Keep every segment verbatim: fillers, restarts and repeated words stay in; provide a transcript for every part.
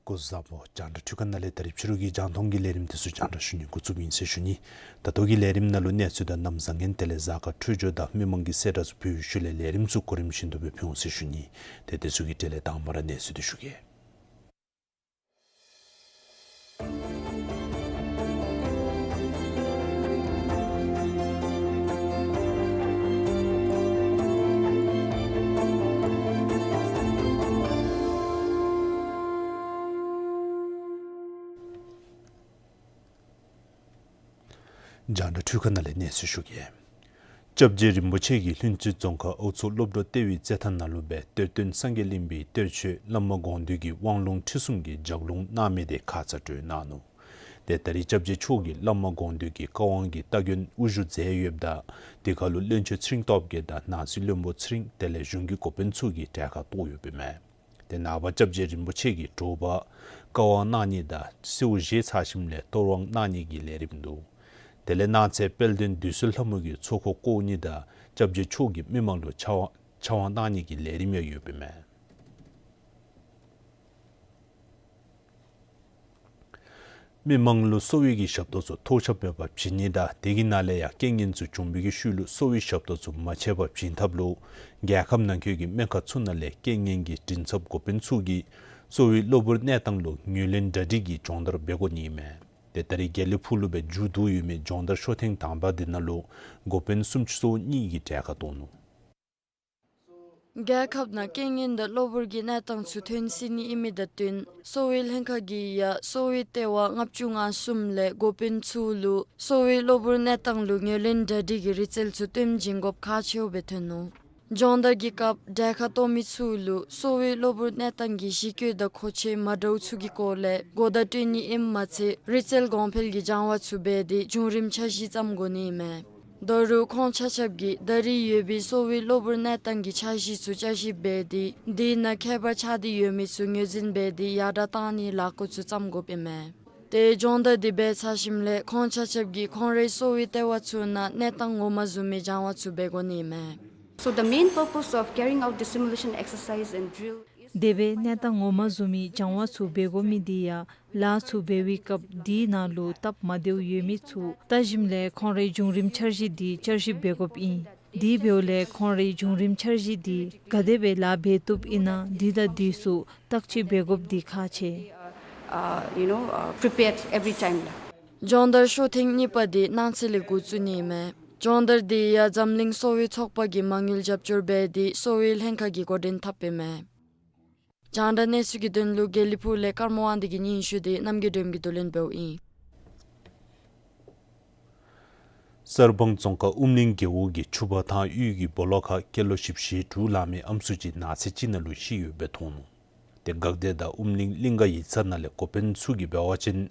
སྐུ་གཟུགས་བཟང་པོ། རྒྱང་བསྒྲགས་འཕྲུལ་ཁང་ནང་ལས་ད་རིས་ཕྱི་རུ་གི་རྒྱང་མཐོང་གི་ལས་རིམ་དེ་ཚུ་རྒྱང་བསྒྲགས་ཞུ་ནི་འགོ་བཙུགསཔ་ཨིན་ཟེར་ཞུ་ནི། ད་ལྟོ་གི་ལས་རིམ་ནང་ལུ་གནས་ཚུལ་དང་གནམ་བཟང་ངན་དེ་ལས་གཟའ་སྐར་འཕྲོད་སྦྱོར་དང་མི་མང་གི་གསལ་བསྒྲགས་ཚུ་ཕུལ་བའི་ཤུལ་ལས་ལས་རིམ་ཚུ་གོ་རིམ་བཞིན་དུ་སྦེ་ཕུལ་འོང་ཟེར་ཞུ་ནི། ཏེ་དེ་ཚུ་གི་གྲས་ལས་དང་པ་ར་གནས་ཚུལ་དེ་ཞུ་གེ། རྒྱང་བསྒྲགས་འཕྲུལ་ཁང་ནང་ལས་གནས་ཚུལ་ཞུ་གེ། སྐྱབས་རྗེ་རིན་པོ་ཆེ་གིས་ལྷུན་རྩེ་རྫོང་ཁག་ཨའུ་མཚོ་སློབ་གྲྭ་ལྟེ་བའི་རྩེད་ཐང་ནང་ལུ་སྦེ་གཏེར་སྟོན་སངས་རྒྱས་གླིང་པའི་གཏེར་ཆོས་བླ་མ་དགོངས་འདུས་ཀྱི་དབང་ལུང་ཁྲིད་གསུམ་གྱི་ལྗགས་ལུང་གནང་མི་དེ་ཁ་ཙ་གྲོལ་གནང་ནུག། ཏེ་ད་རིས་སྐྱབས་རྗེ་མཆོག་གིས་བླ་མ་དགོངས་འདུས་ཀྱི་བཀའ་དབང་གི་སྟ་གོན་དབུ་བཞུགས་མཛད་ཡོདཔ་ད་དེ་ཁར་ལུ་བློན་ཆེན་ཚེ་རིང་སྟོབས་རྒྱས་དང་ནང་སྲིད་བློན་པོ་ཚེ་རིང་དེ་ལས་གཞུང་གི་འགོ་དཔོན་ཚུ་གིས་གྲལ་ཁར་གཏོགས་ཡོདཔ་ཨིན་མས། ཏེ་ནངས་པ་སྐྱབས་རྗེ་རིན་པོ་ཆེ་གིས་དྲོ་པ་བཀའ་དབང་གནང་ནི་དང་གསོལཝ་བཞེས་ཚར་ཞིནམ་ལས་གཏོར་དབང་གནང་ནི་གི་ལས་རིམ་འདུག། དེ་ལས་གནངས་ཚེ་དཔལ་ལྡན་བདུད་རྩི་ལྷ་མོ་གི་ཚོགས་འཁོར་བསྐོར་ནི་དང་སྐྱབས་རྗེ་མཆོག་གིས་མི་མང་ལུ་ཕྱག་དབང་ཕྱག་དབང་གནང་ནི་གི་ལས་རིམ་ཡང་ཡོདཔ་ཨིན་མས། མི་མང་ལུ་གསོ་བའི་གི་ཞབས་ཏོག་ཚུ་ཐོགས་ཆགས་མེད་པར་བྱིན་ནི་དང་དེ་གི་ནང་ལས་ཡང་རྐྱེན་ངན་ཚུ་བྱུང་བའི་གི་ཤུལ་ལུ་གསོ་བའི་ཞབས་ཏོག་ཚུ་མ་ཆད་པར་བྱིན་ཐབས་ལུ་རྒྱལ་ཁབ་ནང་འཁོད་ཀྱི་སྨན་ཁང་ཚུ་ནང་ལས་རྐྱེན་ངན་གྱི་མགྲིན་ཚབ་འགོ་དཔོན་ཚུ་གིས་གསོ་བའི་གློ་བུར་གནས་སྟངས་ལུ་ངོས་ལེན་གྲ་སྒྲིག་གི་སྦྱོང་བརྡར་འབད་དགོ་ནི་ཨིན་མས། ཏེ་ད་རིས་དགེ་ལེགས་ཕུག་ལུ་སྦེ་མཇུག་བསྡུ་ཡོད་མི་སྦྱོང་བརྡར་ཤོག་ཐེངས་དང་པ་དེ་ནང་ལུ་འགོ་དཔོན་སུམ་ཅུ་སོ་གཉིས་ཀྱིས་གྲལ་ཁར་གཏོགས་ནུག། རྒྱལ་ཁབ་ནང་རྐྱེན་ངན་དང་གློ་བུར་གྱི་གནས་སྟངས་ཚུ་ཐོན་སྲིད་ནི་ཨིན་མི་དང་བསྟུན་གསོ་བའི་ལྷན་ཁག་གིས་ཡང་གསོ་བའི་ལྟེ་བ་ལྔ་བཅུ་ང་གསུམ་ལས་འགོ་དཔོན་ཚུ་ལུ་གསོ་བའི་གློ་བུར་གནས་སྟངས་ལུ་ངོས་ལེན་གྲ་སྒྲིག་གི་རིག་རྩལ་ཚུ་སྟོན་བྱིན་དགོཔ་ཁག་ཆེཝ་སྦེ་ཐོན་ནུག། སྦྱོང་བརྡར་གྱི་སྐབས་གྲལ་ཁར་གཏོགས་མི་ཚུ་ལུ་གསོ་བའི་གློ་བུར་གནས་སྟངས་ཀྱི་གཞི་བཀོད་དང་མཁོ་ཆས་མ་འདྲཝ་ཚུ་གི་སྐོར་ལས་གོ་བརྡ་སྤྲོད་ནི་ཨིནམ་མ་ཚད་རིག་རྩལ་གོང་འཕེལ་གྱི་སྦྱང་བ་ཚུ་འབད་དེ་བྱུང་རིམ་འཆར་གཞི་བརྩམ་དགོ་ནི་ཨིན་མས། ད་རུང་ཁོང་ཆ་ཁྱབ་ཀྱིས་ད་རེས་ཡོད་པའི་གསོ་བའི་གློ་བུར་གནས་སྟངས་ཀྱི་འཆར་གཞི་ཚུ་བསྐྱར་ཞིབ་འབད་དེ་དེའི་ནང་ཁྱད་པར་ཆགས་ཏེ་ཡོད་མི་ཚུ་ངོས་འཛིན་འབད་དེ་ཡར་དྲག་གཏང་ནིའི་ལས་འགུལ་ཚུ་བརྩམ་དགོཔ་ཨིན་མས། ཏེ་སྦྱོང་བརྡར་འདི་འབད་ཚར་ཞིནམ་ལས་ཁོང་ཆ་ཁྱབ་ཀྱིས་ཁོང་རའི་གསོ་བའི་ལྟེ་བ་ཚུ་ནང་གནས་སྟངས་ངོ་མ་བཟུམ་མའི་སྦྱང་བ་ཚུ་འབད་དགོ་ནི་ཨིན་མས། So the main purpose of carrying out the simulation exercise and drill is དེ་སྦེ་གནས་སྟངས་ངོ་མ་བཟུམ་མའི་སྦྱང་བ་ཚུ་འབད་དགོ་མི་འདི་ཡང་ལཱ་ཚུ་འབད་བའི་སྐབས་དེའི་ནང་ལུ་སྟབས་མ་བདེཝ་ཡོད་མི་ཚུ་བལྟ་ཞིནམ་ལས་ཁོང་རའི་བྱུང་རིམ་འཆར་གཞི་འདི་བསྐྱར་ཞིབ་འབད་དགོཔ་ཨིན། དེ་འབདཝ་ལས་ཁོང་རའི་བྱུང་རིམ་འཆར་གཞི་འདི་ག་དེ་སྦེ་ལཱ་འབད་བཏུབ་ཨིན་ན་འདི་དང་འདི་ཚུ་བརྟག་དཔྱད་འབད་དགོཔ་འདི་ཁག་ཆེ། Uh, you know, uh, prepared every time. སྦྱོང་བརྡར་ཤོག་ཐེངས་གཉིས་པ་འདི་གནངས་ཚེ་ལས་འགོ་བཙུགས་ནི་ཨིན་མས། སྦྱོང་བརྡར་འདི་ཡང་འཛམ་གླིང་གསོ་བའི་ཚོགས་པ་གིས་མ་དངུལ་རྒྱབ་སྐྱོར་འབད་དེ་གསོ་བའི་ལྷན་ཁག་གིས་འགོ་འདྲེན་འཐབ་ཨིན་མས། རྒྱང་བསྒྲགས་གནས་ཚུལ་གྱི་དོན་ལུ་དགེ་ལེགས་ཕུག་ལས་ཀརྨ་དབང་འདུས་ཀྱི་སྙན་ཞུ་འདི་རྣམ་རྒྱལ་སྒྲོལམ་གྱིས་བསྡུ་ལེན་འབདཝ་ཨིན། གསར་སྤང་རྫོང་ཁག་ཨུམ་གླིང་རྒེད་འོག་གི་ཆུ་འབག་ཐང་གཡུས་ཀྱི་སྦོ་ལོགས་ཁར་སྐྱེས་ལོ་བཞི་བཅུ་ཞེ་དྲུག་ལང་མི་ཨམ་སྲུ་ཅིག་ནགས་ཚལ་ཅིག་ནང་ལུ་ཤི་ཡོདཔ་སྦེ་མཐོང་ནུག། ཏེ་འགག་སྡེ་དང་ཨུམ་གླིང་གླིང་ཁ་ཡིག་ཚང་ནང་ལས་འགོ་དཔོན་ཚུ་གིས་འབད་བ་ཅིན་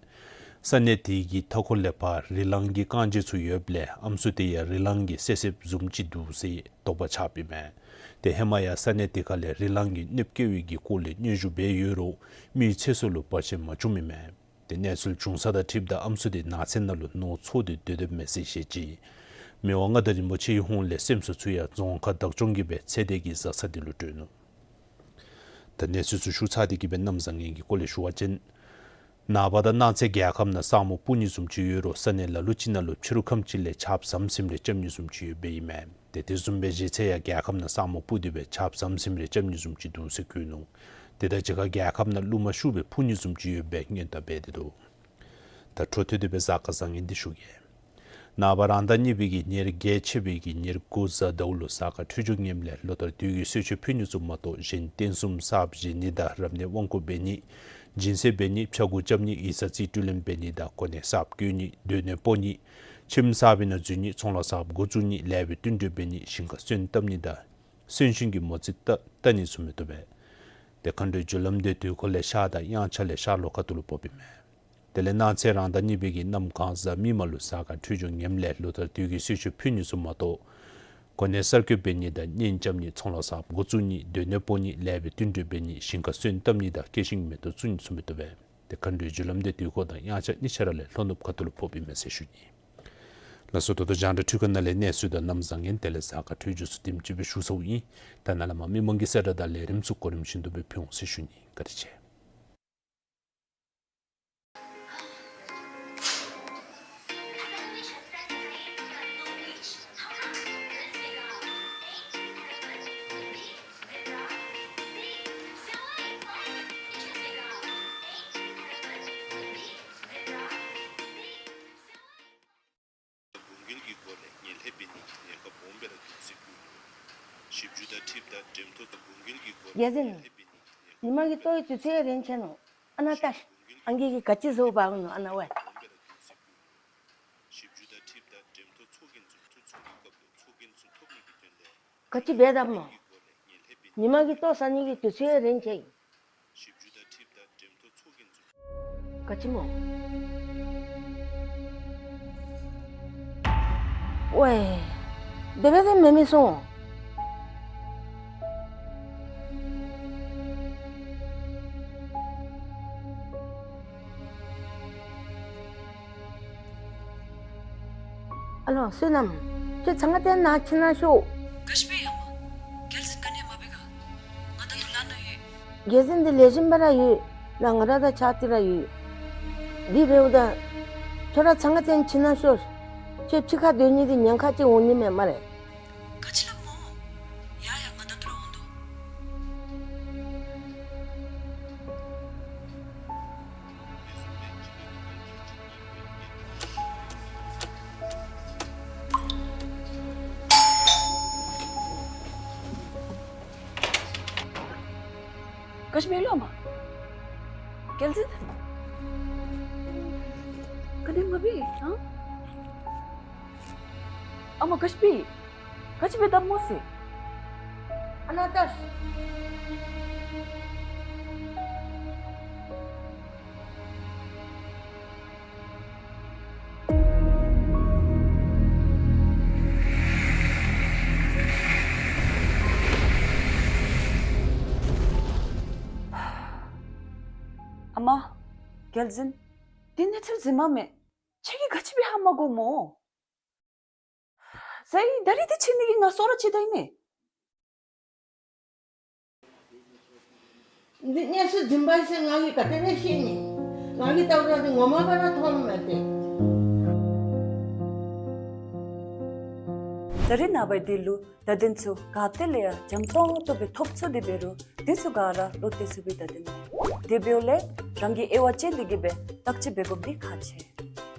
ས་གནས་དེ་གི་མཐའ་འཁོར་ལས་ཕར་རི་གླང་གི་རྐང་རྗེས་ཚུ་ཡོདཔ་ལས་ཨམ་སྲུ་དེ་ཡང་རི་གླང་གི་བསད་བསདཔ་བཟུམ་ཅིག་འདུག་ཟེར་དོགས་པ་ཆགསཔ་ཨིན་མས། ཏེ་ཧེ་མ་ཡང་ས་གནས་དེ་ཁ་ལས་རི་གླང་གིས་གནོདཔ་བཀལ་བའི་གི་སྐོར་ལས་སྙན་ཞུ་འབད་ཡོད་རུང་མིའི་ཚེ་སྲོག་ལུ་བར་ཆད་མ་བྱུངམ་ཨིན་མས། ཏེ་གནས་ཚུལ་བྱུང་ས་དང་འཁྲིལཝ་ད་ཨམ་སྲུ་དེ་ནགས་ཚལ་ནང་ལུ་ནོར་འཚོ་སྟེ་སྡོད་སྡོདཔ་མས་ཟེར་བཤད་ཅི། མི་དབང་མངའ་བདག་རིན་པོ་ཆེའི་ཧོངས་ལས་སེམས་ཅན་ཚུ་ཡང་རྫོང་ཁག་བདག་སྐྱོང་གིས་སྦེ་ཚེ་འདས་ཀྱི་བཟའ་ཚང་དེ་ལུ་སྤྲོད་ནུག། ད་གནས་ཚུལ་ཚུ་ཞུ་ཚར་ཏེ་གི་སྦེ་གནམ་བཟང་ངན་གྱི་སྐོར་ལས་ཞུ་བ་ཅིན། ནངས་པ་དང་གནངས་ཚེ་རྒྱལ་ཁབ་ནང་ས་སྨུག་སྤུབ་ནི་བཟུམ་ཅིག་ཡོད་རུང་ས་གནས་ལ་ལུ་ཅིག་ནང་ལུ་ཕྱི་རུ་ཁམས་ཅིག་ལས་ཆརཔ་ཟམ་ཟིམ་རེ་རྐྱབ་ནི་བཟུམ་ཅིག་ཡོདཔ་ཨིན་མས། ཏེ་དེ་བཟུམ་སྦེ་གཞེས་ཚེ་ཡང་རྒྱལ་ཁབ་ནང་ས་སྨུག་སྤུབ་སྟེ་སྦེ་ཆརཔ་ཟམ་ཟིམ་རེ་རྐྱབ་ནི་བཟུམ་ཅིག་འདུག་ཟེར་བཀོད་ནུག། དེ་དང་གཅིག་ཁར་རྒྱལ་ཁབ་ནང་རླུང་མ་ཤུགས་སྦེ་འཕུ་ནི་བཟུམ་ཅིག་ཡོདཔ་སྦེ་སྔོན་བརྡ་འབད་དེ་འདུག། ད་འཕྲོ་མཐུད་དེ་སྦེ་གཟའ་སྐར་བཟང་ངན་འདི་ཞུ་གེ། ནངས་པ་རང་ཟླ་གཉིས་པའི་གི་ཉེར་བརྒྱད་ཆད་པའི་གི་ཉེར་དགུ་གཟའ་ཟླཝ་ལུ་གཟའ་སྐར་འཕྲོད་སྦྱོར་ངནམ་ལས་ལོ་ལྟར་དུས་ཀྱི་གསོལ་མཆོད་ཕུལ་ནི་ཚུ་མ་གཏོགས་གཞན་རྟེན་གསུམ་གསརཔ་བཞེངས་ནི་དང་རབ་གནས་དབང་བསྐུར་འབད་ནི། སྦྱིན་སྲེག་འབད་ནི། ཕྱྭ་འགུགས་རྐྱབ་ནི། ཡིག་ཚང་རྩིས་སྤྲོད་ལེན་འབད་ནི་དང་གོ་གནས་གསརཔ་བསྐོ་ནི། སྡོད་གནས་སྤོ་ནི། ཁྱིམ་གསར་པའི་ནང་འཛུལ་ནི། ཚོང་ལཱ་གསརཔ་འགོ་བཙུགས་ནི། ལེགས་པའི་བསྟུན་གྲོས་འབད་ནི། ཞིང་ཁ་སོན་བཏབ་ནི་དང་གསོན་གཤིན་གྱི་མོ་རྩིས་བལྟ་བལྟ་ནི་ཚུ་མི་བཏུབ་པས། ཏེ་མཁའ་འགྲོའི་རྒྱུ་ལམ་དེ་དུས་འཁོར་ལས་ཤར་དང་དབྱངས་འཆར་ལས་ཤར་ལྷོ་ཁ་ཐུག་ལུ་ཕོགཔ་ཨིན་མས། དེ་ལས་གནངས་ཚེ་རང་ཟླ་གཉིས་པའི་གི་གནམ་གང་གཟའ་མིག་དམར་ལུ་གཟའ་སྐར་འཕྲོད་སྦྱོར་ངནམ་ལས་ལོ་ལྟར་དུས་ཀྱི་གསོལ་མཆོད་ཕུལ་ནི་ཚུ་མ་གཏོགས་གོ་གནས་གསར་བསྐོ་འབད་ནི་དང་གཉེན་རྐྱབ་ནི། ཚོང་ལཱ་གསརཔ་འགོ་བཙུགས་ནི། སྡོད་གནས་སྤོ་ནི། ལེགས་པའི་བསྟུན་གྲོས་འབད་ནི། ཞིང་ཁ་སོན་བཏབ་ནི་དང་སྐྱེ་ཤིང་མེ་ཏོག་བཙུགས་ནི་ཚུ་མི་བཏུབ་པས། ཏེ་མཁའ་འགྲོའི་རྒྱུ་ལམ་དེ་དུས་འཁོར་དང་དབྱངས་འཆར་གཉིས་ཆ་ར་ལས་ལྷོ་ནུབ་ཁ་ཐུག་ལུ་ཕོགཔ་ཨིན་མས་ཟེར་ཞུ་ནི། ལགས་སོ། ད་ལྟོ་རྒྱང་བསྒྲགས་འཕྲུལ་ཁང་ནང་ལས་གནས་ཚུལ་དང་གནམ་བཟང་ངན་དེ་ལས་གཟའ་སྐར་འཕྲོད་སྦྱོར་ཚུ་དེམ་ཅིག་སྦེ་ཞུ་ཚརཝ་ཨིན། ད་ནཱ་ལས་མར་མི་མང་གི་གསལ་བསྒྲགས་དང་ལས་རིམ་ཚུ་གོ་རིམ་བཞིན་དུ་སྦེ་ཕུལ་འོང་ཟེར་ཞུ་ནི། བཀའ་དྲིན་ཆེ། འབུམ་འགྱེད་ཀྱི་སྒོ་ལས་ངན་ལྷད་འབད་ནི་གི་ཉེན་ཁ་སྦོམ་སྦེ་ར་འདུག་ཟེར་བཀོད་ཡོད། ཞིབ་འཇུག་དང་འཁྲིལཝ་ད་འགྲེམས་ཐོག་ཏུ་འབུམ་འགྱེད་ཀྱི་སྒོ་ལས་རྒྱལ་མཚན། ངན་ལྷད་འབད་ནི་གི་ཉེན་ཁ་ཉི་མ་གི་ལྟོ་གི་དུས་ཚོད་རན་ཆི་ནུག། ཨ་ནཱ་ལྟ་ཤིག། ཨང་རྒས་ཀྱིས་ག་ཅི་བཟོ་འབག་འོང་ནུག་ཨ་ནཱ་ཝའི། ཞིབ་འཇུག་དང་འཁྲིལཝ་ད་འགྲེམས་ཐོག་ཚོགས་རྒྱན་འཛུགས་ཐོག་ཚོགས་རྒྱན་སྐབས་ལུ་ཚོགས་རྒྱན་ཚུ་ཐོབ་ནི་གི་དོན་ལས་ག་ཅི་འབད་དོ་སྨོ། ཉི་མ་གི་ལྟོ་ཟ་ནི་གི་དུས་ཚོད་རན་ཆི། ག་ཅི་སྨོ། ཝའི། དེ་སྦེ་དེ་མེན་མི་སོང་། ཨ་ལོ་བསོད་ནམས། ཁྱོད་ཚང་ང་བརྟེན་ནཱ་ཕྱི་ནང་ཤོག། ག་ཅི་སྦེ་ཡ་མ། རྒྱལ་མཚན་ག་ནི་ཡང་མ་འབད་ག། ང་ད་ལྟོ་ལཱ་ནང་ཡོད། རྒྱལ་མཚན་འདི་ལེགས་ཤོམ་སྦེ་ར་ཡོད། ནཱ་ང་ར་དང་ཕྱག་ཏི་ར་ཡོད། འདི་འབདཝ་ད་ཁྱོད་ར་ཚང་ང་བརྟེན་ཕྱི་ནང་ཤོག། ཁྱོད་ཕྱི་ཁར་སྡོད་ནི་འདི་ཉེན་ཁ་ཅིག་འོང་ནི་མས་སྨ་རེ། ག་ཅི་སླབ་སྨོ། ཡ་ཡ་ང་ད་ལྟོ་ར་འོང་དོ། ག་ཅི་འབད་ལོ་ཨ་མ། རྒྱལ་མཚན། ག་ནི་མ་འབད་ཨ། ཨ་མ་ག་ཅི་འབད། ག་ཅི་འབད་དོ་སྨོ་ཟེར། ཨ་ནཱ་ལྟ་ཤིག། ཨ་མ། རྒྱལ་མཚན། འདི་གནས་ཚུལ་རྫུན་མ་མེན། ཁྱེད་ཀྱིས་ག་ཅི་འབད་ཧ་མ་གོ་སྨོ། ཟེར་ད་རིས་འདི་ཕྱི་ནི་གི་ང་སོ་ར་ཕྱི་ད་ཨིན་མས། འདི་གནས་ཚུལ་རྫུན་པ་ཨིན་ཟེར་ང་གིས་ག་དེ་སྦེ་ཤེས་ནི། ང་གིས་བལྟཝ་ད་འདི་ངོ་མ་སྦེ་ར་མཐོངམ་མས་ཏེ། ད་རིས་ནངས་པ་འདི་ལུ་བརྡ་དོན་ཚུ་ག་ཏེ་ལས་ཡང་འཇམ་ཏོང་ཏོ་སྦེ་ཐོབ་ཚུགས་ཏེ་འབད་རུང་འདི་ཚུ་ག་ར་བློ་གཏད་ཚུགས་པའི་བརྡ་དོན་མེན། དེ་འབདཝ་ལས་རང་གིས་དབྱེ་བ་དཔྱད་དེ་གི་སྦེ་བརྟག་དཔྱད་འབད་དགོཔ་འདི་ཁག་ཆེ།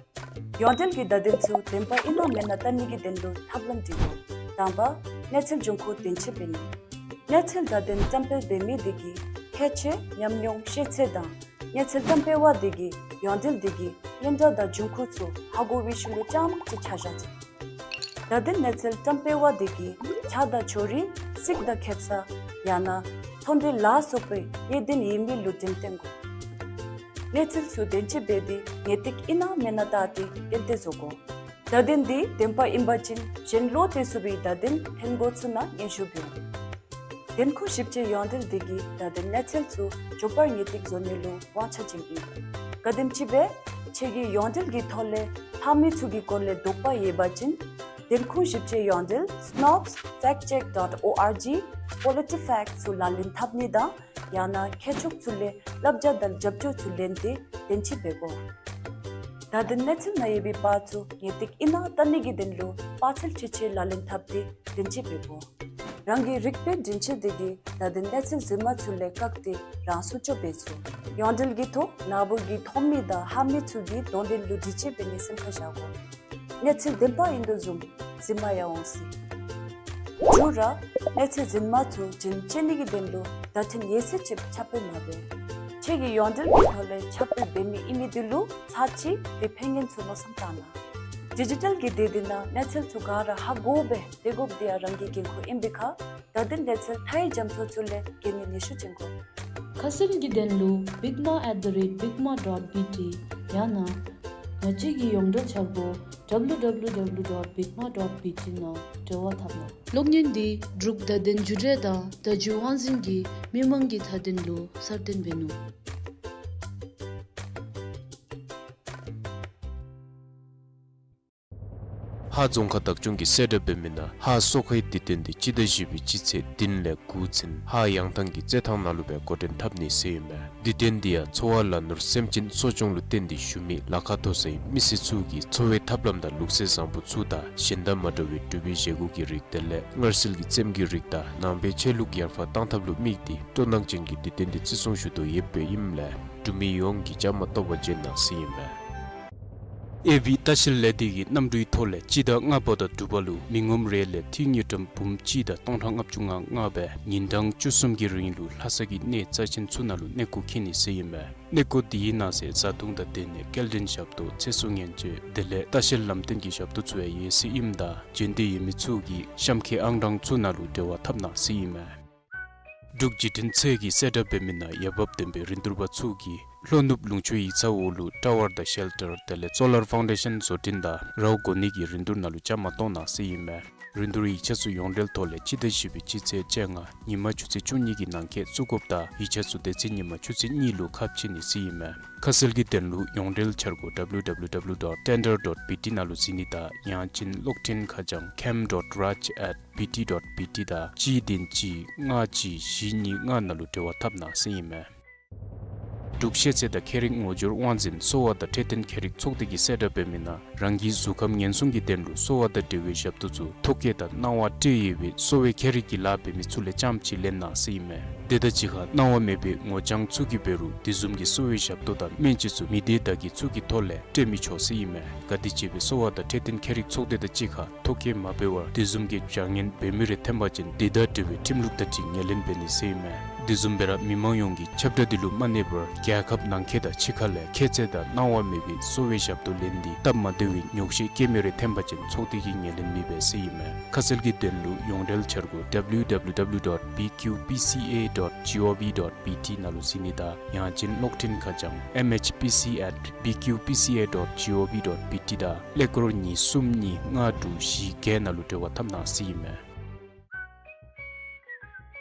ཡོངས་འབྲེལ་གྱི་བརྡ་དོན་ཚུ་བདེན་པ་ཨིན་ན་མེན་ན་བལྟ་ནི་གི་དོན་ལུ་ཐབས་ལམ་འདི་དགོ། དང་པ་གནས་ཚུལ་འབྱུང་ཁུངས་བདེན་དཔྱད་འབད་ནི། གནས་ཚུལ་བརྡ་དོན་བཀྲམ་སྤེལ་འབད་མི་དེ་གིས་ཕལ་ཆེར་ཉམས་མྱོང་ཤེས་ཚད་དང་གནས་ཚུལ་བཀྲམ་སྤེལ་བ་དེ་གིས་ཡོངས་འབྲེལ་དེ་གི་སྙན་གྲགས་དང་འབྱུང་ཁུངས་ཚུ་ཧ་གོ་བའི་ཤུལ་ལུ་རྐྱངམ་ཅིག་ཆ་བཞག་ཚུགས། བརྡ་དོན་གནས་ཚུལ་བཀྲམ་སྤེལ་བ་དེ་གིས་ཆ་དང་ཕྱོགས་རིས་རྩིས་དང་ཁེབ་ས་ཡང་ན་ཚོང་འབྲེལ་ལ་སོགས་པའི་དབྱེ་དོན་ཡོད་མི་ལུ་འགྲེམས་སྟོན་དགོ། གནས་ཚུལ་ཚུ་བདེན་ཅིག་འབད་དེ་ངེས་ཏིག་ཨིན་ན་མེན་ན་བལྟ་སྟེ་གཏན་གཏན་བཟོ་དགོ། བརྡ་དོན་འདི་བདེན་པ་ཨིན་པ་ཅིན་གཞན་བློ་གཏད་ཚུགས་པའི་བརྡ་དོན་ཐོན་དགོ་ཚུགས་ན་སྙན་ཞུ་འབདཝ་ཨིན། བདེན་ཁུངས་ཞིབ་དཔྱད་ཡོངས་འབྲེལ་འདི་གིས་བརྡ་དོན་གནས་ཚུལ་ཚུ་མགྱོགས་པར་ངེས་ཏིག་བཟོ་ནི་ལུ་དབང་ཆ་བྱིནམ་ཨིན། ག་དེམ་ཅིག་སྦེ་ཁྱོད་ཀྱིས་ཡོངས་འབྲེལ་གྱི་ཐོག་ལས་ལྷག་མི་ཚུ་གི་སྐོར་ལས་དོགས་པ་ཡོད་པ་ཅིན་བདེན་ཁུངས་ཞིབ་དཔྱད་ཡོངས་འབྲེལ་snopes fact check dot org, PolitiFact ཚུ་ལག་ལེན་འཐབ་ནི་དང་ཡང་ན་མཁས་མཆོག་ཚུ་ལས་བསླབ་བྱ་དང་རྒྱབ་སྐྱོར་ཚུ་ལེན་ཏེ་བདེན་ཅིག་འབད་དགོ། བརྡ་དོན་གནས་ཚུལ་ནང་ཡོད་པའི་པར་ཚུ་ངེས་ཏིག་ཨིན་ན་བལྟ་ནི་གི་དོན་ལུ་པར་ཚད་ཆེ་ཆེ་ལག་ལེན་འཐབ་སྟེ་བདེན་ཅིག་འབད་དགོ། རང་གི་རིག་པའི་འདྲེན་བྱེད་འདི་གིས་བརྡ་དོན་གནས་ཚུལ་རྫུན་མ་ཚུ་ལས་བཀག་སྟེ་རང་སྲུང་སྐྱོབ་འབད་ཚུགས། ཡོངས་འབྲེལ་གྱི་ཐོག་ནཱ་བུ་གིས་མཐོང་མི་དང་ཧ་མི་ཚུ་གི་དོན་དོན་ལུ་དྲི་དཔྱད་འབད་ནི་སེམས་ཁར་བཞག་དགོ། གནས་ཚུལ་བདེན་པ་ཨིན་དོ་བཟུམ་རྫུན་མ་ཡང་འོང་སྲིད། མཇུག་ར་གནས་ཚུལ་རྫུན་མ་ཚུ་རྒྱུན་བཅད་ནི་གི་དོན་ལུ་བརྡ་འཕྲིན་ཡོད་ཚད་ཅིག་ཁྱབ་སྤེལ་མ་འབད། ཁྱོད་ཀྱིས་ཡོངས་འབྲེལ་གྱི་ཐོག་ལས་ཁྱབ་སྤེལ་འབད་མི་ཨིན་མི་འདི་ལུ་ཚར་གཅིག་དེ་ཕན་ངན་ཚུ་མནོ་བསམ་བཏང་གནང་། ཌི་ཇི་ཊལ་གྱི་སྡེ་འདི་ནང་གནས་ཚུལ་ཚུ་ག་ར་ཧ་གོ་སྦེ་སྡོད་དགོཔ་འདི་ཡང་རང་གི་འགན་ཁུར་ཨིན་པའི་ཁར་བརྡ་དོན་གནས་ཚུལ་མཐའ་ཡས་རྒྱ་མཚོ་ཚུ་ལས་རྒྱལ་ནི་ནུས་ཤུགས་ཅན་དགོ། ཁ་གསལ་གྱི་དོན་ལུ་bigma at the rate bigma dot B T ཡང་ན་ང་བཅས་ཀྱི་ཡོངས་འབྲེལ་འཆར་སྒོ་W W W dot bigma dot B T ནང་འབྲེལ་བ་འཐབ་གནང་། གློག་བརྙན་འདི་འབྲུག་བརྡ་དོན་བརྒྱུད་འབྲེལ་དང་བརྡ་བརྒྱུད་དབང་འཛིན་གྱིས་མི་མང་གི་མཐའ་དོན་ལུ་གསར་བཏོན་འབད་ནུག། ཧཱ་རྫོང་ཁག་བདག་སྐྱོང་གིས་གསལ་བསྒྲགས་འབད་མི་ནང་ཧཱ་སོ་ཁའི་དུས་སྟོན་འདི་སྤྱི་ཟླ་བཞི་པའི་སྤྱི་ཚེས་བདུན་ལས་དགུ་ཚུན་ཧཱ་ཡང་ཐང་གི་རྩེད་ཐང་ནང་ལུ་སྦེ་འགོ་འདྲེན་འཐབ་ནི་ཟེར་ཨིན་མས། དུས་སྟོན་འདི་ཡང་འཚོ་བ་ལ་ནོར་སེམས་ཅན་གསོ་སྐྱོང་ལུ་བརྟེན་ཏེ་བཞུགས་མི་ལ་ཁ་མཐོ་སའི་མི་སེར་ཚུ་གི་འཚོ་བའི་ཐབས་ལམ་དང་ལུགས་སྲོལ་བཟང་པོ་ཚུ་དང་གཞན་དང་མ་འདྲ་བའི་འབྲུག་པའི་བཞེས་སྒོ་གི་རིགས་དེ་ལས་མངར་ཟས་ཀྱི་རྩེདམོ་གི་རིགས་དང་ནང་པའི་ཆོས་ལུགས་ཡར་འཕར་བཏང་ཐབས་ལུ་དམིགས་ཏེ་སྤྲོ་སྣང་ཅན་གྱི་དུས་སྟོན་འདི་བརྩི་སྲུང་ཞུ་དོ་ཡོདཔ་ཨིནམ་ལས་འབྲུག་མི་ཡོངས་ཀྱིས་བཅའ་མར་གཏོགས་པར་བྱོན་གནང་ཟེར་ཨིན་མས། ཨེ་བི་ལྟ་བཤལ་ལས་སྡེ་གི་གནམ་གྲུའི་ཐོག་ལས་སྤྱི་ཟླ་ལྔ་པ་དང་དྲུག་པ་ལུ་མི་ངོམ་རེ་ལས་འཐུས་དངུལ་ཀྲམ་འབུམ་གཅིག་དང་སྟོང་ཕྲག་ལྔ་བཅུ་ང་ལྔ་སྦེ་ཉིན་གྲངས་བཅུ་གསུམ་གྱི་རིང་ལུ་ལྷ་ས་གི་གནས་རྩ་ཆེན་ཚུ་ནང་ལུ་གནས་སྐོར་འཁྱིད་ནི་ཟེར་ཨིན་མས། གནས་སྐོར་འདི་གི་ནང་གསེས་བཟའ་འཐུང་དང་སྡོད་གནས་སྐྱེལ་འདྲེན་ཞབས་ཏོག་ཚེ་སྲོག་ཉེན་བཅོལ་དེ་ལས་ལྟ་བཤལ་ལམ་སྟོན་གྱི་ཞབས་ཏོག་ཚུ་ཡང་ཡོད་ཟེར་ཨིནམ་ད་བྱོན་འདོད་ཡོད་མི་ཚུ་གིས་གཤམ་འཁོད་ཨང་གྲངས་ཚུ་ནང་ལུ་འབྲེལ་བ་འཐབ་གནང་ཟེར་ཨིན་མས། འབྲུག་བརྒྱུད་འཕྲིན་ཚད་ཀྱིས་གསལ་བསྒྲགས་འབད་མི་ནང་འོས་འབབ་ལྡན་པའི་རིན་བསྡུར་པ་ཚུ་གིས་ལྷོ་ནུབ་ལུང་ཕྱོགས་ཡིག་ཚང་འོག་ལུ་ཊ་ཝར་དང་ཤེལ་ཊར་དེ་ལས་སོ་ལར་ཕའུན་ཌེ་ཤཱན་བཟོ་སྐྲུན་དང་རཝ་བསྒོར་ནི་གི་རིན་བསྡུར་ནང་ལུ་བཅའ་མར་གཏོགས་གནང་ཟེར་ཨིན་མས། རིན་བསྡུར་ཡིག་ཆ་ཚུ་ཡོངས་འབྲེལ་ཐོག་ལས་སྤྱི་ཟླ་བཞི་པའི་སྤྱི་ཚེས་བཅོ་ལྔ་ཉིན་མ་ཆུ་ཚོད་བཅུ་གཉིས་ཀྱི་ནང་འཁོད་བཙུགས་དགོཔ་དང་ཡིག་ཆ་ཚུ་དེ་ཚེ་ཉིན་མ་ཆུ་ཚོད་གཉིས་ལུ་ཁ་ཕྱེ་ནི་ཟེར་ཨིན་མས། ཁ་གསལ་གྱི་དོན་ལུ་ཡོངས་འབྲེལ་འཆར་སྒོ་W W W dot tender dot B T ནང་ལུ་གཟིགས་ནི་དང་ཡང་ཅིན་གློག་འཕྲིན་ཁ་བྱང་cam dot raj at B T dot B T དང་གཅིག་བདུན་གཅིག་ལྔ་གཅིག་བཞི་གཉིས་ལྔ་ནང་ལུ་འབྲེལ་བ་འཐབ་གནང་ཟེར་ཨིན་མས། འབྲུག་ཤེས་ཚད་དང་ཁྱད་རིག་ངོ་སྦྱོར་དབང་འཛིན་གསོ་བ་དང་འཕྲོད་བསྟེན་མཁས་རིག་ཚོགས་སྡེ་གིས་གསལ་བསྒྲགས་འབད་མི་ནང་རང་གི་གཟུགས་ཁམས་ཉེན་སྲུང་གི་དོན་ལུ་གསོ་བ་དང་འབྲེལ་བའི་ཞབས་ཏོག་ཚུ་ཐོ་བཀོད་དང་གནང་བ་སྤྲོད་ཡོད་པའི་གསོ་བའི་མཁས་རིག་གི་ལཱ་འབད་མི་ཚུ་ལས་རྐྱངམ་ཅིག་ལེན་གནང་ཟེར་ཨིན་མས། དེ་དང་གཅིག་ཁར་གནང་བ་མེད་པའི་ངོ་རྐྱང་ཚུ་གིས་འབད་རུང་དེ་བཟུམ་གྱི་གསོ་བའི་ཞབས་ཏོག་དང་སྨན་བཅོས་ཚུ་མི་སྡེ་བདག་སྐྱིད་ཚུ་གི་ཐོག་ལས་སྤྲོད་མི་ཆོག་ཟེར་ཨིན་མས། ག་དེ་སྦེ་གསོ་བ་དང་འཕྲོད་བསྟེན་མཁས་རིག་ཚོགས་སྡེ་དང་གཅིག་ཁར་ཐོ་བཀོད་མ་འབད་བར་དེ་བཟུམ་གྱི་བྱ་ངན་འབད་མི་རེ་ཐོན་པ་ཅིན་དེ་དང་འབྲེལ་བའི་ཁྲིམས་ལུགས་དང་འཁྲིལ་ངོས་ལེན་འབད་ནི་ཟེར་ཨིན་མས། དེ་བཟུམ་སྦེ་ར་མི་མང་ཡོངས་ཀྱིས་ཁྱབ་བསྒྲགས་འདི་ལུ་མ་གནས་པར་རྒྱལ་ཁབ་ནང་འཁོད་དང་ཕྱི་ཁ་ལས་ཁྱད་ཚད་དང་གནང་བ་མེད་པའི་གསོ་བའི་ཞབས་ཏོག་ལེན་ཏེ་སྟབས་མ་བདེ་བའི་ཉོགས་བཤད་བཀོད་མི་རེ་ཐོན་པ་ཅིན་ཚོགས་སྡེ་གིས་ངོས་ལེན་མི་འབད་ཟེར་ཨིན་མས། ཁ་གསལ་གྱི་དོན་ལུ་ཡོངས་འབྲེལ་འཆར་སྒོ་W W W dot B Q P C A dot G O V dot B T ནང་ལུ་གཟིགས་ནི་དང་ཡང་ཅིན་གློག་འཕྲིན་ཁ་བྱང་M H P C at B Q P C A dot G O V dot B T དང་ཀླད་ཀོར་གཉིས་གསུམ་གཉིས་ལྔ་དྲུག་བཞི་བརྒྱད་ནང་ལུ་འབྲེལ་བ་འཐབ་གནང་ཟེར་ཨིན་མས།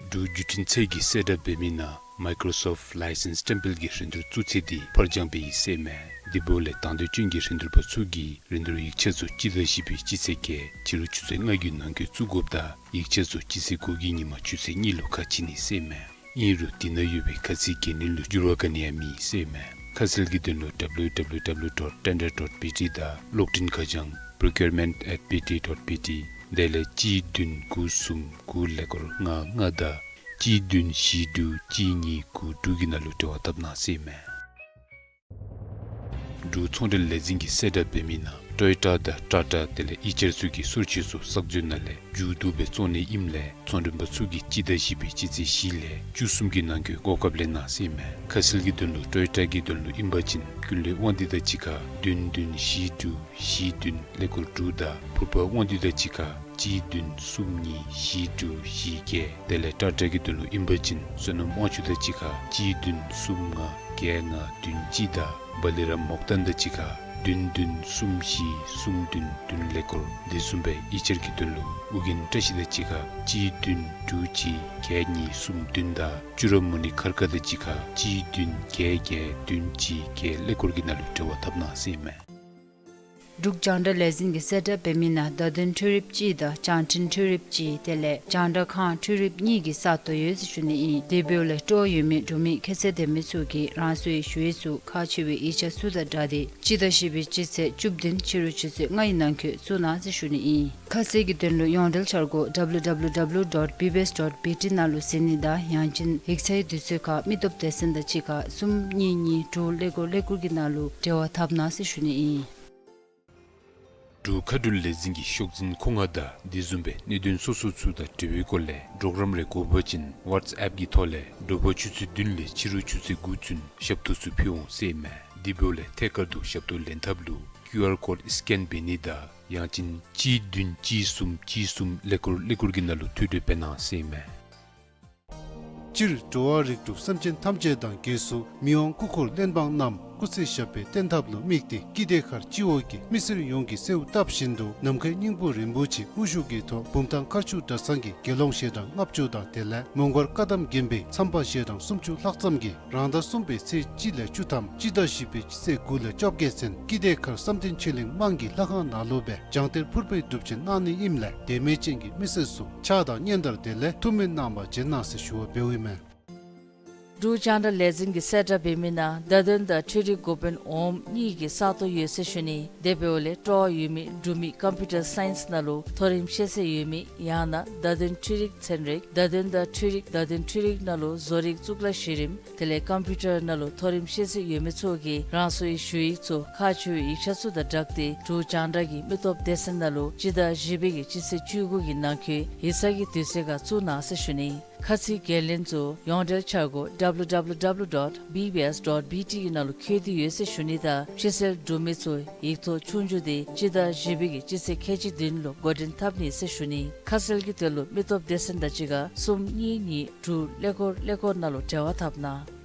འབྲུག་བརྒྱུད་འཕྲིན་ཚད་ཀྱིས་གསལ་བསྒྲགས་འབད་མི་ནང་Microsoft License བཀྲམ་སྤེལ་གྱི་རིན་བསྡུར་བཙུགས་ཚེས་འདི་ཕར་འགྱངས་འབད་ཡི་ཟེར་ཨིན་མས། དེ་འབདཝ་ལས་དང་འདོད་ཅན་གྱི་རིན་བསྡུར་པ་ཚུ་གིས་རིན་བསྡུར་ཡིག་ཆ་ཚུ་སྤྱི་ཟླ་བཞི་པའི་སྤྱི་ཚེས་བརྒྱད་ཕྱི་རུ་ཆུ་ཚོད་ལྔ་གི་ནང་འཁོད་བཙུགས་དགོཔ་དང་ཡིག་ཆ་ཚུ་སྤྱི་ཚེས་དགུ་གི་ཉིན་མ་ཆུ་ཚོད་གཉིས་ལུ་ཁ་ཕྱེ་ནི་ཟེར་ཨིན་མས། ཨིན་རུང་དེ་ནང་ཡོད་པའི་ཁ་ཚིག་འགལ་ནི་ལུ་འགྱུར་བ་ག་ནི་ཡང་མེད་ཟེར་ཨིན་མས། ཁ་གསལ་གྱི་དོན་ལུ་W W W dot tender dot B T དང་གློག་འཕྲིན་ཁ་བྱང་procurement at B T dot B T དེ་ལས་གཅིག་བདུན་དགུ་གསུམ་དགུ་ཀླད་ཀོར་ལྔ་ལྔ་དང་གཅིག་བདུན་བཞི་དྲུག་གཅིག་གཉིས་དགུ་དྲུག་གི་ནང་ལུ་འབྲེལ་བ་འཐབ་གནང་ཟེར་ཨིན་མས། འབྲུག་ཚོང་འབྲེལ་ལས་འཛིན་གྱིས་གསལ་བསྒྲགས་འབད་མི་ནང་ཊོ་ཡོ་ཊ་དང་ཊ་ཊ་དེ་ལས་ཨི་ཅར་ཚུ་གི་སོར་ཆུ་ཚུ་གསར་བཟོ་ནང་ལས་མཇུག་བསྡུ་སྦེ་བཙོང་ནི་ཨིནམ་ལས་ཚོང་མགྲོན་པ་ཚུ་གིས་སྤྱི་ཟླ་བཞི་པའི་སྤྱི་ཚེས་བཞི་ལས་བཅུ་གསུམ་གྱི་ནང་འཁོད་གོ་སྐབས་ལེན་གནང་ཟེར་ཨིན་མས། ཁ་གསལ་གྱི་དོན་ལུ་ཊོ་ཡོ་ཊ་གི་དོན་ལུ་ཨིན་པ་ཅིན་ཀུན་ལེགས་དབང་འདུས་དང་གཅིག་ཁར་བདུན་བདུན་བཞི་དྲུག་བཞི་བདུན་ཀླད་ཀོར་དྲུག་དང་ཕུར་པ་དབང་འདུས་དང་གཅིག་ཁར་ གཅིག་བདུན་གསུམ་གཉིས་བཞི་དྲུག་བཞི་བརྒྱད། དེ་ལས་ཊ་ཊ་གི་དོན་ལུ་ཨིན་པ་ཅིན་བསོད་ནམས་དབང་ཕྱུག་དང་གཅིག་ཁར་གཅིག་བདུན་གསུམ་ལྔ་བརྒྱད་ལྔ་བདུན་གཅིག་དང་བ་ལི་རཱམ་མོག་ཏན་དང་གཅིག་ཁར་བདུན་བདུན་གསུམ་བཞི་གསུམ་བདུན་བདུན་ཀླད་ཀོར། དེ་བཟུམ་སྦེ་ཡིག་ཆ་གི་དོན་ལུ་ཨོ་རྒྱན་བཀྲ་ཤིས་དང་གཅིག་ཁར་གཅིག་བདུན་དྲུག་གཅིག་བརྒྱད་གཉིས་གསུམ་བདུན་དང་ཅུ་ར་མུ་ནི་མཁར་དཀར་དང་གཅིག་ཁར་གཅིག་བདུན་བརྒྱད་བརྒྱད་བདུན་གཅིག་བརྒྱད་ཀླད་ཀོར་གྱི་ནང་ལུ་འབྲེལ་བ་འཐབ་གནང་ཟེར་ཨིན་མས། འབྲུག་རྒྱང་བསྒྲགས་ལས་འཛིན་གྱིས་གསལ་བསྒྲགས་འབད་མི་ནང་བརྡ་དོན་འཕྲུལ་རིགཔ་གཅིག་དང་བྱང་འཕྲིན་འཕྲུལ་རིགཔ་གཅིག་དེ་ལས་རྒྱང་བསྒྲགས་ཁང་འཕྲུལ་རིགཔ་གཉིས་ཀྱི་ས་སྟོང་ཡོད་ཟེར་ཞུ་ནི་ཨིན། དེ་འབདཝ་ལས་སྤྲོ་བ་ཡོད་མི་འབྲུག་མི་ཁྱད་ཚད་ལྡན་མི་ཚུ་གིས་རང་སོའི་ཞུ་ཡིག་ཚུ་ཁག་ཆེ་བའི་ཡིག་ཆ་ཚུ་དང་སྦྲགས་ཏེ་སྤྱི་ཟླ་བཞི་པའི་སྤྱི་ཚེས་བཅུ་བདུན་ཕྱི་རུ་ཆུ་ཚོད་ལྔ་ཡི་ནང་འཁོད་བཙུགས་གནང་ཟེར་ཞུ་ནི་ཨིན། ཁ་གསལ་གྱི་དོན་ལུ་ཡོངས་འབྲེལ་འཆར་སྒོ་W W W dot B B S dot B T ནང་ལུ་གཟིགས་ནི་དང་ཡང་ཅིན་ཡིག་ཚང་གི་དུས་ཚོད་ཁར་མི་སྟོབས་སྡེ་ཚན་དང་གཅིག་ཁར་གསུམ་གཉིས་གཉིས་དྲུག་ཀླད་ཀོར་ཀླད་ཀོར་གྱི་ནང་ལུ་འབྲེལ་བ་འཐབ་གནང་ཟེར་ཞུ་ནི་ཨིན། འབྲུག་མཁའ་འགྲུལ་ལས་འཛིན་གྱི་ཤོག་འཛིན་ཁོ་ང་དང་དེ་བཟུམ་སྦེ་གནད་དོན་སོ་སོ་ཚུ་དང་འབྲེལ་བའི་སྐོར་ལས་གྲོགས་རམ་རེ་དགོ་པ་ཅིན་ཝཊས་ཨེཔ་གི་ཐོག་ལས་དྲོ་པ་ཆུ་ཚོད་བདུན་ལས་ཕྱི་རུ་ཆུ་ཚོད་དགུ་ཚུན་ཞབས་ཏོག་ཚུ་ཕུལ་འོང་ཟེར་ཨིན་མས། དེ་འབདཝ་ལས་ཐད་ཀར་དུ་ཞབས་ཏོག་ལེན་ཐབས་ལུ་ཀིའུ་ཨར་ཀོཌ་སི་ཀེན་འབད་ནི་དང་ཡང་ཅིན་གཅིག་བདུན་གཅིག་གསུམ་གཅིག་གསུམ་ཀླད་ཀོར་ཀླད་ཀོར་གྱི་ནང་ལུ་ཐུགས་སྤྲོ་འབད་གནང་ཟེར་ཨིན་མས། སྤྱིར་འགྲོ་བ་རིགས་དྲུག་སེམས་ཅན་ཐམས་ཅད་དང་གྱེས་སུ་མི་དབང་སྐུ་འཁོར་གླེན་པ་རྣམས་སྐུ་ཚེ་ཞབས་པད་བརྟན་ཐབས་ལུ་དམིགས་ཏེ་ཀིརྟི་མཁར་སྤྱི་འོག་གི་མི་སེར་ཡོངས་ཀྱིས་གསོལཝ་བཏབ་བཞིན་དུ་ནམ་མཁའི་སྙིང་པོ་རིན་པོ་ཆེ་དབུ་བཞུགས་ཀྱི་ཐོག་བུམ་ཐང་མཁར་ཆུ་གྲྭ་ཚང་གི་དགེ་སློང་ཞལ་གྲངས་ལྔ་བཅུ་དང་དེ་ལས་མོང་སྒར་བཀའ་གདམས་དགོན་པའི་མཚམས་པ་ཞལ་གྲངས་སུམ་ཅུ་ལྷག་ཙམ་གྱིས་རང་ཟླ་གསུམ་པའི་ཚེས་གཅིག་ལས་བཅུ་ཐམ་སྤྱི་ཟླ་བཞི་པའི་ཚེས་དགུ་ལས་བཅོ་བརྒྱད་ཚུན་ཀིརྟི་མཁར་བསམ་གཏན་ཆོས་གླིང་དམངས་ཀྱི་ལྷ་ཁང་ནང་ལུ་སྦེ་བྱང་གཏེར་ཕུར་པའི་སྒྲུབ་ཆེན་གནང་ནི་ཨིནམ་ལས་དད་མོས་ཅན་གྱི་མི་སེར་ཚུ་ཕྱག་དང་སྙན་དར་དེ་ལས་ཐུགས་སྨོན་གནང་བར་བྱོན་གནང་ཟེར་ཞུ་བ་འབདཝ་ཨིན་མས། འབྲུག་རྒྱང་བསྒྲགས་ལས་འཛིན་གྱིས་གསལ་བསྒྲགས་འབད་མི་ནང་བརྡ་དོན་དང་འཕྲུལ་རིག་འགོ་དཔོན་འོགམ་གཉིས་ཀྱི་ས་སྟོང་ཡོད་ཟེར་ཞུ་ནི། དེ་འབདཝ་ལས་སྤྲོ་བ་ཡོད་མི་འབྲུག་མི་ཀམ་པིའུ་ཊར་སའིནསི་ནང་ལུ་མཐོ་རིམ་ཤེས་ཚད་ཡོད་མི་ཡང་ན་བརྡ་དོན་འཕྲུལ་རིག་ཚན་རིག་བརྡ་དོན་དང་འཕྲུལ་རིག་བརྡ་དོན་འཕྲུལ་རིག་ནང་ལུ་བཟོ་རིག་གཙུག་ལག་གཞི་རིམ་དེ་ལས་ཀམ་པིའུ་ཊར་ནང་ལུ་མཐོ་རིམ་ཤེས་ཚད་ཡོད་མི་ཚུ་གིས་རང་སོའི་ཞུ་ཡིག་ཚུ་ཁག་ཆེ་བའི་ཡིག་ཆ་ཚུ་དང་སྦྲགས་ཏེ་འབྲུག་རྒྱང་བསྒྲགས་ཀྱི་མི་སྟོབས་སྡེ་ཚན་ནང་ལུ་སྤྱི་ཟླ་བཞི་པའི་གི་སྤྱི་ཚེས་བཅུ་དགུ་གི་ནང་འཁོད་ཡིག་ཚང་གི་དུས་ཚོད་ཁར་བཙུགས་གནང་ཟེར་ཞུ་ནི། ཁ་ཚིག་འགན་ལེན་ཚུ་ཡོངས་འབྲེལ་འཆར་སྒོ་W W W dot B B S dot B T གི་ནང་ལུ་བཀོད་དེ་ཡོད་ཟེར་ཞུ་ནི་དང་ཕྱི་སེལ་འབྲུག་མི་ཚུ་ཡིག་ཐོག་ཆོས་རྒྱུགས་དེ་སྤྱི་ཟླ་བཞི་པའི་གི་སྤྱི་ཚེས་ཁལ་གཅིག་བདུན་ལུ་འགོ་འདྲེན་འཐབ་ནི་ཟེར་ཞུ་ནི། ཁ་གསལ་གྱི་དོན་ལུ་མི་སྟོབས་སྡེ་ཚན་དང་གཅིག་ཁར་གསུམ་གཉིས་གཉིས་དྲུག་ཀླད་ཀོར་ཀླད་ཀོར་ནང་ལུ་འབྲེལ་བ་འཐབ་གནང་།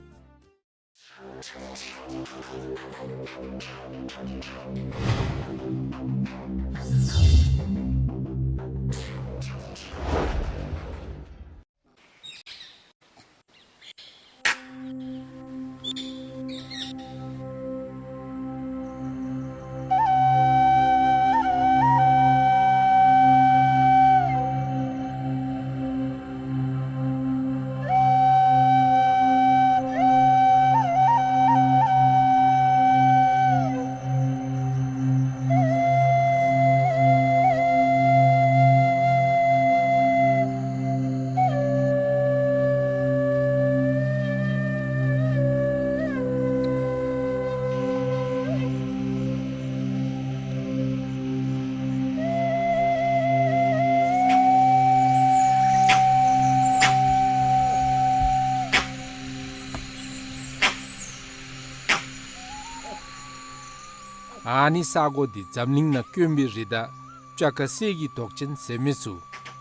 ཨ་ནི་ས་གོ་འདི་འཛམ་གླིང་ནང་དཀོན་པའི་རི་དྭགས་སྤྱ་ཀ་གསེར་གྱི་མདོག་ཅན་ཟེར་མི་ཚུ་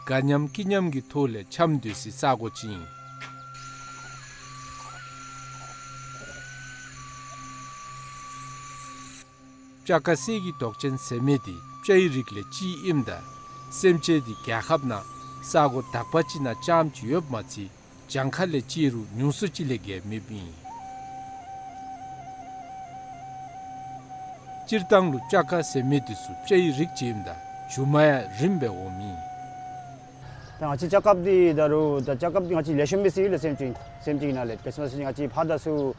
དགའ་ཉམས་སྐྱིད་ཉམས་ཀྱི་ཐོག་ལས་འཁྱམས་སྡོད་སའི་ས་གོ་ཅིག་ཨིན། སྤྱ་ཀ་གསེར་གྱི་མདོག་ཅན་ཟེར་མི་འདི་སྤྱའི་རིགས་ལས་གཅིག་ཨིནམ་ད་སེམས་ཅན་འདི་རྒྱལ་ཁབ་ནང་ས་གོ་དག་པ་ཅིག་ནང་རྐྱངམ་ཅིག་ཡོདཔ་མ་ཚད་གྱངས་ཁ་ལས་བཅད་རུང་ཉུང་སུ་ཅིག་ལས་བརྒལ་མེདཔ་ཨིན། སྤྱིར་བཏང་ལུ་སྤྱ་ཀ་ཟེར་མི་འདི་ཚུ་སྤྱའི་རིགས་ཅིག་ཨིནམ་ད་རྒྱུ་མ་ཡང་རིངམ་སྦེ་འོངམ་ཨིན། ད་ང་བཅས་སྤྱ་ཀ་འདི་ད་རུང་ད་སྤྱ་ཀ་འདི་ང་བཅས་ལེགས་ཤོམ་སྦེ་ཟེར་ཡོད་ལགས། སེམས་ཅན་སེམས་ཅན་གྱི་ནང་ལས་ཁྲིསི་མཱསི་ང་བཅས་ཕར་དང་ཚུར་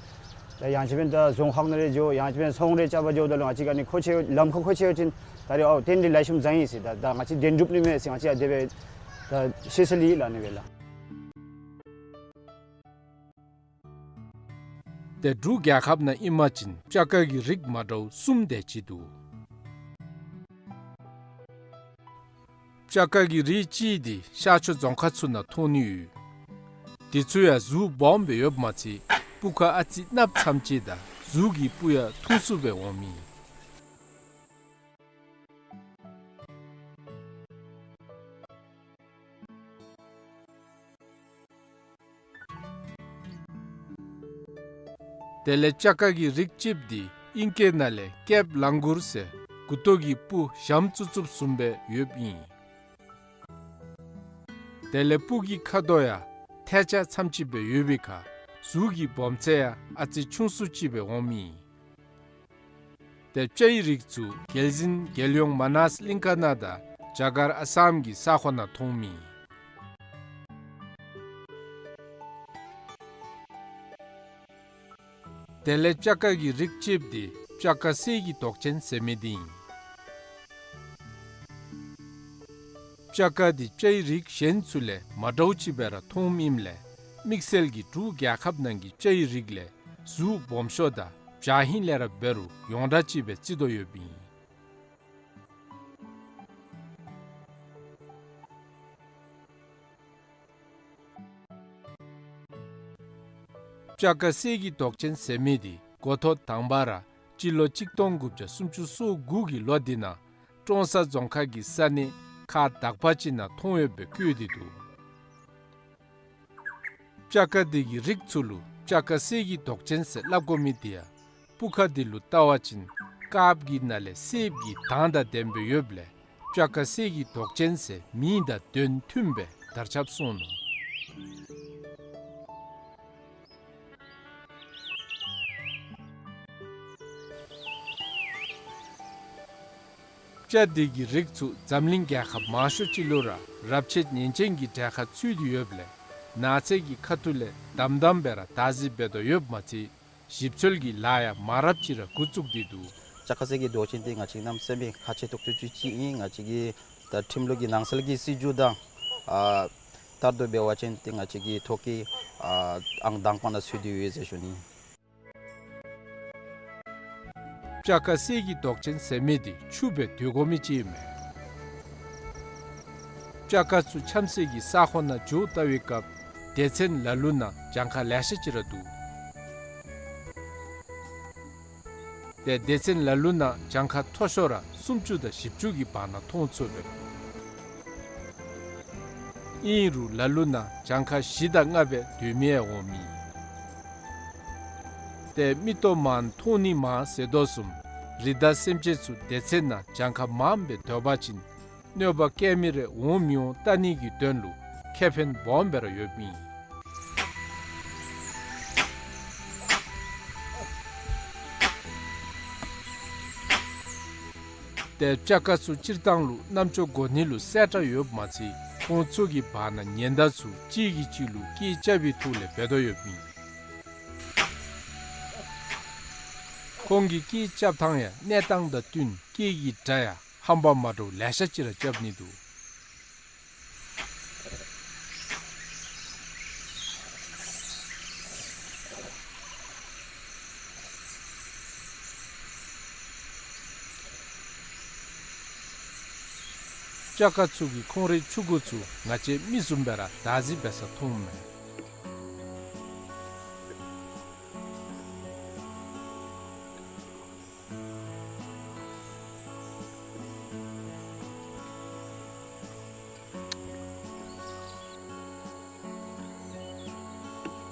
ད་ཡང་ཅིན་ད་རྫོང་ཁག་ནང་རེ་འགྱོ་ཡང་ཅིན་ཚོང་རེ་རྐྱབ་པར་འགྱོཝ་ད་ལུ་ང་བཅས་ཨ་ནི་མཁོ་ཆེ་ལམ་ཁར་མཁོ་ཆེ་ཡོད་ཅིན་ད་རེས་ཨའོ་རྟེན་འབྲེལ་ལེགས་ཤོམ་བཟང་ཡི་ཟེར་ད་ད་ང་བཅས་བདེན་གྲུབ་ནི་མས་ཟེར་ང་བཅས་ཨ་དེ་སྦེ་ད་ཤེས་སྲོལ་ཡོད་ལགས། ཨ་ནི་སྦེ་ལགས། ཏེ་འབྲུག་རྒྱལ་ཁབ་ནང་ཨིན་པ་ཅིན་སྤྱ་ཀ་གི་རིགས་མ་འདྲཝ་གསུམ་དེ་ཅིག་འདུག། སྤྱ་ཀ་གི་རིགས་གཅིག་འདི་ཤར་ཕྱོགས་རྫོང་ཁག་ཚུ་ནང་མཐོང་ནི་ཡོད། དེ་ཚུ་ཡང་གཟུགས་སྦོམ་སྦེ་ཡོདཔ་མ་ཚད་སྤུ་ཁ་ཨ་ཙི་གནགཔོ་ཙམ་ཅིག་དང་གཟུགས་ཀྱི་སྤུ་ཡང་ཐུང་སུ་སྦེ་འོངམ་ཨིན། དེ་ལས་སྤྱ་དཀར་གྱི་རིགས་གཅིགཔོ་འདི་ཨིང་སྐད་ནང་ལས་ཀེབ་ལང་གུར་ཟེར་མགུ་ཏོ་གི་སྤུ་ཞྭམོ་བཙུགས་བཙུགསཔ་བཟུམ་སྦེ་ཡོདཔ་ཨིན། དེ་ལས་སྤུ་གི་ཁ་དོག་ཡང་ཐལ་ཆ་ཙམ་ཅིག་སྦེ་ཡོད་པའི་ཁར་གཟུགས་ཀྱི་སྦོམ་ཚད་ཡང་ཨ་ཙི་ཆུང་སུ་ཅིག་སྦེ་འོངམ་ཨིན། དེ་སྤྱའི་རིགས་ཚུ་རྒྱལ་བཞིན་རྒྱལ་ཡོངས་མ་ནཱས་གླིང་ཁ་ནང་དང་རྒྱ་གར་ཨ་སམ་གྱི་ས་ཁོངས་ནང་མཐོངམ་ཨིན། དེ་ལས་སྤྱ་དཀར་གྱི་རིགས་གཅིགཔོ་འདི་སྤྱ་དཀར་གསེར་གྱི་མདོག་ཅན་ཟེར་མི་འདི་ཨིན། སྤྱ་དཀར་འདི་སྤྱའི་རིགས་གཞན་ཚུ་ལས་མ་འདྲཝ་ཅིག་སྦེ་ར་མཐོངམ་ཨིནམ་ལས་དམིགས་བསལ་གྱིས་འབྲུག་རྒྱལ་ཁབ་ནང་གི་སྤྱའི་རིགས་ལས་གཟུགས་སྦོམ་ཤོས་དང་བྱ་ཧིང་ལས་ར་འབད་རུང་ཡོངས་གྲགས་ཅིག་སྦེ་བརྩི་དོ་ཡོདཔ་ཨིན། སྤྱ་དཀར་གསེར་གྱི་མདོག་ཅན་ཟེར་མི་འདི་འགོ་ཐོག་དང་པ་ར་སྤྱི་ལོ་གཅིག་སྟོང་དགུ་བརྒྱ་སུམ་ཅུ་སོ་དགུ་གི་ལོ་འདི་ནང་ཀྲོང་གསར་རྫོང་ཁག་གི་ས་གནས་ཁག་དག་པ་ཅིག་ནང་མཐོང་ཡོདཔ་སྦེ་བཀོད་དེ་འདུག། སྤྱ་དཀར་འདི་གི་རིགས་ཚུ་ལུ་སྤྱ་དཀར་གསེར་གྱི་མདོག་ཅན་ཟེར་སླབ་དགོ་མི་འདི་ཡང་སྤུ་ཁ་འདི་ལུ་བལྟ་བ་ཅིན་དཀརཔོ་གི་ནང་ལས་སེརཔོ་གི་མདངས་དང་ལྡནམ་སྦེ་ཡོདཔ་ལས་སྤྱ་དཀར་གསེར་གྱི་མདོག་ཅན་ཟེར་མིང་དང་དོན་མཐུནམ་སྦེ་དར་ཁྱབ་སོང་ནུག། སྤྱ་འདི་གི་རིགས་ཚུ་འཛམ་གླིང་རྒྱལ་ཁབ་མང་ཤོས་ཅིག་ལུ་ར་རབས་ཆད་ཉེན་ཅན་གྱི་གྲས་ཁར་ཚུད་དེ་ཡོདཔ་ལས་ནགས་ཚལ་གྱི་ཁ་ཐུག་ལས་དམ་དམ་སྦེ་ར་བདག་འཛིན་འབད་དོ་ཡོདཔ་མ་ཚད་ཞིབ་འཚོལ་གྱི་ལཱ་ཡང་མང་རབས་ཅིག་ར་འགོ་བཙུགས་ཏེ་འདུག། སྤྱ་དཀར་གསེར་གྱི་མདོག་ཅན་འདི་ང་བཅས་གནམ་མེད་ས་མེད་ཁག་ཆེ་ཏོག་ཏོ་ཅིག་ཨིན། ང་བཅས་ཀྱི་ད་ཁྲིམས་ལུགས་ཀྱི་ནང་གསལ་གྱི་སྲིད་བྱུས་དང་ཨ་ལྟར་དུ་འབད་བ་ཅིན་ཏེ་ང་བཅས་ཀྱི་ཐོག་ཁར་ཨ་ཨང་དང་པ་ནང་ཚུད་དེ་ཡོད་ཟེར་ཞུ་ནི། སྤྱ་དཀར་གསེར་གྱི་མདོག་ཅན་ཟེར་མི་འདི་ཕྱུགཔོ་སྦེ་སྡོད་དགོ་མི་ཅིག་ཨིན་མས། སྤྱ་དཀར་ཚུ་འཁྱམ་སའི་གི་ས་ཁོངས་ནང་འགྱོ་བལྟ་བའི་སྐབས་སྡེ་ཚན་ལ་ལུ་ནང་གྱངས་ཁ་ལེ་ཤ་ཅིག་ར་འདུག། ཏེ་སྡེ་ཚན་ལ་ལུ་ནང་གྱངས་ཁ་མཐོ་ཤོས་ར་སུམ་ཅུ་དང་བཞི་བཅུ་གི་བར་ན་མཐོང་ཚུགས་པས། ཨིན་རུང་ལ་ལུ་ནང་གྱངས་ཁ་བཞི་དང་ལྔ་སྦེ་སྡོད་མི་ཡང་འོང་མི། ཏེ་མིག་ཏོ་མང་མཐོང་ནི་མང་ཟེར་དོ་བཟུམ་རི་དྭགས་སེམས་ཅན་ཚུ་སྡེ་ཚན་ནང་གྱངས་ཁ་མངམ་སྦེ་སྡོད་པ་ཅིན་གནོད་པ་བཀལ་མི་རེ་འོང་མི་འོང་བལྟ་ནི་གི་དོན་ལུ་ཁེ་ཕན་སྦོམ་སྦེ་ར་ཡོདཔ་ཨིན། ཏེ་སྤྱ་དཀར་ཚུ་སྤྱིར་བཏང་ལུ་རྣམ་ཅོ་གོ་ནི་ལུ་གསལ་དྲགས་ཡོདཔ་མ་ཚད་ཁོང་ཚུ་གི་བར་ན་ཉེན་བརྡ་ཚུ་གཅིག་གིས་གཅིག་ལུ་སྐད་རྐྱབ་པའི་ཐོག་ལས་འབད་དོ་ཡོདཔ་ཨིན། ཁོང་གི་སྐད་རྐྱབ་ཐངས་ཡང་གནས་སྟངས་དང་བསྟུན་སྐད་ཀྱི་སྒྲ་ཡང་ཧམ་པ་མ་འདྲཝ་ལེ་ཤ་ཅིག་ར་རྐྱབ་ནི་འདུག། སྤྱ་དཀར་ཚུ་གིས་ཁོང་རའི་ཕྱུ་གུ་ཚུ་ང་བཅས་མི་བཟུམ་སྦེ་ར་བདག་འཛིན་འབད་ས་མཐོངམ་མས།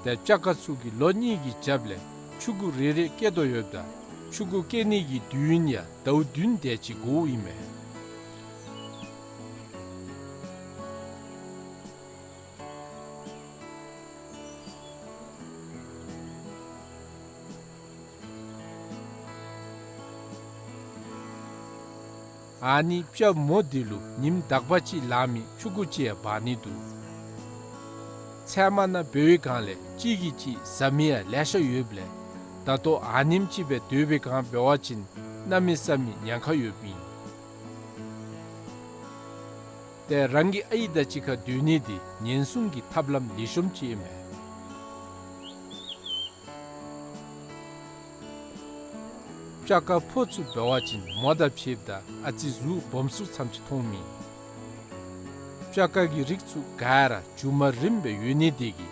ཏེ་སྤྱ་དཀར་ཚུ་གིས་ལོ་གཉིས་ཀྱི་རྒྱབ་ལས་ཕྱུ་གུ་རེ་རེ་སྐྱེ་དོ་ཡོདཔ་ད་ཕྱུ་གུ་སྐྱེ་ནི་གི་དུས་ཡུན་ཡང་ཟླཝ་བདུན་དེ་ཅིག་འགོརཝ་ཨིན་མས། ཨ་ནི་སྤྱ་མོ་འདི་ལུ་ཉིནམ་དག་པ་ཅིག་ལང་མི་ཕྱུ་གུ་ཅིག་ཡང་འབག་ནི་འདུག། ཚལ་མ་ནང་འབད་བའི་སྒང་ལས་གཅིག་གིས་གཅིག་ཟ་མི་ཡང་ལེ་ཤ་ཡོདཔ་ལས་ད་ལྟོ་ཨ་ནེམ་ཅིག་སྦེ་སྡོད་པའི་སྒང་འབད་བ་ཅིན་གནམ་མེད་ས་མེད་ཉེན་ཁ་ཡོདཔ་ཨིན། ཏེ་རང་གི་ཨའི་དང་གཅིག་ཁར་སྡོད་ནི་འདི་ཉེན་སྲུང་གི་ཐབས་ལམ་ལེགས་ཤོམ་ཅིག་ཨིན་མས། སྤྱ་དཀར་ཕོ་ཚུ་འབད་བ་ཅིན་མོ་དང་ཕྱདཔ་ད་ཨ་ཙི་གཟུགས་སྦོམ་སུ་ཙམ་ཅིག་མཐོང་མི། སྤྱ་དཀར་གྱི་རིགས་ཚུ་ག་ར་རྒྱུ་མ་རིངམ་སྦེ་ཡོད་ནི་དེ་གིས་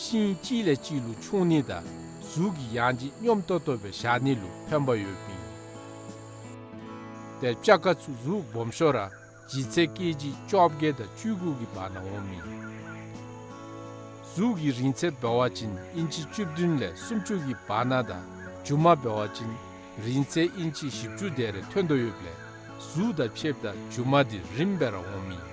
ཤིང་གཅིག་ལས་གཅིག་ལུ་མཆོང་ནི་དང་གཟུགས་ཀྱི་ཡང་ལྗིད་སྙོམས་ཏོག་ཏོ་སྦེ་བཞག་ནི་ལུ་ཕན་པ་ཡོདཔ་ཨིན། ཏེ་སྤྱ་དཀར་ཚུ་གཟུགས་སྦོམ་ཤོས་ར་ལྗིད་ཚད་ཀེ་ཇི་བཅོ་བརྒྱད་དང་བཅུ་དགུ་གི་བར་ན་འོང་མི། གཟུགས་ཀྱི་རིང་ཚད་འབད་བ་ཅིན་ཨིན་ཅི་བཅུ་བདུན་ལས་སུམ་ཅུ་གི་བར་ན་དང་མཇུག་མ་འབད་བ་ཅིན་རིང་ཚད་ཨིན་ཅི་བཞི་བཅུ་དེ་རེ་ཐོན་དོ་ཡོདཔ་ལས་གཟུགས་དང་ཕྱདཔ་ད་མཇུག་མ་འདི་རིངམ་སྦེ་ར་འོང་མི་ཨིན།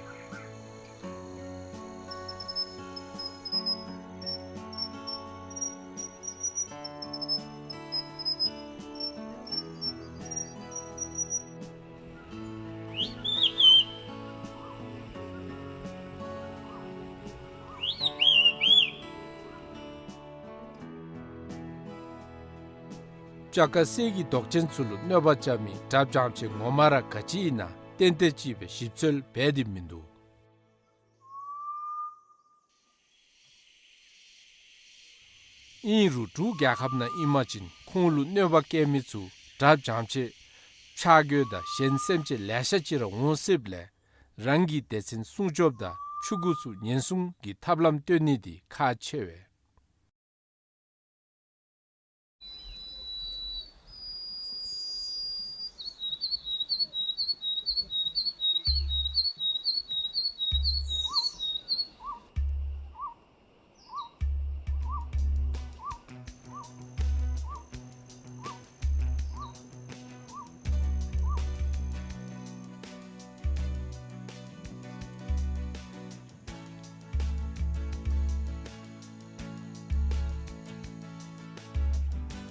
སྤྱ་དཀར་གསེར་གྱི་མདོག་ཅན་ཚུ་ལུ་གནོད་པ་རྐྱབ་མི་དགྲ་བྱང་ཆེ་ངོ་མ་ར་ག་ཅི་ཨིན་ན་ཏན་ཏན་ཅིག་སྦེ་ཞིབ་འཚོལ་འབད་དེ་མིན་འདུག། ཨིན་རུང་འབྲུག་རྒྱལ་ཁབ་ནང་ཨིན་པ་ཅིན་ཁོང་ལུ་གནོད་པ་བཀལ་མི་ཚུ་དགྲ་བྱང་ཆེ་ཆག་གོས་དང་གཞན་སེམས་ཅན་ལེ་ཤ་ཅིག་ར་འོང་སྲིདཔ་ལས་རང་གི་སྡེ་ཚན་སྲུང་སྐྱོབ་དང་ཕྲུ་གུ་ཚུ་ཉེན་སྲུང་གི་ཐབས་ལམ་སྟོན་ནི་འདི་ཁག་ཆེ་བས།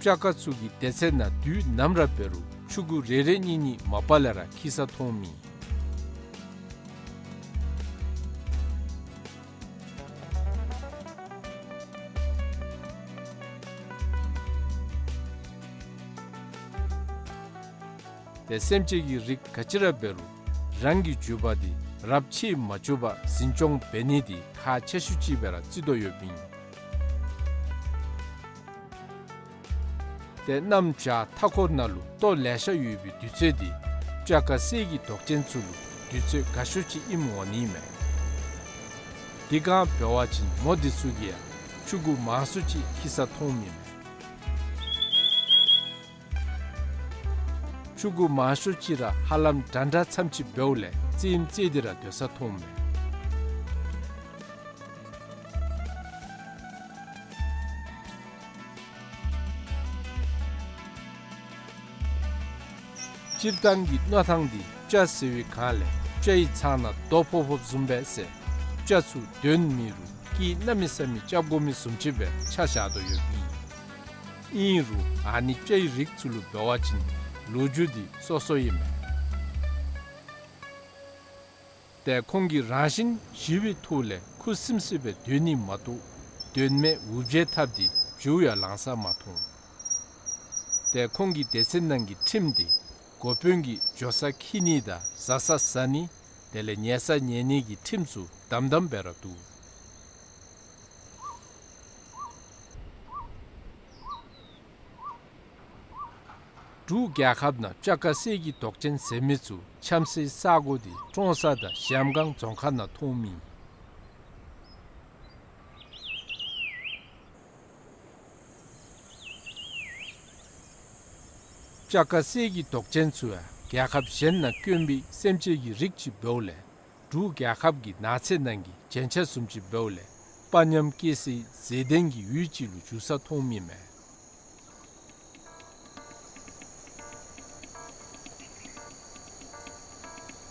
སྤྱ་དཀར་ཚུ་གི་སྡེ་ཚན་ནང་དུས་ནམ་ར་འབད་རུང་ཕྲུ་གུ་རེ་རེ་གཉིས་གཉིས་མ་པ་ལས་ར་འཁྱིད་ས་མཐོང་མི། ཏེ་སེམས་ཅན་གྱི་རིགས་ག་ཅི་ར་འབད་རུང་རང་གི་རྒྱུད་པ་འདི་རབས་ཕྱིས་མ་བྱུང་པར་འཛིན་སྐྱོང་འབད་ནི་འདི་ཁག་ཆེ་ཤོས་ཅིག་སྦེ་ར་བརྩི་དོ་ཡོདཔ་ཨིན། ཏེ་གནམ་བྱཱར་མཐའ་འཁོར་ནང་ལུ་ལྟོ་ལེ་ཤ་ཡོད་པའི་དུས་ཚོད་འདི་སྤྱ་དཀར་གསེར་གྱི་མདོག་ཅན་ཚུ་ལུ་དུས་ཚོད་དགའ་ཤོས་ཅིག་ཨིནམ་འོང་ནི་མས། དེ་སྒང་འབད་བ་ཅིན་མོ་འདི་ཚུ་གིས་ཡང་ཕྲུ་གུ་མང་སུ་ཅིག་འཁྱིད་ས་མཐོངམ་ཨིན་མས། ཕྲུ་གུ་མང་ཤོས་ཅིག་ར་ཧ་ལམ་འདྲ་འདྲ་ཙམ་ཅིག་འབདཝ་ལས་རྩེདམོ་རྩེ་སྟེ་ར་སྡོད་ས་མཐོངམ་མས། སྤྱིར་བཏང་གི་མནོ་ཐངས་འདི་སྤྱ་ཟེར་བའི་སྒང་ལས་སྤྱའི་ཚང་ནང་རྡོ་ཕོག་ཕོགཔ་བཟུམ་སྦེ་ཟེར་སྤྱ་ཚུ་འདོན་མི་རུང་སྐད་གནམ་མེད་ས་མེད་རྐྱབ་དགོ་མི་བཟུམ་ཅིག་སྦེ་ཆ་བཞག་དོ་ཡོདཔ་ཨིན། ཨིན་རུང་ཨ་ནི་སྤྱའི་རིགས་ཚུ་ལུ་འབད་བ་ཅིན་ལོ་རྒྱུས་འདི་སོ་སོ་ཨིན་མས། ཏེ་ཁོང་གིས་རང་བཞིན་ཞི་བའི་ཐོག་ལས་ཁུ་སིམ་སིམ་སྦེ་སྡོད་ནི་མ་གཏོགས་དོན་མེད་འུར་བྱེལ་འཐབ་སྟེ་རྒྱུ་ཡང་ལང་ས་མ་མཐོང་། ཏེ་ཁོང་གི་སྡེ་ཚན་ནང་གི་ཁྲིམས་འདི་འགོ་དཔོན་གྱིས་འགྱོ་ས་འཁྱིད་ནི་དང་བཟའ་ས་བཟའ་ནི་དེ་ལས་ཉལ་ས་ཉལ་ནི་གི་ཁྲིམས་ཚུ་དམ་དམ་སྦེ་ར་འདུག། འབྲུག་རྒྱལ་ཁབ་ནང་སྤྱ་དཀར་གསེར་གྱི་མདོག་ཅན་ཟེར་མི་ཚུ་འཁྱམ་སའི་ས་གོ་འདི་ཀྲོང་གསར་དང་གཞལམ་སྒང་རྫོང་ཁག་ནང་མཐོངམ་ཨིན། སྤྱ་དཀར་གསེར་གྱི་མདོག་ཅན་ཚུ་ཡང་རྒྱལ་ཁབ་གཞན་ནང་དཀོན་པའི་སེམས་ཅན་གྱི་རིགས་ཅིག་འབདཝ་ལས་འབྲུག་རྒྱལ་ཁབ་ཀྱི་ནགས་ཚལ་ནང་གི་རྒྱན་ཆ་བཟུམ་ཅིག་འབདཝ་ལས་དཔའ་ཉམས་སྐྱེ་སའི་མཛེས་ལྡན་གྱི་ཡུལ་ཅིག་ལུ་འགྱུར་ས་མཐོངམ་ཨིན་མས།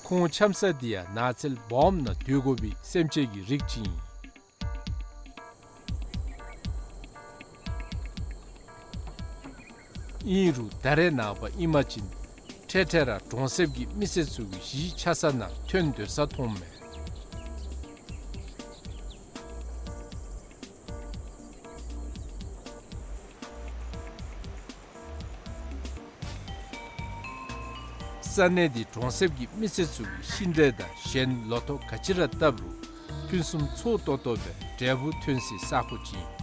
ཁོང་འཁྱམ་ས་འདི་ཡང་ནགས་ཚལ་སྦོམ་ནང་སྡོད་དགོ་པའི་སེམས་ཅན་གྱི་རིགས་ཅིག་ཨིན། ཨིན་རུང་ད་རེས་ནངས་པ་ཨིན་པ་ཅིན་འཕྲལ་འཕྲལ་ར་གྲོང་གསེབ་ཀྱི་མི་སེར་ཚུ་གིས་གཞིས་ཆགས་ས་ནང་ཐོན་སྡོད་ས་མཐོངམ་མས། ས་གནས་འདི་གྲོང་གསེབ་ཀྱི་མི་སེར་ཚུ་གིས་ཤིང་འབྲས་དང་གཞན་ལོ་ཐོག་ག་ཅི་ར་བཏབ་རུང་ཕུན་སུམ་ཚོགས་ཏོག་ཏོ་སྦེ་འབྲས་བུ་ཐོན་སའི་ས་གོ་ཅིག་ཨིན།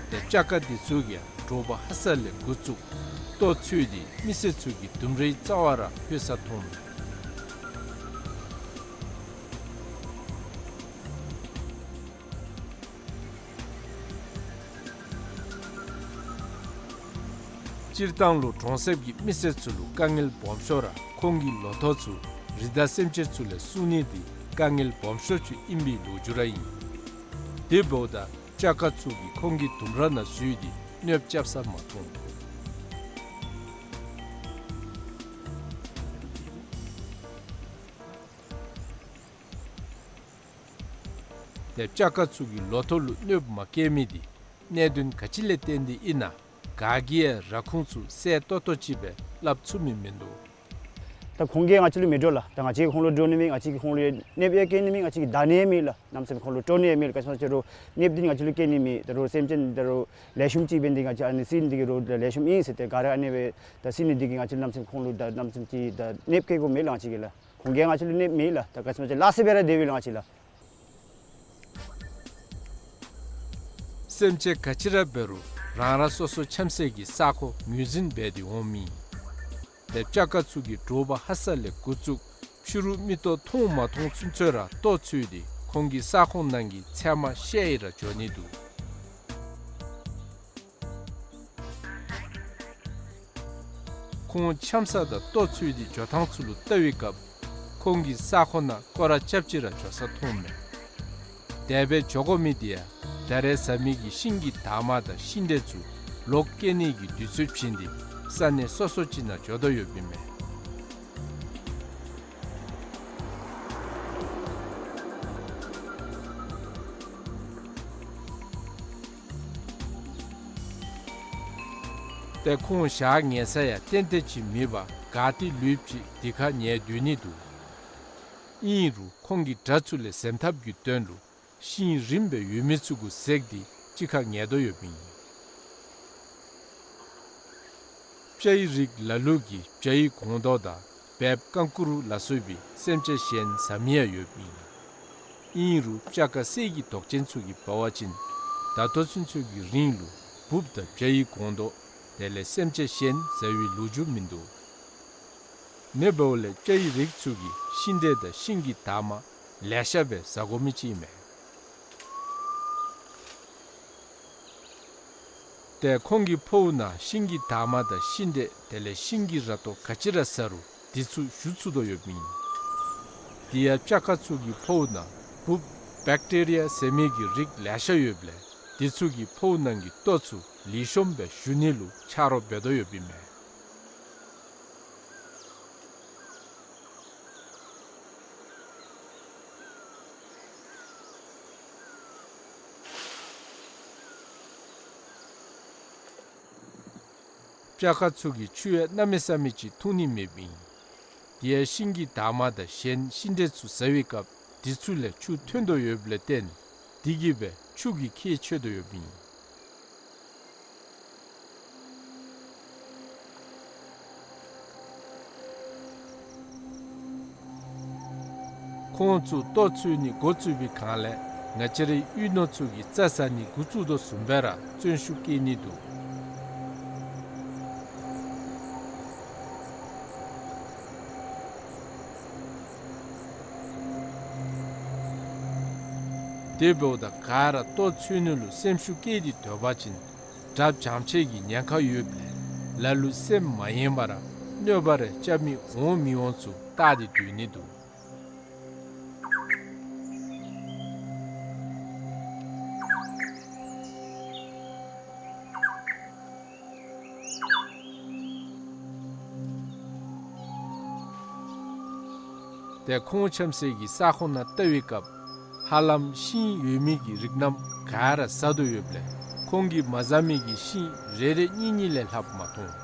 ཏེ་སྤྱ་དཀར་འདི་ཚུ་གིས་དྲོ་པ་ཧ་སག་ལས་འགོ་བཙུགས་ལྟོ་འཚོལ་ཏེ་མི་སེར་ཚུ་གི་ལྡུམ་རའི་རྩ་བར་ལྷོད་ས་མཐོངམ་མས། སྤྱིར་བཏང་ལུ་གྲོང་གསེབ་ཀྱི་མི་སེར་ཚུ་ལུ་དཀའ་ངལ་སྦོམ་ཤོས་ར་ཁོང་གི་ལོ་ཐོག་ཚུ་རི་དྭགས་སེམས་ཅན་ཚུ་ལས་སྲུང་ནི་འདི་དཀའ་ངལ་སྦོམ་ཤོས་ཅིག་ཨིན་པའི་ལོ་རྒྱུས་ར་ཨིན། དེ་འབདཝ་ད་སྤྱ་ཁ་ཚུ་གིས་ཁོང་གི་ལྡུམ་ར་ནང་འཛུལ་ཏེ་གནོདཔ་རྐྱབ་ས་མ་མཐོང་། ཏེ་སྤྱ་ཁ་ཚུ་གིས་ལོ་ཐོག་ལུ་གནོདཔ་མ་བཀལ་མི་འདི་གནད་དོན་ག་ཅི་ལས་བརྟེན་ཏེ་ཨིན་ན་ག་གིས་ཡང་ར་ཁུངས་ཚུ་གསལ་ཏོག་ཏོ་ཅིག་སྦེ་སླབ་ཚུགས་མི་མིན་འདུག། ད་ཁོང་གིས་ང་བཅས་ལུ་མི་འདྲོག་ལགས། ད་ང་བཅས་ཀྱིས་ཁོང་ལུ་འདྲོག་ནི་མེད། ང་བཅས་ཀྱིས་ཁོང་ལུ་གནོདཔ་ཡང་བཀལ་ནི་མེད། ང་བཅས་ཀྱིས་བརྡ་ནི་ཡང་མེད་ལགས། གནམ་མེད་ས་མེད་ཁོང་ལུ་དཀྲོག་ནི་ཡང་མེད་ལགས། ག་ཅི་སྨོ་ཟེར་རུང་གནོདཔ་འདི་ང་བཅས་ལུ་བཀལ་ནི་མེད། ད་རུང་སེམས་ཅན་ད་རུང་ལེགས་ཤོམ་ཅིག་འབད་ནི་འདི་ང་བཅས་ཨ་ནི་བསད་ནི་འདི་གིས་རུང་ལེགས་ཤོམ་ཨིན་ཟེར་ཏེ་ག་ར་ཨ་ནི་སྦེ་ད་བསད་ནི་འདི་གིས་ང་བཅས་གནམ་མེད་ས་མེད་ཁོང་ལུ་ད་གནམ་མེད་ས་མེད་ཅིག་ད་གནོདཔ་བཀལ་དགོཔ་མེད་ལགས། ང་བཅས་ཀྱིས་ལགས། ཁོང་གིས་ང་བཅས་ལུ་གནོདཔ་མེད་ལགས། ད་ག་ཅི་སྨོ་ཟེར་ལགས་ཟེར་སྦེ་ར་སྡོད་པས་ལགས་ང་བཅས་ལགས། སེམས་ཅན་ག་ཅི་ར་འབད་རུང་རང་རང་སོ་སོ་འཁྱམ་སའི་གི་ས་ཁོངས་ངོས་འཛིན་འབད་དེ་འོང་མི་ཨིན། ཏེ་སྤྱ་ཁ་ཚུ་གིས་དྲོ་པ་ཧ་སག་ལས་འགོ་བཙུགས་ཕྱི་རུ་མིག་ཏོ་མཐོང་མ་མཐོང་ཚུན་ཚོད་ར་ལྟོ་འཚོལ་ཏེ་ཁོང་གི་ས་ཁོངས་ནང་གི་ཚལ་མ་བཤལ་ཡི་ར་འགྱོ་ནི་འདུག། ཁོང་འཁྱམ་ས་དང་ལྟོ་འཚོལ་ཏེ་འགྱོ་ཐངས་ཚུ་ལུ་བལྟ་བའི་སྐབས་ཁོང་གི་ས་ཁོངས་ནང་སྐོར་ར་རྐྱབ་ཅིག་ར་འགྱོ་ས་མཐོངམ་མས། དེ་སྦེ་འགྱོ་དགོ་མི་འདི་ཡང་ད་རེས་བཟའ་མི་གི་ཤིང་གི་འདབ་མ་དང་ཤིང་འབྲས་ཚུ་ལོག་སྐྱེ་ནི་གི་དུས་ཚོད་བྱིན་ཏེ་ས་གནས་སོ་སོ་ཅིག་ནང་འགྱོ་དོ་ཡོདཔ་ཨིན་མས། ཏེ་ཁོང་ཞག་ཉལ་ས་ཡང་ཏན་ཏན་ཅིག་མེད་པར་ག་ཏེ་ལུསཔ་ཅིག་དེ་ཁར་ཉལ་སྡོད་ནི་འདུག། ཨིན་རུང་ཁོང་གིས་དགྲ་ཚུ་ལས་འཛེམ་ཐབས་ཀྱི་དོན་ལུ་ཤིང་རིངམ་སྦེ་ཡོད་མི་ཚུ་གུ་འཛེགས་ཏེ་གཅིག་ཁར་ཉལ་དོ་ཡོདཔ་ཨིན། སྤྱ་ཡི་རིགས་ལ་ལུ་གིས་བྱ་ཡི་སྒོང་རྡོག་དང་སྦལཔ་རྐང་བཀུར་ལ་སོགས་པའི་སེམས་ཅན་གཞན་བཟའ་མི་ཡང་ཡོདཔ་ཨིན། ཨིན་རུང་སྤྱ་ཁ་གསེར་གྱི་མདོག་ཅན་ཚུ་གིས་འབད་བ་ཅིན་ད་ལྟོ་ཚུན་ཚོད་ཀྱི་རིང་ལུ་འབུཔ་དང་བྱ་ཡི་སྒོང་རྡོག་དེ་ལས་སེམས་ཅན་གཞན་བཟའ་བའི་ལོ་རྒྱུས་མིན་འདུག། ཨ་ནི་འབདཝ་ལས་སྤྱ་ཡི་རིགས་ཚུ་གིས་ཤིང་འབྲས་དང་ཤིང་གི་འདབ་མ་ལེ་ཤ་སྦེ་བཟའ་དགོ་མི་ཅིག་ཨིན་མས། ཏེ་ཁོང་གི་ཕོཝ་ནང་ཤིང་གི་འདབ་མ་དང་ཤིང་འབྲས་དེ་ལས་ཤིང་གི་ར་ཏོ་ག་ཅི་ར་བཟའ་རུང་དེ་ཚུ་ཞུ་ཚུགས་དོ་ཡོདཔ་ཨིན། དེ་ཡང་སྤྱ་ཁ་ཚུ་གི་ཕོཝ་ནང་འབུཔ་བེཀ་ཊི་རི་ཡ་ཟེར་མི་གི་རིགས་ལེ་ཤ་ཡོདཔ་ལས་དེ་ཚུ་གིས་ཕོཝ་ནང་གི་ལྟོ་ཚུ་ལེགས་ཤོམ་སྦེ་ཞུ་ནི་ལུ་ཆ་རོགས་འབད་དོ་ཡོདཔ་ཨིན་མས། སྤྱ་ཁ་ཚུ་གིས་ཆུ་ཡང་གནམ་མེད་ས་མེད་ཅིག་འཐུང་ནི་མེདཔ་ཨིན། དེ་ཡང་ཤིང་གི་འདབ་མ་དང་གཞན་ཤིང་འབྲས་ཚུ་བཟའ་བའི་སྐབས་དེ་ཚུ་ལས་ཆུ་ཐོན་དོ་ཡོདཔ་ལས་བརྟེན་དེ་གིས་སྦེ་ཆུ་གིས་ཁྱད་ཆོད་དོ་ཡོདཔ་ཨིན། ཁོང་ཚུ་ལྟོ་འཚོལ་ནི་འགོ་བཙུགས་པའི་སྒང་ལས་ང་བཅས་རའི་གཡུས་ནོར་ཚུ་གིས་རྩྭ་ཟ་ནི་འགོ་བཙུགས་དོ་བཟུམ་སྦེ་ར་བརྩོན་ཤུགས་བསྐྱེད་ནི་འདུག། དེ་འབདཝ་ད་ག་ར་ལྟོ་འཚོལ་ནི་ལུ་སེམས་ཤུགས་བསྐྱེད་དེ་སྡོད་པ་ཅིན་དགྲ་བྱམས་ཆེ་གི་ཉེན་ཁ་ཡོདཔ་ལས་ལ་ལུ་སེམས་མ་ཡེངས་པར་གནོད་པ་རེ་རྐྱབ་མི་འོང་མི་འོང་ཚུ་བལྟ་སྟེ་སྡོད་ནི་འདུག། ཏེ་ཁོང་འཁྱམ་སའི་གི་ས་ཁོངས་ནང་བལྟ་བའི་སྐབས་ཧ་ལམ་ཤིང་ཡོད་མི་གི་རིགས་རྣམས་ག་ར་བཟའ་དོ་ཡོདཔ་ལས་ཁོང་གིས་མ་བཟའ་མི་གི་ཤིང་རེ་རེ་གཉིས་གཉིས་ལས་ལྷགཔ་མ་མཐོང་།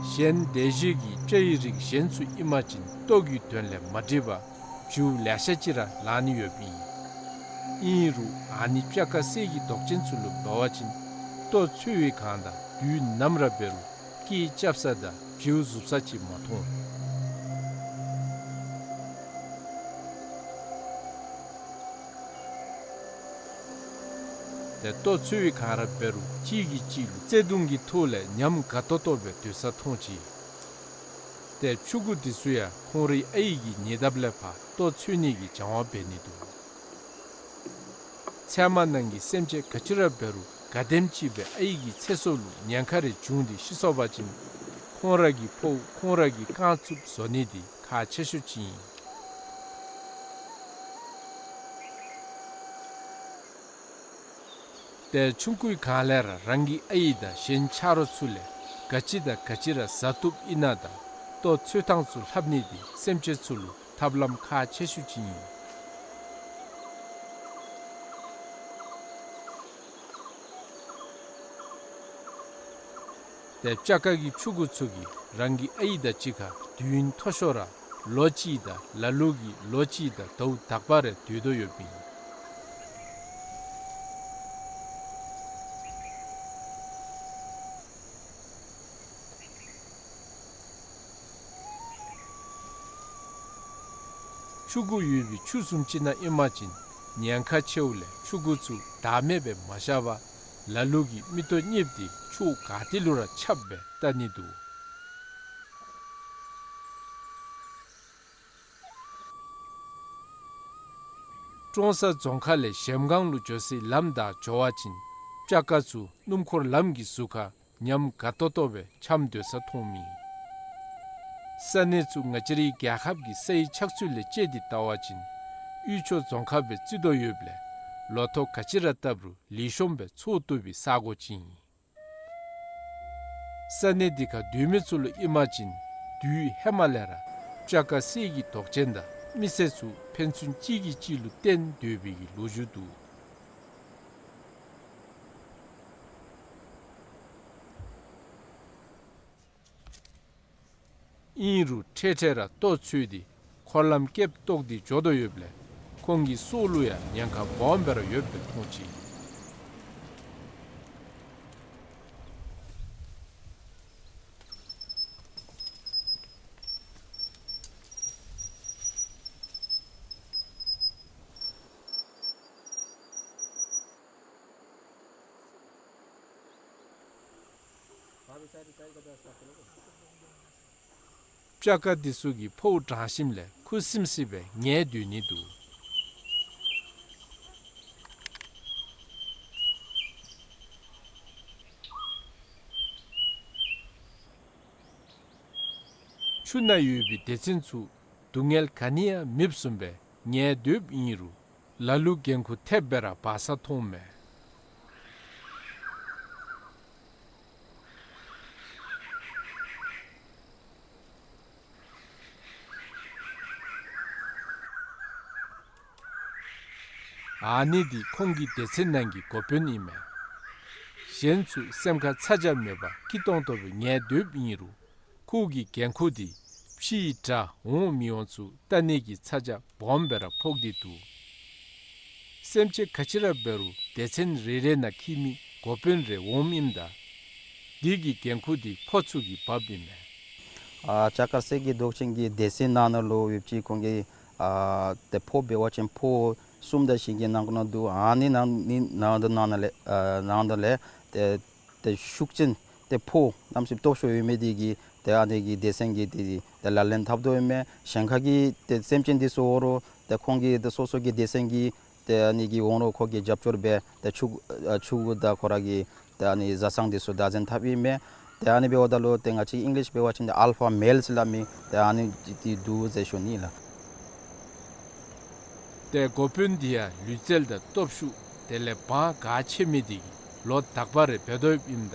གཞན་དེ་བཞིན་གྱི་སྤྱ་ཡི་རིགས་གཞན་ཚུ་ཨིན་པ་ཅིན་ལྟོ་གི་དོན་ལས་མ་འགྲིག་པར་བྱིའུ་ལེ་ཤ་ཅིག་ར་ལང་ནི་ཡོདཔ་ཨིན། ཨིན་རུང་ཨ་ནི་སྤྱ་ཁ་གསེར་གྱི་མདོག་ཅན་ཚུ་ལུ་འབད་བ་ཅིན་ལྟོ་འཚོལ་བའི་སྒང་དང་དུས་ནམ་ར་འབད་རུང་སྐད་རྐྱབ་ས་དང་བྱིའུ་ཟུག་ས་ཅིག་མ་མཐོང་། ཏེ་ལྟོ་འཚོལ་བའི་སྒང་ར་འབད་རུང་གཅིག་གིས་གཅིག་ལུ་བརྩེ་གདུང་གི་ཐོག་ལས་ཉམས་དགའ་ཏོག་ཏོ་སྦེ་སྡོད་ས་མཐོང་ཅི། ཏེ་ཕྱུ་གུ་འདི་ཚུ་ཡང་ཁོང་རའི་ཨའི་གི་ཉེ་འདབས་ལས་ཕར་ལྟོ་འཚོལ་ནི་གི་སྦྱང་བ་འབད་ནི་འདུག། ཚལ་མ་ནང་གི་སེམས་ཅན་ག་ཅི་ར་འབད་རུང་ག་དེམ་ཅིག་སྦེ་ཨའི་གི་ཚེ་སྲོག་ལུ་ཉེན་ཁ་རེ་བྱུང་སྟེ་ཤི་སོང་པ་ཅིན་ཁོང་ར་གི་ཕོཝ་ཁོང་ར་གིས་རྐང་བཙུགས་བཟོ་ནི་འདི་ཁག་ཆེ་ཤོས་ཅིག་ཨིན། ཏེ་ཆུང་ཀུའི་སྒང་ལས་ར་རང་གི་ཨའི་དང་གཞན་ཆ་རོགས་ཚུ་ལས་ག་ཅི་དང་ག་ཅི་ར་བཟའ་བཏུབ་ཨིན་ན་དང་ལྟོ་འཚོལ་ཐངས་ཚུ་ལྷབ་ནི་འདི་སེམས་ཅན་ཚུ་ལུ་ཐབས་ལམ་ཁག་ཆེ་ཤོས་ཅིག་ཨིན། ཏེ་སྤྱ་དཀར་གྱི་ཕྱུ་གུ་ཚུ་གིས་རང་གི་ཨའི་དང་གཅིག་ཁར་དུས་ཡུན་མཐོ་ཤོས་ར་ལོ་གཅིག་དང་ལ་ལུ་གིས་ལོ་གཅིག་དང་ཟླཝ་དག་པ་རེ་སྡོད་དོ་ཡོདཔ་ཨིན། ཕྱུ་གུ་ཡོད་པའི་ཆུ་བཟུམ་ཅིག་ནང་ཨིན་པ་ཅིན་ཉེན་ཁ་ཆེཝ་ལས་ཕྱུ་གུ་ཚུ་བདག་མེད་སྦེ་མ་བཞག་པར་ལ་ལུ་གིས་མིག་ཏོ་གཉིསཔ་འདི་ཕྱོགས་ག་ཏེ་ལུ་ར་ཁྱབ་སྦེ་བལྟ་ནི་འདུག། ཀྲོང་གསར་རྫོང་ཁག་ལས་གཞལམ་སྒང་ལུ་འགྱོ་སའི་ལམ་བདའ་འགྱོ་བ་ཅིན་སྤྱ་དཀར་ཚུ་སྣུམ་འཁོར་ལམ་གྱི་ཟུར་ཁར་ཉམས་དགའ་ཏོག་ཏོ་སྦེ་འཁྱམས་སྡོད་ས་མཐོངམ་ཨིན། ས་གནས་ཚུ་ང་བཅས་རའི་རྒྱལ་ཁབ་ཀྱི་སའི་ཆགས་ཚུལ་ལས་དཔྱད་དེ་བལྟ་བ་ཅིན་དབུས་ཕྱོགས་རྫོང་ཁག་སྦེ་བརྩི་དོ་ཡོདཔ་ལས་ལོ་ཐོག་ག་ཅི་ར་བཏབ་རུང་ལེགས་ཤོམ་སྦེ་འཚོ་བཏུབ་པའི་ས་གོ་ཅིག་ཨིན། ས་གནས་འདི་ཁར་སྡོད་མི་ཚུ་ལུ་ཨིན་པ་ཅིན་དུས་ཧེ་མ་ལས་ར་སྤྱ་དཀར་གསེར་གྱི་མདོག་ཅན་དང་མི་སེར་ཚུ་ཕན་ཚུན་གཅིག་གིས་གཅིག་ལུ་བརྟེན་སྡོད་པའི་གི་ལོ་རྒྱུས་འདུག། ཨིན་རུང་འཕྲལ་འཕྲལ་ར་ལྟོ་འཚོལ་ཏེ་འཁོར་ལམ་བཀལ་བཏོག་སྟེ་འགྱོ་དོ་ཡོདཔ་ལས་ཁོང་གི་སྲོག་ལུ་ཡང་ཉེན་ཁ་སྦོམ་སྦེ་ར་ཡོདཔ་སྦེ་མཐོང་ཅི། སྤྱ་དཀར་འདི་ཚུ་གིས་ཕོཝ་དྲང་ཞིནམ་ལས་ཁུ་སིམ་སིམ་སྦེ་ཉལ་སྡོད་ནི་འདུག། ཆུ་ནང་ཡོད་པའི་སྡེ་ཚན་ཚུ་སྡུག་བསྔལ་ག་ནི་ཡང་མེདཔ་བཟུམ་སྦེ་ཉལ་སྡོདཔ་ཨིན་རུང་ལ་ལུ་འགན་ཁུར་ཐེབས་སྦེ་ར་འབག་ས་མཐོངམ་མས། ཨ་ནི་འདི་ཁོང་གི་སྡེ་ཚན་ནང་གི་འགོ་དཔོན་ཨིན་མས། གཞན་ཚུ་སེམས་ཁར་ཚ་གྱང་མེད་པར་སྐྱིད་ཏོང་ཏོ་སྦེ་ཉལ་སྡོདཔ་ཨིན་རུང་ཁོ་གི་འགན་ཁུར་འདི་ཕྱིའི་དགྲ་འོང་མི་འོང་ཚུ་བལྟ་ནི་གི་ཚ་གྱང་སྦོམ་སྦེ་ར་ཕོག་སྟེ་འདུག། སེམས་ཅན་ག་ཅི་ར་འབད་རུང་སྡེ་ཚན་རེ་རེ་ནང་འཁྱིད་མི་འགོ་དཔོན་རེ་འོངམ་ཨིནམ་ད་འདི་གི་འགན་ཁུར་འདི་ཁོ་ཚུ་གིས་འབགཔ་ཨིན་མས། ཨ་སྤྱ་དཀར་གསེར་གྱི་མདོག་ཅན་གྱི་སྡེ་ཚན་ནང་ན་ལུ་ཡོདཔ་ཅིག་ཁོང་གི་ཨ་ཏེ་ཕོཝ་འབད་བ་ཅིན་ཕོཝ་གསུམ་དང་བཞི་གི་ནང་འཁོད་ན་འདུག། ཨ་ནི་ནང་ནི་ནང་དོ་ནང་ན་ལས་ཨ་ནང་དོ་ལས་ཏེ་ཏེ་ཤུགས་ཅན་ཏེ་ཕོཝ་གནམ་མེད་ས་མེད་སྟོབས་ཤུགས་ཡོད་མི་འདི་གིས་ཏེ་ཨ་ནི་གི་སྡེ་ཚན་གྱི་ཏེ་ཏེ་ལག་ལེན་འཐབ་དོ་ཡོད་མས། གཞན་ཁ་གི་ཏེ་སེམས་ཅན་འདི་ཚུ་འོང་རུང་ཏེ་ཁོང་གི་ཏེ་སོ་སོ་གི་སྡེ་ཚན་གྱི་ཏེ་ཨ་ནི་གི་འོང་རུང་ཁོ་གིས་རྒྱབ་སྐྱོར་འབད་ཏེ་ཕྱུ་ཨ་ཕྱུ་གུ་དང་ཁོ་ར་གི་ཏེ་ཨ་ནི་བཟའ་ཚང་འདི་ཚུ་བདག་འཛིན་འཐབ་ཨིན་མས། ཏེ་ཨ་ནི་འབདཝ་ད་ལུ་ཏེ་ང་བཅས་ཨིང་ལིཤ་འབད་བ་ཅིན་ཏེ་ཨལ་ཕ་མེལ་ཟེར་སླབ་མི་ཏེ་ཨ་ནི་འདི་འདུག་ཟེར་ཞུ་ནི་ལགས། ཏེ་འགོ་དཔོན་འདི་ཡང་ལུས་རྩལ་དང་སྟོབས་ཤུགས་དེ་ལས་དབང་ག་ཆེ་མི་འདི་གིས་ལོ་དག་པ་རེ་འབད་དོ་ཡོདཔ་ཨིནམ་ད་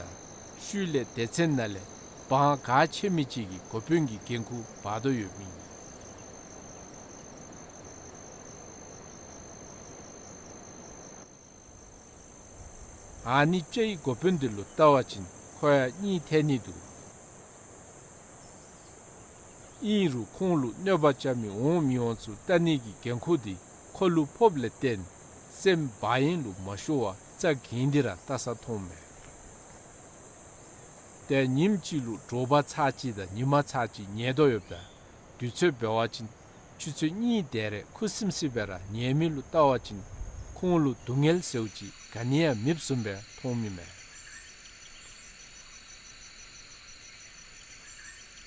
ཤུལ་ལས་སྡེ་ཚན་ནང་ལས་དབང་ག་ཆེ་མི་ཅིག་གིས་འགོ་དཔོན་གྱི་འགན་ཁུར་འབག་དོ་ཡོདཔ་ཨིན། ཨ་ནི་སྤྱའི་འགོ་དཔོན་འདི་ལུ་བལྟ་བ་ཅིན་ཁོ་ཡང་གཉིད་ཐལ་ནི་འདུག། ཨིན་རུང་ཁོང་ལུ་གནོད་པ་རྐྱབ་མི་འོང་མི་འོང་ཚུ་བལྟ་ནི་གི་འགན་ཁུར་འདི་ཁོ་ལུ་ཕོགཔ་ལས་བརྟེན་སེམས་བག་གཡེང་ལུ་མ་ཤོར་བར་རྩ་འགེངས་ཏེ་ར་བལྟ་ས་མཐོངམ་མས། ཏེ་ཉིནམ་གཅིག་ལུ་དྲོ་པ་ཚར་གཅིག་དང་ཉིན་མ་ཚར་གཅིག་ཉལ་དོ་ཡོདཔ་ད་དུས་ཚོད་འབད་བ་ཅིན་ཆུ་ཚོད་གཉིས་དེ་རེ་ཁུ་སིམ་སིམ་སྦེ་ར་ཉལ་མི་ལུ་བལྟ་བ་ཅིན་ཁོང་ལུ་སྡུག་བསྔལ་ཟེརཝ་ཅིག་ག་ནི་ཡང་མེདཔ་བཟུམ་སྦེ་མཐོངམ་ཨིན་མས།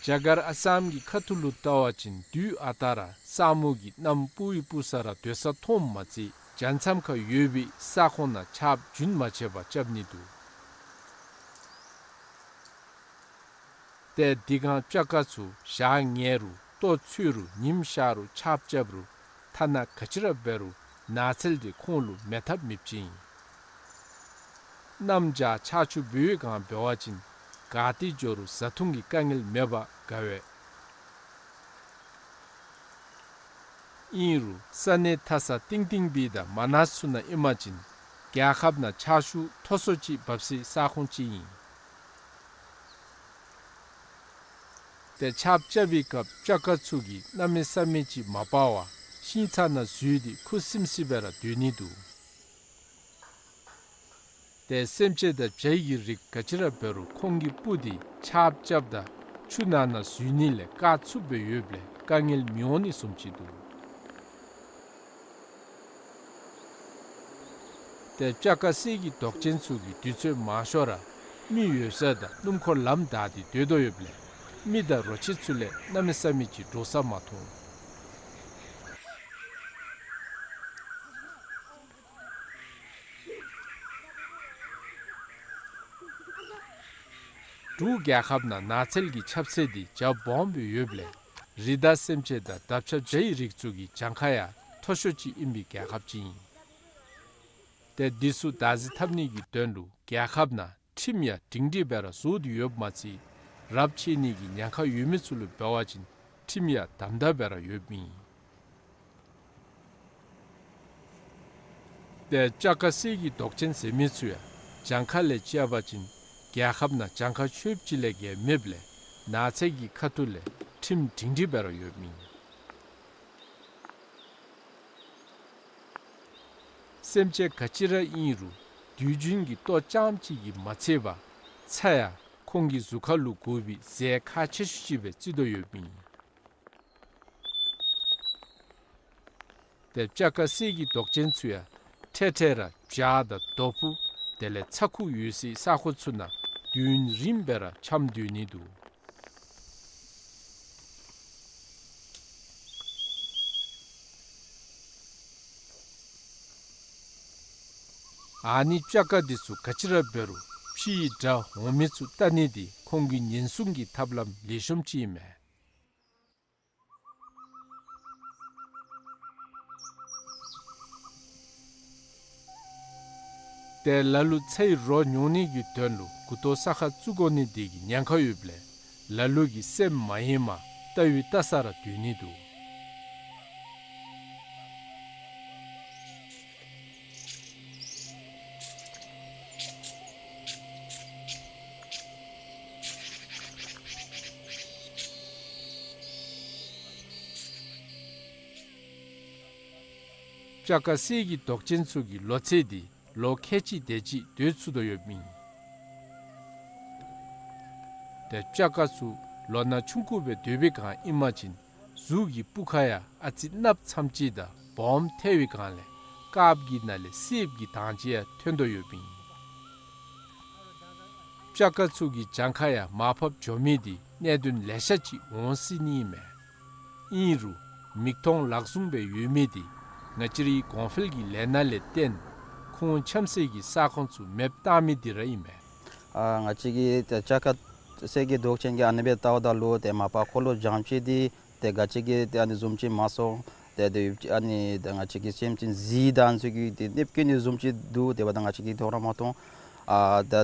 རྒྱ་གར་ཨ་སམ་གྱི་ཁ་ཐུག་ལུ་བལྟ་བ་ཅིན་དུས་ཨ་རྟག་ར་ས་མུ་གིས་གནམ་སྤུ་བའི་སྤུ་ས་ར་སྡོད་ས་མཐོངམ་མ་ཚད་བྱང་མཚམས་ཁར་ཡོད་པའི་ས་ཁོངས་ནང་ཆརཔ་རྒྱུན་མ་ཆད་པར་རྐྱབ་ནི་འདུག། ཏེ་དེ་སྒང་སྤྱ་ཀ་ཚུ་ཞག་ཉལ་རུང་ལྟོ་འཚོལ་རུང་ཉིམ་ཤར་རུང་ཆརཔ་རྐྱབ་རུང་ཐ་ན་ག་ཅི་ར་འབད་རུང་ནགས་ཚལ་དེ་ཁོང་ལུ་མེད་ཐབས་མེདཔ་ཅིག་ཨིན། གནམ་བྱཱར་ཆར་ཆུ་འབོལ་བའི་སྒང་འབད་བ་ཅིན་ག་ཏེ་འགྱོ་རུང་བཟའ་འཐུང་གི་དཀའ་ངལ་མེད་པར་དགའ་བས། ཨིན་རུང་ས་གནས་མཐའ་ས་གཏིང་གཏིང་སྦེ་དང་མ་ནཱས་ཚུ་ནང་ཨིན་པ་ཅིན་རྒྱལ་ཁབ་ནང་ཆར་ཆུ་མཐོ་སུ་ཅིག་འབབ་སའི་ས་ཁོངས་ཅིག་ཨིན། ཏེ་ཆརཔ་རྐྱབ་པའི་སྐབས་སྤྱ་ཀ་ཚུ་གིས་གནམ་མེད་ས་མེད་ཅིག་མ་སྤར་བར་ཤིང་ཚང་ནང་འཛུལ་ཏེ་ཁུ་སིམ་སི་སྦེ་ར་སྡོད་ནི་འདུག། ཏེ་སེམས་ཅན་དང་བྱའི་གི་རིགས་ག་ཅི་ར་འབད་རུང་ཁོང་གི་སྤུ་དེ་ཆརཔ་རྐྱབ་དང་ཆུ་ནང་ན་འཛུལ་ནི་ལས་བཀག་ཚུགསཔ་སྦེ་ཡོདཔ་ལས་དཀའ་ངལ་མི་འོང་ནི་བཟུམ་ཅིག་འདུག། ཏེ་སྤྱ་ཀ་གསེར་གྱི་མདོག་ཅན་ཚུ་གིས་དུས་ཚོད་མང་ཤོས་ར་མི་ཡོད་ས་དང་སྣུམ་འཁོར་ལམ་བདའ་སྟེ་སྡོད་དོ་ཡོདཔ་ལས་མི་དང་རོ་ཁྱི་ཚུ་ལས་གནམ་མེད་ས་མེད་ཅིག་འདྲོག་ས་མ་མཐོང་། འབྲུག་རྒྱལ་ཁབ་ནང་ནགས་ཚལ་གྱི་ཁྱབ་ཚད་དེ་རྒྱ་སྦོམ་སྦེ་ཡོདཔ་ལས་རི་དྭགས་སེམས་ཅན་དང་འདབ་ཆགས་བྱའི་རིགས་ཚུ་གི་གྱངས་ཁ་ཡང་མཐོ་ཤོས་ཅིག་ཨིན་པའི་རྒྱལ་ཁབ་ཅིག་ཨིན། ཏེ་འདི་ཚུ་བདག་འཛིན་འཐབ་ནི་གི་དོན་ལུ་རྒྱལ་ཁབ་ནང་ཁྲིམས་ཡང་སྒྲིང་སྒྲིང་སྦེ་ར་བཟོ་སྟེ་ཡོདཔ་མ་ཚད་རབས་ཆད་ནི་གི་ཉེན་ཁ་ཡོད་མི་ཚུ་ལུ་འབད་བ་ཅིན་ཁྲིམས་ཡང་དམ་དམ་སྦེ་ར་ཡོདཔ་ཨིན། ཏེ་སྤྱ་ཀ་གསེར་གྱི་མདོག་ཅན་ཟེར་མི་ཚུ་ཡང་གྱངས་ཁ་ལས་བཅད་པ་ཅིན་རྒྱལ་ཁབ་ནང་གྱངས་ཁ་ཆོདཔ་ཅིག་ལས་བརྒལ་མེདཔ་ལས་ནགས་ཚལ་གྱི་ཁ་ཐུག་ལས་ཁྲིམས་སྒྲིང་སྒྲིང་སྦེ་ར་ཡོདཔ་ཨིན། སེམས་ཅན་ག་ཅི་ར་ཨིན་རུང་དུས་རྒྱུན་གྱི་ལྟོ་རྐྱངམ་ཅིག་གིས་མ་ཚད་པར་ཚྭ་ཡང་ཁོང་གི་གཟུགས་ཁར་ལུ་དགོ་པའི་རྫས་ཁག་ཆེ་ཤོས་ཅིག་སྦེ་བརྩི་དོ་ཡོདཔ་ཨིན། ཏེ་སྤྱ་ཀ་གསེར་གྱི་མདོག་ཅན་ཚུ་ཡང་འཕྲལ་འཕྲལ་ར་བྱག་དང་རྡོ་ཕུང་དེ་ལས་ཚ་ཁུ་ཡོད་སའི་ས་ཁོངས་ཚུ་ནང་དུས་ཡུན་རིངམོ་སྦེ་ར་འཁྱམས་སྡོད་ནི་འདུག། ཨ་ནི་སྤྱ་ཀ་འདི་ཚུ་ག་ཅི་ར་འབད་རུང་ཕྱིའི་དགྲ་འོང་མི་ཚུ་བལྟ་ནི་འདི་ཁོང་གི་ཉེན་སྲུང་གི་ཐབས་ལམ་ལེགས་ཤོམ་ཅིག་ཨིན་མས། ཏེ་ལ་ལུ་ཚྭའི་རོ་ཉོ་ནི་གི་དོན་ལུ་མགུ་ཏོ་ས་ཁར་བཙུགས་དགོ་ནི་འདི་གིས་ཉེན་ཁ་ཡོདཔ་ལས་ལ་ལུ་གིས་སེམས་མ་ཡེངས་པར་བལྟ་བའི་བལྟ་ས་ར་སྡོད་ནི་འདུག། སྤྱ་ཀ་གསེར་གྱི་མདོག་ཅན་ཚུ་གི་ལོ་ཚད་འདི་ལོ་ཁལ་གཅིག་དེ་ཅིག་སྡོད་ཚུགས་དོ་ཡོདཔ་ཨིན། ཏེ་སྤྱ་ཀ་ཚུ་ལོ་ན་ཆུང་ཀུ་སྦེ་སྡོད་པའི་སྒང་ཨིན་པ་ཅིན་གཟུགས་ཀྱི་སྤུ་ཁ་ཡང་ཨ་ཙི་གནགཔོ་ཙམ་ཅིག་དང་སྦོམ་ཐལ་བའི་སྒང་ལས་དཀརཔོ་གི་ནང་ལས་སེརཔོ་གི་མདངས་ཅིག་ཡང་ཐོན་དོ་ཡོདཔ་ཨིན། སྤྱ་ཀ་ཚུ་གི་གྱངས་ཁ་ཡང་མར་ཕབ་འགྱོ་མི་འདི་གནད་དོན་ལེ་ཤ་ཅིག་འོང་སྲིད་ནི་ཨིན་མས། ཨིན་རུང་མིག་མཐོང་ལག་བཟུང་སྦེ་ཡོད་མི་འདི་ང་བཅས་རའི་གོང་འཕེལ་གྱི་ལས་སྣ་ལས་བརྟེན་ཁོང་འཁྱམ་སའི་གི་ས་ཁོངས་ཚུ་མེདཔ་བཏང་མི་འདི་ར་ཨིན་མས། ཨ་ང་བཅས་ཀྱིས་ཏེ་སྤྱ་ཀ་གསེར་གྱི་མདོག་ཅན་གྱི་ཨ་ནི་སྦེ་བལྟཝ་ད་ལུ་ཏེ་མ་པ་ཁོ་ལུ་བྱང་ཕྱི་འདི་ཏེ་ག་ཅི་གི་ཏེ་ཨ་ནི་བཟུམ་ཅིག་མ་སོང་། ཏེ་ཏེ་ཨ་ནི་ཏེ་ང་བཅས་ཀྱི་སེམས་ཅན་གཟིག་དང་ཚུ་གི་ཏེ་གནོད་སྐྱེལ་ནི་བཟུམ་ཅིག་འདུག། དེ་འབདཝ་ད་ང་བཅས་ཀྱིས་མཐོང་ར་མ་མཐོང་། ཨ་ད་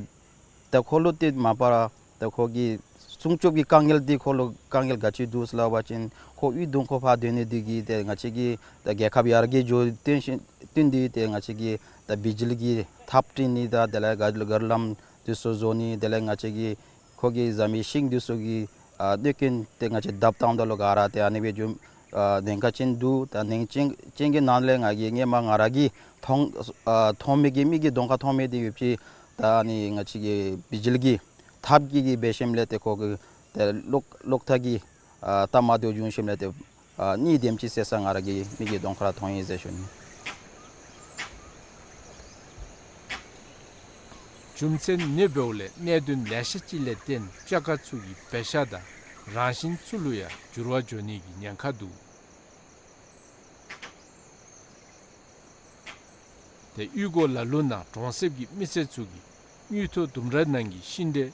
ད་ཁོ་ལུ་ཏེ་མ་པ་ར་ད་ཁོ་གི་སྲུང་སྐྱོབ་ཀྱི་དཀའ་ངལ་འདི་ཁོ་ལུ་དཀའ་ངལ་ག་ཅི་འདུག་ཟེར་སླབ་པ་ཅིན་ཁོ་གཡུས་གདོང་ཁར་ཕར་སྡོད་ནི་འདི་གིས་ཏེ་ང་བཅས་ཀྱི་ད་རྒྱལ་ཁབ་ཡར་རྒྱས་འགྱོ་བརྟེན་ཞིན་བརྟེན་ཏེ་ཏེ་ང་བཅས་ཀྱིས་ད་བི་ཇི་ལི་གི་ཐགཔ་དྲངས་ནི་དང་དེ་ལས་ག་ག་ར་ལམ་འདི་ཚུ་བཟོ་ནི་དེ་ལས་ང་བཅས་ཀྱི་ཁོ་གི་བཟའ་མི་ཤིང་འདི་ཚུ་གི་ཨ་གནོད་སྐྱོན་ཏེ་ང་བཅས་བརྡབ་བཏངམ་ད་ལུ་ག་ར་ཏེ་ཨ་ནི་སྦེ་འགྱོ་ཨ་ཉེན་ཁ་ཅིག་འདུག། ད་ཉེན་ཁ་ཅིག་ཅིག་གི་ནང་ལས་ང་གིས་སྔོན་མ་ང་ར་གིས་མཐོང་ཨ་མཐོང་མི་གི་མིག་གི་གདོང་ཁར་མཐོང་མི་འདི་ཡོད་ཅི། ད་ཨ་ནི་ང་བཅས་ཀྱི་བི་ཇི་ལི་གི་ཐགཔ་གི་གི་འབད་ཞིནམ་ལས་ཏེ་ཁོ་གི་ཏེ་གློག་གློག་ཐག་གི་ཨ་ཐགཔ་མར་འདི་བྱུང་ཞིནམ་ལས་ཏེ་ཨ་གཉིད་དེམ་ཅིག་སད་ས་ང་ར་གི་མིག་གི་གདོང་ཁར་མཐོང་ཡི་ཟེར་ཞུ་ནི། རྒྱུ་མཚན་ཨ་ནི་འབདཝ་ལས་གནད་དོན་ལེ་ཤ་ཅིག་ལས་བརྟེན་སྤྱ་ཀ་ཚུ་གི་བེ་ཤ་དང་ རང་བཞིན་ཚུ་ལུ་ཡང་འགྱུར་བ་འགྱོ་ནི་གི་ཉེན་ཁ་འདུག། ཏེ་གཡུས་སྒོ་ལ་ལུ་ནང་གྲོང་གསེབ་ཀྱི་མི་སེར་ཚུ་གིས་དངུལ་ཐོག་ལྡུམ་ར་ནང་གི་ཤིང་འབྲས་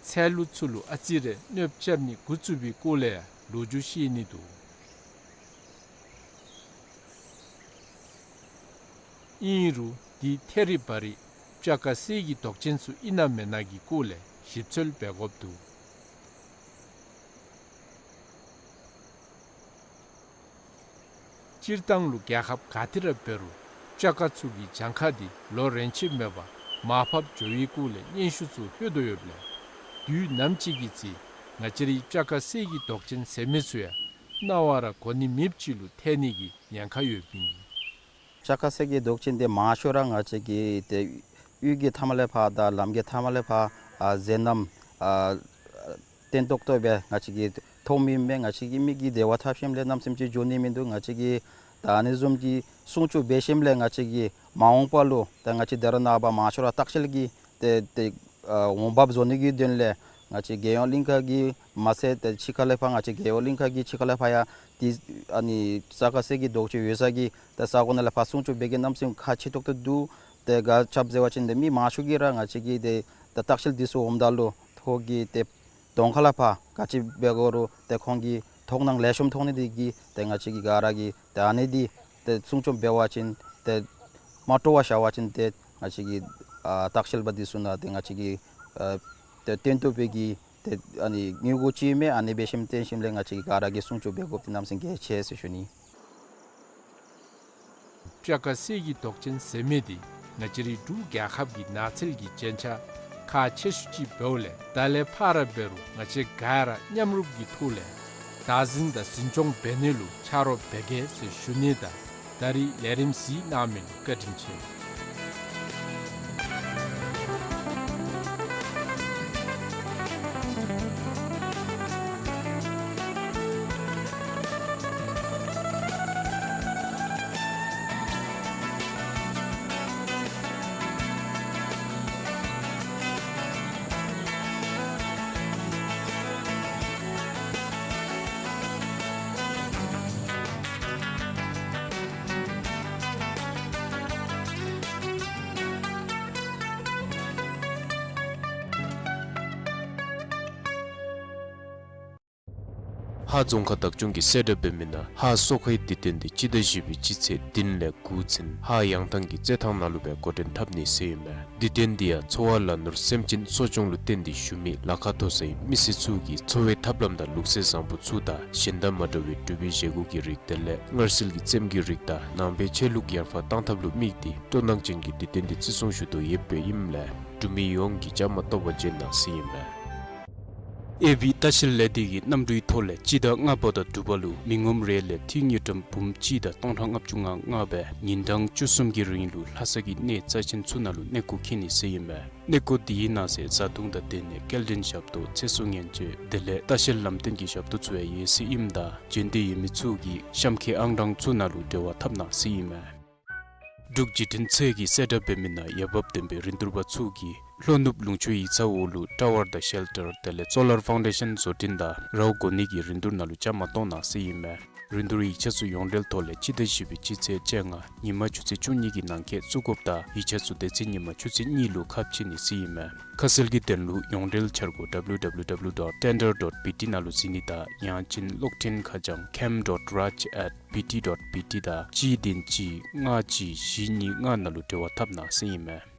ཚལ་ལུ་ཚུ་ལུ་ཨ་ཙི་རེ་གནོདཔ་རྐྱབ་ནི་འགོ་བཙུགས་པའི་སྐོར་ལས་ཡང་ལོ་རྒྱུས་བཤད་ནི་འདུག། ཨིན་རུང་འདི་ཐད་རི་བ་རི་སྤྱ་ཁ་གསེར་གྱི་མདོག་ཅན་ཚུ་ཨིན་ན་མེན་ན་གི་སྐོར་ལས་ཞིབ་འཚོལ་འབད་དགོཔ་འདུག། སྤྱིར་བཏང་ལུ་རྒྱལ་ཁབ་ག་ཏེ་ར་འབད་རུང་སྤྱ་ཁ་ཚུ་གི་གྱངས་ཁ་འདི་ལོ་རེ་ཆད་མེད་པར་མར་ཕབ་འགྱོ་བའི་སྐོར་ལས་སྙན་ཞུ་ཚུ་ལྷོད་དོ་ཡོདཔ་ལས་དུས་ནམ་ཅིག་གི་ཚེ་ང་བཅས་རའི་སྤྱ་ཁ་གསེར་གྱི་མདོག་ཅན་ཟེར་མི་ཚུ་ཡང་གནའ་བ་ར་གོ་ནི་མེདཔ་ཅིག་ལུ་ཐལ་ནི་གི་ཉེན་ཁ་ཡོདཔ་ཨིན། སྤྱ་ཁ་གསེར་གྱི་མདོག་ཅན་འདི་མང་ཤོས་ར་ང་བཅས་ཀྱི་ཏེ་གཡུས་ཀྱི་མཐའ་མ་ལས་ཕར་དང་ལམ་གྱི་མཐའ་མ་ལས་ཕར་ཨ་མཛེས་རྣམ་ཨ་སྟོན་ཏོག་ཏོ་སྦེ་ང་བཅས་ཀྱིས་མཐོངམ་ཨིན་པས། ང་བཅས་ཀྱི་མིག་གིས་དེ་བ་འཐབ་ཞིནམ་ལས་གནམ་མེད་ས་མེད་ཅིག་འགྱོ་ནི་མིན་འདུག། ང་བཅས་ཀྱིས་ད་ཨ་ནི་བཟུམ་གྱི་སྲུང་སྐྱོབ་འབད་ཞིནམ་ལས་ང་བཅས་ཀྱིས་མ་འོངས་པ་ལུ་ད་ང་བཅས་འདི་ར་ནངས་པ་མང་ཤོས་ར་ལྟ་བཤལ་གྱི་ཏེ་ཏེ་ཨ་འོང་འབབ་བཟོ་ནི་གི་དོན་ལས་ང་བཅས་རྒྱལ་ཡོངས་གླིང་ཁ་གི་མ་ཚད་ཏེ་ཕྱི་ཁ་ལས་ཕར་ང་བཅས་རྒྱལ་ཡོངས་གླིང་ཁ་གི་ཕྱི་ཁ་ལས་ཕར་ཡང་འདི་ཨ་ནི་སྤྱ་ཁ་གསེར་གྱི་མདོག་ཅན་ཡོད་ས་གི་ཏེ་ས་གོ་ནང་ལས་ཕར་སྲུང་སྐྱོབ་འབད་གེ་གནམ་མེད་ས་མེད་ཁག་ཆེ་ཏོག་ཏོ་འདུག། ཏེ་ག་ཅི་འབད་བ་ཅིན་ཏེ་མི་མང་ཤོས་ཀྱིས་ར་ང་བཅས་ཀྱི་ཏེ་ད་ལྟ་བཤལ་འདི་ཚུ་འོངམ་ད་ལུ་ཐོག་གི་ཏེ་གདོང་ཁ་ལས་ཕར་ག་ཅི་འབད་དགོ་རུང་ཏེ་ཁོང་གི་མཐོང་སྣང་ལེགས་ཤོམ་མཐོང་ནི་འདི་གིས་ཏེ་ང་བཅས་ཀྱིས་ག་ར་གིས་ཏེ་ཨ་ནི་འདི་ཏེ་སྲུང་སྐྱོབ་འབད་བ་ཅིན་ཏེ་མ་སྤྲོ་བར་བཞག་པ་ཅིན་ཏེ་ང་བཅས་ཀྱི་ཨ་ལྟ་བཤལ་པ་འདི་ཚུ་ནང་ཏེ་ང་བཅས་ཀྱི་ཨ་ཏེ་སྟོན་ཏོག་སྦེ་གི་ཏེ་ཨ་ནི་དངུལ་སྒོར་ཅིག་མས། ཨ་ནི་འབད་ཞིནམ་སྟོན་ཞིནམ་ལས་ང་བཅས་ཀྱིས་ག་ར་གིས་སྲུང་སྐྱོབ་འབད་དགོཔ་འདི་གནམ་མེད་ས་མེད་གལ་ཆེ་ཟེར་ཞུ་ནི། སྤྱ་ཁ་གསེར་གྱི་མདོག་ཅན་ཟེར་མི་འདི་ང་བཅས་རའི་འབྲུག་རྒྱལ་ཁབ་ཀྱི་ནགས་ཚལ་གྱི་རྒྱན་ཆ་ཁག་ཆེ་ཤོས་ཅིག་འབདཝ་ལས་ད་ལས་ཕར་ར་འབད་རུང་ང་བཅས་ག་ར་མཉམ་རུབ་ཀྱི་ཐོག་ལས་བདག་འཛིན་དང་འཛིན་སྐྱོང་འབད་ནི་ལུ་ཆ་རོགས་འབད་གེ་ཟེར་ཞུ་ནི་དང་ད་རིས་ལས་རིམ་གཟིགས་གནང་མི་ལུ་བཀའ་དྲིན་ཆེ། ཧཱ་རྫོང་ཁག་བདག་སྐྱོང་གིས་གསལ་བསྒྲགས་འབད་མི་ནང་ཧཱ་སོ་ཁའི་དུས་སྟོན་འདི་སྤྱི་ཟླ་བཞི་པའི་སྤྱི་ཚེས་བདུན་ལས་དགུ་ཚུན་ཧཱ་ཡང་ཐང་གི་རྩེད་ཐང་ནང་ལུ་སྦེ་འགོ་འདྲེན་འཐབ་ནི་ཟེར་ཨིན་མས། དུས་སྟོན་འདི་ཡང་འཚོ་བ་ལ་ནོར་སེམས་ཅན་གསོ་སྐྱོང་ལུ་བརྟེན་ཏེ་བཞུགས་མི་ལ་ཁ་མཐོ་སའི་མི་སེར་ཚུ་གིས་འཚོ་བའི་ཐབས་ལམ་དང་ལུགས་སྲོལ་བཟང་པོ་ཚུ་དང་གཞན་དང་མ་འདྲ་བའི་འབྲུག་པའི་བཞེས་སྒོ་གི་རིགས་དེ་ལས་མངར་ཟིལ་གྱི་རྩེདམོ་གི་རིགས་དང་ནང་པའི་ཆོས་ལུགས་ཡར་འཕར་བཏང་ཐབས་ལུ་དམིགས་ཏེ་སྤྲོ་སྣང་ཅན་གྱི་དུས་སྟོན་འདི་བརྩི་སྲུང་ཞུ་དོ་ཡོདཔ་ཨིནམ་ལས་འབྲུག་མི་ཡོངས་ཀྱིས་བཅའ་མར་གཏོགས་པར་བྱོན་གནང་ཟེར་ཨིན་མས། ཨེ་བི་ལྟ་བཤལ་ལས་སྡེ་གི་གནམ་གྲུའི་ཐོག་ལས་སྤྱི་ཟླ་ལྔ་པ་དང་དྲུག་པ་ལུ་མི་ངོམ་རེ་ལས་འཐུས་དངུལ་ཀྲམ་འབུམ་གཅིག་དང་སྟོང་ཕྲག་ལྔ་བཅུ་ང་ལྔ་སྦེ་ཉིན་གྲངས་བཅུ་གསུམ་གྱི་རིང་ལུ་ལྷ་ས་གི་གནས་རྩ་ཆེན་ཚུ་ནང་ལུ་གནས་སྐོར་འཁྱིད་ནི་ཟེར་ཨིན་མས། གནས་སྐོར་འདི་གི་ནང་གསེས་བཟའ་བཏུང་དང་སྡོད་གནས་སྐྱེལ་འདྲེན་ཞབས་ཏོག་ཚེ་སྲོག་ཉེན་བཅོལ་དེ་ལས་ལྟ་བཤལ་ལམ་སྟོན་གྱི་ཞབས་ཏོག་ཚུ་ཡང་ཡོད་ཟེར་ཨིནམ་ད་བྱོན་འདོད་ཡོད་མི་ཚུ་གིས་གཤམ་འཁོད་ཨང་གྲངས་ཚུ་ནང་ལུ་འབྲེལ་བ་འཐབ་གནང་ཟེར་ཨིན་མས། འབྲུག་བརྒྱུད་འཕྲིན་ཚད་ཀྱིས་གསལ་བསྒྲགས་འབད་མི་ནང་འོས་འབབ་ལྡན་པའི་རིན་བསྡུར་པ་ཚུ་གིས་ལྷོ་ནུབ་ལུང་ཕྱོགས་ཡིག་ཚང་འོག་ལུ་ཊ་ཝར་དང་ཤེལ་ཊར་དེ་ལས་སོ་ལར་ཕའུན་ཌེ་ཤཱན་བཟོ་སྐྲུན་དང་རཝ་བསྒོར་ནི་གི་རིན་བསྡུར་ནང་ལུ་བཅའ་མར་གཏོགས་གནང་ཟེར་ཨིན་མས། རིན་བསྡུར་ཡིག་ཆ་ཚུ་ཡོངས་འབྲེལ་ཐོག་ལས་སྤྱི་ཟླ་བཞི་པའི་སྤྱི་ཚེས་བཅོ་ལྔ་ཉིན་མ་ཆུ་ཚོད་བཅུ་གཉིས་ཀྱི་ནང་འཁོད་བཙུགས་དགོཔ་དང་ཡིག་ཆ་ཚུ་དེ་ཚེ་ཉིན་མ་ཆུ་ཚོད་གཉིས་ལུ་ཁ་ཕྱེ་ནི་ཟེར་ཨིན་མས། ཁ་གསལ་གྱི་དོན་ལུ་ཡོངས་འབྲེལ་འཆར་སྒོ་W W W dot tender dot B T ནང་ལུ་གཟིགས་ནི་དང་ཡང་ཅིན་གློག་འཕྲིན་ཁ་བྱང་cam dot raj at B T dot B T དང་གཅིག་བདུན་གཅིག་ལྔ་གཅིག་བཞི་གཉིས་ལྔ་ནང་ལུ་འབྲེལ་བ་འཐབ་གནང་ཟེར་ཨིན་མས།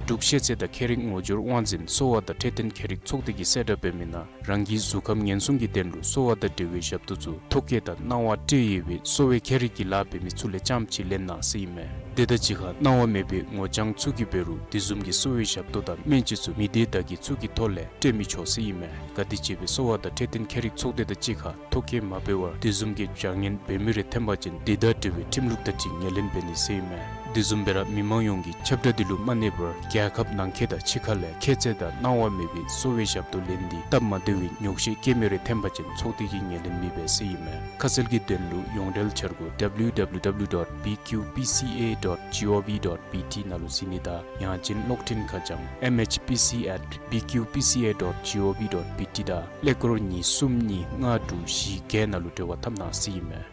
འབྲུག་ཤེས་ཚད་དང་ཁྱད་རིག་ངོ་སྦྱོར་དབང་འཛིན་གསོ་བ་དང་འཕྲོད་བསྟེན་མཁས་རིག་ཚོགས་སྡེ་གིས་གསལ་བསྒྲགས་འབད་མི་ནང་རང་གི་གཟུགས་ཁམས་ཉེན་སྲུང་གི་དོན་ལུ་གསོ་བ་དང་འབྲེལ་བའི་ཞབས་ཏོག་ཚུ་ཐོ་བཀོད་དང་གནང་བ་སྤྲོད་ཡོད་པའི་གསོ་བའི་མཁས་རིག་གི་ལཱ་འབད་མི་ཚུ་ལས་རྐྱངམ་ཅིག་ལེན་གནང་ཟེར་ཨིན་མས། དེ་དང་གཅིག་ཁར་གནང་བ་མེད་པའི་ངོ་རྐྱང་ཚུ་གིས་འབད་རུང་དེ་བཟུམ་གྱི་གསོ་བའི་ཞབས་ཏོག་དང་སྨན་བཅོས་ཚུ་མི་སྡེ་བདག་གི་ཚུ་གི་ཐོག་ལས་སྤྲོད་མི་ཆོག་ཟེར་ཨིན་མས། ག་དེ་སྦེ་གསོ་བ་དང་འཕྲོད་བསྟེན་མཁས་རིག་ཚོགས་སྡེ་དང་གཅིག་ཁར་ཐོ་བཀོད་མ་འབད་བར་དེ་བཟུམ་གྱི་བྱ་ངན་འབད་མི་རེ་ཐོན་པ་ཅིན་དེ་དང་འབྲེལ་བའི་ཁྲིམས་ལུགས་དང་འཁྲིལ་ངོས་ལེན་འབད་ནི་ཟེར་ཨིན་མས། དེ་བཟུམ་སྦེ་ར་མི་མང་ཡོངས་ཀྱིས་ཁྱབ་བསྒྲགས་འདི་ལུ་མ་གནས་པར་རྒྱལ་ཁབ་ནང་འཁོད་དང་ཕྱི་ཁ་ལས་ཁྱད་ཚད་དང་སྣང་བ་མེད་པའི་གསོ་བའི་ཞབས་ཏོག་ལེན་ཏེ་སྟབས་མ་བདེ་བའི་ཉོགས་བཤད་སྐྱེལ་མི་རེ་ཐོན་པ་ཅིན་ཚོགས་སྡེ་གིས་ངོས་ལེན་མི་འབད་ཟེར་ཨིན་མས། ཁ་གསལ་གྱི་དོན་ལུ་ཡོངས་འབྲེལ་འཆར་སྒོ་W W W dot B Q P C A dot G O V dot B T ནང་ལུ་གཟིགས་ནི་དང་ཡང་ཅིན་གློག་འཕྲིན་ཁ་བྱང་M H P C at B Q P C A dot G O V dot B T དང་ཀླད་ཀོར་གཉིས་གསུམ་གཉིས་ལྔ་དྲུག་བཞི་བརྒྱད་ནང་ལུ་འབྲེལ་བ་འཐབ་གནང་ཟེར་ཨིན་མས།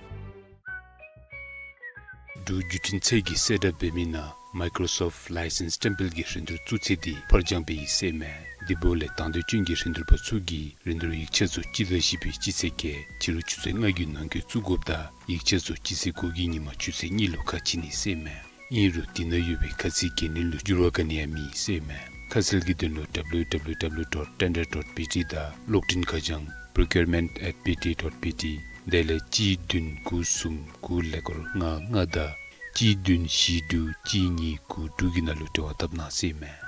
འབྲུག་བརྒྱུད་འཕྲིན་ཚད་ཀྱི་གསལ་བསྒྲགས་འབད་མི་ནང་Microsoft License ཊེམ་པལ་གྱི་རིན་བསྡུར་བཙུགས་ཚེས་འདི་ཕར་འགྱངས་འབད་ཡི་ཟེར་མས། དེ་འབདཝ་ལས་དང་འདོད་ཅན་གྱི་རིན་བསྡུར་པ་ཚུ་གིས་རིན་བསྡུར་ཡིག་ཆ་ཚུ་སྤྱི་ཟླ་བཞི་པའི་སྤྱི་ཚེས་བརྒྱད་ཕྱི་རུ་ཆུ་ཚོད་ལྔ་གི་ནང་འཁོད་བཙུགས་དགོཔ་དང་ཡིག་ཆ་ཚུ་སྤྱི་ཚེས་དགུ་གི་ཉིན་མ་ཆུ་ཚོད་གཉིས་ལུ་ཁ་ཕྱེ་ནི་ཟེར་མས། ཨིན་རུང་དེ་ནང་ཡོད་པའི་ཁ་ཚིག་འགན་ལེན་ལུ་འགྱུར་བ་ག་ནི་ཡང་མེད་ཟེར་མས། ཁ་གསལ་གྱི་དོན་ལུ་W W W dot tender dot B T དང་གློག་འཕྲིན་ཁ་བྱང་procurement at B T dot B T དེ་ལས་གཅིག་བདུན་དགུ་གསུམ་དགུ་ཀླད་ཀོར་ལྔ་ལྔ་དང་གཅིག་བདུན་བཞི་དྲུག་གཅིག་གཉིས་དགུ་དྲུག་གི་ནང་ལུ་འབྲེལ་བ་འཐབ་གནང་ཟེར་མས།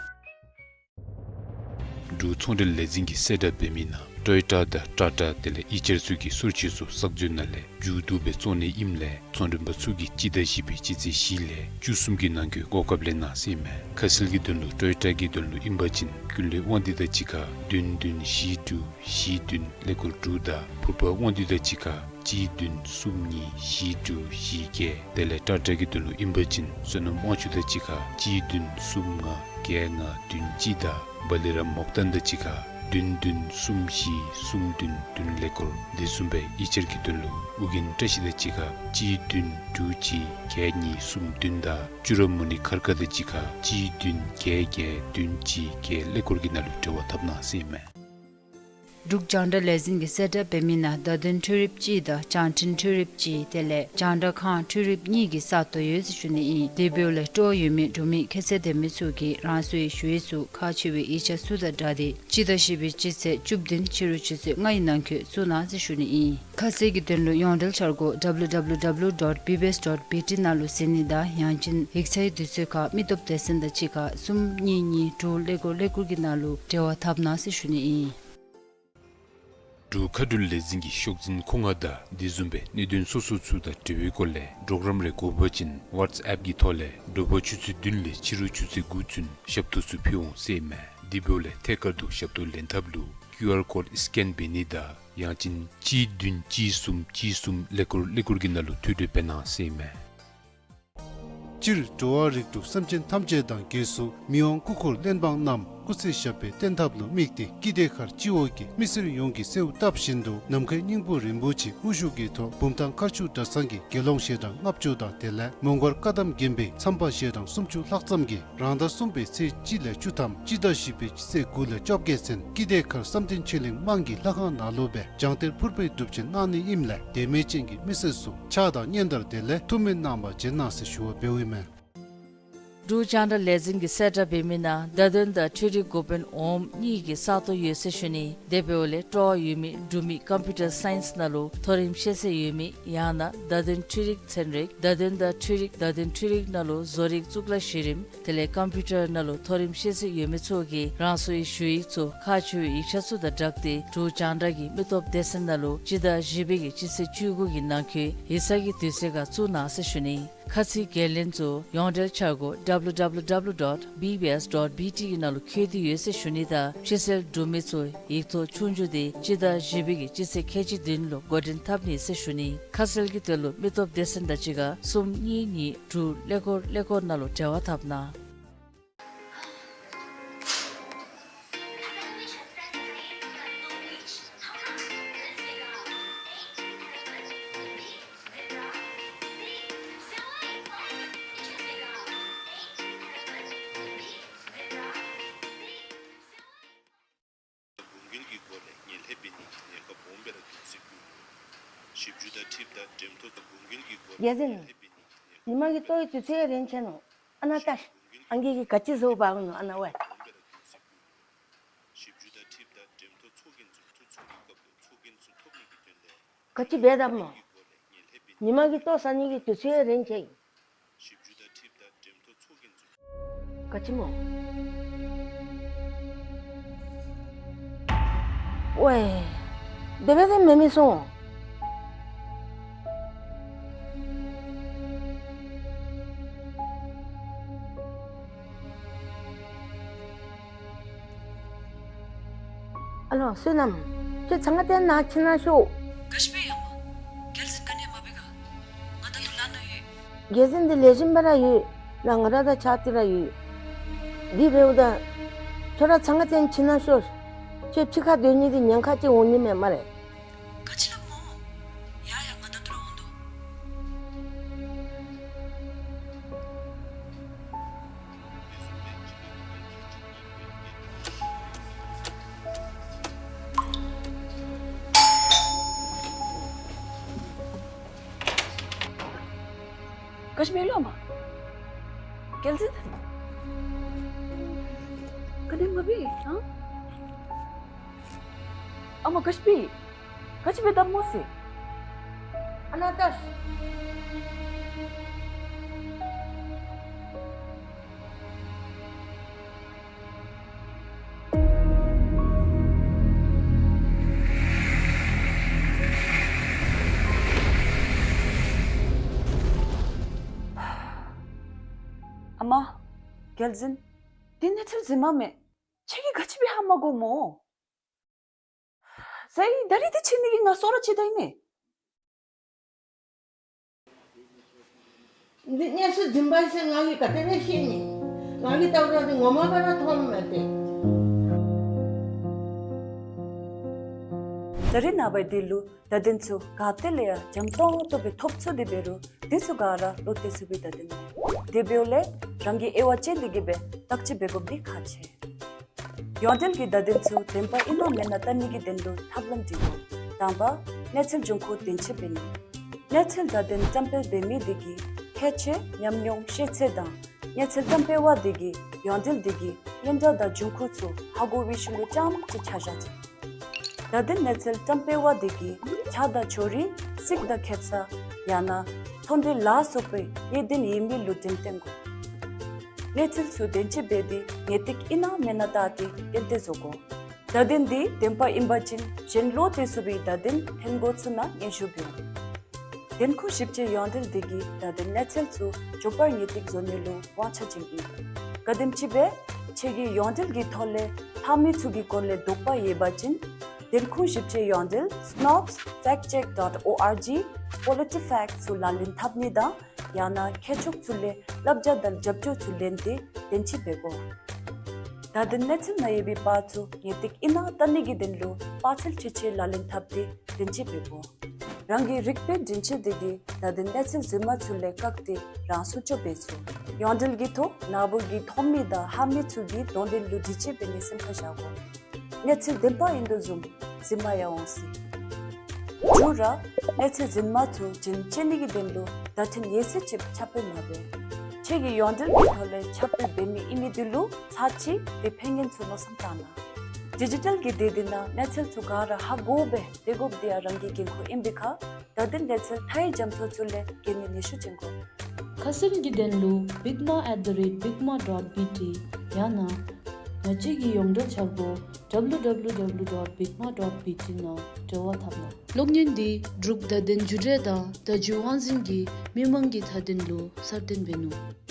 འབྲུག་ཚོང་འབྲེལ་ལས་འཛིན་གྱི་གསལ་བསྒྲགས་འབད་མི་ནང་ཊོ་ཡོ་ཊ་དང་ཊ་ཊ་དེ་ལས་ཨི་ཆར་ཚུ་གི་སོར་ཆུ་ཚུ་བསགས་མཛོད་ནང་ལས་མཇུག་བསྡུ་སྦེ་བཙོང་ནི་ཨིནམ་ལས་ཚོང་མགྲོན་པ་ཚུ་གིས་སྤྱི་ཟླ་བཞི་པའི་སྤྱི་ཚེས་བཞི་ལས་བཅུ་གསུམ་གྱི་ནང་འཁོད་གོ་སྐབས་ལེན་གནང་ཟེར་མས། ཁ་གསལ་གྱི་དོན་ལུ་ཊོ་ཡོ་ཊ་གི་དོན་ལུ་ཨིན་པ་ཅིན་ཀུན་ལེགས་དབང་འདུས་དང་གཅིག་ཁར་བདུན་བདུན་བཞི་དྲུག་བཞི་བདུན་ཀླད་ཀོར་དྲུག་དང་ཕུར་པ་དབང་འདུས་དང་གཅིག་ཁར་གཅིག་བདུན་གསུམ་གཉིས་བཞི་དྲུག་བཞི་བརྒྱད། དེ་ལས་ཊ་ཊ་གི་དོན་ལུ་ཨིན་པ་ཅིན་བསོད་ནམས་དབང་ཕྱུག་དང་གཅིག་ཁར་གཅིག་བདུན་གསུམ་ལྔ་བརྒྱད་ལྔ་བདུན་གཅིག་དང་བ་ལི་རམ་མོག་ཏན་དང་གཅིག་ཁར་བདུན་བདུན་གསུམ་བཞི་གསུམ་བདུན་བདུན་ཀླད་ཀོར། དེ་བཟུམ་སྦེ་ཨི་ཆར་གྱི་དོན་ལུ་ཨོ་རྒྱན་བཀྲ་ཤིས་དང་གཅིག་ཁར་གཅིག་བདུན་དྲུག་གཅིག་བརྒྱད་གཉིས་གསུམ་བདུན་དང་ཅུ་ར་མུ་ནི་མཁར་དཀར་དང་གཅིག་ཁར་གཅིག་བདུན་བརྒྱད་བརྒྱད་བདུན་གཅིག་བརྒྱད་ཀླད་ཀོར་གྱི་ནང་ལུ་འབྲེལ་བ་འཐབ་གནང་ཟེར་མས། འབྲུག་རྒྱང་བསྒྲགས་ལས་འཛིན་གྱི་གསལ་བསྒྲགས་འབད་མི་ནང་བརྡ་དོན་འཕྲུལ་རིགཔ་གཅིག་དང་བྱང་འཕྲིན་འཕྲུལ་རིགཔ་གཅིག་དེ་ལས་རྒྱང་བསྒྲགས་ཁང་འཕྲུལ་རིགཔ་གཉིས་ཀྱི་ས་སྟོང་ཡོད་ཟེར་ཞུ་ནི་ཨིན། དེ་འབདཝ་ལས་སྤྲོ་བ་ཡོད་མི་འབྲུག་མི་ཁྱད་ཚད་ལྡན་མི་ཚུ་གིས་རང་སོའི་ཞུ་ཡིག་ཚུ་ཁག་ཆེ་བའི་ཡིག་ཆ་ཚུ་དང་སྦྲགས་ཏེ་སྤྱི་ཟླ་བཞི་པའི་སྤྱི་ཚེས་བཅུ་བདུན་ཕྱི་རུ་ཆུ་ཚོད་ལྔའི་ནང་འཁོད་བཙུགས་གནང་ཟེར་ཞུ་ནི་ཨིན། ཁ་གསལ་གྱི་དོན་ལུ་ཡོངས་འབྲེལ་འཆར་སྒོ་W W W dot B B S dot B T ནང་ལུ་གཟིགས་ནི་དང་ཡང་ཅིན་ཡིག་ཚང་གི་དུས་ཚོད་ཁར་མི་སྟོབས་སྡེ་ཚན་དང་གཅིག་ཁར་གསུམ་གཉིས་གཉིས་དྲུག་ཀླད་ཀོར་ཀླད་ཀོར་གྱི་ནང་ལུ་འབྲེལ་བ་འཐབ་གནང་ཟེར་ཞུ་ནི་ཨིན། འབྲུག་མཁའ་འགྲུལ་ལས་འཛིན་གྱི་ཤོག་འཛིན་མཁོ་མངགས་དང་དེ་བཟུམ་སྦེ་གནད་དོན་སོ་སོ་ཚུ་དང་འབྲེལ་བའི་སྐོར་ལས་གྲོགས་རམ་རེ་དགོ་པ་ཅིན་ཝཊས་ཨེཔ་གི་ཐོག་ལས་དྲོ་པ་ཆུ་ཚོད་བདུན་ལས་ཕྱི་རུ་ཆུ་ཚོད་དགུ་ཚུན་ཞབས་ཏོག་ཚུ་ཕུལ་འོང་ཟེར་མས། དེ་འབདཝ་ལས་ཐད་ཀར་དུ་ཞབས་ཏོག་ལེན་ཐབས་ལུ་ཀིའུ་ཨར་ཀོཌ་སི་ཀེན་འབད་ནི་དང་ཡང་ཅིན་གཅིག་བདུན་གཅིག་གསུམ་གཅིག་གསུམ་ཀླད་ཀོར་ཀླད་ཀོར་གྱི་ནང་ལུ་ཐུགས་སྤྲོ་འབད་གནང་ཟེར་མས། སྤྱིར་འགྲོ་བ་རིགས་དྲུག་སེམས་ཅན་ཐམས་ཅད་དང་གྱེས་སུ་མི་དབང་སྐུ་འཁོར་གླེན་པ་རྣམས་སྐུ་ཚེ་ཞབས་པད་བརྟན་ཐབས་ལུ་དམིགས་ཏེ་ཀི་དེ་མཁར་སྤྱི་འོག་གི་མི་སེར་ཡོངས་ཀྱིས་གསོལཝ་བཏབ་བཞིན་དུ་ནམ་མཁའི་སྙིང་པོ་རིན་པོ་ཆེ་དབུ་བཞུགས་ཀྱི་ཐོག་བུམ་ཐང་མཁར་ཆུ་གྲྭ་ཚང་གི་དགེ་སློང་ཞལ་གྲངས་ལྔ་བཅུ་དང་དེ་ལས་མོང་སྒར་བཀའ་གདམས་དགོན་པའི་མཚམས་པ་ཞལ་གྲངས་སུམ་ཅུ་ལྷག་ཙམ་གྱིས་རང་ཟླ་གསུམ་པའི་ཚེས་གཅིག་ལས་བཅུ་ཐམ་སྤྱི་ཟླ་བཞི་པའི་སྤྱི་ཚེས་དགུ་ལས་བཅོ་བརྒྱད་ཚུན་ཀི་དེ་མཁར་བསམ་གཏན་ཆོས་གླིང་དམངས་ཀྱི་ལྷ་ཁང་ནང་ལུ་སྦེ་བྱང་གཏེར་ཕུར་པའི་སྒྲུབ་ཆེན་གནང་ནི་ཨིནམ་ལས་དད་མོས་ཅན་གྱི་མི་སེར་ཚུ་ཕྱག་དང་སྙན་དར་དེ་ལས་ཐུགས་སྨོན་གནང་བར་བྱོན་གནང་ཟེར་ཞུ་བ་འབདཝ་ཨིན་མས། འབྲུག་རྒྱང་བསྒྲགས་ལས་འཛིན་གྱི་གསལ་བསྒྲགས་འབད་མི་ནང་བརྡ་དོན་དང་འཕྲུལ་རིག་འགོ་དཔོན་འོགམ་གཉིས་ཀྱི་ས་སྟོང་ཡོད་ཟེར་ཞུ་ནི། དེ་འབདཝ་ལས་སྤྲོ་བ་ཡོད་མི་འབྲུག་མི་ཀམ་པིའུ་ཊར་སའིནསི་ནང་ལུ་མཐོ་རིམ་ཤེས་ཚད་ཡོད་མི་ཡང་ན་བརྡ་དོན་འཕྲུལ་རིག་ཚན་རིག་བརྡ་དོན་དང་འཕྲུལ་རིག་བརྡ་དོན་འཕྲུལ་རིག་ནང་ལུ་བཟོ་རིག་གཙུག་ལག་གཞི་རིམ་དེ་ལས་ཀམ་པིའུ་ཊར་ནང་ལུ་མཐོ་རིམ་ཤེས་ཚད་ཡོད་མི་ཚུ་གིས་རང་སོའི་ཞུ་ཡིག་ཚུ་ཁག་ཆེ་བའི་ཡིག་ཆ་ཚུ་དང་སྦྲགས་ཏེ་འབྲུག་རྒྱང་བསྒྲགས་ཀྱི་མི་སྟོབས་སྡེ་ཚན་ནང་ལུ་སྤྱི་ཟླ་བཞི་པའི་གི་སྤྱི་ཚེས་བཅུ་དགུ་གི་ནང་འཁོད་ཡིག་ཚང་གི་དུས་ཚོད་ཁར་བཙུགས་གནང་ཟེར་ཞུ་ནི། ཁ་ཚིག་འགན་ལེན་ཚུ་ཡོངས་འབྲེལ་འཆར་སྒོ་W W W dot B B S dot B T གི་ནང་ལུ་བཀོད་དེ་ཡོད་ཟེར་ཞུ་ནི་དང་ཕྱི་སེལ་འབྲུག་མི་ཚུ་ཡིག་ཐོག་ཆོས་རྒྱུགས་དེ་སྤྱི་ཟླ་བཞི་པའི་གི་སྤྱི་ཚེས་ཁལ་གཅིག་བདུན་ལུ་འགོ་འདྲེན་འཐབ་ནི་ཟེར་ཞུ་ནི། ཁ་གསལ་གྱི་དོན་ལུ་མི་སྟོབས་སྡེ་ཚན་དང་གཅིག་ཁར་གསུམ་གཉིས་གཉིས་དྲུག་ཀླད་ཀོར་ཀླད་ཀོར་ནང་ལུ་འབྲེལ་བ་འཐབ་གནང་། འབུམ་འགྱེད་ཀྱི་སྒོ་ལས་ངན་ལྷད་འབད་ནི་གི་གནས་སྐབས་སྦོམ་སྦེ་ར་འགྱོ་སྲིད་ཀྱི། ཞིབ་འཇུག་དང་འཁྲིལཝ་ད་འགྲེམས་ཐོག་ཏུ་འབུམ་འགྱེད་ཀྱི་སྒོ་ལས་རྒྱལ་མཚན། ངན་ལྷད་འབད་ནི་གི་གནས་ཉི་མ་གི་ལྟོ་གི་དུས་ཚོད་རན་ཆི་ནུག། ཨ་ནཱ་ལྟ་ཤིག། ཨང་རྒས་ཀྱིས་ག་ཅི་བཟོ་འབག་ནུག་ཨ་ནཱ་ཝའི། ཞིབ་འཇུག་དང་འཁྲིལཝ་ད་འགྲེམས་ཐོག་ཚོགས་རྒྱན་ཚུ་ཐོ་ཚོགས་ཀྱི་སྐབས་ལུ་ཚོགས་རྒྱན་ཚུ་ཐོབ་ནི་གི་དོན་ལས། ག་ཅི་འབད་དོ་སྨོ། ཉི་མ་གི་ལྟོ་ཟ་ནི་གི་དུས་ཚོད་རན་ཆི། ག་ཅི་སྨོ། ཝའེ། དེ་སྦེ་དེ་མེན་མི་སོང་། ལོ། བསོད་ནམས། ཁྱོད་ཚང་ང་བརྟེན་ནཱ་ཕྱི་ནང་ཤོག། ག་ཅི་འབད་ཡ་མ། རྒྱལ་འཛིན་ག་ནི་མ་འབད་ག། ང་ད་ལྟོ་ལཱ་ནང་ཡོད། རྒྱལ་འཛིན་འདི་ལེགས་ཤོམ་སྦེ་ར་ཡོད། ནཱ་ང་ར་དང་ཕྱག་ཏི་ར་ཡོད། དེ་འབདཝ་ད་ཁྱོད་ར་ཚང་ང་བརྟེན་ཕྱི་ནང་ཤོག། ཁྱོད་ཕྱི་ཁར་སྡོད་ནི་འདི་ཉེན་ཁ་ཅིག་འོང་ནི་མས་སྨ་རེ། ག་ཅི་སླབ་སྨོ། ཡ་ཡ་ང་ད་ལྟོ་ར་འོང་དོ། ག་ཅི་འབད་ལོ་མ། རྒྱལ་འཛིན། ག་ནི་མ་འབད་ཨ། ཨ་མ་ག་ཅི་འབད། ག་ཅི་འབད་དམ་མོ་ཟེར། ཨ་ནཱ་ལྟོས། ཨ་མ། རྒྱལ་འཛིན། འདི་གནས་ཚུལ་འཛིན་མ་མས། ཁྱེད་ཀྱིས་ག་ཅི་འབད་ཧ་མ་གོ་སྨོ། ཟེར་ད་རིས་འདི་ཕྱི་ནི་གི་ང་སོ་ར་ཅིག་ད་ཨིན་མས། འདི་གནས་ཚུལ་འཛིན་པ་ཟེར་ང་གིས་ག་དེ་སྦེ་ཤེས་ནི། ང་གིས་བལྟཝ་ད་འདི་ངོ་མ་སྦེ་ར་མཐོངམ་མས་ཏེ། ད་རིས་ནངས་པ་འདི་ལུ་བརྡ་དོན་ཚུ་ག་ཏེ་ལས་ཡང་འཇམ་ཏོང་ཏོ་སྦེ་ཐོབ་ཚུགས་དེ་འབད་རུང་འདི་ཚུ་ག་ར་བློ་གཏད་ཚུགས་པའི་བརྡ་དོན་མས། དེ་འབདཝ་ལས་རང་གིས་དབྱེ་བ་དཔྱད་དེ་གི་སྦེ་བརྟག་དཔྱད་འབད་དགོཔ་འདི་ཁག་ཆེ། ཡོངས་འབྲེལ་གྱི་བརྡ་དོན་ཚུ་བདེན་པ་ཨིན་ན་མེན་ན་བལྟ་ནི་གི་དོན་ལུ་ཐབས་ལམ་འདི་དགོ། དང་པ་གནས་ཚུལ་འབྱུང་ཁུངས་བདེན་དཔྱད་འབད་ནི། གནས་ཚུལ་བརྡ་དོན་བཀྲམ་སྤེལ་འབད་མི་དེ་གིས་ཁྱད་ཆོས་ཉམས་མྱོང་ཤེས་ཚད་དང་གནས་ཚུལ་བཀྲམ་སྤེལ་བ་དེ་གིས་ཡོངས་འབྲེལ་དེ་གི་སྙན་གྲགས་དང་འབྱུང་ཁུངས་ཚུ་ཧ་གོ་བའི་ཤུལ་ལུ་རྐྱངམ་ཅིག་ཆ་བཞག་ཚུགས། བརྡ་དོན་གནས་ཚུལ་བཀྲམ་སྤེལ་བ་དེ་གིས་ཆགས་སྡང་ཕྱོགས་རིས་རྩིས་དང་ཁེབ་ས་ཡང་ན་ཚོང་འབྲེལ་ལ་སོགས་པའི་གནད་དོན་ཡོད་མི་ལུ་འགྲེམས་སྟོན་དགོ། གནས་ཚུལ་ཚུ་བདེན་དཔྱད་འབད་དེ་ངེས་ཏིག་ཨིན་ན་མེན་ན་བལྟ་སྟེ་གཏན་གཏན་བཟོ་དགོ། བརྡ་དོན་འདི་བདེན་པ་ཨིན་པ་ཅིན་གཞན་བློ་གཏད་ཚུགས་པའི་བརྡ་དོན་ཐོན་འགོ་ཚུགས་ན་སྙན་ཞུ་འབད་འོང་། བདེན་ཁུངས་ཞིབ་དཔྱད་ཡོངས་འབྲེལ་དེ་གིས་བརྡ་དོན་གནས་ཚུལ་ཚུ་མགྱོགས་པར་ངེས་ཏིག་བཟོ་ནི་ལུ་དབང་ཆ་ཅན་ཨིན། ག་དེམ་ཅིག་སྦེ་ཁྱེད་ཀྱིས་ཡོངས་འབྲེལ་གྱི་ཐོག་ལས་ལྷག་མི་ཚུ་གི་སྐོར་ལས་དོགས་པ་ཡོད་པ་ཅིན་བདེན་ཁུངས་ཞིབ་དཔྱད་ཡོངས་འབྲེལ་snopes fact check dot org PolitiFact ཚུ་ལག་ལེན་འཐབ་ནི་དང་ཡང་ན་མཁས་མཆོག་ཚུ་ལས་བསླབ་བྱ་དང་རྒྱབ་སྐྱོར་ཚུ་ལེན་ཏེ་བདེན་དཔྱད་འབད་དགོ། བརྡ་དོན་གནས་ཚུལ་ནང་ཡོད་པའི་པར་ཚུ་ངེས་ཏིག་ཨིན་ན་བལྟ་ནི་གི་དོན་ལུ་པར་ཚད་ཆེ་ཆེ་ལག་ལེན་འཐབ་སྟེ་བདེན་དཔྱད་འབད་དགོ། རང་གི་རིག་པའི་འདྲེན་བྱེད་དེ་གིས་བརྡ་དོན་གནས་ཚུལ་རྫུན་མ་ཚུ་ལས་བཀག་སྟེ་རང་སྲུང་སྐྱོབ་འབད་ཚུགས། ཡོངས་འབྲེལ་གྱི་ཐོག་ནཱ་བུ་གི་ཐོན་མི་དང་ལྷག་མི་ཚུ་གི་དོན་ལྡན་ལུ་དྲི་དཔྱད་འབད་ནི་སེམས་ཁར་བཞག་དགོ། གནས་ཚུལ་བདེན་པ་ཨིན་དོ་བཟུམ་རྫུན་མ་ཡང་འོང་སྲིད། མཇུག་ར་གནས་ཚུལ་རྫུན་མ་ཚུ་བྱིན་ཆད་ནི་གི་དོན་ལུ་བརྡ་འཕྲིན་ཡོད་ཚད་ཅིག་ཁྱབ་སྤེལ་མ་འབད། ཁྱེད་ཀྱིས་ཡོངས་འབྲེལ་གྱི་ཐོག་ལས་ཁྱབ་སྤེལ་འབད་མི་ཨིན་མི་དེ་ལུ་ཚར་གཅིག་དེ་ཕན་ངན་ཚུ་མནོ་བསམ་བཏང་གནང་། ཌི་ཇི་ཊལ་གྱི་སྡེ་འདི་ནང་གནས་ཚུལ་ཚུ་ག་ར་ཧ་གོ་སྦེ་སྡོད་དགོཔ་དེ་ཡང་རང་གི་འགན་ཁུར་ཨིན་པའི་ཁར་བརྡ་དོན་གནས་ཚུལ་མཐའ་ཡས་རྒྱ་མཚོ་ཚུ་ལས་རྒྱལ་ནི་ནུས་ཤུགས་ཅན་དགོ། ཁ་གསལ་གྱི་དོན་ལུ་bigma at the rate bigma dot B T ཡང་ན་ང་བཅས་ཀྱི་ཡོངས་འབྲེལ་འཆར་སྒོ www dot bigma dot B T ནང་འབྲེལ་བ་འཐབ་གནང་། གློག་བརྙན་འདི་འབྲུག་བརྡ་དོན་བརྒྱུད་འབྲེལ་དང་བརྡ་བརྒྱུད་དབང་འཛིན་གྱིས་མི་མང་གི་མཐའ་དོན་ལུ་གསར་བཏོན་འབད་ནུག།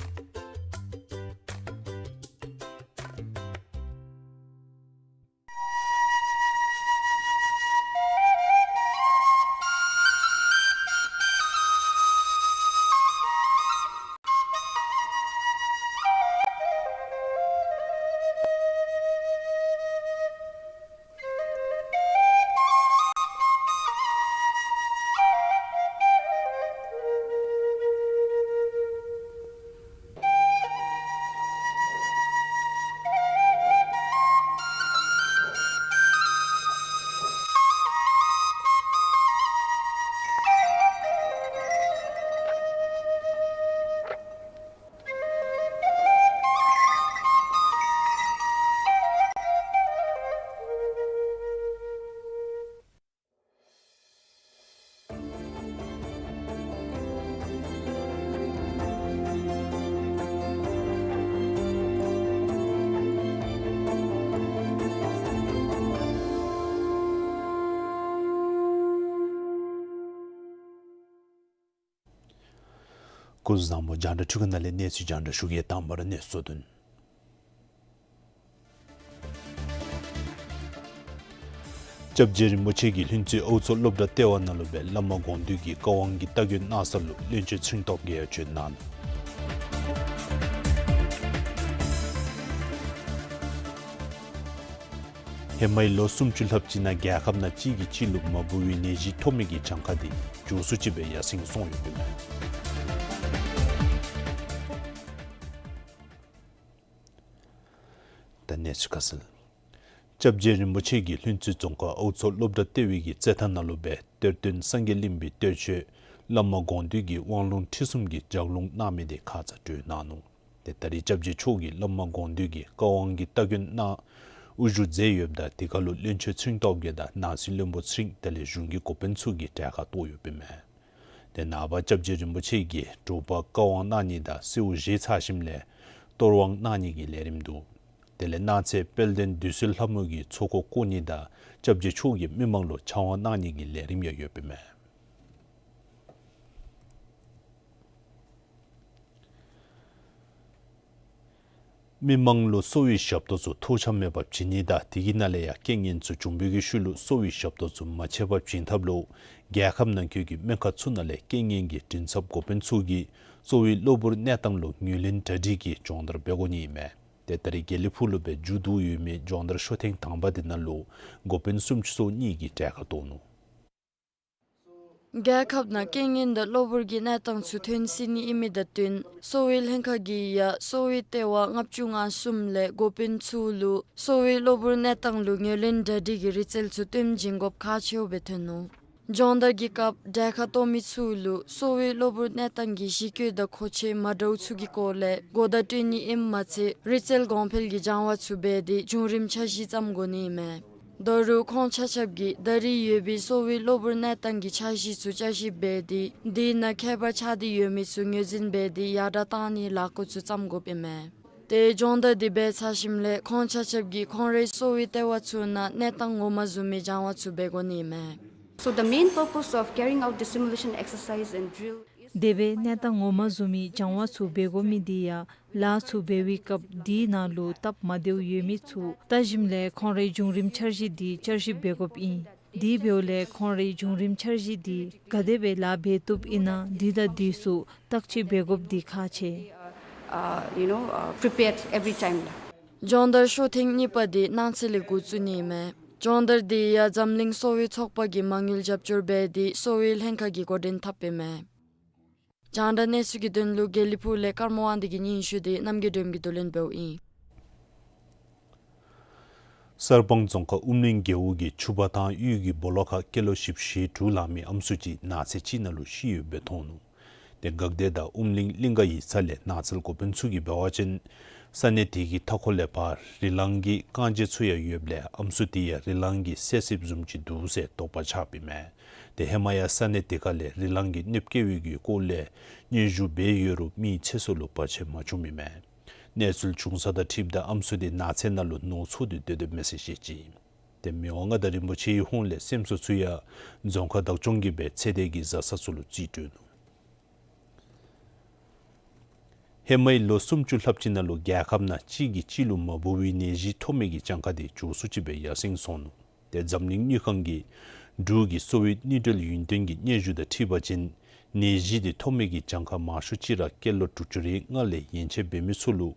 སྐུ་གཟུགས་བཟང་པོ། རྒྱང་བསྒྲགས་འཕྲུལ་ཁང་ནང་ལས་གནས་ཚུལ་རྒྱང་བསྒྲགས་ཞུ་གེ། དང་པ་ར་གནས་ཚུལ་དོན། སྐྱབས་རྗེ་རིན་པོ་ཆེ་གིས་ལྷུན་རྩེ་ཨའུ་མཚོ་སློབ་གྲྭ་ལྟེ་བ་ནང་ལུ་སྦེ་བླ་མ་དགོངས་འདུས་ཀྱི་བཀའ་དབང་གི་སྟ་གོན་གནང་ས་ལུ་བློན་ཆེན་ཚུན་སྟོབས་རྒྱས་ཡང་བྱོན་གནང་ནུག། ཧེ་མའི་ལོ་སུམ་ཅུ་ལྷགཔ་ཅིག་ནང་རྒྱལ་ཁབ་ནང་གཅིག་གིས་གཅིག་ལུ་མ་འབུ་བའི་ནད་གཞི་ཐོབ་མི་གི་གྱངས་ཁ་དེ་མགྱོགས་སུ་ཅིག་སྦེ་ཡར་སེང་སོང་ཡོདཔ་ཨིན་མས། ད་གནས་ཚུལ་ཁ་གསལ། སྐྱབས་རྗེ་རིན་པོ་ཆེ་གིས་ལྷུན་རྩེ་རྫོང་ཁག་ཨའུ་མཚོ་སློབ་གྲྭ་ལྟེ་བའི་གི་རྩེད་ཐང་ནང་ལུ་སྦེ་གཏེར་སྟོན་སངས་རྒྱས་གླིང་པའི་གཏེར་ཆོས་བླ་མ་དགོངས་འདུས་ཀྱི་དབང་ལུང་ཁྲིད་གསུམ་གྱི་ལྗགས་ལུང་གནང་མི་དེ་ཁ་ཙ་གྲོལ་གནང་ནུག། ཏེ་ད་རིས་སྐྱབས་རྗེ་མཆོག་གིས་བླ་མ་དགོངས་འདུས་ཀྱི་བཀའ་དབང་གི་སྟ་གོན་གནང་དབུ་བཞུགས་མཛད་ཡོདཔ་ད་དེ་ཁར་ལུ་བློན་ཆེན་ཚུན་སྟོབས་རྒྱས་དང་ནང་སྲིད་བློན་པོ་ཚེ་རིང་དེ་ལས་གཞུང་གི་འགོ་དཔོན་ཚུ་གིས་གྲལ་ཁར་གཏོགས་ཡོདཔ་ཨིན་མས། ཏེ་ནངས་པ་སྐྱབས་རྗེ་རིན་པོ་ཆེ་གིས་དྲོ་པ་བཀའ་དབང་གནང་ནི་དང་གསོལཝ་བཞེས་ཚར་ཞིནམ་ལས་གཏོར་དབང་གནང་ནི་གི་ལས་རིམ་འདུག། དེ་ལས་གནངས་ཚེ་དཔལ་ལྡན་བདུད་རྩི་ལྷ་མོ་གི་ཚོགས་འཁོར་བསྐོར་ནི་དང་སྐྱབས་རྗེ་མཆོག་གིས་མི་མང་ལུ་ཕྱག་དབང་གནང་ནི་གི་ལས་རིམ་ཡང་ཡོདཔ་ཨིན་མས། མི་མང་ལུ་གསོ་བའི་ཞབས་ཏོག་ཚུ་ཐོགས་ཆགས་མེད་པར་བྱིན་ནི་དང་དེ་གི་ནང་ལས་ཡང་རྐྱེན་ངན་ཚུ་བྱུང་བའི་གི་ཤུལ་ལུ་གསོ་བའི་ཞབས་ཏོག་ཚུ་མ་ཆད་པར་བྱིན་ཐབས་ལུ་རྒྱལ་ཁབ་ནང་འཁོད་ཀྱི་སྨན་ཁང་ཚུ་ནང་ལས་རྐྱེན་ངན་གྱི་མགྲིན་ཚབ་འགོ་དཔོན་ཚུ་གིས་གསོ་བའི་གློ་བུར་གནས་སྟངས་ལུ་ངོས་ལེན་གྲ་སྒྲིག་གི་སྦྱོང་བརྡར་འབད་དགོ་ནི་ཨིན་མས། ཏེ་ད་རིས་དགེ་ལེགས་ཕུག་ལུ་སྦེ་མཇུག་བསྡུ་ཡོད་མི་སྦྱོང་བརྡར་ཤོ་ཐེངས་དང་པ་དེ་ནང་ལུ་འགོ་དཔོན་སུམ་ཅུ་སོ་གཉིས་ཀྱིས་གྲལ་ཁར་གཏོགས་ནུག། རྒྱལ་ཁབ་ནང་རྐྱེན་ངན་དང་གློ་བུར་གྱི་གནས་སྟངས་ཚུ་ཐོན་སྲིད་ནི་ཨིན་མི་དང་བསྟུན་གསོ་བའི་ལྷན་ཁག་གིས་ཡང་གསོ་བའི་ལྟེ་བ་ལྔ་བཅུ་ང་གསུམ་ལས་འགོ་དཔོན་ཚུ་ལུ་གསོ་བའི་གློ་བུར་གནས་སྟངས་ལུ་ངོས་ལེན་གྲ་སྒྲིག་གི་རིག་རྩལ་ཚུ་སྟོན་བྱིན་དགོཔ་ཁག་ཆེཝ་སྦེ་ཐོན་ནུག། སྦྱོང་བརྡར་གྱི་སྐབས་གྲལ་ཁར་གཏོགས་མི་ཚུ་ལུ་གསོ་བའི་གློ་བུར་གནས་སྟངས་ཀྱི་གཞི་བཀོད་དང་མཁོ་ཆས་མ་འདྲཝ་ཚུ་གི་སྐོར་ལས་གོ་བརྡ་སྤྲོད་ནི་ཨིནམ་མ་ཚད་རིག་རྩལ་གོང་འཕེལ་གྱི་སྦྱང་བ་ཚུ་འབད་དེ་བྱུང་རིམ་འཆར་གཞི་བརྩམ་དགོ་ནི་ཨིན་མས། ད་རུང་ཁོང་ཆ་ཁྱབ་ཀྱིས་ད་རེས་ཡོད་པའི་གསོ་བའི་གློ་བུར་གནས་སྟངས་ཀྱི་འཆར་གཞི་ཚུ་བསྐྱར་ཞིབ་འབད་དེ་དེ་ནང་ཁྱད་པར་ཆགས་ཏེ་ཡོད་མི་ཚུ་ངོས་འཛིན་འབད་དེ་ཡར་དྲག་གཏང་ནིའི་ལས་འགུལ་ཚུ་བརྩམ་དགོཔ་ཨིན་མས། ཏེ་སྦྱོང་བརྡར་དེ་འབད་ཚར་ཞིནམ་ལས་ཁོང་ཆ་ཁྱབ་ཀྱིས་ཁོང་རའི་གསོ་བའི་ལྟེ་བ་ཚུ་ནང་གནས་སྟངས་ངོ་མ་བཟུམ་མའི་སྦྱང་བ་ཚུ་འབད་དགོ་ནི་ཨིན་མས། So the main purpose of carrying out the simulation exercise and drill is དེ་སྦེ་གནས་སྟངས་ངོ་མ་བཟུམ་མའི་སྦྱང་བ་ཚུ་འབད་དགོ་མི་དེ་ཡང་ལཱ་ཚུ་འབད་བའི་སྐབས་དེའི་ནང་ལུ་སྟབས་མ་བདེཝ་ཡོད་མི་ཚུ་བལྟ་ཞིནམ་ལས་ཁོང་རའི་བྱུང་རིམ་འཆར་གཞི་དེ་བསྐྱར་ཞིབ་འབད་དགོཔ་ཨིན། དེ་འབདཝ་ལས་ཁོང་རའི་བྱུང་རིམ་འཆར་གཞི་དེ་ག་དེ་སྦེ་ལཱ་འབད་བཏུབ་ཨིན་ན་དེ་དང་དེ་ཚུ་བརྟག་དཔྱད་འབད་དགོཔ་དེ་ཁག་ཆེ། Uh, you know, uh, prepared every time. སྦྱོང་བརྡར་ཤོ་ཐེངས་གཉིས་པ་དེ་གནངས་ཚེ་ལས་འགོ་བཙུགས་ནི་ཨིན་མས། སྦྱོང་བརྡར་དེ་ཡང་འཛམ་གླིང་གསོ་བའི་ཚོགས་པ་གིས་མ་དངུལ་རྒྱབ་སྐྱོར་འབད་དེ་གསོ་བའི་ལྷན་ཁག་གིས་འགོ་འདྲེན་འཐབ་ཨིན་མས། རྒྱང་བསྒྲགས་གནས་ཚུལ་གྱི་དོན་ལུ་དགེ་ལེགས་ཕུག་ལས་ཀརྨ་དབང་འདུས་ཀྱི་སྙན་ཞུ་དེ་རྣམ་རྒྱལ་སྒྲོལ་མ་གིས་བསྡུ་ལེན་འབདཝ་ཨིན། གསར་སྤང་རྫོང་ཁག་ཨུམ་གླིང་རྒེད་འོག་གི་ཆུ་བ་ཐང་གཡུས་ཀྱི་སྦོ་ལོགས་ཁར་སྐྱེས་ལོ་བཞི་བཅུ་ཞེ་དྲུག་ལང་མི་ཨམ་སྲུ་ཅིག་ནགས་ཚལ་ཅིག་ནང་ལུ་ཤི་ཡོདཔ་སྦེ་མཐོང་ནུག། ཏེ་འགག་སྡེ་དང་ཨུམ་གླིང་གླིང་ག་ཡིག་ཚང་ལས་ནགས་ཚལ་འགོ་དཔོན་ཚུ་གིས་འབད་བ་ཅིན་ས་གནས་དེ་གི་མཐའ་འཁོར་ལས་ཕར་རི་གླང་གི་རྐང་རྗེས་ཚུ་ཡང་ཡོདཔ་ལས་ཨམ་སྲུ་དེ་ཡང་རི་གླང་གི་གསོད་གསོདཔ་བཟུམ་ཅིག་འདུག་ཟེར་དོགས་པ་ཆགསཔ་ཨིན་མས། ཏེ་ཧེ་མ་ཡང་ས་གནས་དེ་ཁ་ལས་རི་གླང་གི་གནོདཔ་བཀལ་བའི་གི་སྐོར་ལས་སྙན་ཞུ་འབད་ཡོད་རུང་མིའི་ཚེ་སྲོག་ལུ་བར་ཆད་མ་བྱུངམ་ཨིན་མས། གནས་ཚུལ་བྱུང་ས་དང་འཁྲིལཝ་ད་ཨམ་སྲུ་དེ་ནགས་ཚལ་ནང་ལུ་ནོར་འཚོ་སྟེ་སྡོད་སྡོདཔ་མས་ཟེར་བཤད་ཅི། ཏེ་མི་དབང་མངའ་བདག་རིན་པོ་ཆེའི་ཧོངས་ལས་སེམས་གསོ་ཚུ་ཡང་རྫོང་ཁག་བདག་སྐྱོང་གིས་སྦེ་ཚེ་འདས་ཀྱི་བཟའ་ཚང་ཚུ་ལུ་རྩིས་སྤྲོད་ནུག། ཧེ་མའི་ལོ་སུམ་ཅུ་ལྷགཔ་ཅིག་ནང་ལུ་རྒྱལ་ཁབ་ནང་གཅིག་གིས་གཅིག་ལུ་མ་འབུ་བའི་ནད་གཞི་ཐོབ་མི་གི་གྱངས་ཁ་དེ་མགྱོགས་སུ་ཅིག་སྦེ་ཡར་སེང་སོང་ནུག། ཏེ་འཛམ་གླིང་དངུལ་ཁང་གིས་འབྲུག་གི་གསོ་བའི་དངུལ་འབྲེལ་ཡུན་བརྟན་གྱི་སྙན་ཞུ་དང་འཁྲིལ་བ་ཅིན་ནད་གཞི་དེ་ཐོབ་མི་གི་གྱངས་ཁ་མང་ཤོས་ཅིག་ར་སྐྱེས་ལོ་དྲུག་ཅུ་རེ་ལྔ་ལས་ཡན་ཆད་འབད་མི་ཚུ་ལུ་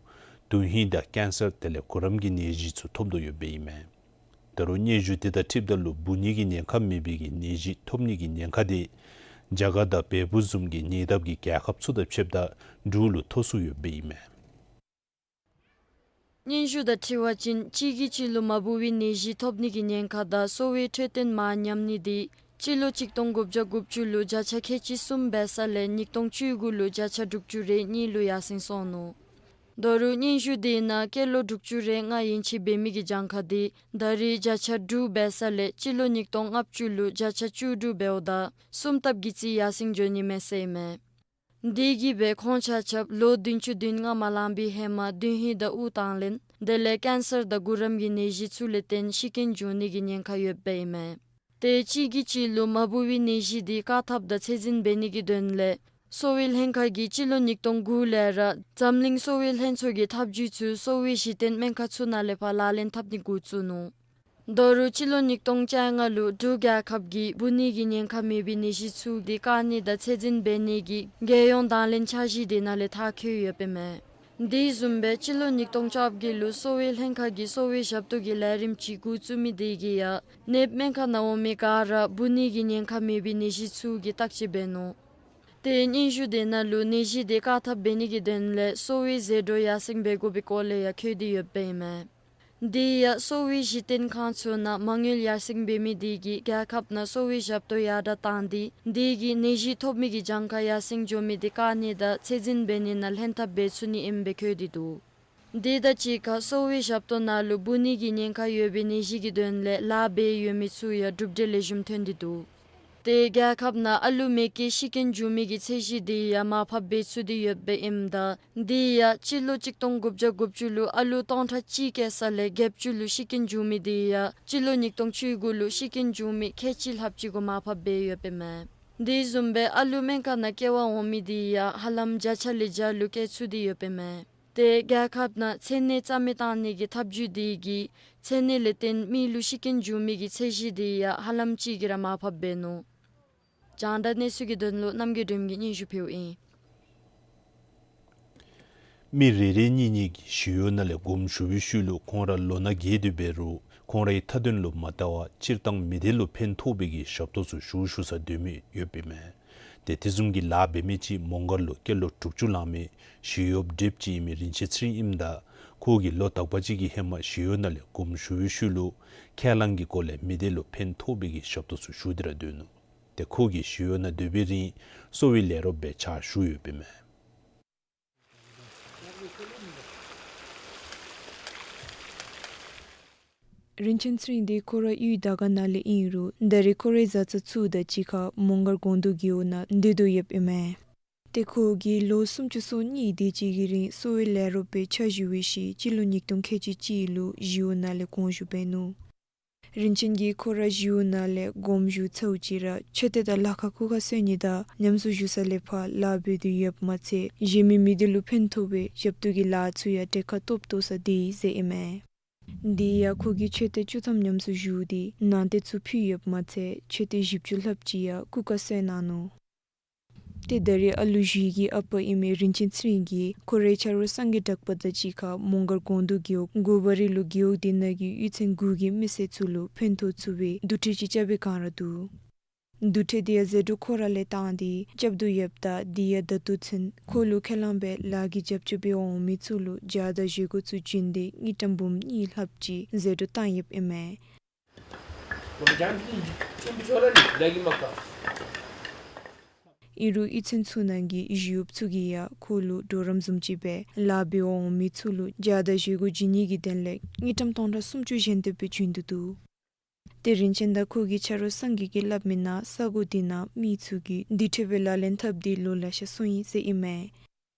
དོན་ཧིང་དང་ཀེན་སར་དེ་ལས་གུ་རམ་གྱི་ནད་གཞི་ཚུ་ཐོབ་དོ་ཡོདཔ་ཨིན་མས། ད་རུང་སྙན་ཞུ་དེ་དང་འཁྲིལཝ་ད་ལུ་འབུ་ནི་གི་ཉེན་ཁ་མེད་པའི་གི་ནད་གཞི་ཐོབ་ནི་གི་ཉེན་ཁ་དེ་རྒྱ་གར་དང་བལ་པོ་བཟུམ་གྱི་ཉེ་འདབས་ཀྱི་རྒྱལ་ཁབ་ཚུ་དང་ཕྱདཔ་ད་འབྲུག་ལུ་མཐོ་སུ་ཡོདཔ་ཨིན་མས། སྙན་ཞུ་དང་འཁྲིལ་བ་ཅིན་གཅིག་གིས་གཅིག་ལུ་མ་འབུ་བའི་ནད་གཞི་ཐོབ་ནི་གི་ཉེན་ཁ་དང་གསོ་བའི་འཕྲོད་བསྟེན་མ་ཉམས་ནི་དེ་སྤྱི་ལོ་གཅིག་སྟོང་དགུ་བརྒྱ་དགུ་བཅུ་ལུ་བརྒྱ་ཆ་ཁལ་གཅིག་གསུམ་འབད་ས་ལས་གཉིས་སྟོང་བཅུ་དགུ་ལུ་བརྒྱ་ཆ་དྲུག་ཅུ་རེ་གཉིས་ལུ་ཡར་སེང་སོང་ནུག། ད་རུང་སྙན་ཞུ་དེ་ནང་སྐྱེས་ལོ་དྲུག་ཅུ་རེ་ལྔ་ཡན་ཆད་འབད་མི་གི་གྱངས་ཁ་དེ་ད་རེས་བརྒྱ་ཆ་དྲུག་འབད་ས་ལས་སྤྱི་ལོ་གཉིས་སྟོང་ལྔ་བཅུ་ལུ་བརྒྱ་ཆ་བཅུ་དྲུག་འབདཝ་ད་གསུམ་ལྟབ་ཀྱིས་རྩིས་ཡར་སེང་འགྱོ་ནི་མས་ཟེར་ཨིན་མས། དེ་གིས་སྦེ་ཁོང་ཆ་ཁྱབ་ལོ་བདུན་ཅུ་དོན་ལྔ་མ་ལང་པའི་ཧེ་མ་དོན་ཧིང་དང་དབུགས་དང་ལེན་དེ་ལས་ཀེན་སར་དང་གུ་རམ་གྱི་ནད་གཞི་ཚུ་ལས་བརྟེན་ཤི་རྐྱེན་འབྱུང་ནི་གི་ཉེན་ཁ་ཡོདཔ་ཨིན་མས། ཏེ་གཅིག་གིས་གཅིག་ལུ་མ་འབུ་བའི་ནད་གཞི་དེ་བཀག་ཐབས་དང་ཚད་འཛིན་འབད་ནི་གི་དོན་ལས་གསོ་བའི་ལྷན་ཁག་གིས་སྤྱི་ལོ་གཉིས་སྟོང་དགུ་ལས་ར་འཛམ་གླིང་གསོ་བའི་ལྷན་ཚོགས་ཀྱི་ཐབས་བྱུས་ཚུ་གསོ་བའི་གཞི་རྟེན་སྨན་ཁང་ཚུ་ནང་ལས་ཕར་ལག་ལེན་འཐབ་ནི་འགོ་བཙུགས་ནུག། ད་རུང་སྤྱི་ལོ་ཉིས་སྟོང་བཅོ་ལྔ་ལུ་འབྲུག་རྒྱལ་ཁབ་ཀྱིས་འབུ་ནད་ཀྱི་ཉེན་ཁ་མེད་པའི་ནད་གཞི་ཚུ་དེ་བཀག་ནི་དང་ཚད་འཛིན་འབད་ནི་གི་རྒྱལ་ཡོངས་དང་ལེན་འཆར་གཞི་དེ་ནང་ལས་མཐར་འཁྱོལ་ཡོདཔ་ཨིན་མས། དེ་བཟུམ་སྦེ་སྤྱི་ལོ་ཉིས་སྟོང་བཅོ་བརྒྱད་ལུ་གསོ་བའི་ལྷན་ཁག་གིས་གསོ་བའི་ཞབས་ཏོག་གི་ལས་རིམ་ཅིག་འགོ་བཙུགས་མི་དེ་གིས་ཡང་ནདཔ་སྨན་ཁང་ནང་འོང་མི་ག་ར་འབུ་ནད་ཀྱི་ཉེན་ཁ་མེད་པའི་ནད་གཞི་ཚུ་གི་བརྟག་དཔྱད་འབད་ནུག། ཏེ་སྙན་ཞུ་དེ་ནང་ལུ་ནད་གཞི་དེ་བཀག་ཐབས་འབད་ནི་གི་དོན་ལས་གསོ་བའི་ཟད་འགྲོ་ཡར་སེང་འབད་དགོ་པའི་སྐོར་ལས་ཡང་འཁོད་དེ་ཡོདཔ་ཨིན་མས། དེ་ཡང་གསོ་བའི་གཞི་རྟེན་ཁང་ཚུ་ནང་མ་དངུལ་ཡར་སེང་འབད་མི་དེ་གིས་རྒྱལ་ཁབ་ནང་གསོ་བའི་ཞབས་ཏོག་ཡར་དྲག་བཏང་སྟེ་དེ་གིས་ནད་གཞི་ཐོབ་མི་གི་གྱངས་ཁ་ཡར་སེང་འགྱོ་མི་དེ་བཀག་ནི་དང་ཚད་འཛིན་འབད་ནི་ནང་ལྷན་ཐབས་འབད་ཚུགས་ནི་ཨིནམ་སྦེ་འཁོད་དེ་འདུག། དེ་དང་གཅིག་ཁར་གསོ་བའི་ཞབས་ཏོག་ནང་ལུ་འབུ་ནད་ཀྱི་ཉེན་ཁ་ཡོད་པའི་ནད་གཞི་གི་དོན་ལས་ལཱ་འབད་ཡོད་མི་ཚུ་ཡང་གྲུབ་འབྲས་ལེགས་ཤོམ་ཐོན་ཏེ་འདུག། ཏེ་རྒྱལ་ཁབ་ནང་ཨ་ལུ་མེ་བཀོལ་ཤི་རྐྱེན་འབྱུང་མི་གི་ཚད་གཞི་དེ་ཡང་མར་ཕབ་འབད་ཚུགས་ཏེ་ཡོདཔ་ཨིནམ་ད་དེ་ཡང་སྤྱི་ལོ་གཅིག་སྟོང་དགུ་བརྒྱ་དགུ་བཅུ་ལུ་ཨ་ལུ་སྟོང་ཕྲག་གཅིག་བཀལ་ས་ལས་བརྒྱད་ཅུ་ལུ་ཤི་རྐྱེན་འབྱུང་མི་དེ་ཡང་སྤྱི་ལོ་ཉིས་སྟོང་བཅུ་དགུ་ལུ་ཤི་རྐྱེན་འབྱུང་མི་ཁལ་གཅིག་ལྷགཔ་ཅིག་གུ་མར་ཕབ་འབད་ཡོདཔ་ཨིན་མས། དེ་བཟུམ་སྦེ་ཨ་ལུ་སྨན་ཁང་ནང་སྐྱེལ་བར་འོང་མི་དེ་ཡང་ཧ་ལམ་བརྒྱ་ཆ་ལས་བརྒྱ་ལུ་བཀལ་ཚུགས་ཏེ་ཡོདཔ་ཨིན་མས། ཏེ་རྒྱལ་ཁབ་ནང་ཚད་ནད་རྩ་མེད་བཏང་ནི་གི་ཐབས་བྱུས་དེ་གིས་ཚད་ནད་ལས་བརྟེན་མི་ལུ་ཤི་རྐྱེན་འབྱུང་མི་གི་ཚད་གཞི་དེ་ཡང་ཧ་ལམ་ཅིག་གིས་ར་མར་ཕབ་འབད་ནུག། རྒྱང་བསྒྲགས་གནས་ཚུལ་གྱི་དོན་ལུ་རྣམ་རྒྱལ་སྒྲོལམ་གིས་སྙན་ཞུ་ཕུལཝ་ཨིན། མི་རེ་རེ་གཉིས་གཉིས་ཀྱིས་ཞི་གཡོག་ནང་ལས་དགོངསམ་ཞུ་བའི་ཤུལ་ལུ་ཁོང་ར་ལོ་ན་རྒས་ཏེ་འབད་རུང་ཁོང་རའི་མཐའ་དོན་ལུ་མ་ལྟ་བར་སྤྱིར་བཏང་མི་སྡེ་ལུ་ཕན་ཐོགས་པའི་གི་ཞབས་ཏོག་ཚུ་ཞུ་ཞུ་ས་སྡོད་མི་ཡོདཔ་ཨིན་མས། ཏེ་དེ་བཟུམ་གྱི་ལཱ་འབད་མི་ཅིག་མོང་སྒར་ལུ་སྐྱེས་ལོ་དྲུག་ཅུ་ལང་མི་ཞི་གཡོགཔ་བགྲེསཔ་ཅིག་ཨིན་མི་རིན་ཆེན་ཚེ་རིང་ཨིནམ་ད་ཁོ་གིས་ལོ་དག་པ་ཅིག་གི་ཧེ་མ་ཞི་གཡོག་ནང་ལས་དགོངསམ་ཞུ་བའི་ཤུལ་ལུ་ཁས་བླངས་ཀྱི་སྐོར་ལས་མི་སྡེ་ལུ་ཕན་ཐོགས་པའི་གི་ཞབས་ཏོག་ཚུ་ཞུ་སྟེ་ར་སྡོད་ནུག། ཏེ་ཁོ་གིས་ཞི་གཡོག་ནང་སྡོད་པའི་རིང་གསོ་བའི་ལས་རོགསཔ་སྦེ་ཕྱག་ཞུ་ཡོདཔ་ཨིན་མས། རིན་ཆེན་ཚེ་རིང་འདི་ཁོ་རའི་གཡུས་དར་དཀར་ནང་ལས་ཨིན་རུང་ད་རེས་ཁོ་རའི་བཟའ་ཚང་ཚུ་དང་གཅིག་ཁར་མོང་སྒར་གོང་དུ་རྒེད་འོག་ནང་སྡོད་དོ་ཡོདཔ་ཨིན་མས། ཏེ་ཁོ་གིས་ལོ་སུམ་ཅུ་སོ་གཉིས་དེ་ཅིག་གི་རིང་གསོ་བའི་ལས་རོགསཔ་སྦེ་ཕྱག་ཞུ་བའི་ཤུལ་སྤྱི་ལོ་ཉིས་སྟོང་ཁལ་གཅིག་གཅིག་ལུ་ཞི་གཡོག་ནང་ལས་དགོངསམ་ཞུ་འབད་ནུག། རིན་ཆེན་གྱིས་ཁོ་ར་ཞི་གཡོག་ནང་ལས་དགོངསམ་ཞུ་ཚརཝ་ཅིག་ར་མཆོད་རྟེན་དང་ལ་ཁ་ཁུག་ཁར་བཟོ་ནི་དང་ཉམས་གསོ་ཞུ་ས་ལས་ཕར་ལཱ་འབད་དོ་ཡོདཔ་མ་ཚད་གཞན་མི་མི་སྡེ་ལུ་ཕན་ཐོགས་པའི་ཞབས་ཏོག་གི་ལཱ་ཚུ་ཡང་གྲལ་ཁར་གཏོགས་གཏོགས་ས་སྡོད་ཡི་ཟེར་ཨིན་མས། དེ་ཡང་ཁོ་གིས་མཆོད་རྟེན་བཅུ་ཐམ་ཉམས་གསོ་ཞུ་སྟེ་ནང་རྟེན་ཚུ་ཕུལ་ཡོདཔ་མ་ཚད་མཆོད་རྟེན་བཞི་བཅུ་ལྷགཔ་ཅིག་ཡང་ཁུག་ཁར་བཟོ་གནང་ནུག། ཏེ་ད་རེས་ཨ་ལུ་བཞི་གི་ཨ་པ་ཨིན་མི་རིན་ཆེན་ཚེ་རིང་གིས་ཁོ་རའི་ཆ་རོགས་སངས་རྒྱས་གྲགས་པ་དང་གཅིག་ཁར་མོང་སྒར་གོང་དུ་རྒེད་འོག་མགོ་བ་རི་ལུ་རྒེད་འོག་དེ་ནང་གི་གཡུས་ཚན་དགུ་གི་མི་སེར་ཚུ་ལུ་ཕན་ཐོགས་ཚུགས་པའི་དུར་ཁྲོད་ཅིག་རྐྱབ་པའི་བསྒང་ར་འདུག། དུར་ཁྲོད་དེ་ཡང་ཟད་འགྲོ་ཁོ་ར་ལས་བཏང་སྟེ་རྐྱབ་དོ་ཡོདཔ་ད་དེ་ཡང་ད་ལྟོ་ཚུན་ཁོ་ལུ་ཁས་བླངས་པའི་ལཱ་གི་རྒྱབ་སྐྱོར་འབད་འོང་མི་ཚུ་ལུ་བརྒྱ་དང་བཞི་སྒོར་ཚུར་བྱིན་ཏེ་དངུལ་ཀྲམ་འབུམ་གཉིས་ལྷགཔ་ཅིག་ཟད་འགྲོ་བཏང་ཡོདཔ་ཨིན་མས། ཨིན་རུང་གཡུས་ཚན་ཚུ་ནང་གི་ཞི་གཡོགཔ་ཚུ་གིས་ཡང་ཁོ་ལུ་གྲོགས་རམ་བཟུམ་ཅིག་སྦེ་ལཱ་འབད་འོང་མི་ཚུ་ལུ་བརྒྱ་དང་བཞི་སྒོར་བྱིན་ནི་གི་དོན་ལས་དངུལ་ཀྲམ་སྟོང་ཕྲག་སུམ་ཅུ་ཞལ་འདེབས་སྦེ་བྱིན་དོ་འདུག། ཏེ་རིན་ཆེན་དང་ཁོ་གི་ཆ་རོགས་སངས་རྒྱས་ཀྱིས་སླབ་མི་ནང་ས་གོ་དེ་ནང་མི་ཚུ་གིས་དུར་ཁྲོད་པའི་ལག་ལེན་འཐབ་སྟེ་ལོ་ལེ་ཤ་སོང་ཡི་ཟེར་ཨིན་མས།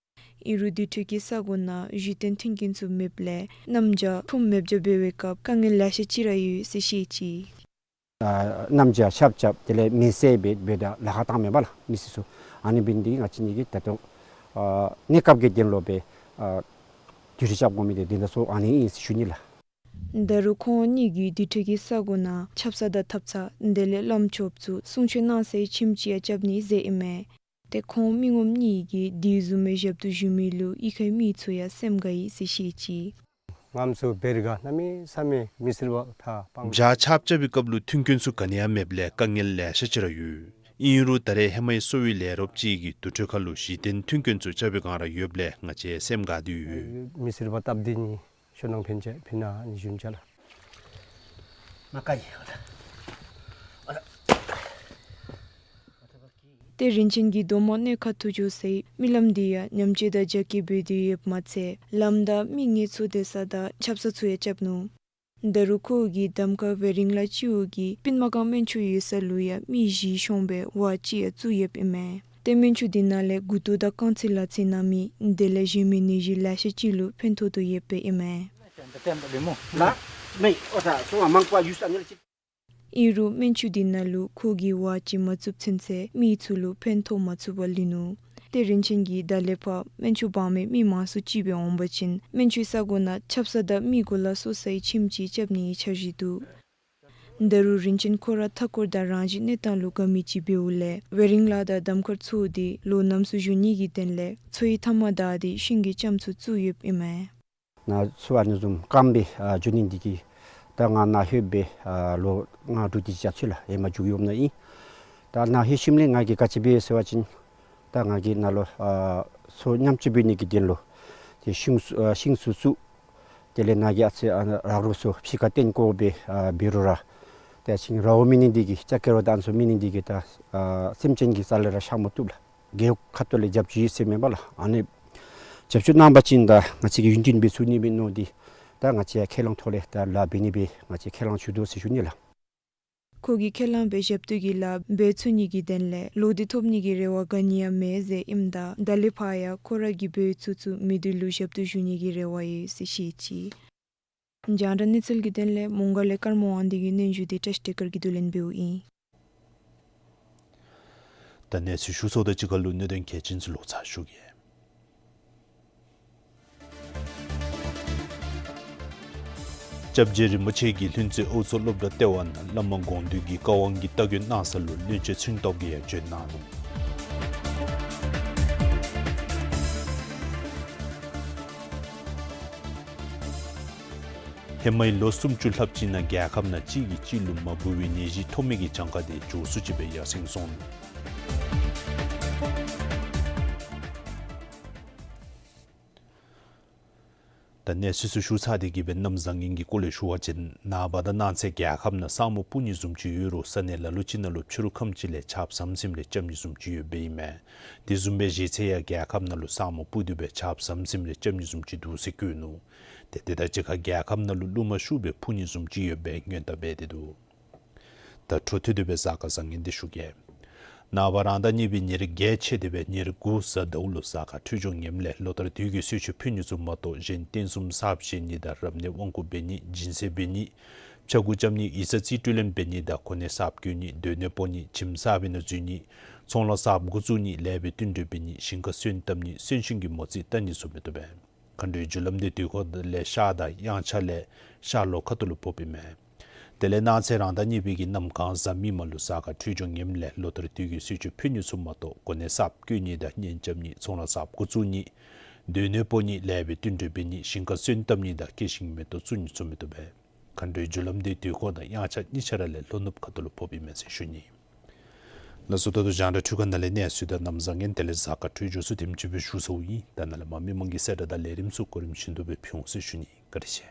ཨིན་རུང་དུར་ཁྲོད་ཀྱི་ས་གོ་ནང་གཞི་རྟེན་མཐུན་རྐྱེན་ཚུ་མེདཔ་ལས་གནམ་བྱཱར་ཁྲོམ་མེདཔ་བྱ་འབད་བའི་སྐབས་དཀའ་ངལ་ལེ་ཤ་ཅིག་ར་ཡོད་ཟེར་བཤད་ཅི། ཨ་གནམ་བྱཱར་ཆརཔ་རྐྱབ་དེ་ལས་མེ་བསད་འབད་འབདཝ་ད་ལཱ་ཁག་བཏངམ་མས་པ་ལགས་མི་སེར་ཚུ། ཨ་ནི་འབད་ནི་འདི་གིས་ང་བཅས་ནི་གིས་ད་ལྟོ་ཨ་གནས་སྐབས་ཀྱི་དོན་ལུ་སྦེ་ཨ་དུར་ཁྲོད་རྐྱབ་དགོ་མི་འདི་དེ་འདྲ་ཚུ་ཨ་ནི་ཨིན་ཟེར་ཞུ་ནི་ལགས། ད་རུང་ཁོང་གཉིས་ཀྱིས་དུར་ཁྲོད་ཀྱི་ས་གོ་ནང་ཆབ་གསང་དང་ཐབ་ཚང་དེ་ལས་བླམ་ཆོསཔ་ཚུ་གསུང་ཆོས་གནང་སའི་ཁྱིམ་ཅིག་ཡང་རྐྱབ་ནི་ཟེར་ཨིན་མས། ཏེ་ཁོང་མི་ངོམ་གཉིས་ཀྱིས་དེ་བཟུམ་མའི་ཞབས་ཏོག་ཞུ་མི་ལུ་གཡུས་ཁའི་མི་ཚུ་ཡང་སེམས་དགའ་ཡི་ཟེར་བཤད་ཅི། ང་བཅས་བེར་ག་གནམ་མེད་ས་མེད་མི་སེར་པ་ཕར་སྤང་བྱཱར་ཆརཔ་རྐྱབ་པའི་སྐབས་ལུ་མཐུན་རྐྱེན་ཚུ་ག་ནི་ཡང་མེདཔ་ལས་དཀའ་ངལ་ལེ་ཤ་ཅིག་ར་ཡོད། ཨིན་རུང་ད་རེས་ཧེ་མའི་གསོ་བའི་ལས་རོགསཔ་ཅིག་གིས་དུར་ཁྲོད་ཁར་ལུ་གཞི་རྟེན་མཐུན་རྐྱེན་ཚུ་རྐྱབ་པའི་བསྒང་ར་ཡོདཔ་ལས་ང་བཅས་སེམས་དགའ་སྟེ་ཡོད། མི་སེར་པ་སྟབས་བདེ་ནི་ཤོ་ནང་ཕན་ཆད་ཕན་ན་ནི་ཞུན་ཆ་ལགས། ཏེ་རིན་ཆེན་གྱིས་མདོ་སྨད་གནས་ཁ་ཐུག་འགྱོ་སའི་མི་ལམ་འདི་ཡང་ཉམས་བཅོས་དང་རྒྱ་སྐྱེད་འབད་དེ་ཡོདཔ་མ་ཚད་ལམ་དང་མི་ངལ་འཚོ་སྡོད་ས་དང་ཆབ་གསང་ཚུ་ཡང་རྐྱབ་ནུག། ད་རུང་ཁོ་གིས་གདམ་ཁ་བེ་རིང་ལ་སྤྱི་འོག་གི་སྤུན་མ་སྒང་སྨན་ཆུ་ཡོད་ས་ལུ་ཡང་མི་བཞི་ཤོང་བའི་ཝརཌ་ཅིག་ཡང་བཙུགས་ཡོདཔ་ཨིན་མས། ཏེ་སྨན་ཆུ་འདི་ནང་ལས་མགུ་ཏོ་དང་རྐང་ཚིགས་ལག་ཚིགས་ན་མི་དེ་ལས་གཞན་མི་ནད་གཞི་ལེ་ཤ་ཅིག་ལུ་ཕན་ཐོགས་དོ་ཡོདཔ་ཨིན་མས། ཨིན་རུང་སྨན་ཆུ་འདི་ནང་ལུ་ཁོ་གིས་ཝརཌ་ཅིག་མ་བཙུགས་ཚུན་ཚོད་མི་ཚུ་ལུ་ཕན་ཐོགས་མ་ཚུགས་པར་ལུས་ནུག། ཏེ་རིན་ཆེན་གྱིས་ད་ལས་ཕར་སྨན་ཆུ་འབག་མི་མི་མང་སུ་ཅིག་སྦེ་འོང་པ་ཅིན་སྨན་ཆུའི་ས་གོ་ནང་ཆབ་གསང་དང་མི་གོ་ལ་གསོ་སའི་ཁྱིམ་ཅིག་རྐྱབ་ནིའི་འཆར་གཞི་འདུག། ད་རུང་རིན་ཆེན་ཁོ་ར་མཐའ་འཁོར་དང་རང་བཞིན་གནས་སྟངས་ལུ་དགའ་མི་ཅིག་འབདཝ་ལས་ཝེ་རིང་ལཱ་དང་གདམ་ཁར་ཚུ་འདི་ལོ་རྣམས་སུ་བཞུགས་ནི་གི་དོན་ལས་ཚོ་ཡི་མཐའ་མ་བདའ་སྟེ་ཤིང་གི་ལྕངམ་ཚུ་བཙུགས་ཡོདཔ་ཨིན་མས། ནཱ་ཚུ་ཨ་ནི་བཟུམ་སྐམ་སྦེ་ཨ་འགྱོ་ནི་འདི་གིས་ད་ང་ནཱ་ལྷོདཔ་སྦེ་ཨ་ལོ་ལྔ་དྲུག་དེ་ཅིག་ཚུན་ལུ་ཧེ་མ་བཞུགས་ཡོདཔ་ཨིན། ད་ནཱ་ལྷོད་ཞིནམ་ལས་ང་གིས་ག་ཅི་འབད་ཟེར་བ་ཅིན་ད་ང་གིས་ནཱ་ལུ་ཨ་ཚོ་མཉམ་སྤྱོད་འབད་ནི་གི་དོན་ལུ་ཏེ་ཤིང་ཚུ་ཨ་ཤིང་ཚུ་བཙུགས། དེ་ལས་ནཱ་གི་ཨ་ཙི་ཨ་རག་རོག་ཚུ་ཕྱི་ཁར་བཏོན་བཀོ་སྦེ་ཨ་འབད་རུང་ར་ཏེ་ཤིང་ར་བ་མེད་ནི་འདི་གིས་ལྕགས་ཀེ་ར་དང་ཨ་ནི་ཚུ་མེད་ནི་འདི་གིས་ད་ཨ་སེམས་ཅན་གྱི་རྩ་ལས་ར་ཤ་མ་བཏུབ་ལགས། རྒེད་འོག་ཁ་ཐུག་ལས་རྒྱབ་སྐྱོར་ཡོད་ཟེར་མེན་པ་ལགས། ཨ་ནི་རྒྱབ་སྐྱོར་གནང་པ་ཅིན་ད་ང་བཅས་ཀྱིས་ཡུན་བརྟན་འབད་ཚུགས་ནི་སྦེ་མནོ་སྟེ་ད་ང་བཅས་ཁས་བླངས་ཐོག་ལས་ད་ལཱ་འབད་ནི་སྦེ་ང་བཅས་ཁས་བླངས་ཞུ་དོ་ཟེར་ཞུ་ནི་ལགས། ཁོ་གིས་ཁས་བླངས་པའི་ཞབས་ཏོག་གི་ལཱ་འབད་ཚུགས་ནི་གི་དོན་ལས་ལོ་འདི་ཐོབ་ནི་གི་རེ་བ་ག་ནི་ཡང་མེད་ཟེར་ཨིནམ་ད་ད་ལས་ཕར་ཡང་ཁོ་ར་གིས་འབད་ཚུགས་ཚུགས་མི་སྡེ་ལུ་ཞབས་ཏོག་ཞུ་ནི་གི་རེ་བ་ཡོད་ཟེར་བཤད་ཅི། རྒྱང་བསྒྲགས་གནས་ཚུལ་གྱི་དོན་ལས་མོང་སྒར་ལས་ཀརྨ་དབང་འདུས་ཀྱི་སྙན་ཞུ་འདི་བཀྲ་ཤིས་བདེ་དཀར་གྱིས་བསྡུ་ལེན་འབདཝ་ཨིན། ད་གནས་ཚུལ་ཞུ་ཚརཝ་དང་གཅིག་ཁར་ལུ་གནད་དོན་གལ་ཆེན་ཚུ་ལོག་ཚར་ཞུ་གེ། སྐྱབས་རྗེ་རིན་པོ་ཆེ་གིས་ལྷུན་རྩེ་ཨའུ་མཚོ་སློབ་གྲྭ་ལྟེ་བ་ནང་བླ་མ་དགོངས་འདུས་ཀྱི་བཀའ་དབང་གི་རྟ་རྒོད་གནང་ས་ལུ་བློན་ཆེན་ཚུན་ཐོག་གིས་ཡང་བྱོན་གནང་ནུག། ཧེ་མའི་ལོ་སུམ་ཅུ་ལྷགཔ་ཅིག་ནང་རྒྱལ་ཁབ་ནང་གཅིག་གིས་གཅིག་ལུ་མ་བུ་བའི་ནད་གཞི་ཐོགས་མེད་ཀྱི་གྱངས་ཁ་དེ་མགྱོགས་སུ་ཅིག་སྦེ་ཡར་སེང་སོང་ནུག། ད་གནས་ཚུལ་ཚུ་ཞུ་ཚར་ཏེ་གི་སྦེ་གནམ་བཟང་ངན་གྱི་སྐོར་ལས་ཞུ་བ་ཅིན་ནངས་པ་དང་གནངས་ཚེ་རྒྱལ་ཁབ་ནང་ས་སྨུག་སྤུབ་ནི་བཟུམ་ཅིག་ཡོད་རུང་ས་གནས་ལ་ལུ་ཅིག་ནང་ལུ་ཕྱི་རུ་ཁམས་ཅིག་ལས་ཆརཔ་ཟམ་ཟིམ་རེ་རྐྱབ་ནི་བཟུམ་ཅིག་ཡོདཔ་སྦེ་ཨིན་མས། དེ་བཟུམ་སྦེ་གཞེས་ཚེ་ཡང་རྒྱལ་ཁབ་ནང་ལུ་ས་སྨུག་སྤུབ་སྟེ་སྦེ་ཆརཔ་ཟམ་ཟིམ་རེ་རྐྱབ་ནི་བཟུམ་ཅིག་འདུག་ཟེར་བཀོད་ནུག། ཏེ་དེ་དང་གཅིག་ཁར་རྒྱལ་ཁབ་ནང་ལུ་རླུང་མ་ཤུགས་སྦེ་འཕུ་ནི་བཟུམ་ཅིག་ཡོདཔ་སྦེ་སྔོན་བརྡ་འབད་དེ་འདུག། ད་འཕྲོ་མཐུད་དེ་སྦེ་གཟའ་སྐར་བཟང་ངན་འདི་ཞུ་གེ། ནངས་པ་རང་ཟླ་གཉིས་པའི་ཉེར་བརྒྱད་ཆད་དེ་སྦེ་ཉེར་དགུ་གཟའ་ཟླཝ་ལུ་གཟའ་སྐར་འཕྲོད་སྦྱོར་ངནམ་ལས་ལོ་ལྟར་དུས་ཀྱི་གསོལ་མཆོད་ཕུལ་ནི་ཚུ་མ་གཏོགས་གཞན་རྟེན་གསུམ་གསརཔ་བཞེངས་ནི་དང་རབ་གནས་དབང་བསྐུར་འབད་ནི་སྦྱིན་སྲེག་འབད་ནི་ཕྱྭ་འགུགས་རྐྱབ་ནི་ཡིག་ཚང་རྩིས་སྤྲོད་ལེན་འབད་ནི་དང་གོ་གནས་གསརཔ་བསྐོ་ནི་སྡོད་གནས་སྤོ་ནི་ཁྱིམ་གསར་པའི་ནང་འཛུལ་ནི་ཚོང་ལཱ་གསརཔ་འགོ་བཙུགས་ནི་ལེགས་པའི་བསྟུན་གྲོས་འབད་ནི་ཞིང་ཁར་སོན་བཏབ་ནི་གསོན་གཤིན་གྱི་མོ་རྩིས་བལྟ་ནི་ཚུ་མི་བཏུབ་པས། མཁའ་འགྲོའི་རྒྱུ་ལམ་འདི་དུས་འཁོར་ལས་ཤར་དང་དབྱངས་འཆར་ལས་ཤར་ལྷོ་ཁ་ཐུག་ལུ་ཕོགཔ་ཨིན་མས། དེ་ལས་གནངས་ཚེ་རང་ཟླ་གཉིས་པའི་གི་གནམ་གང་གཟའ་མིག་དམར་ལུ་གཟའ་སྐར་འཕྲོད་སྦྱོར་ངནམ་ལས་ལོ་ལྟར་དུས་ཀྱི་གསོལ་མཆོད་ཕུལ་ནི་ཚུ་མ་གཏོགས་གོ་གནས་གསརཔ་བསྐོ་ནི་དང་གཉེན་རྐྱབ་ནི་ཚོང་ལཱ་གསརཔ་འགོ་བཙུགས་ནི་སྡོད་གནས་སྤོ་ནི་ལེགས་པའི་བསྟུན་གྲོས་འབད་ནི་ཞིང་ཁར་སོན་བཏབ་ནི་དང་སྐྱེ་ཤིང་མེ་ཏོག་བཙུགས་ནི་ཚུ་མི་བཏུབ་པས། མཁའ་འགྲོའི་རྒྱུ་ལམ་འདི་དུས་འཁོར་དང་དབྱངས་འཆར་གཉིས་ཆ་ར་ལས་ལྷོ་ནུབ་ཁ་ཐུག་ལུ་ཕོགཔ་ཨིན་མས་ཟེར་ཞུ་ནི། ལགས་སོ། ད་ལྟོ་རྒྱང་བསྒྲགས་འཕྲུལ་ཁང་ནང་ལས་གནས་ཚུལ་དང་གནམ་བཟང་ངན་དེ་ལས་གཟའ་སྐར་འཕྲོད་སྦྱོར་ཚུ་དེམ་ཅིག་སྦེ་ཞུ་ཚརཝ་ཨིན། ད་ནཱ་ལས་མར་མི་མང་གི་གསལ་བསྒྲགས་དང་ལས་རིམ་ཚུ་གོ་རིམ་བཞིན་དུ་སྦེ་ཕུལ་འོང་ཟེར་ཞུ་ནི། བཀའ་དྲིན་ཆེ།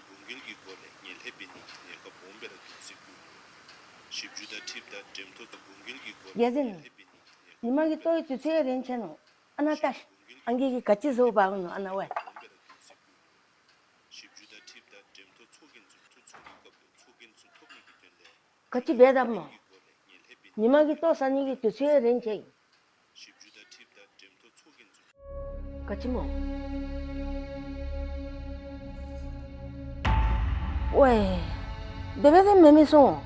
འབུམ་འགྱེད་ཀྱི་སྒོ་ལས་ངན་ལྷད་འབད་ནི་གི་ཉེན་ཁ་སྦོམ་སྦེ་ར་འདུག་ཟེར་བཀོད་ནུག། ཞིབ་འཇུག་དང་འཁྲིལཝ་ད་འགྲེམས་ཐོག་ཏུ་འབུམ་འགྱེད་ཀྱི་སྒོ་ལས་རྒྱལ་མཚན། ངན་ལྷད་འབད་ནི་གི་ཉེན་ཁ་ཉི་མ་གི་ལྟོ་ཡི་དུས་ཚོད་རན་ཆི་ནུག། ཨ་ནཱ་ལྟ་ཤིག། ཨང་རྒས་ཀྱིས་ག་ཅི་བཟོ་འབག་ནུག་ཨ་ནཱ་ཝའི། ཞིབ་འཇུག་དང་འཁྲིལཝ་ད་འགྲེམས་ཐོག་ཚོགས་རྒྱན་ཚུ་ཐོ་བཙུགས་ཀྱི་སྐབས་ལུ་ཚོགས་རྒྱན་ཚུ་ཐོབ་ནི་གི་དོན་ལས་ག་ཅི་འབད་དཔ་སྨོ། ཉི་མ་གི་ལྟོ་ཟ་ནི་གི་དུས་ཚོད་རན་ཆི་ཡི། ག་ཅི་སྨོ། ཝའི། དེ་སྦེ་དེ་མེན་མི་སོང་།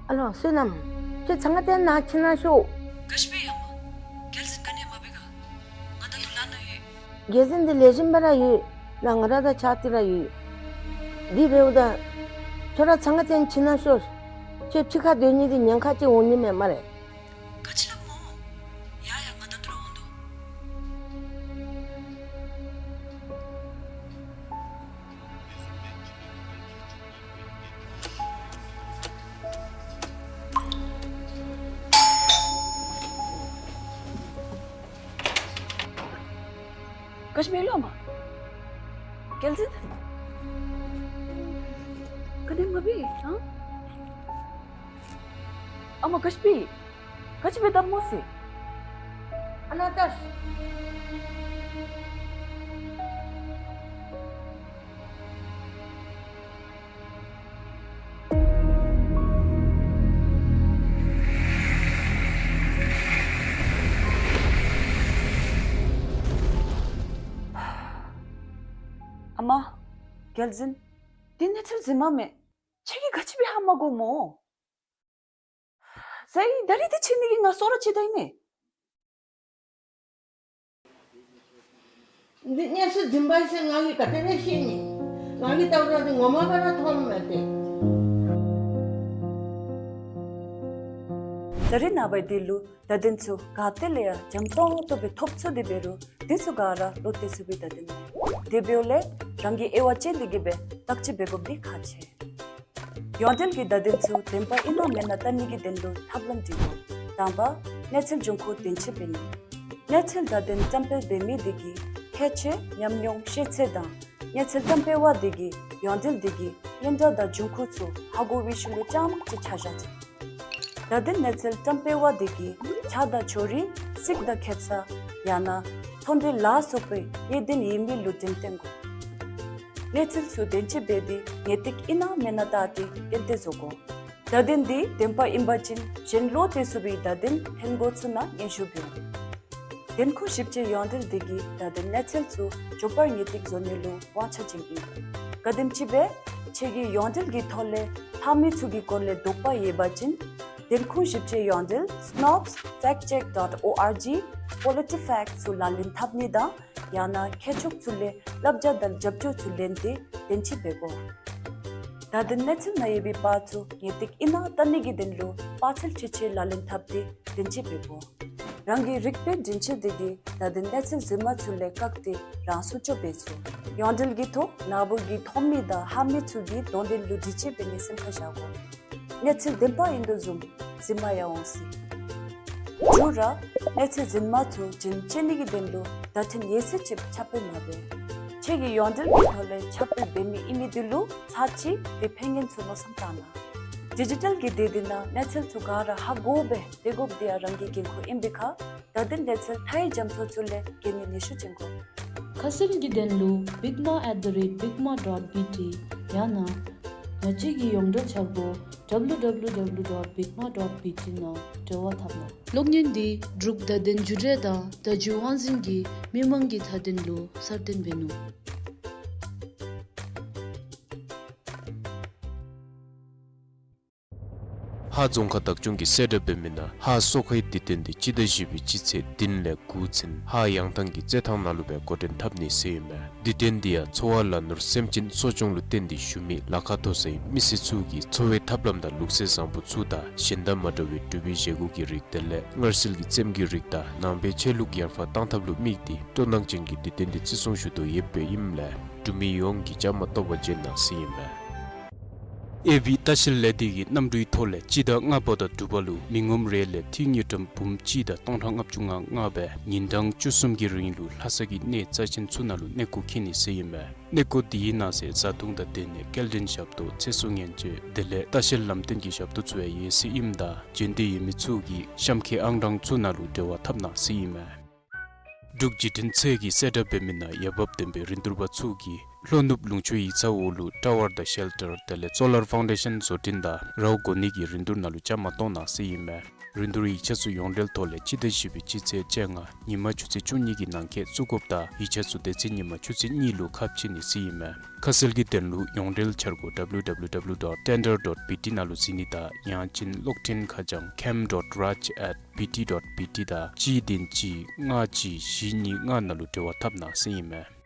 ཨ་ལོ་བསོད་ནམས། ཁྱོད་ཚང་ང་ཏེ་ནཱ་ཕྱི་ནང་ཤོག། ག་ཅི་འབད་ཡ་མ། རྒྱལ་འཛིན་ག་ནི་མ་འབད་ག། ང་ད་ལྟོ་ལཱ་ནང་ཡོད། རྒྱལ་འཛིན་འདི་ལེགས་ཤོམ་སྦེ་ར་ཡོད། ལགས་ང་ར་དང་ཕྱག་ཏི་ར་ཡོད། དེ་འབདཝ་ད་ཁྱོད་ར་ཚང་ང་བརྟེན་ཕྱི་ནང་ཤོར། ཁྱོད་ཕྱི་ཁར་སྡོད་ནི་འདི་ཉེན་ཁ་ཅིག་འོང་ནི་མས་སྨ་རེ། ག་ཅི་སླབ་སྨོ། ཡ་ཡ་ང་ད་ལྟོ་ར་འོང་དོ། ག་ཅི་འབད་ལོ་མ། རྒྱལ་འཛིན། ག་ནི་མ་འབད་ཨ། ཨ་མ་ག་ཅི་འབད། ག་ཅི་འབད་དམ་མོ་ཟེར། ཨ་ན་ཏ། ཨ་མ། རྒྱལ་འཛིན། འདི་གནས་ཚུལ་རྫུན་མ་མས། ཁྱེད་ཀྱིས་ག་ཅི་འབད་ཧ་མ་གོ་སྨོ། ཟེར་ད་རིས་འདི་ཕྱི་ནི་གི་ང་སོ་ར་ཅིག་ད་ཨིན་མས། འདི་གནས་ཚུལ་རྫུན་མ་ཟེར་ང་གིས་ག་དེ་སྦེ་ཤེས་ནི། ང་གིས་བལྟཝ་ད་འདི་ངོ་མ་སྦེ་ར་མཐོངམ་མས་ཏེ། ད་རིས་ནངས་པ་འདི་ལུ་བརྡ་དོན་ཚུ་ག་ཏེ་ལས་ཡང་འཇམ་ཏོང་ཏོ་སྦེ་ཐོབ་ཚུགས་ཏེ་འབད་རུང་འདི་ཚུ་ག་ར་བློ་གཏད་ཚུགས་པའི་བརྡ་དོན་མེན། དེ་འབདཝ་ལས་རང་གིས་དབྱེ་བ་དཔྱད་དེ་གིས་སྦེ་བརྟག་དཔྱད་འབད་དགོཔ་འདི་ཁག་ཆེ། ཡོངས་འབྲེལ་གྱི་བརྡ་དོན་ཚུ་བདེན་པ་ཨིན་ན་མེན་ན་བལྟ་ནི་གི་དོན་ལུ་ཐབས་ལམ་འདི་དགོ། དང་པ་གནས་ཚུལ་འབྱུང་ཁུངས་བདེན་དཔྱད་འབད་ནི། གནས་ཚུལ་བརྡ་དོན་བཀྲམ་སྤེལ་འབད་མི་དེ་གིས་ཁྱད་ཆོས་ཉམས་མྱོང་ཤེས་ཚད་དང་གནས་ཚུལ་བཀྲམ་སྤེལ་བ་དེ་གིས་ཡོངས་འབྲེལ་དེ་གི་སྙན་གྲགས་དང་འབྱུང་ཁུངས་ཚུ་ཧ་གོ་བའི་ཤུལ་ལུ་རྐྱངམ་ཅིག་ཆ་བཞག་ཚུགས། བརྡ་དོན་གནས་ཚུལ་བཀྲམ་སྤེལ་བ་དེ་གིས་ཆ་དང་ཕྱོགས་རིས་རྩིས་དང་ཁེ་ས་ཡང་ན་ཚོང་འབྲེལ་ལ་སོགས་པའི་དབྱེ་བདེན་ཡོད་མེད་ལུ་འགྲེམས་སྟོན་དགོ། གནས་ཚུལ་ཚུ་བདེན་དཔྱད་འབད་དེ་ངེས་ཏིག་ཨིན་ན་མེན་ན་བལྟ་སྟེ་ཏན་ཏན་བཟོ་དགོ། བརྡ་དོན་འདི་བདེན་པ་ཨིན་པ་ཅིན་གཞན་བློ་གཏད་ཚུགས་པའི་བརྡ་དོན་ལྷན་འགོ་ཚུ་ནང་སྙན་ཞུ་འབད་འོང་། བདེན་ཁུངས་ཞིབ་དཔྱད་ཡོངས་འབྲེལ་དེ་གིས་བརྡ་དོན་གནས་ཚུལ་ཚུ་མགྱོགས་པར་ངེས་ཏིག་བཟོ་ནི་ལུ་དབང་ཆ་བྱིནམ་ཨིན། ག་དེམ་ཅིག་སྦེ་ཁྱེད་ཀྱིས་ཡོངས་འབྲེལ་གྱི་ཐོག་ལས་ལྷག་མི་ཚུ་གི་སྐོར་ལས་དོགས་པ་ཡོད་པ་ཅིན་བདེན་ཁུངས་ཞིབ་དཔྱད་ཡོངས་འབྲེལ་Snopes fact check dot org, PolitiFact ཚུ་ལག་ལེན་འཐབ་ནི་དང་ཡང་ན་མཁས་མཆོག་ཚུ་ལས་བསླབ་བྱ་དང་རྒྱབ་སྐྱོར་ཚུ་ལེན་ཏེ་བདེན་དཔྱད་འབད་དགོ། བརྡ་དོན་གནས་ཚུལ་ནང་ཡོད་པའི་པར་ཚུ་ངེས་ཏིག་ཨིན་ན་བལྟ་ནི་གི་དོན་ལུ་པར་ཚུ་ཁྲིད་ཆེ་ལག་ལེན་འཐབ་སྟེ་བདེན་དཔྱད་འབད་དགོ། རང་གི་རིག་པའི་འདྲེན་བྱེད་དེ་གིས་བརྡ་དོན་གནས་ཚུལ་རྫུན་མ་ཚུ་ལས་བཀག་སྟེ་རང་སྲུང་སྐྱོབ་འབད་ཚུགས། ཡོངས་འབྲེལ་གྱི་ཐོག་ནཱ་བུ་གི་ཐོན་མི་དང་ལྷག་མི་ཚུ་གི་དོན་དོན་ལུ་དྲི་དཔྱད་འབད་ནི་སེམས་ཁར་བཞག་དགོ། གནས་ཚུལ་བདེན་པ་ཨིན་དོ་བཟུམ་རྫུན་མ་ཡང་འོང་སྲིད། མཇུག་ར་གནས་ཚུལ་རྫུན་མ་ཚུ་རྒྱུན་བཅད་ནི་གི་དོན་ལུ་བརྡ་དོན་ཡོད་ཚད་ཅིག་ཁྱབ་སྤེལ་མ་འབད། ཁྱེད་ཀྱིས་ཡོངས་འབྲེལ་གྱི་ཐོག་ལས་ཁྱབ་སྤེལ་འབད་མི་ཨིན་མི་དེ་ལུ་ཚར་གཅིག་དེ་ཕན་ངན་ཚུ་མནོ་བསམ་བཏང་གནང་། ཌི་ཇི་ཊལ་གྱི་སྡེ་འདི་ནང་གནས་ཚུལ་ཚུ་ག་ར་ཧ་གོ་སྦེ་སྡོད་དགོཔ་འདི་ཡང་རང་གི་འགན་ཁུར་ཨིན་པའི་ཁར་བརྡ་དོན་གནས་ཚུལ་མཐའ་ཡས་རྒྱ་མཚོ་ཚུ་ལས་རྒྱལ་ནི་ནུས་ཤུགས་ཅན་དགོ། ཁ་གསལ་གྱི་དོན་ལུ་bigma at the rate bigma dot bt ཡང་ན་ང་བཅས་ཀྱི་ཡོངས་འབྲེལ་འཆར་སྒོ་W W W dot bigma dot B T ནང་འབྲེལ་བ་འཐབ་གནང་། གློག་བརྙན་འདི་འབྲུག་བརྡ་དོན་བརྒྱུད་རིམ་དང་བརྡ་བརྒྱུད་དབང་འཛིན་གྱིས་མི་མང་གི་མཐའ་དོན་ལུ་གསར་བཏོན་འབད་ནུག། ཧཱ་རྫོང་ཁག་བདག་སྐྱོང་གིས་གསལ་བསྒྲགས་འབད་མི་ནང་ཧཱ་གསོ་ཁའི་དུས་སྟོན་འདི་སྤྱི་ཟླ་བཞི་པའི་སྤྱི་ཚེས་བདུན་ལས་དགུ་ཚུན་ཧཱ་ཡང་ཐང་གི་རྩེད་ཐང་ནང་ལུ་སྦེ་འགོ་འདྲེན་འཐབ་ནི་ཟེར་ཨིན་མས། དུས་སྟོན་འདི་ཡང་འཚོ་བ་ལ་ནོར་སེམས་ཅན་གསོ་སྐྱོང་ལུ་བརྟེན་ཏེ་བཞུགས་མི་ལ་ཁ་མཐོ་སའི་མི་སེར་ཚུ་གིས་འཚོ་བའི་ཐབས་ལམ་དང་ལུགས་སྲོལ་བཟང་པོ་ཚུ་དང་གཞན་དང་མ་འདྲ་བའི་འབྲུག་པའི་བཞེས་སྒོ་གི་རིགས་དེ་ལས་མངར་ཟིལ་གྱི་རྩེདམོ་གི་རིགས་དང་ནང་པའི་ཆོས་ལུགས་ཡར་འཕར་གཏང་ཐབས་ལུ་དམིགས་ཏེ་སྤྲོ་སྣང་ཅན་གྱི་དུས་སྟོན་འདི་བརྩི་སྲུང་ཞུ་དོ་ཡོདཔ་ཨིནམ་ལས་འབྲུག་མི་ཡོངས་ཀྱིས་བཅའ་མར་གཏོགས་པར་བྱོན་གནང་ཟེར་ཨིན་མས། ཨེ་བི་ལྟ་བཤལ་ལས་སྡེ་གི་གནམ་གྲུའི་ཐོག་ལས་སྤྱི་ཟླ་ལྔ་པ་དང་དྲུག་པ་ལུ་མི་ངོམ་རེ་ལས་འཐུས་དངུལ་ཀྲམ་འབུམ་གཅིག་དང་སྟོང་ཕྲག་ལྔ་བཅུ་ང་ལྔ་སྦེ་ཉིན་གྲངས་བཅུ་གསུམ་གྱི་རིང་ལུ་ལྷ་ས་གི་གནས་རྩ་ཆེན་ཚུ་ནང་ལུ་གནས་སྐོར་འཁྱིད་ནི་ཟེར་ཨིན་མས། གནས་སྐོར་འདི་གི་ནང་གསེས་བཟའ་འཐུང་དང་སྡོད་གནས་སྐྱེལ་འདྲེན་ཞབས་ཏོག་ཚེ་སྲོག་ཉེན་བཅོལ་དེ་ལས་ལྟ་བཤལ་ལམ་སྟོན་གྱི་ཞབས་ཏོག་ཚུ་ཡང་ཡོད་ཟེར་ཨིནམ་ད་བྱོན་འདོད་ཡོད་མི་ཚུ་གིས་གཤམ་འཁོད་ཨང་གྲངས་ཚུ་ནང་ལུ་འབྲེལ་བ་འཐབ་གནང་ཟེར་ཨིན་མས། འབྲུག་བརྒྱུད་འཕྲིན་ཚད་ཀྱིས་གསལ་བསྒྲགས་འབད་མི་ནང་འོས་འབབ་ལྡན་པའི་རིན་བསྡུར་པ་ཚུ་གིས་ལྷོ་ནུབ་ལུང་ཕྱོགས་ཡིག་ཚང་འོག་ལུ་ཊ་ཝར་དང་ཤེལ་ཊར་དེ་ལས་སོ་ལར་ཕའུན་ཌེ་ཤཱན་བཟོ་སྐྲུན་དང་རཝ་བསྒོར་ནི་གི་རིན་བསྡུར་ནང་ལུ་བཅའ་མར་གཏོགས་གནང་ཟེར་ཨིན་མས། རིན་བསྡུར་ཡིག་ཆ་ཚུ་ཡོངས་འབྲེལ་ཐོག་ལས་སྤྱི་ཟླ་བཞི་པའི་སྤྱི་ཚེས་བཅོ་ལྔ་ཉིན་མ་ཆུ་ཚོད་བཅུ་གཉིས་ཀྱི་ནང་འཁོད་བཙུགས་དགོཔ་དང་ཡིག་ཆ་ཚུ་དེ་ཚེ་ཉིན་མ་ཆུ་ཚོད་གཉིས་ལུ་ཁ་ཕྱེ་ནི་ཟེར་ཨིན་མས། ཁ་གསལ་གྱི་དོན་ལུ་ཡོངས་འབྲེལ་འཆར་སྒོ་W W W dot tender dot B T ནང་ལུ་གཟིགས་ནི་དང་ཡང་ཅིན་གློག་འཕྲིན་ཁ་བྱང་camp dot raj at B T dot B T དང་གཅིག་བདུན་གཅིག་ལྔ་གཅིག་བཞི་གཉིས་ལྔ་ནང་ལུ་འབྲེལ་བ་འཐབ་གནང་ཟེར་ཨིན་མས།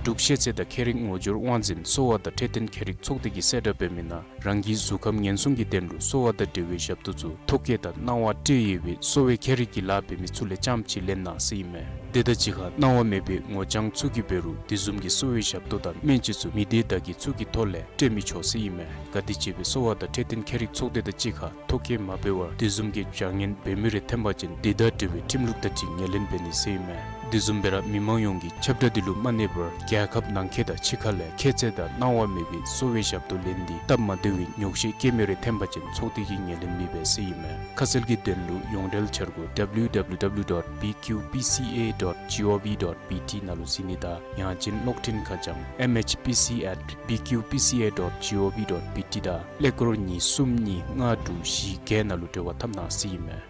འབྲུག་ཤེས་ཚད་དང་ཁྱད་རིག་ངོ་སྦྱོར་དབང་འཛིན་གསོ་བ་དང་འཕྲོད་བསྟེན་མཁས་རིག་ཚོགས་སྡེ་གིས་གསལ་བསྒྲགས་འབད་མི་ནང་རང་གི་གཟུགས་ཁམས་ཉེན་སྲུང་གི་དོན་ལུ་གསོ་བ་དང་འབྲེལ་བའི་ཞབས་ཏོག་ཚུ་ཐོ་བཀོད་དང་གནང་བ་སྤྲོད་ཡོད་པའི་གསོ་བའི་མཁས་རིག་གི་ལཱ་འབད་མི་ཚུ་ལས་རྐྱངམ་ཅིག་ལེན་གནང་ཟེར་ཨིན་མས། དེ་དང་གཅིག་ཁར་གནང་བ་མེད་པའི་ངོ་རྐྱང་ཚུ་གིས་འབད་རུང་དེ་བཟུམ་གྱི་གསོ་བའི་ཞབས་ཏོག་དང་སྨན་བཅོས་ཚུ་མི་སྡེ་བདག་གི་ཚུ་གི་ཐོག་ལས་སྤྲོད་མི་ཆོག་ཟེར་ཨིན་མས། ག་དེམ་ཅིག་སྦེ་གསོ་བ་དང་འཕྲོད་བསྟེན་མཁས་རིག་ཚོགས་སྡེ་དང་གཅིག་ཁར་ཐོ་བཀོད་མ་འབད་བར་དེ་བཟུམ་གྱི་བྱ་ངན་འབད་མི་རེ་ཐོན་པ་ཅིན་དེ་དང་འབྲེལ་བའི་ཁྲིམས་ལུགས་དང་འཁྲིལ་ངོས་ལེན་འབད་ནི་ཟེར་ཨིན་མས། དེ་བཟུམ་སྦེ་ར་མི་མང་ཡོངས་ཀྱིས་ཁྱབ་བསྒྲགས་འདི་ལུ་མ་གནས་པར་རྒྱལ་ཁབ་ནང་འཁོད་དང་ཕྱི་ཁ་ལས་ཁྱད་ཚད་དང་གནང་བ་མེད་པའི་གསོ་བའི་ཞབས་ཏོག་ལེན་ཏེ་སྟབས་མ་བདེ་བའི་ཉོགས་བཤད་བཀོད་མི་རེ་ཐོན་པ་ཅིན་ཚོགས་སྡེ་གིས་ངོས་ལེན་མི་འབད་ཟེར་ཨིན་མས། ཁ་གསལ་གྱི་དོན་ལུ་ཡོངས་འབྲེལ་འཆར་སྒོ་W W W dot B Q P C A dot gov dot B T ནང་ལུ་གཟིགས་ནི་དང་ཡང་ཅིན་གློག་འཕྲིན་ཁ་བྱང་M H P C at B Q P C A dot gov dot B T དང་ཀླད་ཀོར་གཉིས་གསུམ་གཉིས་ལྔ་དྲུག་བཞི་བརྒྱད་ནང་ལུ་འབྲེལ་བ་འཐབ་གནང་ཟེར་ཨིན་མས།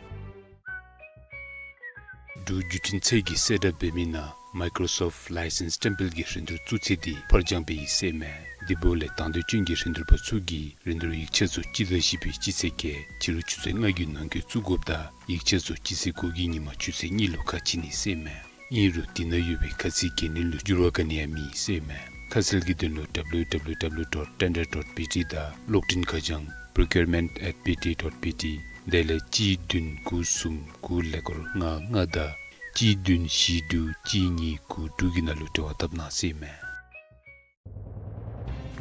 འབྲུག་བརྒྱུད་འཕྲིན་ཚད་ཀྱིས་གསལ་བསྒྲགས་འབད་མི་ནང་Microsoft License སྟེམ་པེལ་གྱི་རིན་བསྡུར་བཙུགས་ཚེས་འདི་ཕར་འགྱངས་འབད་ཡི་ཟེར་ཨིན་མས། དེ་འབདཝ་ལས་དང་འདོད་ཅན་གྱི་རིན་བསྡུར་པ་ཚུ་གིས་རིན་བསྡུར་ཡིག་ཆ་ཚུ་སྤྱི་ཟླ་བཞི་པའི་སྤྱི་ཚེས་བརྒྱད་ཕྱི་རུ་ཆུ་ཚོད་ལྔ་གི་ནང་འཁོད་བཙུགས་དགོཔ་དང་ཡིག་ཆ་ཚུ་སྤྱི་ཚེས་དགུ་གི་ཉིན་མ་ཆུ་ཚོད་གཉིས་ལུ་ཁ་ཕྱེ་ནི་ཟེར་ཨིན་མས། ཨིན་རུང་དེ་ནང་ཡོད་པའི་ཁ་ཚིག་འགན་ལེན་ལུ་འགྱུར་བ་ག་ནི་ཡང་མེད་ཟེར་ཨིན་མས། ཁ་གསལ་གྱི་དོན་ལུ W W W dot tender dot B T དང་གློག་འཕྲིན་ཁ་བྱང་procurement at B T dot B T དེ་ལས་གཅིག་བདུན་དགུ་གསུམ་དགུ་ཀླད་ཀོར་ལྔ་ལྔ་དང་གཅིག་བདུན་བཞི་དྲུག་གཅིག་གཉིས་དགུ་དྲུག་གི་ནང་ལུ་འབྲེལ་བ་འཐབ་གནང་ཟེར་ཨིན་མས།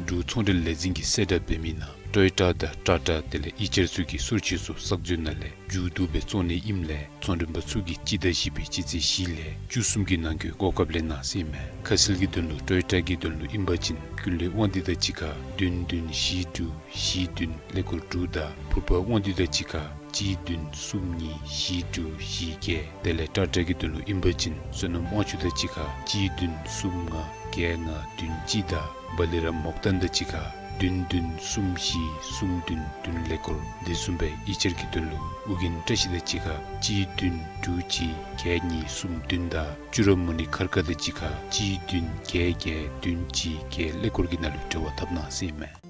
འབྲུག་ཚོང་འབྲེལ་ལས་འཛིན་གྱིས་གསལ་བསྒྲགས་འབད་མི་ནང་ཊོ་ཡོ་ཊ་དང་ཊ་ཊ་དེ་ལས་ཨི་ཅར་ཚུ་གི་སོར་ཆུད་ཚུ་གསར་བཟོ་ནང་ལས་མཇུག་བསྡུ་སྦེ་བཙོང་ནི་ཨིནམ་ལས་ཚོང་མགྲོན་པ་ཚུ་གིས་སྤྱི་ཟླ་བཞི་པའི་སྤྱི་ཚེས་བཞི་ལས་བཅུ་གསུམ་གྱི་ནང་འཁོད་གོ་སྐབས་ལེན་གནང་ཟེར་ཨིན་མས། ཁ་གསལ་གྱི་དོན་ལུ་ཊོ་ཡོ་ཊ་གི་དོན་ལུ་ཨིན་པ་ཅིན་ཀུན་ལེགས་དབང་འདུས་དང་གཅིག་ཁར་བདུན་བདུན་བཞི་དྲུག་བཞི་བདུན་ཀླད་ཀོར་དྲུག་དང་ཕུར་པ་དབང་འདུས་དང་གཅིག་ཁར་གཅིག་བདུན་གསུམ་གཉིས་བཞི་དྲུག་བཞི་བརྒྱད། དེ་ལས་ཊ་ཊ་གི་དོན་ལུ་ཨིན་པ་ཅིན་བསོད་ནམས་དབང་ཕྱུག་དང་གཅིག་ཁར་གཅིག་བདུན་གསུམ་ལྔ་བརྒྱད་ལྔ་བདུན་གཅིག་དང་བ་ལི་རམ་མོག་ཏན་དང་གཅིག་ཁར་བདུན་བདུན་གསུམ་བཞི་གསུམ་བདུན་བདུན་ཀླད་ཀོར། དེ་བཟུམ་སྦེ་ཨི་ཅར་གྱི་དོན་ལུ་ཨོ་རྒྱན་བཀྲ་ཤིས་དང་གཅིག་ཁར་གཅིག་བདུན་དྲུག་གཅིག་བརྒྱད་གཉིས་གསུམ་བདུན་དང་ཅུ་ར་མུ་ནི་མཁར་དཀར་དང་གཅིག་ཁར་གཅིག་བདུན་བརྒྱད་བརྒྱད་བདུན་གཅིག་བརྒྱད་ཀླད་ཀོར་གྱི་ནང་ལུ་འབྲེལ་བ་འཐབ་གནང་ཟེར་ཨིན་མས།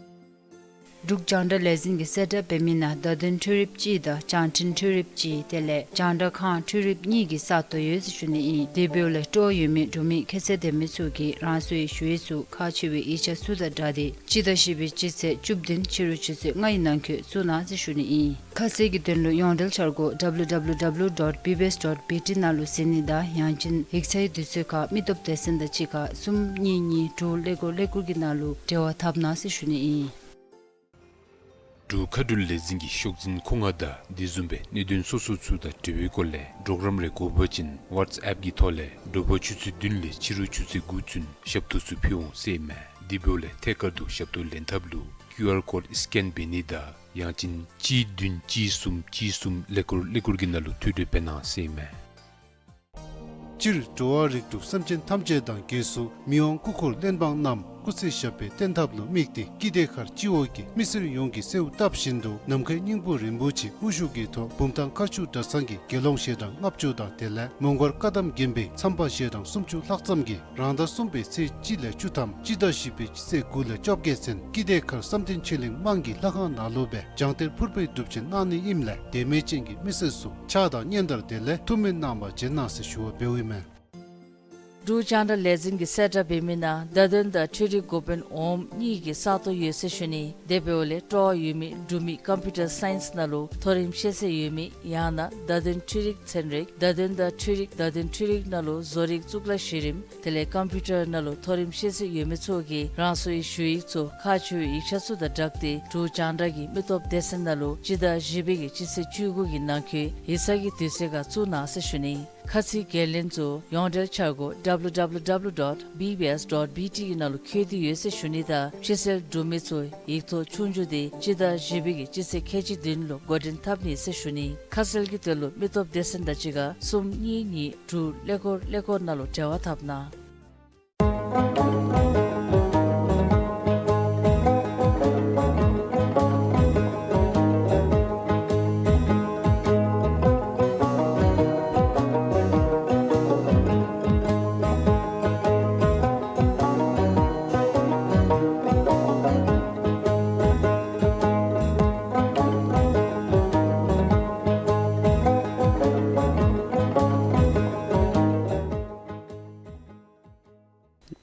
འབྲུག་རྒྱང་བསྒྲགས་ལས་འཛིན་གྱིས་གསལ་བསྒྲགས་འབད་མི་ནང་བརྡ་དོན་འཕྲུལ་རིག་གཅིག་དང་བྱང་འཕྲིན་འཕྲུལ་རིག་གཅིག་དེ་ལས་རྒྱང་བསྒྲགས་ཁང་འཕྲུལ་རིག་གཉིས་ཀྱི་ས་སྟོང་ཡོད་ཟེར་ཞུ་ནི་ཨིན། དེ་འབདཝ་ལས་སྤྲོ་བ་ཡོད་མི་འབྲུག་མི་ཁྱད་ཚད་ལྡན་མི་ཚུ་གིས་རང་སོའི་ཞུ་ཡིག་ཚུ་ཁག་ཆེ་བའི་ཡིག་ཆ་ཚུ་དང་སྦྲགས་ཏེ་སྤྱི་ཟླ་བཞི་པའི་སྤྱི་ཚེས་བཅུ་བདུན་ཕྱི་རུ་ཆུ་ཚོད་ལྔ་ཡི་ནང་འཁོད་བཙུགས་གནང་ཟེར་ཞུ་ནི་ཨིན། ཁ་གསལ་གྱི་དོན་ལུ་ཡོངས་འབྲེལ་འཆར་སྒོ་W W W dot B B S dot B T ནང་ལུ་གཟིགས་ནི་དང་ཡང་ཅིན་ཡིག་ཚང་གི་དུས་ཚོད་ཁར་མི་སྟོབས་སྡེ་ཚན་དང་གཅིག་ཁར་གསུམ་གཉིས་གཉིས་དྲུག་ཀླད་ཀོར་ཀླད་ཀོར་གྱི་ནང་ལུ་འབྲེལ་བ་འཐབ་གནང་ཟེར་ཞུ་ནི་ཨིན། འབྲུག་མཁའ་འགྲུལ་ལས་འཛིན་གྱིས་ཤོག་འཛིན་མཁོ་མངགས་དང་དེ་བཟུམ་སྦེ་གནད་དོན་སོ་སོ་ཚུ་དང་འབྲེལ་བའི་སྐོར་ལས་གྲོགས་རམ་རེ་དགོ་པ་ཅིན་ཝཊས་ཨེཔ་གི་ཐོག་ལས་དྲོ་པ་ཆུ་ཚོད་བདུན་ལས་ཕྱི་རུ་ཆུ་ཚོད་དགུ་ཚུན་ཞབས་ཏོག་ཚུ་ཕུལ་འོང་ཟེར་ཨིན་མས། དེ་འབདཝ་ལས་ཐད་ཀར་དུ་ཞབས་ཏོག་ལེན་ཐབས་ལུ་ཀིའུ་ཨར་ཀོཌ་སི་ཀེན་འབད་ནི་དང་ཡང་ཅིན་གཅིག་བདུན་གཅིག་གསུམ་གཅིག་གསུམ་ཀླད་ཀོར་ཀླད་ཀོར་གྱི་ནང་ལུ་ཐུགས་སྤྲོ་འབད་གནང་ཟེར་ཨིན་མས། སྤྱིར་འགྲོ་བ་རིགས་དྲུག་སེམས་ཅན་ཐམས་ཅད་དང་གྱེས་སུ་མི་དབང་སྐུ་འཁོར་གླེགས་བམ་བསྣམས་སྐུ་ཚེ་ཞབས་པད་བརྟན་ཐབས་ལུ་དམིགས་ཏེ་ཀི་ཏེ་མཁར་སྤྱི་འོག་གི་མི་སེར་ཡོངས་ཀྱིས་གསོལཝ་བཏབ་བཞིན་དུ་ནམ་མཁའི་སྙིང་པོ་རིན་པོ་ཆེ་དབུ་བཞུགས་ཀྱི་ཐོག་བུམ་ཐང་མཁར་ཆུ་གྲྭ་ཚང་གི་དགེ་སློང་ཞལ་གྲངས་ལྔ་བཅུ་དང་དེ་ལས་མོང་སྒར་བཀའ་གདམས་དགོན་པའི་མཚམས་པ་ཞལ་གྲངས་སུམ་ཅུ་ལྷག་ཙམ་གྱིས་རང་ཟླ་གསུམ་པའི་ཚེས་གཅིག་ལས་བཅུ་ཐམ་སྤྱི་ཟླ་བཞི་པའི་ཚེས་དགུ་ལས་བཅོ་བརྒྱད་ཚུན་ཀི་ཏེ་མཁར་བསམ་གཏན་ཆོས་གླིང་དམངས་ཀྱི་ལྷ་ཁང་ནང་ལུ་སྦེ་བྱང་གཏེར་ཕུར་པའི་སྒྲུབ་ཆེན་གནང་ནི་ཨིནམ་ལས་དད་མོས་ཅན་གྱི་མི་སེར་ཚུ་ཕྱག་དང་སྙན་དར་དེ་ལས་ཐུགས་སྨོན་གནང་བར་བྱོན་གནང་ཟེར་ཞུ་བ་འབདཝ་ཨིན་མས། འབྲུག་རྒྱང་བསྒྲགས་ལས་འཛིན་གྱིས་གསལ་བསྒྲགས་འབད་མི་ནང་བརྡ་དོན་དང་འཕྲུལ་རིག་འགོ་དཔོན་འོགམ་གཉིས་ཀྱི་ས་སྟོང་ཡོད་ཟེར་ཞུ་ནི། དེ་འབདཝ་ལས་སྤྲོ་བ་ཡོད་མི་འབྲུག་མི་ཀམ་པིའུ་ཊར་སའིནསི་ནང་ལུ་མཐོ་རིམ་ཤེས་ཚད་ཡོད་མི་ཡང་ན་བརྡ་དོན་འཕྲུལ་རིག་ཚན་རིག་བརྡ་དོན་དང་འཕྲུལ་རིག་བརྡ་དོན་འཕྲུལ་རིག་ནང་ལུ་བཟོ་རིག་གཙུག་ལག་གཞི་རིམ་དེ་ལས་ཀམ་པིའུ་ཊར་ནང་ལུ་མཐོ་རིམ་ཤེས་ཚད་ཡོད་མི་ཚུ་གིས་རང་སོའི་ཞུ་ཡིག་ཚུ་ཁག་ཆེ་བའི་ཡིག་ཆ་ཚུ་དང་སྦྲགས་ཏེ་འབྲུག་རྒྱང་བསྒྲགས་ཀྱི་མི་སྟོབས་སྡེ་ཚན་ནང་ལུ་སྤྱི་ཟླ་བཞི་པའི་གི་སྤྱི་ཚེས་བཅུ་དགུ་གི་ནང་འཁོད་ཡིག་ཚང་གི་དུས་ཚོད་ཁར་བཙུགས་གནང་ཟེར་ཞུ་ནི། ཁ་ཚིག་འགན་ལེན་ཚུ་ཡོངས་འབྲེལ་འཆར་སྒོ་W W W dot B B S dot B T གི་ནང་ལུ་བཀོད་དེ་ཡོད་ཟེར་ཞུ་ནི་དང་ཕྱི་སེལ་གྲུབ་མི་ཚུ་ཡིག་ཐོག་ཆོས་རྒྱུགས་དེ་སྤྱི་ཟླ་བཞི་པའི་གི་སྤྱི་ཚེས་ཁལ་གཅིག་བདུན་ལུ་འགོ་འདྲེན་འཐབ་ནི་ཟེར་ཞུ་ནི། ཁ་གསལ་གྱི་དོན་ལུ་མི་སྟོབས་སྡེ་ཚན་དང་གཅིག་ཁར་གསུམ་གཉིས་གཉིས་དྲུག་ཀླད་ཀོར་ཀླད་ཀོར་ནང་ལུ་འབྲེལ་བ་འཐབ་གནང་།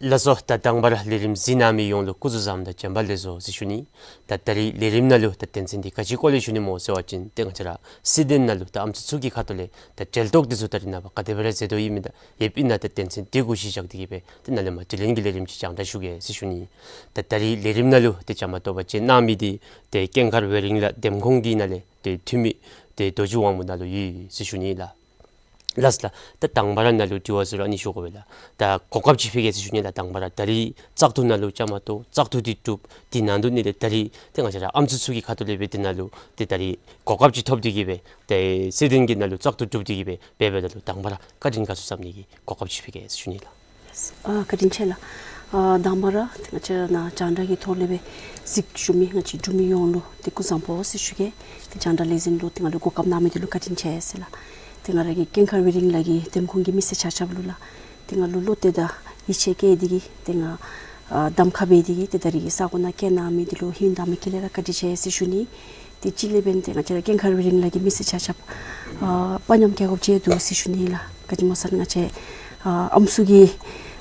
ལགས་སོ། ད་དང་པ་ར་ལས་རིམ་གཟིགས་གནང་མི་ཡོངས་ལུ་སྐུ་གཟུགས་བཟང་དང་བྱོན་པ་ལེགས་སོ་ཟེར་ཞུ་ནི། ད་ད་རིས་ལས་རིམ་ནང་ལུ་ད་དོན་ཚན་འདི་ག་ཅི་སྐོར་ལས་ཞུ་ནི་སྨོ་ཟེར་བ་ཅིན་ཏེ་ང་བཅས་ར་སི་ཏན་ནང་ལུ་ད་ཨམ་སྲུ་ཚུ་གི་ཁ་ཐུག་ལས་ད་འབྲེལ་གཏོགས་འདི་ཚུ་ད་རེས་ནངས་པ་ག་དེ་སྦེ་ར་མཛད་དོ་ཡོདཔ་ཨིན་ན། ད་ཡོདཔ་ཨིན་ན་ད་དོན་ཚན་འདི་གུ་གཞི་བཞག་སྟེ་གིས་སྦེ་ཏེ་ནཱ་ལས་མར་དྲི་ལན་གྱི་ལས་རིམ་ཅིག་རྒྱང་བསྒྲགས་ཞུ་གེ་ཟེར་ཞུ་ནི། ད་ད་རིས་ལས་རིམ་ནང་ལུ་ཏེ་བཅའ་མར་གཏོགས་པ་ཅིན་གནང་མི་འདི་ཏེ་ཀུན་མཁྱེན་ཝེ་རིང་ལགས་འདེམས་ཁོངས་ཀྱི་ནང་ལས་ཏེ་འཐུས་མི་ཏེ་རྡོ་རྗེ་དབང་མོ་ནཱ་ལུ་ཡོད་ཟེར་ཞུ་ནི་ལགས། ལགས་ལགས། ད་དང་པ་ར་ནཱ་ལུ་དྲི་བ་ཟུར་ཨ་ནི་ཞུ་དགོ་པས་ལགས། ད་གོ་སྐབས་ཅིག་ཕུལ་གེ་ཟེར་ཞུ་ནི་ལགས། དང་པ་ར་ད་རིས་བཙག་འཐུ་ནང་ལུ་བཅའ་མར་གཏོགས་བཙག་འཐུ་འདི་གྲུབ། དེ་ནང་དུ་ནི་ལས་ད་རིས་ཏེ་ང་བཅས་ར་ཨམ་སྲུ་ཚུ་གི་ཁ་ཐུག་ལས་སྦེ་དེ་ནང་ལུ་ཏེ་ད་རིས་གོ་སྐབས་ཅིག་ཐོབ་སྟེ་གིས་སྦེ་ཏེ་སི་ཏན་གྱི་ནང་ལུ་བཙག་འཐུ་གྲུབ་སྟེ་གིས་སྦེ་འབད་འབདཝ་ད་ལུ་དང་པ་ར་བཀའ་དྲིན་དགའ་ཚོར་བསམ་ནི་གི་གོ་སྐབས་ཅིག་ཕུལ་གེ་ཟེར་ཞུ་ནི་ལགས། ཨ་བཀའ་དྲིན་ཆེ་ལགས། ཨ་དང་པ་ར་ཏེ་ང་བཅས་ར་ནཱ་རྒྱང་བསྒྲགས་ཀྱི་ཐོག་ལས་སྦེ་གཟིགས་བཞུགས་མི་ང་བཅས་འབྲུག་མི་ཡོངས་ལུ་ཏེ་སྐུ་གཟུགས་བཟང་པོ་ཟེར་ཞུ་གེ། ཏེ་རྒྱང་བསྒྲགས་ལས་འཛིན་ལུ་ཏེ་ང་ལུ་གོ་སྐབས་གནང་མི་འདི་ལུ་བཀའ་དྲིན་ཆེ་ཟེར་ལགས། ཏེ་ང་ར་གི་ཀུན་མཁྱེན་ཝེ་རིང་ལགས་ཀྱི་འདེམས་ཁོངས་ཀྱི་མི་སེར་ཆ་ཁྱབ་ལུ་ལགས། ཏེ་ང་ལུ་བློ་གཏད་དང་ཡིད་ཆེས་བསྐྱེད་དེ་གིས་ཏེ་ང་ཨ་གདམ་ཁ་འབད་དེ་གིས་ཏེ་ད་རིས་ཀྱི་ས་གོ་ནང་བསྐྱལ་གནང་མི་འདི་ལུ་ཧིང་དྭངས་མའི་དཀྱིལ་ལས་ར་བཀའ་དྲིན་ཆེ་ཟེར་ཞུ་ནི། ཏེ་གཅིག་ལས་འབདན་ཏེ་ང་བཅས་ར་ཀུན་མཁྱེན་ཝེ་རིང་ལགས་ཀྱི་མི་སེར་ཆ་ཁྱབ་ཨ་དཔའ་ཉམས་བསྐྱེད་དགོཔ་ཅིག་འདུག་ཟེར་ཞུ་ནི་ལགས། ག་ཅི་སྨོ་ཟེར་ན་ང་བཅས་ཨ་ཨམ་སྲུ་གི་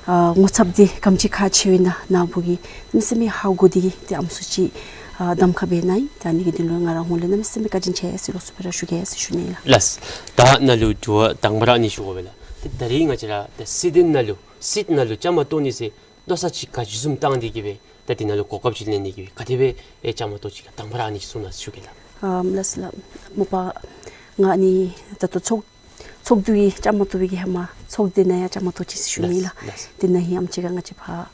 ཨ་ངོ་ཚབ་འདི་ག་དེམ་ཅིག་ཁག་ཆེཝ་ཨིན་ན་ནཱ་བུ་གིས་གནམ་མེད་ས་མེད་ཧ་གོ་སྟེ་གིས་ཏེ་ཨམ་སྲུ་ཅིག་ཨ་གདམ་ཁ་འབད་གནང་ཡི། ད་ཨ་ནི་གི་དོན་ལུ་ང་ར་ཧོངས་ལས་གནམ་མེད་ས་མེད་བཀའ་དྲིན་ཆེ་ཟེར་ལོགས་སུ་སྦེ་ར་ཞུ་གེ་ཟེར་ཞུ་ནི་ལགས། ལགས། ད་ནཱ་ལུ་དྲི་བ་དང་པ་ར་ཨ་ནི་ཞུ་དགོ་པས་ལགས། ཏེ་ད་རིས་ང་བཅས་ར་ཏེ་སི་ཏན་ནང་ལུ་སི་ཏན་ནང་ལུ་བཅའ་མར་གཏོགས་ནི་ཟེར་མནོ་བསམ་ཅིག་ག་ཅི་བཟུམ་བཏང་སྟེ་གིས་སྦེ་ད་དེ་ནང་ལུ་གོ་སྐབས་ཅིག་ལེན་ནི་གི་སྦེ་ག་དེ་སྦེ་ཨེ་བཅའ་མར་གཏོགས་ཅི་ག་དང་པ་ར་ཨ་ནི་ཅིག་གསུང་གནང་ཟེར་ཞུ་གེ་ལགས། ཨ་ལགས་ལགས། མ་པ་ང་ཨ་ནི་ད་ལྟོ་ཚོགས་ཚོགས་འདུ་གི་བཅའ་མར་གཏོགས་པའི་གི་ཧེ་མ་ཚོགས་སྡེ་ནང་ཡང་བཅའ་མར་གཏོགས་ཅི་ཟེར་ཞུ་ནི་ལགས། ལགས་ལགས། དེ་ནང་ཧེ་ཨམ་ཅིག་ཁར་ང་བཅས་ཕར་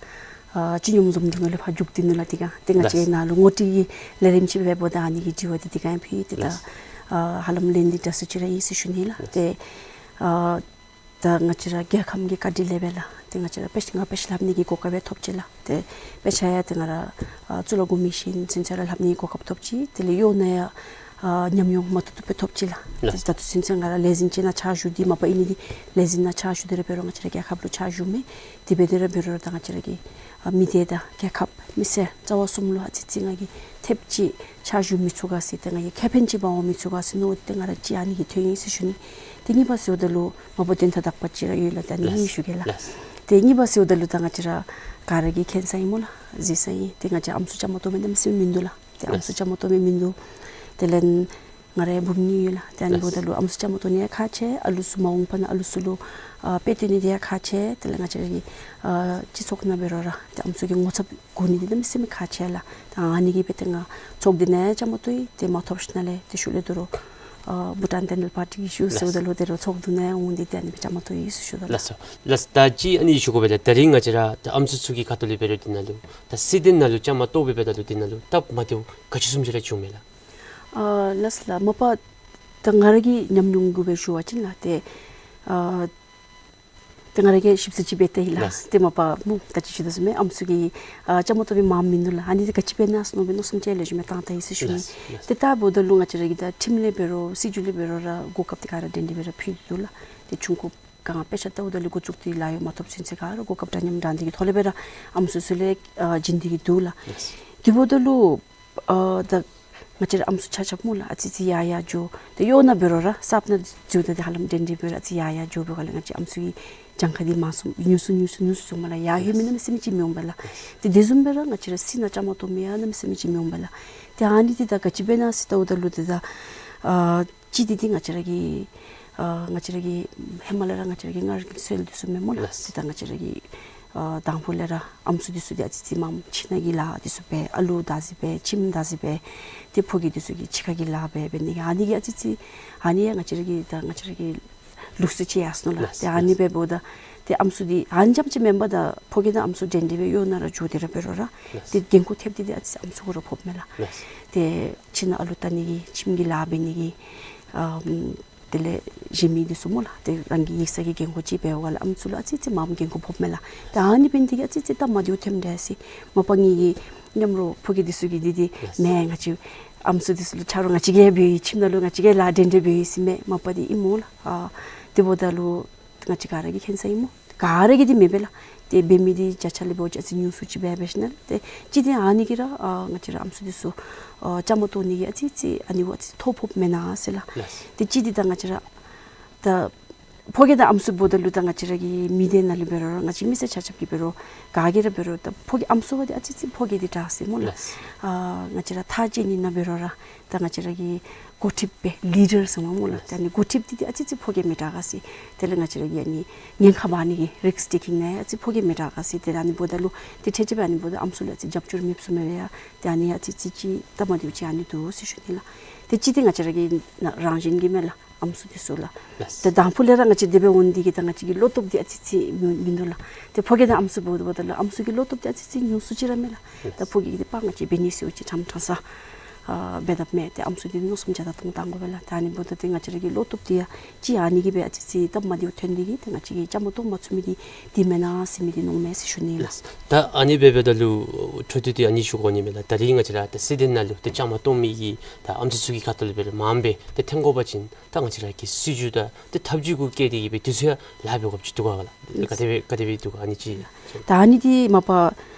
ཨ་སྤྱི་སྙོམས་འཛོམས་འདུ་ནང་ལུ་ཕར་འཇུག་སྟེ་ནུག་ལགས། དེ་སྒང་ཏེ་ང་བཅས་ལགས་ནཱ་ལུ་ངོ་སྤྲོད་ཀྱི་ལས་རིམ་ཅིག་འབདཝ་ད་ཨ་ནི་གི་དྲི་བ་འདི་དེ་སྒང་ཕུལ་ཏེ་ད་ལགས་ཨ་ཧ་ལམ་ལན་འདི་འདྲ་སུ་ཅིག་ར་ཨིན་ཟེར་ཞུ་ནི་ལགས། ལགས། ཏེ་ཨ་ད་ང་བཅས་ར་རྒྱལ་ཁམས་ཀྱི་བཀའ་དྲིན་ལས་སྦེ་ལགས། ཏེ་ང་བཅས་ར་དཔེ་ཆ་ང་དཔེ་ཆ་ལྷབ་ནི་གི་གོ་སྐབས་སྦེ་ཐོབ་ཅི་ལགས། ཏེ་དཔེ་ཆ་ཡང་ཏེ་ང་ར་ཨ་གཙུག་ལག་འགོ་དམངས་ཡིད་བཞིན་ཚུན་ཚོད་ར་ལྷབ་ནི་གི་གོ་སྐབས་ཐོབ་ཅི། དེ་ལས་གཡོག་ནང་ཡང་ཨ་ཉམས་མྱོང་མ་ཐུབ་ཐུབ་སྦེ་ཐོབ་ཅི་ལགས། ཏེ་ལགས། ད་ལྟོ་ཚུན་ཚོད་ང་ར་ལས་འཛིན་ཅིག་ནང་ཕྱག་ཞུ་སྟེ་མ་པ་ཨིན་ནི་འདི་ལས་འཛིན་ནང་ཕྱག་ཞུ་སྟེ་ར་འབད་རུང་ང་བཅས་ར་རྒྱལ་ཁབ་ལུ་ཕྱག་ཞུཝ་མས། དེ་འབད་དེ་ར་འབད་རུང་ད་ང་བཅས་ར་གི་ཨ་མི་སྡེ་དང་རྒྱལ་ཁབ་མི་སེར་རྩ་བ་གསུམ་ལུ་ཨ་ཙི་ཙི་ང་གིས་ཐེབས་ཅིག་ཕྱག་ཞུ་མི་ཚུགས་ག་ཟེར་ཏེ་ང་གིས་ཁེ་ཕན་ཅིག་འབག་འོང་མི་ཚུགས་ག་ཟེར་མནོ་སྟེ་ང་ར་ཅིག་ཨ་ནི་གི་ཐོན་ཡི་ཟེར་ཞུ་ནི། ཏེ་གཉིས་པ་ཟེརཝ་ད་ལུ་མ་པ་དོན་དག་དག་པ་ཅིག་ར་ཡོད་ལགས། ཏེ་ཨ་ནི་ལགས་ཞུ་གེ་ལགས། ལགས། ཏེ་གཉིས་པ་ཟེརཝ་ད་ལུ་ད་ང་བཅས་ར་ག་ར་གིས་མཁྱེན་ས་ཨིན་སྨོ་ལགས། གཟིགས་ས་ཨིན། ཏེ་ང་བཅས་ཨམ་སྲུ་བཅའ་མར་གཏོགས་མི་གནམ་མེད་ས་མེད་མིན་འདུག་ལགས། ཏེ་ཨམ་སྲུ་ལགས་བཅའ་མར་གཏོགས་མི་མིན་འདུག། དེ་ལས་ང་རའི་བུམོ་གཉིས་ཡོད་ལགས། ཏེ་ཨ་ནི་འབདཝ་ད་ལུ་ཨམ་སྲུ་བཅའ་མར་གཏོགས་ནི་ཡང་ཁག་ཆེ། ཨ་ལུ་ཚུ་མ་འོངས་པ་ནང་ཨ་ལུ་ཚུ་ལུ་ཨ་དཔེ་སྟོན་ནི་འདི་ཡང་ཁག་ཆེ། དེ་ལས་ང་བཅས་ར་གི་ཨ་སྤྱི་ཚོགས་ནང་འབད་རུང་ར་ཏེ་ཨམ་སྲུ་གི་ངོ་ཚབ་དགོ་ནི་འདི་གནམ་མེད་ས་མེད་ཁག་ཆེ་ལགས། ད་ཨ་ནི་གིས་སྦེ་ཏེ་ང་ཚོགས་སྡེ་ནང་ཡང་བཅའ་མར་གཏོགས་ཡི། ཏེ་མ་ཐོབ་ཞིནམ་ལས་ཏེ་ཤུལ་ལས་དོ་རུང་ཨ་བྷུ་ཊཱན་ཌེན་ཊཱལ་པར་ཊི་གི་ཞུ་ཟེརཝ་ད་ལུ་དོ་རུང་ཚོགས་འདུ་ནང་ཡང་འོང་སྟེ་ཏེ་ཨ་ནི་སྦེ་བཅའ་མར་གཏོགས་ཡི་ཟེར་ཞུ་དོ་ལགས། ལགས་སོ། ལགས། ད་ཅི་ཨ་ནི་ཞུ་དགོ་པས་ལགས། ད་རིས་ང་བཅས་ར་ད་ཨམ་སྲུ་ཚུ་གི་ཁ་ཐུག་ལས་འབད་རུང་དེ་ནང་ལུ་ད་སི་ཏན་ནང་ལུ་བཅའ་མར་གཏོགས་སྦེ་འབདཝ་ད་ལུ་དེ་ནང་ལུ་སྟབས་མ་བདེཝ་ག་ཅི་བཟུམ་ཅིག་ར་བྱུངམ་མས་ལགས། ཨ་ལགས་སོ་ལགས། མ་པ་ད་ང་ར་གི་ཉམས་མྱོང་གུ་སྦེ་ཞུ་བ་ཅིན་ལགས། ཏེ་ཨ་ཏེ་ང་ར་གིས་ཞིབ་འཚོལ་ཅིག་འབད་བལྟ་ཡི་ལགས། ལགས། ཏེ་མ་པ་སྨོ་ད་ཅི་ཞུ་དོ་བཟུམ་སྦེ་ཨམ་སྲུ་གི་ཨ་བཅའ་མར་གཏོགས་པའི་མངམ་མིན་འདུག་ལགས། ཨ་ནི་འདི་ག་ཅི་འབད་ན་ཟེར་མནོ་སྦེ་མནོ་བསམ་ཅིག་ལེགས་ཤོམ་སྦེ་བཏང་བལྟ་ཡི་ཟེར་ཞུ་ནི། ལགས་ལགས། ཏེ་ད་འབདཝ་ད་ལུ་ང་བཅས་ར་གི་ད་ཁྲིམས་ལས་འབད་རུང་སྲིད་བྱུས་ལས་འབད་རུང་ར་གོ་སྐབས་འདི་ག་ར་འབྲེལ་འདྲིས་སྦེ་ར་ཕུལ་ཏེ་འདུག་ལགས། ཏེ་ཆུང་ཀུ་ག་དཔེ་ཆ་ལྟཝ་ད་ལུ་འགོ་བཙུགས་ཏེ་ལཱ་གཡོག་མ་ཐོབ་ཚུན་ཚོད་ག་ར་གོ་སྐབས་འདྲ་མཉམ་འདྲ་འདི་གི་ཐོག་ལས་སྦེ་ར་ཨམ་སྲུ་ཚུ་ལས་ཨ་བྱིན་ཏེ་གི་འདུག་ལགས། ལགས། དེ་འབདཝ་ད་ལུ་ཨ་ད་ང་བཅས་ར་ཨམ་སྲུ་ཆ་ཁྱབ་སྨོ་ལགས། ཨ་ཙི་ཙི་ཡར་ཡར་འགྱོ། ཏེ་གཡོག་ནང་འབད་རུང་ར་གསརཔ་ནང་འཛུལཝ་ད་འདི་ཧ་ལམ་འབྲེལ་འདྲིས་འབད་རུང་ཨ་ཙི་ཡར་ཡར་འགྱོ་བའི་སྒང་ལས་ང་བཅས་ཨམ་སྲུ་གི་གྱངས་ཁ་འདི་མངམ་སུ་ཉུང་སུ་ཉུང་སུ་ཉུང་སུ་སོང་མས་ལགས། ཡར་ལྷོད་མི་གནམ་མེད་ས་མེད་ཅིག་མི་འོང་པས་ལགས། ཏེ་དེ་བཟུམ་སྦེ་ར་ང་བཅས་ར་སྲིད་ནང་བཅའ་མར་གཏོགས་མི་ཡང་གནམ་མེད་ས་མེད་ཅིག་མི་འོང་པས་ལགས། ཏེ་ཨ་ནི་འདི་ད་ག་ཅི་འབད་ན་ཟེར་ལྟཝ་ད་ལུ་ཏེ་ད་ཨ་གཅིག་འདི་འདི་ང་བཅས་ར་གི་ཨ་ང་བཅས་ར་གི་ཧེ་མ་ལས་ར་ང་བཅས་ར་གི་ང་ར་གི་སྲོལ་འདི་ཚུ་མས་སྨོ་ལགས། ལགས། ཏེ་ད་ང་བཅས་ར་གི་ཨ་དང་ཕུ་ལས་ར་ཨམ་སྲུ་འདི་ཚུ་འདི་ཨ་ཙི་ཙི་མངམ་ཁྱིམ་ནང་གི་ལཱ་འདི་ཚུ་འབད། ཨ་ལུ་བདག་འཛིན་འབད། ཁྱིམ་བདག་འཛིན་འབད། ཏེ་ཕོ་སྐྱེས་འདི་ཚུ་གི་ཕྱི་ཁ་གི་ལཱ་འབད་འབད་ནི་གི་ཨ་ནི་གི་ཨ་ཙི་ཙི་ཨ་ནི་ཡང་ང་བཅས་ར་གི་ད་ང་བཅས་ར་གི་ལུགས་སྲོལ་ཅིག་ཡར་སོང་ནུག་ལགས། ལགས། ཏེ་ཨ་ནི་ལགས། འབདཝ་ད་ཏེ་ཨམ་སྲུ་འདི་ཨ་ནི་རྐྱངམ་ཅིག་མེན་པར་ད་ཕོ་སྐྱེས་དང་ཨམ་སྲུ་འབྲེལ་འདྲིས་སྦེ་གཡོག་ནང་ར་འགྱོ་སྟེ་ར་འབད་རུང་ར་ལགས། ཏེ་འགན་ཁུར་ཐེབས་ཏེ་འདི་ཨ་ཙི་ཙི་ཨམ་སྲུ་གུ་ར་ཕོགཔ་མས་ལགས། ལགས། ཏེ་ཁྱིམ་ནང་ཨ་ལུ་ལྟ་ནི་གི་ཁྱིམ་གྱི་ལཱ་འབད་ནི་གི་ཨམ་དེ་ལས་གཞན་མི་འདི་ཚུ་སྨོ་ལགས། ཏེ་རང་གི་ཡིག་ཚང་གི་འགན་ཁུར་ཅིག་འབད་བའི་སྒང་ལས་ཨམ་སྲུ་ལུ་ཨ་ཙི་ཙི་མངམ་འགན་ཁུར་ཕོགཔ་མས་ལགས། ཏེ་ཨ་ནི་འབད་ནི་འདི་གིས་ཨ་ཙི་ཙི་སྟབས་མ་བདེཝ་ཐོནམ་འདྲས་ཟེར། མ་པ་ངེ་གི་མཉམ་རོགས་ཕོ་སྐྱེས་འདི་ཚུ་གིས་འདི་འདི་ལགས། མེན་ང་བཅས་ཨམ་སྲུ་འདི་ཚུ་ལུ་ཆ་རོགས་ང་བཅས་ཀྱིས་འབད་ཡི། ཁྱིམ་ནང་ལུ་ང་བཅས་ཀྱིས་ལཱ་འདྲན་འདྲ་འབད་ཡི་ཟེར་མས། མ་པ་འདི་ཨིན་སྨོ་ལགས། ཨ་དེ་འབདཝ་ད་ལུ་ང་བཅས་ག་ར་གིས་མཁྱེན་ས་ཨིན་སྨོ། ག་ར་གིས་འདི་མེན་པས་ལགས། ཏེ་འབད་མི་འདི་བརྒྱ་ཆ་ལས་འབད་བ་ཅིན་ཨ་ཙི་ཉུང་སུ་ཅིག་འབད་འབད་ཞིནམ་ལས་ཏེ་གཅིག་འདི་ཨ་ནི་གིས་ར་ཨ་ང་བཅས་ར་ཨམ་སྲུ་འདི་ཚུ་ཨ་བཅའ་མར་གཏོགས་ནི་གི་ཨ་ཙི་ཙི་ཨ་ནི་གུ་ཨ་ཙི་ཐོ་ཕོགཔ་མེན་ན་ཟེར་ལགས། ལགས། ཏེ་གཅིག་འདི་ད་ང་བཅས་ར་ད་ ཕོ་སྐྱེས་དང་ཨམ་སྲུ་འབོ་ད་ལུ་ད་ང་བཅས་ར་གི་མི་སྡེ་ནང་ལུ་འབད་རུང་ར་ང་བཅས་མི་སེར་ཆ་ཁྱབ་ཀྱིས་འབད་རུང་ག་གིས་ར་འབད་རུང་ད་ཕོ་སྐྱེས་ཨམ་སྲུ་འབོ་སྟེ་ཨ་ཙི་ཙི་ཕོ་སྐྱེས་འདི་དྲག་ཟེར་སྨོ་ལགས། ལགས། ཨ་ང་བཅས་ར་ཐག་བཅད་ནི་ནང་འབད་རུང་ར་ད་ང་བཅས་ར་གི་འགོ་ཁྲིདཔ་སྦེ་ལི་ཌར་ཟེར་སྨོ་ལགས། ལགས། ད་ཨ་ནི་འགོ་ཁྲིདཔ་འདི་ཏེ་ཨ་ཙི་ཙི་ཕོ་སྐྱེས་མི་དྲག་ག་ཟེར། དེ་ལས་ང་བཅས་ར་གི་ཨ་ནི་ཉེན་ཁ་འབག་ནི་གི་རིསཀ་ཊེ་ཀིང་ནང་ཨ་ཙི་ཕོ་སྐྱེས་མི་དྲག་ག་ཟེར། དེ་ལས་ཨ་ནི་འབོ་ད་ལུ་ཏེ་ཁྲལ་ཅིག་སྦེ་ཨ་ནི་འབོ་ད་ཨམ་སྲུ་ལུ་ཨ་ཙི་རྒྱབ་སྐྱོར་མེདཔ་ཚུ་མས་ཡ། ཏེ་ཨ་ནི་ཨ་ཙི་ཙི་ཅིག་སྟབས་མ་བདེཝ་ཅིག་ཨ་ནི་འདུག་ཟེར་ཞུ་ནི་ལགས། ཏེ་གཅིག་འདི་ང་བཅས་ར་གི་ན་རང་བཞིན་གྱིས་མས་ལགས། ཨམ་སྲུ་འདི་ཚུ་ལགས། ལགས། ཏེ་དང་ཕུ་ལས་ར་ང་བཅས་དེ་སྦེ་འོང་འདི་གིས་ད་ང་བཅས་ཀྱི་བློ་སྟོབས་འདི་ཨ་ཙི་ཙི་མིན་མིན་འདུག་ལགས། ཏེ་ཕོ་སྐྱེས་དང་ཨམ་སྲུ་འབོ་འབོ་ད་ལུ་ཨམ་སྲུ་གི་བློ་སྟོབས་འདི་ཨ་ཙི་ཙི་ཉུང་སུ་ཅིག་ར་མས་ལགས། ལགས། ད་ཕོ་སྐྱེས་ཀྱིས་འདི་པ་ང་བཅས་འབད་ནི་ཟེར་བ་ཅིན་ཁྲམ་ཁྲང་ས་ཨ་འབད་དཔ་མས། ཏེ་ཨམ་སྲུ་འདི་མནོ་བསམ་བརྒྱ་དང་སྟོང་བཏང་དགོ་པས་ལགས། ད་ཨ་ནི་འབོ་ད་ཏེ་ང་བཅས་ར་གི་བློ་སྟོབས་འདི་ཡང་ཅིག་ཨ་ནི་གིས་སྦེ་ཨ་ཙི་ཙི་སྟབས་མ་བདེཝ་ཐོན་འདི་གིས་ཏེ་ང་བཅས་ཀྱིས་བཅའ་མར་གཏོགས་མ་ཚུགས་མི་འདི་འདི་མེན་ན་ཟེར་མི་འདི་མནོཝ་མས་ཟེར་ཞུ་ནི་ལགས། ལགས། ད་ཨ་ནི་འབདཝ་ད་ལུ་འཕྲོ་མཐུད་དེ་ཨ་ནི་ཞུ་དགོ་ནི་མས་ལགས། ད་རིས་ང་བཅས་ར་ད་སྲིད་དོན་ནང་ལུ་ཏེ་བཅའ་མར་གཏོགས་མི་གི་ད་ཨམ་སྲུ་ཚུ་གི་ཁ་ཐུག་ལས་འབད་རུང་མངམ་སྦེ་ཏེ་ཐོན་དགོ་པ་ཅིན་ད་ང་བཅས་ར་གི་སྲིད་བྱུས་དང་ཏེ་ཐབས་བྱུས་གུ་བཀལ་ཏེ་གིས་སྦེ་དུས་ཚོད་ཡང་ལཱ་འབད་དགོཔ་ཅིག་འདུག་ག་ལགས། ག་དེ་སྦེ་ག་དེ་སྦེ་འདུག་ག་ཨ་ནི་ཅིག། ད་ཨ་ནི་འདི་མ་པ་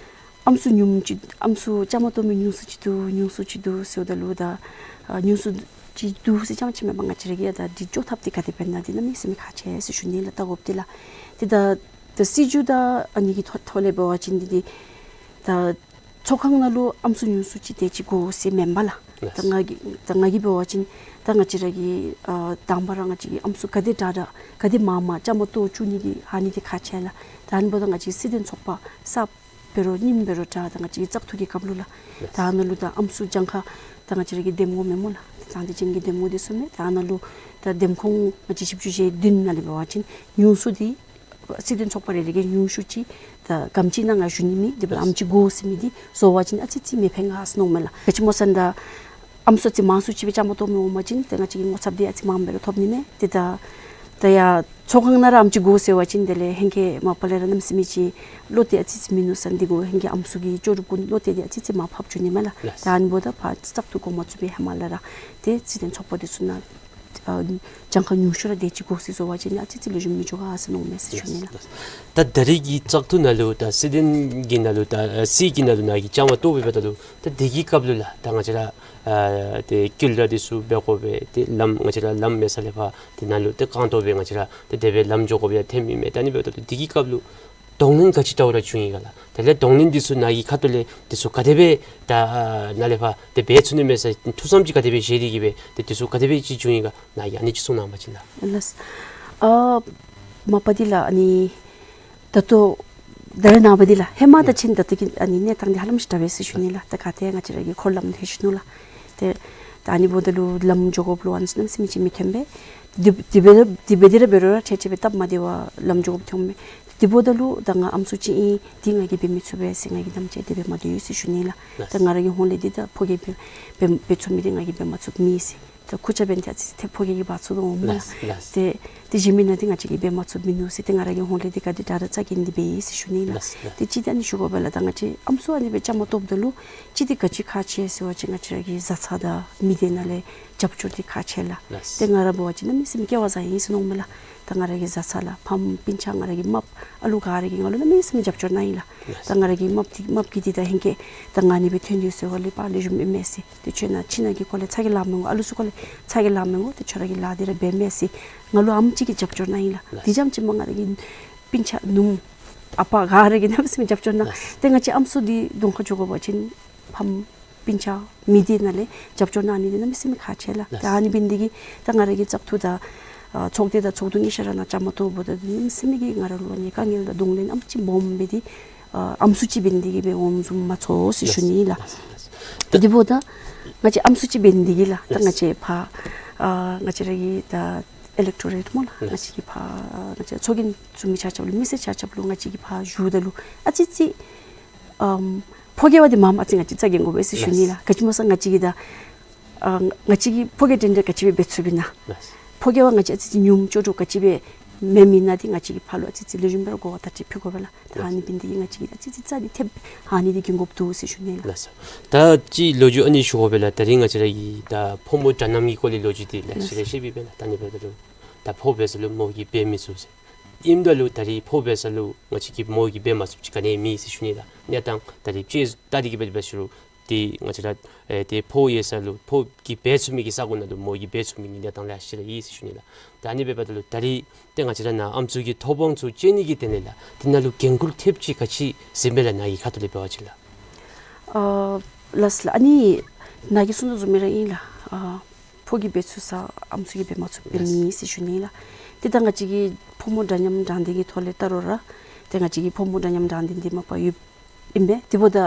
ཨམ་སྲུ་ཉུངམ་ཅིག་ཨམ་སྲུ་བཅའ་མར་གཏོགས་མི་ཉུང་སུ་ཅིག་འདུག་ཉུང་སུ་ཅིག་འདུག་ཟེརཝ་ད་ལུ་ད་ཨ་ཉུང་སུ་ཅིག་འདུག་ཟེར་རྐྱངམ་ཅིག་མེན་པར་ང་བཅས་ར་གིས་ཡང་ད་འདི་བཅོ་ཐབས་འདི་ག་དེ་འབད་ན་འདི་གནམ་མེད་ས་མེད་ཁག་ཆེ་ཟེར་ཞུ་ནི་ལགས། ད་དགོཔ་འདི་ལགས། ཏེ་ད་ད་སྲིད་བྱུས་དང་ཨ་ནི་གི་ཐོག་ཐོག་ལས་འབད་བ་ཅིན་འདི་འདི་ད་ཚོགས་ཁང་ནང་ལུ་ཨམ་སྲུ་ཉུང་སུ་ཅིག་དེ་ཅིག་དགོ་ཟེར་མེན་པ་ལགས། ལགས། ད་ང་གིས་ད་ང་གིས་འབད་བ་ཅིན་ད་ང་བཅས་ར་གི་ཨ་དང་པ་ར་ང་བཅས་ཀྱི་ཨམ་སྲུ་ག་དེ་དྲག་དྲག་ག་དེ་མང་མང་བཅའ་མར་གཏོགས་བཅུག་ནི་འདི་ཨ་ནི་འདི་ཁག་ཆེ་ལགས། ད་ཨ་ནི་འབདཝ་ད་ང་བཅས་སྲིད་དོན་ཚོགས་པ་གསརཔ་འབད་རུང་རྙིངམ་འབད་རུང་འདྲ་ད་ང་བཅས་ཀྱི་བཙག་འཐུ་གི་སྐབས་ལུ་ལགས། ལགས། ད་ཨ་ནཱ་ལུ་ད་ཨམ་སྲུ་གྱངས་ཁ་ད་ང་བཅས་ར་གི་འདེམས་ངོ་མེན་སྨོ་ལགས། ད་དེ་ཅིག་གི་འདེམས་ངོ་འདི་ཚུ་མས། ད་ཨ་ནཱ་ལུ་ད་འདེམས་ཁོངས་ང་བཅས་བཞི་བཅུ་ཞེ་བདུན་ནང་ལས་འབད་བ་ཅིན་ཉུང་སུ་འདི་སྲིད་དོན་ཚོགས་པ་རེ་རེ་གིས་ཉུང་སུ་ཅིག་ད་གམ་ཅིག་ནང་ང་ཞུ་ནི་མེད། དེ་འབདཝ་ད་ཨམ་ཅིག་དགོ་ཟེར་མི་འདི་བཟོ་བ་ཅིན་ཨ་ཙི་ཙི་མི་ཕན་ག་ཟེར་མནོཝ་མས་ལགས། ག་ཅི་སྨོ་ཟེར་ན་ད་ཨམ་སྲུ་ཨ་ཙི་མང་སུ་ཅིག་སྦེ་བཅའ་མར་གཏོགས་མི་འོང་པ་ཅིན་ཏེ་ང་བཅས་ཀྱི་ངོ་ཚབ་འདི་ཨ་ཙི་མངམ་འབད་རུང་ཐོབ་ནི་མས། ཏེ་ད་ད་ཡར་ཚོགས་ཁང་ནང་ར་ཨམ་ཅིག་དགོ་ཟེར་བ་ཅིན་དེ་ལས་ཧེང་སྐལ་མ་པ་ལས་ར་གནམ་མེད་ས་མེད་ཅིག་བློ་གཏད་ཨ་ཙི་ཙི་མིན་ནུག་ཟེར་ན་འདི་གུ་ཧེང་སྐལ་ཨམ་སྲུ་གི་ལྕོགས་གྲུབ་གུ་བློ་གཏད་འདི་ཨ་ཙི་ཙི་མར་ཕབ་བཅུག་ནི་མས་ལགས། ལགས། ད་ཨ་ནི་འབདཝ་ད་ཕར་བཙག་འཐུ་འགོ་མ་བཙུགས་པའི་ཧེ་མ་ལས་ར་ཏེ་སྲིད་དོན་ཚོགས་པ་འདི་ཚུ་ནང་ཨ་གྱངས་ཁ་ཉུང་ཤོས་ར་དེ་ཅིག་དགོ་ཟེར་བཟོ་བ་ཅིན་ཨ་ཙི་ཙི་ལེགས་ཤོམ་མི་འགྱོ་ག་ཟེར་མནོཝ་མས་ཟེར་ཞུ་ནི་ལགས། ད་ད་རིས་ཀྱི་བཙག་འཐུ་ནང་ལུ་ད་སྲིད་དོན་གྱི་ནང་ལུ་ད་ཨ་སྲིད་ཀྱི་ནང་ལུ་ནཱ་གིས་བཅའ་མར་གཏོགས་པའི་འབདཝ་ད་ལུ་ད་དེ་གི་སྐབས་ལུ་ལགས་ད་ང་བཅས་ར་ཨ་ཏེ་སྐྱེད་ར་འདི་ཚུ་འབད་དགོ་པས། ཏེ་ལམ་ང་བཅས་ར་ལམ་མེད་ས་ལས་ཕར་ཏེ་ནཱ་ལུ་ཏེ་རྐང་སྟོང་སྦེ་ང་བཅས་ར་ཏེ་དེ་སྦེ་ལམ་འགྱོ་དགོཔ་ཡང་ཐོན་མི་མས། ད་ཨ་ནི་འབདཝ་ད་ལུ་དེ་གི་སྐབས་ལུ་གདོང་ལེན་ག་ཅི་འདྲཝ་ར་བྱུང་ཡི་ག་ལགས། དེ་ལས་གདོང་ལེན་འདི་ཚུ་ནཱ་གི་ཁ་ཐུག་ལས་འདི་ཚུ་ག་དེ་སྦེ་ད་ནཱ་ལས་ཕར་ཏེ་འབད་ཚུགས་ནི་མས་ཟེར་ཐུགས་བསམ་ཅིག་ག་དེ་སྦེ་བཞེས་ཏེ་གིས་སྦེ་ཏེ་འདི་ཚུ་ག་དེ་སྦེ་ཅིག་བྱུང་ཡི་ག་ནཱ་གིས་ཨ་ནི་ཅིག་གསུང་གནང་བ་ཅིན་ལགས། ལགས། ཨ་མ་པ་འདི་ལགས་ཨ་ནི་ད་ལྟོ་ད་རེས་ནངས་པ་འདི་ལགས་ཧེ་མ་དང་ཕྱི་ད་ལྟོ་གི་ཨ་ནི་གནས་སྟངས་འདི་ཧ་ལམ་ཅིག་འདྲ་བས་ཟེར་ཞུ་ནི་ལགས། ད་ག་ཏེ་ང་བཅས་ར་གི་འཁོར་ལམ་ལྷོད་ཞུ་ནུག་ལགས། ཏེ་ད་ཨ་ནི་འབདཝ་ད་ལུ་ལམ་འགྱོ་དགོཔ་ལུ་ཨ་ནི་ཚུ་གནམ་མེད་ས་མེད་ཅིག་མི་ཕན་པས། དེ་དེ་འབད་དེ་འབད་དེ་ར་འབད་རུང་ར་ཁྲལ་ཁྲལ་སྦེ་སྟབས་མ་བདེ་བར་ལམ་འགྱོ་དགོཔ་ཐོནམ་མས། དེ་འབདཝ་ད་ལུ་ད་ང་ཨམ་སྲུ་ཅིག་ཨིན། འདི་ང་གིས་འབད་མི་ཚུགས་པས་ཟེར་ང་གིས་དམ་བཅའ་དེ་སྦེ་མ་སྡོད་ཟེར་ཞུ་ནི་ལགས། ལགས། ད་ང་ར་གི་ཧོངས་ལས་འདི་ད་ཕོ་སྐྱེས་འབད་འབད་འབད་ཚུགས་མི་འདི་ང་གིས་འབད་མ་ཚུགསཔ་མེད་ཟེར། ད་ཁུར་ཆ་འབད་ནི་འདི་ཨ་ཙི་ཙི་ཏེ་ཕོ་སྐྱེས་ཀྱིས་འབག་ཚུགས་དོ་འོང་སྨོ་ལགས། ལགས། ལགས། ཏེ་ཏེ་གཞན་མི་ནང་འདི་ང་བཅས་ཀྱིས་འབད་མ་ཚུགསཔ་མིན་ནུག་ཟེར། ཏེ་ང་ར་གི་ཧོངས་ལས་འདི་ག་དེ་དྲག་དྲག་རྩ་འགེངས་ཏེ་འབད་ཡི་ཟེར་ཞུ་ནི་ལགས། ལགས། ལགས། ཏེ་གཅིག་འདི་ཨ་ནི་ཞུ་དགོ་པས་ལགས། ད་ང་བཅས་ཨམ་སྲུ་ཨ་ནི་སྦེ་བཅའ་མར་གཏོགསཔ་ད་ལུ་གཅིག་འདི་ག་ཅི་ཁག་ཆེ་ཟེར་བ་ཅིན་ང་བཅས་ར་གི་བཟའ་ཚང་དང་མི་སྡེ་ནང་ལས་རྒྱབ་སྐྱོར་འདི་ཁག་ཆེ་ལགས། ལགས། ཏེ་ང་ར་འབད་བ་ཅིན་གནམ་མེད་ས་མེད་སྐལ་བ་བཟང་ཡི་ཟེར་མནོཝ་མས་ལགས། ད་ང་ར་གི་བཟའ་ཚང་ལགས་ཕམ་སྤུན་ཆ་ང་ར་གི་རྨགཔ་ཨ་ལུ་ག་ར་གིས་ང་ལུ་གནམ་མེད་ས་མེད་རྒྱབ་སྐྱོར་གནང་ཡི་ལགས། ལགས། ད་ང་ར་གི་རྨགཔ་འདི་རྨགཔ་གི་འདི་ད་ཧེང་སྐལ་ད་ང་ཨ་ནི་སྦེ་ཐོན་ནི་ཟེར་བ་ལས་པཱ་ལེགས་ཤོམ་ཨིན་མས་ཟེར། ཏེ་ཁྱོད་ནཱ་ཁྱིམ་ནང་གི་སྐོར་ལས་ཚ་གྱང་ལང་མི་དགོ། ཨ་ལུ་ཚུ་སྐོར་ལས་ཚ་གྱང་ལང་མི་དགོ། ཏེ་ཁྱོད་ར་གི་ལཱ་འདི་ར་འབད་མས་ཟེར་ང་ལུ་ཨམ་ཅིག་གིས་རྒྱབ་སྐྱོར་གནང་ཡི་ལགས། ལགས། དེ་རྐྱངམ་ཅིག་མ་ང་ར་གི་སྤུན་ཆ་ནུམོ་ཨ་པ་ག་ར་གིས་གནམ་མེད་ས་མེད་རྒྱབ་སྐྱོར་གནང་། ལགས། ཏེ་ང་བཅས་ཨམ་སྲུ་འདི་གདོང་ཁར་འགྱོ་དགོ་པ་ཅིན་ཕམ་སྤུན་ཆ་མི་སྡེ་ནང་ལས་རྒྱབ་སྐྱོར་གནང་ནི་འདི་གནམ་མེད་ས་མེད་ཁག་ཆེ་ལགས། ལགས། ད་ཨ་ནི་འབད་ནི་འདི་གིས་ད་ང་ར་གི་བཙག་འཐུ་དང་ཨ་ཚོགས་སྡེ་དང་ཚོགས་འདུ་གཉིས་ཆ་ར་ནང་བཅའ་མར་གཏོགསཔ་ད་གནམ་མེད་ས་མེད་ཀྱི་ང་ར་ལུ་ཨ་ནི་དཀའ་ངལ་དང་གདོང་ལེན་ཨམ་ཅིག་སྦོམ་སྦེ་འདི་ཨ་ཨམ་སྲུ་ཅིག་འབད་ནི་འདི་གིས་སྦེ་འོངམ་བཟུམ་མ་ཚོར་ཟེར་ཞུ་ནི་ལགས། ལགས། ལགས། ད་དེ་འབདཝ་ད་ང་བཅས་ཨམ་སྲུ་ཅིག་འབད་ནི་འདི་གིས་ལགས། ད་ལགས། ང་བཅས་ཕར་ཨ་ང་བཅས་ར་གི་ད་ཨི་ལེག་ཊོ་རེཊ་སྨོ་ལགས། ལགས། ང་བཅས་ཀྱི་ཕར་ང་བཅས་ཚོགས་རྒྱན་བཙུགས་མི་ཆ་ཁྱབ་ལུ་མི་སེར་ཆ་ཁྱབ་ལུ་ང་བཅས་ཀྱིས་ཕར་ཞུཝ་ད་ལུ་ཨ་ཙི་ཙི་ཨམ་ཕོ་སྐྱེས་པ་འདི་མངམ་ཨ་ཙི་ང་བཅས་རྩ་འགེངས་དགོ་པས་ཟེར་ཞུ་ནི་ལགས། ལགས། ག་ཅི་སྨོ་ཟེར་ང་བཅས་ཀྱིས་ད་ཨ་ང་བཅས་ཀྱིས་ཕོ་སྐྱེས་འདྲན་འདྲ་ག་ཅི་སྦེ་འབད་ཚུགས་པས་ན། ལགས། ཕོ་སྐྱེས་པ་ང་བཅས་ཨ་ཙི་ཙི་ཉུངམ་ཅོག་ཅོག་ག་ཅི་སྦེ་མེན་མེན་ན་འདི་ང་བཅས་ཀྱིས་ཕར་ལུ་ཨ་ཙི་ཙི་ལེགས་ཤོམ་སྦེ་ར་གོ་བ་བརྡ་སྤྲོད་ཕུལ་དགོ་པས་ལགས། ད་ཨ་ནི་འབད་ནི་འདི་གིས་ང་བཅས་ཀྱིས་ཨ་ཙི་ཙི་རྩ་འདི་ཐེབས་ཨ་ནི་འདི་འགེངས་དགོཔ་འདུག་ཟེར་ཞུ་ནི་ལགས། ལགས་སོ། ད་ཅིག་ལོ་རྒྱུས་ཨ་ནི་ཞུ་དགོ་པས་ལགས། ད་རིས་ང་བཅས་ར་གི་ད་ཕོ་མོ་འདྲ་མཉམ་གྱི་སྐོར་ལས་ལོ་རྒྱུས་འདི་ལགས་ཞུ་ལགས་ཞུ་བའི་སྦེ་ལགས། ད་ཨ་ནི་འབདཝ་ད་ལུ་ད་ཕོ་འབད་ས་ལུ་མོ་གིས་འབད་མི་ཚུགས་ཟེར། ཨིནམ་ད་ལུ་ད་རིས་ཕོ་འབད་ས་ལུ་ང་བཅས་ཀྱིས་མོ་གིས་འབད་མ་ཚུགསཔ་ཅིག་ག་ནི་མེད་ཟེར་ཞུ་ནི་ལགས། གནས་སྟངས་ད་རིས་ཅིག་ད་འདི་གི་འབད་འབད་ཞུ་རུང་ ཏེ་ང་བཅས་ར་ཨེ་ཏེ་ཕོ་ཡོད་ས་ལུ་ཕོ་གིས་འབད་ཚུགས་མི་གི་ས་གོ་ནང་ལུ་མོ་གིས་འབད་ཚུགས་མི་གི་གནས་སྟངས་ལེ་ཤ་ར་ཡོད་ཟེར་ཞུ་ནི་ལགས། ད་ཨ་ནི་འབདཝ་ད་ལུ་ད་རིས་ཏེ་ང་བཅས་ར་ནཱ་ཨམ་སྲུ་གི་ཐོབ་དབང་ཚུ་སྤྱོད་ནི་གི་དོན་ལས་ལགས་དེ་ནང་ལུ་འགན་ཁུར་ཐེབས་ཅིག་ག་ཅི་ཟེར་མས་ལགས། ནཱ་གི་ཁ་ཐུག་ལས་འབད་བ་ཅིན་ལགས། ཨ་ལགས་ལགས། ཨ་ནི་ནཱ་གིས་གསུངས་དོ་བཟུམ་སྦེ་ར་ཨིན་ལགས། ཨ་ཕོ་གིས་འབད་ཚུགས་ས་ཨམ་སྲུ་གིས་འབད་མ་ཚུགསཔ་འབད་ནི་ཟེར་ཞུ་ནི་ལགས། ཏེ་ད་ང་བཅས་ཀྱི་ཕོ་མོ་འདྲ་མཉམ་དྲང་བདེན་གྱི་ཐོག་ལས་བལྟ་རུང་ར་ཏེ་ང་བཅས་ཀྱི་ཕོ་མོ་འདྲ་མཉམ་དྲང་བདེན་འདི་མ་པ་ཡོདཔ་ཨིན་པས། དེ་འབདཝ་ད་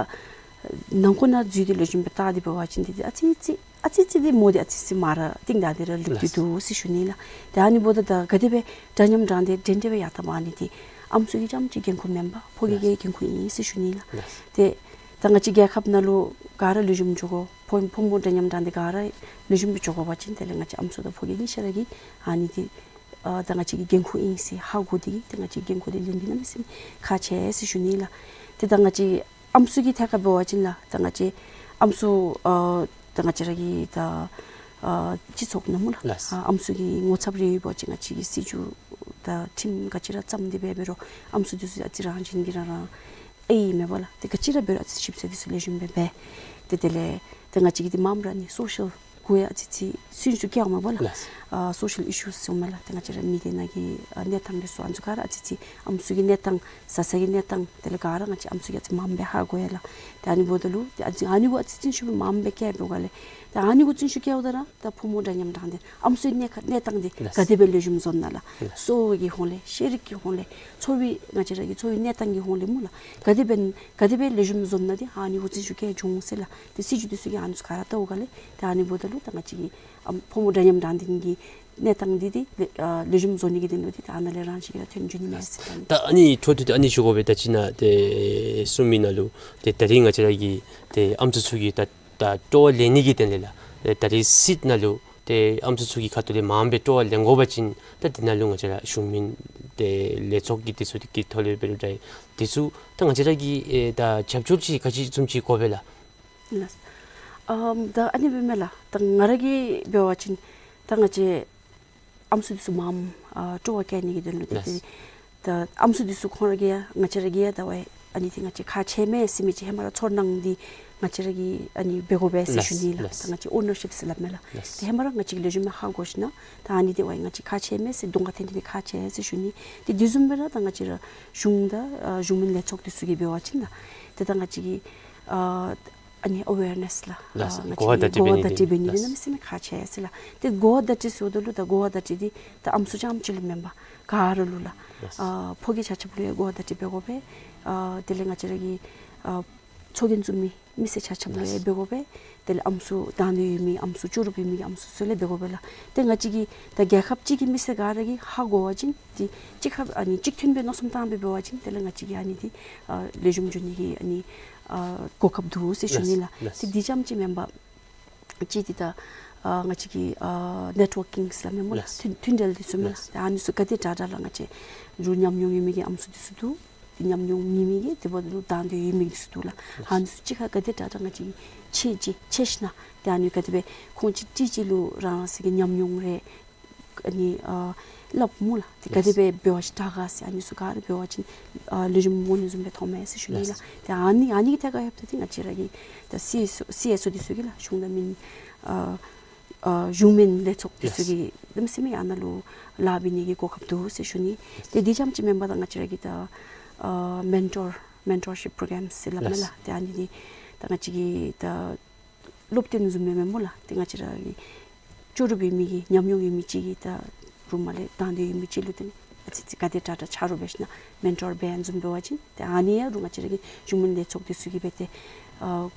ནང་འཁོད་ནང་འཛུལ་ཏེ་ལེགས་ཤོམ་སྦེ་བལྟ་སྟེ་འབད་བ་ཅིན་འདི་ཨ་ཙི་ཙི་ཨ་ཙི་ཙི་འདི་མོ་འདི་ཨ་ཙི་ཙི་མར་རྟིང་བདའ་སྟེ་ར་ལུས་ཏེ་ལགས། འདུག་ཟེར་ཞུ་ནི་ལགས། ཏེ་ཨ་ནི་འབདཝ་ད་ད་ག་དེ་སྦེ་འདྲ་མཉམ་དྲང་བདེན་འདྲན་འདྲ་སྦེ་ཡར་བཏང་བ་ཨ་ནི་འདི་ཨམ་སྲུ་གི་རྐྱངམ་གཅིག་འགན་ཁུར་མེན་པར་ཕོ་གི་ལགས། གི་འགན་ཁུར་ཨིན་ཟེར་ཞུ་ནི་ལགས། ལགས། ཏེ་ད་ང་བཅས་རྒྱལ་ཁབ་ནང་ལུ་ག་ར་ལེགས་ཤོམ་འགྱོ་དགོ། ཕོ་ཕོ་མོ་འདྲ་མཉམ་དྲང་བདེན་ག་ར་ལེགས་ཤོམ་སྦེ་འགྱོ་དགོ་པ་ཅིན་དེ་ལས་ང་བཅས་ཨམ་སྲུ་དང་ཕོ་གི་གཉིས་ཆ་ར་གི་ཨ་ནི་འདི་ཨ་ད་ང་བཅས་ཀྱི་འགན་ཁུར་ཨིན་ཟེར་ཧ་གོ་སྟེ་གི་ཏེ་ང་བཅས་འགན་ཁུར་འདི་ལེན་ནི་གནམ་མེད་ས་མེད་ཁག་ཆེ་ཟེར་ཞུ་ནི་ལགས། ཏེ་ད་ང་བཅས་ཨམ་སྲུ་གི་ཐད་ཁར་འབད་བ་ཅིན་ལགས་ད་ང་བཅས་ཨམ་སྲུ་ཨ་ད་ང་བཅས་ར་གི་ད་ཨ་སྤྱི་ཚོགས་ནང་སྨོ་ལགས། ལགས། ཨ་ཨམ་སྲུ་གི་ངོ་ཚབ་རེ་ཡོད་པ་ཅིན་ང་བཅས་ཀྱི་སྲིད་བྱུས་དང་ཁྲིམས་ག་ཅི་ར་བརྩམས་ཏེ་འབད་འབད་རུང་ཨམ་སྲུ་འདི་ཚུ་ཨ་ཙི་རང་བཞིན་གྱིས་རང་རང་ཨེ་ཨིན་མས་པ་ལགས། ཏེ་ག་ཅི་ར་འབད་རུང་ཨ་ཙི་ཞིབ་འཚོལ་འདི་ཚུ་ལེགས་ཤོམ་སྦེ་འབད། ཏེ་དེ་ལས་ཏེ་ང་བཅས་ཀྱི་འདི་མངམ་ར་ནི་སོ་ཤལ་གུ་ཡང་ཨ་ཙི་ཙི་སུན་ཤུ་བཀལཝ་མས་པ་ལགས། ལགས། ཨ་སོ་ཤལ་ཨི་ཤུས་ཟེར་མས་ལགས། ཏེ་ང་བཅས་ར་མི་སྡེ་ནང་གི་ཨ་གནས་སྟངས་འདི་ཚུ་ཨ་ནི་ཚུ་ག་ར་ཨ་ཙི་ཙི་ཨམ་སྲུ་གི་གནས་སྟངས་བཟའ་ཚང་གི་གནས་སྟངས་དེ་ལས་ག་ར་ང་བཅས་ཨམ་སྲུ་གིས་ཨ་ཙི་མངམ་སྦེ་ཧ་གོ་ཡི་ལགས། ཏེ་ཨ་ནི་འབདཝ་ད་ལུ་ཏེ་ཨ་ཙི་ཨ་ནི་གུ་ཨ་ཙི་སུན་ཤུ་མངམ་སྦེ་བཀལ་བའི་སྒང་ལས་ཏེ་ཨ་ནི་གུ་སུན་ཤུ་བཀལཝ་ད་ར་ད་ཕོ་མོ་འདྲ་མཉམ་དྲང་བདེན་ཨམ་སྲུའི་གནས་ཁ་གནས་སྟངས་འདི་ལགས། ག་དེ་སྦེ་ལེགས་ཤོམ་བཟོ་ནི་ལགས། ལགས། གསོ་བའི་གི་ཧོང་ལས་ཤེས་རིག་གི་ཧོང་ལས་འཚོ་བའི་ང་བཅས་ར་གི་འཚོ་བའི་གནས་སྟངས་ཀྱི་ཧོང་ལས་སྨོ་ལགས། ག་དེ་སྦེ་ག་དེ་སྦེ་ལེགས་ཤོམ་བཟོ་ནི་འདི་ཨ་ནི་གུ་སུན་ཤུ་བཀལ་འོང་ཟེར་ལགས། ཏེ་སྲིད་བྱུས་འདི་ཚུ་གིས་ཨ་ནི་ཚུ་ག་ར་བལྟཝ་སྒང་ལས་ཏེ་ཨ་ནི་འབདཝ་ད་ལུ་ད་ང་བཅས་ཀྱི་ཨམ་ཕོ་མོ་འདྲ་མཉམ་དྲང་བདེན་གྱི་གནས་སྟངས་འདི་འདི་ལེགས་ཨ་ལེགས་ཤོམ་བཟོ་ནི་གི་དོན་ལུ་འདི་ད་ཨ་ནཱ་ལས་རང་བཞིན་གྱིས་ར་ཐོན་འགྱོ་ནི་མས་ཟེར་ད་ནི། ད་ཨ་ནི་འཕྲོ་མཐུད་དེ་ཨ་ནི་ཞུ་དགོ་པས། ད་ཅི་ནཱ་ཏེ་གསུངས་མི་ནང་ལུ་ཏེ་ད་རིས་ང་བཅས་ར་གི་ཏེ་ཨམ་སྲུ་ཚུ་གི་ད་ད་སྤྲོ་བ་ལེན་ནི་གི་དོན་ལས་ལགས། ཏེ་ད་རིས་སྲིད་ནང་ལུ་ཏེ་ཨམ་སྲུ་ཚུ་གི་ཁ་ཐུག་ལས་མངམ་སྦེ་སྤྲོ་བ་ལེན་དགོ་པ་ཅིན་ད་འདི་ནང་ལུ་ང་བཅས་ར་གཞུང་མིན་ཏེ་ལས་ཚོགས་ཀྱི་འདི་ཚུ་གི་ཐོག་ལས་འབད་རུང་འདྲ་འདི་ཚུ་ད་ང་བཅས་ར་གིས་ཨེ་ད་རྒྱབ་སྐྱོར་ཅིག་ག་ཅི་བཟུམ་ཅིག་དགོ་པས་ལགས། ལགས། ཨམ་ད་ཨ་ནི་སྦེ་མས་ལགས། ད་ང་ར་གིས་འབད་བ་ཅིན་ད་ང་བཅས་ཨམ་སྲུ་འདི་ཚུ་མངམ་ཨ་སྤྲོ་བ་བསྐྱེད་ནི་གི་དོན་ལུ་ཏེ་ལགས། ཏེ་ད་ཨམ་སྲུ་འདི་ཚུ་ཁོང་ར་གིས་ཡང་ང་བཅས་ར་གིས་ཡང་ད་ཝའི་ཨ་ནི་འདི་ང་བཅས་ཁག་ཆེ་མས་ཟེར་མི་ཅིག་ཧེ་མ་ར་ཚོར་སྣང་འདི་ང་བཅས་ར་གིས་ཨ་ནི་འབད་དགོ་པས་ཟེར་ཞུ་ནི་ལགས། ལགས། ད་ང་བཅས་ཨོ་ནར་ཤིཔ་ཟེར་སླབ་མས་ལགས། ལགས། ཏེ་ཧེ་མ་ར་ང་བཅས་ཀྱིས་ལེགས་ཤོམ་སྦེ་ཧ་གོ་ཞིན་ན་ད་ཨ་ནི་འདི་ཝའི་ང་བཅས་ཁག་ཆེ་མས་ཟེར་གདོང་ཁར་འཐོན་ནི་འདི་ཁག་ཆེ་ཟེར་ཞུ་ནི། ཏེ་དེ་བཟུམ་སྦེ་ར་ད་ང་བཅས་ར་གཞུང་དང་ཨ་གཞུང་མིན་ལས་ཚོགས་འདི་ཚུ་གིས་འབད་བ་ཅིན་ལགས། ཏེ་ད་ང་བཅས་ཀྱིས་ཨ་ཨ་ནི་ཨ་ཝེར་ནེསི་ལགས། ལགས། ཨ་ང་གོ་བ་བརྡ་སྤྲོད་འབད་ནི་འདི་གོ་བ་བརྡ་སྤྲོད་འབད་ནི་འདི་ལགས། གནམ་མེད་ས་མེད་ཁག་ཆེ་ཟེར་ལགས། ཏེ་གོ་བ་བརྡ་སྤྲོད་ཟེརཝ་ད་ལུ་ད་གོ་བ་བརྡ་སྤྲོད་འདི་ད་ཨམ་སྲུ་རྐྱངམ་ཅིག་ལུ་མེན་པར་ག་ར་ལུ་ལགས། ལགས། ཨ་ཕོ་སྐྱེས་ཆ་ཁྱབ་ལུ་ཡང་གོ་བ་བརྡ་སྤྲོད་འབད་དགོ་པས། ཨ་དེ་ལས་ང་བཅས་ར་གི་ཨ་ཚོགས་རྒྱན་བཙུགས་མི་མི་སེར་ཆ་ཁྱབ་ལུ་ཡང་འབད་དགོ་པས། དེ་ལས་ཨམ་སྲུ་དང་འདོད་ཡོད་མི་ཨམ་སྲུ་ལྕོགས་གྲུབ་ཡོད་མི་གི་ཨམ་སྲུ་ཚུ་ལུ་འབད་དགོ་པས་ལགས། ཏེ་ང་བཅས་ཀྱི་ད་རྒྱལ་ཁབ་གཅིག་གི་མི་སེར་ག་ར་གིས་ཧ་གོ་བ་ཅིན་ཏེ་གཅིག་ཁར་ཨ་ནི་གཅིག་མཐུན་སྦེ་མནོ་བསམ་བཏང་སྦེ་འབད་བ་ཅིན་དེ་ལས་ང་བཅས་ཀྱི་ཨ་ནི་འདི་ཨ་ལེགས་ཤོམ་འགྱོ་ནི་གི་ཨ་ནི་ཨ་གོ་སྐབས་འདུག་ཟེར་ཞུ་ནི་ལགས། ལགས། ཏེ་འདི་རྐྱངམ་ཅིག་མེན་པར་གཅིག་འདི་ད་ཨ་ང་བཅས་ཀྱི་ཨ་ནེཊ་ཝར་ཀིང་ཟེར་སླབ་མས་སྨོ་ལགས། ལགས། མཐུན་མཐུན་འབྲེལ་འདི་ཚུ་མས་ལགས། ལགས། ཏེ་ཨ་ནི་ཚུ་ག་དེ་དྲག་དྲག་ལགས་ང་བཅས་རུང་ཉམས་མྱོང་ཡོད་མི་གི་ཨམ་སྲུ་འདི་ཚུ་འདུག། ཏེ་ཉམས་མྱོང་མེད་མི་གི་དེ་འབདཝ་ད་ལུ་དང་འདོད་ཡོད་མི་འདི་ཚུ་འདུག་ལགས། ལགས། ཨ་ནི་ཚུ་གཅིག་ཁར་ག་དེ་དྲག་དྲག་ང་བཅས་ཀྱིས་ཕྱད་ཅི་ཕྱད་ཞིན་ན་ཏེ་ཨ་ནི་ག་དེ་སྦེ་ཁོང་གཅིག་གཅིག་གཅིག་ལུ་རང་རང་སོའི་གི་ཉམས་མྱོང་རེ་ཨ་ནི་ཨ་སླབ་སྨོ་ལགས། ཏེ་ག་དེ་སྦེ་འབད་བ་ཅིན་དྲག་ག་ཟེར་ཨ་ནི་ཚུ་ག་ར་འབད་བ་ཅིན་ཨ་ལེགས་ཤོམ་འོང་ནི་བཟུམ་སྦེ་མཐོང་མས་ཟེར་ཞུ་ནི་ལགས། ལགས། ཏེ་ཨ་ནི་ཨ་ནི་གི་ཐད་ཁར་ཡོདཔ་ད་ཏེ་ང་བཅས་ར་གི་ད་སི་ཨེསི་ཨོ་སི་ཨེསི་ཨོ་འདི་ཚུ་གིས་ལགས་གཞུང་དང་མིན་ཨ་ཨ་གཞུང་མིན་ལས་ཚོགས་འདི་ཚུ་གིས་གནམ་མེད་ས་མེད་ཨ་ནཱ་ལུ་ལཱ་འབད་ནི་གི་གོ་སྐབས་འདུག་ཟེར་ཞུ་ནི། ཏེ་འདི་རྐྱངམ་ཅིག་མེན་པར་ད་ང་བཅས་ར་གི་ད་ཨ་མེན་ཊོར་མེན་ཊོར་ཤིཔ་པྲོ་གརམ་ཟེར་སླབ་མས་ལགས། ལགས། ཏེ་ཨ་ནི་འདི་ད་ང་བཅས་ཀྱི་ད་སློབ་སྟོན་བཟུམ་སྦེ་མས་སྨོ་ལགས། ཏེ་ང་བཅས་ར་གི་ལྕོགས་གྲུབ་ཡོད་མི་གི་ཉམས་མྱོང་ཡོད་མི་ཅིག་གིས་ད་རུང་མར་ལས་དང་འདོད་ཡོད་མི་ཅིག་ལུ་ཏེ་ཨ་ཙི་ཙི་ག་དེ་དྲག་དྲག་ཆ་རོགས་འབད་ཞིན་ན་མེན་ཊོར་འབད་ཡང་བཟུམ་འབད་བ་ཅིན་ཏེ་ཨ་ནི་ཡང་རུང་ང་བཅས་ར་གི་གཞུང་མིན་ལས་ཚོགས་འདི་ཚུ་གིས་འབད་དེ་ཨ་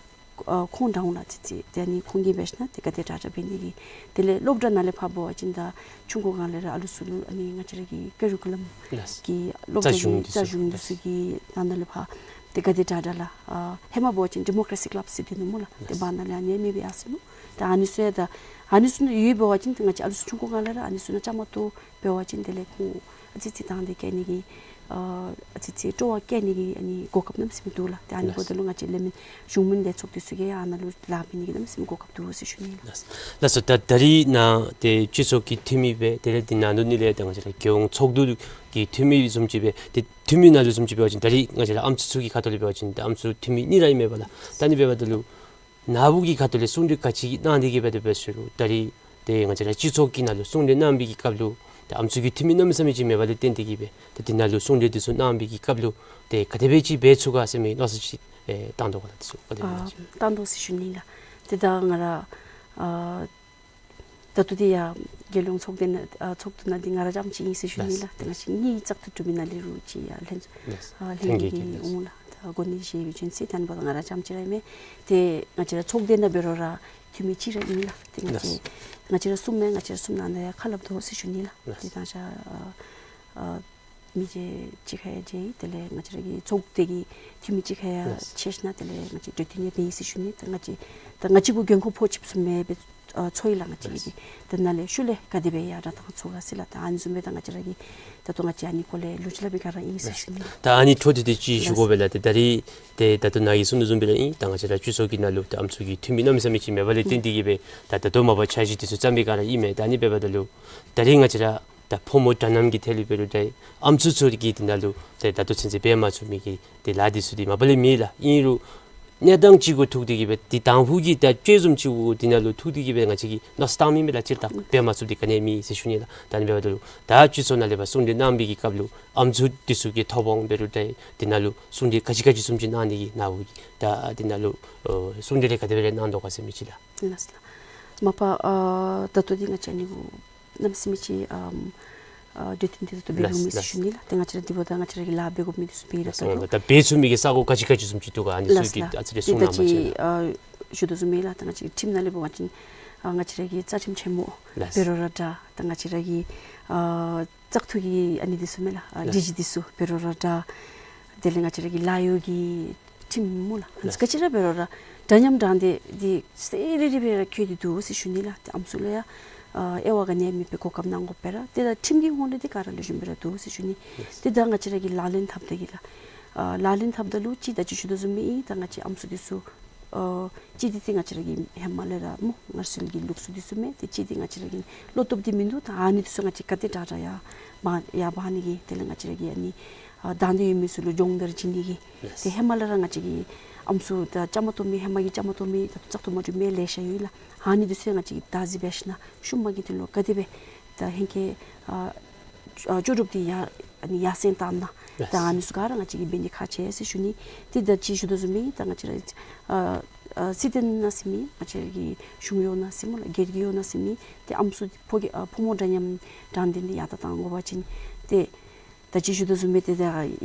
ཨ་ཁོང་འདྲཝ་ཨ་ཙི་ཙི་ཏེ་ཨ་ནི་ཁོང་གིས་འབད་ཞིན་ན་ཏེ་ག་དེ་དྲག་དྲག་འབད་ནི་གི། དེ་ལས་སློབ་གྲྭ་ནང་ལས་ཕར་འབད་བ་ཅིན་ད་ཆུང་ཀུ་སྒང་ལས་ར་ཨ་ལུ་ཚུ་ལུ་ཨ་ནི་ང་བཅས་ར་གི་ཀ་རི་ཀུ་ལམ་ལགས། གི་སློབ་གྲྭ་གི་རྩ་གཞུང་འདི་རྩ་ཚུ་གཞུང་འདི་ཚུ་གི་ནང་ན་ལས་ཕར་ཏེ་ག་དེ་དྲག་དྲག་ལགས་ཨ་ཧེ་མ་འབད་བ་ཅིན་ཌི་མོ་ཀྲེ་སི་ཀ་ལབ་ཟེར་སྡོད་ནུག་སྨོ་ལགས། ཏེ་ལགས། བར་ན་ལས་ཨ་ནི་མེདཔ་ཡར་སོ་ནུག། ད་ཨ་ནི་ཚུ་ཡང་ད་ཨ་ནི་ཚུ་ཡོད་འབད་བ་ཅིན་ཏེ་ང་བཅས་ཨ་ལུ་ཚུ་ཆུང་ཀུ་སྒང་ལས་ར་ཨ་ནི་ཚུ་ནང་བཅའ་མར་གཏོགས་འབད་བ་ཅིན་དེ་ལས་ཁོང་ཨ་ཙི་ཙི་དང་འདོད་བསྐྱེད་ནི་གི་ཨ་ཨ་ཙི་ཙི་སྤྲོ་བ་བསྐྱེད་ནི་གི་ཨ་ནི་གོ་སྐབས་གནམ་མེད་ས་མེད་འདུག་ལགས། ཏེ་ཨ་ནི་ལགས། འབདཝ་ད་ལུ་ང་བཅས་ལས་མི་གཞུང་མིན་ལས་ཚོགས་འདི་ཚུ་གིས་ཨ་ནཱ་ལུ་ལཱ་འབད་ནི་གི་གནམ་མེད་ས་མེད་གོ་སྐབས་འདུག་ཟེར་ཞུ་ནི་ལགས། ལགས་སོ། ད་ད་རིས་ནཱ་ཏེ་སྤྱི་ཚོགས་ཀྱི་འཐུས་མི་སྦེ་དེ་ལས་འདི་ནང་ལུ་ནི་ལས་ད་ང་བཅས་ར་རྒྱལ་ཡོངས་ཚོགས་འདུ་གི་འཐུས་མི་བཟུམ་ཅིག་སྦེ་ཏེ་འཐུས་མི་ནང་ལུ་བཟུམ་ཅིག་འབད་བ་ཅིན་ད་རིས་ང་བཅས་ར་ཨམ་སྲུ་ཚུ་གི་ཁ་ཐུག་ལས་འབད་བ་ཅིན་ད་ཨམ་སྲུ་འཐུས་མི་གཉིས་ར་ཨིན་མས་པ་ལགས། ད་ཨ་ནི་འབདཝ་ད་ལུ་ ནཱ་བུ་གི་ཁ་ཐུག་ལས་གསུང་གྲོས་ག་ཅི་གནང་སྟེ་གི་སྦེ་དེ་སྦེ་ཟེར་རུང་ད་རིས་ཏེ་ང་བཅས་ར་སྤྱི་ཚོགས་ཀྱི་ནང་ལུ་གསུང་གྲོས་གནང་བའི་གི་སྐབས་ལུ་ཏེ་ཨམ་སྲུ་གི་འཐུས་མི་གནམ་མེད་ས་མེད་ཅིག་མེདཔ་ལས་བརྟེན་ཏེ་གི་སྦེ་ཏེ་དེ་ནང་ལུ་གསུང་གྲོས་དེ་ཚུ་གནང་བའི་གི་སྐབས་ལུ་ཏེ་ག་དེ་སྦེ་ཅིག་འབད་ཚུགས་ག་ཟེར་མི་མནོ་བསམ་ཅིག་ཨེ་བཏང་དོ་ག་ལགས། དེ་ཚུ་ག་དེ་སྦེ་ཨ་ཅིག་བཏང་དོ་ཟེར་ཞུ་ནི་ལགས། ཏེ་ད་ང་ར་ཨ་ད་ལྟོ་འདི་ཡང་རྒྱལ་ཡོངས་ཚོགས་སྡེ་ནང་ཨ་ཚོགས་འདུ་ནང་འདི་ང་ར་རྐྱངམ་ཅིག་ཨིན་ཟེར་ཞུ་ནི་ལགས། ལགས། ཏེ་ང་བཅས་གཉིས་བཙག་འཐུ་གྲུབ་པའི་ནང་ལས་རུང་ཅིག་ཡང་ལྷན་ལགས། ཨ་ལྷན་རྒྱས་ལྷན་རྒྱས་ཀྱི་ཀྱི་འོང་ལགས། ད་གོ་གནས་བཞེས་པའི་རྒྱུ་མཚན་ད་ནི་འབདཝ་ད་ང་ར་རྐྱངམ་ཅིག་ར་ཨིན་མས། ཏེ་ང་བཅས་ར་ཚོགས་སྡེ་ནང་འབད་རུང་ར་འཐུས་མི་གཅིག་ར་ཨིན་ལགས། ཏེ་ང་བཅས་ལགས། ང་བཅས་ར་གསུམ་མས། ང་བཅས་ར་གསུམ་ནང་ན་ཡང་ཁ་སླབ་དོ་ཟེར་ཞུ་ནི་ལགས། ལགས། ཏེ་ད་ཤ་ཨ་ཨ་མི་རྗེ་གཅིག་ཁར་ཡང་མཇལ་ཡི། དེ་ལས་ང་བཅས་ར་གི་ཚོགས་སྡེ་གི་འཐུས་མི་གཅིག་ཁར་ཡང་ལགས། མཇལ་ཞིན་ན་དེ་ལས་ང་བཅས་གྲོས་བསྟུན་ཡང་འབད་ཡི་ཟེར་ཞུ་ནི། ད་ང་བཅས་ད་ང་བཅས་གུ་འགན་ཁུར་ཕོག་ཆིབས་སུ་མེད་པའི་ཨ་ཚོར་ཡི་ལགས། ང་བཅས་ལགས། ཀྱིས་ད་ནཱ་ལས་ཤུལ་ལས་ག་དེ་སྦེ་ཡར་དྲག་བཏང་ཚུགས་ག་ཟེར་ལགས། ད་ཨ་ནི་བཟུམ་སྦེ་ད་ང་བཅས་ར་གི་ད་ལྟོ་ང་བཅས་ཨ་ནི་སྐོར་ལས་ལུ་ཅིག་སླབ་མི་ག་ར་ཨིན་ཟེར་ཞུ་ནི། ད་ཨ་ནི་འཕྲོ་མཐུད་དེ་ཅིག་ཞུ་དགོ་པས་ལགས། ཏེ་ད་རིས་ཏེ་ད་ལྟོ་ནཱ་གིས་གསུང་དོ་བཟུམ་སྦེ་ར་ཨིན། ད་ང་བཅས་ར་སྤྱི་ཚོགས་ཀྱི་ནང་ལུ་ཏེ་ཨམ་སྲུ་གི་འཐུས་མི་གནམ་མེད་ས་མེད་ཅིག་མེདཔ་ལས་བརྟེན་ཏེ་གིས་སྦེ་ད་ད་ལྟོ་མ་པ་འཆར་གཞི་དེ་ཚུ་བརྩམ་པའི་ག་ར་ཨིན་མས། ད་ཨ་ནི་འབདཝ་ད་ལུ་ད་རིས་ང་བཅས་ར་ད་ཕོ་མོ་འདྲ་མཉམ་གྱི་ཐད་ལུ་འབད་རུང་ད་ཨམ་སྲུ་ཚུ་གི་དེ་ནང་ལུ་ཏེ་ད་ལྟོ་ཚུན་ཚོད་འབད་མ་ཚུགས་མི་གི་ཏེ་ལཱ་འདི་ཚུ་འདི་མ་པ་ལས་མེད་ལགས། ཨིན་རུང་གནས་སྟངས་ཅིག་གུ་ཐུག་སྟེ་གིས་སྦེ་ཏེ་དང་ཕུ་གི་ད་དཔྱད་བཟུམ་ཅིག་གུ་དེ་ནང་ལུ་ཐུག་སྟེ་གིས་སྦེ་ང་བཅས་ཀྱིས་མནོ་བསམ་བཏང་མི་མས་ལགས། སྤྱིར་བཏང་འབད་མ་ཚུགསཔ་འདི་ག་ནི་མེད་ཟེར་ཞུ་ནི་ལགས། ད་ཨ་ནི་འབདཝ་ད་ལུ་ད་སྤྱི་ཚོགས་ནང་ལས་ཕར་གསུང་གྲོས་གནང་བའི་གི་སྐབས་ལུ་ཨམ་སྲུ་འདི་ཚུ་གི་ཐོབ་དབང་འབད་རུང་ད་དེ་ནང་ལུ་གསུང་གྲོས་ག་ཅི་ག་ཅི་བཟུམ་ཅིག་གནང་ནི་གི་ནཱ་བུ་གིས་ད་དེ་ནང་ལུ་ཨོ་གསུང་གྲོས་ལས་ག་དེ་སྦེ་ར་གནང་དོ་ག་ཟེར་མི་ཅིག་ལགས། ལགས་ལགས། མ་པ་ཨ་ད་ལྟོ་འདི་ང་བཅས་ཨ་ནི་གུ་གནམ་མེད་ས་མེད་ཅིག་ཨམ་ཨ་གྲོས་བསྟུན་འདི་ད་ལྟོ་འབད་ལོང་མེད་ཟེར་ཞུ་ནི་ལགས། ཏེ་ང་བཅས་ར་འདི་འབདཝ་ད་ང་བཅས་ར་གི་ལཱ་འབད་དགོ་མི་འདི་ཚུ་འབད་ར་ད་ལྟོ་ད་འབད་ཚུགས་མི་གི་ས་གོ་ག་ཅི་ག་ཅི་བཟུམ་ཅིག་འདུག་ག་ཨ་ནི་ཚུ་གི་ཨ་ཙི་རེ་གསུང་གནང་མ་ཅིག་ལགས། ཏེ་ད་ཅི་ཨ་ཞུ་དོ་བཟུམ་སྦེ་ལགས། ད་ང་བཅས་ཁྲིམས་ནང་ལས་འབད་བ་ཅིན་ཨ་ང་བཅས་ར་གི་རྩ་ཁྲིམས་ཆེན་མོ་ལགས། འབད་རུང་ར་འདྲ་ད་ང་བཅས་ར་གི་ཨ་བཙག་འཐུ་གི་ཨ་ནི་འདི་ཚུ་མས་ལགས། ཨ་ལགས། ཌི་ཇི་འདི་ཚུ་འབད་རུང་ར་འདྲ། དེ་ལས་ང་བཅས་ར་གི་ལཱ་གཡོག་གི་ཁྲིམས་སྨོ་ལགས། ཨ་ནི་ཚུ་ག་ཅི་ར་འབད་རུང་ར་འདྲ་མཉམ་འདྲ་འདི་འདི་གསལ་རི་རི་སྦེ་ར་བཀོད་དེ་འདུག་ཟེར་ཞུ་ནི་ལགས། ཏེ་ཨམ་སྲུ་ལུ་ཡང་ཨ་དབྱེ་བ་ག་ནི་ཡང་མེད་པའི་གོ་སྐབས་གནང་དགོ་པས་ར། ཏེ་ད་ཁྲིམས་ཀྱི་ཧོང་ལས་འདི་ག་ར་ལེགས་ཤོམ་སྦེ་ར་འདུག་ཟེར་ཞུ་ནི། ཏེ་ད་ང་བཅས་ར་གི་ལག་ལེན་འཐབ་ད་གི་ལགས། ཨ་ལག་ལེན་འཐབ་ད་ལུ་ཅིག་ད་ཅི་ཞུ་དོ་བཟུམ་སྦེ་ཨིན། ད་ང་བཅས་ཨམ་སྲུ་འདི་ཚུ་ཨ་ཅིག་འདི་ཏེ་ང་བཅས་ར་གི་ཧེ་མ་ལས་ར་སྨོ་སྔར་སྲོལ་གྱི་ལུགས་སྲོལ་འདི་ཚུ་མས། ཏེ་ཅིག་འདི་ང་བཅས་ར་གི་བློ་སྟོབས་འདི་མིན་འདུག། ད་ཨ་ནི་འདི་ཚུ་ང་བཅས་ག་དེ་དྲག་དྲག་ཡར་མར་ཡར་འབག་ནི་གི་དེ་ལས་ང་བཅས་ར་གི་ཨ་ནི་ཨ་དང་འདོད་ཡོད་མི་ཚུ་ལུ་སྦྱོང་བརྡར་བྱིན་ནི་གི། ལགས། ཏེ་ཧེ་མ་ལས་ར་ང་བཅས་ཀྱི་ཨམ་སྲུ་ད་བཅའ་མར་གཏོགས་མི་ཧེ་མ་གི་བཅའ་མར་གཏོགས་མི་ད་བཙག་འཐུ་མ་གྲུབ་མི་ལེ་ཤ་ཡོད་ལགས། ཨ་ནི་འདི་ཚུ་ང་བཅས་ཀྱིས་བདག་འཛིན་འབད་ཞིན་ན་ཤུལ་མ་གི་དོན་ལུ་ག་དེ་སྦེ་ད་ཧེང་སྐལ་ཨ་ཨ་ལྕོགས་གྲུབ་འདི་ཡར་ཨ་ནི་ཡར་སེང་བཏང་ན། ད་ཨ་ནི་ཚུ་ག་ར་ང་བཅས་ཀྱིས་འབད་ནི་ཁག་ཆེ་ཟེར་ཞུ་ནི། ཏེ་ད་ཅི་ཞུ་དོ་བཟུམ་སྦེ་ད་ང་བཅས་ར་ཨ་ཨ་སྲིད་དོན་ནང་ཟེར་མི་ང་བཅས་ར་གི་གཞུང་གཡོག་ནང་ཟེར་སྨོ་ལགས། སྒེར་གྱི་གཡོག་ནང་ཟེར་མི་ཏེ་ཨམ་སྲུ་ཕོ་སྐྱེས་ཨ་ཕོ་མོ་འདྲ་མཉམ་དྲང་བདེན་འདི་ཡར་དྲག་བཏང་དགོ་པ་ཅིན་ཏེ་ད་ཅི་ཞུ་དོ་བཟུམ་སྦེ་ཏེ་ད་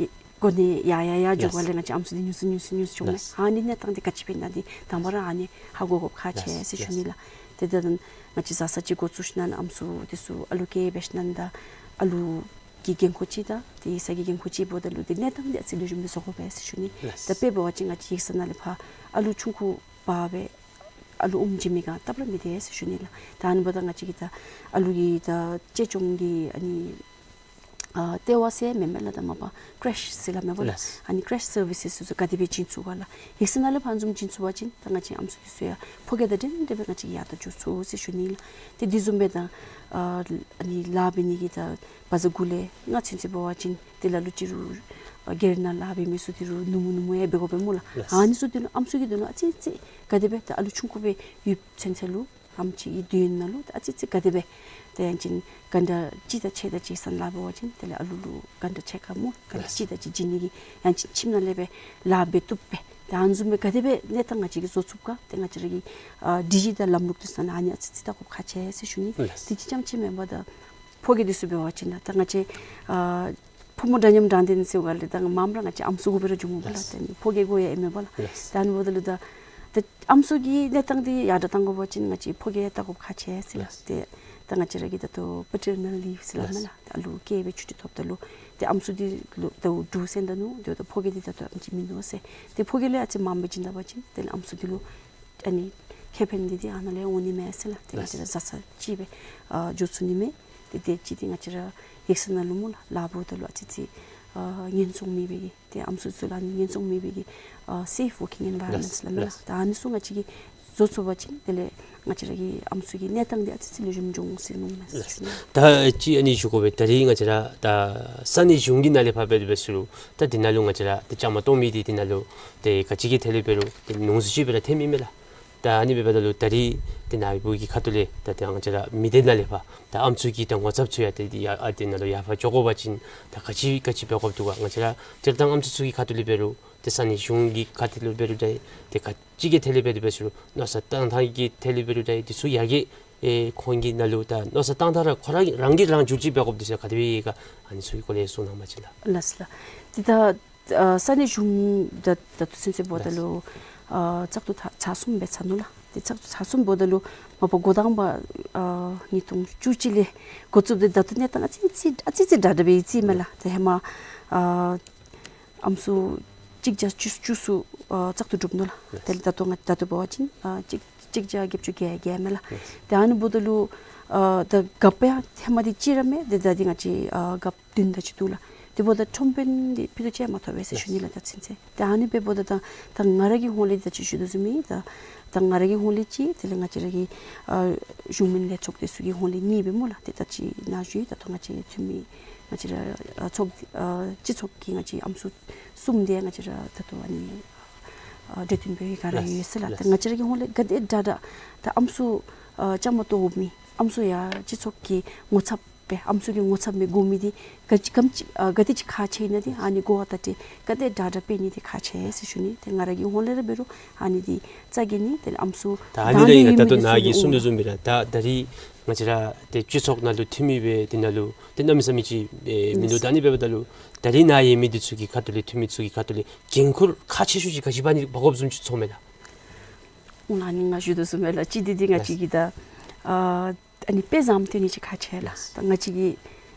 གོ་གནས་ཡར་ཡར་ཡར་འགྱོ་བ་ལས་ང་བཅས་ཨམ་སྲུ་འདི་ཉུང་སུ་ཉུང་སུ་ཉུང་སུ་འགྱོཝ་མས། ཨ་ནི་གནས་སྟངས་འདི་ག་ཅི་འབད་ན་འདི་དང་པ་ར་ཨ་ནི་ཧ་གོ་དགོཔ་ཁག་ཆེ་ཟེར་ཞུ་ནི་ལགས། ཏེ་ད་ང་བཅས་བཟའ་ཚང་ཅིག་འགོ་བཙུགས་ཞིན་ན་ཨམ་སྲུ་འདི་ཚུ་ཨ་ལུ་སྐྱེ་འབད་ཞིན་ན་ད་ཨ་ལུ་གི་འགན་ཁུར་ཅིག་དང་ཏེ་ཡིག་ཚང་གི་འགན་ཁུར་ཅིག་འབདཝ་ད་ལུ་ཏེ་གནས་སྟངས་འདི་ཨ་ཙི་ལེགས་ཤོམ་སྦེ་བཟོ་དགོ་པས་ཟེར་ཞུ་ནི། ད་དཔེ་འབད་བ་ཅིན་ང་བཅས་ཡིག་ཚང་ནང་ལས་ཕར་ཨ་ལུ་ཆུང་ཀུ་འབག་སྦེ་ཨ་ལུ་ཨོམ་བྱིན་མི་གང་སྟབས་ར་མི་བདེ་ཟེར་ཞུ་ནི་ལགས། ད་ཨ་ནི་འབདཝ་ད་ང་བཅས་ཀྱིས་ད་ཨ་ལུ་གི་ད་གཅེས་སྐྱོང་གི་ཨ་ནི་ཨ་ལྟེ་བ་ཟེར་མེན་མས་ལགས། ད་མ་པ་ཀྲེཤ་ཟེར་སླབ་མས་པ་ལགས། ལགས། ཨ་ནི་ཀྲེཤ་སར་བི་སེས་ཚུ་ག་དེ་སྦེ་བྱིན་ཚུགས་ག་ལགས། ཡིག་ཚང་ནང་ལས་ཕར་བཟུམ་བྱིན་ཚུགས་པ་ཅིན་ད་ང་བཅས་ཨམ་སྲུ་འདི་ཚུ་ཡང་ཕོ་སྐྱེས་དང་འདྲན་འདྲ་སྦེ་ང་བཅས་ཀྱིས་ཡར་དྲག་འགྱོ་ཚུགས་ཟེར་ཞུ་ནི་ལགས། ཏེ་འདི་བཟུམ་སྦེ་ད་ཨ་ཨ་ནི་ལཱ་འབད་ནི་གི་ད་བ་ཛ་དགུ་ལས་ལྔ་ཚུན་ཚོད་འབད་བ་ཅིན་ཏེ་ལ་ལུ་ཅིག་རུང་ཨ་སྒེར་ནང་ལཱ་འབད་མི་ཚུ་འདི་རུང་ནུབ་མོ་ནུབ་མོ་ཡང་འབད་དགོ་པས་སྨོ་ལགས། ལགས། ཨ་ནི་ཚུ་འདི་ལུ་ཨམ་སྲུ་གི་དོན་ལུ་ཨ་ཙི་ཙི་ག་དེ་སྦེ་ད་ཨ་ལུ་ཆུང་ཀུ་སྦེ་ཡོད་ཚུན་ཚོད་ལུ་ཨམ་ཅིག་གི་དོན་ལུ་ཨ་ཙི་ཙི་ག་དེ་སྦེ་ཏེ་ཡང་ཅིན་ག་འདྲ་ཅིག་དང་ཕྱད་དང་ཅིག་སོང་ལཱ་འབད་བ་ཅིན་དེ་ལས་ཨ་ལུ་ལུ་ག་འདྲ་ཕྱད་ག་སྨོ་ག་འདྲ་ཅིག་དང་ཅིག་བྱིན་ནི་གི་ཡང་ཅིན་ཁྱིམ་ནང་ལས་སྦེ་ལཱ་འབད་བཏུབ་པས། ཏེ་ཨ་ནི་བཟུམ་སྦེ་ག་དེ་སྦེ་གནས་སྟངས་ང་བཅས་ཀྱིས་བཟོ་ཚུགས་ག་ཏེ་ང་བཅས་ར་གི་ཨ་སྒྲིག་གཞི་དང་ལམ་ལུགས་འདི་ཚུ་ནང་ཨ་ནི་ཨ་ཙི་ཙི་བལྟ་དགོཔ་ཁག་ཆེ་ཟེར་ཞུ་ནི། ལགས། དེ་ཅིག་རྐྱངམ་ཅིག་མེན་པར་ད་ཕོ་སྐྱེས་འདི་ཚུ་འབད་བ་ཅིན་ད་ང་བཅས་ཨ་ཕོ་མོ་འདྲ་མཉམ་དྲང་བདེན་ཟེར་བ་ལས་ད་མངམ་ར་ང་བཅས་ཨམ་སྲུ་གུ་སྦེ་ར་འགྱོཝ་མས་པ་ལགས། ལགས། ཏེ་ཕོ་སྐྱེས་གུ་ཡང་ཨིན་མས་པ་ལགས། ལགས། ད་ཨ་ནི་འབདཝ་ད་ལུ་ད་ད་ཨམ་སྲུ་གི་གནས་སྟངས་འདི་ཡར་དྲག་བཏང་དགོ་པ་ཅིན་ང་བཅས་ཕོ་སྐྱེས་བལྟ་དགོཔ་ཁག་ཆེ་ཟེར་ལགས། ལགས། ཏེ་ད་ང་བཅས་ར་གི་ད་ལྟོ་པེ་ཊར་ནཱལ་ལིབ་ཟེར་སླབ་མས་ལགས། ད་ཨ་ལུ་སྐྱེས་སྦེ་ཆུ་ཊི་ཐོབ་ད་ལུ་ཏེ་ཨམ་སྲུ་འདི་ལུ་ད་འབྲུག་སེང་ད་ནུག། ཏེ་ད་ཕོ་སྐྱེས་འདི་ད་ལྟོ་ཨ་ནི་ཅིག་མིན་འདུག་ཟེར། ཏེ་ཕོ་སྐྱེས་ལས་ཨ་ཙི་མངམ་སྦེ་བྱིན་ད་པ་ཅིན་དེ་ལས་ཨམ་སྲུ་འདི་ལུ་ཨ་ནི་ཁེ་ཕན་འདི་འདི་ཨ་ནཱ་ལས་འོང་ནི་མས་ཟེར་ལགས། ཏེ་ང་བཅས་ར་བཟའ་ཚང་གཅིག་སྦེ་ཨ་འགྱོ་ཚུགས་ནི་མས། ཏེ་དེ་ཅིག་འདི་ང་བཅས་ར་ཡིག་ཚང་ནང་ལུ་སྨོ་ལགས་ལཱ་འབདཝ་ད་ལུ་ཨ་ཙི་ཙི་ཨ་ངན་སོང་མེད་པའི་གི་ཏེ་ཨམ་སྲུ་ཚུ་ལུ་ཨ་ནི་ངན་སོང་མེད་པའི་གི་ཨ་སེཕ་ཝོར་ཀིང་ཨེན་ཝའི་རོན་མེནཊ་ལགས། ལགས། ད་ཨ་ནི་ཚུ་ང་བཅས་ཀྱིས་བཟོ་ཚུགས་པ་ཅིན་དེ་ལས་ང་བཅས་ར་གི་ཨམ་སྲུ་གི་གནས་སྟངས་འདི་ཨ་ཙི་ཙི་ལེགས་ཤོམ་འགྱོ་འོང་ཟེར་མནོཝ་མས། ལགས། ད་ཅི་ཨ་ནི་ཞུ་དགོ་པས། ད་རིས་ང་བཅས་ར་ད་ས་གནས་གཞུང་གི་ནང་ལས་ཕར་འབད་དེ་འབད་ཟེར་རུང་ད་དེ་ནང་ལུ་ང་བཅས་ར་ད་བཅའ་མར་གཏོགས་མི་འདི་དེ་ནང་ལུ་ཏེ་ག་ཅི་གི་ཐད་ལས་འབད་རུང་ཏེ་ཉུང་སུ་ཅིག་སྦེ་ར་ཐོནམ་ཨིན་མས་ལགས། ད་ཨ་ནི་འབདཝ་ད་ལུ་ད་རིས་ཏེ་ནཱ་གི་བོད་ཀྱི་ཁ་ཐུག་ལས་ད་ཏེ་ང་བཅས་ར་མི་སྡེ་ནང་ལས་ཕར་ད་ཨམ་སྲུ་གི་ད་ངོ་ཚབ་ཚུ་ཡང་ཏེ་ཡར་ཨ་ཏེ་ནཱ་ལུ་ཡར་ཕར་འགྱོ་དགོ་པ་ཅིན་ད་ག་ཅི་ག་ཅི་འབད་དགོཔ་འདུག་ག། ང་བཅས་ར་སྤྱིར་བཏང་ཨམ་སྲུ་ཚུ་གི་ཁ་ཐུག་ལས་འབད་རུང་ཏེ་ས་གནས་གཞུང་གི་ཁ་ཐུག་ལས་འབད་རུང་ད་ཏེ་ག་ཅི་གི་ཐད་ལས་འབད་དེ་འབད་ཟེར་རུང་མནོ་བསམ་བཏང་ཐངས་ཀྱི་ཐད་ལས་འབད་རུང་ད་འདི་ཚུ་ཡར་རྒྱས་ཨེ་ཁོང་གི་ནང་ལུ་ད་མནོ་བསམ་བཏང་ཐངས་ར་ཁོ་ར་རང་གིས་རང་བསྒྱུར་ཅིག་འབད་དགོཔ་འདི་ཚུ་ག་དེ་སྦེ་ཡོད་ག། ཨ་ནི་ཚུ་གི་སྐོར་ལས་གསུང་གནང་བ་ཅིན་ལགས། ལགས་སོ་ལགས། ཏེ་ད་ཨ་ས་གནས་གཞུང་ད་ད་ལྟོ་ཚུན་ཚོད་འབདཝ་ད་ལགས། ལུ་ཨ་བཙག་འཐུ་ཚར་གསུམ་སྦེ་ཚར་ནུག་ལགས། ཏེ་བཙག་འཐུ་ཚར་གསུམ་འབདཝ་ད་ལུ་མ་པ་འགོ་དང་པ་ཨ་ཉིས་སྟོང་བཅུ་གཅིག་ལས་འགོ་བཙུགས་ཏེ་ད་ལྟོ་གནས་སྟངས་ཨ་ཙི་ཙི་ཨ་ཙི་ཙི་འདྲ་འདྲ་སྦེ་ཡོད་ཅི་མས་ལགས། ཏེ་ཧེ་མ་ཨ་ཨམ་སྲུ་གཅིག་བརྒྱ་བཅུ་བཅུ་ཚུ་ཨ་བཙག་འཐུ་གྲུབ་ནུག་ལགས། ལགས། དེ་ལས་ད་ལྟོ་ང་ད་ལྟོ་འབད་བ་ཅིན་ཨ་གཅིག་གཅིག་བརྒྱ་བརྒྱད་ཅུ་གྱ་བརྒྱད་མས་ལགས། ལགས། ཏེ་ཨ་ནི་འབདཝ་ད་ལུ་ཨ་ད་རྒཔོ་ཡང་ཧེ་མ་འདི་གཅིག་ར་མེད། ཏེ་ད་འདི་ང་བཅས་ཨ་རྒཔོ་བདུན་དེ་ཅིག་འདུག་ལགས། དེ་འབདཝ་ད་ཁྲོམ་དཔོན་འདི་ཕུད་རྡོག་ཅིག་མ་ཐོབ་པས་ཟེར་ཞུ་ནི་ལགས་ད་ཚུན་ཚོད། ཏེ་ཨ་ནི་འབདཝ་ད་ད་ད་ང་ར་གི་ཧོང་ལས་ད་ཅི་ཞུ་དོ་བཟུམ་སྦེ་ད་ད་ང་ར་གི་ཧོང་ལས་གཅིག་དེ་ལས་ང་བཅས་ར་གི་ཨ་གཞུང་མིན་ལས་ཚོགས་དེ་ཚུ་གི་ཧོང་ལས་གཉིས་སྦེ་སྨོ་ལགས། ཏེ་ད་ཅི་ནཱ་ཞུ་ཡི་ད་ལྟོ་ང་བཅས་འཐུས་མི་ང་བཅས་ར་ཨ་ཚོགས་ཨ་སྤྱི་ཚོགས་ཀྱི་ང་བཅས་ཨམ་སྲུ་གསུམ་དེ་ང་བཅས་ར་ད་ལྟོ་ཨ་ནི་ཨ་གྲོས་བསྟུན་འབད་བའི་སྒང་ར་ཡོད་ཟེར་ལགས། ཏེ་ང་བཅས་ར་གི་ཧོང་ལས་ག་དེ་དྲག་དྲག་ད་ཨམ་སྲུ་ཨ་བཅའ་མར་གཏོགས་མི་ཨམ་སྲུ་ཡང་སྤྱི་ཚོགས་ཀྱི་ངོ་ཚབ་སྦེ་ཨམ་སྲུ་གི་ངོ་ཚབ་མི་དགོ་མི་འདི་ག་ཅི་གམ་ཅི་ཨ་ག་དེ་ཅིག་ཁག་ཆེ་ཨིན་ན་འདི་ཨ་ནི་གོ་བ་བརྡ་སྤྲོད་ག་དེ་དྲག་དྲག་འབད་ནི་འདི་ཁག་ཆེ་ཟེར་ཞུ་ནི། ཏེ་ང་ར་གི་ཧོང་ལས་ར་འབད་རུང་ཨ་ནི་འདི་རྩ་འགེངས་ནི། དེ་ལས་ཨམ་སྲུ་ད་ཨ་ནི་ད་ཨིན་ན་ད་ལྟོ་ནཱ་གིས་གསུངས་དོ་བཟུམ་སྦེ་ར་ད་ད་རིས་ང་བཅས་ར་ཏེ་སྤྱི་ཚོགས་ནང་ལུ་འཐུས་མི་སྦེ་འདི་ནང་ལུ་ཏེ་གནམ་མེད་ས་མེད་ཅིག་ཨེ་མིན་འདུག། ད་ཨ་ནི་འབདཝ་ད་ལུ་ད་རིས་ནཱ་ཡོད་མི་འདི་ཚུ་གི་ཁ་ཐུག་ལས་འཐུས་མི་ཚུ་གི་ཁ་ཐུག་ལས་འགན་ཁུར་ཁག་ཆེ་ཤོས་ཅིག་ག་ཅི་འབག་ནི་འབག་དགོཔ་བཟུམ་ཅིག་ཚོརཝ་མས་ལགས། ཨོ་ཨ་ནི་ང་ཞུ་དོ་བཟུམ་སྦེ་ལགས། གཅིག་འདི་འདི་ང་བཅས་ཀྱིས་ད་ཨ་ཨ་ནི་དཔེ་བཟང་སྟོན་ནི་ཅིག་ཁག་ཆེ་ལགས། ལགས། ད་ང་བཅས་ཀྱི་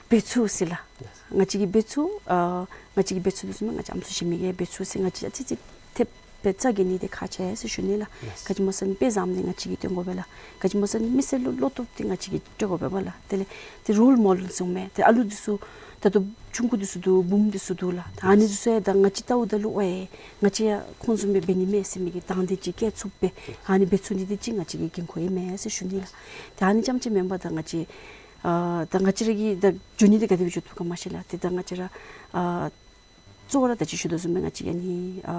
འབད་ཚུགས་ཟེར་ལགས། ལགས། ང་བཅས་ཀྱི་འབད་ཚུགས་ཨ་ང་བཅས་ཀྱི་འབད་ཚུགས་དོ་བཟུམ་སྦེ་ང་བཅས་ཨམ་སྲུ་གཞན་མི་གིས་འབད་ཚུགས་ཟེར་ང་བཅས་ཨ་ཙི་ཙི་ཐེབས་སྦེ་རྩ་འགེངས་ནི་འདི་ཁག་ཆེ་ཟེར་ཞུ་ནི་ལགས། ལགས། ག་ཅི་སྨོ་ཟེར་ན་དཔེ་བཟངམ་འདི་ང་བཅས་ཀྱིས་སྟོན་དགོ་པས་ལགས། ག་ཅི་སྨོ་ཟེར་ན་མི་སེར་ལུ་བློ་སྟོབས་འདི་ང་བཅས་ཀྱིས་སྤྲོད་དགོ་པས་སྨོ་ལགས། དེ་ལས་ཏེ་རོལ་མོ་ཌེལ་ཟེར་མི་ཏེ་ཨ་ལུ་འདི་ཚུ་ད་ལྟོ་ཆུང་ཀུ་འདི་ཚུ་འདུག། བུམོ་འདི་ཚུ་འདུག་ལགས། ད་ཨ་ནི་འདི་ཚུ་ཡང་ད་ང་བཅས་བལྟཝ་ད་ལུ་ཝའེ་ང་བཅས་ཡང་ཁོང་བཟུམ་སྦེ་འབད་ནི་མས་ཟེར་མི་གི་དང་འདོད་ཅིག་བསྐྱེད་ཚུགསཔ་སྦེ་ཨ་ནི་འབད་ཚུགས་ནི་འདི་ཅིག་ང་བཅས་ཀྱི་འགན་ཁུར་ཨིན་མས་ཟེར་ཞུ་ནི་ལགས། ད་ཨ་ནི་རྐྱངམ་ཅིག་མེན་པར་ད་ང་བཅས་ཨ་ད་ང་བཅས་ར་གི་ད་འགྱོ་ནི་འདི་ག་དེ་སྦེ་འགྱོ་བཏུབ་ག་མ་ཤེས་ལགས། ཏེ་ད་ང་བཅས་ར་ཨ་གཙོ་བོ་ར་ད་ཅི་ཞུ་དོ་བཟུམ་སྦེ་ང་བཅས་ཀྱི་ཨ་ནི་ཨ་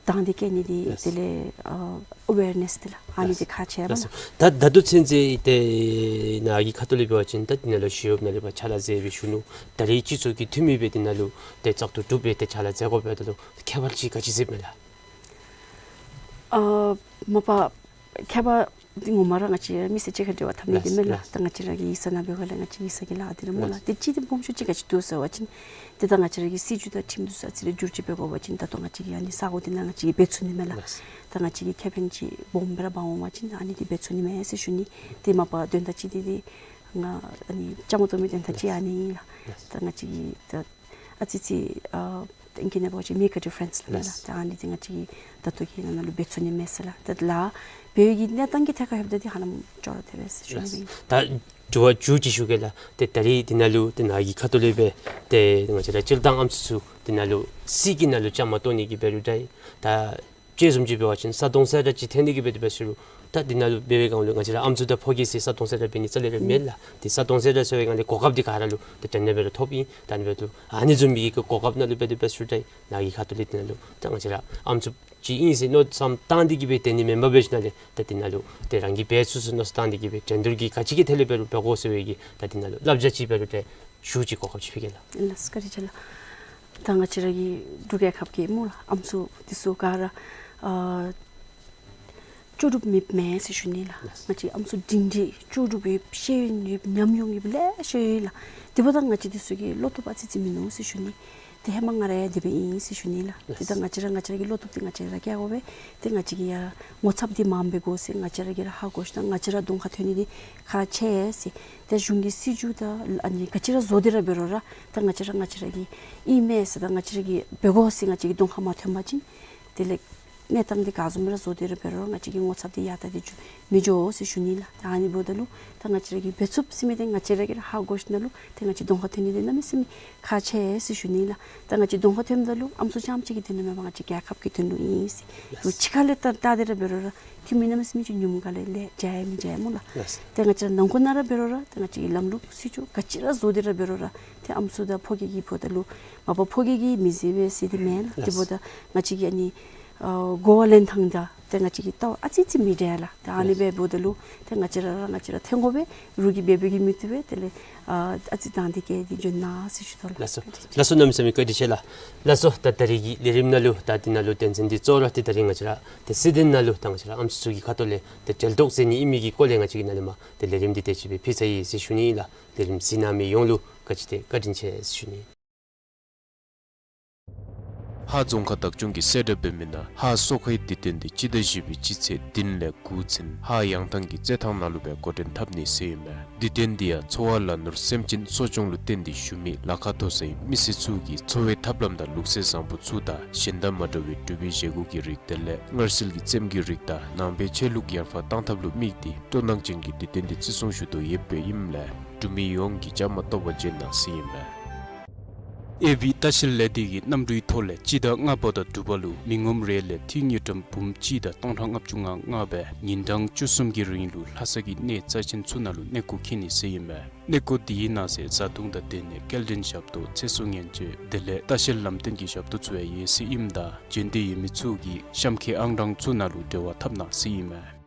དང་འདོད་བསྐྱེད་ནི་འདི་ལགས། དེ་ལས་ཨ་ཨ་ཝེར་ནེསི་འདི་ལགས། ཨ་ནི་འདི་ཁག་ཆེ་བས་ལགས། ལགས་སོ། ད་ད་ལྟོ་ཚུན་ཚོད་ཏེ་ནཱ་གི་ཁ་ཐུག་ལས་འབད་བ་ཅིན་ད་འདི་ནང་ལུ་ཞི་གཡོགཔ་ནང་ལས་ཕར་ཕྱག་ལཱ་མཛད་པའི་གཞོན་ནུ་ད་རིས་སྤྱི་ཚོགས་ཀྱི་འཐུས་མི་སྦེ་འདི་ནང་ལུ་ཏེ་བཙག་འཐུ་གྲུབ་སྦེ་ཏེ་ཕྱག་ལཱ་མཛད་དགོཔ་འབདཝ་ད་ལུ་ཁྱད་པར་ཅིག་ག་ཅི་གཟིགསཔ་མས་ལགས། ཨ་མ་པ་ཁྱད་པར་འདི་ངོ་མ་ར་ང་བཅས་མི་སེར་གཅིག་ཁར་འབྲེལ་བ་འཐབ་ནི་འདི་མས་ལགས། ལགས། ད་ང་བཅས་ར་གི་ཡིག་ཚང་ནང་འབད་བ་ལས་ང་བཅས་ཡིག་ཚང་གི་ལཱ་འདི་ར་སྨོ་ལགས། ལགས། ཏེ་གཅིག་འདི་སྦོམ་ཤོས་ཅིག་ག་ཅི་འདུག་ཟེར་བ་ཅིན་ཏེ་ད་ང་བཅས་ར་གི་སྲིད་བྱུས་དང་ཁྲིམས་འདི་ཚུ་ཨ་ཙི་རེ་བསྒྱུར་བཅོས་འབད་དགོ་པ་ཅིན་ད་ལྟོ་ང་བཅས་ཀྱིས་ཨ་ནི་ས་གོ་འདི་ནང་ང་བཅས་ཀྱིས་འབད་ཚུགས་ནི་མས་ལགས། ལགས། ད་ང་བཅས་ཀྱི་ཁེ་ཕན་ཅིག་སྦོམ་སྦེ་ར་འབག་འོང་བ་ཅིན་ཨ་ནི་འདི་འབད་ཚུགས་ནི་མས་ཟེར་ཞུ་ནི། ཏེ་མ་པ་དོན་དག་གཅིག་འདི་འདི་ང་ཨ་ནི་བཅའ་མར་གཏོགས་མི་དོན་དག་གཅིག་ཨ་ནི་ཨིན་ལགས། ལགས། ད་ང་བཅས་ཀྱིས་ད་ཨ་ཙི་ཙི་ཨ་ཏེ་ཨིང་སྐད་ནང་འབད་བ་ཅིན་make a difference ལགས། ལགས། ད་ཨ་ནི་འདི་ང་བཅས་ཀྱིས་ད་ལྟོ་གི་ནང་ན་ལུ་འབད་ཚུགས་ནི་མས་ཟེར་ལགས། ད་ལཱ་འབད་བའི་གི་གནས་སྟངས་ཀྱི་ཐད་ཁར་ལྷོདཔ་ད་འདི་ཧ་ལམ་ཅོག་ར་འཐད་པས་ཟེར་ཞུ་ནི་ཨིན། ད་དྲི་བ་མཇུག་ཅིག་ཞུ་གེ་ལགས། ཏེ་ད་རིས་འདི་ནང་ལུ་ཏེ་ནཱ་གི་ཁ་ཐུག་ལས་སྦེ་ཏེ་ང་བཅས་ར་སྤྱིར་བཏང་ཨམ་སྲུ་ཚུ་འདི་ནང་ལུ་སྲིད་ཀྱི་ནང་ལུ་བཅའ་མར་གཏོགས་ནི་གི་འབད་རུང་འདྲ་ད་དཔྱེ་བཟུམ་ཅིག་འབད་བ་ཅིན་ས་དོང་ཟེར་ར་ཅིག་འཐེན་ནི་གི་འབད་དེ་འབད་ཟེར་རུང་ད་འདི་ནང་ལུ་འབད་བའི་སྒང་ལུ་ང་བཅས་ར་ཨམ་སྲུ་དང་ཕོ་སྐྱེས་ཟེར་ས་དོང་ཟེར་ར་འབད་ནི་རྩ་ལས་ར་མེད་ལགས། ཏེ་ས་དོང་ཟེར་ར་ཟེར་བའི་སྒང་ལས་གོ་སྐབས་འདི་ག་ར་ལུ་ཏེ་དྲན་དྲནམ་སྦེ་ར་ཐོབ་ཨིན། ད་ཨ་ནི་འབདཝ་ད་ཨ་ནི་བཟུམ་མའི་གི་གོ་སྐབས་ནང་ལུ་འབད་དེ་འབད་ཟེར་རུང་འདྲ་ནཱ་གི་ཁ་ཐུག་ལས་འདི་ནང་ལུ་ད་ང་བཅས་ར་ཨམ་སྲུ་ཅིག་ཨིན་ཟེར་མནོ་བསམ་བཏང་སྟེ་གི་སྦེ་ཏེ་ནི་མེན་པར་འབད་ཞིནམ་ལས་ད་འདི་ནང་ལུ་ཏེ་རང་གིས་འབད་ཚུགས་ཚུགས་མནོ་བསམ་བཏང་སྟེ་གི་སྦེ་འགྲན་བསྡུར་གྱི་ག་ཅི་གི་ཐད་ལས་འབད་རུང་འབད་དགོ་ཟེར་བའི་གི་ད་འདི་ནང་ལུ་བསླབ་བྱ་ཅིག་འབད་རུང་འདྲ་ཞུ་ཅིག་གོ་སྐབས་ཅིག་ཕུལ་གེ་ལགས། ལགས་སོ་བཀའ་དྲིན་ཆེ་ལགས། ད་ང་བཅས་ར་གི་འབྲུག་རྒྱལ་ཁབ་ཀྱི་སྨོ་ལགས་ཨམ་སྲུ་འདི་ཚུ་ག་ར་ཨ་ལྕོགས་གྲུབ་མེདཔ་མེན་ཟེར་ཞུ་ནི་ལགས། ལགས། ང་བཅས་ཨམ་སྲུ་སྒྲིང་སྒྲིང་ལྕོགས་གྲུབ་ཡོདཔ་ཤེས་ཡོན་ཡོདཔ་ཉམས་མྱོང་ཡོདཔ་ལེ་ཤ་ཡོད་ལགས། དེ་འབདཝ་ད་ང་བཅས་འདི་ཚུ་གིས་བློ་སྟོབས་ཨ་ཙི་ཙི་མིན་ནུག་ཟེར་ཞུ་ནི། ཏེ་ཧེ་མ་ང་ར་ཡང་དེ་སྦེ་ཨིན་ཟེར་ཞུ་ནི་ལགས། ཏེ་ད་ང་བཅས་ར་ང་བཅས་ར་གི་བློ་སྟོབས་འདི་ང་བཅས་ར་བསྐྱེད་དགོ་པས། ཏེ་ང་བཅས་ཀྱིས་ཡང་ངོ་ཚབ་འདི་མངམ་འབད་དགོ་ཟེར་ང་བཅས་ར་གིས་ར་ཧ་གོ་ཞིནམ་ང་བཅས་ར་གདོང་ཁར་ཐོན་ནི་འདི་ཁག་ཆེ་ཟེར། ཏེ་གཞུང་གི་སྲིད་བྱུས་དང་ཨ་ནི་ག་ཅི་ར་བཟོ་སྟེ་ར་འབད་རུང་ར་ད་ང་བཅས་ར་ང་བཅས་ར་གི་ཨིན་མས་ཟེར་ད་ང་བཅས་ར་གིས་འབད་དགོ་ཟེར་ང་བཅས་ཀྱི་གདོང་ཁར་མ་ཐོན་པ་ཅིན་དེ་ལས་གནས་སྟངས་འདི་ག་བཟུམ་ར་བཟོ་སྟེ་ར་འབད་རུང་ང་བཅས་ཀྱི་ངོ་ཚབ་འདི་ཡར་ད་འདི་འགྱོ་མི་འགྱོ་ཟེར་ཞུ་ནི་ལགས། ད་ཨ་ནི་འབདཝ་ད་ལུ་ད་ང་བཅས་ར་གིས་འབད་ཚུགས་ཟེར་མི་འདི་ང་བཅས་ར་གིས་ར་ཧ་གོ་ཞིནམ་ལུ་ཏེ་ང་བཅས་གདོང་ཁར་ཐོན་ནི་འདི་གནམ་མེད་ས་མེད་ཁག་ཆེ་ཟེར་ཞུ་ནི་ལགས། ད་ང་བཅས་གདོང་ཁར་ཐོནམ་ད་ལུ་ཨམ་སྲུ་རྐྱངམ་ཅིག་གི་དོན་ལུ་མེན་པར་ང་བཅས་རྒྱལ་ཁབ་ཀྱི་དོན་ལུ་ཨིན་ཟེར། ལགས། ཕྱི་ཁ་ལས་ད་ལྟ་སྟེ་ར་འབད་རུང་ར་འཐུས་མི་གནམ་མེད་ས་མེད་ཅིག་ཉུངམ་ག་ལས་ལས་བྱ་ཡང་མི་བྱ་ཡང་སྨོ་ལགས། ལགས། ཏེ་ང་བཅས་ར་ནང་འཁོད་ནང་ར་འབད་རུང་ར་ཏེ་ང་བཅས་ཀྱི་ལམ་ལུགས་སྲིད་བྱུས་ག་ཅི་ར་བཟོ་སྟེ་ར་འབད་རུང་ར་ཏེ་ཨམ་སྲུ་དང་ཕོ་སྐྱེས་ཀྱི་འབདཝ་ད་ལུ་མ་པ་ཕོ་སྐྱེས་ཀྱིས་མི་བཟོད་པས་ཟེར་འདི་མེན་ལགས། ཏེ་ལགས། འབདཝ་ད་ང་བཅས་ཀྱི་ཨ་ནི་ཨ་གོ་བ་ལེན་ཐངས་དང་ ཏེ་ང་བཅས་ཀྱི་ལྟ་བ་ཨ་ཙི་ཙི་མི་འདྲ་ལགས། ཏེ་ཨ་ནི་ལགས། འབདཝ་ད་ལུ་ཏེ་ང་བཅས་ར་ར་ང་བཅས་ར་ཐོན་དགོ་པས། རོགས་ཀྱིས་འབད་འབདཝ་གིས་མི་བཏུབ་པས། དེ་ལས་ཨ་ཨ་ཙི་དང་འདི་གིས་འདི་འབྱོན་གནང་ཟེར་ཞུ་དོ་ལགས། ལགས་སོ། ལགས་སོ། གནམ་མེད་ས་མེད་བཀའ་དྲིན་ཆེ་ལགས། ལགས་སོ། ད་ད་རིས་ཀྱི་ལས་རིམ་ནང་ལུ་ད་འདི་ནང་ལུ་དོན་ཚན་འདི་གཙོ་བོ་ར་ཏེ་ད་རིས་ང་བཅས་ར་ཏེ་བསིལ་ལྡན་ནང་ལུ་ད་ང་བཅས་ར་ཨམ་སྲུ་ཚུ་གི་ཁ་ཐུག་ལས་ཏེ་གྲལ་གཏོགས་མཛད་ནི་ཨིན་མི་གི་སྐོར་ལས་ང་བཅས་ཀྱིས་ནཱ་ལས་མར་ཏེ་ལས་རིམ་འདི་ཏེ་ཅིག་སྦེ་ཕུལ་ཚར་ཡི་ཟེར་ཞུ་ནི་ཨིན་ལགས། ལས་རིམ་གཟིགས་གནང་མི་ཡོངས་ལུ་ག་ཅི་ཏེ་བཀའ་དྲིན་ཆེ་ཟེར་ཞུ་ནི། ཧཱ་རྫོང་ཁག་བདག་སྐྱོང་གིས་གསལ་བསྒྲགས་འབད་མི་ནང་ཧཱ་སོ་ཁའི་དུས་སྟོན་འདི་སྤྱི་ཟླ་བཞི་པའི་སྤྱི་ཚེས་བདུན་ལས་དགུ་ཚུན་ཧཱ་ཡང་ཐང་གི་རྩེད་ཐང་ནང་ལུ་སྦེ་འགོ་འདྲེན་འཐབ་ནི་ཟེར་ཨིན་མས། དུས་སྟོན་འདི་ཡང་འཚོ་བ་ལ་ནོར་སེམས་ཅན་གསོ་སྐྱོང་ལུ་བརྟེན་ཏེ་བཞུགས་མི་ལ་ཁ་མཐོ་སའི་མི་སེར་ཚུ་གི་འཚོ་བའི་ཐབས་ལམ་དང་ལུགས་སྲོལ་བཟང་པོ་ཚུ་དང་གཞན་དང་མ་འདྲ་བའི་འབྲུག་པའི་བཞེས་སྒོ་གི་རིགས་དེ་ལས་མངར་བསིལ་གྱི་རྩེདམོ་གི་རིགས་དང་ནང་པའི་ཆོས་ལུགས་ཡར་འཕར་བཏང་ཐབས་ལུ་དམིགས་ཏེ་སྤྲོ་སྣང་ཅན་གྱི་དུས་སྟོན་འདི་བརྩི་སྲུང་ཞུ་དོ་ཡོདཔ་ཨིནམ་ལས་འབྲུག་མི་ཡོངས་ཀྱིས་བཅའ་མར་གཏོགས་པར་བྱོན་གནང་ཟེར་ཨིན་མས། ཨེ་བི་ལྟ་བཤལ་ལས་སྡེ་གི་གནམ་གྲུའི་ཐོག་ལས་སྤྱི་ཟླ་ལྔ་པ་དང་དྲུག་པ་ལུ་མི་ངོམ་རེ་ལས་ཏི་རུ་དངུལ་ཀྲམ་འབུམ་གཅིག་དང་སྟོང་ཕྲག་ལྔ་བཅུ་ང་ལྔ་སྦེ་ཉིན་གྲངས་བཅུ་གསུམ་གྱི་རིང་ལུ་ལྷ་ས་གི་གནས་རྩ་ཆེན་ཚུ་ནང་ལུ་གནས་སྐོར་འཁྱིད་ནི་ཟེར་ཨིན་མས། གནས་སྐོར་འདི་གི་ནང་གསེས་བཟའ་བཏུང་དང་སྡོད་གནས་སྐྱེལ་འདྲེན་ཞབས་ཏོག་ཚེ་སྲོག་སྨན་བཅོས་དེ་ལས་ལྟ་བཤལ་ལམ་སྟོན་གྱི་ཞབས་ཏོག་ཚུ་ཡང་ཡོད་ཟེར་ཨིནམ་ད་བྱོན་འདོད་ཡོད་མི་ཚུ་གིས་གཤམ་འཁོད་ཨང་གྲངས་ཚུ་ནང་ལུ་འབྲེལ་བ་འཐབ་གནང་ཟེར་ཨིན་མས།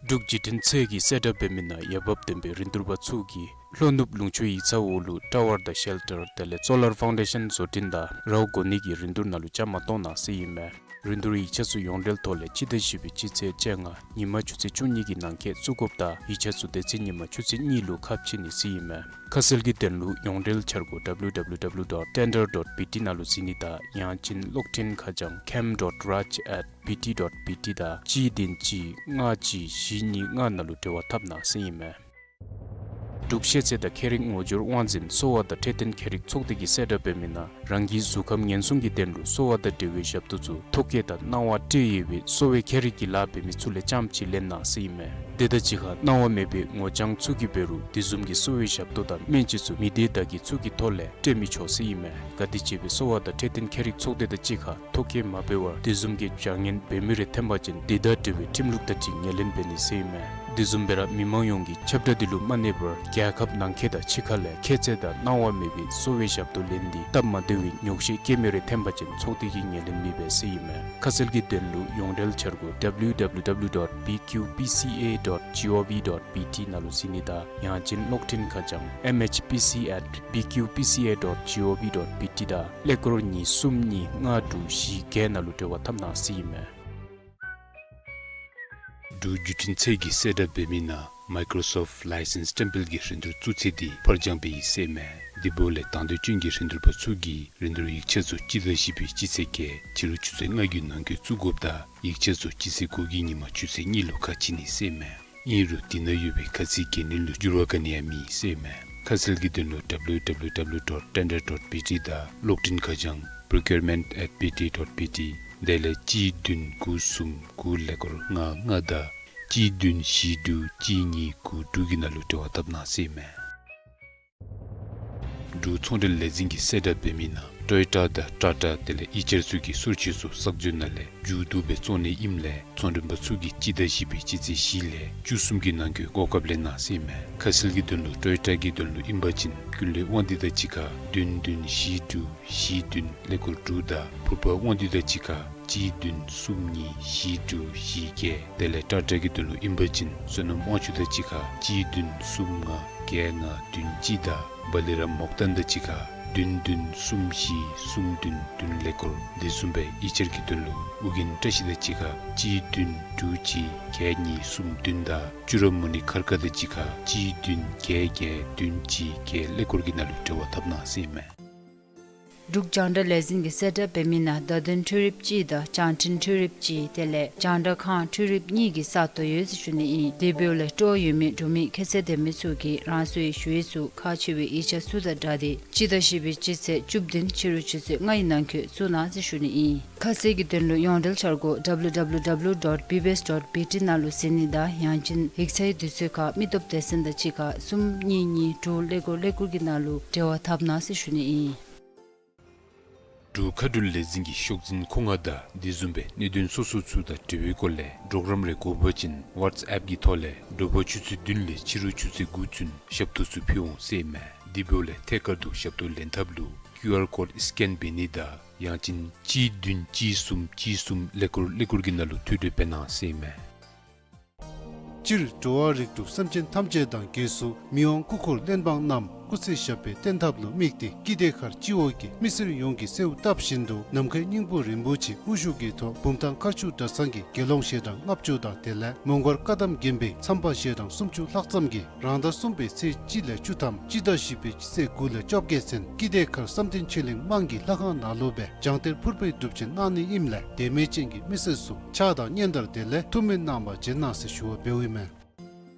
འབྲུག་བརྒྱུད་འཕྲིན་ཚད་ཀྱིས་གསལ་བསྒྲགས་འབད་མི་ནང་ཡར་འབབ་ལྡན་པའི་རིན་བསྡུར་པ་ཚུ་གིས་ལྷོ་ནུབ་ལུང་ཕྱོགས་ཡིག་ཚང་འོག་ལུ་ཊ་ཝར་དང་ཤེལ་ཊར་དེ་ལས་སོ་ལར་ཕའུན་ཌེ་ཤཱན་བཟོ་སྐྲུན་དང་རཝ་བསྒོར་ནི་གི་རིན་བསྡུར་ནང་ལུ་བཅའ་མར་གཏོགས་གནང་ཟེར་ཨིན་མས། རིན་བསྡུར་ཡིག་ཆ་ཚུ་ཡོངས་འབྲེལ་ཐོག་ལས་སྤྱི་ཟླ་བཞི་པའི་སྤྱི་ཚེས་བཅོ་ལྔ་ཉིན་མ་ཆུ་ཚོད་བཅུ་གཉིས་ཀྱི་ནང་འཁོད་བཙུགས་དགོཔ་དང་ཡིག་ཆ་ཚུ་དེ་ཚེ་ཉིན་མ་ཆུ་ཚོད་གཉིས་ལུ་ཁ་ཕྱེ་ནི་ཟེར་ཨིན་མས། ཁ་གསལ་གྱི་དོན་ལུ་ཡོངས་འབྲེལ་འཆར་སྒོ་W W W dot tender dot B T ནང་ལུ་གཟིགས་ནི་དང་ཡང་ཅིན་གློག་འཕྲིན་ཁ་བྱང་cam dot raj at B T dot B T དང་གཅིག་བདུན་གཅིག་ལྔ་གཅིག་བཞི་གཉིས་ལྔ་ནང་ལུ་འབྲེལ་བ་འཐབ་གནང་ཟེར་ཨིན་མས། འབྲུག་ཤེས་ཚད་དང་ཁྱད་རིག་ངོ་སྦྱོར་དབང་འཛིན་གསོ་བ་དང་འཕྲོད་བསྟེན་མཁས་རིག་ཚོགས་སྡེ་གིས་གསལ་བསྒྲགས་འབད་མི་ནང་རང་གི་གཟུགས་ཁམས་ཉེན་སྲུང་གི་དོན་ལུ་གསོ་བ་དང་འབྲེལ་བའི་ཞབས་ཏོག་ཚུ་ཐོ་བཀོད་དང་གནང་བ་སྤྲོད་ཡོད་པའི་གསོ་བའི་མཁས་རིག་གི་ལཱ་འབད་མི་ཚུ་ལས་རྐྱངམ་ཅིག་ལེན་གནང་ཟེར་ཨིན་མས། དེ་དང་གཅིག་ཁར་གནང་བ་མེད་པའི་ངོ་རྐྱང་ཚུ་གིས་འབད་རུང་དེ་བཟུམ་གྱི་གསོ་བའི་ཞབས་ཏོག་དང་སྨན་བཅོས་ཚུ་མི་སྡེ་བདག་སྐྱིད་ཚུ་གི་ཐོག་ལས་སྤྲོད་མི་ཆོག་ཟེར་ཨིན་མས། ག་དེ་སྦེ་གསོ་བ་དང་འཕྲོད་བསྟེན་མཁས་རིག་ཚོགས་སྡེ་དང་གཅིག་ཁར་ཐོ་བཀོད་མ་འབད་བར་དེ་བཟུམ་གྱི་བྱ་ངན་འབད་མི་རེ་ཐོན་པ་ཅིན་དེ་དང་འབྲེལ་བའི་ཁྲིམས་ལུགས་དང་འཁྲིལ་ངོས་ལེན་འབད་ནི་ཟེར་ཨིན་མས། དེ་བཟུམ་སྦེ་ར་མི་མང་ཡོངས་ཀྱིས་ཁྱབ་བསྒྲགས་འདི་ལུ་མ་གནས་པར་རྒྱལ་ཁབ་ནང་འཁོད་དང་ཕྱི་ཁ་ལས་ཁྱད་ཚད་དང་གནང་བ་མེད་པའི་གསོ་བའི་ཞབས་ཏོག་ལེན་ཏེ་སྟབས་མ་བདེ་བའི་ཉོགས་བཤད་བཀོད་མི་རེ་ཐོན་པ་ཅིན་ཚོགས་སྡེ་གིས་ངོས་ལེན་མི་འབད་ཟེར་ཨིན་མས། ཁ་གསལ་གྱི་དོན་ལུ་ཡོངས་འབྲེལ་འཆར་སྒོ་W W W dot B Q P C A dot gov dot B T ནང་ལུ་གཟིགས་ནི་དང་ཡང་ཅིན་གློག་འཕྲིན་ཁ་བྱང་M H P C at B Q P C A dot gov dot B T དང་ཀླད་ཀོར་གཉིས་གསུམ་གཉིས་ལྔ་དྲུག་བཞི་བརྒྱད་ནང་ལུ་འབྲེལ་བ་འཐབ་གནང་ཟེར་ཨིན་མས། འབྲུག་བརྒྱུད་འཕྲིན་ཚད་ཀྱིས་གསལ་བསྒྲགས་འབད་མི་ནང་Microsoft License སྟེམ་པེལ་གྱི་རིན་བསྡུར་བཙུགས་ཚེས་འདི་ཕར་འགྱངས་འབད་ཡི་ཟེར་ཨིན་མས། དེ་འབདཝ་ལས་དང་འདོད་ཅན་གྱི་རིན་བསྡུར་པ་ཚུ་གིས་རིན་བསྡུར་ཡིག་ཆ་ཚུ་སྤྱི་ཟླ་བཞི་པའི་སྤྱི་ཚེས་བརྒྱད་ཕྱི་རུ་ཆུ་ཚོད་ལྔ་གི་ནང་འཁོད་བཙུགས་དགོཔ་དང་ཡིག་ཆ་ཚུ་སྤྱི་ཚེས་དགུ་གི་ཉིན་མ་ཆུ་ཚོད་གཉིས་ལུ་ཁ་ཕྱེ་ནི་ཟེར་ཨིན་མས། ཨིན་རུང་དེ་ནང་ཡོད་པའི་ཁ་ཚིག་འགལ་ནི་ལུ་འགྱུར་བ་ག་ནི་ཡང་མེད་ཟེར་ཨིན་མས། ཁ་གསལ་གྱི་དོན་ལུ་W W W dot tender dot B T དང་གློག་འཕྲིན་ཁ་བྱང་procurement at B T dot B T དེ་ལས་གཅིག་བདུན་དགུ་གསུམ་དགུ་ཀླད་ཀོར་ལྔ་ལྔ་དང་གཅིག་བདུན་བཞི་དྲུག་གཅིག་གཉིས་དགུ་དྲུག་གི་ནང་ལུ་འབྲེལ་བ་འཐབ་གནང་ཟེར་ཨིན་མས། འབྲུག་ཚོང་འབྲེལ་ལས་འཛིན་གྱིས་གསལ་བསྒྲགས་འབད་མི་ནང་ཊོ་ཡོ་ཊ་དང་ཊ་ཊ་དེ་ལས་ཨེ་ཆར་ཚུ་གི་སོར་ཕྱེ་ཚུ་གསར་བཟོ་ནང་ལས་མཇུག་བསྡུ་སྦེ་བཙོང་ནི་ཨིནམ་ལས་ཚོང་མགྲོན་པ་ཚུ་གིས་སྤྱི་ཟླ་བཞི་པའི་སྤྱི་ཚེས་བཞི་ལས་བཅུ་གསུམ་གྱི་ནང་འཁོད་གོ་སྐབས་ལེན་གནང་ཟེར་ཨིན་མས། ཁ་གསལ་གྱི་དོན་ལུ་ཊོ་ཡོ་ཊ་གི་དོན་ལུ་ཨིན་པ་ཅིན་ཀུན་ལེགས་དབང་འདུས་དང་གཅིག་ཁར་བདུན་བདུན་བཞི་དྲུག་བཞི་བདུན་ཀླད་ཀོར་དྲུག་དང་ཕུར་པ་དབང་འདུས་དང་གཅིག་ཁར་གཅིག་བདུན་གསུམ་གཉིས་བཞི་དྲུག་བཞི་བརྒྱད་དེ་ལས་ཊ་ཊ་གི་དོན་ལུ་ཨིན་པ་ཅིན་བསོད་ནམས་དབང་ཕྱུག་དང་གཅིག་ཁར་གཅིག་བདུན་གསུམ་ལྔ་བརྒྱད་ལྔ་བདུན་གཅིག་དང་བ་ལི་རམ་མོག་ཏན་དང་གཅིག་ཁར་བདུན་བདུན་གསུམ་བཞི་གསུམ་བདུན་བདུན་ཀླད་ཀོར། དེ་བཟུམ་སྦེ་ཨེ་ཆར་གྱི་དོན་ལུ་ཨོ་རྒྱན་བཀྲ་ཤིས་དང་གཅིག་ཁར་གཅིག་བདུན་དྲུག་གཅིག་བརྒྱད་གཉིས་གསུམ་བདུན་དང་ཅུ་ར་མུ་ནི་མཁར་དཀར་དང་གཅིག་ཁར་གཅིག་བདུན་བརྒྱད་བརྒྱད་བདུན་གཅིག་བརྒྱད་ཀླད་ཀོར་གྱི་ནང་ལུ་འབྲེལ་བ་འཐབ་གནང་ཟེར་ཨིན་མས། འབྲུག་རྒྱང་བསྒྲགས་ལས་འཛིན་གྱིས་གསལ་བསྒྲགས་འབད་མི་ནང་བརྡ་དོན་འཕྲུལ་རིགཔ་གཅིག་དང་བྱང་འཕྲིན་འཕྲུལ་རིགཔ་གཅིག་དེ་ལས་རྒྱང་བསྒྲགས་ཁང་འཕྲུལ་རིགཔ་གཉིས་ཀྱི་ས་སྟོང་ཡོད་ཟེར་ཞུ་ནི་ཨིན། དེ་འབདཝ་ལས་སྤྲོ་བ་ཡོད་མི་འབྲུག་མི་ཁྱད་ཚད་ལྡན་མི་ཚུ་གིས་རང་སོའི་ཞུ་ཡིག་ཚུ་ཁག་ཆེ་བའི་ཡིག་ཆ་ཚུ་དང་སྦྲགས་ཏེ་སྤྱི་ཟླ་བཞི་པའི་སྤྱི་ཚེས་བཅུ་བདུན་ཕྱི་རུ་ཆུ་ཚོད་ལྔའི་ནང་འཁོད་བཙུགས་གནང་ཟེར་ཞུ་ནི་ཨིན། ཁ་གསལ་གྱི་དོན་ལུ་ཡོངས་འབྲེལ་འཆར་སྒོ་W W W dot B B S dot B T ནང་ལུ་གཟིགས་ནི་དང་ཡང་ཅིན་ཡིག་ཚང་གི་དུས་ཚོད་ཁར་མི་སྟོབས་སྡེ་ཚན་དང་གཅིག་ཁར་གསུམ་གཉིས་གཉིས་དྲུག་ཀླད་ཀོར་ཀླད་ཀོར་གྱི་ནང་ལུ་འབྲེལ་བ་འཐབ་གནང་ཟེར་ཞུ་ནི་ཨིན། འབྲུག་མཁའ་འགྲུལ་ལས་འཛིན་གྱིས་ཤོག་འཛིན་མཁོ་མངགས་དང་དེ་བཟུམ་སྦེ་གནད་དོན་སོ་སོ་ཚུ་དང་འབྲེལ་བའི་སྐོར་ལས་གྲོགས་རམ་རེ་དགོ་པ་ཅིན་ཝཊས་ཨེཔ་གི་ཐོག་ལས་དྲོ་པ་ཆུ་ཚོད་བདུན་ལས་ཕྱི་རུ་ཆུ་ཚོད་དགུ་ཚུན་ཞབས་ཏོག་ཚུ་ཕུལ་འོང་ཟེར་ཨིན་མས། དེ་འབདཝ་ལས་ཐད་ཀར་དུ་ཞབས་ཏོག་ལེན་ཐབས་ལུ་ཀིའུ་ཨར་ཀོཌ་སི་ཀེན་འབད་ནི་དང་ ཡང་ཅིན་གཅིག་བདུན་གཅིག་གསུམ་གཅིག་གསུམ་ཀླད་ཀོར་ཀླད་ཀོར་གྱི་ནང་ལུ་ཐུགས་སྤྲོ་འབད་གནང་ཟེར་ཨིན་མས། སྤྱིར་འགྲོ་བ་རིགས་དྲུག་སེམས་ཅན་ཐམས་ཅད་དང་གྱེས་སུ་མི་དབང་སྐུ་འཁོར་གླེན་འབངས་རྣམས་སྐུ་ཚེ་ཞབས་པད་བརྟན་ཐབས་ལུ་དམིགས་ཏེ་ཀི་དེ་མཁར་སྤྱི་འོག་གི་མི་སེར་ཡོངས་ཀྱིས་གསོལཝ་བཏབ་བཞིན་དུ་ནམ་མཁའི་སྙིང་པོ་རིན་པོ་ཆེ་དབུ་བཞུགས་ཀྱི་ཐོག་བུམ་ཐང་མཁར་ཆུ་གྲྭ་ཚང་གི་དགེ་སློང་ཞལ་གྲངས་ལྔ་བཅུ་དང་དེ་ལས་མོང་སྒར་བཀའ་གདམས་རྒན་པའི་མཚམས་པ་ཞལ་གྲངས་སུམ་ཅུ་ལྷག་ཙམ་གྱིས་རང་ཟླ་གསུམ་པའི་ཚེས་གཅིག་ལས་བཅུ་ཐམ་སྤྱི་ཟླ་བཞི་པའི་ཚེས་དགུ་ལས་བཅོ་བརྒྱད་ཚུན་ཀི་དེ་མཁར་བསམ་གཏན་ཆོས་གླིང་དམངས་ཀྱི་ལྷ་ཁང་ནང་ལུ་སྦེ་སྦྱང་གཏེར་ཕུར་པའི་སྒྲུབ་ཆེན་གནང་ནི་ཨིནམ་ལས་དད་མོས་ཅན་གྱི་མི་སེར་ཚུ་ཕྱག་དང་སྙན་དར་དེ་ལས་ཐུགས་སྨོན་གནང་བར་བྱོན་གནང་ཟེར་ཞུ་བ་འབདཝ་ཨིན་མས།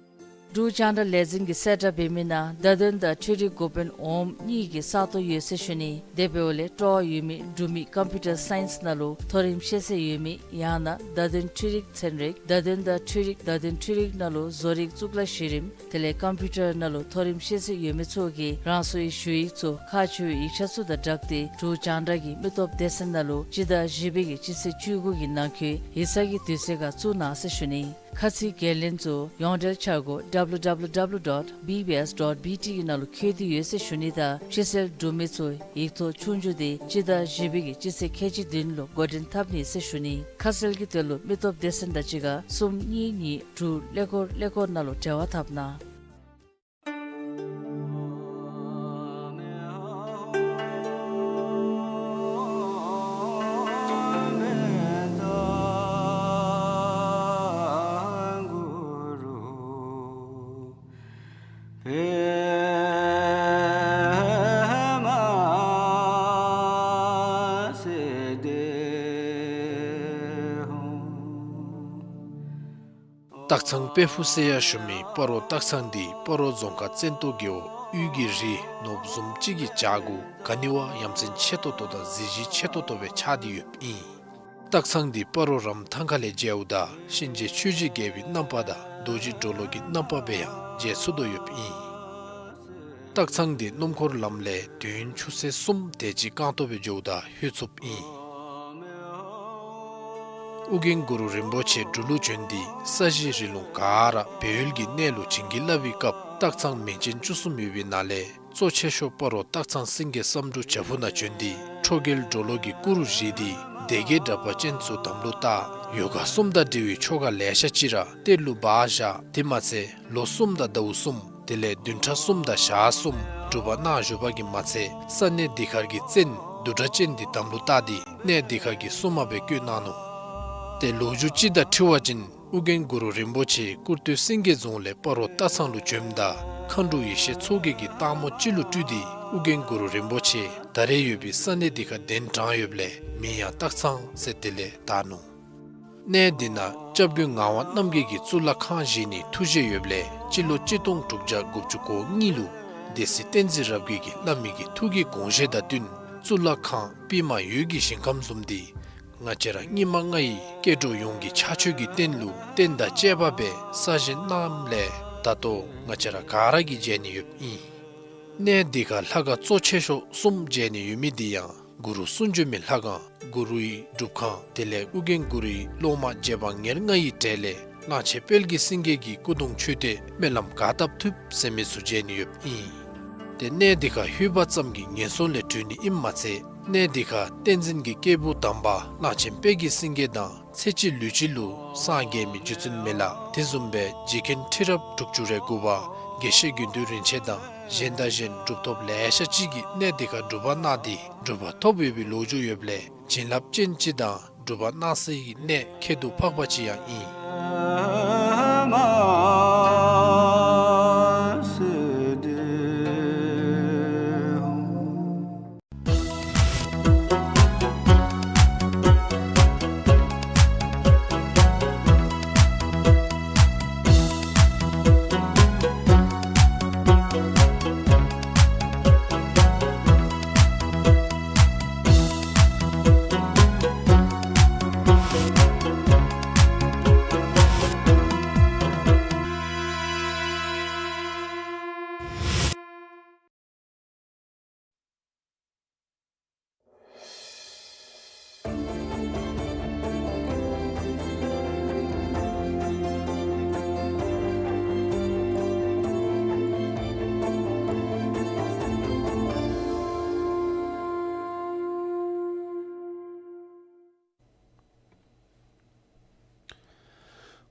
འབྲུག་རྒྱང་བསྒྲགས་ལས་འཛིན་གྱིས་གསལ་བསྒྲགས་འབད་མི་ནང་བརྡ་དོན་དང་འཕྲུལ་རིག་འགོ་དཔོན་འོགམ་གཉིས་ཀྱི་ས་སྟོང་ཡོད་ཟེར་ཞུ་ནི། དེ་འབདཝ་ལས་སྤྲོ་བ་ཡོད་མི་འབྲུག་མི་ཀམ་པིའུ་ཊར་སའིནསི་ནང་ལུ་མཐོ་རིམ་ཤེས་ཚད་ཡོད་མི་ཡང་ན་བརྡ་དོན་འཕྲུལ་རིག་ཚན་རིག་བརྡ་དོན་དང་འཕྲུལ་རིག་བརྡ་དོན་འཕྲུལ་རིག་ནང་ལུ་བཟོ་རིག་གཙུག་ལག་གཞི་རིམ་དེ་ལས་ཀམ་པིའུ་ཊར་ནང་ལུ་མཐོ་རིམ་ཤེས་ཚད་ཡོད་མི་ཚུ་གིས་རང་སོའི་ཞུ་ཡིག་ཚུ་ཁག་ཆེ་བའི་ཡིག་ཆ་ཚུ་དང་སྦྲགས་ཏེ་འབྲུག་རྒྱང་བསྒྲགས་ཀྱི་མི་སྟོབས་སྡེ་ཚན་ནང་ལུ་སྤྱི་ཟླ་བཞི་པའི་གི་སྤྱི་ཚེས་བཅུ་དགུ་གི་ནང་འཁོད་ཡིག་ཚང་གི་དུས་ཚོད་ཁར་བཙུགས་གནང་ཟེར་ཞུ་ནི། ཁ་ཚིག་འགན་ལེན་ཚུ་ཡོངས་འབྲེལ་འཆར་སྒོ་W W W dot B B S dot B T གི་ནང་ལུ་འཁོད་དེ་ཡོད་ཟེར་ཞུ་ནི་དང་ཕྱི་སེལ་འབྲུག་མི་ཚུ་ཡིག་ཐོག་ཆོས་རྒྱུགས་དེ་སྤྱི་ཟླ་བཞི་པའི་གི་སྤྱི་ཚེས་ཁལ་གཅིག་བདུན་ལུ་འགོ་འདྲེན་འཐབ་ནི་ཟེར་ཞུ་ནི། ཁ་གསལ་གྱི་དོན་ལུ་མི་སྟོབས་སྡེ་ཚན་དང་གཅིག་ཁར་གསུམ་གཉིས་གཉིས་དྲུག་ཀླད་ཀོར་ཀླད་ཀོར་ནང་ལུ་འབྲེལ་བ་འཐབ་གནང་། སྟག་ཚང་དཔལ་ཕུག་ཟེར་ཡང་ཞུ་མི་སྤ་རོ་སྟག་ཚང་འདི་སྤ་རོ་རྫོང་ཁག་བཙན་ཏོ་རྒེད་འོག་དབུས་ཀྱི་རི་ནོར་བུ་བཟུམ་ཅིག་གི་བྱག་གུ་ག་ནི་བ་ཡ་མཚན་ཆེ་ཏོག་ཏོ་དང་གཟི་བརྗིད་ཆེ་ཏོག་ཏོ་སྦེ་ཆགས་ཏེ་ཡོདཔ་ཨིན། སྟག་ཚང་འདི་སྤ་རོ་རམ་ཐང་ཁ་ལས་མཇལཝ་ད་གཤིན་རྗེ་ཆོས་ཀྱི་རྒྱལ་པོའི་རྣམ་པ་དང་རྡོ་རྗེ་གྲོ་ལོད་ཀྱི་རྣམ་པ་སྦེ་ཡང་མཇལ་ཚུགས་དོ་ཡོདཔ་ཨིན། སྟག་ཚང་འདི་སྣུམ་འཁོར་ལམ་ལས་དུས་ཡུན་ཆུ་ཚོད་གསུམ་དེ་ཅིག་རྐང་སྟོང་སྦེ་འགྱོཝ་ད་ལྷོད་ཚུགསཔ་ཨིན། ཨོ་རྒྱན་གུ་རུ་རིན་པོ་ཆེ་འབྲུག་ལུ་བྱོན་ཏེ་ས་གཞི་རི་ལུང་ག་ར་སྦས་ཡུལ་གྱི་གནས་ལུ་བྱིན་གྱིས་བརླབས་པའི་སྐབས་སྟག་ཚང་མིང་ཅན་བཅུ་གསུམ་ཡོད་པའི་ནང་ལས་གཙོ་ཆེ་ཤོས་སྤ་རོ་སྟག་ཚང་སེང་གེ་བསམ་འགྲུབ་བྱག་ཕུག་ནང་བྱོན་ཏེ་ཁྲོ་རྒྱལ་གྲོ་ལོད་ཀྱི་སྐུ་རུ་བཞེངས་ཏེ་སྡེ་བརྒྱད་དྲེགས་པ་ཅན་ཚུ་དམ་ལུ་བཏགས། ཡོ་ག་གསུམ་དང་འབྲེལ་བའི་ཆོ་ག་ལེ་ཤ་ཅིག་ར་གཏེར་ལུ་སྦ་བཞག། དེ་མ་ཚད་ལོ་གསུམ་དང་ཟླཝ་གསུམ་དེ་ལས་བདུན་ཕྲག་གསུམ་དང་ཞག་གསུམ་སྒྲུབ་པ་གནང་བཞུགས་པ་གི་མ་ཚད་ས་གནས་འདི་ཁར་གྱི་བཙན་བདུད་དྲེགས་ཅན་འདི་དམ་ལུ་བཏགས་ཏེ་གནས་འདི་ཁར་གྱི་སྲུང་མ་སྦེ་བསྐོས་གནང་ནུག། ཏེ་ལོ་རྒྱུས་ཅིག་དང་འཁྲིལ་བ་ཅིན་ཨོ་རྒྱན་གུ་རུ་རིན་པོ་ཆེ་ཀུར་སྟོད་སེང་གེ་རྫོང་ལས་སྤ་རོ་སྟག་ཚང་ལུ་བྱོནམ་ད་མཁའ་འགྲོ་ཡེ་ཤེས་མཚོ་རྒྱལ་གྱིས་སྟག་མོ་ཅིག་ལུ་སྤྲུལ་ཏེ་ཨོ་རྒྱན་གུ་རུ་རིན་པོ་ཆེ་ད་རེས་ཡོད་པའི་ས་གནས་འདི་ཁར་གདན་དྲངས་ཡོདཔ་ལས་མིང་ཡང་སྟག་ཚང་ཟེར་དེ་ལས་བཏགས་ནུག། གནས་འདི་ནང་སྐྱབས་མགོན་ངག་དབང་རྣམ་རྒྱལ་གྱིས་གཙུག་ལག་ཁང་བཞེངས་ནིའི་ཐུགས་བཞེད་ཡོདཔ་ལས་སྤྱི་ལོ་གཅིག་སྟོང་དྲུག་བརྒྱ་དགུ་བཅུ་གོ་གཉིས་ལུ་སྡེ་སྲིད་བསྟན་འཛིན་རབ་རྒྱས་ཀྱིས་བླ་མའི་གི་ཐུགས་ཀྱི་དགོངས་བཞེད་དང་བསྟུན་གཙུག་ལག་ཁང་པདྨ་འོད་ཀྱི་ཞིང་ཁམས་བཟུམ་འདི་ང་བཅས་ར་སྙིགས་མ་ལྔ་ཡི་སྐྱེ་འགྲོ་ཡོངས་ཀྱི་ཕྱག་མཆོད་ཀྱི་རྟེན་ལུ་རྟེན་དང་བཅས་པ་སྦེ་གསར་བཞེངས་གནངམ་ལས་ད་ལྟོ་ང་བཅས་ར་ག་ར་གིས་མཇལ་ནི་ཡོདཔ་ཨིན། གནས་འདི་ཁར་ལྷ་ཁང་གཙོ་ཆེ་ཤོས་གསུམ་མཇལ་ནི་ཡོད་མི་འདི་ཡང་གུ་རུ་གསུང་བྱོན་མའི་ལྷ་ཁང་གུ་རུའི་སྒྲུབ་ཁང་དེ་ལས་ཨོ་རྒྱན་གུ་རུའི་སློབ་མ་རྗེ་འབངས་ཉེར་ལྔ་ཡི་གྲས་ལས་གླང་ཆེན་དཔལ་གྱི་སེང་གེ་གི་སྐུ་གདུང་མཆོད་རྟེན་སྨོན་ལམ་ག་བཏབ་ཐུབ་ཟེར་མི་ཚུ་མཇལ་ནི་ཡོདཔ་ཨིན། ཏེ་གནས་འདི་ཁར་ལྷོད་པ་ཙམ་གྱིས་ངན་སོང་ལས་གྲོལ་ནི་ཨིནམ་མ་ཚད་གནས་འདི་ཁར་བསྟན་འཛིན་གྱི་སྐྱེས་བུ་དམ་པ་གླང་ཆེན་དཔལ་གྱི་སེང་གེ་དང་ཚེ་གཅིག་ལུས་གཅིག་ལུ་སངས་རྒྱས་མི་རྗེ་བཙུན་མི་ལ་དེ་བཟུམ་སྦེ་རྗེ་མཁན་ཁྲི་རབས་དྲུག་ཅུ་རེ་དགུ་པ་དགེ་བཤེས་དགེ་འདུན་རིན་ཆེན་དང་གཞན་དང་གཞན་གྲུབ་ཐོབ་ལེ་ཤ་ཅིག་གིས་གནས་འདི་ཁར་སྒྲུབ་པ་གནང་སྟེ་གྲུབ་པ་ཐོབ་ཡོད་པའི་ལོ་རྒྱུས་ཡོདཔ་ལས་བྱིན་རླབས་ཅན་ཅིག་དང་སྒྲུབ་པ་གནང་སའི་གནས་ཁྱད་དུ་འཕགས་པ་ཅིག་ཡང་ཨིན།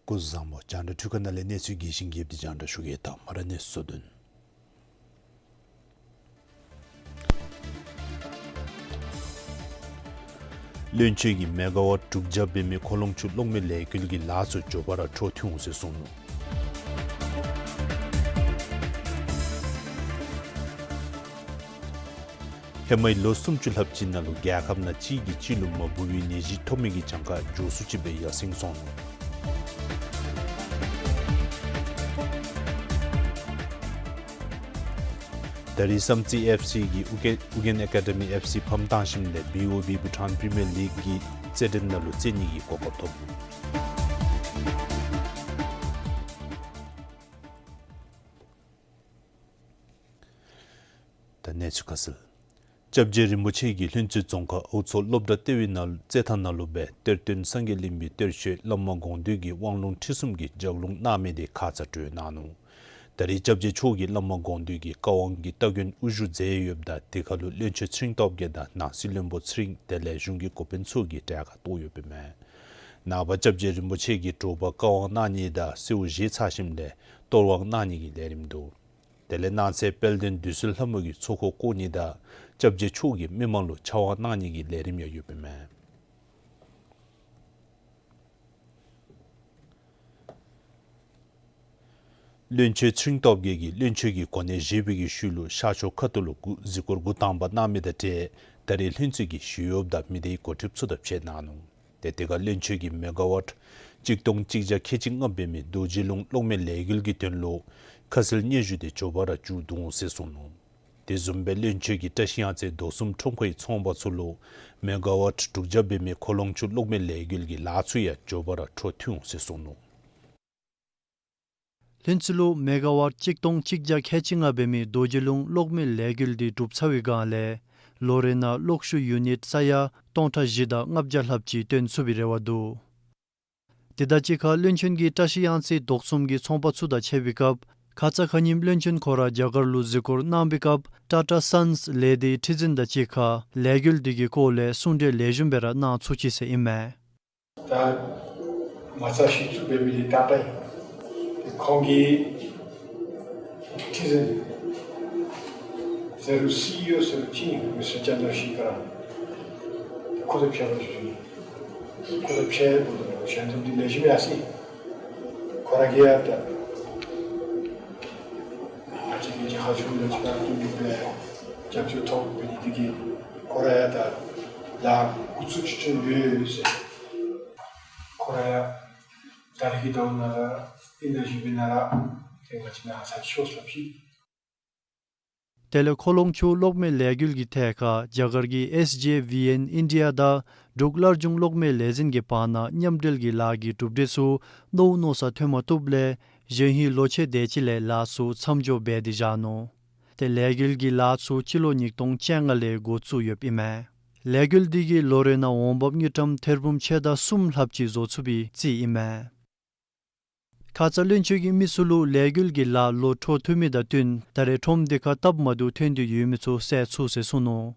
སྐུ་གཟུགས་བཟང་པོ། རྒྱང་བསྒྲགས་འཕྲུལ་ཁང་ནང་ལས་གནས་ཚུལ་རྒྱས་ཤིང་རྒྱསཔ་འདི་རྒྱང་བསྒྲགས་ཞུ་གེ། ད་མར་གནས་ཚུལ་དོན། བློན་ཆེན་གྱིས་མེ་ག་ཝཊ་དྲུག་བརྒྱ་འབད་མི་ཁོ་ལོང་ཆུ་གློག་མེ་ལས་འགུལ་གྱི་ལཱ་ཚུ་མགྱོགས་པ་ར་འཕྲོ་མཐུད་འོང་ཟེར་གསུངས་ནུག། ཧེ་མའི་ལོ་སུམ་ཅུ་ལྷགཔ་ཅིག་ནང་ལུ་རྒྱལ་ཁབ་ནང་གཅིག་གིས་གཅིག་ལུ་མ་འབོ་བའི་ནད་གཞི་ཐོབ་མི་གི་གྱངས་ཁ་མགྱོགས་སུ་ཅིག་སྦེ་ཡར་སེང་སོང་ནུག། ད་རིས་བསམ་རྩེ་ཨེཕ་སི་གིས་ཨུ་རྒྱན་ཨུ་རྒྱན་ཨེ་ཀ་ཌེ་མི་ཨེཕ་སི་ཕམ་བཏང་ཞིནམ་ལས་བི་ཨོ་བི་བྷུ་ཊཱན་པི་རི་མི་ཡར་ལིག་གི་རྩེད་འགྲན་ནང་ལུ་རྩེ་ནི་གི་གོ་སྐབས་ཐོབ་ནུག། ད་གནས་ཚུལ་ཁ་གསལ། སྐྱབས་རྗེ་རིན་པོ་ཆེ་གིས་ལྷུན་རྩེ་རྫོང་ཁག་ཨའུ་མཚོ་སློབ་གྲྭ་ལྟེ་བའི་ནང་རྩེད་ཐང་ནང་ལུ་སྦེ་གཏེར་སྟོན་སངས་རྒྱས་གླིང་པའི་གཏེར་ཆོས་བླ་མ་དགོངས་འདུས་ཀྱི་དབང་ལུང་ཁྲིད་གསུམ་གྱི་ལྗགས་ལུང་གནང་མི་དེ་ཁ་ཙ་གྲོལ་གནང་ནུག། ད་རིས་སྐྱབས་རྗེ་མཆོག་གིས་བླ་མ་དགོངས་འདུས་ཀྱི་བཀའ་དབང་གི་སྟ་གོན་དབུ་བཞུགས་མཛད་ཡོདཔ་ད་དེ་ཁར་ལུ་བློན་ཆེན་ཚེ་རིང་སྟོབས་རྒྱས་དང་ནང་སྲིད་བློན་པོ་ཚེ་རིང་དེ་ལས་གཞུང་གི་འགོ་དཔོན་ཚུ་གིས་གྲལ་ཁར་གཏོགས་ཡོདཔ་ཨིན་མས། ནངས་པ་སྐྱབས་རྗེ་རིན་པོ་ཆེ་གིས་དྲོ་པ་བཀའ་དབང་གནང་ནི་དང་གསོལཝ་བཞེས་ཚར་ཞིནམ་ལས་གཏོར་དབང་གནང་ནི་གི་ལས་རིམ་འདུག། དེ་ལས་གནངས་ཚེ་དཔལ་ལྡན་བདུད་རྩི་ལྷ་མོ་གི་ཚོགས་འཁོར་བསྐོར་ནི་དང་སྐྱབས་རྗེ་མཆོག་གིས་མི་མང་ལུ་ཕྱག་དབང་གནང་ནི་གི་ལས་རིམ་ཡང་ཡོདཔ་ཨིན་མས། བློན་ཆེན་ཚེ་རིང་སྟོབས་རྒྱས་ཀྱིས་བློན་ཆེན་གྱི་གོ་གནས་བཞེས་པའི་གི་ཤུལ་ལུ་ཤར་ཕྱོགས་ཁ་ཐུག་ལུ་གུ་གཟིགས་སྐོར་འགོ་དང་པ་གནང་མི་དང་འབྲེལ་ད་རིས་ལྷུན་རྩེ་གི་ཞི་གཡོགཔ་དང་མི་སྡེའི་འགོ་ཁྲིདཔ་ཚུ་དང་ཕྱད་གནང་ནུག། ཏེ་དེ་ཁར་བློན་ཆེན་གྱིས་མེ་ག་ཝཊ་གཅིག་སྟོང་གཅིག་བརྒྱ་ཁལ་གཅིག་ལྔ་འབད་མི་རྡོ་རྗེ་ལུང་གློག་མེ་ལས་འགུལ་གྱི་དོན་ལུ་ཁ་གསལ་སྙན་ཞུ་དེ་མགྱོགས་པ་ར་མཇུག་བསྡུ་འོང་ཟེར་གསུངས་ནུག། དེ་བཟུམ་སྦེ་བློན་ཆེན་གྱིས་བཀྲ་ཤིས་གཡང་རྩེ་དོ་གསུམ་ཁྲོམ་ཁའི་ཚོང་པ་ཚུ་ལུ་མེ་ག་ཝཊ་དྲུག་བརྒྱ་འབད་མི་ཁོ་ལོང་ཆུ་གློག་མེ་ལས་འགུལ་གྱི་ལཱ་ཚུ་ཡང་མགྱོགས་པ་ར་འཕྲོ་མཐུད་འོང་ཟེར་གསུངས་ནུག། ལྷུན་རྩེ་ལུ་མེ་ག་ཝཊ་གཅིག་སྟོང་གཅིག་བརྒྱ་ཁལ་གཅིག་ལྔ་འབད་མི་རྡོ་རྗེ་ལུང་གློག་མེ་ལས་འགུལ་འདི་གྲུབ་ཚར་བའི་སྒང་ལས་ལོ་རེ་ནང་གློག་ཤུགས་ཡུ་ནིཊ་ས་ཡ་སྟོང་ཕྲག་བཞི་དང་ལྔ་བརྒྱ་ལྷགཔ་ཅིག་བཏོན་ཚུགས་པའི་རེ་བ་འདུག། དེ་དང་གཅིག་ཁར་བློན་ཆེན་གྱིས་བཀྲ་ཤིས་གཡང་རྩེ་དོ་གསུམ་གྱི་ཚོང་པ་ཚུ་དང་ཕྱད་པའི་སྐབས་ཁ་ཙ་ཁ་ཉིནམ་བློན་ཆེན་ཁོ་ར་རྒྱ་གར་ལུ་གཟིགས་སྐོར་གནང་བའི་སྐབས་ཊ་ཊ་སཱནསི་ལས་སྡེའི་ཁྲི་འཛིན་དང་གཅིག་ཁར་ལས་འགུལ་འདི་གི་སྐོར་ལས་གསུང་གྲོས་ལེགས་ཤོམ་སྦེ་ར་གནང་ཚུགས་ཅི་ཟེར་ཨིན་མས། ད་མ་རྩ་གཞི་བཙུགས་འབད་མི་འདི་ཊ་ཊ་ཨིན། ཏེ་ཁོང་གི་ཁྲི་འཛིན་ཟེར་རུང་སི་ཨི་ཨོ་ཟེར་རུང་ཅིག་ཨིན། མི་སི་ཊར་ཅན་དར་ཤེ་ཁར་ཏེ་ཁོ་དང་ཕྱད་པར་ཞུ་ནི། ཁོ་དང་ཕྱད་འབདཝ་ད་ཞལ་འཛོམས་འདི་ལེགས་ཤོམ་ཡར་སོ་ཡི། ཁོ་ར་གིས་ཡང་ད་ང་བཅས་ཀྱི་རྒྱལ་ཁབ་གཞུང་དང་གཅིག་ཁར་བསྟུན་ཏེ་སྦེ་རྒྱབ་སྐྱོར་ཐོབ་འབད་ནི་འདི་གིས་ཁོ་ར་ཡང་ད་ལཱ་འགོ་བཙུགས་ཅི་ཅི་ཡོད་ཟེར། ཁོ་ར་ཡང་ད་རེས་ཀྱི་དོན་ནང་ར་ཨིན་ན་ཞུ་བའི་ནང་ར་ཏེ་ང་བཅས་ནཱ་ཚར་ཅིག་ཤོག་སླབ་ཅི། དེ་ལས་ཁོ་ལོང་ཆུ་གློག་མེ་ལས་འགུལ་གྱི་ཐད་ཁར་རྒྱ་གར་གྱི་ཨེསི་ཇེ་ཝི་ཨེན་ཨིན་ཌི་ཡ་དང་འབྲུག་སླར་འབྱུང་གློག་མེ་ལས་འཛིན་གྱི་བར་ན་མཉམ་འབྲེལ་གྱི་ལཱ་གི་གྲུབ་འབྲས་ཚུ་མནོ་མནོ་ས་ཐོན་མ་བཏུབ་ལས་གཞེས་ཧིང་ལོ་ཕྱེད་དེ་ཅིག་ལས་ལཱ་ཚུ་མཚམས་འཇོག་འབད་དེ་བཞག་ནུག། ཏེ་ལས་འགུལ་གྱི་ལཱ་ཚུ་སྤྱི་ལོ་ཉིས་སྟོང་བཅོ་ལྔ་ལས་འགོ་བཙུགས་ཡོདཔ་ཨིན་མས། ལས་འགུལ་འདི་གིས་ལོ་རེ་ནང་འོང་འབབ་དངུལ་ཀྲམ་ཐེར་འབུམ་ཕྱེད་དང་གསུམ་ལྷགཔ་ཅིག་བཟོ་ཚུགས་པའི་རྩིས་ཨིན་མས། ཁ་ཙ་བློན་ཆེན་གྱིས་མི་ཚུ་ལུ་ལས་འགུལ་གྱི་ལཱ་ལོག་འཕྲོ་མཐུད་མི་དང་བསྟུན་ད་རེས་ཁྲོམ་འདི་ཁར་སྟབས་མ་བདེཝ་ཐོན་ཏེ་ཡོད་མི་ཚུ་སེལ་ཚུགས་ཟེར་གསུངས་ནུག།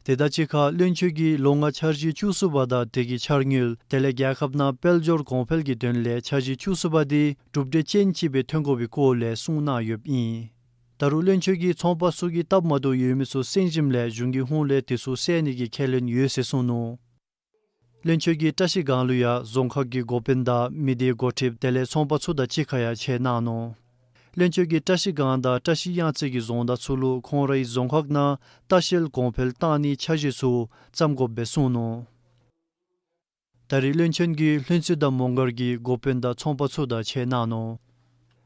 དེ་དང་གཅིག་ཁར་བློན་ཆེན་གྱིས་ལོ་ལྔ་འཆར་གཞི་བཅུ་གསུམ་པ་དང་དེ་གི་འཆར་དངུལ་དེ་ལས་རྒྱལ་ཁབ་ནང་དཔལ་འབྱོར་གོང་འཕེལ་གྱི་དོན་ལས་འཆར་གཞི་བཅུ་གསུམ་པ་འདི་གྲུབ་འབྲས་ཅན་ཅིག་སྦེ་ཐོན་དགོ་པའི་སྐོར་ལས་གསུང་གནང་ཡོདཔ་ཨིན། ད་རུང་བློན་ཆེན་གྱིས་ཚོང་པ་ཚུ་གི་སྟབས་མ་བདེཝ་ཡོད་མི་ཚུ་གསན་ཞིནམ་ལས་གཞུང་གི་ཧོངས་ལས་དེ་ཚུ་སེལ་ནི་གི་ཁས་ལེན་ཡོད་ཟེར་གསུངས་ནུག། བློན་ཆེན་གྱིས་བཀྲ་ཤིས་སྒང་ལུ་ཡང་རྫོང་ཁག་གི་འགོ་དཔོན་དང་མི་སྡེའི་འགོ་ཁྲིདཔ་དེ་ལས་ཚོང་པ་ཚུ་དང་གཅིག་ཁར་ཡང་ཕྱད་གནང་ནུག། བློན་ཆེན་གྱིས་བཀྲ་ཤིས་སྒང་དང་བཀྲ་ཤིས་གཡང་རྩེ་གི་རྫོང་བདག་ཚུ་ལུ་ཁོང་རའི་རྫོང་ཁག་ནང་ལྟ་བཤལ་གོང་འཕེལ་བཏང་ནིའི་འཆར་གཞི་ཚུ་བརྩམ་དགོཔ་སྦེ་གསུངས་ནུག། ད་རེས་བློན་ཆེན་གྱིས་ལྷུན་རྩེ་དང་མོང་སྒར་གྱི་འགོ་དཔོན་དང་ཚོང་པ་ཚུ་དང་ཕྱད་གནང་ནུག།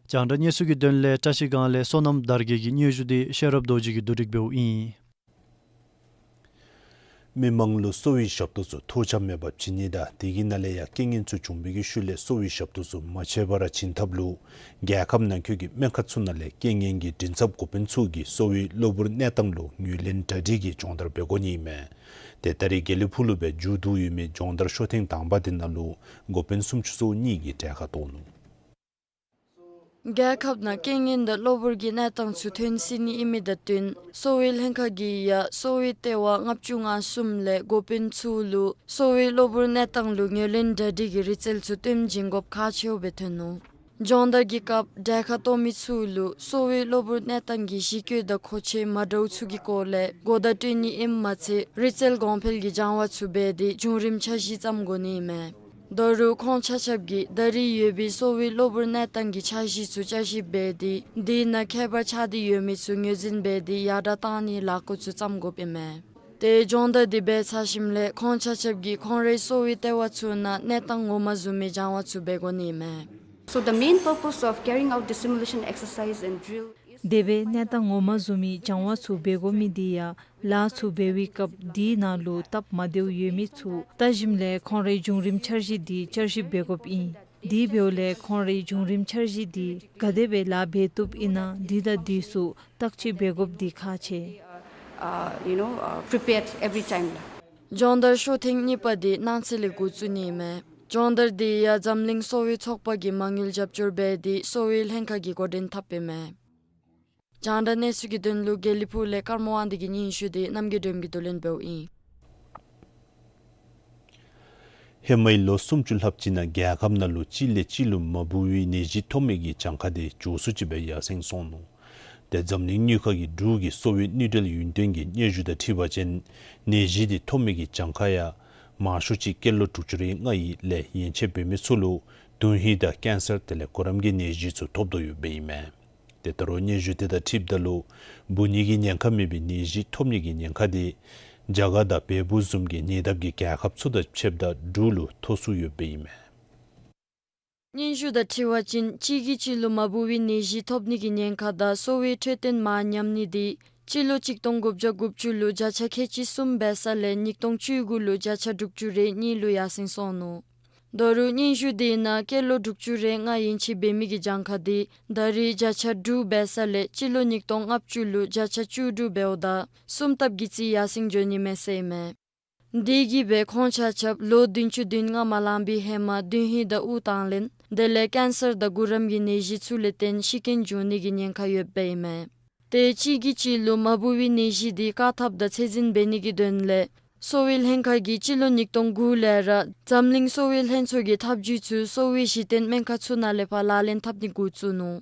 རྒྱང་བསྒྲགས་གནས་ཚུལ་གྱི་དོན་ལས་བཀྲ་ཤིས་སྒང་ལས་བསོད་ནམས་དར་རྒྱས་ཀྱི་སྙན་ཞུ་འདི་ཤེས་རབ་རྡོ་རྗེ་གིས་བསྡུ་སྒྲིག་འབདཝ་ཨིན། མི་མང་ལུ་གསོ་བའི་ཞབས་ཏོག་ཚུ་ཐོགས་ཆགས་མེད་པར་བྱིན་ནི་དང་དེ་གི་ནང་ལས་ཡང་རྐྱེན་ངན་ཚུ་བྱུང་བའི་གི་ཤུལ་ལས་གསོ་བའི་ཞབས་ཏོག་ཚུ་མ་ཆད་པར་བྱིན་ཐབས་ལུ་རྒྱལ་ཁབ་ནང་འཁོད་ཀྱི་སྨན་ཁང་ཚུ་ནང་ལས་རྐྱེན་ངན་གྱི་མགྲིན་ཚབ་འགོ་དཔོན་ཚུ་གིས་གསོ་བའི་གློ་བུར་གནས་སྟངས་ལུ་ངོས་ལེན་གྲ་སྒྲིག་གིས་སྦྱོང་བརྡར་འབད་དགོ་ནི་ཨིན་མས། ཏེ་ད་རེས་དགེ་ལེགས་ཕུག་ལུ་སྦེ་མཇུག་བསྡུ་ཡོད་མི་སྦྱོང་བརྡར་ཤོ་ཐེངས་དང་པ་དེ་ནང་ལུ་འགོ་དཔོན་སུམ་ཅུ་སོ་གཉིས་ཀྱིས་གྲལ་ཁར་གཏོགས་ནུག། རྒྱལ་ཁབ་ནང་རྐྱེན་ངན་དང་གློ་བུར་གྱི་གནས་སྟངས་ཚུ་ཐོན་སྲིད་ནི་ཨིན་མི་དང་བསྟུན་གསོ་བའི་ལྷན་ཁག་གིས་ཡང་གསོ་བའི་ལྟེ་བ་ལྔ་བཅུ་ང་གསུམ་ལས་འགོ་དཔོན་ཚུ་ལུ་གསོ་བའི་གློ་བུར་གནས་སྟངས་ལུ་ངོས་ལེན་གྲ་སྒྲིག་གི་རིག་རྩལ་ཚུ་སྟོན་བྱིན་དགོཔ་ཁག་ཆེཝ་སྦེ་ཐོན་ནུག། སྦྱོང་བརྡར་གྱི་སྐབས་གྲལ་ཁར་གཏོགས་མི་ཚུ་ལུ་གསོ་བའི་གློ་བུར་གནས་སྟངས་ཀྱི་གཞི་བཀོད་དང་མཁོ་ཆས་མ་འདྲཝ་ཚུ་གི་སྐོར་ལས་གོ་བརྡ་སྤྲོད་ནི་ཨིནམ་མ་ཚད་རིག་རྩལ་གོང་འཕེལ་གྱི་སྦྱང་བ་ཚུ་འབད་དེ་བྱུང་རིམ་འཆར་གཞི་བརྩམ་དགོ་ནི་ཨིན་མས། ད་རུང་ཁོང་ཆ་ཁྱབ་ཀྱིས་ད་རེས་ཡོད་པའི་གསོ་བའི་གློ་བུར་གནས་སྟངས་ཀྱི་འཆར་གཞི་ཚུ་བསྐྱར་ཞིབ་འབད་དེ་དེ་ནང་ཁྱད་པར་ཆགས་ཏེ་ཡོད་མི་ཚུ་ངོས་འཛིན་འབད་དེ་ཡར་དྲག་གཏང་ནིའི་ལས་འགུལ་ཚུ་བརྩམ་དགོཔ་ཨིན་མས། ཏེ་སྦྱོང་བརྡར་དེ་འབད་ཚར་ཞིནམ་ལས་ཁོང་ཆ་ཁྱབ་ཀྱིས་ཁོང་རའི་གསོ་བའི་ལྟེ་བ་ཚུ་ནང་གནས་སྟངས་ངོ་མ་བཟུང་མི་སྦྱང་བ་ཚུ་འབད་དགོ་ནི་མས། So the main purpose of carrying out the simulation exercise and drill is དེ་སྦེ་གནས་སྟངས་ངོ་མ་བཟུང་མི་སྦྱང་བ་ཚུ་འབད་དགོ་མི་དེ་ཡང་ལཱ་ཚུ་འབད་བའི་སྐབས་དེའི་ནང་ལུ་སྟབས་མ་བདེཝ་ཡོད་མི་ཚུ་བལྟ་ཞིནམ་ལས་ཁོང་རའི་བྱུང་རིམ་འཆར་གཞི་དེ་བསྐྱར་ཞིབ་འབད་དགོཔ་ཨིན། དེ་འབདཝ་ལས་ཁོང་རའི་བྱུང་རིམ་འཆར་གཞི་དེ་ག་དེ་སྦེ་ལཱ་འབད་བཏུབ་ཨིན་ན་དེ་དང་དེ་ཚུ་བརྟག་དཔྱད་འབད་དགོཔ་དེ་ཁག་ཆེ། Uh, you know, uh, prepared every time. སྦྱོང་བརྡར་ཤོ་ཐེངས་གཉིས་པ་དེ་གནངས་ཚེ་ལས་འགོ་བཙུགས་ནི་མས། སྦྱོང་བརྡར་དེ་ཡང་འཛམ་གླིང་གསོ་བའི་ཚོགས་པ་གིས་མ་དངུལ་རྒྱབ་སྐྱོར་འབད་དེ་གསོ་བའི་ལྷན་ཁག་གིས་འགོ་འདྲེན་འཐབ་པའི་མས། རྒྱང་བསྒྲགས་གནས་ཚུལ་གྱི་དོན་ལུ་དགེ་ལེགས་ཕུག་ལས་ཀརྨ་དབང་འདུས་ཀྱི་སྙན་ཞུ་དེ་རྣམ་རྒྱལ་སྒྲོལམ་གྱིས་བསྡུ་ལེན་འབདཝ་ཨིན། ཧེ་མའི་ལོ་སུམ་ཅུ་ལྷགཔ་ཅིག་ནང་རྒྱལ་ཁབ་ནང་ལུ་གཅིག་ལས་གཅིག་ལུ་མ་འབུ་བའི་ནད་གཞི་ཐོབ་མི་གི་གྱངས་ཁ་དེ་མགྱོགས་སུ་ཅིག་སྦེ་ཡར་སེང་སོང་ནུག། ཏེ་འཛམ་གླིང་དངུལ་ཁང་གི་འབྲུག་གི་གསོ་བའི་དངུལ་འབྲེལ་ཡོན་ཏན་གྱི་སྙན་ཞུ་དང་འཁྲིལ་བ་ཅིན་ནད་གཞི་དེ་ཐོབ་མི་གི་གྱངས་ཁ་ཡང་མང་ཤོས་ཅིག་སྐྱེས་ལོ་དྲུག་ཅུ་རེ་ལྔའི་ལས་ཡན་ཆད་འབད་མི་ཚུ་ལུ་མདུན་ཧིང་དང་ཀེན་སར་དེ་ལས་གུ་རམ་གྱི་ནད་གཞི་ཚུ་ཐོབ་དོ་ཡོདཔ་ཨིན་མས། ཏེ་ད་རུང་སྙན་ཞུ་དེ་དང་འཁྲིལཝ་ད་ལུ་འབུ་ནི་གི་ཉེན་ཁ་མེད་པའི་ནད་གཞི་ཐོབ་ནི་གི་ཉེན་ཁ་དེ་རྒྱ་གར་དང་བལ་པོ་བཟུམ་གྱི་ཉེ་འདབས་ཀྱི་རྒྱལ་ཁབ་ཚུ་དང་ཕྱདཔ་ད་འབྲུག་ལུ་མཐོ་སུ་ཡོདཔ་ཨིན་མས། སྙན་ཞུ་དང་འཁྲིལ་བ་ཅིན་གཅིག་གིས་གཅིག་ལུ་མ་འབུ་བའི་ནད་གཞི་ཐོབ་ནི་གི་ཉེན་ཁ་དང་གསོ་བའི་འཕྲོད་བསྟེན་མ་ཉམས་ནི་དེ་སྤྱི་ལོ་གཅིག་སྟོང་དགུ་བརྒྱ་དགུ་བཅུ་ལུ་བརྒྱ་ཆ་ཁལ་གཅིག་གསུམ་འབད་ས་ལས་ཉིས་སྟོང་བཅུ་དགུ་ལུ་བརྒྱ་ཆ་དྲུག་ཅུ་རེ་གཉིས་ལུ་ཡར་སེང་སོང་ནུག། ད་རུང་སྙན་ཞུ་དེ་ནང་སྐྱེས་ལོ་དྲུག་ཅུ་རེ་ལྔ་ཡན་ཆད་འབད་མི་གི་གྱངས་ཁ་དེ་ད་རེས་བརྒྱ་ཆ་དྲུག་འབད་ས་ལས་སྤྱི་ལོ་ཉིས་སྟོང་ལྔ་བཅུ་ལུ་བརྒྱ་ཆ་བཅུ་དྲུག་འབདཝ་ད་གསུམ་ལྟབ་ཀྱིས་རྩིས་ཡར་སེང་འགྱོ་ནི་མས་ཟེར་ཨིན་མས། དེ་གིས་སྦེ་ཁོང་ཆ་ཁྱབ་ལོ་བདུན་ཅུ་དོན་ལྔ་མ་ལང་པའི་ཧེ་མ་མདུན་ཧིང་དང་དབུགས་དྭངས་ལེན་དེ་ལས་ཀེན་སར་དང་གུ་རམ་གྱི་ནད་གཞི་ཚུ་ལས་བརྟེན་ཤི་རྐྱེན་འབྱུང་ནི་གི་ཉེན་ཁ་ཡོདཔ་ཨིན་མས། ཏེ་གཅིག་གིས་གཅིག་ལུ་མ་འབུ་བའི་ནད་གཞི་དེ་བཀག་ཐབས་དང་ཚད་འཛིན་འབད་ནི་གི་དོན་ལས་གསོ་བའི་ལྷན་ཁག་གིས་སྤྱི་ལོ་ཉིས་སྟོང་དགུ་ལས་ར་འཛམ་གླིང་གསོ་བའི་ལྷན་ཚོགས་ཀྱི་ཐབས་བྱུས་ཚུ་གསོ་བའི་གཞི་རྟེན་སྨན་ཁང་ཚུ་ནང་ལས་ཕར་ལག་ལེན་འཐབ་ནི་འགོ་བཙུགས་ནུག།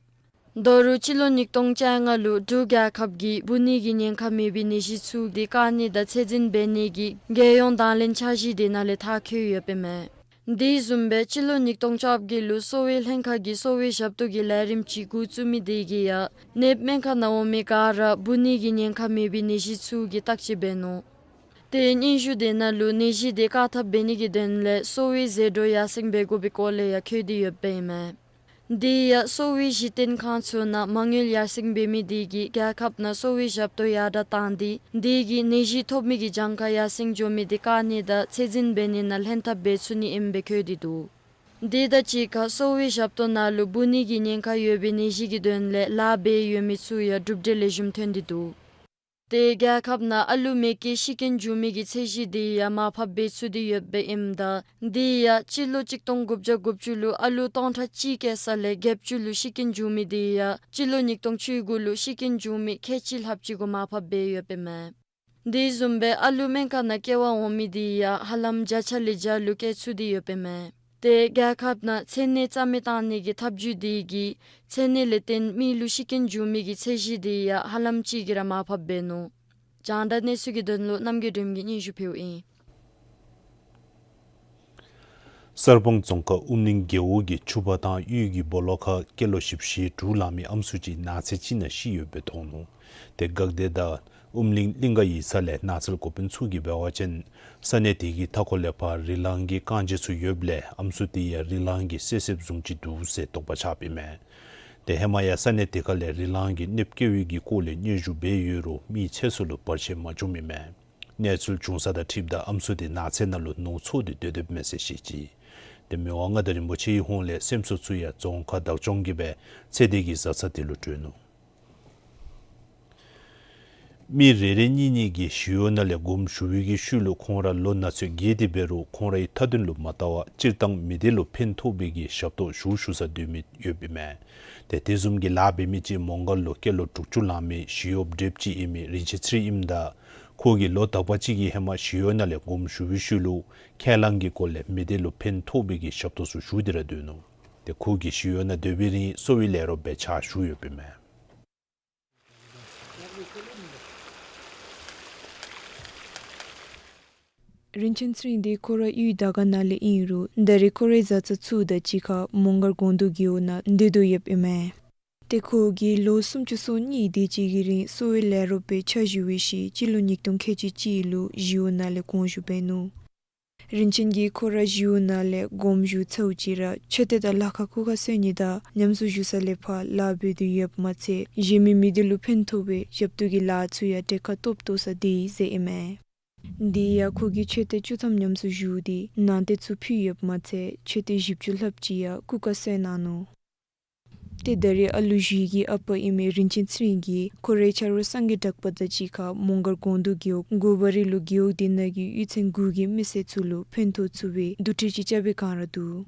ད་རུང་སྤྱི་ལོ་ཉིས་སྟོང་བཅོ་ལྔ་ལུ་འབྲུག་རྒྱལ་ཁབ་ཀྱིས་འབུ་ནི་གི་ཉེན་ཁ་མེད་པའི་ནད་གཞི་ཚུ་དེ་བཀག་ནི་དང་ཚད་འཛིན་འབད་ནི་གི་རྒྱལ་ཡོངས་དང་ལེན་འཆར་གཞི་དེ་ནང་ལས་མཐར་འཁྱོལ་ཡོདཔ་ཨིན་མས། དེ་བཟུམ་སྦེ་སྤྱི་ལོ་ཉིས་སྟོང་བཅོ་བརྒྱད་ལུ་གསོ་བའི་ལྷན་ཁག་གིས་གསོ་བའི་ཞབས་ཏོག་གི་ལས་རིམ་ཅིག་འགོ་བཙུགས་མི་དེ་གིས་ཡང་ནདཔ་སྨན་ཁང་ནང་འོང་མི་ག་ར་འབུ་ནི་གི་ཉེན་ཁ་མེད་པའི་ནད་གཞི་ཚུ་གི་བརྟག་དཔྱད་འབད་ནུག། ཏེ་སྙན་ཞུ་དེ་ནང་ལུ་ནད་གཞི་དེ་བཀག་ཐབས་འབད་ནི་གི་དོན་ལས་གསོ་བའི་ཟད་འགྲོ་ཡར་སེང་འབད་དགོ་པའི་སྐོར་ལས་ཡང་འཁོད་དེ་ཡོདཔ་ཨིན་མས། དེ་ཡང་གསོ་བའི་གཞི་རྟེན་ཁང་ཚུ་ནང་མ་དངུལ་ཡར་སེང་འབད་མི་དེ་གིས་རྒྱལ་ཁབ་ནང་གསོ་བའི་ཞབས་ཏོག་ཡར་དྲག་བཏང་སྟེ་དེ་གིས་ནད་གཞི་ཐོབ་མི་གི་གྱངས་ཁ་ཡར་སེང་འགྱོ་མི་དེ་བཀག་ནི་དང་ཚད་འཛིན་འབད་ནི་ནང་ལྷན་ཐབས་འབད་ཚུགས་ནི་ཨིནམ་སྦེ་འཁོད་དེ་འདུག། དེ་དང་གཅིག་ཁར་གསོ་བའི་ཞབས་ཏོག་ནང་ལུ་འབུ་ནི་གི་ཉེན་ཁ་ཡོད་པའི་ནད་གཞི་གི་དོན་ལས་ལཱ་འབད་ཡོད་མི་ཚུ་ཡང་གྲུབ་འབྲས་ལེགས་ཤོམ་ཐོན་ཏེ་འདུག། ཏེ་རྒྱལ་ཁབ་ནང་ཨ་ལུ་མེ་ཀའི་ཤི་རྐྱེན་འབྱུང་མི་གི་ཚད་གཞི་དེ་ཡང་མར་ཕབ་འབད་ཚུགས་ཏེ་ཡོདཔ་ཨིནམ་ད་དེ་ཡང་སྤྱི་ལོ་གཅིག་སྟོང་དགུ་བརྒྱ་དགུ་བཅུ་ལུ་ཨ་ལུ་སྟོང་ཕྲག་གཅིག་སྐྱེ་ས་ལས་བརྒྱད་ཅུ་ལུ་ཤི་རྐྱེན་འབྱུང་མི་དེ་ཡང་སྤྱི་ལོ་ཉིས་སྟོང་བཅུ་དགུ་ལུ་ཤི་རྐྱེན་འབྱུང་མི་ཁལ་གཅིག་ལྷགཔ་ཅིག་གུ་མར་ཕབ་འབད་ཡོདཔ་ཨིན་མས། དེ་བཟུམ་སྦེ་ཨ་ལུ་སྨན་ཁང་ནང་སྐྱེ་བ་འོང་མི་དེ་ཡང་ཧ་ལམ་བརྒྱ་ཆ་ལས་བརྒྱ་ལུ་སྐྱེ་ཚུགས་ཏེ་ཡོདཔ་ཨིན་མས། ཏེ་རྒྱལ་ཁབ་ནང་ཚེ་ནད་རྩ་མེད་བཏང་ནི་གི་ཐབས་བྱུས་དེ་གིས་ཚེ་ནད་ལས་བརྟེན་མི་ལུ་ཤི་རྐྱེན་འབྱུང་མི་གི་ཚད་གཞི་དེ་ཡང་ཧ་ལམ་ཅིག་གིས་ར་མར་ཕབ་འབད་ནུག། རྒྱང་བསྒྲགས་གནས་ཚུལ་གྱི་དོན་ལུ་རྣམ་རྒྱལ་སྒྲོལམ་གྱིས་སྙན་ཞུ་ཕུལཝ་ཨིན། གསར་སྤང་རྫོང་ཁག་ཨུམ་གླིང་རྒེད་འོག་གི་ཆུ་བ་ཐང་གཡུས་ཀྱི་སྦོ་ལོགས་ཁར་སྐྱེས་ལོ་བཞི་བཅུ་ཞེ་དྲུག་ལང་མི་ཨམ་སྲུ་ཅིག་ནགས་ཚལ་ཅིག་ནང་ཤི་ཡོདཔ་སྦེ་མཐོང་ནུག། ཏེ་འགག་སྡེ་དང་ཨུམ་གླིང་གླིང་ག་ཡིག་ཚང་ལས་ནགས་ཚལ་འགོ་དཔོན་ཚུ་གིས་འབད་བ་ཅིན་ས་གནས་དེ་གི་མཐའ་འཁོར་ལས་ཕར་རི་གླང་གི་རྐང་རྗེས་ཚུ་ཡོདཔ་ལས་ཨམ་སྲུ་དེ་ཡང་རི་གླང་གིས་བསད་བསདཔ་བཟུམ་ཅིག་འདུག་ཟེར་དོགས་པ་ཆགསཔ་ཨིན་མས། ཏེ་ཧེ་མ་ཡང་ས་གནས་དེ་ཁ་ལས་རི་གླང་གིས་གནོདཔ་བཀལ་བའི་གི་སྐོར་ལས་སྙན་ཞུ་འབད་ཡོད་རུང་མིའི་ཚེ་སྲོག་ལུ་བར་ཆད་མ་བྱུངམ་ཨིན་མས། གནས་ཚུལ་བྱུང་ས་དང་འཁྲིལཝ་ད་ཨམ་སྲུ་དེ་ནགས་ཚལ་ནང་ལུ་ནོར་འཚོ་སྟེ་སྡོད་སྡོདཔ་མས་ཟེར་བཤད་ཅི། ཏེ་མི་དབང་མངའ་བདག་རིན་པོ་ཆེའི་ཧོངས་ལས་སེམས་གསོ་ཚུ་ཡང་རྫོང་ཁག་བདག་སྐྱོང་གིས་སྦེ་ཚེ་འདས་ཀྱི་བཟའ་ཚང་དེ་ལུ་སྤྲོད་ནུག། མི་རེ་རེ་གཉིས་གཉིས་ཀྱིས་ཞི་གཡོག་ནང་ལས་དགོངསམ་ཞུ་བའི་གི་ཤུལ་ལུ་ཁོང་ར་ལོ་ན་ཚོད་བརྒལ་ཏེ་འབད་རུང་ཁོང་རའི་མཐའ་དོན་ལུ་མ་ལྟ་བར་སྤྱིར་བཏང་མི་སྡེ་ལུ་ཕན་ཐོགས་པའི་གི་ཞབས་ཏོག་ཞུ་ཞུ་སར་སྡོད་མི་ཡོདཔ་ཨིན་མས། ཏེ་དེ་བཟུམ་གྱི་ལཱ་འབད་མི་ཅིག་མོང་སྒར་ལུ་སྐྱེས་ལོ་དྲུག་ཅུ་ལང་མི་ཞི་གཡོགཔ་བགྲེསཔ་ཅིག་ཨིན་མི་རིན་ཆེན་ཚེ་རིང་ཨིནམ་ད་ཁོ་གིས་ལོ་དག་པ་ཅིག་གི་ཧེ་མ་ཞི་གཡོག་ནང་ལས་དགོངསམ་ཞུ་བའི་ཤུལ་ལུ་ཁས་བླངས་ཀྱི་སྐོར་ལས་མི་སྡེ་ལུ་ཕན་ཐོགས་པའི་གི་ཞབས་ཏོག་ཚུ་ཞུ་སྟེ་ར་སྡོད་ནུག། ཏེ་ཁོ་གིས་ཞི་གཡོག་ནང་སྡོད་པའི་རིང་གསོ་བའི་ལས་རོགསཔ་སྦེ་ཕྱག་ཞུ་ཡོདཔ་ཨིན་མས། རིན་ཆེན་ཚེ་རིང་འདི་ཁོ་རའི་ཡུལ་དར་དཀར་ནང་ལས་ཨིན་རུང་ད་རེས་ཁོ་རའི་བཟའ་ཚང་ཚུ་དང་གཅིག་ཁར་མོང་སྒར་གོང་དུ་རྒེད་འོག་ནང་སྡོད་དོ་ཡོདཔ་ཨིན་མས། ཏེ་ཁོ་གིས་ལོ་སུམ་ཅུ་སོ་གཉིས་དེ་ཅིག་གི་རིང་གསོ་བའི་ལས་རོགསཔ་སྦེ་ཕྱག་ཞུ་བའི་ཤུལ་སྤྱི་ལོ་ཉིས་སྟོང་ཁལ་གཅིག་གཅིག་ལུ་ཞི་གཡོག་ནང་ལས་དགོངས་ཞུ་འབད་ནུག། རིན་ཆེན་གྱིས་ཁོ་ར་ཞི་གཡོག་ནང་ལས་དགོངསམ་ཞུ་ཚརཝ་ཅིག་ར་མཆོད་རྟེན་དང་ལ་ཁ་སྐུ་ཁ་གསོལ་ནི་དང་ཉམས་གསོ་ཞུ་ས་ལས་ཕར་ལཱ་འབད་དོ་ཡོདཔ་མ་ཚད་གཞན་མི་མི་སྡེ་ལུ་ཕན་ཐོགས་པའི་ཞབས་ཏོག་གི་ལཱ་ཚུ་ཡང་གྲལ་ཁར་ཏོག་ཏོ་སར་སྡོད་ཡི་ཟེར་ཨིན་མས། དེ་ཡང་ཁོ་གིས་མཆོད་རྟེན་བཅུ་ཐམ་ཉམས་གསོ་ཞུ་སྟེ་ནང་རྟེན་ཚུ་ཕུལ་ཡོདཔ་མ་ཚད་མཆོད་རྟེན་བཞི་བཅུ་ལྷགཔ་ཅིག་ཡང་སྐུ་ཁ་གསོལ་གནང་ནུག། ཏེ་ད་རེས་ཨ་ལུ་བཞི་གི་ཨ་པ་ཨིན་མི་རིན་ཆེན་ཚེ་རིང་གིས་ཁོ་རའི་ཆ་རོགས་སངས་རྒྱས་གྲགས་པ་དང་གཅིག་ཁར་མོང་སྒར་གོང་དུ་རྒེད་འོག་མགོ་པ་རི་ལུ་རྒེད་འོག་དེ་ནང་གི་གཡུས་ཚན་དགུ་གི་མི་སེར་ཚུ་ལུ་ཕན་ཐོགས་ཚུགས་པའི་དུར་ཁྲོད་ཅིག་རྐྱབ་པའི་བསྒང་ར་འདུག།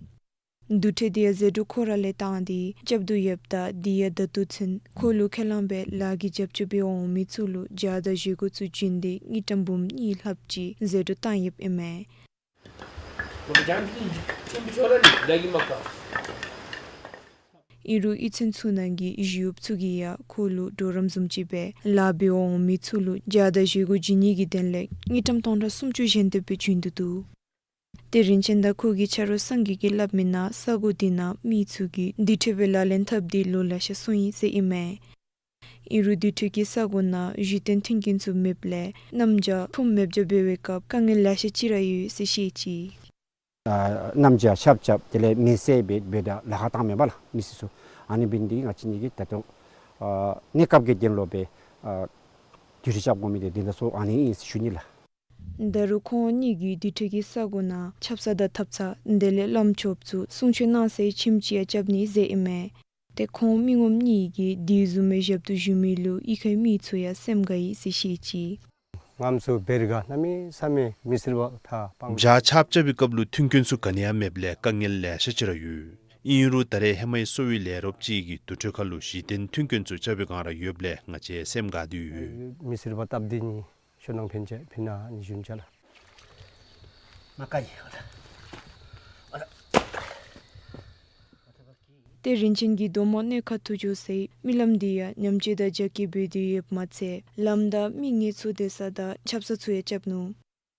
དུར་ཁྲོད་དེ་ཡང་ཟད་འགྲོ་ཁོ་ར་ལས་བཏང་སྟེ་རྐྱབ་དོ་ཡོདཔ་ད་དེ་ཡང་ད་ལྟོ་ཚུན་ཁོ་ལུ་ཁས་བླངས་སྦེ་ལཱ་གི་རྒྱབ་སྐྱོར་འབད་འོང་མི་ཚུ་ལུ་བྱཱར་དང་བཞེས་སྒོ་ཚུ་བྱིན་ཏེ་དངུལ་ཀྲམ་འབུམ་གཉིས་ལྷགཔ་ཅིག་ཟད་འགྲོ་བཏང་ཡོདཔ་ཨིན་མས། ཨིན་རུང་གཡུས་ཚན་ཚུ་ནང་གི་ཞི་གཡོགཔ་ཚུ་གིས་ཡང་ཁོ་ལུ་གྲོགས་རམ་བཟུམ་ཅིག་སྦེ་ལཱ་འབད་འོང་མི་ཚུ་ལུ་བྱཱར་དང་བཞེས་སྒོ་བྱིན་ནི་གི་དོན་ལས་དངུལ་ཀྲམ་སྟོང་ཕྲག་སུམ་ཅུ་ཞལ་འདེབས་སྦེ་བྱིན་དོ་འདུག། ཏེ་རིན་ཆེན་དང་ཁོ་གི་ཆ་རོགས་སངས་རྒྱས་ཀྱིས་སླབ་མི་ནང་ས་གོ་དེ་ནང་མི་ཚུ་གིས་དུར་ཁྲོད་སྦེ་ལག་ལེན་འཐབ་སྟེ་ལོ་ལེ་ཤ་སོང་ཡི་ཟེར་ཨིན་མས། ཨིན་རུང་དུར་ཁྲོད་ཀྱི་ས་གོ་ནང་བཞུགས་གདན་མཐུན་རྐྱེན་ཚུ་མེདཔ་ལས་གནམ་བྱཱར་ཁོམ་མེདཔ་བྱ་འབད་བའི་སྐབས་དཀའ་ངལ་ལེ་ཤ་ཅིག་ར་ཡོད་ཟེར་བཤད་ཅི། ཨ་གནམ་བྱཱར་ཆརཔ་རྐྱབ་དེ་ལས་མེ་བསད་འབད་འབདཝ་ད་ལཱ་ཁག་བཏངམ་མས་པ་ལགས་མི་སེར་ཚུ། ཨ་ནི་འབད་ནི་དེ་གིས་ང་བཅས་གཉིས་ཀྱིས་ད་ལྟོ་ཨ་གནས་སྐབས་ཀྱི་དོན་ལུ་སྦེ་ཨ་དུར་ཁྲོད་རྐྱབ་དགོ་མི་དེ་དེ་འདྲ་སོང་ཨ་ནི་ཨིན་ཟེར་ཞུ་ནི་ལགས། ད་རུང་ཁོང་གཉིས་ཀྱིས་དུར་ཁྲོད་ཀྱི་ས་གོ་ནང་ཆབ་གསང་དང་ཐབ་ཚང་དེ་ལས་བླམ་ཆོསཔ་ཚུ་གསུང་ཆོས་གནང་སའི་ཁྱིམ་ཅིག་ཡང་རྐྱབ་ནི་ཟེར་ཨིན་མས། ཏེ་ཁོང་མི་ངོམ་གཉིས་ཀྱིས་དེ་བཟུམ་མའི་ཞབས་ཏོག་ཞུ་མི་ལུ་གཡུས་ཁའི་མི་ཚུ་ཡང་སེམས་དགའ་ཡི་ཟེར་བཤད་ཅི། ང་བཅས་བེར་ག་གནམ་མེད་ས་མེད་མི་སེར་བ་ཐ་པང་། བྱཱར་ཆརཔ་རྐྱབ་པའི་སྐབས་ལུ་མཐུན་རྐྱེན་ཚུ་ག་ནི་ཡང་མེདཔ་ལས་དཀའ་ངལ་ལེ་ཤ་ཅིག་ར་ཡོད། ཨིན་རུང་ད་རེས་ཧེ་མའི་གསོ་བའི་ལས་རོགསཔ་ཅིག་གིས་དུར་ཁྲོད་ཁར་ལུ་གཞི་རྟེན་མཐུན་རྐྱེན་ཚུ་རྐྱབ་པའི་བསྒང་ར་ཡོདཔ་ལས་ང་བཅས་སེམས་དགའ་སྟེ་ཡོད། མི་སེར་བ་སྟབས་བདེ་ནི་ཤོ་ནང་ཕན་ཆད་ཕན་ན་ནི་ཞུན་ཆ་ལགས། མ་ཀ་ཡི་ཨོ་ད། ཨོ་ད། ཏེ་རིན་ཆེན་གྱིས་མདོ་སྨད་གནས་ཁ་ཐུགས་སྦྱོར་ཟེར་རྨི་ལམ་དེ་ཡང་ཉམས་བཅོས་དང་རྒྱ་སྐྱེད་འབད་དེ་ཡོདཔ་མ་ཚད་ལམ་དང་མི་ངལ་འཚོ་སྡོད་ས་དང་ཆབ་གསང་ཚུ་ཡང་རྐྱབ་ནུག།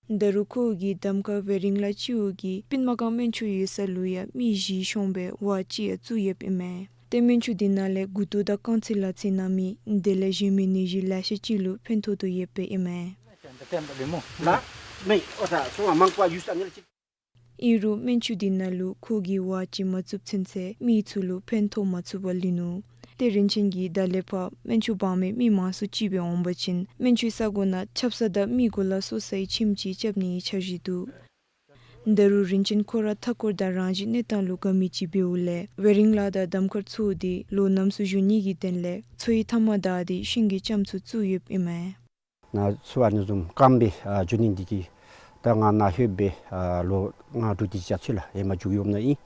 ད་རུང་ཁོ་གིས་གདམ་ཁ་ཝེ་རིང་ལ་སྤྱི་འོག་གི་སྤུན་མ་སྒང་སྨན་ཆུ་ཡོད་ས་ལུ་ཡང་མི་བཞི་ཤོང་པའི་ཝརཌ་ཅིག་ཡང་བཙུགས་ཡོདཔ་ཨིན་མས། ཏེ་སྨན་ཆུ་དེ་ནང་ལས་མགུ་ཏོ་དང་རྐང་ཚིགས་ལག་ཚིགས་ན་མི་དེ་ལས་གཞན་མི་ནད་གཞི་ལེ་ཤ་ཅིག་ལུ་ཕན་ཐོགས་དོ་ཡོདཔ་ཨིན་མས། ཨིན་རུང་སྨན་ཆུ་དེ་ནང་ལུ་ཁོ་གིས་ཝརཌ་ཅིག་མ་བཙུགསཔ་ཚུན་ཚོད་མི་ཚུ་ལུ་ཕན་ཐོགས་མ་ཚུགས་པར་ལུས་ནུག། ཏེ་རིན་ཆེན་གྱིས་ད་ལས་ཕར་སྨན་ཆུ་འབག་མི་མི་མང་སུ་ཅིག་སྦེ་འོང་པ་ཅིན་སྨན་ཆུའི་ས་གོ་ནང་ཆབ་གསང་དང་མི་གོ་ལ་གསོ་སའི་ཁྱིམ་ཅིག་རྐྱབ་ནིའི་འཆར་གཞི་འདུག། ད་རུང་རིན་ཆེན་ཁོ་ར་མཐའ་འཁོར་དང་རང་བཞིན་གནས་སྟངས་ལུ་དགའ་མི་ཅིག་འབདཝ་ལས་ཝེ་རིང་ལ་དང་གདམ་ཁར་ཚོགས་ཏེ་ལོ་རྣམ་གསུམ་བཞུགས་ནི་གི་དོན་ལས་ཚོ་ཡི་མཐའ་མ་བདའ་སྟེ་ཤིང་གི་ལྕངམ་ཚུ་བཙུགས་ཡོདཔ་ཨིན་མས། ནཱ་ཚུ་ཨ་ནི་བཟུམ་སྐམ་སྦེ་ཨ་འགྱོ་ནི་འདི་གིས་ད་ང་ནཱ་ལྷོདཔ་སྦེ་ཨ་ལོ་ལྔ་དྲུག་དེ་ཅིག་ཚུན་ལུ་ཧེ་མ་བཞུགས་ཡོདཔ་ཨིན།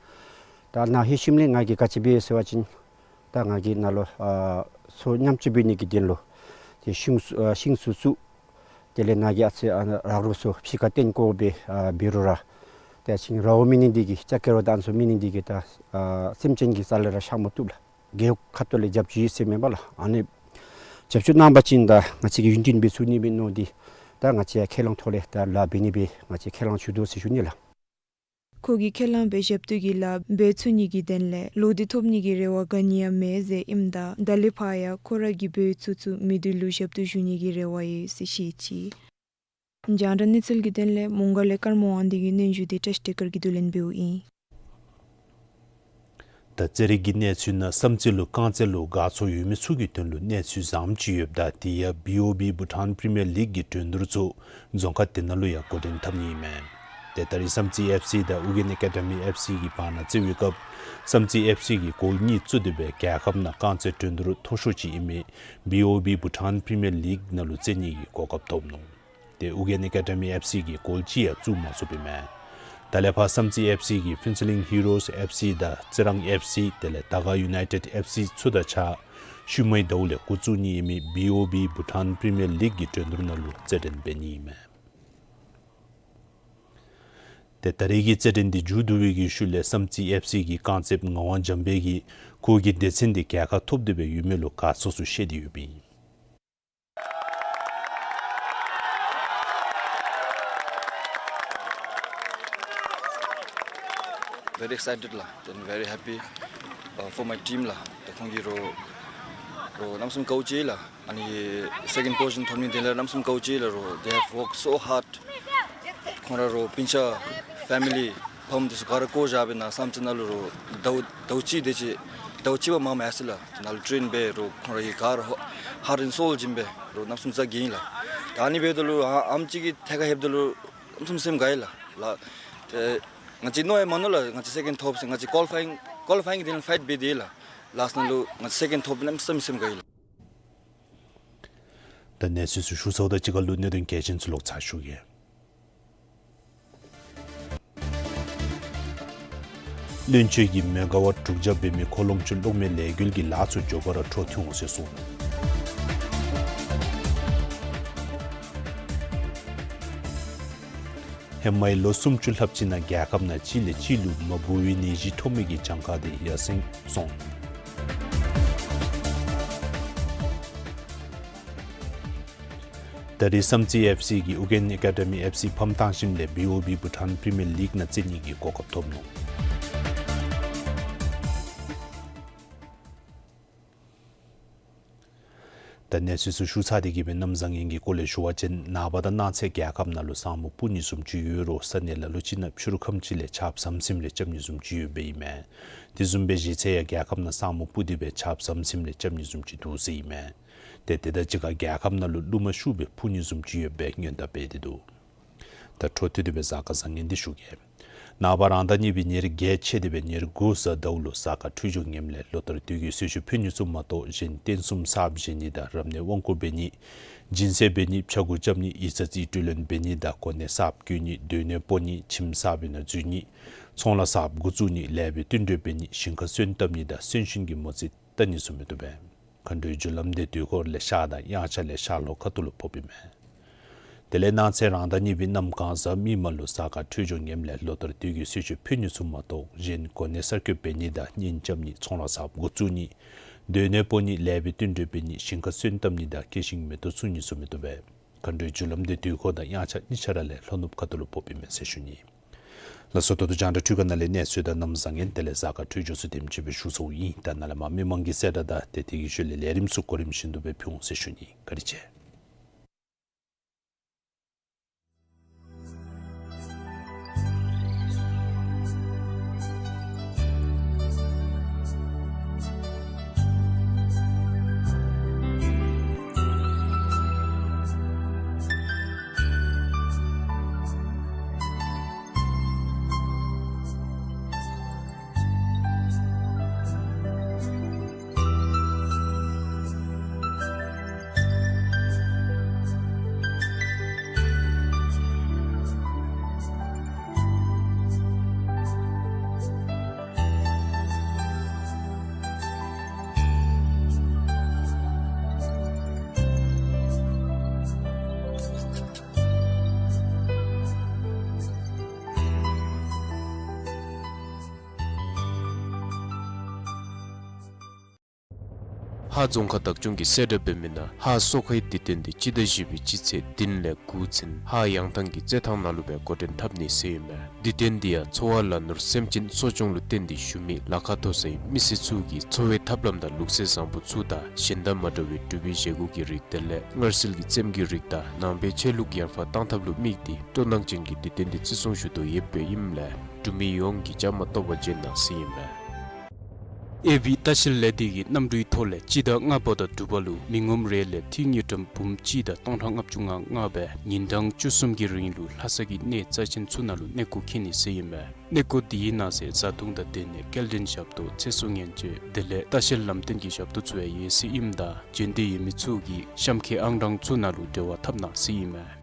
ད་ནཱ་ལྷོད་ཞིནམ་ལས་ང་གིས་ག་ཅི་འབད་ཟེར་བ་ཅིན་ད་ང་གིས་ནཱ་ལུ་ཨ་ཚོ་ཉམས་བཅོས་འབད་ནི་གི་དོན་ལུ་ཏེ་ཤིང་ཚུ་ཨ་ཤིང་ཚུ་བཙུགས། དེ་ལས་ནཱ་གི་ཨ་ཙི་ཨ་རག་རོག་ཚུ་ཕྱི་ཁར་བཏོན་བཀོ་སྦེ་ཨ་འབད་རུང་ར་ཏེ་ཤིང་ར་བ་མེད་ནི་འདི་གིས་ལྕགས་ཀེ་རོ་དང་ཚུ་མེད་ནི་འདི་གིས་ད་ཨ་སེམས་ཅན་གྱི་རྩ་ལས་ར་ཤ་མ་བཏུབ་ལགས། རྒེད་འོག་ཁ་ཐུག་ལས་རྒྱབ་སྐྱོར་ཡོད་ཟེར་མེན་པ་ལགས། ཨ་ནི་རྒྱབ་སྐྱོར་གནང་པ་ཅིན་ད་ང་བཅས་ཀྱིས་ཡུན་བརྟན་སྦེ་ཚུགས་ནི་མས་མནོ་སྟེ་ད་ང་བཅས་ཁས་བླངས་ཐོག་ལས་ད་ལཱ་འབད་ནི་སྦེ་ང་བཅས་ཁས་བླངས་ཞུ་དོ་ཟེར་ཞུ་ནི་ལགས། ཁོ་གིས་ཁས་བླངས་སྦེ་ཞབས་ཏོག་གི་ལཱ་འབད་ཚུགས་ནི་གི་དོན་ལས་ལོ་འདི་ཐོབ་ནི་གི་རེ་བ་ག་ནི་ཡང་མེད་ཟེར་ཨིནམ་ད་ད་ལས་ཕར་ཡང་ཁོ་ར་གིས་འབད་ཚུགས་ཚུགས་མི་སྡེ་ལུ་ཞབས་ཏོག་ཞུ་ནི་གི་རེ་བ་ཡོད་ཟེར་བཤད་ཅི། རྒྱང་བསྒྲགས་གནས་ཚུལ་གྱི་དོན་ལས་མོང་སྒར་ལས་ཀརྨ་དབང་འདུས་ཀྱི་སྙན་ཞུ་དེ་བཀྲ་ཤིས་བདེ་དཀར་གྱིས་བསྡུ་ལེན་འབདཝ་ཨིན། ད་རྩེད་རིགས་ཀྱི་གནས་ཚུལ་ནང་བསམ་རྩེ་ལུ་རྐང་རྩེད་ལུ་དགའ་ཚོར་ཡོད་མི་ཚུ་གི་དོན་ལུ་གནས་ཚུལ་བཟངམ་ཅིག་ཡོདཔ་ད་དེ་ཡང་བི་ཨོ་བི་བྷུ་ཊཱན་པི་རི་མི་ཡར་ལིག་གི་འགྲན་བསྡུར་ཚུ་རྫོང་ཁག་དེ་ནང་ལུ་ཡང་འགོ་འདྲེན་འཐབ་ནི་ཨིན་མས། ཏེ་ད་རིས་བསམ་རྩེ་ཨེཕ་སི་དང་ཨུ་རྒྱན་ཨེ་ཀ་ཌི་མི་ཨེཕ་སི་གི་བར་ན་རྩེད་པའི་སྐབས་བསམ་རྩེ་ཨེཕ་སི་གིས་གོལ་གཉིས་བཙུགས་ཏེ་སྦེ་རྒྱལ་ཁབ་ནང་རྐང་རྩེད་འགྲན་བསྡུར་མཐོ་ཤོས་ཅིག་ཨིན་མི་བི་ཨོ་བི་བྷུ་ཊཱན་པི་རི་མི་ཡར་ལིག་ནང་ལུ་རྩེད་ནི་གི་གོ་སྐབས་ཐོབ་ནུག། ཏེ་ཨུ་རྒྱན་ཨེ་ཀ་ཌི་མི་ཨེཕ་སི་གིས་གོལ་གཅིག་ཡང་བཙུགས་མ་ཚུགས་པས་མས། ད་ལས་ཕར་བསམ་རྩེ་ཨེཕ་སི་གིས་ཕུན་ཚོགས་གླིང་ཧི་རོས་ཨེཕ་སི་དང་རྩི་རང་ཨེཕ་སི་དེ་ལས་དར་དཀར་ཡུ་ནའི་ཊེཌ་ཨེཕ་སི་ཚུ་དང་གཅིག་ཁར་ཤུལ་མའི་ཟླཝ་ལས་འགོ་བཙུགས་ནི་ཨིན་མི་བི་ཨོ་བི་བྷུ་ཊཱན་པི་རི་མི་ཡར་ལིག་གི་འགྲན་བསྡུར་ནང་ལུ་རྩེད་འགྲན་འབད་ནི་ཨིན་མས། ཏེ་ད་རིས་ཀྱི་རྩེད་འགྲན་འདི་མཇུག་བསྡུ་བའི་གི་ཤུལ་ལས་བསམ་རྩེ་ཨེཕ་སི་གི་རྐང་རྩེདཔ་ངག་དབང་འཇམ་དཔལ་གྱིས་ཁོ་གི་སྡེ་ཚན་འདི་རྒྱལ་ཁ་ཐོབ་སྟེ་སྦེ་ཡོད་མི་ལུ་དགའ་ཚོར་ཚུ་བཤད་དེ་ཡོདཔ་ཨིན། Very excited ལགས། Then very happy, uh, for my team ལགས། ད་ཁོང་གིས་རོགས་རོགས་གནམ་མེད་ས་མེད་དཀའཝ་སྤྱད་ལགས། ཨ་ནི་second position ཐོབ་ནི་དེ་ལས་གནམ་མེད་ས་མེད་དཀའཝ་སྤྱད་ལགས། རོགས་they have worked so hard. ཁོང་ར་རོགས་སྤུན་ཆ་ཕེ་མི་ལི་ཕམ་དེ་ཚུ་ག་ར་བཀོ་བཞག་སྦེ་ནཱ་བསམ་རྩེ་ནང་ལུ་རོགས་ཟླཝ་ཟླཝ་གཅིག་དེ་ཅིག་ཟླཝ་གཅིག་པ་མང་མེད་ཟེར་ལགས། ནཱ་ལུ་ཊེན་འབད་རོགས་ཁོང་ར་གིས་ག་ར་ཧརཊ་ཨེནཌ་སོལ་བྱིན་སྦེ་རོགས་གནམ་མེད་ས་མེད་ཟ་གི་ཨིན་ལགས། ད་ཨ་ནི་འབདཝ་ད་ལུ་ཨ་ཨམ་ཅིག་གི་ཐད་ཁར་ལྷོདཔ་ད་ལུ་གནམ་མེད་ས་མེད་སེམས་དགའ་ཡི་ལགས། ལགས་ཏེ་ང་བཅས་མནོ་ཡང་མ་མནོ་ལགས། ང་བཅས་སེ་ཀེནཌ་ཐོབ་ཟེར། ང་བཅས་ཀོ་ལི་ཕའི་ཡིང་ཀོ་ལི་ཕའི་ཡིང་གི་དོན་ལུ་ཕའིཊ་འབད་དེ་ལགས། ལཱསཊ་ནང་ལུ་ང་བཅས་སེ་ཀེནཌ་ཐོབ་གནམ་མེད་ས་མེད་སེམས་དགའ་ཡི་ལགས། ད་གནས་ཚུལ་ཚུ་ཞུ་ཚརཝ་དང་གཅིག་ཁར་ལུ་གནད་དོན་གལ་ཆེན་ཚུ་ལོག་ཚར་ཞུ་གེ། བློན་ཆེན་གྱིས་མེ་ག་ཝཊ་དྲུག་བརྒྱ་འབད་མི་ཁོ་ལོང་ཆུ་གློག་མེ་ལས་འགུལ་གྱི་ལཱ་ཚུ་མགྱོགས་པ་ར་འཕྲོ་མཐུད་འོང་ཟེར་གསུངས། ཧེ་མའི་ལོ་སུམ་ཅུ་ལྷགཔ་ཅིག་ནང་རྒྱལ་ཁབ་ནང་གཅིག་ལས་གཅིག་ལུ་མ་འབོ་བའི་ནད་གཞི་ཐོབ་མི་གི་གྱངས་ཁ་དེ་ཡར་སེང་སོང་། ད་རིས་བསམ་རྩེ་ཨེཕ་སི་གིས་ཨུ་རྒྱན་ཨེ་ཀ་ཌི་མི་ཨེཕ་སི་ཕམ་བཏང་ཞིནམ་ལས་བི་ཨོ་བི་བྷུ་ཊཱན་པི་རི་མི་ཡར་ལིག་ནང་རྩེད་ནི་གི་གོ་སྐབས་ཐོབ་ནུག། ད་གནས་ཚུལ་ཚུ་ཞུ་ཚར་ཏེ་གི་སྦེ་གནམ་བཟང་ངན་གྱི་སྐོར་ལས་ཞུ་བ་ཅིན་ནངས་པ་དང་གནངས་ཚེ་རྒྱལ་ཁབ་ནང་ལུ་ས་སྨུག་སྤུབ་ནི་བཟུམ་ཅིག་ཡོད་རུང་ས་གནས་ལ་ལུ་ཅིག་ནང་ཕྱི་རུ་ཁམས་ཅིག་ལས་ཆརཔ་ཟམ་ཟིམ་རེ་རྐྱབ་ནི་བཟུམ་ཅིག་ཡོདཔ་ཨིན་མས། དེ་བཟུམ་སྦེ་གཞེས་ཚེས་ཡང་རྒྱལ་ཁབ་ནང་ས་སྨུག་སྤུབ་སྟེ་སྦེ་ཆརཔ་ཟམ་ཟིམ་རེ་རྐྱབ་ནི་བཟུམ་ཅིག་འདུག་ཟེར་ཨིན་མས། ཏེ་དེ་དང་གཅིག་ཁར་རྒྱལ་ཁབ་ནང་ལུ་རླུང་མ་ཤུགས་སྦེ་འཕུ་ནི་བཟུམ་ཅིག་ཡོདཔ་སྦེ་སྔོན་བརྡ་འབད་དེ་འདུག། ད་འཕྲོ་མཐུད་དེ་སྦེ་གཟའ་སྐར་བཟང་ངན་འདི་ཞུ་གེ། ནངས་པ་རང་ཟླ་གཉིས་པའི་ཉེར་བརྒྱད་ཆད་དེ་སྦེ་ཉེར་དགུ་གཟའ་ཟླཝ་ལུ་གཟའ་སྐར་འཕྲོད་སྦྱོར་ངནམ་ལས་ལོ་ལྟར་དུས་ཀྱི་གསོལ་མཆོད་ཕུལ་ནི་ཚུ་མ་གཏོགས་གཞན་རྟེན་གསུམ་གསརཔ་བཞེངས་ནི་དང་རབ་གནས་དབང་བསྐུར་འབད་ནི། སྦྱིན་སྲེག་འབད་ནི། ཕྱྭ་འགུགས་རྐྱབ་ནི། ཡིག་ཚང་རྩིས་སྤྲོད་ལེན་འབད་ནི་དང་གོ་གནས་གསརཔ་བསྐོ་ནི། སྡོད་གནས་སྤོ་ནི། ཁྱིམ་གསར་པའི་ནང་འཛུལ་ནི། ཚོང་ལཱ་གསརཔ་འགོ་བཙུགས་ནི། ལེགས་པའི་བསྟུན་གྲོས་འབད་ནི། ཞིང་ཁ་སོན་བཏབ་ནི་དང་གསོན་གཤིན་གྱི་མོ་རྩིས་བལྟ་ནི་ཚུ་མི་བཏུབ་པས། མཁའ་འགྲོའི་རྒྱུ་ལམ་འདི་དུས་འཁོར་ལས་ཤར་དང་དབྱངས་འཆར་ལས་ཤར་ལྷོ་ཁ་ཐུག་ལུ་ཕོགཔ་ཨིན་མས། དེ་ལས་གནངས་ཚེ་རང་ཟླ་གཉིས་པའི་གནམ་གང་གཟའ་མིག་དམར་ལུ་གཟའ་སྐར་འཕྲོད་སྦྱོར་ངནམ་ལས་ལོ་ལྟར་དུས་ཀྱི་གསོལ་མཆོད་ཕུལ་ནི་ཚུ་མ་གཏོགས་གཞན་གོ་གནས་གསར་བསྐོ་འབད་ནི་དང་གཉེན་རྐྱབ་ནི། ཚོང་ལཱ་གསརཔ་འགོ་བཙུགས་ནི། སྡོད་གནས་སྤོ་ནི། ལེགས་པའི་བསྟུན་གྲོས་འབད་ནི། ཞིང་ཁ་སོན་བཏབ་ནི་དང་སྐྱེ་ཤིང་མེ་ཏོག་བཙུགས་ནི་ཚུ་མི་བཏུབ་པས། མཁའ་འགྲོའི་རྒྱུ་ལམ་འདི་དུས་འཁོར་དང་དབྱངས་འཆར་གཉིས་ཆ་ར་ལས་ལྷོ་ནུབ་ཁ་ཐུག་ལུ་ཕོགཔ་ཨིན་མས་ཟེར་ཞུ་ནི། ལགས་སོ། ད་ལྟོ་རྒྱང་བསྒྲགས་འཕྲུལ་ཁང་ནང་ལས་གནས་ཚུལ་དང་གནམ་བཟང་ངན་དེ་ལས་གཟའ་སྐར་འཕྲོད་སྦྱོར་ཚུ་དེམ་ཅིག་སྦེ་ཞུ་ཚརཝ་ཨིན། ད་ནཱ་ལས་མར་མི་མང་གི་གསལ་བསྒྲགས་དང་ཏེ་དེ་གི་ཤུལ་ལས་ལས་རིམ་ཚུ་གོ་རིམ་བཞིན་དུ་སྦེ་ཕུལ་འོང་ཟེར་ཞུ་ནི། བཀའ་དྲིན་ཆེ། ཧཱ་རྫོང་ཁག་བདག་སྐྱོང་གིས་གསལ་བསྒྲགས་འབད་མི་ནང་ཧཱ་སོ་ཁའི་དུས་སྟོན་འདི་སྤྱི་ཟླ་བཞི་པའི་སྤྱི་ཚེས་བདུན་ལས་དགུ་ཚུན་ཧཱ་ཡང་ཐང་གི་རྩེད་ཐང་ནང་ལུ་སྦེ་འགོ་འདྲེན་འཐབ་ནི་ཟེར་ཨིན་མས། དུས་སྟོན་འདི་ཡང་འཚོ་བ་ལ་ནོར་སེམས་ཅན་གསོ་སྐྱོང་ལུ་བརྟེན་ཏེ་བཞུགས་མི་ལ་ཁ་མཐོ་སའི་མི་སེར་ཚུ་གི་འཚོ་བའི་ཐབས་ལམ་དང་ལུགས་སྲོལ་བཟང་པོ་ཚུ་དང་གཞན་དང་མ་འདྲ་བའི་འབྲུག་པའི་བཞེས་སྒོ་གི་རིགས་དེ་ལས་མངར་ཟིལ་གྱི་རྩེདམོ་གི་རིགས་དང་ནང་པའི་ཆོས་ལུགས་ཡར་འཕར་བཏང་ཐབས་ལུ་དམིགས་ཏེ་སྤྲོ་སྣང་ཅན་གྱི་དུས་སྟོན་འདི་བརྩི་སྲུང་ཞུ་དོ་ཡོདཔ་ཨིནམ་ལས་འབྲུག་མི་ཡོངས་ཀྱིས་བཅའ་མར་གཏོགས་པར་བྱོན་གནང་ཟེར་ཨིན་མས། ཨེ་བི་ལྟ་བཤལ་ལས་སྡེ་གི་གནམ་གྲུའི་ཐོག་ལས་སྤྱི་ཟླ་ལྔ་པ་དང་དྲུག་པ་ལུ་མི་ངོམ་རེ་ལས་ཐིག་དངུལ་ཀྲམ་འབུམ་གཅིག་དང་སྟོང་ཕྲག་ལྔ་བཅུ་ང་ལྔ་སྦེ་ཉིན་གྲངས་བཅུ་གསུམ་གྱི་རིང་ལུ་ལྷ་ས་གི་གནས་རྩ་ཆེན་ཚུ་ནང་ལུ་གནས་སྐོར་འཁྱིད་ནི་ཟེར་ཨིན་མས། གནས་སྐོར་འདི་གི་ནང་གསེས་བཟའ་འཐུང་དང་སྡོད་གནས་སྐྱེལ་འདྲེན་ཞབས་ཏོག་ཚེ་སྲོག་ཉེན་བཅོལ་དེ་ལས་ལྟ་བཤལ་ལམ་སྟོན་གྱི་ཞབས་ཏོག་ཚུ་ཡང་ཡོད་ཟེར་ཨིནམ་ད་འབྱོན་འདོད་ཡོད་མི་ཚུ་གིས་གཤམ་འཁོད་ཨང་གྲངས་ཚུ་ནང་ལུ་འབྲེལ་བ་འཐབ་གནང་ཟེར་ཨིན་མས།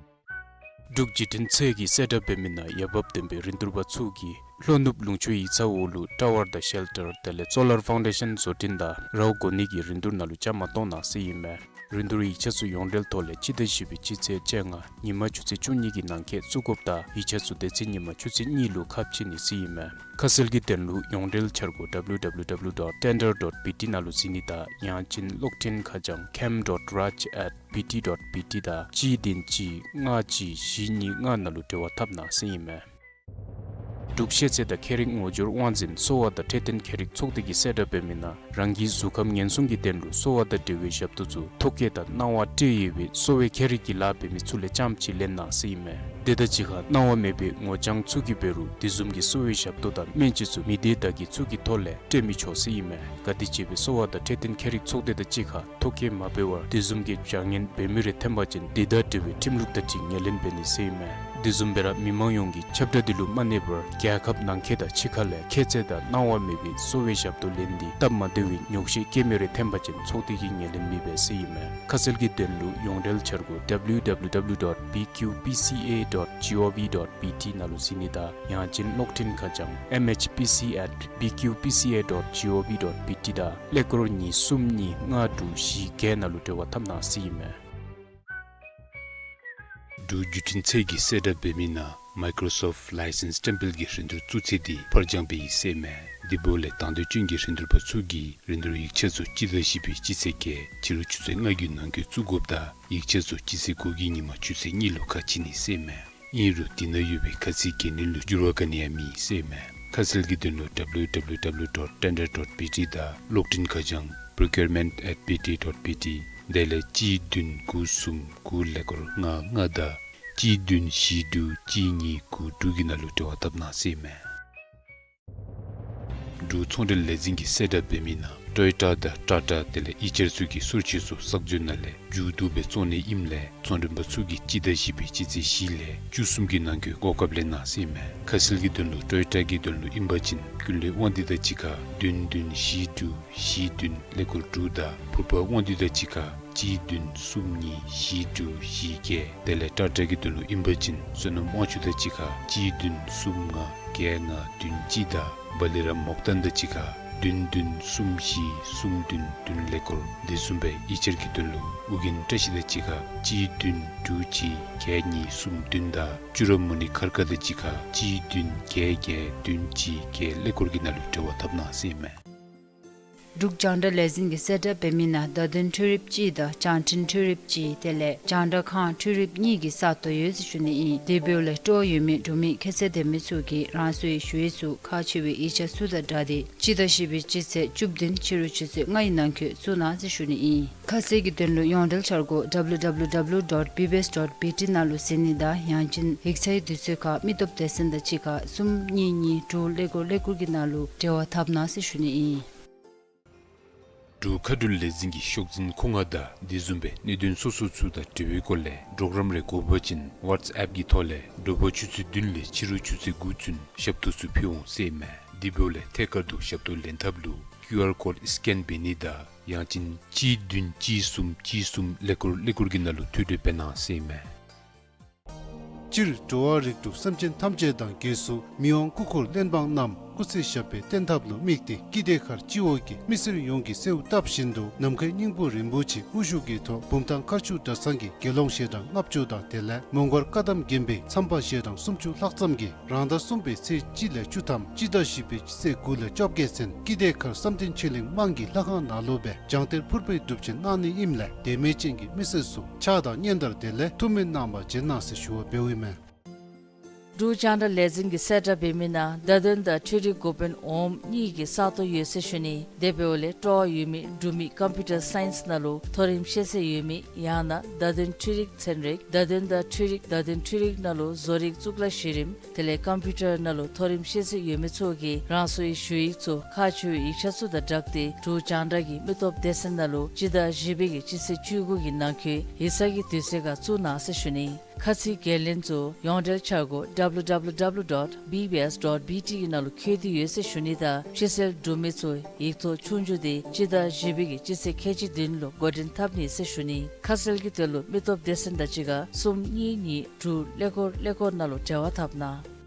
འབྲུག་བརྒྱུད་འཕྲིན་ཚད་ཀྱིས་གསལ་བསྒྲགས་འབད་མི་ནང་འོས་འབབ་ལྡན་པའི་རིན་བསྡུར་པ་ཚུ་གིས་ལྷོ་ནུབ་ལུང་ཕྱོགས་ཡིག་ཚང་འོག་ལུ་ཊ་ཝར་དང་ཤེལ་ཊར་དེ་ལས་སོ་ལར་ཕའུན་ཌེ་ཤཱན་བཟོ་སྐྲུན་དང་རཝ་གོ་ནི་གི་རིན་བསྡུར་ནང་ལུ་བཅའ་མར་གཏོགས་གནང་ཟེར་ཨིན་མས། རིན་བསྡུར་ཡིག་ཆ་ཚུ་ཡོངས་འབྲེལ་ཐོག་ལས་སྤྱི་ཟླ་བཞི་པའི་སྤྱི་ཚེས་བཅོ་ལྔ་ཉིན་མ་ཆུ་ཚོད་བཅུ་གཉིས་ཀྱི་ནང་འཁོད་བཙུགས་དགོཔ་དང་ཡིག་ཆ་ཚུ་དེ་ཚེ་ཉིན་མ་ཆུ་ཚོད་གཉིས་ལུ་ཁ་ཕྱེ་ནི་ཟེར་ཨིན་མས། ཁ་གསལ་གྱི་དོན་ལུ་ཡོངས་འབྲེལ་འཆར་སྒོ་W W W dot tender dot B T ནང་ལུ་གཟིགས་ནི་དང་ཡང་ཅིན་གློག་འཕྲིན་ཁ་བྱང་cam dot raj at B T dot B T དང་གཅིག་བདུན་གཅིག་ལྔ་གཅིག་བཞི་གཉིས་ལྔ་ནང་ལུ་འབྲེལ་བ་འཐབ་གནང་ཟེར་ཨིན་མས། འབྲུག་ཤེས་ཚད་དང་ཁྱད་རིག་ངོ་སྦྱོར་དབང་འཛིན་གསོ་བ་དང་འཕྲོད་བསྟེན་ཁྱད་རིག་ཚོགས་སྡེ་གིས་གསལ་བསྒྲགས་འབད་མི་ནང་རང་གི་གཟུགས་ཁམས་ཉེན་སྲུང་གི་དོན་ལུ་གསོ་བ་དང་འབྲེལ་བའི་ཞབས་ཏོག་ཚུ་ཐོ་བཀོད་དང་གནང་བ་སྤྲོད་ཡོད་པའི་གསོ་བའི་ཁྱད་རིག་གི་ལཱ་འབད་མི་ཚུ་ལས་རྐྱངམ་ཅིག་ལེན་གནང་ཟེར་ཨིན་མས། དེ་དང་གཅིག་ཁར་གནང་བ་མེད་པའི་ངོ་རྐྱང་ཚུ་གིས་འབད་རུང་དེ་བཟུམ་གྱི་གསོ་བའི་ཞབས་ཏོག་དང་སྨན་བཅོས་ཚུ་མི་སྡེ་བདག་གི་ཚུ་གི་ཐོག་ལས་སྤྲོད་མི་ཆོག་ཟེར་ཨིན་མས། ག་དེམ་ཅིག་སྦེ་གསོ་བ་དང་འཕྲོད་བསྟེན་ཁྱད་རིག་ཚོགས་སྡེ་དང་གཅིག་ཁར་ཐོ་བཀོད་མ་འབད་བར་དེ་བཟུམ་གྱི་བྱ་ངན་འབད་མི་རེ་ཐོན་པ་ཅིན་དེ་དང་འབྲེལ་བའི་ཁྲིམས་ལུགས་དང་འཁྲིལ་ངོས་ལེན་འབད་ནི་ཟེར་ཨིན་མས། དེ་བཟུམ་སྦེ་ར་མི་མང་ཡོངས་ཀྱིས་ཁྱབ་བསྒྲགས་འདི་ལུ་མ་གནས་པར་རྒྱལ་ཁབ་ནང་འཁོད་དང་ཕྱི་ཁ་ལས་ཁྱད་ཚད་དང་གནང་བ་མེད་པའི་གསོ་བའི་ཞབས་ཏོག་ལེན་ཏེ་སྟབས་མ་བདེ་བའི་ཉོགས་བཤད་བཀོད་མི་རེ་ཐོན་པ་ཅིན་ཚོགས་སྡེ་གིས་ངོས་ལེན་མི་འབད་ཟེར་ཨིན་མས། ཁ་གསལ་གྱི་དོན་ལུ་ཡོངས་འབྲེལ་འཆར་སྒོ་W W W dot B Q P C A dot G O V dot B T ནང་ལུ་གཟིགས་ནི་དང་ཡང་ཅིན་གློག་འཕྲིན་ཁ་བྱང་M H P C at B Q P C A dot G O V dot B T དང་ཀླད་ཀོར་གཉིས་གསུམ་གཉིས་ལྔ་དྲུག་བཞི་བརྒྱད་ནང་ལུ་འབྲེལ་བ་འཐབ་གནང་ཟེར་ཨིན་མས། འབྲུག་བརྒྱུད་འཕྲིན་ཚད་ཀྱིས་གསལ་བསྒྲགས་འབད་མི་ནང་མའི་ཀོརོ་སོཕཊ་ལའི་སེནསི་ཊེམ་པཱལ་གྱི་རིན་བསྡུར་བཙུགས་ཚེས་འདི་ཕར་འགྱངས་འབད་ཡི་ཟེར་ཨིན་མས། དེ་འབདཝ་ལས་དང་འདོད་ཅན་གྱི་རིན་བསྡུར་པ་ཚུ་གིས་རིན་བསྡུར་ཡིག་ཆ་ཚུ་སྤྱི་ཟླ་བཞི་པའི་སྤྱི་ཚེས་བརྒྱད་ཕྱི་རུ་ཆུ་ཚོད་ལྔ་གི་ནང་འཁོད་བཙུགས་དགོཔ་དང་ཡིག་ཆ་ཚུ་སྤྱི་ཚེས་དགུ་གི་ཉིན་མ་ཆུ་ཚོད་གཉིས་ལུ་ཁ་ཕྱེ་ནི་ཟེར་ཨིན་མས། ཨིན་རུང་དེ་ནང་ཡོད་པའི་ཁ་ཚིག་འགན་ལེན་ལུ་འགྱུར་བ་ག་ནི་ཡང་མེད་ཟེར་ཨིན་མས། ཁ་གསལ་གྱི་དོན་ལུ་W W W dot tender dot B T དང་གློག་འཕྲིན་ཁ་བྱང་procurement at B T dot B T དེ་ལས་གཅིག་བདུན་དགུ་གསུམ་དགུ་ཀླད་ཀོར་ལྔ་ལྔ་དང་གཅིག་བདུན་བཞི་དྲུག་གཅིག་གཉིས་དགུ་དྲུག་གི་ནང་ལུ་འབྲེལ་བ་འཐབ་གནང་ཟེར་ཨིན་མས། འབྲུག་ཚོང་འབྲེལ་ལས་འཛིན་གྱིས་གསལ་བསྒྲགས་འབད་མི་ནང་ཊོ་ཡོ་ཊ་དང་ཊ་ཊ་དེ་ལས་ཨེ་ཆར་ཚུ་གིས་སོར་ཆུད་སོ་གསར་བཟོ་ནང་ལས་མཇུག་བསྡུ་སྦེ་བཙོང་ནི་ཨིནམ་ལས་ཚོང་མགྲོན་པ་ཚུ་གིས་སྤྱི་ཟླ་བཞི་པའི་སྤྱི་ཚེས་བཞི་ལས་བཅུ་གསུམ་གྱི་ནང་འཁོད་གོ་སྐབས་ལེན་གནང་ཟེར་ཨིན་མས། ཁ་གསལ་གྱི་དོན་ལུ་ཊོ་ཡོ་ཊ་གི་དོན་ལུ་ཨིན་པ་ཅིན་ཀུན་ལེགས་དབང་འདུས་དང་གཅིག་ཁར་བདུན་བདུན་བཞི་དྲུག་བཞི་བདུན་ཀླད་ཀོར་དྲུག་དང་ཕུར་པ་དབང་འདུས་དང་གཅིག་ཁར་གཅིག་བདུན་གསུམ་གཉིས་བཞི་དྲུག་བཞི་བརྒྱད། དེ་ལས་ཊ་ཊ་གི་དོན་ལུ་ཨིན་པ་ཅིན་བསོད་ནམས་དབང་ཕྱུག་དང་གཅིག་ཁར་གཅིག་བདུན་གསུམ་ལྔ་བརྒྱད་ལྔ་བདུན་གཅིག་དང་བ་ལི་རམ་མོག་ཏན་དང་གཅིག་ཁར་བདུན་བདུན་གསུམ་བཞི་གསུམ་བདུན་བདུན་ཀླད་ཀོར། དེ་བཟུམ་སྦེ་ཨེ་ཆར་གྱི་དོན་ལུ་ཨོ་རྒྱན་བཀྲ་ཤིས་དང་གཅིག་ཁར་གཅིག་བདུན་དྲུག་གཅིག་བརྒྱད་གཉིས་གསུམ་བདུན་དང་ཅུ་ར་མུ་ནི་མཁར་དཀར་དང་གཅིག་ཁར་གཅིག་བདུན་བརྒྱད་བརྒྱད་བདུན་གཅིག་བརྒྱད་ཀླད་ཀོར་གྱི་ནང་ལུ་འབྲེལ་བ་འཐབ་གནང་ཟེར་ཨིན་མས། འབྲུག་རྒྱང་བསྒྲགས་ལས་འཛིན་གྱིས་གསལ་བསྒྲགས་འབད་མི་ནང་བརྡ་དོན་འཕྲུལ་རིགཔ་ཅིག་དང་བྱང་འཕྲིན་འཕྲུལ་རིགཔ་ཅིག་དེ་ལས་རྒྱང་བསྒྲགས་ཁང་འཕྲུལ་རིགཔ་གཉིས་ཀྱི་ས་སྟོང་ཡོད་ཟེར་ཞུ་ནི་ཨིན། དེ་འབདཝ་ལས་སྤྲོ་བ་ཡོད་མི་འབྲུག་མི་ཁྱད་ཚད་ལྡན་མི་ཚུ་གིས་རང་སོའི་ཞུ་ཡིག་ཚུ་ཁག་ཆེ་བའི་ཡིག་ཆ་ཚུ་དང་སྦྲགས་ཏེ་སྤྱི་ཟླ་བཞི་པའི་སྤྱི་ཚེས་བཅུ་བདུན་ཕྱི་རུ་ཆུ་ཚོད་ལྔའི་ནང་འཁོད་བཙུགས་གནང་ཟེར་ཞུ་ནི་ཨིན། ཁ་གསལ་གྱི་དོན་ལུ་ཡོངས་འབྲེལ་འཆར་སྒོ་W W W dot B B S dot B T ནང་ལུ་གཟིགས་ནི་དང་ཡང་ཅིན་ཡིག་ཚང་དུས་ཚོད་ཁར་མི་སྟོབས་སྡེ་ཚན་དང་གཅིག་ཁར་གསུམ་གཉིས་གཉིས་དྲུག་ཀླད་ཀོར་ཀླད་ཀོར་གྱི་ནང་ལུ་འབྲེལ་བ་འཐབ་གནང་ཟེར་ཞུ་ནི་ཨིན། འབྲུག་མཁའ་འགྲུལ་ལས་འཛིན་གྱིས་ཤོག་འཛིན་མཁོ་མངགས་དང་དེ་བཟུམ་སྦེ་གནད་དོན་སོ་སོ་ཚུ་དང་འབྲེལ་བའི་སྐོར་ལས་གྲོགས་རམ་རེ་དགོ་པ་ཅིན་ཝཊས་ཨེཔ་གི་ཐོག་ལས་དྲོ་པ་ཆུ་ཚོད་བདུན་ལས་ཕྱི་རུ་ཆུ་ཚོད་དགུ་ཚུན་ཞབས་ཏོག་ཚུ་ཕུལ་འོང་ཟེར་ཨིན་མས། དེ་འབདཝ་ལས་ཐད་ཀར་དུ་ཞབས་ཏོག་ལེན་ཐབས་ལུ་ཀིའུ་ཨར་ཀོཌ་སི་ཀེན་འབད་ནི་དང་ཡང་ཅིན་གཅིག་བདུན་གཅིག་གསུམ་གཅིག་གསུམ་ཀླད་ཀོར་ཀླད་ཀོར་གྱི་ནང་ལུ་ཐོ་འགོད་འབད་གནང་ཟེར་ཨིན་མས། སྤྱིར་འགྲོ་བ་རིགས་དྲུག་སེམས་ཅན་ཐམས་ཅད་དང་གྱེས་སུ་མི་དབང་སྐུ་འཁོར་གླེན་པ་རྣམས་སྐུ་ཚེ་ཞབས་པད་བརྟན་ཐབས་ལུ་དམིགས་ཏེ་ཀིརྟི་དཀར་སྤྱི་འོག་གིས་མི་སེར་ཡོངས་ཀྱི་གསོལཝ་བཏབ་བཞིན་དུ་ནམ་མཁའི་སྙིང་པོ་རིན་པོ་ཆེ་དབུ་བཞུགས་ཀྱི་ཐོག་བུམ་ཐང་མཁར་ཆུ་གྲྭ་ཚང་གི་དགེ་སློང་ཞལ་གྲངས་ལྔ་བཅུ་དང་དེ་ལས་མོང་སྒར་བཀའ་གདམས་དགོན་པའི་མཚམས་པ་ཞལ་གྲངས་སུམ་ཅུ་ལྷག་ཙམ་གྱིས་རང་ཟླ་གསུམ་པའི་ཚེས་གཅིག་ལས་བཅུ་ཐམ་སྤྱི་ཟླ་བཞི་པའི་ཚེས་དགུ་ལས་བཅོ་བརྒྱད་ཚུན་ཀིརྟི་དཀར་བསམ་གཏན་ཆོས་གླིང་དམངས་ཀྱི་ལྷ་ཁང་ནང་ལུ་སྦེ་རྒྱང་མཐོང་ཕུར་པའི་སྒྲུབ་ཆེན་གནང་ནི་ཨིནམ་ལས་དད་མོས་ཅན་གྱི་མི་སེར་ཚུ་ཕྱག་དང་སྙན་དར་དེ་ལས་ཐུགས་སྨོན་གནང་བར་བྱོན་གནང་ཟེར་ཞུ་བ་འབདཝ་ཨིན་མས། འབྲུག་རྒྱང་བསྒྲགས་ལས་འཛིན་གྱིས་གསལ་བསྒྲགས་འབད་མི་ནང་བརྡ་དོན་དང་འཕྲུལ་རིག་འགོ་དཔོན་འོགམ་གཉིས་ཀྱི་ས་སྟོང་ཡོད་ཟེར་ཞུ་ནི། དེ་འབདཝ་ལས་སྤྲོ་བ་ཡོད་མི་འབྲུག་མི་ཀམ་པིའུ་ཊར་སའིནསི་ནང་ལུ་མཐོ་རིམ་ཤེས་ཚད་ཡོད་མི་ཡང་ན་བརྡ་དོན་འཕྲུལ་རིག་ཚན་རིག་བརྡ་དོན་དང་འཕྲུལ་རིག་བརྡ་དོན་འཕྲུལ་རིག་ནང་ལུ་བཟོ་རིག་གཙུག་ལག་གཞི་རིམ་དེ་ལས་ཀམ་པིའུ་ཊར་ནང་ལུ་མཐོ་རིམ་ཤེས་ཚད་ཡོད་མི་ཚུ་གིས་རང་སོའི་ཞུ་ཡིག་ཚུ་ཁག་ཆེ་བའི་ཡིག་ཆ་ཚུ་དང་སྦྲགས་ཏེ་འབྲུག་རྒྱང་བསྒྲགས་ཀྱི་མི་སྟོབས་སྡེ་ཚན་ནང་ལུ་སྤྱི་ཟླ་བཞི་པའི་གི་སྤྱི་ཚེས་བཅུ་དགུ་གི་ནང་འཁོད་ཡིག་ཚང་གི་དུས་ཚོད་ཁར་བཙུགས་གནང་ཟེར་ཞུ་ནི། ཁ་ཚིག་འགན་ལེན་ཚུ་ཡོངས་འབྲེལ་འཆར་སྒོ་W W W dot B B S dot B T གི་ནང་ལུ་བཀོད་དེ་ཡོད་ཟེར་ཞུ་ནི་དང་ཕྱི་སེལ་གྲུབ་མི་ཚུ་ཡིག་ཐོག་ཆོས་རྒྱུགས་དེ་སྤྱི་ཟླ་བཞི་པའི་གི་སྤྱི་ཚེས་ཁལ་གཅིག་བདུན་ལུ་འགོ་འདྲེན་འཐབ་ནི་ཟེར་ཞུ་ནི། ཁ་གསལ་གྱི་དོན་ལུ་མི་སྟོབས་སྡེ་ཚན་དང་གཅིག་ཁར་གསུམ་གཉིས་གཉིས་དྲུག་ཀླད་ཀོར་ཀླད་ཀོར་ནང་ལུ་འབྲེལ་བ་འཐབ་གནང་།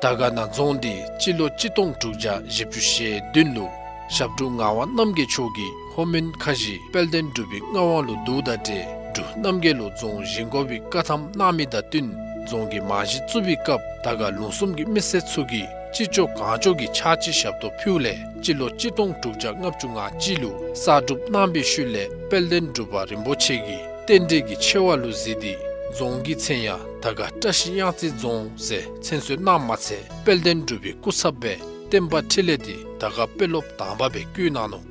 དར་དཀར་ན་རྫོང་འདི་སྤྱི་ལོ་གཅིག་སྟོང་དྲུག་བརྒྱ་བཞི་བཅུ་ཞེ་བདུན་ལུ་ཞབས་དྲུང་ངག་དབང་རྣམ་རྒྱལ་མཆོག་གིས་ལྷོ་མོན་ཁ་བཞི་དཔལ་ལྡན་འབྲུག་པའི་མངའ་དབང་ལུ་བསྡུཝ་དང་འབྲེལ་འབྲུག་རྣམ་རྒྱལ་ལུ་རྫོང་བཞེངས་དགོ་པའི་བཀའ་ཐམ་གནང་མི་དང་བསྟུན་རྫོང་གི་རྨང་གཞི་བཙུགས་པའི་སྐབས་དར་དཀར་ལུང་གསུམ་གྱི་མི་སེར་ཚུ་གིས་ཅི་ལྕོགས་གང་ལྕོགས་ཀྱི་ཕྱག་ཕྱི་ཞབས་ཏོག་ཕུལཝ་ལས་སྤྱི་ལོ་གཅིག་སྟོང་དྲུག་བརྒྱ་ལྔ་བཅུ་ང་གཅིག་ལུ་གསར་སྒྲུབ་གནང་བའི་ཤུལ་ལས་དཔལ་ལྡན་འབྲུག་པ་རིན་པོ་ཆེ་གིས་རྟེན་འབྲེལ་གྱི་ཆེ་བ་ལུ་གཟིགས་ཏེ་རྫོང་གི་མཚན་ཡང་དར་དཀར་བཀྲ་ཤིས་གཡང་རྩེ་རྫོང་ཟེར་མཚན་གསོལ་གནངམ་མ་ཚད་དཔལ་ལྡན་འབྲུག་པའི་སྐུ་ཚབ་སྦེ་བསྟན་པ་འཕྲིན་ལས་འདི་དར་དཀར་དཔོན་སློབ་དང་པ་སྦེ་བསྐོ་གནང་ནུག།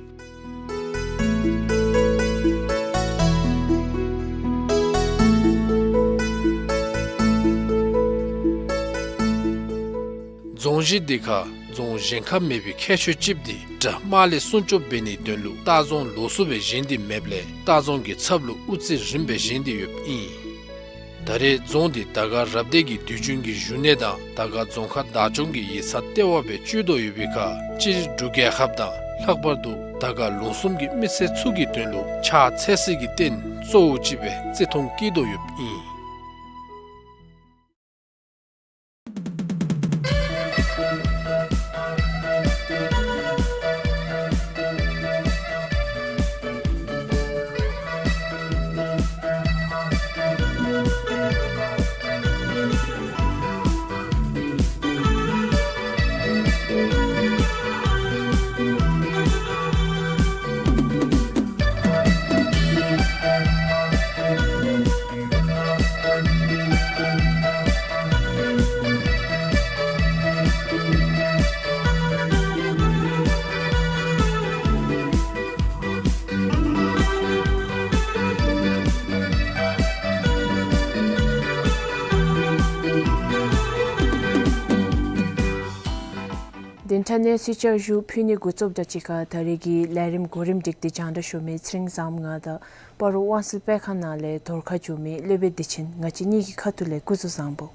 རྫོང་གཞི་འདི་ཁར་རྫོང་གཞན་ཁར་མེད་པའི་ཁྱད་ཆོས་ཅིག་འདི་དགྲ་དམག་ལས་སྲུང་སྐྱོབ་འབད་ནིའི་དོན་ལུ་ལྟ་རྫོང་ལོགས་སུ་སྦེ་བཞེངས་ཏེ་མེདཔ་ལས་ལྟ་རྫོང་གི་ཚབ་ལུ་དབུ་རྩེ་རིམ་པ་སྦེ་བཞེངས་ཏེ་ཡོདཔ་ཨིན། ད་རེས་རྫོང་འདི་དར་དཀར་རབ་སྡེ་གི་དུས་རྒྱུན་གྱི་བཞུགས་གནས་དང་དར་དཀར་རྫོང་ཁག་བདག་སྐྱོང་གི་ཡིག་ཚང་ལྟེ་བ་སྦེ་སྤྱོད་དོ་ཡོད་པའི་ཁར་སྤྱིར་འབྲུག་རྒྱལ་ཁབ་དང་ལྷག་པར་དུ་དར་དཀར་ལུང་གསུམ་གྱི་མི་སེར་ཚུ་གི་དོན་ལུ་ཕྱག་འཚལ་སའི་རྟེན་གཙོ་བོ་ཅིག་སྦེ་བརྩི་མཐོང་བསྐྱེད་དོ་ཡོདཔ་ཨིན། བདུན་ཕྲག་གནས་ཚུལ་བསྐྱར་ཞུ་ཕུལ་ནི་འགོ་བཙུགསཔ་དང་གཅིག་ཁར་ད་རེས་ཀྱི་ལས་རིམ་གོ་རིམ་སྒྲིག་སྟེ་རྒྱང་བསྒྲགས་ཞུ་མི་ཚེ་རིང་བཟངམོ་ང་དང་སྤ་རོ་དབང་གསལ་སྤེལ་ཁང་ནང་ལས་རྫོང་ཁ་བྱོན་མི་སློབ་དཔོན་བདེ་ཆེན་ང་བཅས་གཉིས་ཀྱི་ཁ་ཐུག་ལས་སྐུ་གཟུགས་བཟང་པོ།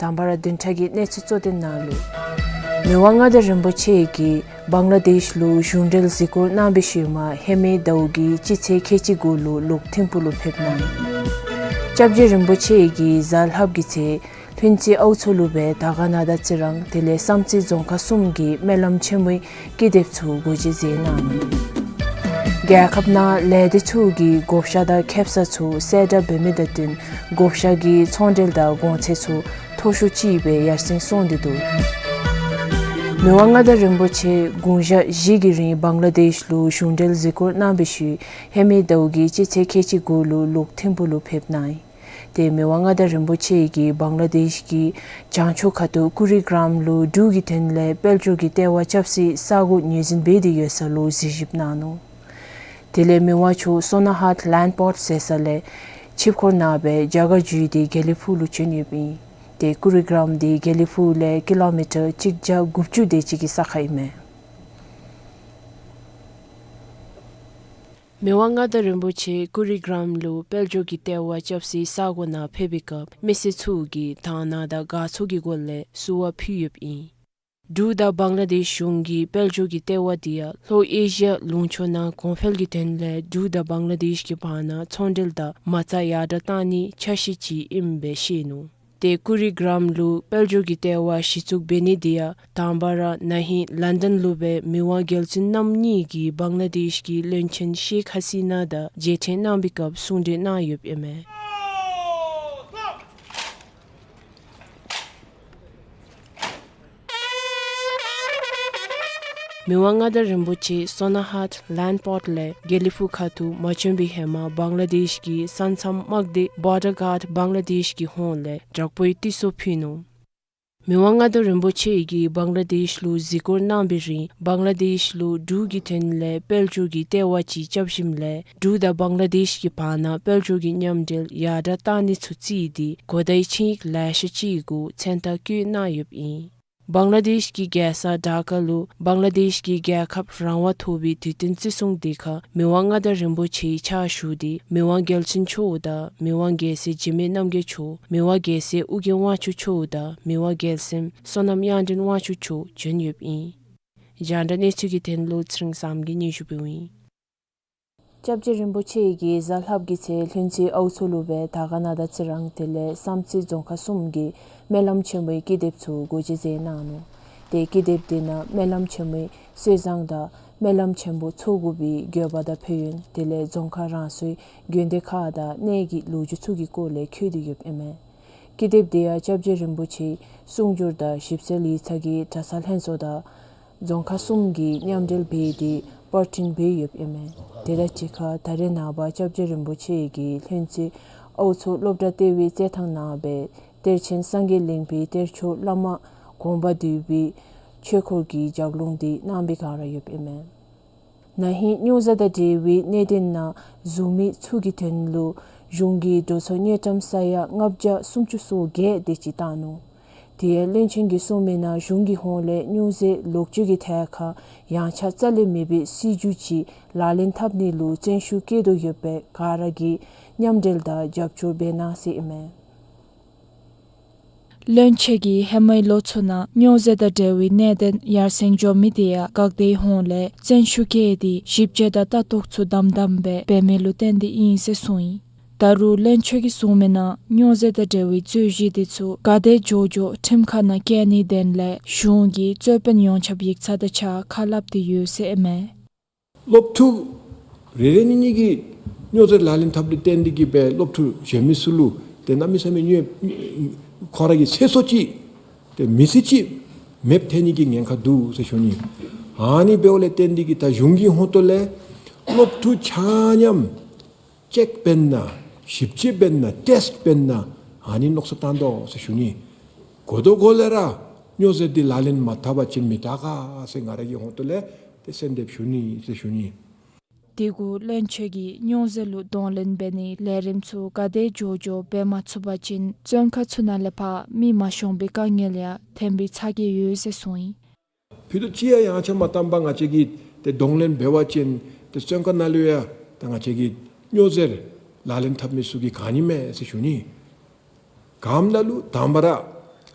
དང་པ་ར་བདུན་ཕྲག་གི་གནས་ཚུལ་གཙོ་དོན་ནང་ལུ། མི་དབང་མངའ་བདག་རིན་པོ་ཆེ་གིས་བང་ལ་དེཤ་ལུ་གཞུང་འབྲེལ་གཟིགས་སྐོར་གནང་བའི་ཤུལ་མ་ཧེ་མའི་ཟླཝ་གི་སྤྱི་ཚེས་ཁལ་གཅིག་དགུ་ལུ་ལུགས་ཐིམ་ཕུག་ལུ་ཕེབས་གནང་ཡི། སྐྱབས་རྗེ་རིན་པོ་ཆེ་གིས་གཟའ་ལྷགཔ་གི་ཚེ་ལྷུན་རྩེ་ཨའུ་མཚོ་ལུ་སྦེ་དར་དཀར་ན་དང་རྩི་རང་དེ་ལས་བསམ་རྩེ་རྫོང་ཁག་གསུམ་གྱི་སྨོན་ལམ་ཆེན་མོའི་ཀི་དེབ་ཚུ་སྒོ་འབྱེད་མཛད་གནང་ནུག། རྒྱལ་ཁབ་ནང་ལས་སྡེ་ཚུ་གིས་བགོ་བཤའ་དང་ཁེབ་ས་ཚུ་གསལ་བསྒྲགས་འབད་མི་དང་བསྟུན་བགོ་བཤའ་གི་ཚོང་འབྲེལ་དང་གོང་ཚད་ཚུ་མཐོ་ཤོས་ཅིག་སྦེ་ཡར་སེང་སོང་སྟེ་འདུག། མི་དབང་མངའ་བདག་རིན་པོ་ཆེ་དགུང་ཞག་བཞི་གི་རིང་བང་ལ་དེཤ་ལུ་གཞུང་འབྲེལ་གཟིགས་སྐོར་གནང་བའི་ཤུལ་ཧེ་མའི་ཟླཝ་གི་སྤྱི་ཚེས་ཁལ་གཅིག་དགུ་ལུ་ལུགས་ཐིམ་ཕུག་ལུ་ཕེབས་གནང་ཡི། ཏེ་མི་དབང་མངའ་བདག་རིན་པོ་ཆེ་གིས་བང་ལ་དེཤ་གི་བྱང་ཕྱོགས་ཁ་ཐུག་ཀུ་རི་གྲམ་ལུ་འབྲུག་གི་དོན་ལས་དཔལ་འབྱོར་གྱི་ལྟེ་བ་རྐྱབ་སའི་ས་གོ་ངོས་འཛིན་འབད་དེ་ཡོད་ས་ལུ་གཟིགས་ཞིབ་གནང་ནུག། དེ་ལས་མི་དབང་མཆོག་སོ་ན་ཧཱད་ལེནཌ་པོརཊ་ཟེར་ས་ལས་ཆིབས་འཁོར་ནང་སྦེ་རྒྱ་གར་བརྒྱུད་དེ་དགེ་ལེགས་ཕུག་ལུ་བྱོན་ཡོདཔ་ཨིན། ཏེ་ཀུ་རི་གྲམ་འདི་དགེ་ལེགས་ཕུག་ལས་ཀི་ལོ་མི་ཊར་གཅིག་བརྒྱ་དགུ་བཅུ་དེ་ཅིག་གི་ས་ཁར་ཨིན་མས། མི་དབང་མངའ་བདག་རིན་པོ་ཆེ་ཀུ་རི་གྲམ་ལུ་དཔལ་འབྱོར་གྱི་ལྟེ་བ་རྐྱབ་སའི་ས་གོ་ནང་ཕེབས་པའི་སྐབས་མི་སེར་ཚུ་གིས་དག་སྣང་དང་དགའ་ཚོར་གྱི་སྒོ་ལས་བསུ་བ་ཕུལ་ཡོདཔ་ཨིན། འབྲུག་དང་བང་ལ་དེཤ་གཞུང་གི་དཔལ་འབྱོར་གྱི་ལྟེ་བ་འདི་ཡང་ལྷོ་ཨེ་ཤི་ཡ་ལུང་ཕྱོགས་ནང་གོང་འཕེལ་གྱི་དོན་ལས་འབྲུག་དང་བང་ལ་དེཤ་གི་བར་ན་ཚོང་འབྲེལ་དང་མ་རྩ་ཡར་དྲག་གཏང་ནིའི་འཆར་གཞི་ཅིག་ཨིནམ་སྦེ་བཤད་ནུག། ཏེ་ཀུ་རི་གྲམ་ལུ་དཔལ་འབྱོར་གྱི་ལྟེ་བ་གཞི་བཙུགས་འབད་ནི་འདི་ཡང་དང་པ་ར་ན་ཧིང་ལཱན་ཌཱན་ལུ་སྦེ་མི་དབང་རྒྱལ་བཙུན་རྣམ་གཉིས་ཀྱིས་བང་ལ་དེཤ་གི་བློན་ཆེན་ཤེག་ཧ་སི་ན་དང་མཇལ་འཕྲད་གནང་བའི་སྐབས་གསུང་གྲོས་གནང་ཡོདཔ་ཨིན་མས། མི་དབང་མངའ་བདག་རིན་པོ་ཆེ་སོ་ན་ཧཱད་ལེནཌ་པོརཊ་ལས་དགེ་ལེགས་ཕུ་ཁ་ཐུག་མ་བྱོན་པའི་ཧེ་མ་བང་ལ་དེཤ་གི་ས་མཚམས་དམག་སྡེ་བོར་ཌར་གཱརཌ་བང་ལ་དེཤ་གི་ཧོངས་ལས་དྲག་པོའི་དྲི་སོ་ཕུལ་ནུག། མི་དབང་མངའ་བདག་རིན་པོ་ཆེ་གིས་བང་ལ་དེཤ་ལུ་གཟིགས་སྐོར་གནང་བའི་རིང་བང་ལ་དེཤ་ལུ་འབྲུག་གི་དོན་ལས་དཔལ་འབྱོར་གྱི་ལྟེ་བ་ཅིག་རྐྱབ་ཞིནམ་ལས་འབྲུག་དང་བང་ལ་དེཤ་གི་བར་ན་དཔལ་འབྱོར་གྱི་མཉམ་འབྲེལ་ཡར་དྲག་གཏང་ནི་ཚུ་བརྩིས་ཏེ་གོ་བརྡའི་ཆིངས་ཡིག་ལེ་ཤ་ཅིག་གུ་མཚན་རྟགས་བཀོད་གནང་ཡོདཔ་ཨིན། བང་ལ་དེཤ་གི་རྒྱལ་ས་ཌ་ཀ་ལུ་བང་ལ་དེཤ་གི་རྒྱལ་ཁབ་རང་དབང་ཐོབ་པའི་དུས་སྟོན་བརྩི་སྲུང་དེ་ཁར་མི་དབང་མངའ་བདག་རིན་པོ་ཆེའི་ཕྱག་ཞུ་སྟེ་མི་དབང་རྒྱལ་བཙུན་མཆོག་དང་མི་དབང་རྒྱལ་སྲས་འཇིགས་མེད་རྣམ་རྒྱལ་མཆོག། མི་དབང་རྒྱལ་སྲས་ཨོ་རྒྱན་དབང་ཕྱུག་མཆོག་དང་མི་དབང་རྒྱལ་མཚན་བསོད་ནམས་དབྱངས་ལྡན་དབང་ཕྱུག་མཆོག་བྱོན་ཡོདཔ་ཨིན། རྒྱང་བསྒྲགས་གནས་ཚུལ་གྱི་དོན་ལུ་ཚེ་རིང་བསམ་གྱིས་སྙན་ཞུ་ཕུལཝ་ཨིན། སྐྱབས་རྗེ་རིན་པོ་ཆེ་གིས་གཟའ་ལྷགཔ་གི་ཚེ་ལྷུན་རྩེ་ཨའུ་མཚོ་ལུ་སྦེ་དར་དཀར་ན་དང་རྩི་རང་དེ་ལས་བསམ་རྩེ་རྫོང་ཁག་གསུམ་གྱི་སྨོན་ལམ་ཆེན་མོའི་ཀི་དེབ་ཚུ་སྒོ་འབྱེད་མཛད་གནང་ནུག། ཏེ་ཀི་དེབ་དེ་ནང་སྨོན་ལམ་ཆེན་མོའི་སྲོལ་བཟང་དང་སྨོན་ལམ་ཆེན་པོ་འཚོ་དགོ་པའི་དགོས་པ་དང་ཕན་ཡོན་དེ་ལས་རྫོང་ཁག་རང་སོའི་དགོན་སྡེ་ཁག་དང་གནས་ཀྱི་ལོ་རྒྱུས་ཚུ་གི་སྐོར་ལས་འཁོད་དེ་ཡོདཔ་ཨིན་མས། ཀི་དེབ་དེ་ཡང་སྐྱབས་རྗེ་རིན་པོ་ཆེའི་གསུང་སྒྱུར་དང་ཞིབ་འཚོལ་ཡིག་ཚང་གི་གྲྭ་ཚང་ལྷན་ཚོགས་དང་རྫོང་ཁག་གསུམ་གྱིས་མཉམ་འབྲེལ་འབད་དེ་པར་སྐྲུན་འབད་ཡོདཔ་ཨིན་མས། དེ་དང་གཅིག་ཁར་ད་རེས་ནངས་པ་སྐྱབས་རྗེ་རིན་པོ་ཆེ་གིས་ལྷུན་རྩེ་ཨའུ་མཚོ་སློབ་གྲྭ་ལྟེ་བའི་རྩེད་ཐང་ནང་སྦེ་གཏེར་ཆེན་སངས་རྒྱས་གླིང་པའི་གཏེར་ཆོས་བླ་མ་དགོངས་པ་འདུས་པའི་ཆོས་འཁོར་གྱི་ལྗགས་ལུང་དེ་གནང་བའི་སྒང་ར་ཡོདཔ་ཨིན་མས། ན་ཧིང་སྨྱོ་རྫས་དང་འབྲེལ་བའི་གནད་དོན་ནང་ཟུར་མི་ཚུ་གི་དོན་ལུ་གཞུང་གིས་འགྲོ་སོང་དངུལ་ཀྲམ་ས་ཡ་ལྔ་བརྒྱ་སུམ་ཅུ་སོ་བརྒྱད་དེ་ཅིག་བཏང་ནུག། དེ་ཡང་བློན་ཆེན་གྱིས་གསུངས་མི་ནང་གཞུང་གི་ཧོངས་ལས་སྨྱོ་རྫས་ལོག་སྤྱོད་ཀྱི་ཐད་ཁར་ཡངས་ཆག་རྩ་ལས་མེད་པའི་སྲིད་བྱུས་ཅིག་ལག་ལེན་འཐབ་ནི་ལུ་བརྩོན་ཤུགས་བསྐྱེད་དོ་ཡོད་པས་ག་ར་གིས་མཉམ་འབྲེལ་དང་རྒྱབ་སྐྱོར་འབད་གནང་ཟེར་ཨིན་མས། བློན་ཆེན་གྱིས་ཧེ་མའི་ལོ་ཚུ་ནང་སྨྱོ་རྫས་དང་འབྲེལ་བའི་གནད་དོན་ཡར་སེང་འགྱོ་མི་དེ་ཡང་འགག་སྡེའི་ཧོངས་ལས་བརྩོན་ཤུགས་བསྐྱེད་དེ་ཞིབ་དཔྱད་དང་ལྟ་རྟོག་ཚུ་དམ་དམ་སྦེ་འབད་མི་ལུ་བརྟེན་ཏེ་ཨིན་ཟེར་གསུངས་ཡི། ད་རུང་བློན་ཆེན་གྱིས་གསུངས་མི་ནང་སྨྱོ་རྫས་དང་འབྲེལ་བའི་རྩོད་གཞི་དེ་ཚུ་ག་དེ་མགྱོགས་མགྱོགས་ཁྲིམས་ཁང་ནང་བཀལ་ནིའི་དོན་ལས་གཞུང་གིས་རྩོད་དཔོན་ཡོངས་ཁྱབ་ཡིག་ཚང་དང་གཅིག་ཁར་སླབ་སྟེ་ཡོད་ཟེར་ཨིན་མས། སློབ་ཕྲུག་རེ་རེ་གཉིས་གཉིས་ཀྱིས་སྨྱོ་རྫས་ལག་ལེན་འཐབ་ནི་བརྟེན་ཏེ་གིས་སྦེ་སློབ་ཕྲུག་གཞན་མི་ཚུ་ལུ་ཏེ་གནམ་མེད་ས་མེད་སྨྱོ་ཁོང་ར་གི་ཚེ་སྲོག་ཅིག་ཏེ་མི་ཚེ་ཅིག་མེདཔ་ཐལ་ནི་གི་ཉེན་ཁ་འདུག་ཟེར་ཞུ་ནི། ཨ་ནི་འབདཝ་ལས་བརྟེན་ཏེ་གིས་ད་གཞུང་གི་ཧོངས་ལས་སློབ་ཕྲུག་ཆ་མཉམ་ཅེཀ་འབད་ན་ཞིབ་དཔྱད་འབད་ན་ཊེསཊ་འབད་ན་ཨ་ནི་མནོ་བསམ་བཏང་དོ་ཟེར་ཞུ་ནི། གོ་དོ་གོ་ལས་ར་སྨྱོ་རྫས་འདི་ལག་ལེན་མ་འཐབ་པ་ཅིན་མི་དྲག་ག་ཟེར་ང་ར་གི་ཧོངས་ལས་ཏེ་གསོལ་འདེབས་ཞུ་ནི་ཟེར་ཞུ་ནི། དེ་གུ་བློན་ཆེན་གྱིས་སྨྱོ་རྫས་ལུ་གདོང་ལེན་འབད་ནིའི་ལས་རིམ་ཚུ་ག་དེ་མགྱོགས་མགྱོགས་འབད་མ་ཚུགས་པ་ཅིན་བཙོན་ཁང་ཚུ་ནང་ལས་ཕར་མི་མ་ཤོང་པའི་དཀའ་ངལ་ཡང་ཐོན་པའི་ཚ་གྱང་ཡོད་ཟེར་གསུངས་ཡི། ཕུད་རྡོག་ཅིག་ཡང་ཡངས་ཆག་མ་བཏང་པར་ང་བཅས་ཀྱིས་ཏེ་གདོང་ལེན་འབད་བ་ཅིན་ཏེ་བཙོན་ཁང་ནང་ལུ་ཡང་ད་ང་བཅས་ཀྱིས་སྨྱོ་རྫས་ལག་ལེན་འཐབ་མི་ཚུ་གིས་ག་ནི་མས་ཟེར་ཞུ་ནི། ག་ནི་ལུ་དང་པ་ར་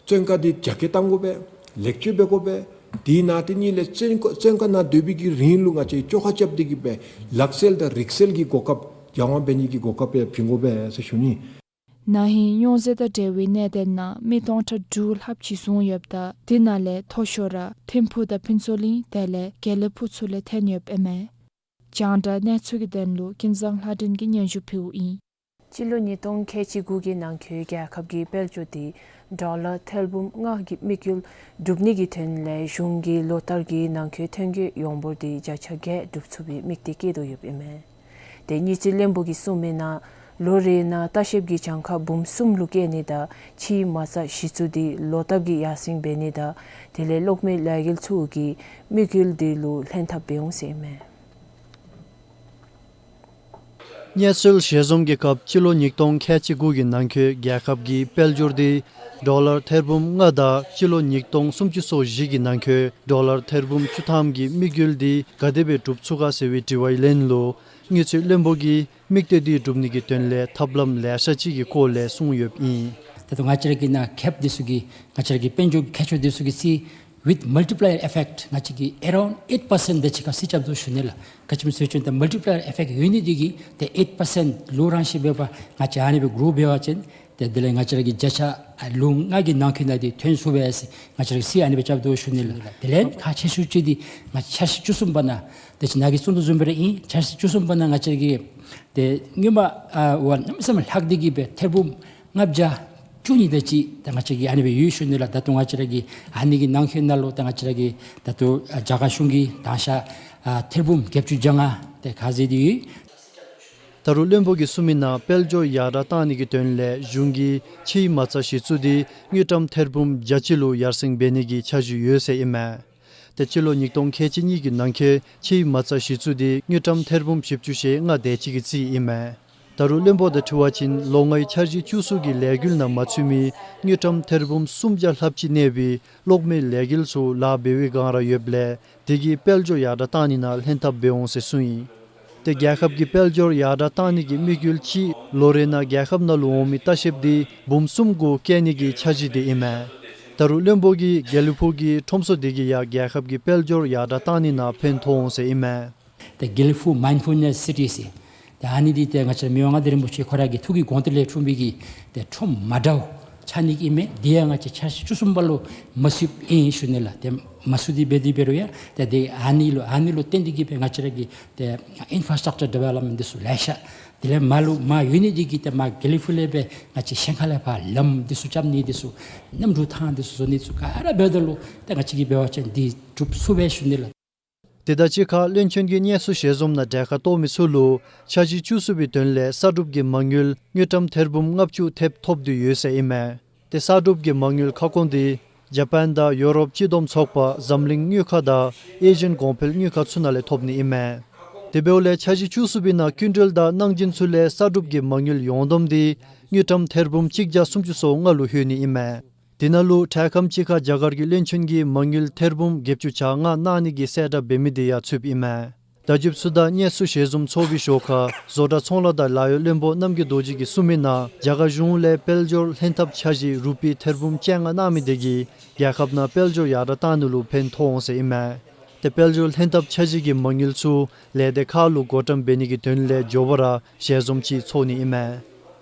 བཙོན་ཁང་འདི་རྒྱ་སྐྱེད་གཏང་དགོ་པས། ལེགས་བཅོས་འབད་དགོ་པས། དེ་ནང་དེ་གཉིས་ལས་བཙོན་ཁང་བཙོན་ཁང་ནང་སྡོད་པའི་གི་རིང་ལུ་ང་བཅས་བཅོ་ཁ་རྐྱབ་སྟེ་གིས་སྦེ་ལག་རྩལ་དང་རིག་རྩལ་གྱི་གོ་སྐབས་སྦྱང་བ་འབད་ནི་གི་གོ་སྐབས་ཡང་བྱིན་དགོ་པས་ཟེར་ཞུ་ནི། ན་ཧིང་སྨྱོ་རྫས་དང་འབྲེལ་བའི་གནད་དོན་ནང་མི་སྟོང་ཕྲག་དྲུག་ལྷགཔ་ཅིག་བཟུང་ཡོདཔ་ད་དེ་ནང་ལས་མཐོ་ཤོས་ར་ཐིམ་ཕུག་དང་ཕུན་ཚོགས་གླིང་དེ་ལས་དགེ་ལེགས་ཕུག་ཚུ་ལས་ཐོན་ཡོདཔ་ཨིན་མས། རྒྱང་བསྒྲགས་གནས་ཚུལ་གྱི་དོན་ལུ་ཀུན་བཟང་ལྷ་སྒྲོན་གྱིས་སྙན་ཞུ་ཕུལཝ་ཨིན། སྤྱི་ལོ་ཉིས་སྟོང་ཁལ་གཅིག་དགུ་གི་ནང་འཁོད་རྒྱལ་ཁབ་ཀྱི་དཔལ་འབྱོར་དེ་ཌོ་ལར་ཐེར་འབུམ་ལྔ་གི་དམིགས་ཡུལ་འགྲུབ་ནི་གི་དོན་ལས་གཞུང་གིས་ལོ་ལྟར་གྱི་ནང་འཁོད་ཐོན་སྐྱེད་ཡོངས་འབོར་དེ་བརྒྱ་ཆ་བརྒྱད་འགྲུབ་ཚུགས་པའི་དམིགས་གཏད་བསྐྱེད་དོ་ཡོདཔ་ཨིན་མས། ཏེ་དངུལ་རྩིས་བློན་པོ་གིས་གསུངས་མི་ནང་ལོ་རེ་ནང་ལྟ་བཤལཔ་གི་གྱངས་ཁ་འབུམ་གསུམ་ལུ་བསྐྱེད་ནི་དང་ཕྱིའི་མ་རྩ་གཞི་བཙུགས་དེ་ལོ་བཏབ་ཀྱི་ཡར་སེང་འབད་ནི་དང་དེ་ལས་གློག་མེ་ལས་འགུལ་ཚུ་གི་དམིགས་ཡུལ་དེ་ལུ་ལྷན་ཐབས་འབད་འོང་ཟེར་ཨིན་མས། གནས་ཚུལ་ཞལ་འཛོམས་ཀྱི་སྐབས་སྤྱི་ལོ་ཉིས་སྟོང་ཁལ་གཅིག་དགུ་གི་ནང་འཁོད་རྒྱལ་ཁབ་ཀྱི་དཔལ་འབྱོར་དེ་ཌོ་ལར་ཐེར་འབུམ་ལྔ་དང་སྤྱི་ལོ་ཉིས་སྟོང་སུམ་ཅུ་སོ་བཞི་གི་ནང་འཁོད་ཌོ་ལར་ཐེར་འབུམ་བཅུ་ཐམ་གྱི་དམིགས་ཡུལ་དེ་ག་དེ་སྦེ་འགྲུབ་ཚུགས་ག་ཟེར་བའི་དྲི་བའི་ལན་ལུ་དངུལ་རྩིས་བློན་པོ་གིས་དམིགས་གཏད་དེ་འགྲུབ་ནི་གི་དོན་ལས་ཐབས་ལམ་ལེ་ཤ་ཅིག་གི་སྐོར་ལས་གསུངས་ཡོདཔ་ཨིན། ད་ལྟོ་ང་བཅས་ར་གི་ནང་ཁེབ་འདི་ཚུ་གིས་ང་བཅས་ར་གི་དཔལ་འབྱོར་མཁས་མཆོག་འདི་ཚུ་གིས་སི་with multiplier effect ང་བཅས་ཀྱི་around eight percent དེ་ཅིག་ཁར་སི་རྐྱབ་དོ་ཞུ་ནི་ལགས། ག་ཅི་སྨོ་ཟེར་བ་ཅིན་ད་multiplier effect ཡོད་ནི་འདི་གིས་ཏེ་eight percent ལུ་རང་བཞིན་འབད་བ་ང་བཅས་ཨ་ནི་སྦེ་གྲུབ་འབད་བ་ཅིན་ཏེ་དེ་ལས་ང་བཅས་ར་གི་བརྒྱ་ཆ་ལུ་ལྔ་གི་ནང་འཁོད་ནང་འདི་ཐོན་ཚུགས་པས་ཟེར་ང་བཅས་ར་གིས་སི་ཨ་ནི་སྦེ་རྐྱབ་དོ་ཞུ་ནི་ལགས། དེ་ལས་ཁག་ཆེ་ཤོས་ཅིག་འདི་ང་འཆར་གཞི་བཅུ་གསུམ་པ་ནང་ཏེ་ཅིག་ནཱ་གིས་གསུང་དོ་བཟུམ་སྦེ་ར་ཨིན། འཆར་གཞི་བཅུ་གསུམ་པ་ནང་ང་བཅས་ར་གི་ཏེ་སྔོན་མ་ཨ་བ་གནམ་མེད་ས་མེད་ལྷག་སྟེ་གིས་སྦེ་ཐེར་འབུམ་ལྔ་བརྒྱ་ བཅུ་གཉིས་དེ་ཅིག་ད་ང་བཅས་ཀྱི་ཨ་ནི་སྦེ་ཡོད་ཞུ་ནི་ལགས། ད་ལྟོ་ང་བཅས་ར་གི་ཨ་ནི་གི་ནང་འཁོད་ནང་ལུ་ད་ང་བཅས་ར་གི་ད་ལྟོ་ཨ་རྒྱ་གར་གཞུང་གིས་དང་ཤ་ཨ་ཐེར་འབུམ་བརྒྱད་ཅུ་གྱ་ལྔ་དེ་ཁ་བཟེད་དེ་ཡོད། ད་རུང་བློན་པོ་གིས་གསུངས་མི་ནང་དཔལ་འབྱོར་ཡར་དྲག་གཏང་ནི་གི་དོན་ལས་གཞུང་གིས་ཕྱིའི་མ་རྩ་གཞི་བཙུགས་ཏེ་དངུལ་ཀྲམ་ཐེར་འབུམ་བརྒྱ་གཅིག་ལུ་ཡར་སེང་འབད་ནི་གི་འཆར་གཞི་ཡོད་ཟེར་ཨིན་མས། ཏེ་སྤྱི་ལོ་ཉིས་སྟོང་ཁལ་གཅིག་གཉིས་ཀྱི་ནང་འཁོད་ཕྱིའི་མ་རྩ་གཞི་བཙུགས་ཏེ་དངུལ་ཀྲམ་ཐེར་འབུམ་བཞི་བཅུ་ཞེ་ལྔ་དེ་ཅིག་གི་རྩིས་ཨིན་མས། ད་རུང་བློན་པོ་དང་འཁྲིལ་བ་ཅིན་ལོ་ལྔའི་འཆར་གཞི་བཅུ་གསུམ་གྱི་ལས་འགུལ་ནང་མ་ཚུད་མི་དངུལ་ཀྲམ་ཐེར་འབུམ་སུམ་བརྒྱ་ལྷགཔ་ཅིག་གནས་པའི་གློག་མེའི་ལས་འགུལ་ཚུ་ལཱ་འབད་བའི་བསྒང་ར་ཡོདཔ་ལས་དེ་གིས་དཔལ་འབྱོར་ཡར་དྲག་གཏང་ནི་ནང་ལྷན་ཐབས་འབད་འོང་ཟེར་གསུངས་ཡི། ཏེ་རྒྱལ་ཁབ་ཀྱི་དཔལ་འབྱོར་ཡར་དྲག་གཏང་ནི་གི་དམིགས་ཡུལ་གཅིག་ལོ་རེ་ནང་རྒྱལ་ཁབ་ནང་ལུ་འོང་མི་ལྟ་བཤལཔ་དེ་འབུམ་གསུམ་གུ་བསྐྱེད་ནི་གི་འཆར་གཞི་དེ་ཨིན་མས། ད་རུང་བློན་པོ་གིས་དགེ་ལེགས་ཕུག་གི་ཁྲོམ་ཚོགས་དེ་གིས་ཡང་རྒྱལ་ཁབ་ཀྱི་དཔལ་འབྱོར་ཡར་དྲག་གཏང་ནི་ནང་ཕན་ཐོགས་འོང་ཟེར་ཨིན་མས། ཏེ་དགེ་ལེགས་ཕུག་མའིནཌ་ཕུལ་ནེསི་སི་ཊི་ཟེར། ཏེ་ཨ་ནི་འདི་ཏེ་ང་བཅས་མི་དབང་མངའ་བདག་རིན་པོ་ཆེ་ཁོ་ར་གི་ཐུགས་ཀྱི་དགོངས་དོན་ལས་འཁྲུངས་པའི་གི་ཏེ་ཁྲོམ་མ་འདྲཝ་ཆགས་ནི་གི་ཨིན་མས། དེ་ཡང་ང་བཅས་འཆར་གཞི་བཅུ་གསུམ་པ་ལུ་མ་ཚུདཔ་ཨིན་ཞུ་ནི་ལགས། ཏེ་མ་ཚུད་དེ་འབད་དེ་འབད་རུང་ཡང་ཏེ་དེ་ཨ་ནི་ལུ་ཨ་ནི་ལུ་བརྟེན་ཏེ་གིས་སྦེ་ང་བཅས་ར་གི་ཏེ་ཨིན་ཕ་ར་སི་ཊག་ཅར་ཌི་ཝེ་ལོབ་མེནཊ་འདི་ཚུ་ལེ་ཤ་དེ་ལས་མར་ལུ་མར་ཡོད་ནི་འདི་གིས་ཏེ་མར་དགེ་ལེགས་ཕུག་ལས་སྦེ་ང་བཅས་ཤང་ཁ་ལས་ཕར་ལམ་འདི་ཚུ་རྐྱབ་ནི་འདི་ཚུ་གནམ་གྲུ་ཐང་འདི་ཚུ་བཟོ་ནི་འདི་ཚུ་ག་ར་འབདཝ་ད་ལུ་ཏེ་ང་བཅས་ཀྱིས་འབད་བ་ཅིན་འདི་འགྲུབ་ཚུགས་པས་ཞུ་ནི་ལགས། དེ་དང་གཅིག་ཁར་བློན་ཆེན་གྱིས་གནས་ཚུལ་ཞལ་འཛོམས་ནང་གྲལ་ཁར་གཏོགས་མི་ཚུ་ལུ་འཆར་གཞི་བཅུ་གསུམ་པའི་དོན་ལས་གསར་སྒྲུབ་ཀྱི་མ་དངུལ་དངུལ་ཀྲམ་ཐེར་འབུམ་ལྔ་བཅུ་ཐེབས་ཐོབ་སྟེ་ཡོད་ཟེར་ཨིན་མས། ཏེ་གསར་སྒྲུབ་ཀྱི་མ་དངུལ་ཁ་སྐོང་འདི་ཇ་པཱན་དང་ཡོ་རོབ་སྤྱི་བསྡོམས་ཚོགས་པ་འཛམ་གླིང་དངུལ་ཁང་དང་ཨེ་ཤི་ཡན་གོང་འཕེལ་དངུལ་ཁང་ཚུ་ནང་ལས་ཐོབ་ནི་ཨིན་མས། དེ་འབདཝ་ལས་འཆར་གཞི་བཅུ་གསུམ་པའི་ནང་སྐྱིན་འགྲུལ་དང་གནང་སྦྱིན་ཚུ་ལས་གསར་སྒྲུབ་ཀྱི་མ་དངུལ་ཡོངས་བསྡོམས་འདི་དངུལ་ཀྲམ་ཐེར་འབུམ་གཅིག་བརྒྱ་སུམ་ཅུ་སོ་ལྔ་ལུ་ལྷོད་ནི་ཨིན་མས། དེ་ནང་ལུ་འཕྲལ་ཁམས་ཅིག་ཁར་རྒྱ་གར་གྱི་བློན་ཆེན་གྱིས་མ་དངུལ་ཐེར་འབུམ་བརྒྱད་ཅུ་གྱ་ལྔ་གནང་ནི་གི་གསལ་བསྒྲགས་འབད་མི་དེ་ཡང་ཚུདཔ་ཨིན་མས། བརྡ་བརྒྱུདཔ་ཚུ་དང་གནས་ཚུལ་ཞལ་འཛོམས་ཚོགས་པའི་ཞོར་ཁར་བཟོ་གྲྭ་ཚོང་ལཱ་དང་ལཱ་གཡོག་བློན་པོ་རྣམ་རྒྱལ་རྡོ་རྗེ་གིས་གསུངས་མི་ནང་རྒྱ་གར་གཞུང་ལས་དཔལ་འབྱོར་ལྷན་ཐབས་འཆར་གཞི་རུ་པི་ཐེར་འབུམ་བཅོ་ལྔ་གནང་མི་དེ་གིས་རྒྱལ་ཁབ་ནང་དཔལ་འབྱོར་ཡར་དྲག་གཏང་ནི་ལུ་ཕན་ཐོགས་འོང་ཟེར་ཨིན་མས། ཏེ་དཔལ་འབྱོར་ལྷན་ཐབས་འཆར་གཞི་གི་མ་དངུལ་ཚུ་ལས་སྡེ་ཁག་ལུ་བགོ་བཀྲམ་འབད་ནི་གི་དོན་ལས་མགྱོགས་པ་ར་ཞལ་འཛོམས་ཅིག་ཚོགས་ནི་ཨིན་མས།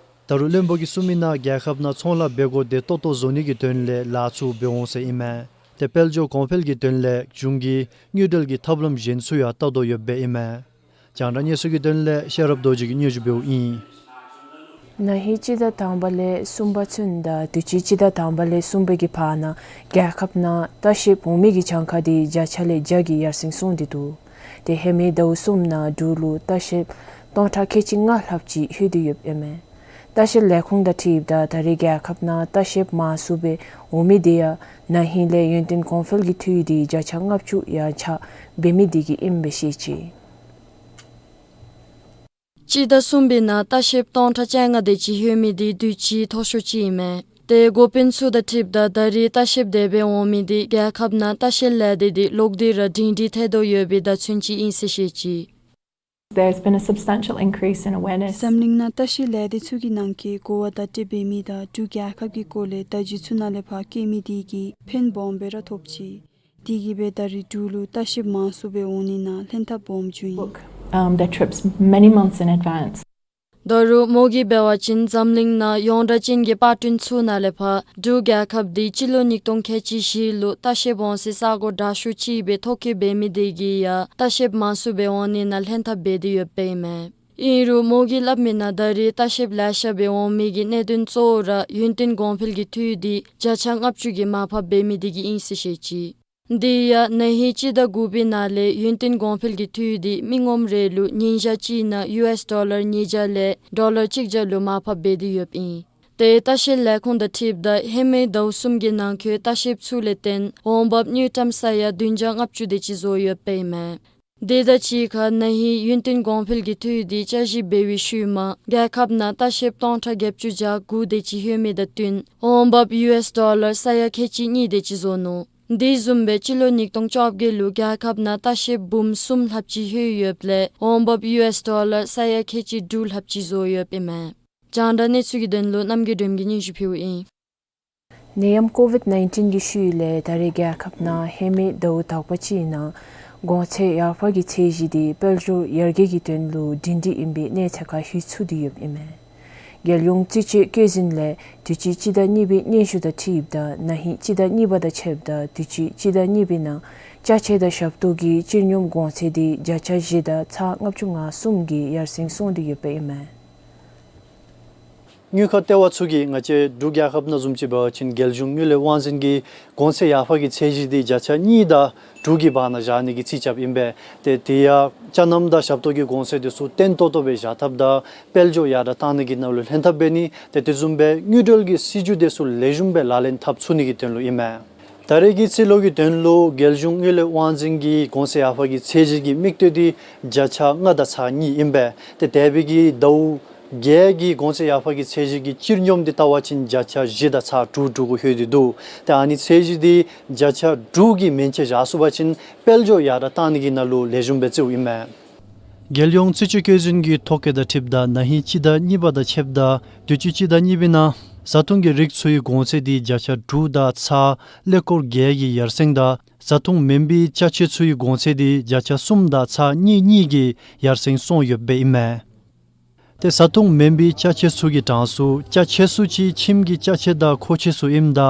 ད་རུང་བློན་པོ་གིས་གསུངས་མི་ནང་རྒྱལ་ཁབ་ནང་ཚོང་ལཱ་འབད་སྒོ་བདེ་ཏོག་ཏོ་བཟོ་ནི་གི་དོན་ལས་ལཱ་ཚུ་འབད་འོང་ཟེར་ཨིན་མས། ཏེ་དཔལ་འབྱོར་གོང་འཕེལ་གྱི་དོན་ལས་གཞུང་གིས་དངུལ་འབྲེལ་གྱི་ཐབས་ལམ་གཞན་ཚུ་ཡང་བལྟ་དོ་ཡོདཔ་ཨིན་མས། རྒྱང་བསྒྲགས་གནས་ཚུལ་གྱི་དོན་ལས་ཤེས་རབ་རྡོ་རྗེ་གིས་སྙན་ཞུ་འབདཝ་ཨིན། ན་ཧིང་སྤྱི་ཟླ་དང་པ་ལས་གསུམ་པ་ཚུན་དང་དུས་ཅི་སྤྱི་ཟླ་དང་པ་ལས་གསུམ་པའི་གི་བར་ན་རྒྱལ་ཁབ་ནང་ལྟ་བཤལཔ་འོང་མི་གི་གྱངས་ཁ་དེ་བརྒྱ་ཆ་ལས་བརྒྱ་གིས་ཡར་སེང་སོང་སྟེ་འདུག། ཏེ་ཧེ་མའི་ཟླཝ་གསུམ་ནང་འབྲུག་ལུ་ལྟ་བཤལཔ་སྟོང་ཕྲག་ཁལ་གཅིག་ལྔ་ལྷགཔ་ཅིག་ལྷོད་དེ་ཡོདཔ་ཨིན་མས། ལྟ་བཤལ་ལས་ཁུངས་དང་འཁྲིལཝ་ད་ད་རེས་རྒྱལ་ཁབ་ནང་ལྟ་བཤལཔ་མང་སུ་སྦེ་འོང་མི་དེ་ཡང་ན་ཧིང་ལས་ཡུན་བརྟན་གོང་འཕེལ་གྱི་འཐུས་དེ་བརྒྱ་ཆ་ལྔ་བཅུ་ཡང་ཆག་འབད་མི་དེ་གིས་ཨིནམ་སྦེ་བཤད་ཅི། སྤྱི་ཟླ་གསུམ་པའི་ནང་ལྟ་བཤལཔ་སྟོང་ཕྲག་བཅོ་ལྔ་དེ་ཅིག་ལྷོད་མི་དེ་དུས་ཅི་མཐོ་ཤོས་ཅིག་ཨིན་མས། ཏེ་འགོ་དཔོན་ཚུ་དང་འཁྲིལཝ་ད་ད་རེས་ལྟ་བཤལཔ་དེ་སྦེ་འོང་མི་དེ་རྒྱལ་ཁབ་ནང་ལྟ་བཤལ་ལས་སྡེ་དེ་ལོག་སྟེ་ར་སྒྲིང་སྒྲིང་ཐལ་དོ་ཡོད་པའི་བརྡ་མཚོན་ཅིག་ཨིན་ཟེར་བཤད་ཅི། There's been a substantial increase in awareness. འཛམ་གླིང་ནང་ལྟ་བཤལ་ལས་སྡེ་ཚུ་གི་ནང་གི་གོ་བ་བརྡ་སྤྲོད་འབད་མི་དང་འབྲུག་རྒྱལ་ཁབ་ཀྱི་སྐོར་ལས་བརྡ་བརྒྱུད་ཚུ་ནང་ལས་ཕར་བཀོད་མི་དེ་གིས་ཕན་སྦོམ་སྦེ་ར་ཐོབ་ཅི། དེ་གིས་སྦེ་ད་རེས་འབྲུག་ལུ་ལྟ་བཤལཔ་མང་སུ་སྦེ་འོང་ནི་ནང་ལྷན་ཐབས་སྦོམ་བྱུང་ཡི། Book, um, their trips many months in advance. ད་རུང་མོ་གིས་འབད་བ་ཅིན་འཛམ་གླིང་ནང་ཡོངས་གྲགས་ཅན་གྱི་པར་སྐྲུན་ཚུ་ནང་ལས་ཕར་འབྲུག་རྒྱལ་ཁབ་དེ་སྤྱི་ལོ་ཉིས་སྟོང་ཁལ་གཅིག་བཞི་ལུ་ལྟ་བཤལཔ་འོང་སའི་ས་གོ་དྲག་ཤོས་ཅིག་སྦེ་ཐོ་བཀོད་འབད་མི་དེ་གིས་ཡང་ལྟ་བཤལཔ་མང་སུ་སྦེ་འོང་ནི་ནང་ལྷན་ཐབས་འབད་དེ་ཡོདཔ་ཨིན་མས། ཨིན་རུང་མོ་གིས་སླབ་མི་ནང་ད་རེས་ལྟ་བཤལཔ་ལེ་ཤ་སྦེ་འོང་མི་གི་གནད་དོན་གཙོ་བོ་ར་ཡུན་བརྟན་གོང་འཕེལ་གྱི་འཐུས་དེ་བརྒྱ་ཆ་ལྔ་བཅུ་གིས་མར་ཕབ་འབད་མི་དེ་གིས་ཨིན་ཟེར་བཤད་ཅི། དེ་ཡང་ན་ཧིང་སྤྱི་ཟླ་དགུ་པའི་ནང་ལས་ཡུན་བརྟན་གོང་འཕེལ་གྱི་འཐུས་དེ་མི་ངོམ་རེ་ལུ་ཉིན་ཞག་གཅིག་ནང་ཡུ་ཨེས་ཌོ་ལར་ཉིས་བརྒྱ་ལས་ཌོ་ལར་གཅིག་བརྒྱ་ལུ་མར་ཕབ་འབད་དེ་ཡོདཔ་ཨིན། ཏེ་ལྟ་བཤལ་ལས་ཁུངས་དང་འཁྲིལཝ་ད་ཧེ་མའི་ཟླཝ་གསུམ་གྱི་ནང་འཁོད་ལྟ་བཤལཔ་ཚུ་ལས་བརྟེན་འོང་འབབ་དངུལ་ཀྲམ་ས་ཡ་བདུན་བརྒྱ་ལྔ་བཅུ་དེ་ཅིག་བཟོ་ཡོདཔ་ཨིན་མས། དེ་དང་གཅིག་ཁར་ན་ཧིང་ཡུན་བརྟན་གོང་འཕེལ་གྱི་འཐུས་དེ་བསྐྱར་ཞིབ་འབད་བའི་ཤུལ་མ་རྒྱལ་ཁབ་ནང་ལྟ་བཤལཔ་སྟོང་ཕྲག་བརྒྱད་ཅུ་གྱ་དགུ་དེ་ཅིག་ལྷོད་མི་དང་བསྟུན་འོང་འབབ་ཡུ་ཨེས་ཌོ་ལར་ས་ཡ་ཁལ་གཅིག་གཉིས་དེ་ཅིག་བཟོ་ནུག། དེ་བཟུམ་སྦེ་སྤྱི་ལོ་ཉིས་སྟོང་བཅོ་བརྒྱད་ལུ་རྒྱལ་ཁབ་ནང་ལྟ་བཤལཔ་འབུམ་གསུམ་ལྷགཔ་ཅིག་ལྷོད་ཡོདཔ་ལས་འོང་འབབ་ཡུ་ཨེས་ཌོ་ལར་ས་ཡ་ཁལ་གཅིག་དྲུག་ལྷགཔ་ཅིག་བཟོ་ཡོདཔ་ཨིན་མས། རྒྱང་བསྒྲགས་གནས་ཚུལ་གྱི་དོན་ལུ་རྣམ་རྒྱལ་སྒྲོལམ་གིས་སྙན་ཞུ་ཕུལཝ་ཨིན། ནད་ཡམས་ཀོ་ཝིཌ་ནའིན་ཊིན་གྱི་ཤུལ་ལས་ད་རེས་རྒྱལ་ཁབ་ནང་ཧེ་མའི་ཟླཝ་དག་པ་ཅིག་ནང་གོང་ཚད་ཡར་འཕར་གྱི་ཚད་གཞི་དེ་དཔལ་འབྱོར་ཡར་རྒྱས་ཀྱི་དོན་ལུ་སྒྲིང་སྒྲི་ཨིན་པའི་གནས་ཚད་ཁར་ལྷོད་ཚུགས་ཏེ་ཡོདཔ་ཨིན་མས། རྒྱལ་ཡོངས་རྩིས་དཔྱད་བཀོད་འཛིན་ལས་དུས་ཅི་སྤྱི་ཟླ་གཉིས་པའི་སྙན་ཞུ་དང་འཁྲིལཝ་ད་ན་ཧིང་སྤྱི་ཟླ་གཉིས་པ་དང་ཕྱདཔ་ད་དུས་ཅི་སྤྱི་ཟླ་གཉིས་པའི་ནང་ཅ་ཆས་དང་ཞབས་ཏོག་གི་སྤྱིར་སྙོམས་གོང་ཚད་དེ་བརྒྱ་ཆ་བཞི་དང་ཚག་ལྔ་བཅུ་ང་གསུམ་གྱིས་ཡར་སེང་སོང་སྟེ་ཡོདཔ་ཨིན་མས། དངུལ་ཁང་ལྟེ་བ་ཚུ་གིས་ང་བཅས་འབྲུག་རྒྱལ་ཁབ་ནང་བཟུམ་ཅིག་འབད་བ་ཅིན་རྒྱལ་གཞུང་དངུལ་ལས་དབང་འཛིན་གྱིས་གོང་ཚད་ཡར་འཕར་གྱི་ཚད་གཞི་འདི་བརྒྱ་ཆ་གཉིས་དང་དྲུག་གི་བར་ན་བཞག་ནི་གི་རྩིས་རྐྱབ་ཨིན་པས། ཏེ་དེ་ཡང་ཅ་རྣམ་དང་ཞབས་ཏོག་གི་གོང་ཚད་དེ་ཚུ་བརྟན་ཏོག་ཏོ་སྦེ་བཞག་ཐབས་དང་དཔལ་འབྱོར་ཡར་དྲག་གཏང་ནི་གི་ནང་ལུ་ལྷན་ཐབས་འབད་ནི། ཏེ་དེ་བཟུམ་སྦེ་དངུལ་འབྲེལ་གྱི་སྲིད་བྱུས་དེ་ཚུ་ལེགས་ཤོམ་སྦེ་ལག་ལེན་འཐབ་ཚུགས་ནི་གི་དོན་ལུ་ཨིན་མས། ད་རེས་ཀྱི་རྩིས་ལོ་གི་དོན་ལུ་རྒྱལ་གཞུང་དངུལ་ལས་དབང་འཛིན་གྱི་གོང་ཚད་ཡར་འཕར་གྱི་ཚད་གཞི་གི་དམིགས་གཏད་འདི་བརྒྱ་ཆ་ལྔ་དང་ཚག་གཉིས་ཨིན་པས། ཏེ་འདས་པའི་གི་ཟླཝ་བརྒྱད་ཀྱི་གོང་ཚད་ཡར་འཕར་གྱི་ཚད་གཞི་གི་སྤྱིར་སྙོམས་འདི་བལྟ་བ་ཅིན་བརྒྱ་ཆ་བཞི་དང་ཚག་དྲུག་དྲུག་གུ་ལྷོད་དེ་འདུག། ཏེ་ཨ་ནི་ཚད་གཞི་འདི་བརྒྱ་ཆ་དྲུག་གི་མན་ཆད་བཞག་ཚུགས་པ་ཅིན་དཔལ་འབྱོར་ཡར་དྲག་གཏང་ནི་གི་ནང་ལུ་ལེགས་ཤོམ་སྦེ་བརྩིཝ་ཨིན་མས། རྒྱལ་ཡོངས་རྩིས་དཔྱད་བཀོད་འཛིན་གྱི་ཐོ་བཀོད་དང་འཁྲིལཝ་ད་ན་ཧིང་སྤྱི་ཟླ་གཉིས་པ་དང་ཕྱདཔ་ད་དུས་ཅི་སྤྱི་ཟླ་གཉིས་པའི་ནང་བཟའ་འཐུང་གི་རིགས་ཚུའི་གོང་ཚད་འདི་བརྒྱ་ཆ་དྲུག་དང་ཚག་ཀླད་ཀོར་བརྒྱད་ཀྱིས་ཡར་སེང་དང་བཟའ་འཐུང་མིན་པའི་ཅ་ཆས་ཚུའི་གོང་ཚད་འདི་བརྒྱ་ཆ་གསུམ་དང་ཚག་གཉིས་གཉིས་ཀྱིས་ཡར་སེང་སོང་ཡོདཔ་ཨིན་མས། ཏེ་བཟའ་འཐུང་མིན་པའི་ཅ་ཆས་ཚུ་གི་གྲངས་སུ་ཅ་ཆས་ཚུ་ཅིག་ཁྱིམ་གྱི་ཅ་ཆས་དང་ཁོག་ཆས་ཚུ་ཨིནམ་ད་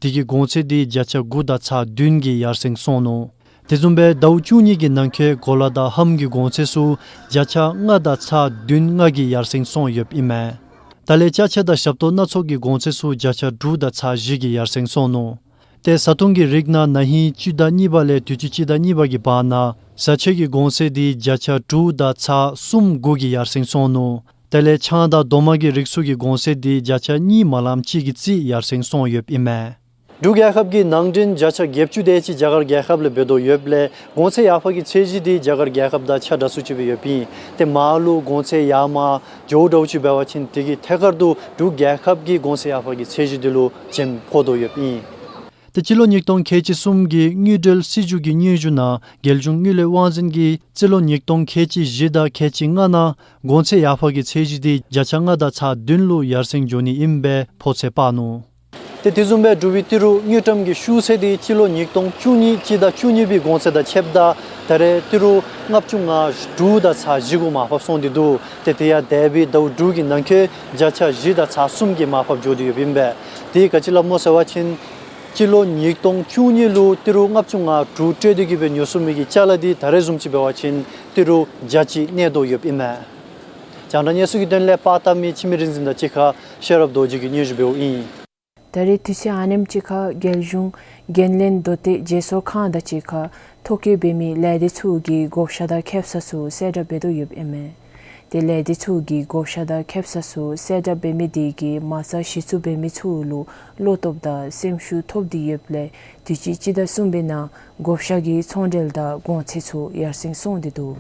དེ་གི་གོང་ཚད་འདི་བརྒྱ་ཆ་དགུ་དང་ཚག་བདུན་གྱིས་ཡར་སེང་སོང་ནུག། དེ་བཟུམ་སྦེ་ཟླཝ་བཅུ་གཉིས་ཀྱི་ནང་འཁོད་གོ་ལ་དང་ལྷམ་གྱི་གོང་ཚད་ཚུ་བརྒྱ་ཆ་ལྔ་དང་ཚག་བདུན་ལྔ་གིས་ཡར་སེང་སོང་ཡོདཔ་ཨིན་མས། ད་ལས་ཅ་ཆས་དང་ཞབས་ཏོག་སྣ་ཚོགས་ཀྱི་གོང་ཚད་ཚུ་བརྒྱ་ཆ་དྲུག་དང་ཚག་བཞི་གིས་ཡར་སེང་སོང་ནུག། ཏེ་བཟའ་འཐུང་གི་རིགས་ནང་ན་ཧིང་སྤྱི་ཟླ་གཉིས་པ་ལས་དུས་ཅི་སྤྱི་ཟླ་གཉིས་པ་གི་བར་ན་བཟའ་ཆས་ཀྱི་གོང་ཚད་འདི་བརྒྱ་ཆ་དྲུག་དང་ཚག་གསུམ་དགུ་གིས་ཡར་སེང་སོང་ནུག། དེ་ལས་ཆང་དང་རྡོག་མ་གི་རིགས་ཚུ་གི་གོང་ཚད་འདི་བརྒྱ་ཆ་གཉིས་མ་ལངམ་ཅིག་གི་རྩིས་ཡར་སེང་སོང་ཡོདཔ་ཨིན་མས། འབྲུག་རྒྱལ་ཁབ་ཀྱི་ནང་འདྲེན་བརྒྱ་ཆ་བརྒྱད་ཅུ་དེ་ཅིག་རྒྱ་གར་རྒྱལ་ཁབ་ལས་འབད་དོ་ཡོདཔ་ལས་གོང་ཚད་ཡར་འཕར་གྱི་ཚད་གཞི་འདི་རྒྱ་གར་རྒྱལ་ཁབ་དང་ཆ་འདྲ་སུ་ཅིག་སྦེ་ཡོདཔ་ཨིན། ཏེ་མར་ལུ་གོང་ཚད་ཡར་མར་འགྱོཝ་འདྲཝ་ཅིག་འབད་བ་ཅིན་དེ་གི་ཐད་ཀར་དུ་འབྲུག་རྒྱལ་ཁབ་ཀྱི་གོང་ཚད་ཡར་འཕར་གྱི་ཚད་གཞི་འདི་ལུ་འཇམ་ཕོག་དོ་ཡོདཔ་ཨིན། ཏེ་སྤྱི་ལོ་ཉིས་སྟོང་ཁལ་གཅིག་གསུམ་གྱི་དངུལ་འབྲེལ་སྲིད་བྱུས་ཀྱི་སྙན་ཞུ་ནང་རྒྱལ་གཞུང་དངུལ་ལས་དབང་འཛིན་གྱིས་སྤྱི་ལོ་ཉིས་སྟོང་ཁལ་གཅིག་བཞི་དང་ཁལ་གཅིག་ལྔ་ནང་གོང་ཚད་ཡར་འཕར་གྱི་ཚད་གཞི་འདི་བརྒྱ་ཆ་ལྔ་དང་ཚག་བདུན་ལུ་ཡར་སེང་འགྱོ་ནི་ཨིནམ་སྦེ་ཕོ་ཚོད་དཔག་ནུག། ཏེ་དེ་བཟུམ་སྦེ་འབྲུག་པའི་ཏི་རུ་དངུལ་ཀྲམ་གྱི་ཤུགས་ཚད་འདི་སྤྱི་ལོ་ཉིས་སྟོང་བཅུ་གཉིས་སྤྱི་ཟླ་བཅུ་གཉིས་པའི་གོང་ཚད་དང་ཕྱདཔ་ད་ད་རེས་ཏི་རུ་ལྔ་བཅུ་ང་དྲུག་དང་ཚག་བཞི་གུ་མར་ཕབ་སོང་སྟེ་འདུག། ཏེ་དེ་ཡང་འདས་པའི་ཟླཝ་དྲུག་གི་ནང་འཁོད་བརྒྱ་ཆ་བཞི་དང་ཚག་གསུམ་གྱིས་མར་ཕབ་འགྱོ་སྟེ་ཡོདཔ་ཨིན་པས། དེ་ག་ཅི་སླབ་སྨོ་ཟེར་བ་ཅིན་སྤྱི་ལོ་ཉིས་སྟོང་བཅུ་གཉིས་ལུ་ཏི་རུ་ལྔ་བཅུ་ང་དྲུག་སྤྲོད་དེ་གི་སྦེ་ཉོ་ཚུགས་མི་གི་ཅ་ལ་འདི་ད་རེས་བཟུམ་ཅིག་འབད་བ་ཅིན་ཏི་རུ་བརྒྱ་ཅིག་གནས་དོ་ཡོདཔ་ཨིན་མས། རྒྱང་བསྒྲགས་གནས་ཚུལ་གྱི་དོན་ལས་པར་བཏབ་མི་འཆི་མེད་རིག་འཛིན་དང་གཅིག་ཁར་ཤེས་རབ་རྡོ་རྗེ་གིས་སྙན་ཞུ་འབདཝ་ཨིན། ད་རེས་དུས་ཚོད་ཨ་ནེམ་ཅིག་ཁར་རྒྱལ་གཞུང་འགན་ལེན་མདོ་སྟོད་བརྗེ་སོར་ཁང་དང་གཅིག་ཁར་ཐོ་བཀོད་འབད་མི་ལས་སྡེ་ཚུ་གི་བགོ་བཤའ་དང་ཁེ་སང་ཚུ་གསལ་བསྒྲགས་འབད་དོ་ཡོདཔ་ཨིན་མས། ཏེ་ལས་སྡེ་ཚུ་གི་བགོ་བཤའ་དང་ཁེ་སང་ཚུ་གསལ་བསྒྲགས་འབད་མི་དེ་གིས་མ་རྩ་གཞི་བཙུགས་འབད་མི་ཚུ་ལུ་བློ་སྟོབས་དང་སེམས་ཤུགས་ཐོབ་སྟེ་ཡོདཔ་ལས་དུས་ཅི་སྤྱི་ཟླ་གསུམ་པའི་ནང་བགོ་བཤའ་གི་ཚོང་འབྲེལ་དང་གོང་ཚད་ཚུ་ཡར་སེང་སོང་སྟེ་འདུག།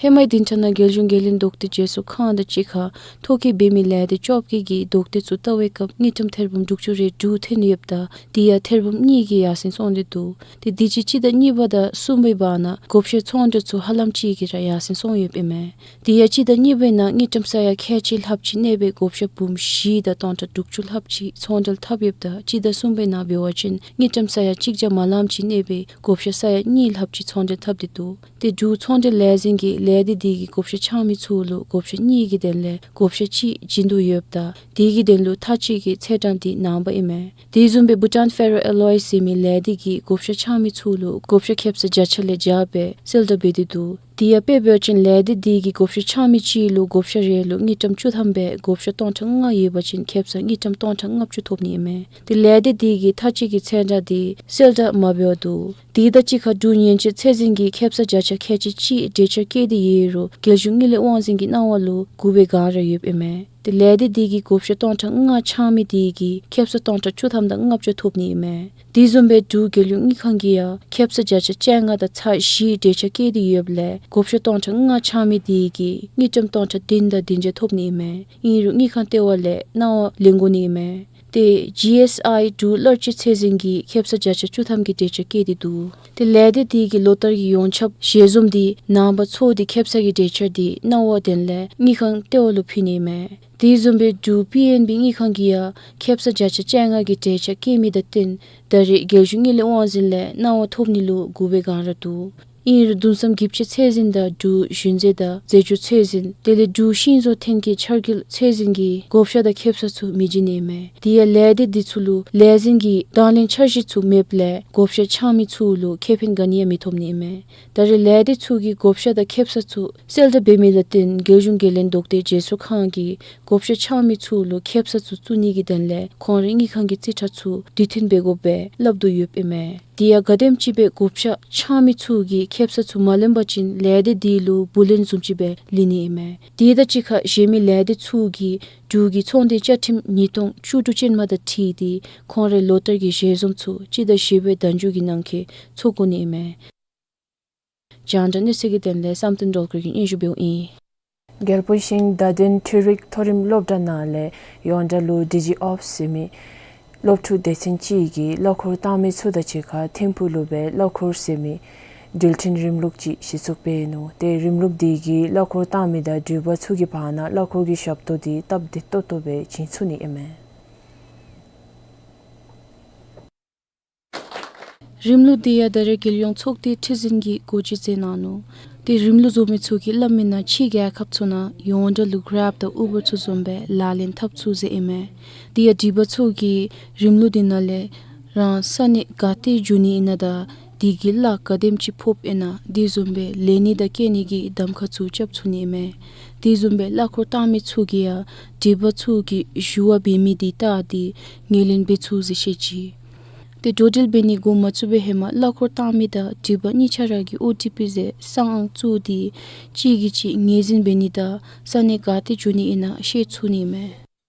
ཧེ་མའི་བདུན་ཕྲག་ནང་རྒྱལ་གཞུང་འགན་ལེན་མདོ་སྟོད་བརྗེ་སོར་ཁང་དང་གཅིག་ཁར་ཐོ་བཀོད་འབད་མི་ལས་སྡེ་བཅོ་བརྒྱད་ཀྱི་མདོ་སྟོད་ཚུ་བལྟ་བའི་སྐབས་དངུལ་ཀྲམ་ཐེར་འབུམ་དྲུག་ཅུ་རེ་དྲུག་ཐོན་ཡོདཔ་ད་དེ་ཡང་ཐེར་འབུམ་གཉིས་ཀྱིས་ཡར་སེང་སོང་སྟེ་འདུག། ཏེ་དུས་ཅི་སྤྱི་ཟླ་གཉིས་པ་དང་གསུམ་པའི་བར་ན་བགོ་བཤའ་ཚོང་འབྲེལ་ཚུ་ཧ་ལམ་ཅིག་གིས་ར་ཡར་སེང་སོང་ཡོདཔ་ཨིན་མས། དེ་ཡང་སྤྱི་ཟླ་གཉིས་པའི་ནང་དངུལ་ཀྲམ་ས་ཡ་ཁལ་གཅིག་ལྷགཔ་ཅིག་གནས་པའི་བགོ་བཤའ་འབུམ་བཞི་དང་སྟོང་ཕྲག་དྲུག་ཅུ་ལྷགཔ་ཅིག་ཚོང་འབྲེལ་འཐབ་ཡོདཔ་ད་སྤྱི་ཟླ་གསུམ་པའི་ནང་འབད་བ་ཅིན་དངུལ་ཀྲམ་ས་ཡ་གཅིག་བརྒྱ་མ་ལངམ་ཅིག་གནས་པའི་བགོ་བཤའ་ས་ཡ་གཉིས་ལྷགཔ་ཅིག་ཚོང་འབྲེལ་འཐབ་སྟེ་འདུག། ཏེ་འབྲུག་ཚོང་འབྲེལ་ལས་འཛིན་གྱིས་ལས་སྡེ་དེ་གི་བགོ་བཤའ་འཆང་མི་ཚུ་ལུ་བགོ་བཤའ་གཉིས་ཀྱི་དོན་ལས་བགོ་བཤའ་གཅིག་བྱིན་དོ་ཡོདཔ་ད་དེ་གི་དོན་ལུ་མཐའ་དཔྱད་ཀྱི་ཚེས་གྲངས་དེ་ནངས་པ་ཨིན་མས། དེ་བཟུམ་སྦེ་བྷུ་ཊཱན་ཕེ་རོ་ཨེ་ལོའི་ཟེར་མི་ལས་སྡེ་གིས་བགོ་བཤའ་འཆང་མི་ཚུ་ལུ་བགོ་བཤའ་ཁེ་སང་བརྒྱ་ཆ་ལས་བརྒྱ་སྦེ་གསལ་བསྒྲགས་འབད་དེ་འདུག། དེ་ཡང་དཔེ་འབད་བ་ཅིན་ལས་སྡེ་དེ་གིས་བགོ་བཤའ་འཆང་མི་གཅིག་ལུ་བགོ་བཤའ་རེ་ལུ་དངུལ་ཀྲམ་བཅུ་ཐམ་སྦེ་བགོ་བཤའ་སྟོང་ཕྲག་ལྔ་ཡོད་པ་ཅིན་ཁེ་སང་དངུལ་ཀྲམ་སྟོང་ཕྲག་ལྔ་བཅུ་ཐོབ་ནི་ཨིན་མས། ཏེ་ལས་སྡེ་དེ་གིས་མཐའ་དཔྱད་ཀྱི་ཚེས་གྲངས་དེ་གསལ་བསྒྲགས་མ་འབད་བར་འདུག། དེ་དང་གཅིག་ཁར་འབྲུག་ཉེན་བཅོལ་ཚད་འཛིན་གྱིས་ཁེ་སང་བརྒྱ་ཆ་ཁལ་གཅིག་གཅིག་གྲོས་འཆར་བཀོད་དེ་ཡོད་རུང་རྒྱལ་གཞུང་དངུལ་ལས་དབང་འཛིན་གྱི་གནང་བ་ལུ་མགུ་འབོད་གང་ར་ཡོདཔ་ཨིན་མས། ཏེ་ལས་སྡེ་དེ་གིས་བགོ་བཤའ་སྟོང་ཕྲག་ལྔ་འཆང་མི་དེ་གིས་ཁེ་སང་སྟོང་ཕྲག་བཅུ་ཐམ་དང་ལྔ་བཅུ་ཐོབ་ནི་ཨིན་མས། དེ་བཟུམ་སྦེ་འབྲུག་རྒྱལ་ཡོངས་དངུལ་ཁང་གིས་ཡང་ཁེ་སང་བརྒྱ་ཆ་བཅོ་ལྔ་དང་ཚག་བཞི་གྲོས་འཆར་བཀོད་དེ་ཡོདཔ་ལས་བགོ་བཤའ་སྟོང་ཕྲག་ལྔ་འཆང་མི་དེ་གིས་དངུལ་ཀྲམ་སྟོང་ཕྲག་བདུན་དང་བདུན་བརྒྱ་ཐོབ་ནི་ཨིན་མས། ཨིན་རུང་དངུལ་ཁང་ལྟེ་བ་ལས་གནང་བ་ལེན་དགོ་ནི་ཨིན་མས། ཏེ་ཇི་ཨེསི་ཨའི་འབྲུག་གླར་སྤྱོད་ཚད་འཛིན་གྱིས་ཁེ་སང་བརྒྱ་ཆ་བཅུ་ཐམ་གྱི་གྲོས་འཆར་བཀོད་དེ་འདུག། ཏེ་ལས་སྡེ་དེ་གིས་ལོ་བསྟར་གྱི་ཡོངས་ཁྱབ་ཞལ་འཛོམས་དེ་ནངས་པ་ཚོགས་ཏེ་ཁེ་སང་གི་གྲོས་འཆར་དེ་གནང་བའི་དོན་ལས་དངུལ་ཁང་ལྟེ་བ་ལུ་ཕུལ་ནི་ཨིན་མས། དེ་བཟུམ་སྦེ་འབྲུག་པི་ཨེན་བི་དངུལ་ཁང་གིས་ཡང་ཁེ་སང་བརྒྱ་ཆ་བཅོ་ལྔ་གི་གྲོས་འཆར་བཀོད་མི་དང་བསྟུན་ད་རེས་རྒྱལ་གཞུང་དངུལ་ལས་དབང་འཛིན་ལས་གནང་བ་ཐོབ་ནི་ལུ་མགུ་འབོད་གང་ར་འདུག། ཨིན་རུང་བདུན་ཚམས་གྱིབ་ཆེ་ཚད་འཛིན་དང་འབྲུག་གཞོན་ཚད་དང་རྫས་སྦྱོར་ཚད་འཛིན་དེ་ལས་འབྲུག་ཤིང་བཟོ་ཐོན་སྐྱེད་འཆར་འགོད་ཚད་འཛིན་གྱི་བགོ་བཤའ་དང་ཁེབ་ས་ཚུ་མི་བྱིན་ནི་ཨིན་མས། དེ་ཡང་ལས་སྡེ་འདི་ཚུ་ལུ་ལས་འཛིན་གྱི་དང་ལེན་འཆར་གཞི་ཚུ་མེདཔ་ལས་བགོ་བཤའ་འཆང་མི་ཚུ་ལུ་ཁེ་ཕན་ག་ནི་ཡང་མི་ཐོབ་ནི་ཨིན་མས། ད་རེས་ལས་སྡེ་ཚུ་གིས་བགོ་བཤའ་དང་ཁེབ་ས་ཚུ་གསལ་བསྒྲགས་འབད་མི་ལུ་བརྟེན་རྒྱལ་གཞུང་འགན་ལེན་དོགས་གཏད་བརྗེ་སོར་ཁང་གིས་བགོ་བཤའ་འཆང་མི་ཚུ་ལུ་ཁེབ་ས་ཚུ་བཙུགས་ནི་གི་དོན་ལས་ཁོང་རའི་དངུལ་ཁང་གི་རྩིས་ཁྲ་ཚུ་དུས་མཐུན་འབད་དགོ་པའི་སླབ་དོ་ཡོདཔ་ཨིན་མས། དེ་ཡང་ག་དེམ་ཅིག་སྦེ་བགོ་བཤའ་འཆང་མི་ཚུ་གིས་ཁེབ་ས་ཚུ་མ་ལེན་པ་ཅིན་ལས་སྡེ་དེ་ལུ་བུ་ལོན་བཟུམ་ཅིག་སྦེ་ལེན་ནི་ཨིན་མས། དེ་དང་གཅིག་ཁར་གཞན་མི་ལས་སྡེ་ཚུ་གིས་འབྲུག་གི་ཚོང་དོན་བཅའ་ཁྲིམས་ཉིས་སྟོང་བཅུ་དྲུག་ཅན་མ་དང་འཁྲིལ་ཏེ་ཁོང་རའི་ལོ་བསྟར་གྱི་ཞལ་འཛོམས་ཚུ་སྤྱི་ཟླ་བཞི་པའི་ཟླ་མཇུག་གི་ནང་འཁོད་ཚོགས་དགོ་ནི་ཨིན་མས། རྒྱང་བསྒྲགས་གནས་ཚུལ་གྱི་དོན་ལས་བསམ་གཏན་སྒྲོལ་དཀར་གྱིས་སྙན་ཞུ་འབདཝ་ཨིན། རྒྱལ་པོ་ཤིང་བརྡ་དོན་འཕྲུལ་རིག་མཐོ་རིམ་སློབ་གྲྭ་ནང་ལས་ཡོངས་གྲགས་ལུ་ཌི་ཇི་ཨོབས་ཟེར་མི་སློབ་ཕྲུག་སྡེ་ཚན་ཅིག་གིས་གླ་འཁོར་བཏང་མི་ཚུ་དང་གཅིག་ཁར་ཐིམ་ཕུག་ལུ་སྦེ་གླ་འཁོར་ཟེར་མི་འགྲུལ་འཕྲིན་རིམ་ལུགས་ཅིག་གཞི་བཙུགས་འབད་ནུག། ཏེ་རིམ་ལུགས་དེ་གིས་གླ་འཁོར་བཏང་མི་དང་འགྲུལ་པ་ཚུ་གི་བར་ན་གླ་འཁོར་གྱི་ཞབས་ཏོག་དེ་སྟབས་བདེ་ཏོག་ཏོ་སྦེ་བྱིན་ཚུགས་ནི་ཨིན་མས། རིམ་ལུགས་དེ་ཡང་ད་རེས་རྒྱལ་ཡོངས་ཚོགས་སྡེའི་ཁྲི་འཛིན་གྱིས་འགོ་འབྱེད་མཛད་གནང་ནུག། ཏེ་རིམ་ལུགས་བཟོ་མི་ཚུ་གིས་སླབ་མིའི་ནང་ཕྱི་རྒྱལ་ཁབ་ཚུ་ནང་ཡོངས་གྲགས་ལུ་གྲེབ་དང་ཨུ་བར་ཚུ་བཟུམ་སྦེ་ལག་ལེན་འཐབ་ཚུགས་ཟེར་ཨིན་མས། དེ་ཡང་འགྲུལ་པ་ཚུ་གིས་རིམ་ལུགས་དེ་ནང་ལས་རང་ས་གནས་ག་ཏེ་འགྱོ་ནི་ཨིན་ན་དང་དེ་གི་གླ་ག་དེམ་ཅིག་ཕོགཔ་ཨིན་ན་དེ་བཟུམ་སྦེ་ལེན་ནི་དང་བསྐྱལ་ནི་གི་གདམ་ཁ་ཚུ་རྐྱབ་ཚུགས་ནི་ཨིན་མས། དེ་བཟུམ་སྦེ་གླ་འཁོར་བཏང་མི་ཚུ་གིས་ཡང་འགྲུལ་པ་ཚུ་གིས་ཞུ་བ་འབད་མི་དེ་བལྟ་སྟེ་ངོས་ལེན་འབད་ཚུགས་ཟེར་བཤད་ཅི། ཏེ་འགྲོ་འགྲུལ་འབད་ནི་འགོ་མ་བཙུགས་པའི་ཧེ་མ་གླ་འཁོར་བཏང་མི་དང་འགྲུལ་པ་གཉིས་ཆ་ར་གིས་ཨོ་ཊི་པི་ཟེར་གསང་ཨང་བཙུགས་ཏེ་གཅིག་གིས་གཅིག་ངོས་འཛིན་འབད་ནི་དང་ས་གནས་ག་ཏེ་འགྱོ་ནི་ཨིན་ན་ཤེས་ཚུགས་ནི་མས།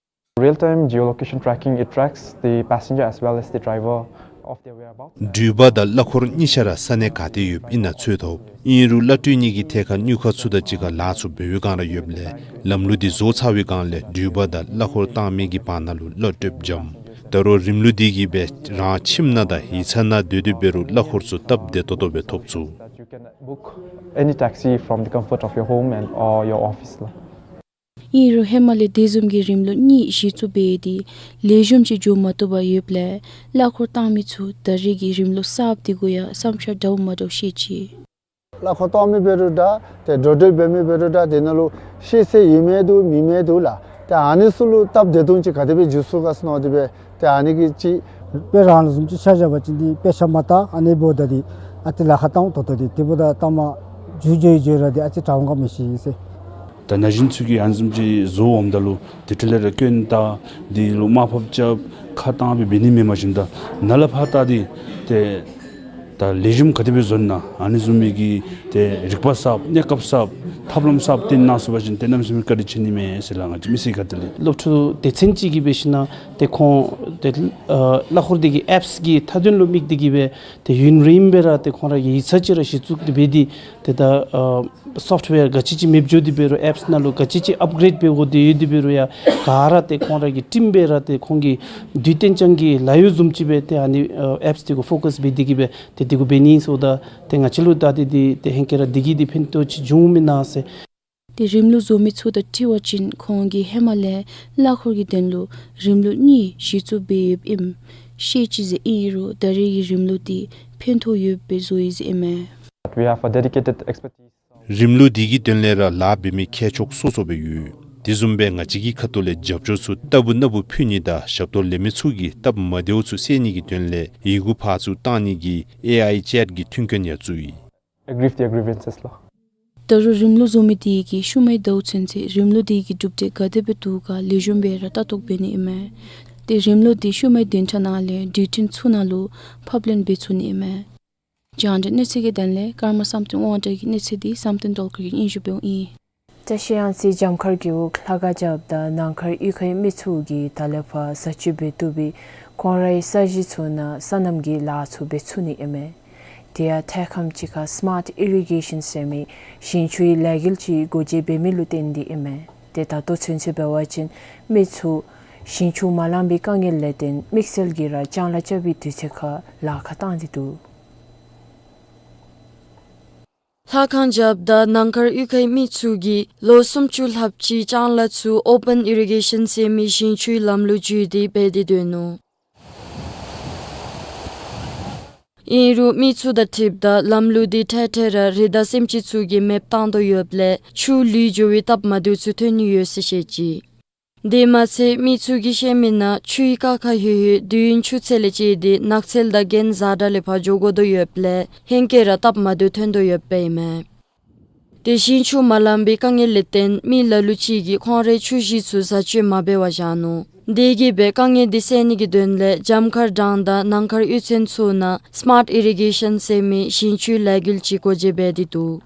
Real-time geolocation tracking, it tracks the passenger as well as the driver of their whereabouts. འགྲུལ་པ་དང་གླ་འཁོར་གཉིས་ཆ་ར་ས་གནས་ག་ཏེ་ཡོདཔ་ཨིན་ན་འཚོལ་ཐོབ། ཨིན་རུང་གླ་སྤྲོད་ནི་གི་ཐད་ཁར་དངུལ་ཁང་ཚུ་དང་གཅིག་ཁར་ལཱ་ཚུ་འབད་བའི་བསྒང་ར་ཡོདཔ་ལས་ལམ་ལུགས་དེ་བཟོ་ཚར་བའི་བསྒང་ལས་འགྲུལ་པ་དང་གླ་འཁོར་བཏང་མི་གི་བར་ན་ལུ་གླ་སྤྲོད་འཇམ། ད་རུང་རིམ་ལུགས་དེ་གིས་སྦེ་རང་ཁྱིམ་ནང་དང་ཡིག་ཚང་ནང་སྡོད་སྡོད་འབད་རུང་གླ་འཁོར་ཚུ་སྟབས་བདེ་ཏོག་ཏོ་སྦེ་ཐོབ་ཚུགས། That you can book any taxi from the comfort of your home and or your office ལགས། ཨིན་རུང་ཧེ་མ་ལས་དེ་བཟུམ་གྱི་རིམ་ལུགས་གཉིས་གཞི་བཙུགས་འབད་དེ་ལེགས་ཤོམ་ཅིག་འགྱོ་མ་བཏུབ་པར་ཡོདཔ་ལས་གླ་འཁོར་བཏང་མི་ཚུ་ད་རེས་ཀྱི་རིམ་ལུགས་གསརཔ་དེ་གུ་ཡང་བསམ་འཆར་འདྲཝ་མ་འདྲཝ་བཤད་ཅི། གླ་འཁོར་བཏང་མི་འབད་རུང་འདྲ་ཏེ་འགྲོ་འགྲུལ་འབད་མི་འབད་རུང་འདྲ་དེ་ནང་ལུ་ཤེས་ཚད་ཡོད་མི་འདུག་མེད་མི་འདུག་ལགས། ཏེ་ཨ་ནི་ཚུ་ལུ་སྟབས་བདེ་ཏོག་ཅིག་ག་དེ་སྦེ་འགྱོ་ཚུགས་ག་ཟེར་མནོ་སྟེ་སྦེ་ཏེ་ཨ་ནི་གི་ཅིག་དཔེ་རང་ལུ་བཟུམ་ཅིག་ཆ་བཞག་པ་ཅིན་འདི་དཔེ་ཆ་མ་བལྟ་ཨ་ནི་འབདཝ་ད་འདི་ཨ་ཙི་ལཱ་ཁག་བཏང་ཏོག་ཏོ་འདི་དེ་འབདཝ་ད་ལྟ་མ་འགྱོ་འགྱོ་འགྱོ་ར་འདི་ཨ་ཙི་དྲག་འོང་ག་མི་ཤེས་ཟེར། ད་ན་གཞོན་ཚུ་གིས་ཨ་ནི་བཟུམ་ཅིག་བཟོ་འོངམ་ད་ལུ་དེ་འཕྲོ་ལས་ར་སྐྱོན་བཏགས་འདི་ལུ་དམའ་ཕབ་རྐྱབ་ཁ་བཏང་སྦེ་འབད་ནི་མེན་པ་ཅིན་ད་ནཱ་ལས་ཕར་བལྟ་སྟེ་ཏེ་ད་ལེགས་ཤོམ་ག་དེ་སྦེ་བཟོ་ན་ཨ་ནི་བཟུམ་མའི་གི་ཏེ་རིག་པ་གསརཔ་གནས་སྐབས་གསརཔ་ཐབས་ལམ་གསརཔ་བཏོན་གནང་ཚུགས་པ་ཅིན་ཏེ་གནམ་མེད་ས་མེད་བཀའ་དྲིན་ཆེ་ནི་མས་ཟེར་ལགས། ང་བཅས་མི་སེར་ཁ་ཐུག་ལས་སློབ་ཕྲུག་སྡེ་ཚན་ཅིག་གིས་འབད་ཞིན་ན་ཏེ་ཁོང་ཏེ་ཨ་གླ་འཁོར་དེ་གི་ཨེཔསི་གི་མཐའ་དོན་ལུ་དམིགས་ཏེ་གིས་སྦེ་ཏེ་ཡུན་རིངམོ་སྦེ་ར་ཏེ་ཁོང་ར་གིས་ཡིག་ཚང་ཅིག་ར་གཞི་བཙུགས་ཏེ་འབད་དེ་ཏེ་ད་ཨ་སོཕཊ་ཝེར་ག་ཅི་ཅིག་མེདཔ་འགྱོ་སྟེ་འབད་རུང་ཨེཔསི་ནང་ལུ་ག་ཅི་ཅིག་ཨཔ་གྲེཌ་འབད་དགོ་དེ་ཡོད་དེ་འབད་རུང་ཡང་ག་ར་ཏེ་ཁོང་ར་གིས་ཊིམ་སྦེ་ར་ཏེ་ཁོང་གིས་དུས་གཏན་འཆང་གི་ལཱ་གཡོག་བཟུམ་ཅིག་སྦེ་ཏེ་ཨ་ནི་ཨ་ཨེཔསི་དེ་གུ་ཕོ་ཀསི་འབད་དེ་གིས་སྦེ་ཏེ་དེ་གུ་འབད་ནི་ཟེརཝ་ད་ཏེ་ང་བཅས་ལུ་ད་ཏེ་དེ་ཏེ་ཧེང་སྐལ་ར་དེ་གིས་ཏེ་ཕན་ཐོགས་ཅིག་འབྱུངམ་ཨིན་ན་ཟེར། ཏེ་རིམ་ལུགས་བཟོ་མི་ཚུ་དང་འཁྲིལ་བ་ཅིན་ཁོང་གིས་ཧེ་མ་ལས་གླ་འཁོར་གྱི་དོན་ལུ་རིམ་ལུགས་གཉིས་གཞི་བཙུགས་འབད་ཡོདཔ་ཨིནམ་ཤེས་ཅི་ཟེར་ཨིན་རུང་ད་རེས་ཀྱི་རིམ་ལུགས་དེ་ཕན་ཐོགས་ཡོདཔ་སྦེ་བཟོ་ཡི་ཟེར་ཨིན་མས། But we have a dedicated expertise. རིམ་ལུགས་དེ་གི་དོན་ལས་ར་ལཱ་འབད་མི་མཁས་མཆོག་སོ་སོ་སྦེ་ཡོད། དེ་བཟུམ་སྦེ་ང་བཅས་ཀྱི་ཁ་ཐུག་ལས་རྒྱབ་སྐྱོར་ཚུ་ལྟ་བུ་ན་བུ་ཕུལ་ནི་དང་ཞབས་ཏོག་ལེན་མི་ཚུ་གི་སྟབས་མ་བདེཝ་ཚུ་སེལ་ནི་གི་དོན་ལས་ཡི་གུ་ཕར་ཚུར་བཏང་ནི་གི་ཨེ་ཨའི་ཅེཊ་གི་མཐུན་རྐྱེན་ཡང་བཙུགས་ཡི། Aggrieve their grievances ལགས། ད་རུང་རིམ་ལུགས་བཟོ་མི་དེ་གིས་ཤུལ་མའི་ཟླཝ་ཚུན་ཚོད་རིམ་ལུགས་དེ་གི་གྲུབ་འབྲས་ག་དེ་སྦེ་འདུག་ག་ལེགས་ཤོམ་སྦེ་ར་ལྟ་རྟོག་འབད་ནི་ཨིན་མས། ཏེ་རིམ་ལུགས་དེ་ཤུལ་མའི་བདུན་ཕྲག་ནང་ལས་དུས་ཐུང་ཚུ་ནང་ལུ་ཕབ་ལེན་འབད་ཚུགས་ནི་ཨིན་མས། རྒྱང་བསྒྲགས་གནས་ཚུལ་གྱི་དོན་ལས་ཀརྨ་བསམ་གཏན་དབང་གྲགས་ཀྱི་གནས་ཚུལ་འདི་བསམ་གཏན་སྒྲོལ་དཀར་གྱིས་སྙན་ཞུ་འབདཝ་ཨིན། བཀྲ་ཤིས་གཡང་རྩེ་འཇམ་དཀར་རྒེད་འོག་ལྷ་ཁང་རྒྱབ་དང་ནང་མཁར་གཡུས་ཁའི་མི་ཚུ་གིས་ད་ལས་ཕར་བཟའ་སྤྱོད་འབད་བཏུབ་པའི་ཁོང་རའི་ས་གཞི་ཚུ་ནང་སོ་ནམ་གྱི་ལཱ་ཚུ་འབད་ཚུགས་ནི་ཨིན་མས། དེ་ཡང་ཐད་ཀར་གཅིག་ཁར་སི་མཱརཊ་ཨི་རི་གེ་ཤཱན་ཟེར་མི་ཞིང་ཆུའི་ལས་འགུལ་ཅིག་འགོ་འབྱེད་འབད་མི་ལུ་བརྟེན་ཏེ་ཨིན་མས། ཏེ་ད་ལྟོ་ཚུན་ཚོད་འབད་བ་ཅིན་མི་ཚུ་ཞིང་ཆུ་མ་ལང་པའི་དཀའ་ངལ་ལས་བརྟེན་དམིགས་བསལ་གྱིས་ར་ལྕང་ལཱ་རྐྱབ་པའི་དུས་ཚོད་ཁར་ལཱ་ཁག་བཏང་སྟེ་འདུག། ལྷ་ཁང་རྒྱབ་དང་ནང་མཁར་གཡུས་ཁའི་མི་ཚུ་གིས་ལོ་སུམ་ཅུ་ལྷགཔ་ཅིག་ལྕང་ལཱ་ཚུ་ཨོ་པཱན་ཨི་རི་གེ་ཤཱན་ཟེར་མི་ཞིང་ཆུའི་ལམ་ལུ་འཇུས་ཏེ་འབད་དེ་སྡོད་ནུག། ཨིན་རུང་མི་ཚུ་དང་འཁྲིལཝ་ད་ལམ་ལུགས་འདི་འཕྲལ་འཕྲལ་ར་རི་དྭགས་སེམས་ཅན་ཚུ་གིས་མེདཔ་བཏང་དོ་ཡོདཔ་ལས་ཆུ་ལུད་འགྱོ་བའི་སྟབས་མ་བདེཝ་ཚུ་ཐོན་ནི་ཡོད་ཟེར་བཤད་ཅི། དེ་མ་ཚད་མི་ཚུ་གིས་བཤད་མི་ནང་ཆུའི་ཀ་ཁ་ལྷོད་ལྷོད་དུས་ཡུན་ཆུ་ཚད་ལས་བཅད་དེ་ནགས་ཚལ་དང་གྱེན་བཟའ་དྲ་ལས་ཕར་འགྱོ་དགོ་དོ་ཡོདཔ་ལས་ཧེང་སྐལ་ར་སྟབས་མ་བདེཝ་ཐོན་དོ་ཡོདཔ་ཨིན་མས། དེ་བཞིན་ཆུ་མ་ལང་པའི་དཀའ་ངལ་ལས་བརྟེན་མི་ལ་ལུ་ཅིག་གིས་ཁོང་རའི་ཆུ་གཞི་ཚུ་བཟའ་སྤྱོད་མ་འབད་བར་བཞག་ནུག། དེ་གིས་འབད་དཀའ་ངལ་འདི་སེལ་ནི་གི་དོན་ལས་རྒྱབ་མཁར་འབྲང་དང་ནང་མཁར་གཡུས་ཚན་ཚུ་ནང་སི་མཱརཊ་ཨི་རི་གེ་ཤཱན་ཟེར་མི་ཞིང་ཆུའི་ལས་འགུལ་ཅིག་སྒོ་འབྱེད་འབད་དེ་འདུག།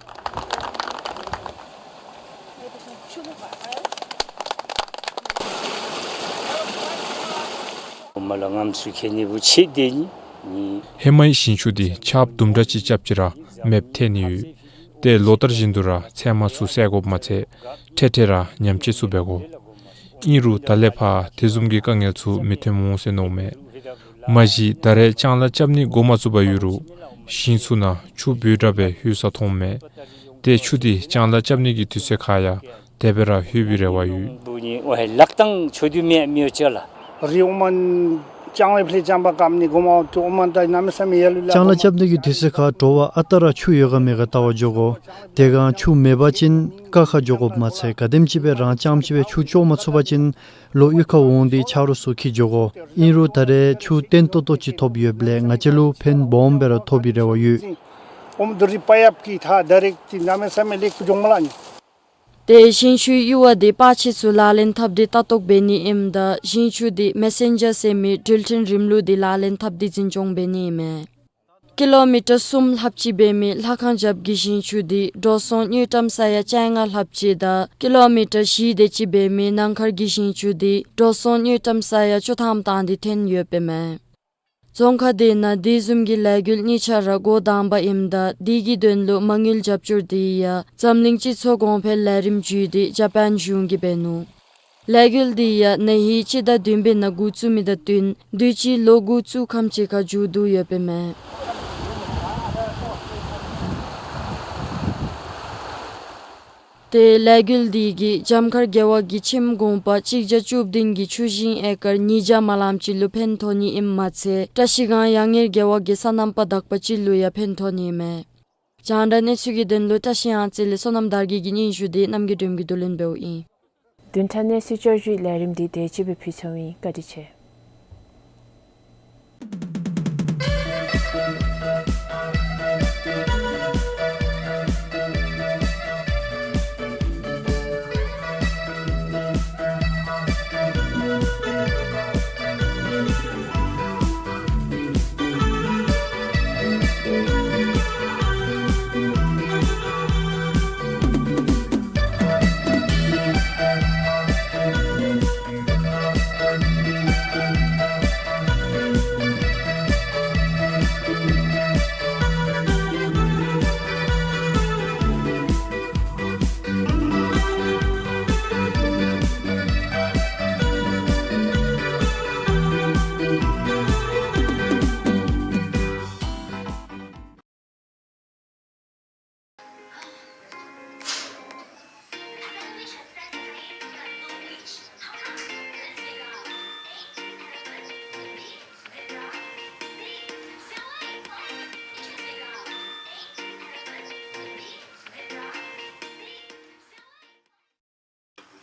ཧེ་མའི་ཞིང་ཆུ་འདི་ཆརཔ་དུམ་གྲ་ཅིག་རྐྱབ་ཅི་ར་མེདཔ་ཐལ་ནི་ཡོད། ཏེ་ལོ་ལྟར་བཞིན་དུ་ར་ཚལ་མ་ཚུ་བསལ་དགོཔ་མ་ཚད་འཕྲལ་འཕྲལ་ར་ཉམས་བཅོས་ཚུ་འབད་དགོ། ཨིན་རུང་ད་ལས་ཕར་དེ་བཟུམ་གྱི་དཀའ་ངལ་ཚུ་མི་ཐོན་འོང་ཟེར་མནོཝ་མས། མ་གཞི་ད་རེས་ལྕང་ལཱ་རྐྱབ་ནི་འགོ་མ་བཙུགས་པར་ཡོད་རུང་ཞིང་ཚུ་ནང་ཆུ་འབོལ་དྲགས་སྦེ་ལྷོད་ས་མཐོངམ་མས། ཏེ་ཆུ་འདི་ལྕང་ལཱ་རྐྱབ་ནི་གི་དུས་ཚོད་ཁར་ཡང་དེ་སྦེ་ར་ལྷོད་པའི་རེ་བ་ཡོད། ལྕང་ལཱ་རྐྱབ་ནི་གི་དུས་ཚོད་ཁར་དྲོ་པ་ཨ་རྟག་ར་ཆུ་ཡོད་ག་མེད་ག་བལྟ་བར་འགྱོ་དགོ། དེ་སྒང་ཆུ་མེད་པ་ཅིན་ཀ་ཁ་འགྱོ་དགོཔ་མ་ཚད་ག་དེམ་ཅིག་སྦེ་རང་རྐྱངམ་ཅིག་སྦེ་ཆུ་བཅོ་མ་ཚུགས་པ་ཅིན་ལོག་གཡུས་ཁར་འོང་སྟེ་ཆ་རོགས་ཚུ་འཁྱིད་འགྱོ་དགོ། ཨིན་རུང་ད་རེས་ཆུ་བརྟན་ཏོག་ཏོ་ཅིག་ཐོབ་ཡོདཔ་ལས་ང་བཅས་ལུ་ཕན་སྦོམ་སྦེ་ར་ཐོབ་པའི་རེ་བ་ཡོད། དེ་ཞིང་ཆུའི་ཡུར་བ་འདི་པར་ཆས་ཚུ་ལག་ལེན་འཐབ་སྟེ་ལྟ་རྟོག་འབད་ནི་ཨིནམ་ད་ཞིང་ཆུ་འདི་མེ་སེན་ཇར་ཟེར་མི་འགྲུལ་འཕྲིན་རིམ་ལུགས་འདི་ལག་ལེན་འཐབ་སྟེ་འཛིན་སྐྱོང་འབད་ནི་ཨིན་མས། ཀི་ལོ་མི་ཊར་གསུམ་ལྷགཔ་ཅིག་འབད་མི་ལྷ་ཁང་རྒྱབ་ཀྱི་ཞིང་ཆུ་འདི་འགྲོ་སོང་དངུལ་ཀྲམ་ས་ཡ་བཅོ་ལྔ་ལྷགཔ་ཅིག་དང་ཀི་ལོ་མི་ཊར་བཞི་དེ་ཅིག་འབད་མི་ནང་མཁར་གྱི་ཞིང་ཆུ་འདི་འགྲོ་སོང་དངུལ་ཀྲམ་ས་ཡ་བཅུ་ཐམ་བཏང་སྟེ་འཐེན་ཡོདཔ་ཨིན་མས། རྫོང་ཁག་དེ་ནང་དེ་བཟུམ་གྱི་ལས་འགུལ་གཉིས་ཆ་ར་འགོ་དང་པ་ཨིནམ་ད་དེ་གི་དོན་ལུ་མ་དངུལ་རྒྱབ་སྐྱོར་དེ་ཡང་འཛམ་གླིང་སྤྱི་ཚོགས་གོང་འཕེལ་ལས་རིམ་བརྒྱུད་དེ་ཇ་པཱན་གཞུང་གིས་འབད་ནུག། ལས་འགུལ་དེ་ཡང་ན་ཧིང་སྤྱི་ཟླ་བདུན་པའི་ནང་འགོ་བཙུགས་མི་དང་བསྟུན་དུས་ཅི་ལོ་འགོ་བཙུགས་ཁམས་ཅིག་ཁར་མཇུག་བསྡུ་ཡོདཔ་ཨིན་མས། ཏེ་ལས་འགུལ་དེ་གིས་རྒྱབ་མཁར་རྒེད་འོག་གི་ཁྱིམ་གུང་པ་གཅིག་བརྒྱ་བཅུ་བདུན་གྱི་ཆུ་ཞིང་ཨེ་ཀར་ཉིས་བརྒྱ་མ་ལངམ་ཅིག་ལུ་ཕན་ཐོགས་ནི་ཨིནམ་མ་ཚད་བཀྲ་ཤིས་སྒང་ཡང་ངེར་རྒེད་འོག་གི་སོ་ནམ་པ་དག་པ་ཅིག་ལུ་ཡང་ཕན་ཐོགས་ནི་ཨིན་མས། རྒྱང་བསྒྲགས་གནས་ཚུལ་གྱི་དོན་ལུ་བཀྲ་ཤིས་གཡང་རྩེ་ལས་བསོད་ནམས་དར་རྒྱས་ཀྱི་སྙན་ཞུ་དེ་རྣམ་རྒྱལ་སྒྲོལམ་གྱིས་བསྡུ་ལེན་འབདཝ་ཨིན། བདུན་ཕྲག་གནས་ཚུལ་བསྐྱར་ཞུའི་ལས་རིམ་འདི་དེ་ཅིག་སྦེ་ཕུལ་ཚརཝ་ཨིན། བཀའ་དྲིན་ཆེ།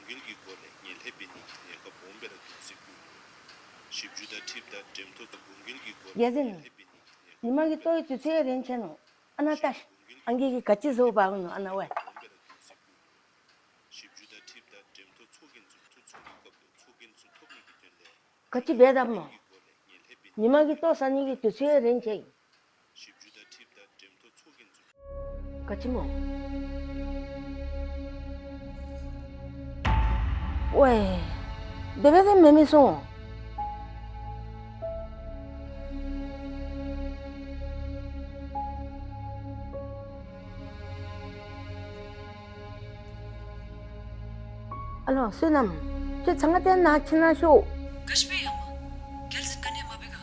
དགུན་ཁ་གི་སྐོར་ལས་ངལ་འབད་ནི་གི་གནས་སྐབས་སྦོམ་སྦེ་ར་འདུག་ཟེར་གོ། ཞིབ་འཇུག་དང་འཁྲིལཝ་ད་འགྲེམས་ཐོག་དགུན་ཁ་གི་སྐོར་ལས་རྒྱལ་མཚན། ངལ་འབད་ནི་གི་གནས་སྐབས་ཉི་མ་གི་ལྟོ་གི་དུས་ཚོད་རན་ཆི་ནུག། ཨ་ནཱ་ལྟ་ཤིག། ཨང་རྒས་ཀྱིས་ག་ཅི་བཟོ་འབག་ནུག་ཨ་ནཱ་ཝའི། ཞིབ་འཇུག་དང་འཁྲིལཝ་ད་འགྲེམས་ཐོག་ཚོགས་རྒྱན་ཚུ་འཐུ་ཚུགས་ནི་སྐབས་ལུ་ཚོགས་རྒྱན་ཚུ་ཐོབ་ནི་གི་དོན་ལས་ག་ཅི་འབད་དཔ་སྨོ། ཉི་མ་གི་ལྟོ་བཟའ་ནི་གི་དུས་ཚོད་རན་ཆི། ག་ཅི་སྨོ། ཝའི། དེ་སྦེ་དེ་མེན་མི་སོང་། ཨ་ལོ་བསོད་ནམས། ཁྱོད་ཚང་ཁ་ཏེ་ནཱ་ཕྱི་ནང་ཤོག། ག་ཅི་སྦེ་ཡང་མ། རྒྱལ་མཚན་ག་ནི་ཡང་མ་འབད་ག།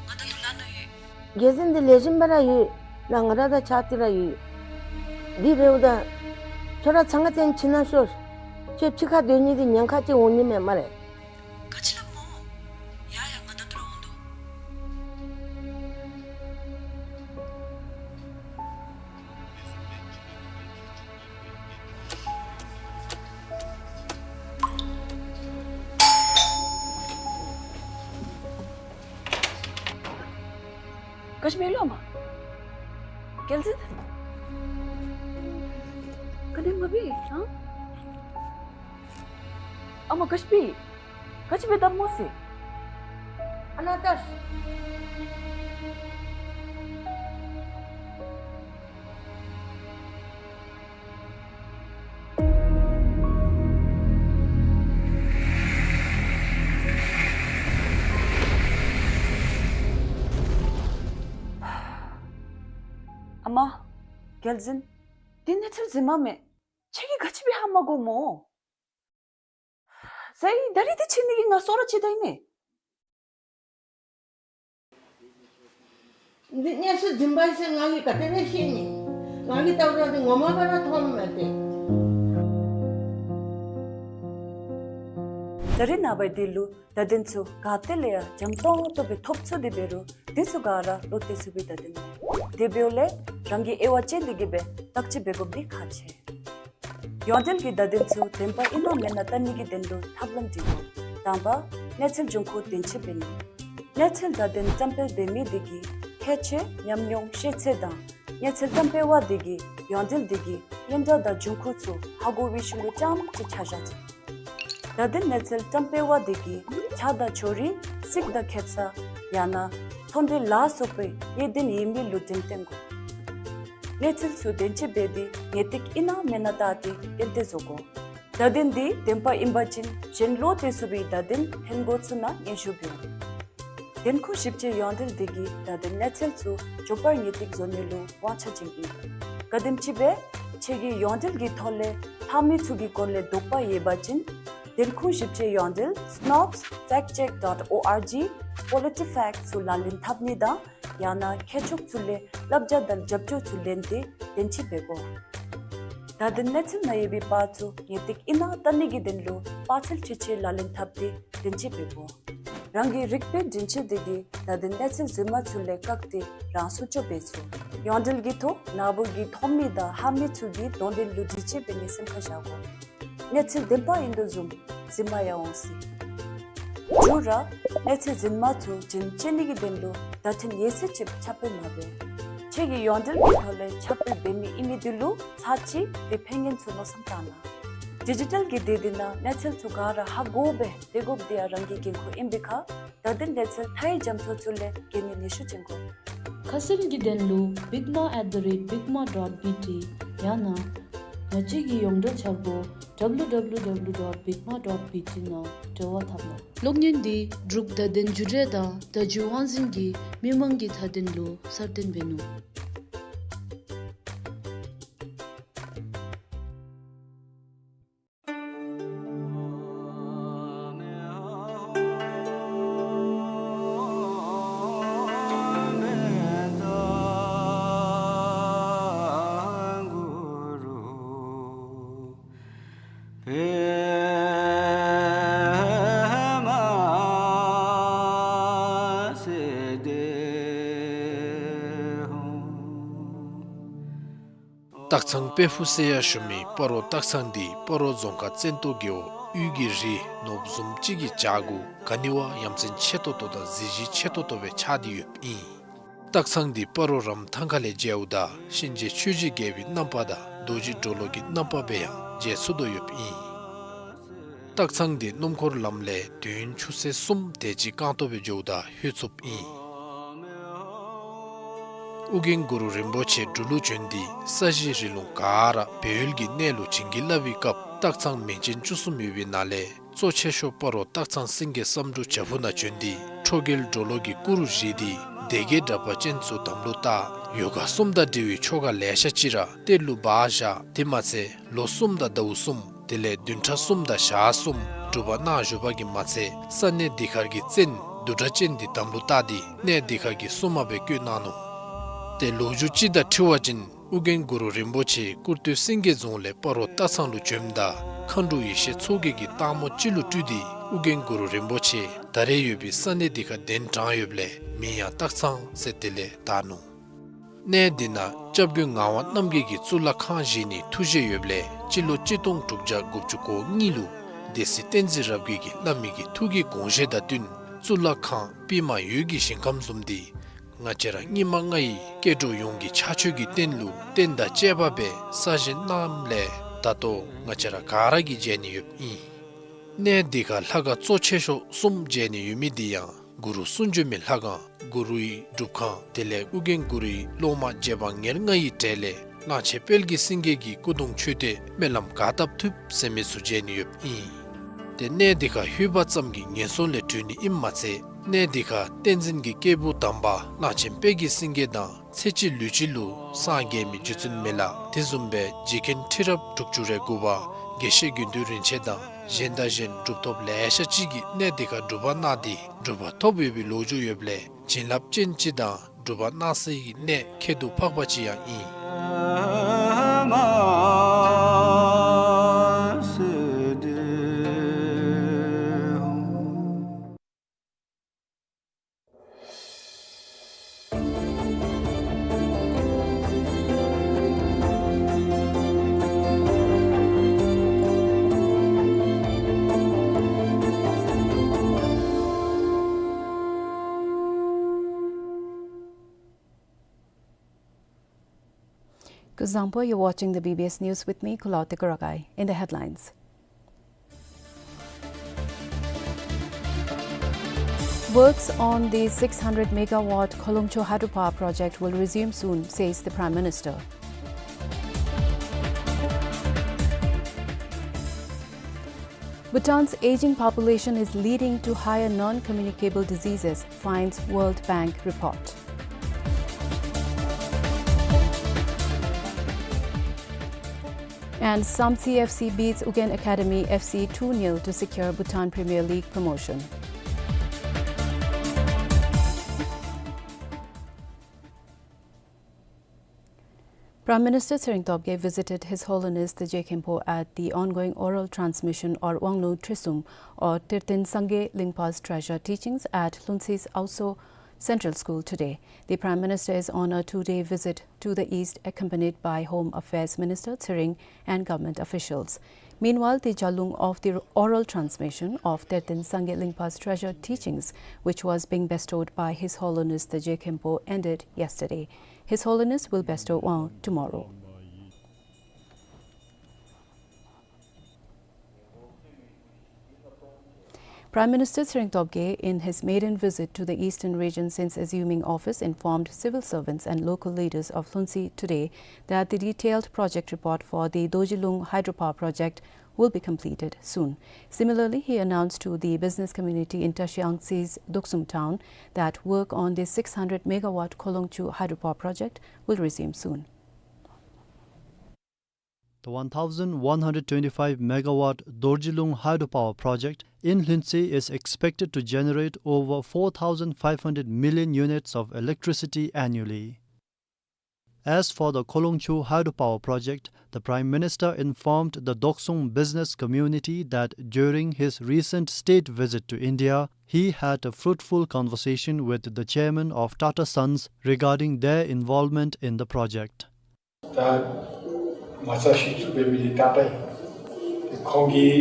ང་ད་ལྟོ་ལཱ་ནང་ཡོད། རྒྱལ་མཚན་འདི་ལེགས་ཤོམ་སྦེ་ར་ཡོད། ལགས་ང་ར་དང་ཕྱད་དེ་ར་ཡོད། དེ་འབདཝ་ད་ཁྱོད་ར་ཚང་ཁ་ཏེ་ཕྱི་ནང་ཤོག། ཁྱོད་ཕྱི་ཁར་སྡོད་ནི་འདི་ཉེན་ཁ་ཅིག་འོང་ནི་མས་སྨ་རེ། ག་ཅི་སླབ་སྨོ། ཡ་ཡ་ང་ད་ལྟོ་ར་འོང་དོ། ག་ཅི་འབད་ལོ་ཨ་མ། རྒྱལ་འཛིན། ག་ནི་མ་འབད་ཨ། ཨ་མ་ག་ཅི་འབད། ག་ཅི་འབད་དར་མོ་ཟེར། ཨ་ན་ཏ། ཨ་མ། རྒྱལ་འཛིན། འདི་གནས་ཚུལ་རྫུན་མ་མས། ཁྱེད་ཀྱིས་ག་ཅི་འབད་ཧ་མ་གོ་སྨོ། ཟེར་ད་རིས་འདི་ཁྱེད་ནི་གིས་ང་སོ་ར་ཅིག་ད་ཨིན་མས། འདི་གནས་ཚུལ་རྫུན་པ་ཨིན་ཟེར་ང་གིས་ག་དེ་སྦེ་ཤེས་ནི། ང་གིས་བལྟཝ་ད་འདི་ངོ་མ་སྦེ་ར་མཐོངམ་མས་ཏེ། ད་རིས་ནངས་པ་འདི་ལུ་བརྡ་དོན་ཚུ་ག་ཏེ་ལས་ཡང་འཇམ་ཏོང་ཏོ་སྦེ་ཐོབ་ཚུགས་ཏེ་འབད་རུང་འདི་ཚུ་ག་ར་བློ་གཏད་ཚུགས་པའི་བརྡ་དོན་མེན། དེ་འབདཝ་ལས་རང་གིས་དབྱེ་བ་དཔྱད་དེ་གིས་སྦེ་བརྟག་དཔྱད་འབད་དགོཔ་འདི་ཁག་ཆེ། ཡོངས་འབྲེལ་གྱི་བརྡ་དོན་ཚུ་བདེན་པ་ཨིན་ན་མེན་ན་བལྟ་ནི་གི་དོན་ལུ་ཐབས་ལམ་འདི་དགོ། དང་པ་གནས་ཚུལ་འབྱུང་ཁུངས་བདེན་དཔྱད་འབད་ནི། གནས་ཚུལ་བརྡ་དོན་བཀྲམ་སྤེལ་འབད་མི་དེ་གི་ཁྱད་ཆོས་ཉམས་མྱོང་ཤེས་ཚད་དང་གནས་ཚུལ་བཀྲམ་སྤེལ་བ་དེ་གིས་ཡོངས་འབྲེལ་དེ་གི་སྙན་གྲགས་དང་འབྱུང་ཁུངས་ཚུ་ཧ་གོ་བའི་ཤུལ་ལུ་རྐྱངམ་ཅིག་ཆ་བཞག་ཚུགས། བརྡ་དོན་གནས་ཚུལ་བཀྲམ་སྤེལ་བ་དེ་གིས་ཆ་དང་ཕྱོགས་རིས་རྩིས་དང་ཁེབ་ས་ཡང་ན་ཚོང་འབྲེལ་ལ་སོགས་པའི་གནད་དོན་ཡོད་མི་ལུ་འགྲེམས་སྟོན་དགོ། གནས་ཚུལ་ཚུ་བདེན་དཔྱད་འབད་དེ་ངེས་ཏིག་ཨིན་ན་མེན་ན་བལྟ་སྟེ་ཏན་ཏན་བཟོ་དགོ། བརྡ་དོན་འདི་བདེན་པ་ཨིན་པ་ཅིན་གཞན་བློ་གཏད་ཚུགས་པའི་བརྡ་དོན་ལྷན་འགོ་ཚུ་ནང་སྙན་ཞུ་འབད་འོང་། བདེན་ཁུངས་ཞིབ་དཔྱད་ཡོངས་འབྲེལ་དེ་གིས་བརྡ་དོན་གནས་ཚུལ་ཚུ་མགྱོགས་པར་ངེས་ཏིག་བཟོ་ནི་ལུ་དབང་ཆ་བྱིན་ཨིན། ག་དེམ་ཅིག་སྦེ་ཁྱེད་ཀྱིས་ཡོངས་འབྲེལ་གྱི་ཐོག་ལས་ལྷག་མི་ཚུ་གི་སྐོར་ལས་དོགས་པ་ཡོད་པ་ཅིན་བདེན་ཁུངས་ཞིབ་དཔྱད་ཡོངས་འབྲེལ་snopes fact check dot org PolitiFact ཚུ་ལག་ལེན་འཐབ་ནི་དང་ཡང་ན་མཁས་མཆོག་ཚུ་ལས་བསླབ་བྱ་དང་རྒྱབ་སྐྱོར་ཚུ་ལེན་ཏེ་བདེན་དཔྱད་འབད་དགོ། བརྡ་དོན་གནས་ཚུལ་ནང་ཡོད་པའི་པར་ཚུ་ངེས་ཏིག་ཨིན་ན་བལྟ་ནི་གི་དོན་ལུ་པར་ཚད་ཁྲི་ཆད་ལག་ལེན་འཐབ་སྟེ་བདེན་དཔྱད་འབད་དགོ། རང་གི་རིག་པའི་འདྲེན་བྱེད་དེ་གིས་བརྡ་དོན་གནས་ཚུལ་རྫུན་མ་ཚུ་ལས་བཀག་སྟེ་རང་སྲུང་སྐྱོབ་འབད་ཚུགས། ཡོངས་འབྲེལ་གྱི་ཐོག་ནཱ་བུ་གིས་མཐོང་མི་དང་ཧ་མི་ཚུ་གི་དོན་དོན་ལུ་དྲི་དཔྱད་འབད་ནི་སེམས་ཁར་བཞག་དགོ། གནས་ཚུལ་བདེན་པ་ཨིན་དོ་བཟུམ་རྫུན་མ་ཡང་འོང་སྲིད། མཇུག་ར་གནས་ཚུལ་རྫུན་མ་ཚུ་རྒྱུན་བཅད་ནི་གི་དོན་ལུ་བརྡ་དོན་ཡོད་ཚད་ཅིག་ཁྱབ་སྤེལ་མ་འབད། ཁྱེད་ཀྱིས་ཡོངས་འབྲེལ་གྱི་ཐོག་ལས་ཁྱབ་སྤེལ་འབད་མི་ཨིན་མི་དེ་ལུ་ཚར་གཅིག་དེ་ཕན་ངན་ཚུ་མནོ་བསམ་བཏང་གནང་། ཌི་ཇི་ཊལ་གྱི་སྡེ་འདི་ནང་གནས་ཚུལ་ཚུ་ག་ར་ཧ་གོ་སྦེ་སྡོད་དགོཔ་འདི་ཡང་རང་གི་འགན་ཁུར་ཨིན་པའི་ཁར་བརྡ་དོན་གནས་ཚུལ་མཐའ་ཡས་རྒྱ་མཚོ་ཚུ་ལས་འགན་ནི་ནུས་ཤུགས་བྱིན་དགོ། ཁ་གསལ་གྱི་དོན་ལུ་bigma at the rate bigma dot B T ཡང་ན་ང་བཅས་ཀྱི་ཡོངས་འབྲེལ་འཆར་སྒོ་W W W dot bigma dot B T ནང་འབྲེལ་བ་འཐབ་གནང་། གློག་བརྙན་འདི་འབྲུག་བརྡ་དོན་བརྒྱུད་རིམ་དང་བརྡ་བརྒྱུད་དབང་འཛིན་གྱིས་མི་མང་གི་མཐའ་དོན་ལུ་གསར་བཏོན་འབད་ནུག། སྟག་ཚང་དཔལ་ཕུག་ཟེར་ཡང་ཞུ་མི་སྤ་རོ་སྟག་ཚང་འདི་སྤ་རོ་རྫོང་ཁག་བཙན་ཏོ་རྒེད་འོག་དབུས་ཀྱི་རི་ནོར་བུ་བཟུམ་ཅིག་གི་བྱག་གུ་ག་ནི་བ་ཡ་མཚན་ཆེ་ཏོག་ཏོ་དང་གཟི་བརྗིད་ཆེ་ཏོག་ཏོ་སྦེ་ཆགས་ཏེ་ཡོདཔ་ཨིན། སྟག་ཚང་འདི་སྤ་རོ་རམ་ཐང་ཁ་ལས་མཇལཝ་ད་གཤིན་རྗེ་ཆོས་ཀྱི་རྒྱལ་པོའི་རྣམ་པ་དང་རྡོ་རྗེ་གྲོ་ལོད་ཀྱི་རྣམ་པ་སྦེ་ཡང་མཇལ་ཚུགས་དོ་ཡོདཔ་ཨིན། སྟག་ཚང་འདི་སྣུམ་འཁོར་ལམ་ལས་དུས་ཡུན་ཆུ་ཚོད་གསུམ་དེ་ཅིག་རྐང་སྟོང་སྦེ་འགྱོཝ་ད་ལྷོད་ཚུགསཔ་ཨིན། ཨོ་རྒྱན་གུ་རུ་རིན་པོ་ཆེ་འབྲུག་ལུ་བྱོན་ཏེ་ས་གཞི་རི་ལུང་ག་ར་སྦས་ཡུལ་གྱི་གནས་ལུ་བྱིན་གྱིས་བརླབས་པའི་སྐབས་སྟག་ཚང་མིང་ཅན་བཅུ་གསུམ་ཡོད་པའི་ནང་ལས་གཙོ་ཆེ་ཤོས་སྤ་རོ་སྟག་ཚང་སེང་གེ་བསམ་འགྲུབ་བྱག་ཕུག་ནང་བྱོན་ཏེ་ཁྲོ་རྒྱལ་གྲོ་ལོད་ཀྱི་སྐུ་རུ་བཞེངས་ཏེ་སྡེ་བརྒྱད་དྲེགས་པ་ཅན་ཚུ་དམ་ལུ་བཏགས། ཡོ་ག་གསུམ་དང་འབྲེལ་བའི་ཆོ་ག་ལེ་ཤ་ཅིག་ར་གཏེར་ལུ་སྦ་བཞག། དེ་མ་ཚད་ལོ་གསུམ་དང་ཟླཝ་གསུམ་དེ་ལས་བདུན་ཕྲག་གསུམ་དང་ཞག་གསུམ་སྒྲུབ་པ་གནང་བཞུགས་པ་གིས་མ་ཚད་ས་གནས་འདི་ཁར་གྱི་བཙན་བདུད་དྲེགས་ཅན་འདི་དམ་ལུ་བཏགས་ཏེ་གནས་འདི་ཁར་གྱི་སྲུང་མ་སྦེ་བསྐོས་གནང་ནུག། ཏེ་ལོ་རྒྱུས་ཅིག་དང་འཁྲིལ་བ་ཅིན་ཨོ་རྒྱན་གུ་རུ་རིན་པོ་ཆེ་སྐུར་སྟོད་སེང་གེ་རྫོང་ལས་སྤ་རོ་སྟག་ཚང་ལུ་བྱོནམ་ད་མཁའ་འགྲོ་ཡེ་ཤེས་མཚོ་རྒྱལ་གྱིས་སྟག་མོ་ཅིག་ལུ་སྤྲུལ་ཏེ་ཨོ་རྒྱན་གུ་རུ་རིན་པོ་ཆེ་ད་རེས་ཡོད་པའི་ས་གནས་འདི་ཁར་གདན་དྲངས་ཡོདཔ་ལས་མིང་ཡང་སྟག་ཚང་ཟེར་དེ་ལས་བཏགས་ནུག། གནས་འདི་ནང་སྐྱབས་མགོན་ངག་དབང་རྣམ་རྒྱལ་གྱིས་གཙུག་ལག་ཁང་བཞེངས་ནིའི་ཐུགས་བཞེད་ཡོདཔ་ལས་སྤྱི་ལོ་གཅིག་སྟོང་དྲུག་བརྒྱ་དགུ་བཅུ་གོ་གཉིས་ལུ་སྡེ་སྲིད་བསྟན་འཛིན་རབ་རྒྱས་ཀྱིས་བླ་མའི་གི་ཐུགས་ཀྱི་དགོངས་བཞེད་དང་བསྟུན་གཙུག་ལག་ཁང་པདྨ་འོད་ཀྱི་ཞིང་ཁམས་བཟུམ་འདི་ ང་བཅས་ར་སྔོན་མ་ང་གིས་སྐྱེ་འགྲོ་ཡོངས་ཀྱི་ཕྱག་མཆོད་ཀྱི་རྟེན་ལུ་རྟེན་དང་བཅས་པ་སྦེ་གསར་བཞེངས་གནངམ་ལས་ད་ལྟོ་ང་བཅས་ར་ག་ར་གིས་མཇལ་ནི་ཡོདཔ་ཨིན། གནས་འདི་ཁར་ལྷ་ཁང་གཙོ་ཆེ་ཤོས་གསུམ་མཇལ་ནི་ཡོད་མི་འདི་ཡང་གུ་རུ་གསུང་བྱོན་མའི་ལྷ་ཁང་གུ་རུའི་སྒྲུབ་ཁང་དེ་ལས་ཨོ་རྒྱན་གུ་རུའི་སློབ་མ་རྗེ་འབངས་ཉེར་ལྔ་ཡི་གྲས་ལས་གླང་ཆེན་དཔལ་གྱི་སེང་གེ་གི་སྐུ་གདུང་མཆོད་རྟེན་སྨོན་ལམ་ག་བཏབ་ཐུབ་ཟེར་མི་ཚུ་མཇལ་ནི་ཡོདཔ་ཨིན། ཏེ་གནས་འདི་ཁར་ལྷོད་པ་ཙམ་གྱིས་ངན་སོང་ལས་གྲོལ་ནི་ཨིནམ་མ་ཚད་གནས་འདི་ཁར་བསྟན་འཛིན་གྱི་སྐྱེས་བུ་དམ་པ་གླང་ཆེན་དཔལ་གྱི་སེང་གེ་དང་ཚེ་གཅིག་ལུས་གཅིག་ལུ་སངས་རྒྱས་མི་རྗེ་བཙུན་མི་ལ་དེ་བཟུམ་སྦེ་རྗེ་མཁན་ཁྲི་རབས་དྲུག་ཅུ་རེ་དགུ་པ་དགེ་བཤེས་དགེ་འདུན་རིན་ཆེན་དང་གཞན་དང་གཞན་གྲུབ་ཐོབ་ལེ་ཤ་ཅིག་གིས་གནས་འདི་ཁར་སྒྲུབ་པ་གནང་སྟེ་གྲུབ་པ་ཐོབ་ཡོད་པའི་ལོ་རྒྱུས་ཡོདཔ་ལས་བྱིན་རླབས་ཅན་ཅིག་དང་སྒྲུབ་པ་གནང་སའི་གནས་ཁྱད་དུ་འཕགས་པ་ཅིག་ཡང་ཨིན། Kuzuzangpo, you're watching the B B S News with me, Kulao Tekuragai. In the headlines, works on the six hundred megawatt Kholongcho hydropower project will resume soon, says the Prime Minister. Bhutan's aging population is leading to higher non-communicable diseases, finds World Bank report. And Samtse F C beats Ugyen Academy F C two nil to secure Bhutan Premier League promotion. Prime Minister Tshering Tobgay visited His Holiness the Je Khenpo at the ongoing oral transmission or Wanglung Trisum or Terten Sangay Lingpa's Treasure Teachings at Lhuntse's Aoso Central School today. The Prime Minister is on a two-day visit to the East, accompanied by Home Affairs Minister Tshering and government officials. Meanwhile, the Jalung of the oral transmission of Terten Sangay Lingpa's Treasure Teachings, which was being bestowed by His Holiness the Je Khenpo, ended yesterday. His Holiness will bestow one tomorrow. Prime Minister Tshering Tobgay, in his maiden visit to the eastern region since assuming office, informed civil servants and local leaders of Lhuntse today that the detailed project report for the Dorjilung hydropower project will be completed soon. Similarly, he announced to the business community in Tashilangtse's Doksum town that work on the six hundred megawatt Kholongcho hydropower project will resume soon. The one thousand one hundred twenty-five megawatt Dorjilung hydropower project in Lhuntse is expected to generate over four thousand five hundred million units of electricity annually. As for the Kholongcho hydropower project, the Prime Minister informed the Doksum business community that during his recent state visit to India, he had a fruitful conversation with the chairman of Tata Sons regarding their involvement in the project. ད་ང་བཅས་གཞི་བཙུགས་འབད་མི་འདི་ཏ་ཏ་ཨིན། ཁོང་གིས་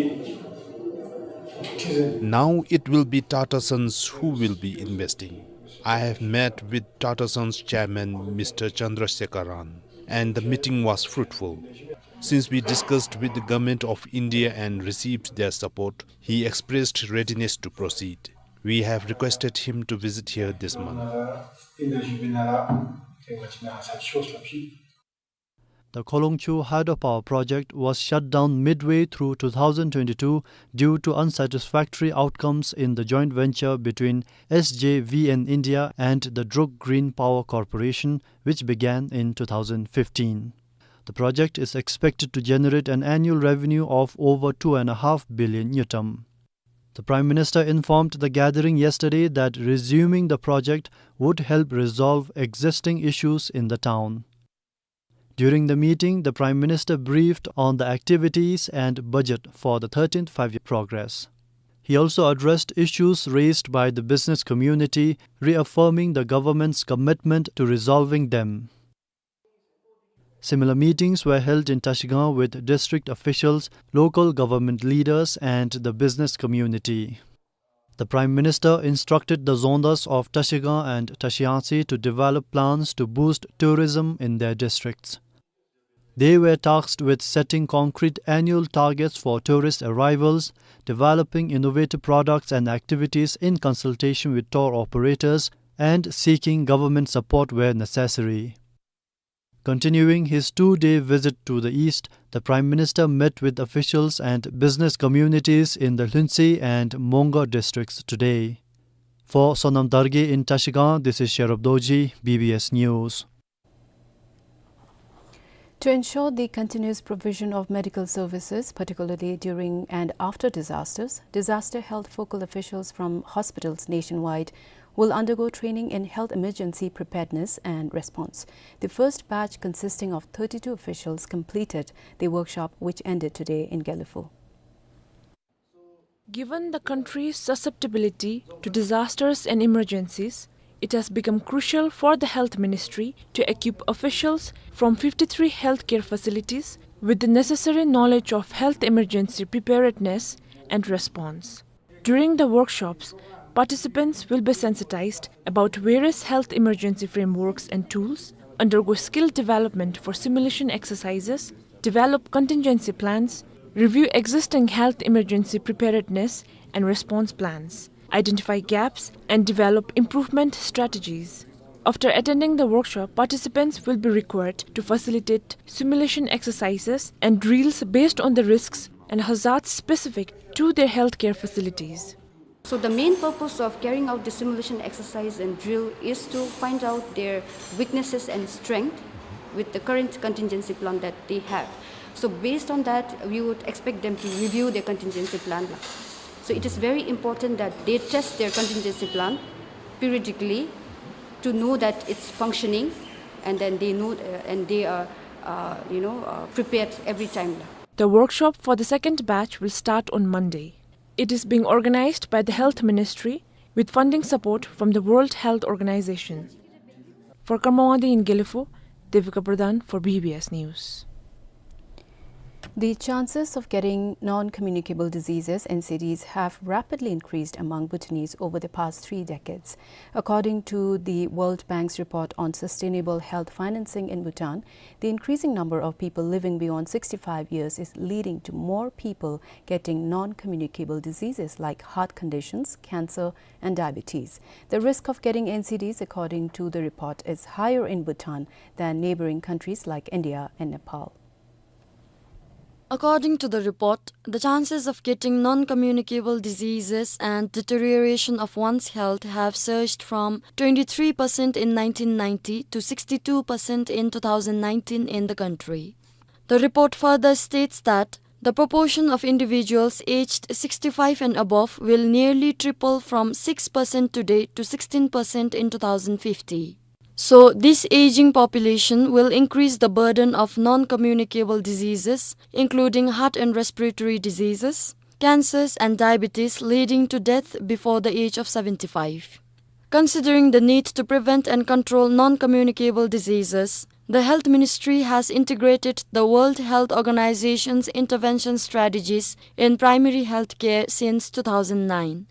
ཁྲི་འཛིན། Now it will be Tata Sons who will be investing. I have met with Tata Sons chairman Mister Chandrasekaran, and the meeting was fruitful. Since we discussed with the Government of India and received their support, he expressed readiness to proceed. We have requested him to visit here this month. The Kholongcho hydropower project was shut down midway through two thousand twenty-two due to unsatisfactory outcomes in the joint venture between S J V N India and the Druk Green Power Corporation, which began in two thousand fifteen. The project is expected to generate an annual revenue of over two and a half billion ngultrum. The Prime Minister informed the gathering yesterday that resuming the project would help resolve existing issues in the town. During the meeting, the Prime Minister briefed on the activities and budget for the thirteenth Five-Year Progress. He also addressed issues raised by the business community, reaffirming the government's commitment to resolving them. Similar meetings were held in Tashikgang with district officials, local government leaders, and the business community. The Prime Minister instructed the Dzongdas of Trashigang and Trashiyangtse to develop plans to boost tourism in their districts. They were tasked with setting concrete annual targets for tourist arrivals, developing innovative products and activities in consultation with tour operators, and seeking government support where necessary. Continuing his two-day visit to the east, the Prime Minister met with officials and business communities in the Lhuentse and Mongar districts today. For Sonam Dargay in Trashigang, this is Sherab Dorji, B B S News. To ensure the continuous provision of medical services, particularly during and after disasters, disaster health focal officials from hospitals nationwide will undergo training in health emergency preparedness and response. The first batch, consisting of thirty-two officials, completed the workshop, which ended today in Gelephu. Given the country's susceptibility to disasters and emergencies, it has become crucial for the Health Ministry to equip officials from fifty-three healthcare facilities with the necessary knowledge of health emergency preparedness and response. During the workshops, participants will be sensitized about various health emergency frameworks and tools, undergo skill development for simulation exercises, develop contingency plans, review existing health emergency preparedness and response plans, identify gaps, and develop improvement strategies. After attending the workshop, participants will be required to facilitate simulation exercises and drills based on the risks and hazards specific to their healthcare facilities. So the main purpose of carrying out the simulation exercise and drill is to find out their weaknesses and strength with the current contingency plan that they have. So based on that, we would expect them to review their contingency plan. So it is very important that they test their contingency plan periodically to know that it's functioning, and then they know, uh, and they are, uh, you know, uh, prepared every time. The workshop for the second batch will start on Monday. It is being organized by the Health Ministry with funding support from the World Health Organization. For Karma Wangdi in Gelephu, Devika Pradhan for B B S News. The chances of getting non-communicable diseases, N C Ds, have rapidly increased among Bhutanese over the past three decades. According to the World Bank's report on sustainable health financing in Bhutan, the increasing number of people living beyond sixty-five years is leading to more people getting non-communicable diseases like heart conditions, cancer, and diabetes. The risk of getting N C Ds, according to the report, is higher in Bhutan than neighboring countries like India and Nepal. According to the report, the chances of getting non-communicable diseases and deterioration of one's health have surged from twenty-three percent in nineteen ninety to sixty-two percent in two thousand nineteen in the country. The report further states that the proportion of individuals aged sixty-five and above will nearly triple from six percent today to sixteen percent in two thousand fifty. So, this aging population will increase the burden of non-communicable diseases, including heart and respiratory diseases, cancers, and diabetes, leading to death before the age of seventy-five. Considering the need to prevent and control non-communicable diseases, the Health Ministry has integrated the World Health Organization's intervention strategies in primary health care since two thousand nine.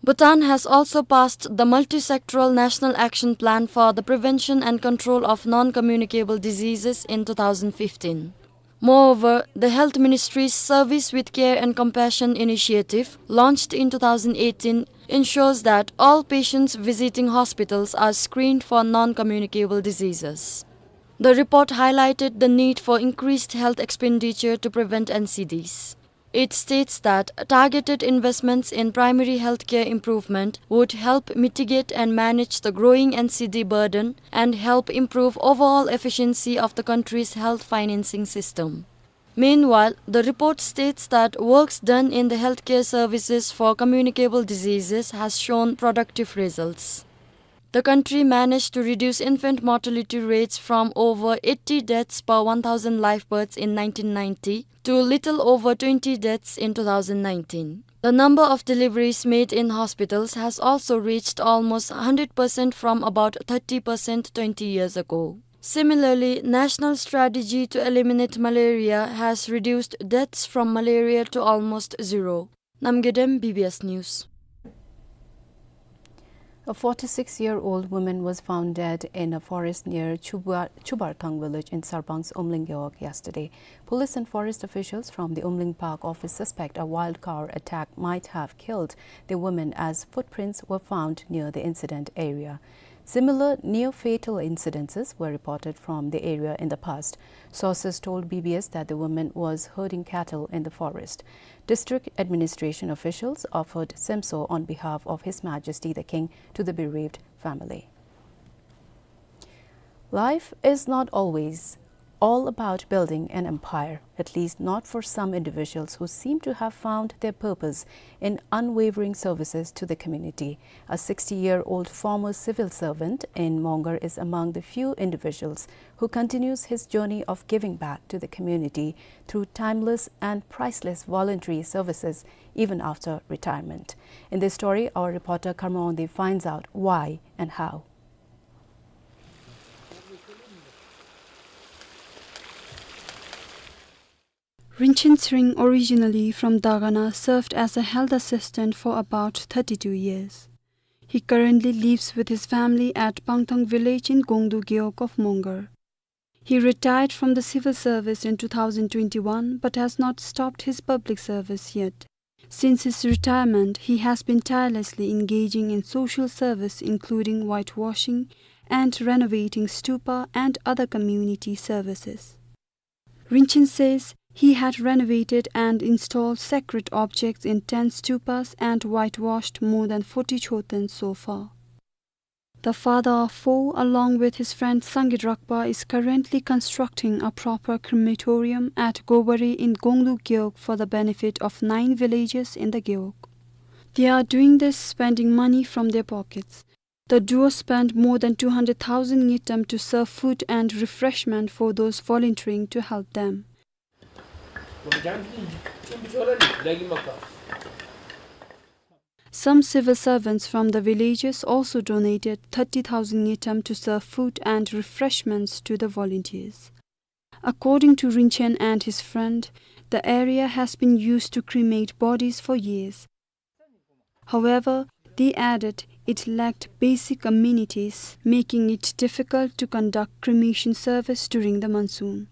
Bhutan has also passed the Multi-Sectoral National Action Plan for the Prevention and Control of Non-Communicable Diseases in two thousand fifteen. Moreover, the Health Ministry's Service with Care and Compassion initiative, launched in two thousand eighteen, ensures that all patients visiting hospitals are screened for non-communicable diseases. The report highlighted the need for increased health expenditure to prevent N C Ds. It states that targeted investments in primary healthcare improvement would help mitigate and manage the growing N C D burden and help improve overall efficiency of the country's health financing system. Meanwhile, the report states that works done in the healthcare services for communicable diseases has shown productive results. The country managed to reduce infant mortality rates from over eighty deaths per one thousand live births in nineteen ninety to little over twenty deaths in two thousand nineteen. The number of deliveries made in hospitals has also reached almost hundred percent from about thirty percent twenty years ago. Similarly, national strategy to eliminate malaria has reduced deaths from malaria to almost zero. Namgay Dem, B B S News. A forty-six-year-old woman was found dead in a forest near Chubar-, Chubarthang village in Sarbang's Umling Gewog yesterday. Police and forest officials from the Umling Park office suspect a wild cow attack might have killed the woman, as footprints were found near the incident area. Similar near-fatal incidences were reported from the area in the past. Sources told B B S that the woman was herding cattle in the forest. District administration officials offered semso on behalf of His Majesty the King to the bereaved family. Life is not always all about building an empire, at least not for some individuals who seem to have found their purpose in unwavering services to the community. A sixty-year-old former civil servant in Mongar is among the few individuals who continues his journey of giving back to the community through timeless and priceless voluntary services even after retirement. In this story, our reporter Karma Wangdi finds out why and how. Rinchen Tshering, originally from Dagana, served as a health assistant for about thirty-two years. He currently lives with his family at Pangthang village in Gongdu Gewog of Mongar. He retired from the civil service in two thousand twenty-one but has not stopped his public service yet. Since his retirement, he has been tirelessly engaging in social service, including whitewashing and renovating stupa and other community services. Rinchen says he had renovated and installed sacred objects in ten stupas and whitewashed more than forty chotens so far. The father of four, along with his friend Sangit Rakpa, is currently constructing a proper crematorium at Gobari in Gongdu Gewog for the benefit of nine villages in the Gewog. They are doing this spending money from their pockets. The duo spent more than two hundred thousand ngultrum to serve food and refreshment for those volunteering to help them. Some civil servants from the villages also donated thirty thousand ngultrum to serve food and refreshments to the volunteers. According to Rinchen and his friend, the area has been used to cremate bodies for years. However, they added it lacked basic amenities, making it difficult to conduct cremation service during the monsoon.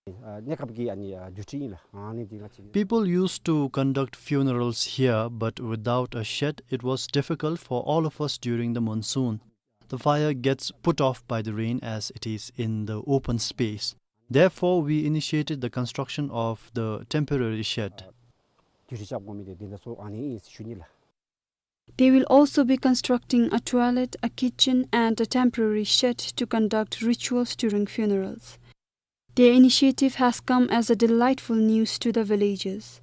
ཨ་གནས་སྐབས་ཀྱི་ཨ་ནི་ཨ་བརྒྱུད་འཕྲིན་ཨིན་ལགས། ཨ་ནི་འདི་ང་བཅས། People used to conduct funerals here, but without a shed, it was difficult for all of us during the monsoon. The fire gets put off by the rain as it is in the open space. Therefore, we initiated the construction of the temporary shed. བརྒྱུད་འཕྲིན་རྐྱབ་དགོ་མི་འདི་འདི་ཚུ་ཨ་ནི་ཨིན་ཟེར་ཞུ་ནི་ལགས། They will also be constructing a toilet, a kitchen, and a temporary shed to conduct rituals during funerals. Their initiative has come as a delightful news to the villagers.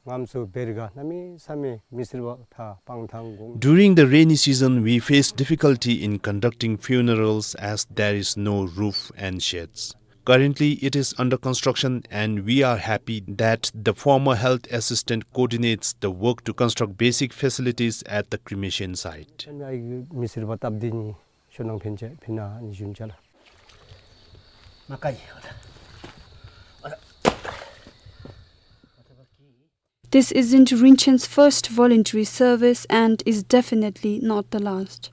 ངམ་སུ་བེར་ག་གནམ་མེད་ས་མེད་མི་སེར་བ་ཐ་སྤང་ཐང་གོང་། During the rainy season, we face difficulty in conducting funerals as there is no roof and sheds. Currently, it is under construction, and we are happy that the former health assistant coordinates the work to construct basic facilities at the cremation site. མི་སེར་བ་སྟབས་བདེ་ནི་ཤོ་ནང་ཕན་ཆ་ཕན་ན་ནི་ཞུན་ཆ་ལགས། མ་ཀ་ཡི། This isn't Rinchen's first voluntary service and is definitely not the last.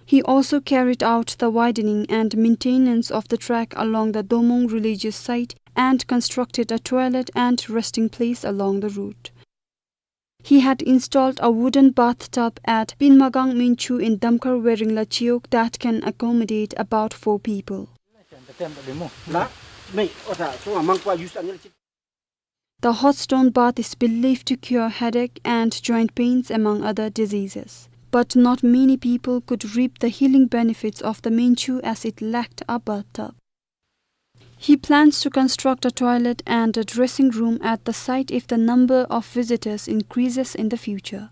He also carried out the widening and maintenance of the track along the Domong religious site and constructed a toilet and resting place along the route. He had installed a wooden bathtub at Pinmagang Minchu in Damkhar Weringla Chiwog that can accommodate about four people. The hot stone bath is believed to cure headache and joint pains, among other diseases. But not many people could reap the healing benefits of the Minchu as it lacked a bathtub. He plans to construct a toilet and a dressing room at the site if the number of visitors increases in the future.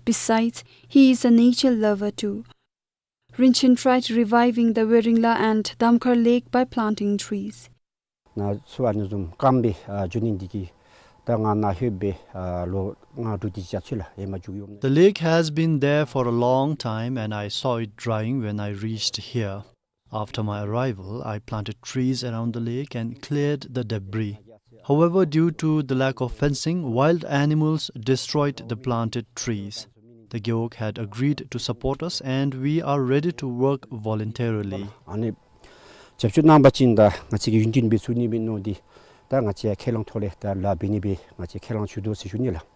Besides, he is a nature lover too. Rinchen tried reviving the Weringla and Damkhar Lake by planting trees. ན་སུ་ཨ་ནི་བཟུམ་སྐམ་པའི་ཨ་འགྱོ་ནི་འདི་གིས་ད་ང་ནཱ་ལྷོད་པའི་ཨ་ལོ་ལྔ་དྲུག་དེ་ཅིག་ཚུད་ལགས། ཨེ་མ་འགྱོ་ཡོད་ནི། The lake has been there for a long time, and I saw it drying when I reached here. After my arrival, I planted trees around the lake and cleared the debris. However, due to the lack of fencing, wild animals destroyed the planted trees. The Gewog had agreed to support us and we are ready to work voluntarily. ཨ་ནི་རྒྱབ་སྐྱོར་གནང་བ་ཅིན་ད་ང་བཅས་ཀྱིས་ཡུན་བརྟན་སྦེ་བཙུགས་ནི་ཨིན་མནོ་སྟེ་ད་ང་བཅས་ཁས་བླངས་ཐོག་ལས་ད་ལཱ་འབད་ནི་སྦེ་ང་བཅས་ཁས་བླངས་ཞུ་དོ་ཟེར་ཞུ་ནི་ལགས།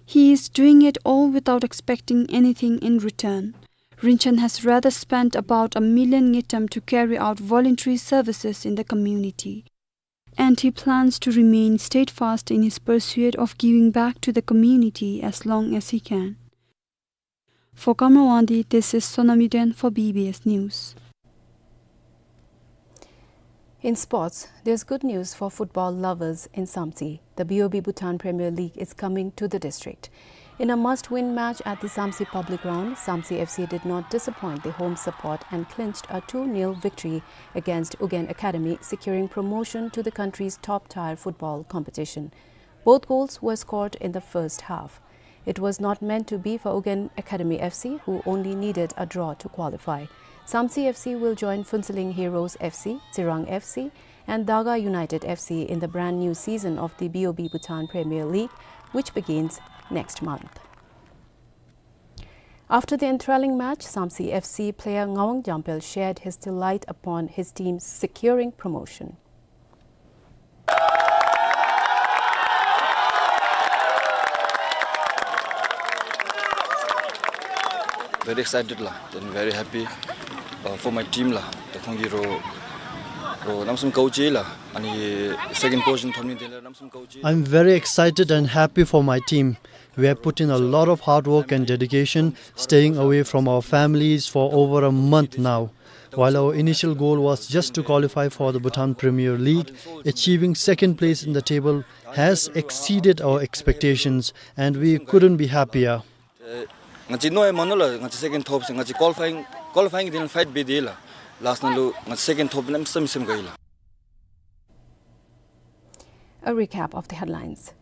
He is doing it all without expecting anything in return. Rinchen has rather spent about a million ngultrum to carry out voluntary services in the community. And he plans to remain steadfast in his pursuit of giving back to the community as long as he can. For Kamrawangdi, this is Sonam Yuden for B B S News. In sports, there's good news for football lovers in Samtse. The B O B Bhutan Premier League is coming to the district. In a must-win match at the Samtse Public Ground, Samtse F C did not disappoint the home support and clinched a two nil victory against Ugyen Academy, securing promotion to the country's top-tier football competition. Both goals were scored in the first half. It was not meant to be for Ugyen Academy F C, who only needed a draw to qualify. Samtse F C will join Phuentsholing Heroes F C, Tsirang F C, and Daga United F C in the brand new season of the B O B Bhutan Premier League, which begins next month. After the enthralling match, Samtse F C player Ngawang Jampel shared his delight upon his team securing promotion. Very excited ལགས། Then very happy, uh, for my team ལགས། ད་ཁོང་གིས་རོགས་རོགས་གནམ་མེད་ས་མེད་དཀའཝ་སྤྱད་ལགས། ཨ་ནི་second position ཐོབ་ནི་དེ་ལས་གནམ་མེད་ས་མེད་དཀའཝ་སྤྱད། I'm very excited and happy for my team. We have put in a lot of hard work and dedication, staying away from our families for over a month now. While our initial goal was just to qualify for the Bhutan Premier League, achieving second place in the table has exceeded our expectations, and we couldn't be happier. ང་བཅས་མནོ་ཡང་མ་མནོ་ལགས། ང་བཅས་second ཐོབ་ཟེར། ང་བཅས་qualifying qualifying དེ་ལས་fight འབད་དེ་ལགས། Last ནང་ལུ་ང་བཅས་second ཐོབ་ནི་གནམ་མེད་ས་མེད་སེམས་དགའ་ཡི་ལགས། A recap of the headlines.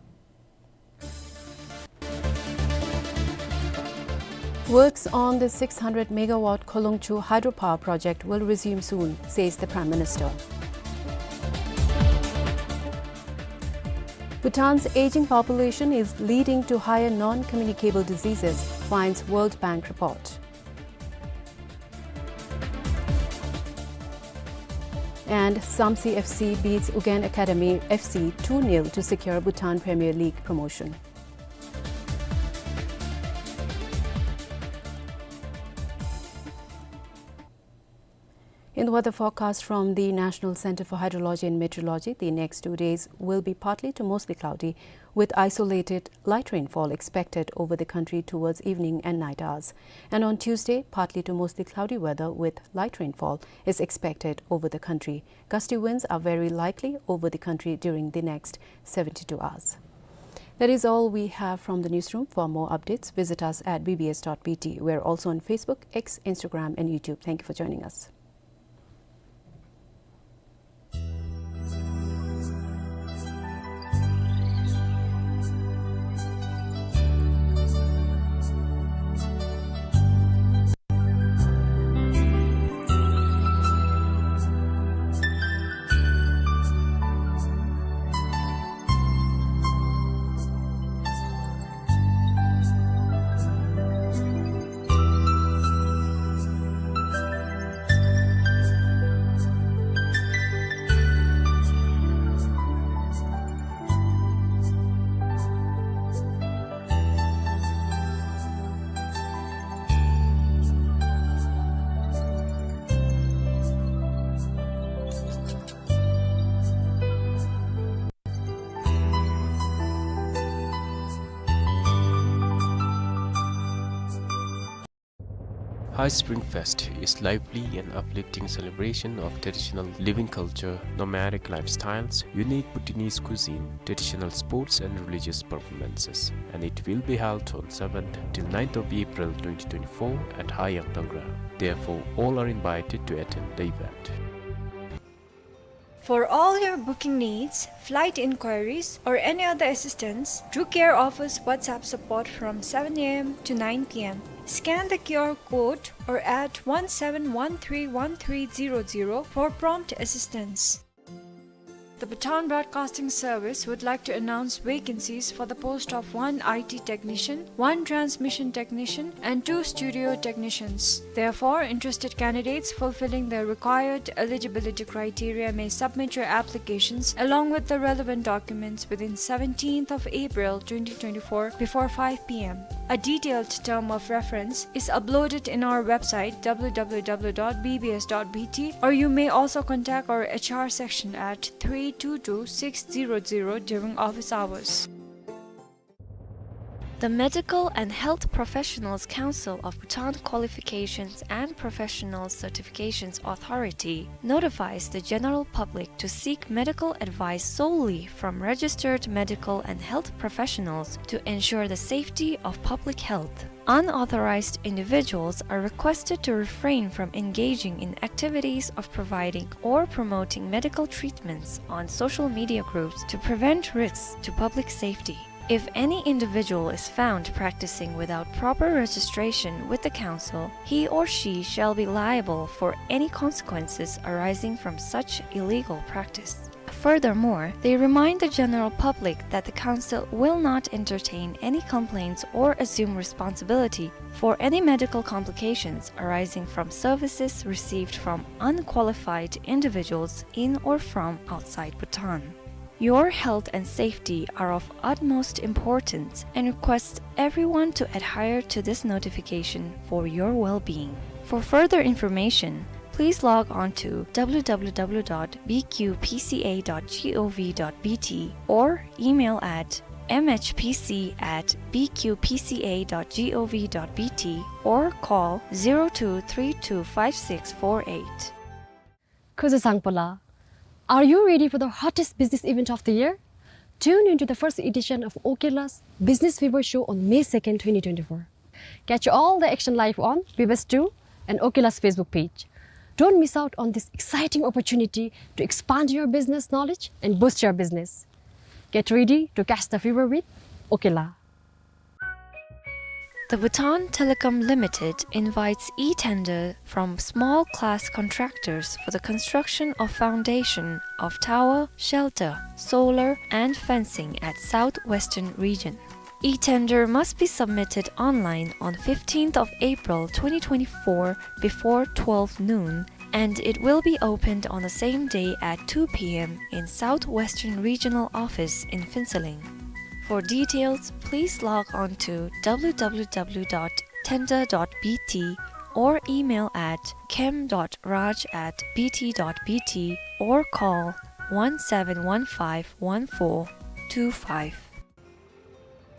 Works on the six hundred megawatt Kholongchu hydropower project will resume soon, says the Prime Minister. Bhutan's aging population is leading to higher non-communicable diseases, finds World Bank report. And Samtse F C beats Ugyen Academy F C two nil to secure Bhutan Premier League promotion. In the weather forecast from the National Centre for Hydrology and Meteorology, the next two days will be partly to mostly cloudy, with isolated light rainfall expected over the country towards evening and night hours. And on Tuesday, partly to mostly cloudy weather with light rainfall is expected over the country. Gusty winds are very likely over the country during the next seventy-two hours. That is all we have from the newsroom. For more updates, visit us at B B S dot B T. We're also on Facebook, X, Instagram, and YouTube. Thank you for joining us. High Spring Fest is lively and uplifting celebration of traditional living culture, nomadic lifestyles, unique Bhutanese cuisine, traditional sports and religious performances. And it will be held on seventh till ninth of April twenty twenty-four at Hayang Tangra. Therefore, all are invited to attend the event. For all your booking needs, flight inquiries, or any other assistance, Drew Care offers WhatsApp support from seven A M to nine P M. Scan the Q R code or at one seven one three one three zero zero for prompt assistance. The Bhutan Broadcasting Service would like to announce vacancies for the post of one I T technician, one transmission technician, and two studio technicians. Therefore, interested candidates fulfilling the required eligibility criteria may submit your applications along with the relevant documents within seventeenth of April twenty twenty-four before five p m. A detailed term of reference is uploaded in our website, w w w dot b b s dot b t, or you may also contact our H R section at three two two six zero zero during office hours. The Medical and Health Professionals Council of Bhutan Qualifications and Professional Certifications Authority notifies the general public to seek medical advice solely from registered medical and health professionals to ensure the safety of public health. Unauthorized individuals are requested to refrain from engaging in activities of providing or promoting medical treatments on social media groups to prevent risks to public safety. If any individual is found practicing without proper registration with the council, he or she shall be liable for any consequences arising from such illegal practice. Furthermore, they remind the general public that the council will not entertain any complaints or assume responsibility for any medical complications arising from services received from unqualified individuals in or from outside Bhutan. Your health and safety are of utmost importance and requests everyone to adhere to this notification for your well-being. For further information, please log on to w w w dot b q p c a dot g o v dot b t or email at m h p c at b q p c a dot g o v dot b t or call zero two three two five six four eight. Kuzuzangpo la, are you ready for the hottest business event of the year? Tune into the first edition of Okela's Business Fever Show on May second, twenty twenty-four. Catch all the action live on B B S two and Okela's Facebook page. Don't miss out on this exciting opportunity to expand your business knowledge and boost your business. Get ready to catch the fever with Okela. The Bhutan Telecom Limited invites e-tender from small class contractors for the construction of foundation of tower, shelter, solar and fencing at Southwestern Region. E-tender must be submitted online on fifteenth of April twenty twenty-four before twelve noon, and it will be opened on the same day at two p m in Southwestern Regional Office in Phuentsholing. For details, please log on to w w w dot tender dot b t or email at kem dot raj at b t dot b t or call one seven one five one four two five.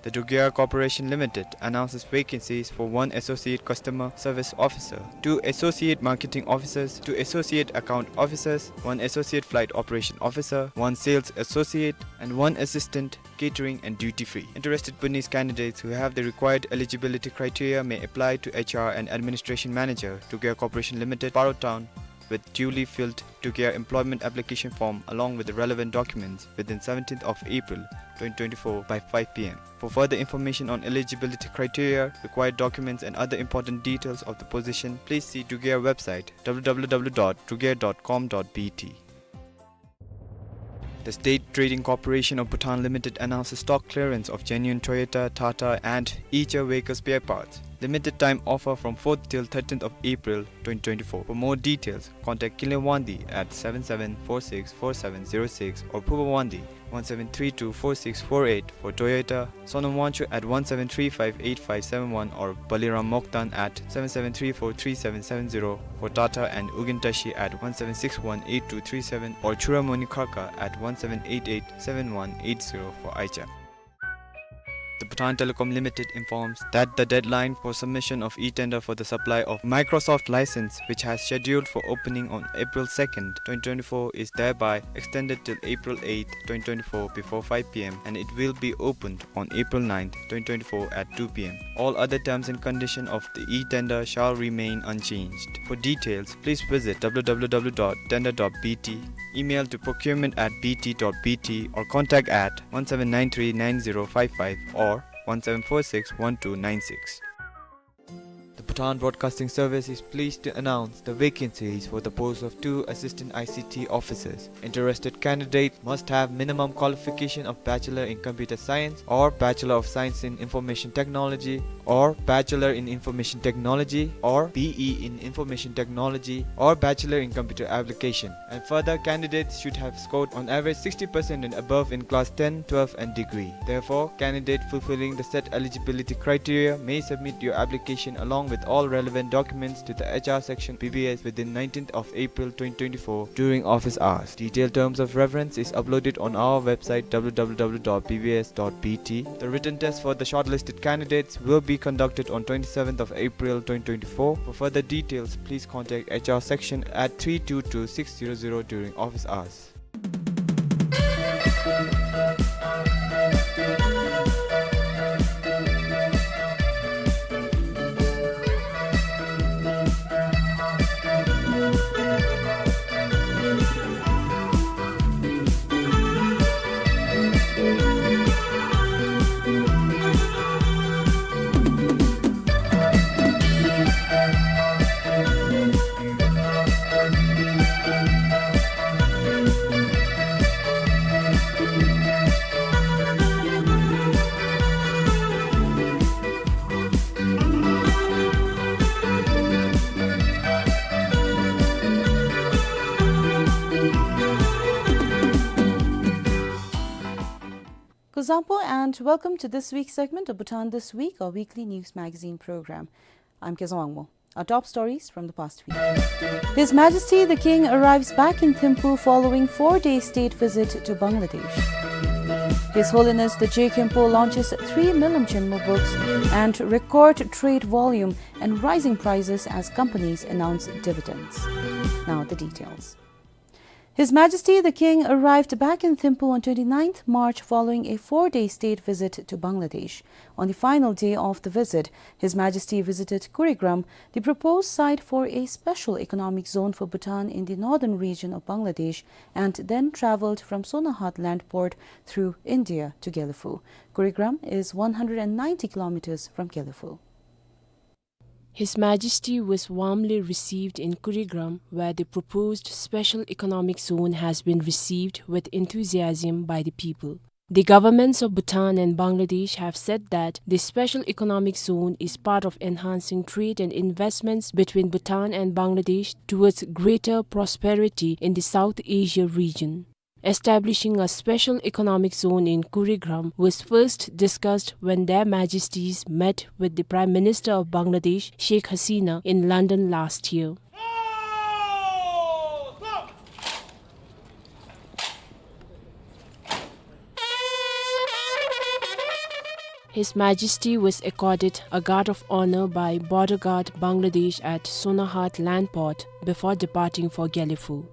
The Dugea Corporation Limited announces vacancies for one Associate Customer Service Officer, two Associate Marketing Officers, two Associate Account Officers, one Associate Flight Operation Officer, one Sales Associate, and one Assistant Catering and Duty Free. Interested Bhutanese candidates who have the required eligibility criteria may apply to H R and Administration Manager, Dugea Corporation Limited, Paro Town, with duly filled Dugea employment application form along with the relevant documents within seventeenth of April twenty twenty-four by five p m. For further information on eligibility criteria, required documents and other important details of the position, please see Dugea website w w w dot dugea dot com dot b t. The State Trading Corporation of Bhutan Limited announces stock clearance of genuine Toyota, Tata and Eicher vehicle spare parts. Limited time offer from fourth till thirteenth of April twenty twenty-four. For more details, contact Kinley Wangdi at seven seven four six four seven zero six or Phuba Wangdi one seven three two four six four eight for Toyota, Sonam Wangchuk at one seven three five eight five seven one or Baliram Moktan at seven seven three four three seven seven zero for Tata and Ugyen Tashi at one seven six one eight two three seven or Churamoni Kharka at one seven eight eight seven one eight zero for Eicher. The Bhutan Telecom Limited informs that the deadline for submission of e-tender for the supply of Microsoft license, which has scheduled for opening on April second, twenty twenty-four, is thereby extended till April eighth, twenty twenty-four, before five p m, and it will be opened on April ninth, twenty twenty-four, at two p m. All other terms and conditions of the e-tender shall remain unchanged. For details, please visit w w w dot tender dot b t, email to procurement at b t dot b t, or contact at one seven nine three nine zero five five or one seven four six one two nine six. The Bhutan Broadcasting Service is pleased to announce the vacancies for the post of two assistant I C T officers. Interested candidates must have minimum qualification of Bachelor in Computer Science or Bachelor of Science in Information Technology or Bachelor in Information Technology or B E in Information Technology or Bachelor in Computer Application. And further, candidates should have scored on average sixty percent and above in class ten, twelve and degree. Therefore, candidate fulfilling the set eligibility criteria may submit your application along with all relevant documents to the H R section B B S within nineteenth of April twenty twenty-four during office hours. Detailed terms of reference is uploaded on our website w w w dot b b s dot b t. The written test for the shortlisted candidates will be conducted on twenty-seventh of April twenty twenty-four. For further details, please contact H R section at three two two six zero zero during office hours. Kuzuzangpo and welcome to this week's segment of Bhutan This Week, our weekly news magazine program. I'm Kezang Wangmo. Our top stories from the past week. His Majesty the King arrives back in Thimphu following four-day state visit to Bangladesh. His Holiness the Je Khenpo launches three Melam Chenmo books and record trade volume and rising prices as companies announce dividends. Now the details. His Majesty the King arrived back in Thimphu on twenty-ninth March following a four-day state visit to Bangladesh. On the final day of the visit, His Majesty visited Kurigram, the proposed site for a special economic zone for Bhutan in the northern region of Bangladesh, and then travelled from Sonahat land port through India to Gelephu. Kurigram is one hundred and ninety kilometres from Gelephu. His Majesty was warmly received in Kurigram, where the proposed special economic zone has been received with enthusiasm by the people. The governments of Bhutan and Bangladesh have said that the special economic zone is part of enhancing trade and investments between Bhutan and Bangladesh towards greater prosperity in the South Asia region. Establishing a special economic zone in Kurigram was first discussed when Their Majesties met with the Prime Minister of Bangladesh, Sheikh Hasina, in London last year. His Majesty was accorded a guard of honor by Border Guard Bangladesh at Sonahat land port before departing for Gelephu.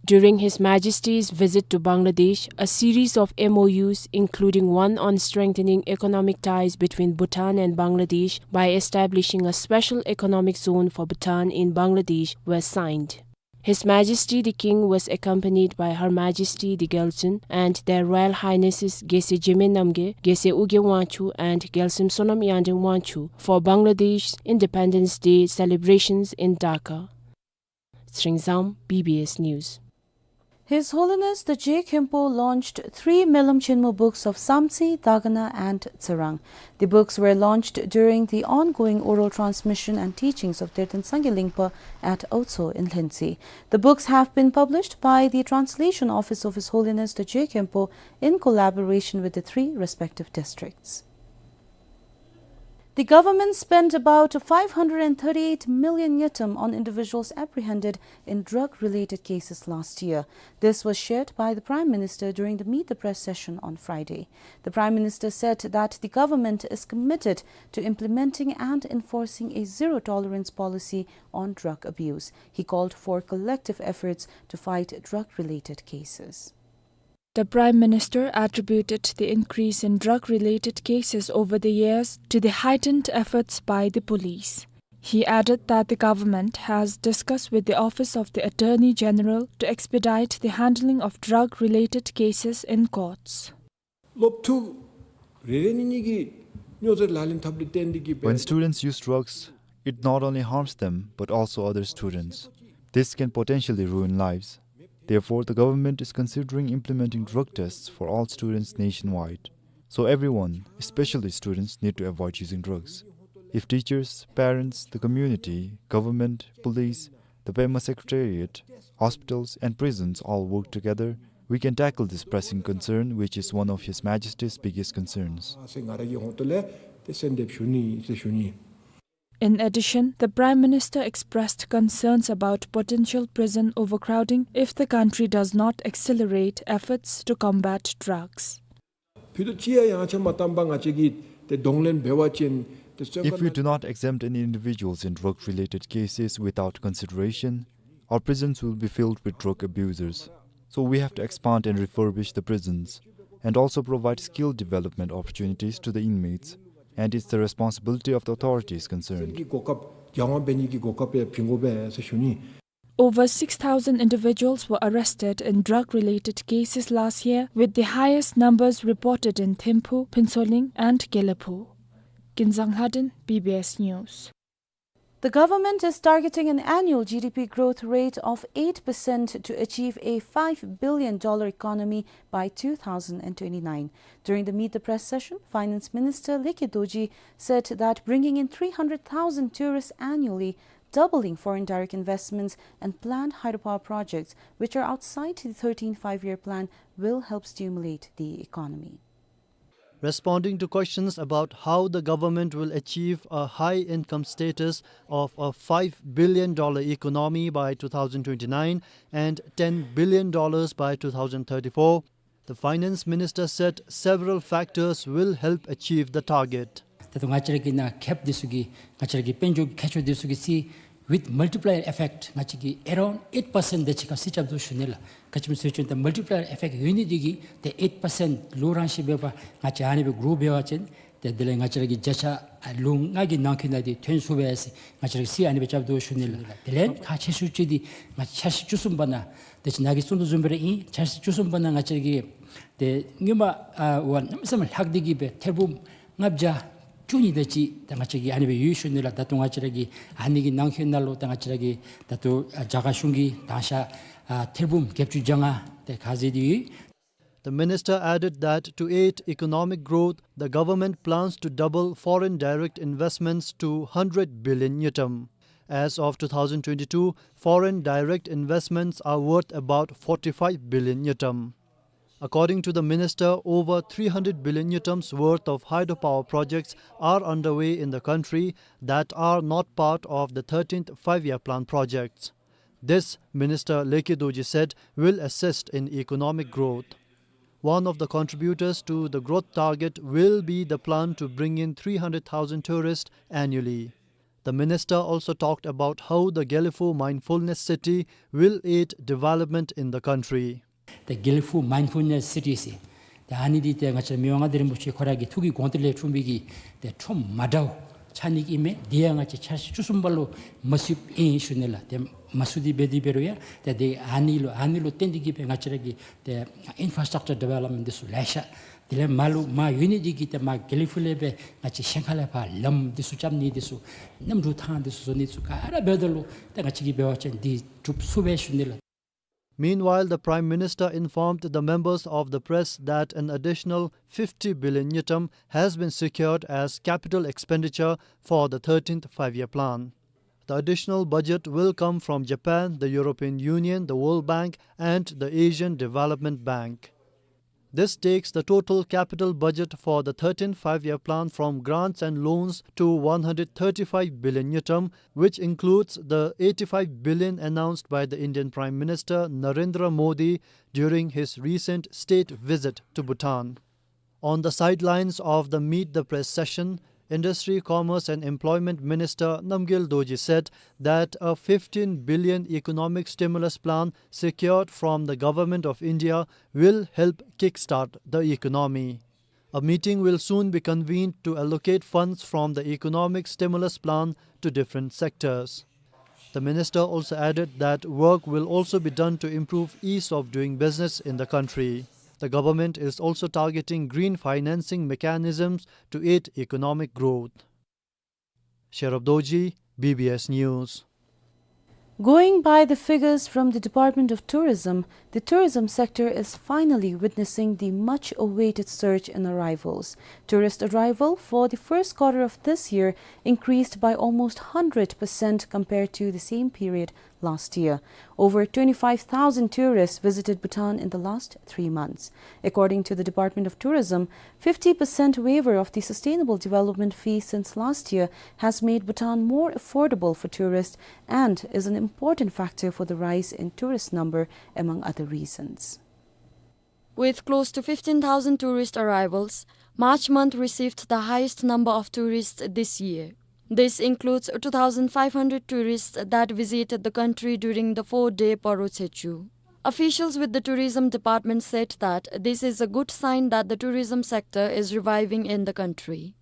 During His Majesty's visit to Bangladesh, a series of M O Us, including one on strengthening economic ties between Bhutan and Bangladesh by establishing a special economic zone for Bhutan in Bangladesh, were signed. His Majesty the King was accompanied by Her Majesty the Gyaltsuen and Their Royal Highnesses Gyaltsuen Jigme Namgyel, Gyaltsuen Ugyen Wangchuck, and Gyaltsuen Sonam Yanden Wangchuck for Bangladesh's Independence Day celebrations in Dhaka. Tshering Zam, B B S News. His Holiness the Je Khenpo launched three Melam Chenmo books of Samtse, Dagana and Tsirang. The books were launched during the ongoing oral transmission and teachings of Derten Sangye Lingpa at Aotso in Lhuentse. The books have been published by the Translation Office of His Holiness the Je Khenpo in collaboration with the three respective districts. The government spent about five hundred and thirty-eight million ngultrum on individuals apprehended in drug-related cases last year. This was shared by the Prime Minister during the Meet the Press session on Friday. The Prime Minister said that the government is committed to implementing and enforcing a zero-tolerance policy on drug abuse. He called for collective efforts to fight drug-related cases. The Prime Minister attributed the increase in drug-related cases over the years to the heightened efforts by the police. He added that the government has discussed with the Office of the Attorney General to expedite the handling of drug-related cases in courts. སློབ་ཕྲུག་རེ་རེ་གཉིས་གཉིས་ཀྱིས་སྨྱོ་རྫས་ལག་ལེན་འཐབ་ལུགས་བརྟེན་ཏེ་གིས། When students use drugs, It not only harms them, but also other students. This can potentially ruin lives. Therefore, the government is considering implementing drug tests for all students nationwide. So everyone, especially students, need to avoid using drugs. If teachers, parents, the community, government, police, the Pema Secretariat, hospitals, and prisons all work together, we can tackle this pressing concern, which is one of His Majesty's biggest concerns. In addition, the Prime Minister expressed concerns about potential prison overcrowding if the country does not accelerate efforts to combat drugs. ཕུད་རྡོག་གཅིག་ཡང་ཡངས་ཆག་མ་བཏང་པར་ང་བཅས་ཀྱིས་ཏེ་གདོང་ལེན་འབད་བ་ཅིན་ཏེ་བཙོན་If ཁང་we ནང་do not exempt any individuals in drug-related cases without consideration, our prisons will be filled with drug abusers. So we have to expand and refurbish the prisons and also provide skill development opportunities to the inmates. And it's the responsibility of the authorities concerned. གི་གོ་སྐབས་རྒྱང་བསྒྲགས་འབད་ནི་གི་གོ་སྐབས་སྦེ་བྱིན་དགོ་པས་ཟེར་ཞུ་ནི། Over six thousand individuals were arrested in drug-related cases last year, with the highest numbers reported in Thimphu, Phuentsholing, and Gelephu. Kinzang Lhadon, B B S News. The government is targeting an annual G D P growth rate of eight percent to achieve a five billion dollar economy by two thousand and twenty-nine. During the Meet the Press session, Finance Minister Lekhi Dorji said that bringing in three hundred thousand tourists annually, doubling foreign direct investments, and planned hydropower projects, which are outside the thirteenth Five-Year Plan, will help stimulate the economy. Responding to questions about how the government will achieve a high income status of a five billion dollar economy by two thousand twenty-nine and ten billion dollars by two thousand thirty-four, the finance minister said several factors will help achieve the target. ད་ལྟོ་ང་བཅས་ར་གི་ནང་ཁེབ་འདི་ཚུ་གི་ང་བཅས་ར་གི་དཔལ་འབྱོར་གྱི་ཁྱད་ཆོས་འདི་ཚུ་གིས་སི་with multiplier effect ང་བཅས་ཀྱིས་around eight percent དེ་ཅིག་ཁར་སི་རྐྱབ་དོ་ཞུ་ནི་ལགས། ག་ཅི་སྨོ་ཟེར་བ་ཅིན་ད་multiplier effect ཡོད་ནི་འདི་གིས་ཏེ་eight percent ལུ་རང་ཤི་འབད་བ་ང་བཅས་ཨ་ནི་སྦེ་གོ་འབད་བ་ཅིན་ཏེ་དེ་ལས་ང་བཅས་ར་གི་བརྒྱ་ཆ་ལུ་ལྔ་གི་ནང་འཁོད་ནང་འདི་ཐོན་ཚུགས་པས་ཟེར་ང་བཅས་ར་གིས་སི་ཨ་ནི་སྦེ་རྐྱབ་དོ་ཞུ་ནི་ལགས། དེ་ལས་ཁག་ཆེ་ཤོས་ཅིག་འདི་ང་བཅས་འཆར་གཞི་བཅུ་གསུམ་པ་ནང་དེ་ཅིག་ནཱ་གིས་གསུང་དོ་བཟུམ་སྦེ་ར་ཨིན། འཆར་གཞི་བཅུ་གསུམ་པ་ནང་ང་བཅས་ར་གི་ཏེ་སྔོན་མ་ཨ་བ་གནམ་མེད་ས་མེད་ལྷག་སྟེ་གི་སྦེ་ཐེར་འབུམ་ལྔ་བརྒྱ་བཅུ་གཉིས་དེ་ཅིག་ད་ང་བཅས་ཀྱིས་ཨ་ནི་སྦེ་ཡོད་ཞུ་ནི་ལགས། ད་ལྟོ་ང་བཅས་ར་གི་ཨ་ནི་གི་ནང་འཁོད་ནང་ལུ་ད་ང་བཅས་ར་གི་ད་ལྟོ་ཨ་རྒྱ་གར་གཞུང་གིས་དང་ཤ་ཨ་ཐེར་འབུམ་བརྒྱད་ཅུ་གྱ་ལྔ་དེ་ཁ་ཟེར་ཏེ་ཡོད། The minister added that to aid economic growth, the government plans to double foreign direct investments to hundred billion ngultrum. As of two thousand twenty-two, foreign direct investments are worth about forty-five billion ngultrum. According to the minister, over three hundred billion ngultrums worth of hydropower projects are underway in the country that are not part of the thirteenth Five-Year Plan projects. This, Minister Lekhi Dorji said, will assist in economic growth. One of the contributors to the growth target will be the plan to bring in three hundred thousand tourists annually. The minister also talked about how the Gelephu Mindfulness City will aid development in the country. ཏེ་Gelephu Mindfulness City ཟེར་ཏེ་ཨ་ནི་འདི་ཏེ་ང་བཅས་མི་དབང་མངའ་བདག་རིན་པོ་ཆེ་ཁོ་ར་གི་ཐུགས་ཀྱི་དགོངས་དོན་ལས་འཁྲུངས་པའི་གི་ཏེ་ཁྲོམ་མ་འདྲཝ་ཆགས་ནི་ཨིན་མས། དེ་ཡང་ང་བཅས་འཆར་གཞི་བཅུ་གསུམ་པ་ལུ་མ་ཚུདཔ་ཨིན་ཞུ་ནི་ལགས། ཏེ་མ་ཚུད་དེ་འབད་དེ་འབད་རུང་ཡང་ཏེ་དེ་ཨ་ནི་ལུ་ཨ་ནི་ལུ་བརྟེན་ཏེ་གི་སྦེ་ང་བཅས་ར་གི་ཏེ་infrastructure development འདི་ཚུ་ལེ་ཤ་དེ་ལས་མར་ལུ་མར་ཡོད་ནི་འདི་གིས་ཏེ་མར་Gelephu ལས་སྦེ་ང་བཅས་ཤན་ཁ་ལས་ཕར་ལམ་འདི་ཚུ་རྐྱབ་ནི་འདི་ཚུ་གནམ་གྲུ་ཐང་འདི་ཚུ་བཟོ་ནི་ཚུ་ག་ར་འབདཝ་ད་ལུ་ཏེ་ང་བཅས་ཀྱིས་འབད་བ་ཅིན་འདི་འགྲུབ་ཚུགས་པས་ཞུ་ནི་ལགས། Meanwhile, the Prime Minister informed the members of the press that an additional fifty billion ngultrum has been secured as capital expenditure for the thirteenth Five-Year Plan. The additional budget will come from Japan, the European Union, the World Bank, and the Asian Development Bank. This takes the total capital budget for the thirteenth Five-Year Plan from grants and loans to one hundred thirty-five billion ngultrum, which includes the eighty-five billion announced by the Indian Prime Minister Narendra Modi during his recent state visit to Bhutan. On the sidelines of the Meet the Press session, Industry, Commerce and Employment Minister Namgyel Dorji said that a fifteen billion economic stimulus plan secured from the Government of India will help kickstart the economy. A meeting will soon be convened to allocate funds from the economic stimulus plan to different sectors. The minister also added that work will also be done to improve ease of doing business in the country. The government is also targeting green financing mechanisms to aid economic growth. Sherab Dorji, B B S News. Going by the figures from the Department of Tourism, the tourism sector is finally witnessing the much-awaited surge in arrivals. Tourist arrival for the first quarter of this year increased by almost hundred percent compared to the same period last year. Over twenty-five thousand tourists visited Bhutan in the last three months. According to the Department of Tourism, fifty percent waiver of the sustainable development fee since last year has made Bhutan more affordable for tourists and is an important factor for the rise in tourist number, among other reasons. With close to fifteen thousand tourist arrivals, March month received the highest number of tourists this year. This includes two thousand five hundred tourists that visited the country during the four-day Paro Tshechu. Officials with the tourism department said that this is a good sign that the tourism sector is reviving in the country.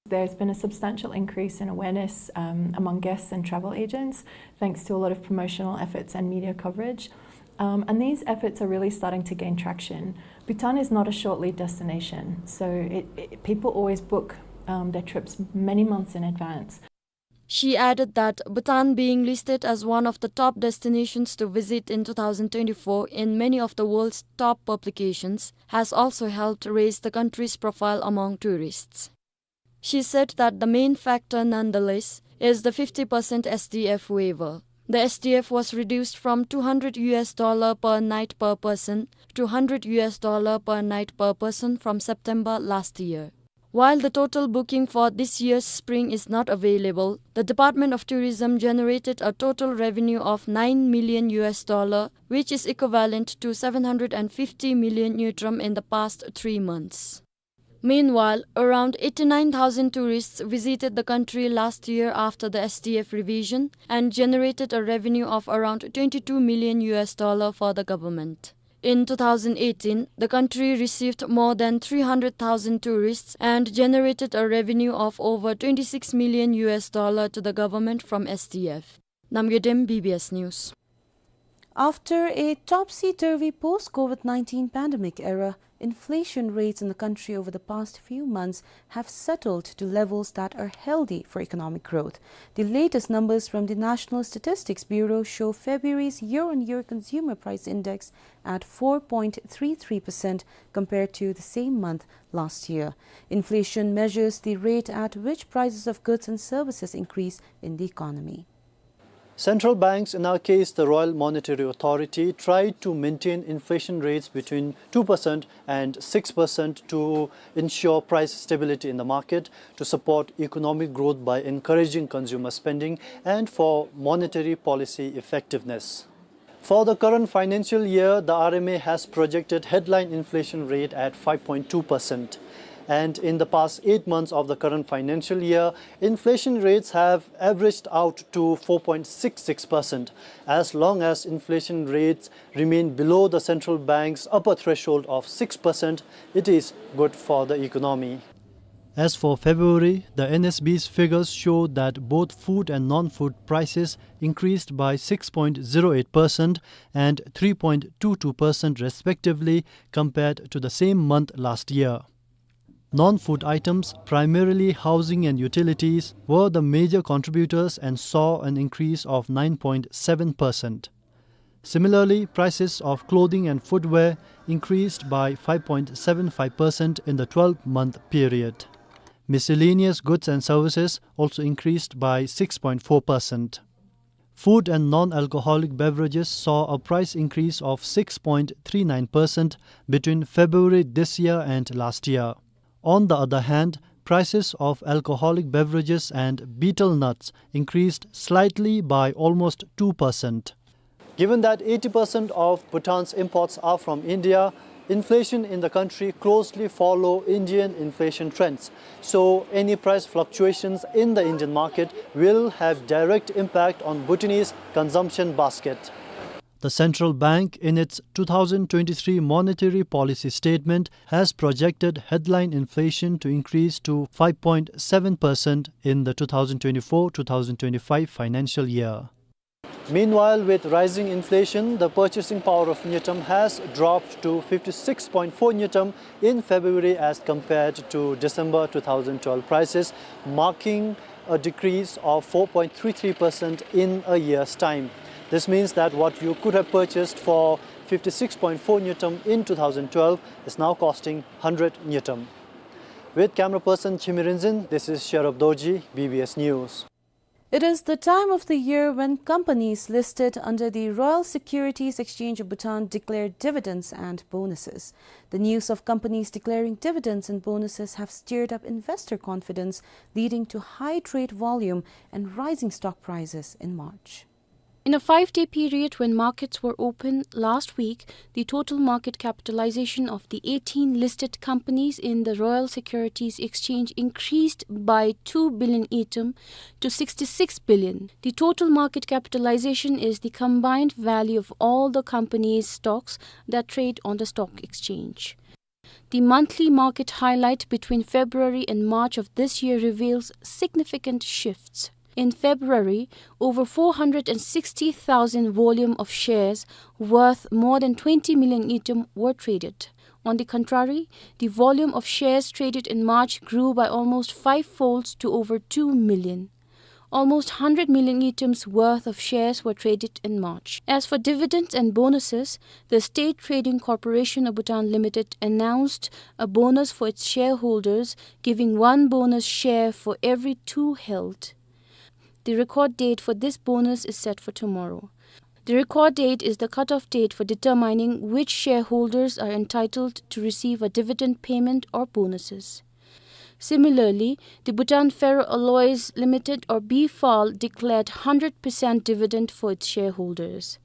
There's been a substantial increase in awareness, um, among guests and travel agents, thanks to a lot of promotional efforts and media coverage. Um, and these efforts are really starting to gain traction. Bhutan is not a short lead destination, so it, it, people always book, um, their trips many months in advance. She added that Bhutan being listed as one of the top destinations to visit in two thousand twenty-four in many of the world's top publications has also helped raise the country's profile among tourists. She said that the main factor, nonetheless, is the fifty percent S D F waiver. The S D F was reduced from two hundred U S dollar per night per person to hundred U S dollar per night per person from September last year. While the total booking for this year's spring is not available, the Department of Tourism generated a total revenue of nine million U S dollar, which is equivalent to seven hundred and fifty million ngultrum in the past three months. Meanwhile, around eighty-nine thousand tourists visited the country last year after the S D F revision and generated a revenue of around twenty-two million U S dollar for the government. In two thousand eighteen, the country received more than three hundred thousand tourists and generated a revenue of over twenty-six million U S dollar to the government from S D F. Namgay Dem, B B S News. After a topsy-turvy post-COVID nineteen pandemic era, inflation rates in the country over the past few months have settled to levels that are healthy for economic growth. The latest numbers from the National Statistics Bureau show February's year-on-year consumer price index at four point three three percent compared to the same month last year. Inflation measures the rate at which prices of goods and services increase in the economy. Central banks, in our case the Royal Monetary Authority, try to maintain inflation rates between two percent and six percent to ensure price stability in the market, to support economic growth by encouraging consumer spending, and for monetary policy effectiveness. For the current financial year, the R M A has projected headline inflation rate at five point two percent. And in the past eight months of the current financial year, inflation rates have averaged out to four point six six percent. As long as inflation rates remain below the central bank's upper threshold of six percent, it is good for the economy. As for February, the N S B's figures show that both food and non-food prices increased by six point zero eight percent and three point two two percent respectively compared to the same month last year. Non-food items, primarily housing and utilities, were the major contributors and saw an increase of nine point seven percent. Similarly, prices of clothing and footwear increased by five point seven five percent in the twelve-month period. Miscellaneous goods and services also increased by six point four percent. Food and non-alcoholic beverages saw a price increase of six point three nine percent between February this year and last year. On the other hand, prices of alcoholic beverages and betel nuts increased slightly by almost two percent. Given that eighty percent of Bhutan's imports are from India, inflation in the country closely follow Indian inflation trends. So any price fluctuations in the Indian market will have direct impact on Bhutanese consumption basket. The central bank, in its two thousand twenty-three monetary policy statement, has projected headline inflation to increase to five point seven percent in the two thousand twenty-four two thousand twenty-five financial year. Meanwhile, with rising inflation, the purchasing power of ngultrum has dropped to fifty-six point four ngultrum in February as compared to December two thousand twelve prices, marking a decrease of four point three three percent in a year's time. This means that what you could have purchased for fifty-six point four ngultrum in two thousand twelve is now costing hundred ngultrum. With camera person Chimi Rinzin, this is Sherab Dorji, B B S News. It is the time of the year when companies listed under the Royal Securities Exchange of Bhutan declare dividends and bonuses. The news of companies declaring dividends and bonuses have stirred up investor confidence, leading to high trade volume and rising stock prices in March. In a five-day period when markets were open last week, the total market capitalization of the eighteen listed companies in the Royal Securities Exchange increased by two billion ngultrum to sixty-six billion. The total market capitalization is the combined value of all the companies' stocks that trade on the stock exchange. The monthly market highlight between February and March of this year reveals significant shifts. In February, over four hundred and sixty thousand volume of shares worth more than twenty million ngultrum were traded. On the contrary, the volume of shares traded in March grew by almost five-folds to over two million. Almost hundred million ngultrums worth of shares were traded in March. As for dividends and bonuses, the State Trading Corporation of Bhutan Limited announced a bonus for its shareholders, giving one bonus share for every two held. The record date for this bonus is set for tomorrow. The record date is the cutoff date for determining which shareholders are entitled to receive a dividend payment or bonuses. Similarly, the Bhutan Ferro Alloys Limited, or B F A L, declared hundred percent dividend for its shareholders.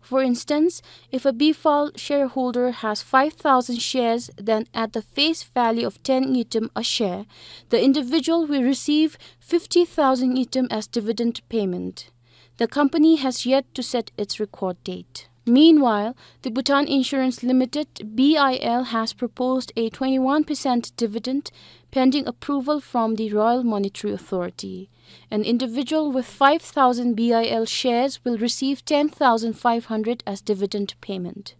For instance, if a B F A L shareholder has five thousand shares, then at the face value of ten ngultrum a share, the individual will receive fifty thousand ngultrum as dividend payment. The company has yet to set its record date. Meanwhile, the Bhutan Insurance Limited, B I L, has proposed a twenty-one percent dividend pending approval from the Royal Monetary Authority. An individual with five thousand B I L shares will receive ten thousand five hundred as dividend payment.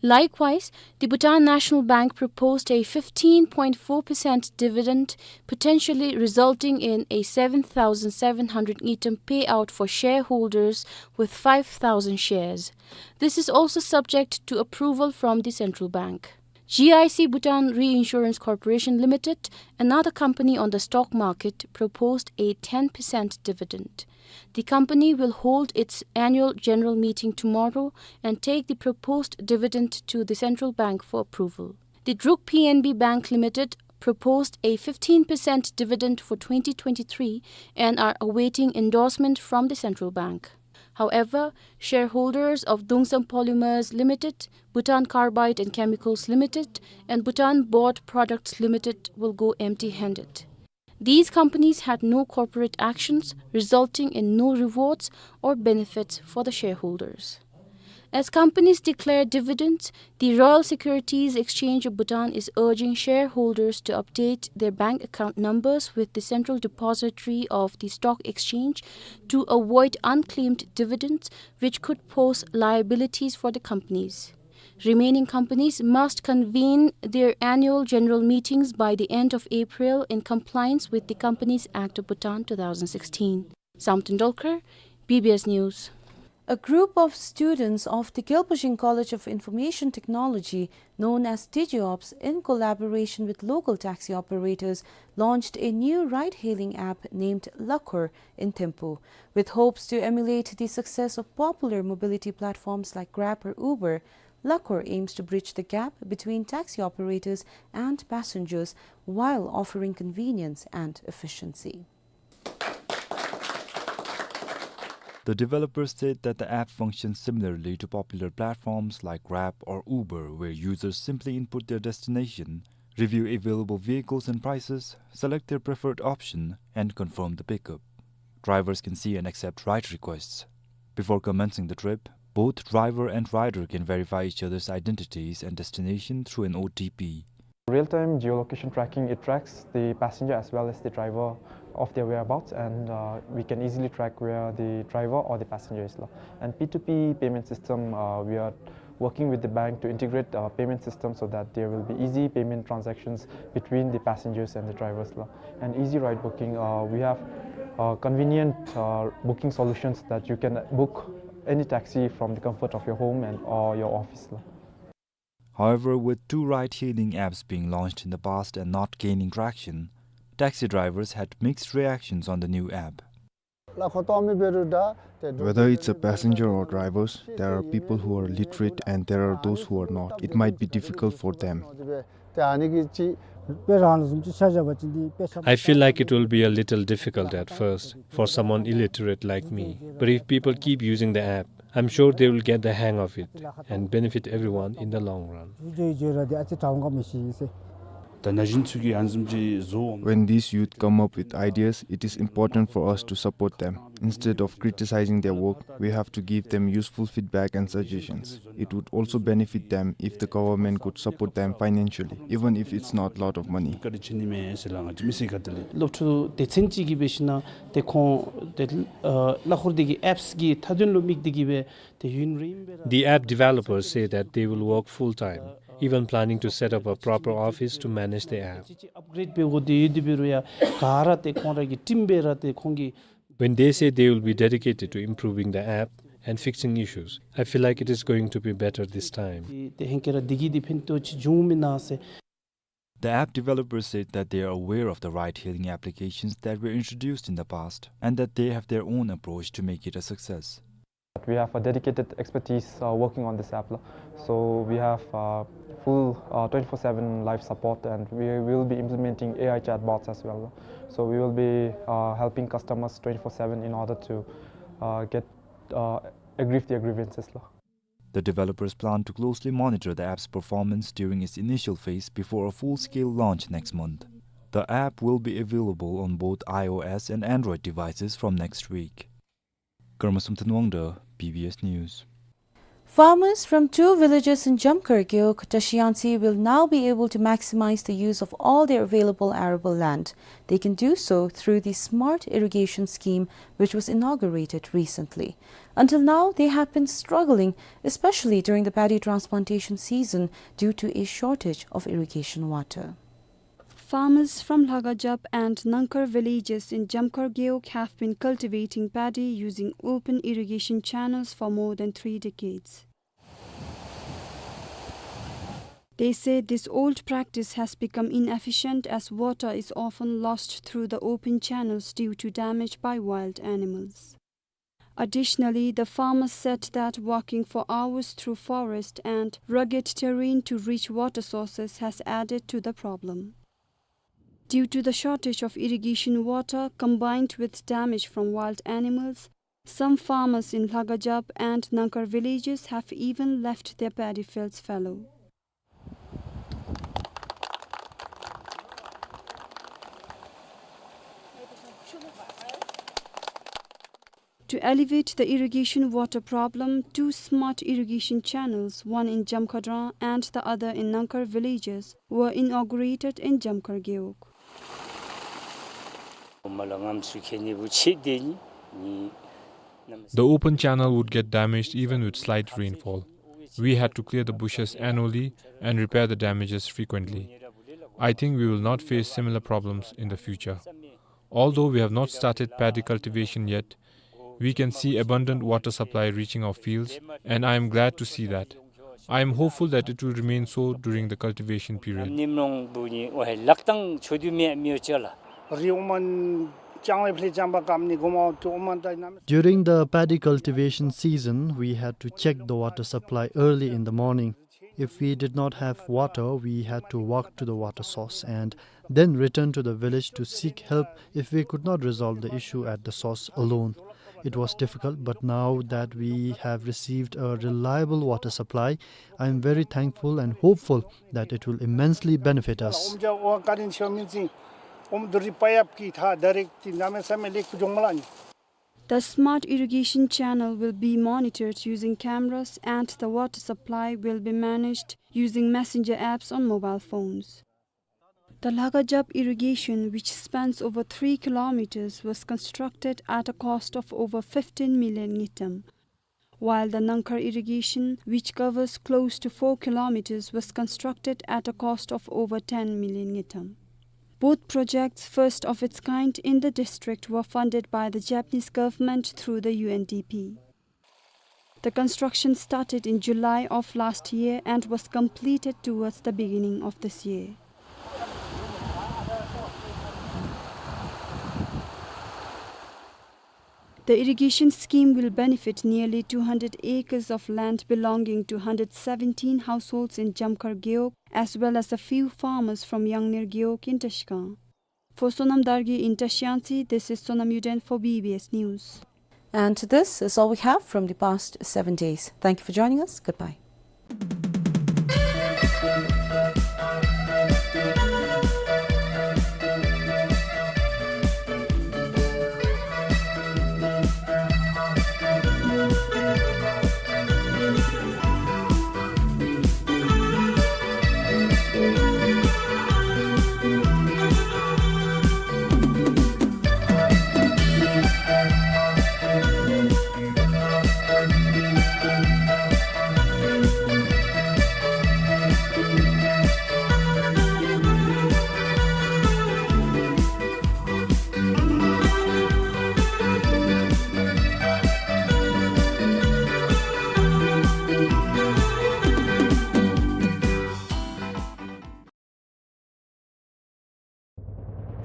Likewise, the Bhutan National Bank proposed a fifteen point four percent dividend, potentially resulting in a seven thousand seven hundred ngultrum payout for shareholders with five thousand shares. This is also subject to approval from the central bank. G I C Bhutan Reinsurance Corporation Limited, another company on the stock market, proposed a ten percent dividend. The company will hold its annual general meeting tomorrow and take the proposed dividend to the central bank for approval. The Druk P N B Bank Limited proposed a fifteen percent dividend for twenty twenty-three and are awaiting endorsement from the central bank. However, shareholders of Dongsam Polymers Limited, Bhutan Carbide and Chemicals Limited, and Bhutan Board Products Limited will go empty-handed. These companies had no corporate actions, resulting in no rewards or benefits for the shareholders. As companies declare dividends, the Royal Securities Exchange of Bhutan is urging shareholders to update their bank account numbers with the Central Depository of the Stock Exchange to avoid unclaimed dividends, which could pose liabilities for the companies. Remaining companies must convene their annual general meetings by the end of April in compliance with the Companies Act of Bhutan two thousand sixteen. Samten Dolkar, B B S News. A group of students of the Gelbojing College of Information Technology, known as DigiOps, in collaboration with local taxi operators, launched a new ride-hailing app named Lakhor in Thimphu. With hopes to emulate the success of popular mobility platforms like Grab or Uber, Lakhor aims to bridge the gap between taxi operators and passengers while offering convenience and efficiency. The developers state that the app functions similarly to popular platforms like Grab or Uber, where users simply input their destination, review available vehicles and prices, select their preferred option, and confirm the pickup. Drivers can see and accept ride requests. Before commencing the trip, both driver and rider can verify each other's identities and destination through an O T P. Real-time geolocation tracking, it tracks the passenger as well as the driver of their whereabouts, and, uh, we can easily track where the driver or the passenger is lo. And P two P payment system, uh, we are Working with the bank to integrate, uh, payment systems so that there will be easy payment transactions between the passengers and the drivers la. And easy ride booking, uh, we have, uh, convenient, uh, booking solutions that you can book any taxi from the comfort of your home and, or your office la. However, with two ride-hailing apps being launched in the past and not gaining traction, taxi drivers had mixed reactions on the new app. Whether it's a passenger or drivers, there are people who are literate and there are those who are not. It might be difficult for them. I feel like it will be a little difficult at first for someone illiterate like me, but if people keep using the app, I'm sure they will get the hang of it and benefit everyone in the long run. When these youth come up with ideas, it is important for us to support them. Instead of criticizing their work, we have to give them useful feedback and suggestions. It would also benefit them if the government could support them financially, even if it's not lot of money. སློབ་ཕྲུག་སྡེ་ཚན་གཅིག་གིས་འབད་ཞིན་ན་ཏེ་ཁོང་ཏེ་ཨ་གླ་འཁོར་འདི་གི་ཨེཔསི་གི་མཐའ་དོན་ལུ་དམིགས་ཏེ་གིས་སྦེ་ཏེ་ཡུན་རིངམོ་སྦེ་ར། The app developers say that they will work full-time, even planning to set up a proper office to manage the app. ཨཔ་གྲེཌ་འབད་དགོ་དེ་ཡོད་དེ་འབད་རུང་ཡང་ག་ར་ཏེ་ཁོང་ར་གི་ཊིམ་སྦེ་ར་ཏེ་ཁོང་གིས། When they say they will be dedicated to improving the app and fixing issues, I feel like it is going to be better this time. ཏེ་ཧེང་སྐལ་ར་འདི་གིས་འདི་ཕན་ཐོགས་ཅིག་འབྱུང་མེན་ན་ཟེར། The app developers said that they are aware of the ride-hailing applications that were introduced in the past and that they have their own approach to make it a success. We have a dedicated expertise, uh, working on this app la. So we have, uh, full, uh, twenty-four seven live support, and we will be implementing A I chatbots as well la. So we will be, uh, helping customers twenty-four seven in order to, uh, get, uh, aggrieve their grievances la. The developers plan to closely monitor the app's performance during its initial phase before a full-scale launch next month. The app will be available on both iOS and Android devices from next week. Karma Samten Wangda, B B S News. Farmers from two villages in Jamkar Gewog, Tashi Yangtse will now be able to maximize the use of all their available arable land. They can do so through the Smart Irrigation Scheme, which was inaugurated recently. Until now, they have been struggling, especially during the paddy transplantation season, due to a shortage of irrigation water. Farmers from Lhagajap and Nangkar villages in Jamkar Gewog have been cultivating paddy using open irrigation channels for more than three decades. They say this old practice has become inefficient as water is often lost through the open channels due to damage by wild animals. Additionally, the farmers said that walking for hours through forest and rugged terrain to reach water sources has added to the problem. Due to the shortage of irrigation water combined with damage from wild animals, some farmers in Lhagajap and Nangkar villages have even left their paddy fields fallow. To alleviate the irrigation water problem, two smart irrigation channels, one in Jamkadran and the other in Nangkar villages, were inaugurated in Jamkar Gewog. The open channel would get damaged even with slight rainfall. We had to clear the bushes annually and repair the damages frequently. I think we will not face similar problems in the future. Although we have not started paddy cultivation yet, we can see abundant water supply reaching our fields, and I am glad to see that. I am hopeful that it will remain so during the cultivation period. During the paddy cultivation season, we had to check the water supply early in the morning. If we did not have water, we had to walk to the water source and then return to the village to seek help if we could not resolve the issue at the source alone. It was difficult, but now that we have received a reliable water supply, I am very thankful and hopeful that it will immensely benefit us. The smart irrigation channel will be monitored using cameras and the water supply will be managed using messenger apps on mobile phones. The Lhagajap irrigation, which spans over three kilometers, was constructed at a cost of over fifteen million ngultrum. while the Nangkhar irrigation, which covers close to four kilometers, was constructed at a cost of over ten million ngultrum. Both projects, first of its kind in the district, were funded by the Japanese government through the U N D P. The construction started in July of last year and was completed towards the beginning of this year. The irrigation scheme will benefit nearly two hundred acres of land belonging to hundred seventeen households in Jamkhar Gewog, as well as a few farmers from Yangner Gewog in Trashigang. For Sonam Dargye in Trashiyangtse, this is Sonam Yuden for B B S News. And this is all we have from the past seven days. Thank you for joining us. Goodbye.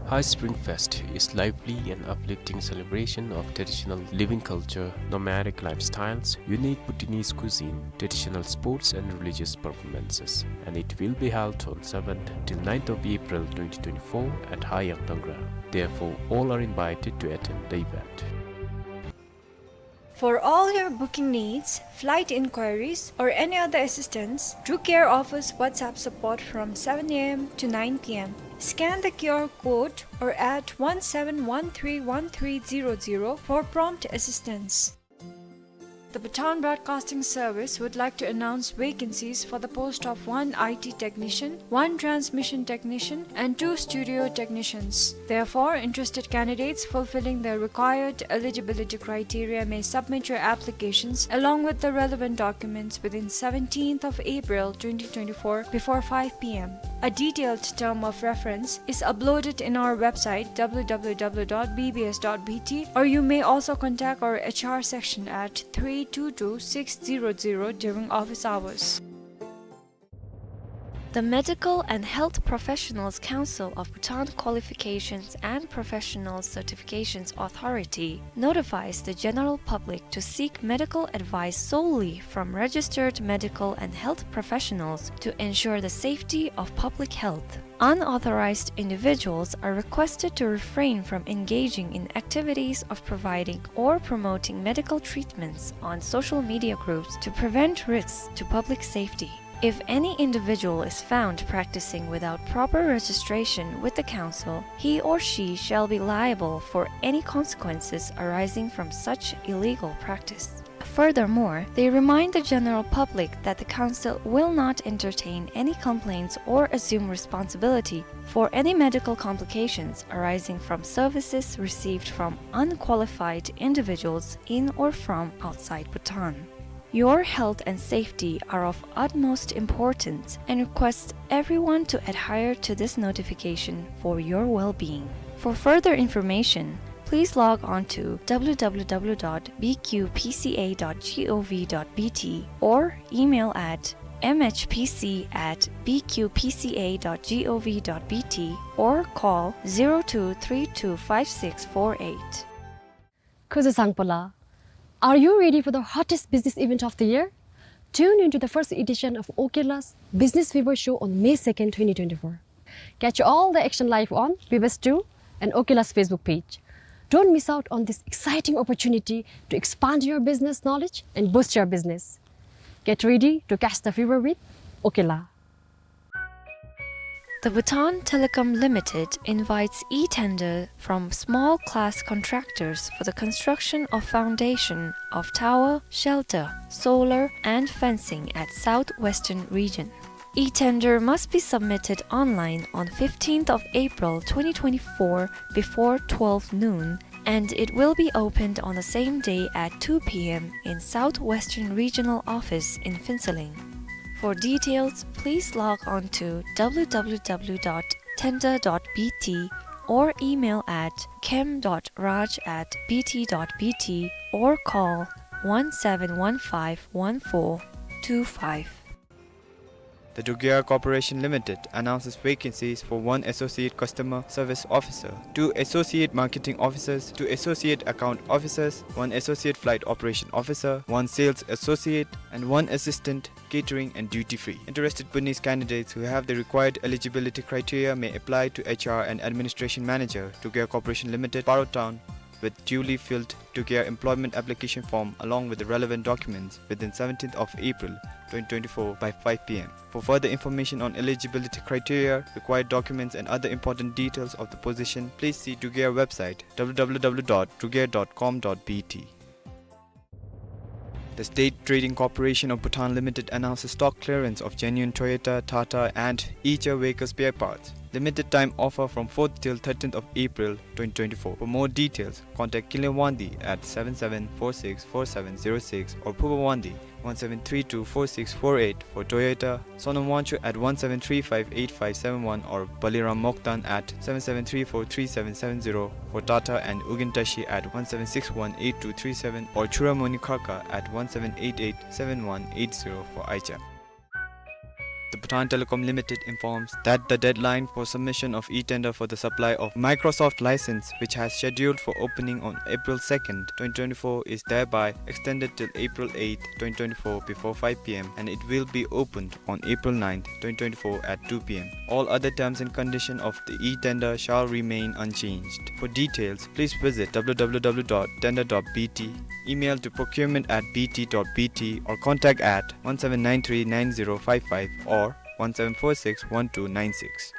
High Spring Fest is lively and uplifting celebration of traditional living culture, nomadic lifestyles, unique Bhutanese cuisine, traditional sports and religious performances. And it will be held on seventh till ninth of April twenty twenty-four at Hayang Tangra. Therefore, all are invited to attend the event. For all your booking needs, flight inquiries, or any other assistance, Drew Care offers WhatsApp support from seven A M to nine P M. Scan the Q R code or add one seven one three one three zero zero for prompt assistance. The Bhutan Broadcasting Service would like to announce vacancies for the post of one I T technician, one transmission technician, and two studio technicians. Therefore, interested candidates fulfilling the required eligibility criteria may submit your applications along with the relevant documents within seventeenth of April twenty twenty-four before five P M. A detailed term of reference is uploaded in our website, W W W dot B B S dot B T, or you may also contact our H R section at three two two six zero zero during office hours. The Medical and Health Professionals Council of Bhutan Qualifications and Professional Certifications Authority notifies the general public to seek medical advice solely from registered medical and health professionals to ensure the safety of public health. Unauthorized individuals are requested to refrain from engaging in activities of providing or promoting medical treatments on social media groups to prevent risks to public safety. If any individual is found practicing without proper registration with the council, he or she shall be liable for any consequences arising from such illegal practice. Furthermore, they remind the general public that the council will not entertain any complaints or assume responsibility for any medical complications arising from services received from unqualified individuals in or from outside Bhutan. Your health and safety are of utmost importance and requests everyone to adhere to this notification for your well-being. For further information, please log on to W W W dot B Q P C A dot G O V dot B T or email at M H P C at B Q P C A dot G O V dot B T or call zero two three two five six four eight. Kuzuzangpo la. Are you ready for the hottest business event of the year? Tune into the first edition of Okela's Business Fever Show on May second, twenty twenty-four. Catch all the action live on B B S two and Okela's Facebook page. Don't miss out on this exciting opportunity to expand your business knowledge and boost your business. Get ready to catch the fever with Okela. The Bhutan Telecom Limited invites e-tender from small class contractors for the construction of foundation of tower, shelter, solar and fencing at Southwestern Region. E-tender must be submitted online on fifteenth of April twenty twenty-four before twelve noon and it will be opened on the same day at two p m in Southwestern Regional Office in Phuentsholing. For details, please log on to w w w dot tender dot b t or email at kem dot raj at b t dot b t or call one seven one five one four two five. The Dugir Corporation Limited announces vacancies for one Associate Customer Service Officer, two Associate Marketing Officers, two Associate Account Officers, one Associate Flight Operation Officer, one Sales Associate, and one Assistant Catering and Duty Free. Interested Bhutanese candidates who have the required eligibility criteria may apply to H R and Administration Manager, Dugir Corporation Limited, Paro Town, with duly filled Dugir employment application form along with the relevant documents within seventeenth of April twenty twenty-four by five p m. For further information on eligibility criteria, required documents and other important details of the position, please see Dugir website w w w dot dugir dot com dot b t. The State Trading Corporation of Bhutan Limited announces stock clearance of genuine Toyota, Tata and Eicher vehicle spare parts. Limited time offer from fourth till thirteenth of April twenty twenty-four. For more details, contact Kinley Wangdi at seven seven four six four seven zero six or Phuba Wangdi one seven three two four six four eight for Toyota, Sonam Wangchuk at one seven three five eight five seven one or Baliram Moktan at seven seven three four three seven seven zero for Tata and Ugin Tashi at one seven six one eight two three seven or Churamoni Kharka at one seven eight eight seven one eight zero for Aicha. The Bhutan Telecom Limited informs that the deadline for submission of e-tender for the supply of Microsoft license, which has scheduled for opening on April second, twenty twenty-four, is thereby extended till April eighth, twenty twenty-four, before five p m, and it will be opened on April ninth, twenty twenty-four, at two p m. All other terms and conditions of the e-tender shall remain unchanged. For details, please visit w w w dot tender dot b t, email to procurement at b t dot b t, or contact at one seven nine three nine zero five five or one seven four six one two nine six.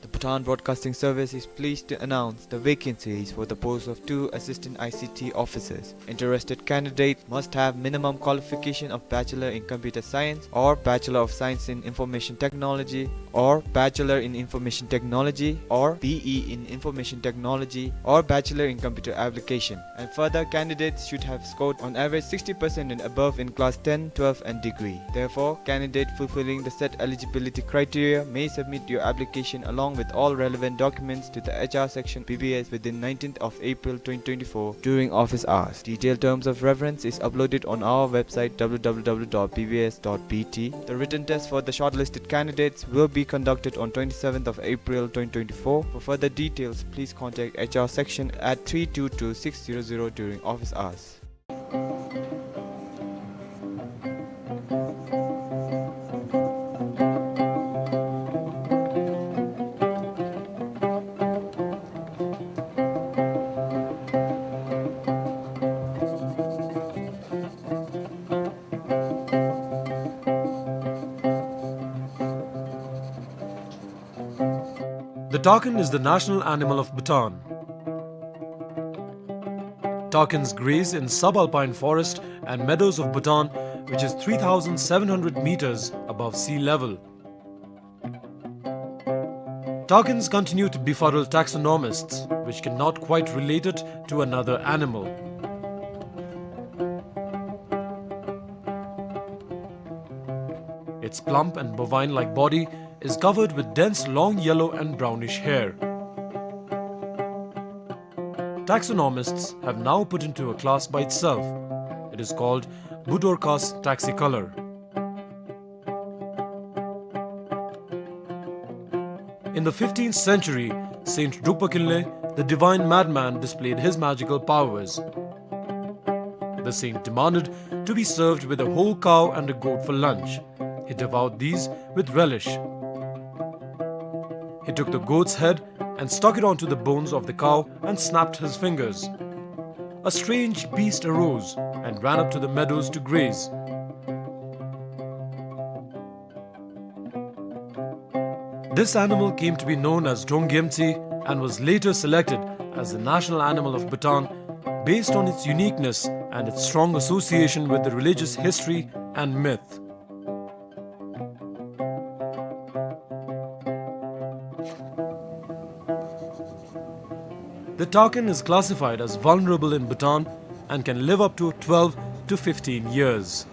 The Bhutan Broadcasting Service is pleased to announce the vacancies for the post of two assistant I C T officers. Interested candidate must have minimum qualification of Bachelor in Computer Science or Bachelor of Science in Information Technology or Bachelor in Information Technology or B E in Information Technology or Bachelor in Computer Application. And further, candidates should have scored on average sixty percent and above in class ten, twelve and degree. Therefore, candidate fulfilling the set eligibility criteria may submit your application along with all relevant documents to the H R section B B S within nineteenth of April twenty twenty-four during office hours. Detailed terms of reference is uploaded on our website w w w dot b b s dot b t. The written test for the shortlisted candidates will be conducted on twenty-seventh of April twenty twenty-four. For further details, please contact H R section at three two two six zero zero during office hours. The takin is the national animal of Bhutan. Takins graze in subalpine forest and meadows of Bhutan, which is three thousand seven hundred meters above sea level. Takins continue to befuddle taxonomists, which cannot quite relate it to another animal. Its plump and bovine-like body is covered with dense long yellow and brownish hair. Taxonomists have now put into a class by itself. It is called Budorcas taxicolor. In the fifteenth century, Saint Drukpa Kinley, the divine madman, displayed his magical powers. The saint demanded to be served with a whole cow and a goat for lunch. He devoured these with relish. He took the goat's head and stuck it onto the bones of the cow and snapped his fingers. A strange beast arose and ran up to the meadows to graze. This animal came to be known as Donggyemtsi and was later selected as the national animal of Bhutan based on its uniqueness and its strong association with the religious history and myth. The takin is classified as vulnerable in Bhutan and can live up to twelve to fifteen years.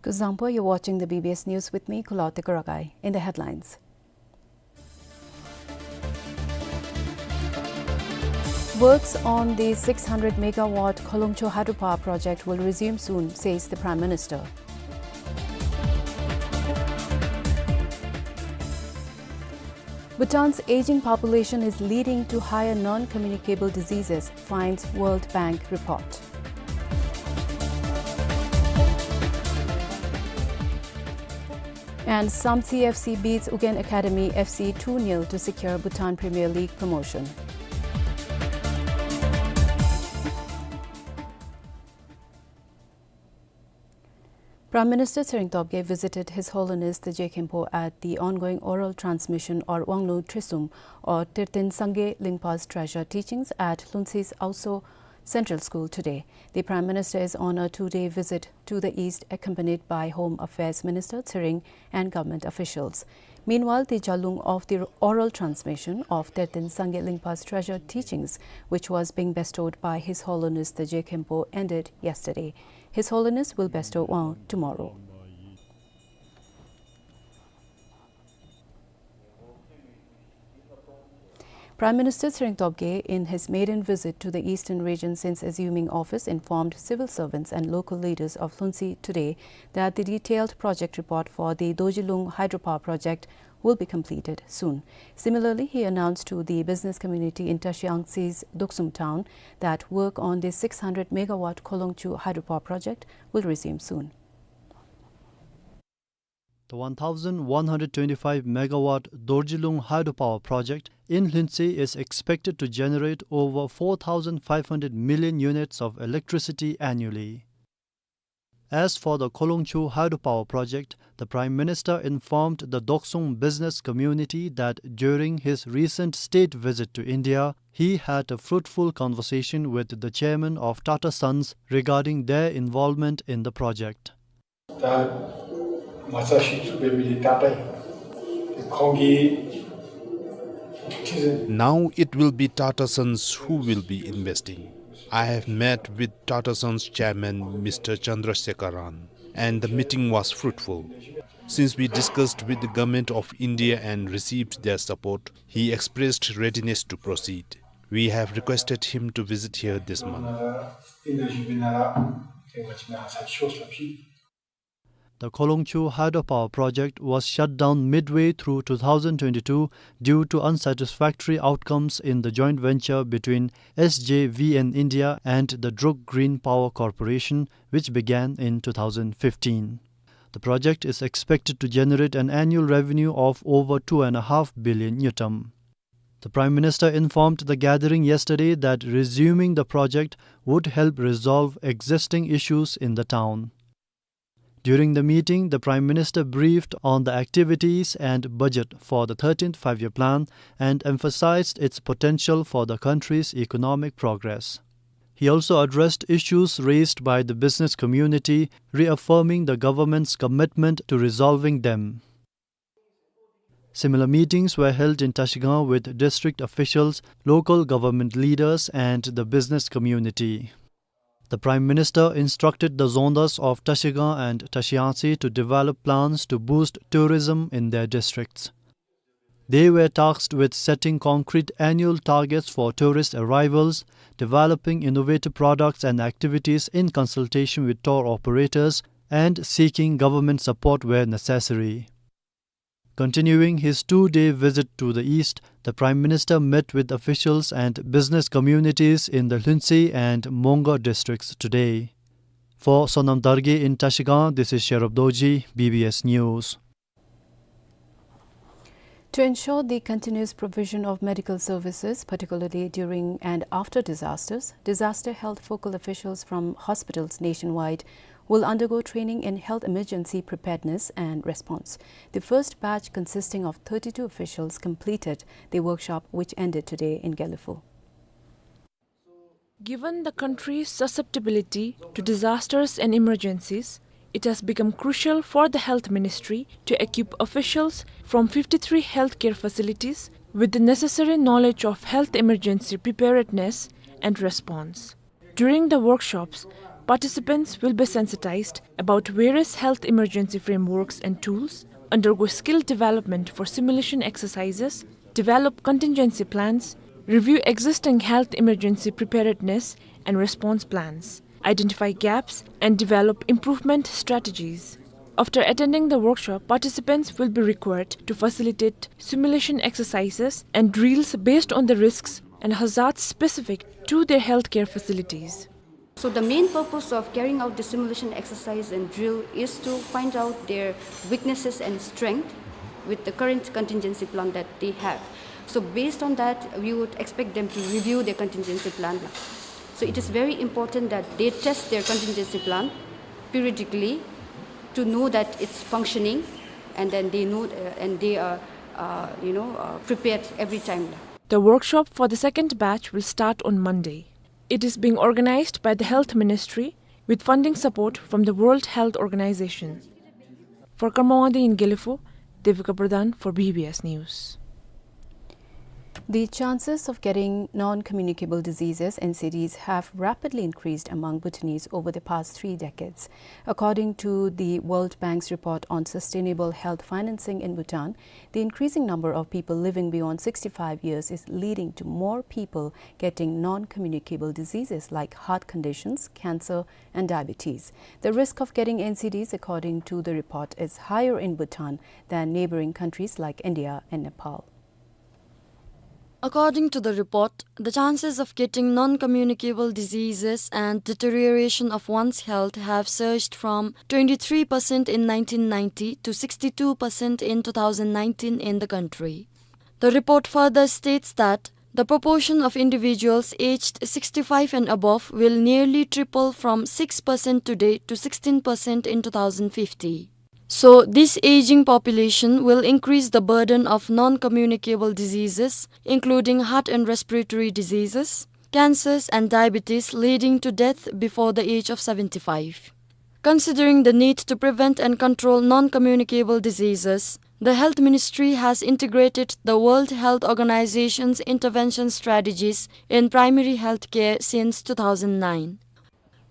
Kuzuzangpo, you're watching the B B S News with me, Khulao Tekaragai. In the headlines. Works on the six hundred megawatt Kholongchu hydropower project will resume soon, says the Prime Minister. Bhutan's aging population is leading to higher non-communicable diseases, finds World Bank report. And Samtse F C beats Ugyen Academy F C two nil to secure Bhutan Premier League promotion. Prime Minister Tshering Tobgay visited His Holiness the Je Khenpo at the ongoing oral transmission or Wanglu Trisum or Terten Sangay Lingpa's Treasure Teachings at Lhuntse's Aoso Central School today. The Prime Minister is on a two-day visit to the East, accompanied by Home Affairs Minister Tshering and government officials. Meanwhile, the Jalung of the oral transmission of Terten Sangay Lingpa's Treasure Teachings, which was being bestowed by His Holiness the Je Khenpo, ended yesterday. His Holiness will bestow one tomorrow. Prime Minister Tshering Tobgay, in his maiden visit to the eastern region since assuming office, informed civil servants and local leaders of Lhuntse today that the detailed project report for the Dorjilung hydropower project will be completed soon. Similarly, he announced to the business community in Tashiangtse's Doksum town that work on the six hundred megawatt Kholongchu hydropower project will resume soon. The one thousand one hundred twenty-five megawatt Dorjilung hydropower project in Lhuntse is expected to generate over four thousand five hundred million units of electricity annually. As for the Kholongchu hydropower project, the Prime Minister informed the Doksum business community that during his recent state visit to India, he had a fruitful conversation with the chairman of Tata Sons regarding their involvement in the project. ད་མ་རྩ་གཞི་བཙུགས་པའི་མི་དེ་ཏཱ་ཏཱ་ཨིན། དེ་ཁོང་གིས་ཁྲི་འཛིན། Now it will be Tata Sons who will be investing. I have met with Tata Sons chairman Mister Chandrasekaran, and the meeting was fruitful. Since we discussed with the Government of India and received their support, he expressed readiness to proceed. We have requested him to visit here this month. The Kholongchu hydropower project was shut down midway through two thousand twenty-two due to unsatisfactory outcomes in the joint venture between S J V N India and the Druk Green Power Corporation, which began in two thousand fifteen. The project is expected to generate an annual revenue of over two and a half billion ngultrum. The Prime Minister informed the gathering yesterday that resuming the project would help resolve existing issues in the town. During the meeting, the Prime Minister briefed on the activities and budget for the thirteenth Five-Year Plan and emphasized its potential for the country's economic progress. He also addressed issues raised by the business community, reaffirming the government's commitment to resolving them. Similar meetings were held in Trashigang with district officials, local government leaders, and the business community. The Prime Minister instructed the Dzongdas of Trashigang and Trashiyangtse to develop plans to boost tourism in their districts. They were tasked with setting concrete annual targets for tourist arrivals, developing innovative products and activities in consultation with tour operators, and seeking government support where necessary. Continuing his two-day visit to the east, the Prime Minister met with officials and business communities in the Lhuentse and Mongar districts today. For Sonam Dargay in Trashigang, this is Sherab Dorji, B B S News. To ensure the continuous provision of medical services, particularly during and after disasters, disaster health focal officials from hospitals nationwide will undergo training in health emergency preparedness and response. The first batch, consisting of thirty-two officials, completed the workshop, which ended today in Gelephu. Given the country's susceptibility to disasters and emergencies, it has become crucial for the Health Ministry to equip officials from fifty-three healthcare facilities with the necessary knowledge of health emergency preparedness and response. During the workshops, participants will be sensitized about various health emergency frameworks and tools, undergo skill development for simulation exercises, develop contingency plans, review existing health emergency preparedness and response plans, identify gaps, and develop improvement strategies. After attending the workshop, participants will be required to facilitate simulation exercises and drills based on the risks and hazards specific to their healthcare facilities. So the main purpose of carrying out the simulation exercise and drill is to find out their weaknesses and strength with the current contingency plan that they have. So based on that, we would expect them to review their contingency plan. So it is very important that they test their contingency plan periodically to know that it's functioning, and then they know, uh, and they are, uh, you know, uh, prepared every time. The workshop for the second batch will start on Monday. It is being organized by the Health Ministry with funding support from the World Health Organization. For Karmawangdi in Gelephu, Devika Pradhan for B B S News. The chances of getting non-communicable diseases, N C Ds, have rapidly increased among Bhutanese over the past three decades. According to the World Bank's report on sustainable health financing in Bhutan, the increasing number of people living beyond sixty-five years is leading to more people getting non-communicable diseases like heart conditions, cancer, and diabetes. The risk of getting N C Ds, according to the report, is higher in Bhutan than neighboring countries like India and Nepal. According to the report, the chances of getting non-communicable diseases and deterioration of one's health have surged from twenty-three percent in nineteen ninety to sixty-two percent in two thousand nineteen in the country. The report further states that the proportion of individuals aged sixty-five and above will nearly triple from six percent today to sixteen percent in two thousand fifty. So, this aging population will increase the burden of non-communicable diseases, including heart and respiratory diseases, cancers, and diabetes, leading to death before the age of seventy-five. Considering the need to prevent and control non-communicable diseases, the Health Ministry has integrated the World Health Organization's intervention strategies in primary health care since two thousand nine.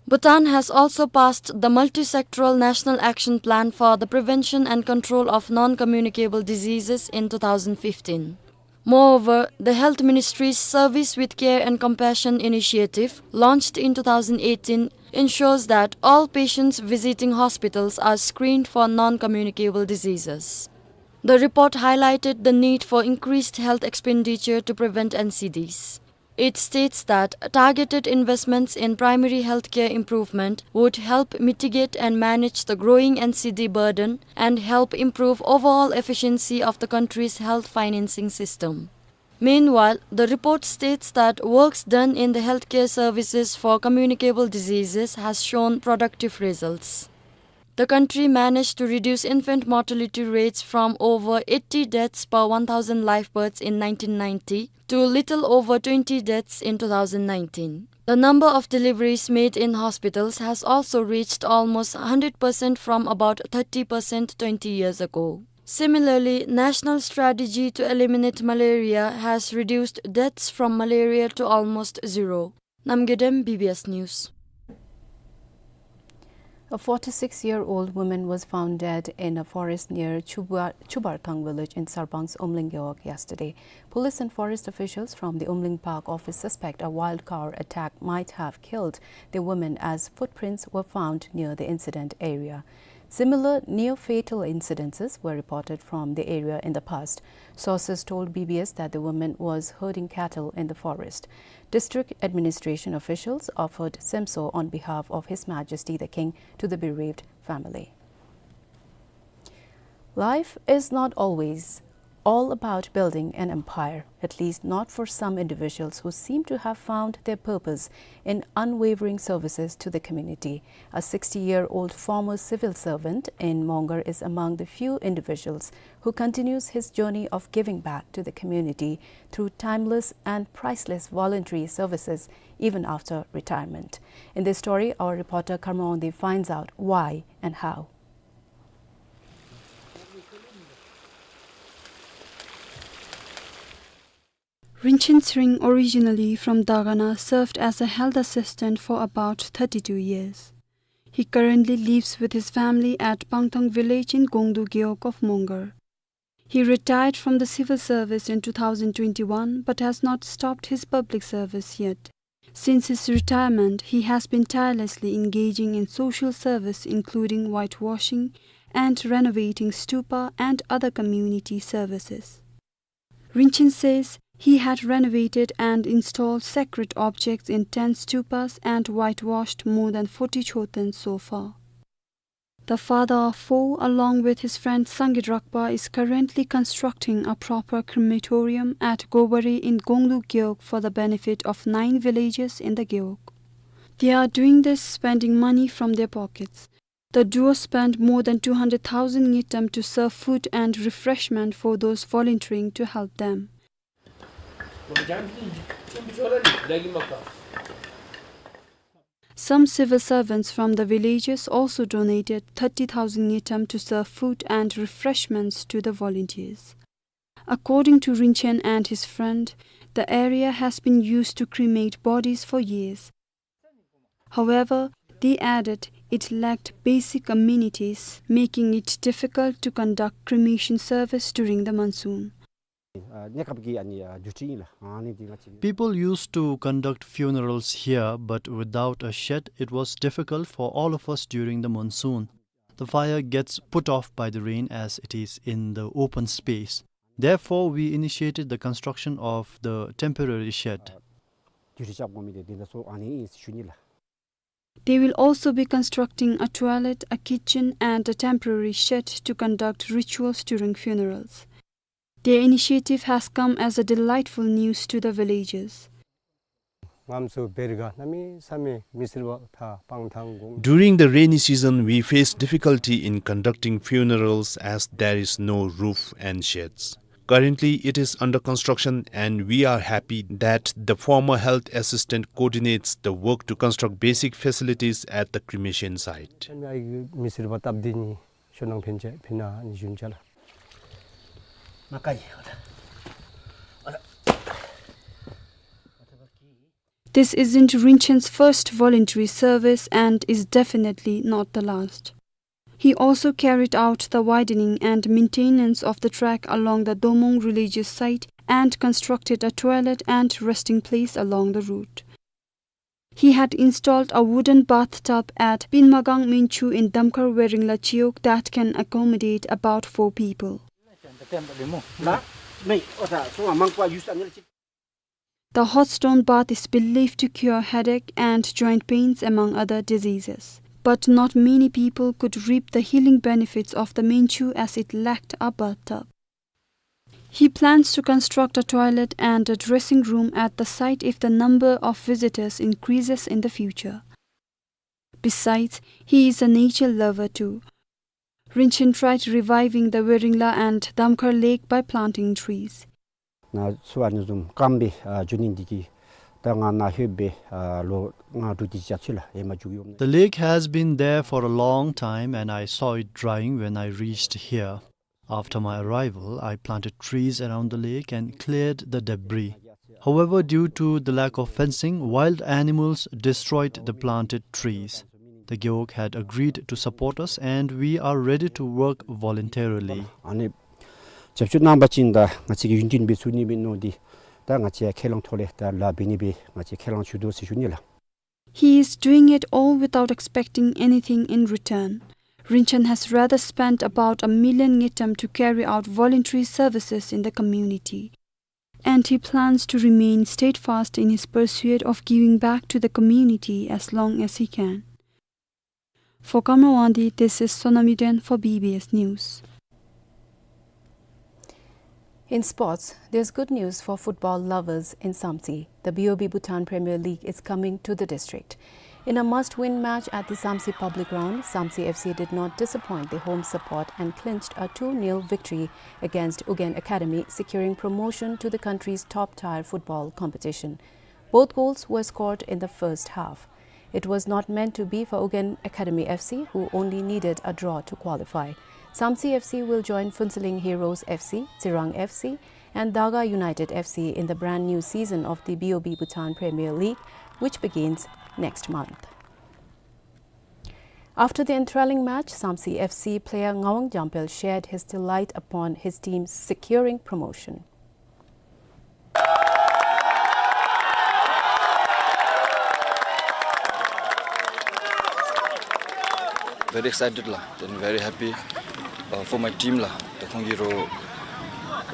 Bhutan has also passed the Multi-Sectoral National Action Plan for the Prevention and Control of Non-Communicable Diseases in two thousand fifteen. Moreover, the Health Ministry's Service with Care and Compassion initiative, launched in two thousand eighteen, ensures that all patients visiting hospitals are screened for non-communicable diseases. The report highlighted the need for increased health expenditure to prevent N C Ds. It states that targeted investments in primary healthcare improvement would help mitigate and manage the growing N C D burden and help improve overall efficiency of the country's health financing system. Meanwhile, the report states that works done in the healthcare services for communicable diseases has shown productive results. The country managed to reduce infant mortality rates from over eighty deaths per one thousand live births in nineteen ninety to little over twenty deaths in two thousand nineteen. The number of deliveries made in hospitals has also reached almost hundred percent from about thirty percent twenty years ago. Similarly, national strategy to eliminate malaria has reduced deaths from malaria to almost zero. Namgay Dem, B B S News. A forty-six-year-old woman was found dead in a forest near Chubar, Chubarthang village in Sarbang's Umling Gewog yesterday. Police and forest officials from the Umling Park office suspect a wild cow attack might have killed the woman, as footprints were found near the incident area. Similar near-fatal incidences were reported from the area in the past. Sources told B B S that the woman was herding cattle in the forest. District administration officials offered semso on behalf of His Majesty the King to the bereaved family. Life is not always all about building an empire, at least not for some individuals who seem to have found their purpose in unwavering services to the community. A sixty-year-old former civil servant in Mongar is among the few individuals who continues his journey of giving back to the community through timeless and priceless voluntary services even after retirement. In this story, our reporter Karma Wangdi finds out why and how. Rinchen Tshering, originally from Dagana, served as a health assistant for about thirty-two years. He currently lives with his family at Pangthang village in Gongdu Gewog of Mongar. He retired from the civil service in two thousand twenty-one but has not stopped his public service yet. Since his retirement, he has been tirelessly engaging in social service, including whitewashing and renovating stupa and other community services. Rinchen says he had renovated and installed sacred objects in ten stupas and whitewashed more than forty chotans so far. The father of four, along with his friend Sangit Rakpa, is currently constructing a proper crematorium at Gobari in Gongdu Gewog for the benefit of nine villages in the Gewog. They are doing this spending money from their pockets. The duo spent more than two hundred thousand ngultrum to serve food and refreshment for those volunteering to help them. Some civil servants from the villages also donated thirty thousand ngultrum to serve food and refreshments to the volunteers. According to Rinchen and his friend, the area has been used to cremate bodies for years. However, they added it lacked basic amenities, making it difficult to conduct cremation service during the monsoon. People used to conduct funerals here, but without a shed, it was difficult for all of us during the monsoon. The fire gets put off by the rain as it is in the open space. Therefore, we initiated the construction of the temporary shed. They will also be constructing a toilet, a kitchen, and a temporary shed to conduct rituals during funerals. Their initiative has come as a delightful news to the villagers. During the rainy season, we face difficulty in conducting funerals as there is no roof and sheds. Currently, it is under construction, and we are happy that the former health assistant coordinates the work to construct basic facilities at the cremation site. This isn't Rinchen's first voluntary service and is definitely not the last. He also carried out the widening and maintenance of the track along the Domong religious site and constructed a toilet and resting place along the route. He had installed a wooden bathtub at Pinmagang Minchu in Damkhar Werinla Chiwog that can accommodate about four people. The hot stone bath is believed to cure headache and joint pains, among other diseases. But not many people could reap the healing benefits of the Minchu as it lacked a bathtub. He plans to construct a toilet and a dressing room at the site if the number of visitors increases in the future. Besides, he is a nature lover too. Rinchen tried reviving the Werinla and Damkhar Lake by planting trees. ནཱ་ཚུ་ཨ་ནི་བཟུམ་སྐམ་པའི་ཨ་འགྱོ་ནི་འདི་གིས་ད་ང་ནཱ་ལྷོད་པའི་ཨ་ལོ་ལྔ་དྲུག་དེ་ཅིག་ཚུད་ལགས། ཨེ་མ་འགྱོ་ཡོད། The lake has been there for a long time and I saw it drying when I reached here. After my arrival, I planted trees around the lake and cleared the debris. However, due to the lack of fencing, wild animals destroyed the planted trees. The Gewog had agreed to support us and we are ready to work voluntarily. ཨ་ནི་རྒྱབ་སྐྱོར་གནང་བ་ཅིན་ད་ང་བཅས་ཀྱིས་ཡུན་བརྟན་སྦེ་ཚུགས་ནི་ཨིན་མནོ་སྟེ་ད་ང་བཅས་ཁས་བླངས་ཐོག་ལས་ད་ལཱ་འབད་ནི་སྦེ་ང་བཅས་ཁས་བླངས་ཚུགས་དོ་ཟེར་ཞུ་ནི་ལགས། He is doing it all without expecting anything in return. Rinchen has rather spent about a million ngultrum to carry out voluntary services in the community. And he plans to remain steadfast in his pursuit of giving back to the community as long as he can. For Kamra Wangdi, this is Sonam Yuden for B B S News. In sports, there's good news for football lovers in Samtse. The B O B Bhutan Premier League is coming to the district. In a must-win match at the Samtse Public Ground, Samtse F C did not disappoint the home support and clinched a two nil victory against Ugyen Academy, securing promotion to the country's top-tier football competition. Both goals were scored in the first half. It was not meant to be for Ugyen Academy F C, who only needed a draw to qualify. Samtse F C will join Phuentsholing Heroes F C, Tsirang F C, and Daga United F C in the brand new season of the B O B Bhutan Premier League, which begins next month. After the enthralling match, Samtse F C player Ngawang Jampel shared his delight upon his team securing promotion. Very excited ལགས། Then very happy, uh, for my team ལགས། ད་ཁོང་གིས་རོགས་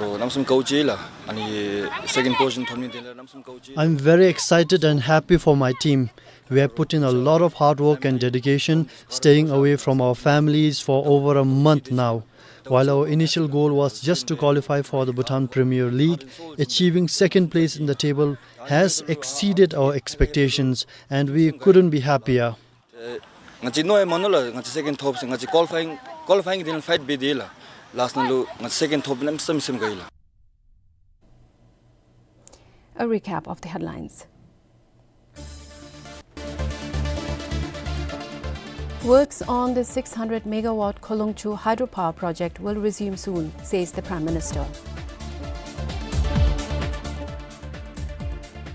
རོགས་རྣམ་གསུམ་དཀའཝ་སྤྱད་ལགས། ཨ་ནི་second position ཐོབ་ནི་དེ་ལུ་རྣམ་གསུམ་དཀའཝ་སྤྱད། I'm very excited and happy for my team. We have put in a lot of hard work and dedication, staying away from our families for over a month now. While our initial goal was just to qualify for the Bhutan Premier League, achieving second place in the table has exceeded our expectations, and we couldn't be happier. ཨེ་ང་བཅས་མནོ་ཡང་མ་མནོ་ལགས། ང་བཅས་second ཐོབ་ཟེར། ང་བཅས་qualifying qualifying དེ་ལུ་fight འབད་དེ་ལགས། Last ནང་ལུ་ང་བཅས་second ཐོབ་གནམ་མེད་ས་མེད་སེམས་དགའ་ཡི་ལགས། A recap of the headlines. Works on the six hundred megawatt Kholongchu hydropower project will resume soon, says the Prime Minister.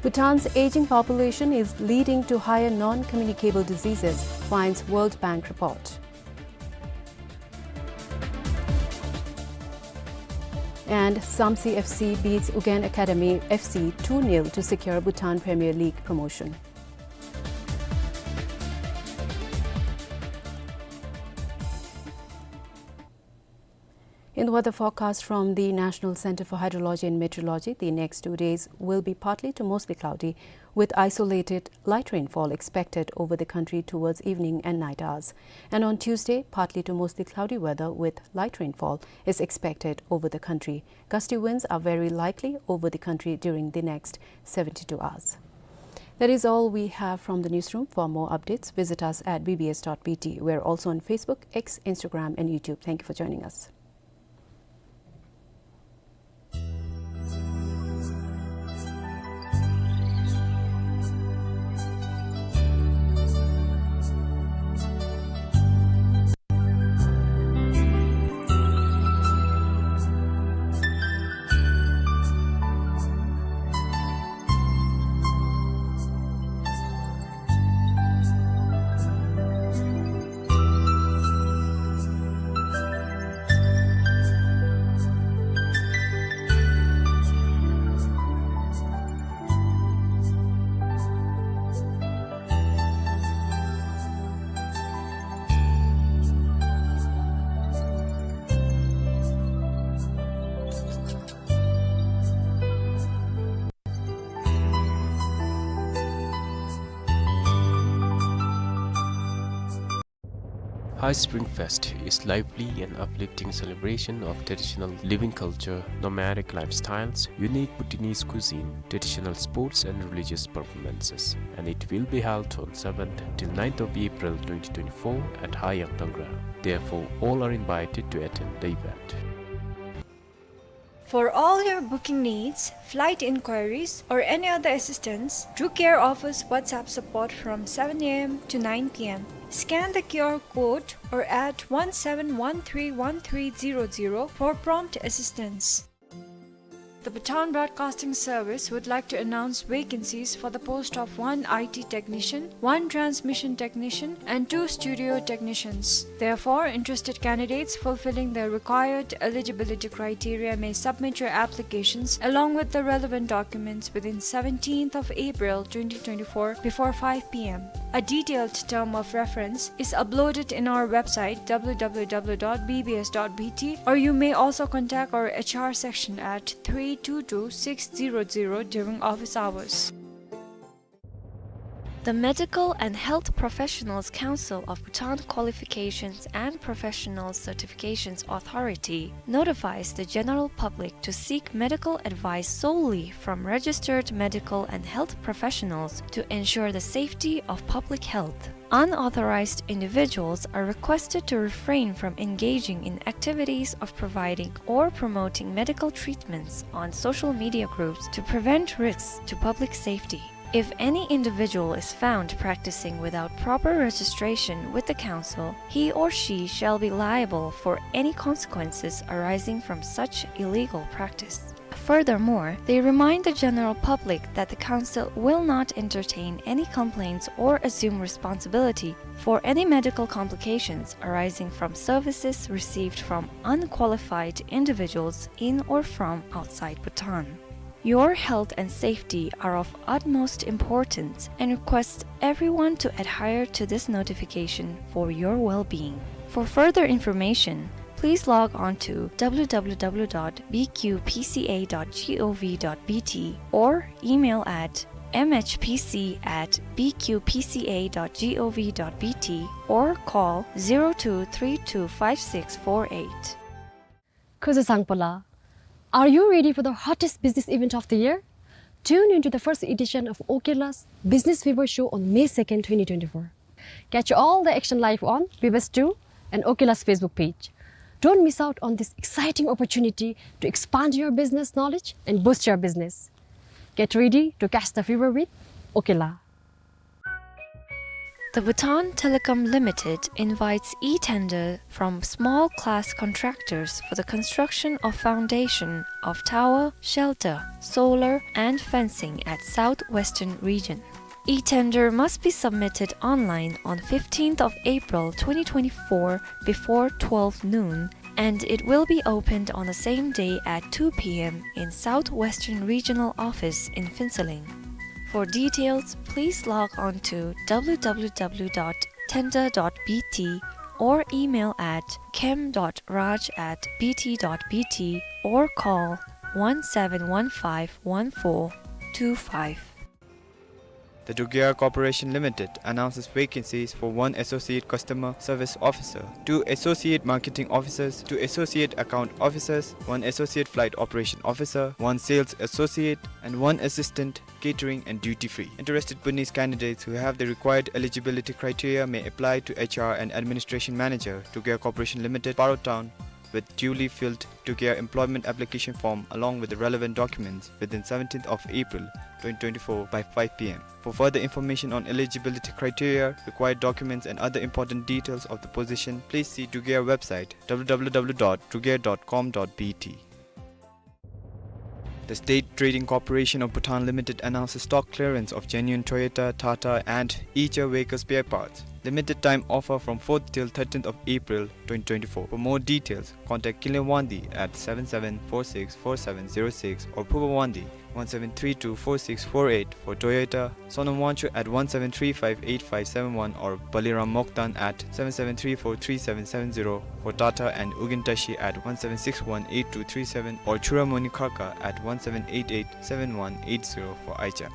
Bhutan's aging population is leading to higher non-communicable diseases, finds World Bank report. And Samtse F C beats Ugyen Academy F C two nil to secure Bhutan Premier League promotion. In the weather forecast from the National Centre for Hydrology and Meteorology, the next two days will be partly to mostly cloudy, with isolated light rainfall expected over the country towards evening and night hours. And on Tuesday, partly to mostly cloudy weather with light rainfall is expected over the country. Gusty winds are very likely over the country during the next seventy-two hours. That is all we have from the newsroom. For more updates, visit us at B B S dot B T. We're also on Facebook, X, Instagram, and YouTube. Thank you for joining us. High Spring Fest is lively and uplifting celebration of traditional living culture, nomadic lifestyles, unique Bhutanese cuisine, traditional sports and religious performances, and it will be held on seventh till ninth of April twenty twenty-four at Hayang Tangra. Therefore, all are invited to attend the event. For all your booking needs, flight inquiries, or any other assistance, Drew Care offers WhatsApp support from seven A M to nine P M. Scan the Q R code or add one seven one three one three zero zero for prompt assistance. The Bhutan Broadcasting Service would like to announce vacancies for the post of one I T technician, one transmission technician, and two studio technicians. Therefore, interested candidates fulfilling the required eligibility criteria may submit your applications along with the relevant documents within seventeenth of April twenty twenty-four before five P M. A detailed term of reference is uploaded in our website, W W W dot B B S dot B T, or you may also contact our H R section at three two two six zero zero during office hours. The Medical and Health Professionals Council of Bhutan Qualifications and Professional Certifications Authority notifies the general public to seek medical advice solely from registered medical and health professionals to ensure the safety of public health. Unauthorized individuals are requested to refrain from engaging in activities of providing or promoting medical treatments on social media groups to prevent risks to public safety. If any individual is found practicing without proper registration with the council, he or she shall be liable for any consequences arising from such illegal practice. Furthermore, they remind the general public that the council will not entertain any complaints or assume responsibility for any medical complications arising from services received from unqualified individuals in or from outside Bhutan. Your health and safety are of utmost importance and request everyone to adhere to this notification for your well-being. For further information, please log on to W W W dot B Q P C A dot gov dot B T or email at M H P C at B Q P C A dot gov dot B T or call zero two three two five six four eight. Kuzuzangpala, are you ready for the hottest business event of the year? Tune into the first edition of Okila's Business Fever Show on May second, twenty twenty-four. Catch all the action live on B B S two and Okila's Facebook page. Don't miss out on this exciting opportunity to expand your business knowledge and boost your business. Get ready to catch the fever with Okila. The Bhutan Telecom Limited invites e-tender from small class contractors for the construction of foundation of tower, shelter, solar and fencing at Southwestern Region. E-tender must be submitted online on fifteenth of April twenty twenty-four before twelve noon, and it will be opened on the same day at two P M in Southwestern Regional Office in Phuentsholing. For details, please log on to W W W dot tender dot B T or email at kem dot raj at B T dot B T or call one seven one five one four two five. The Drugare Corporation Limited announces vacancies for one Associate Customer Service Officer, two Associate Marketing Officers, two Associate Account Officers, one Associate Flight Operation Officer, one Sales Associate, and one Assistant Catering and Duty Free. Interested Bhutanese candidates who have the required eligibility criteria may apply to H R and Administration Manager, Drugare Corporation Limited, Paro Town, with duly filled Drugare employment application form along with the relevant documents within seventeenth of April twenty twenty-four by five P M. For further information on eligibility criteria, required documents and other important details of the position, please see Drugare website W W W dot drugare dot com dot B T. The State Trading Corporation of Bhutan Limited announces stock clearance of genuine Toyota, Tata and Eicher vehicle spare parts. Limited time offer from fourth till thirteenth of April twenty twenty-four. For more details, contact Kinley Wangdi at seven seven four six four seven zero six or Phuba Wangdi one seven three two four six four eight for Toyota, Sonam Wangchuk at one seven three five eight five seven one or Baliram Moktan at seven seven three four three seven seven zero for Tata and Ugyen Tashi at one seven six one eight two three seven or Chudamani Kharka at one seven eight eight seven one eight zero for Eicher.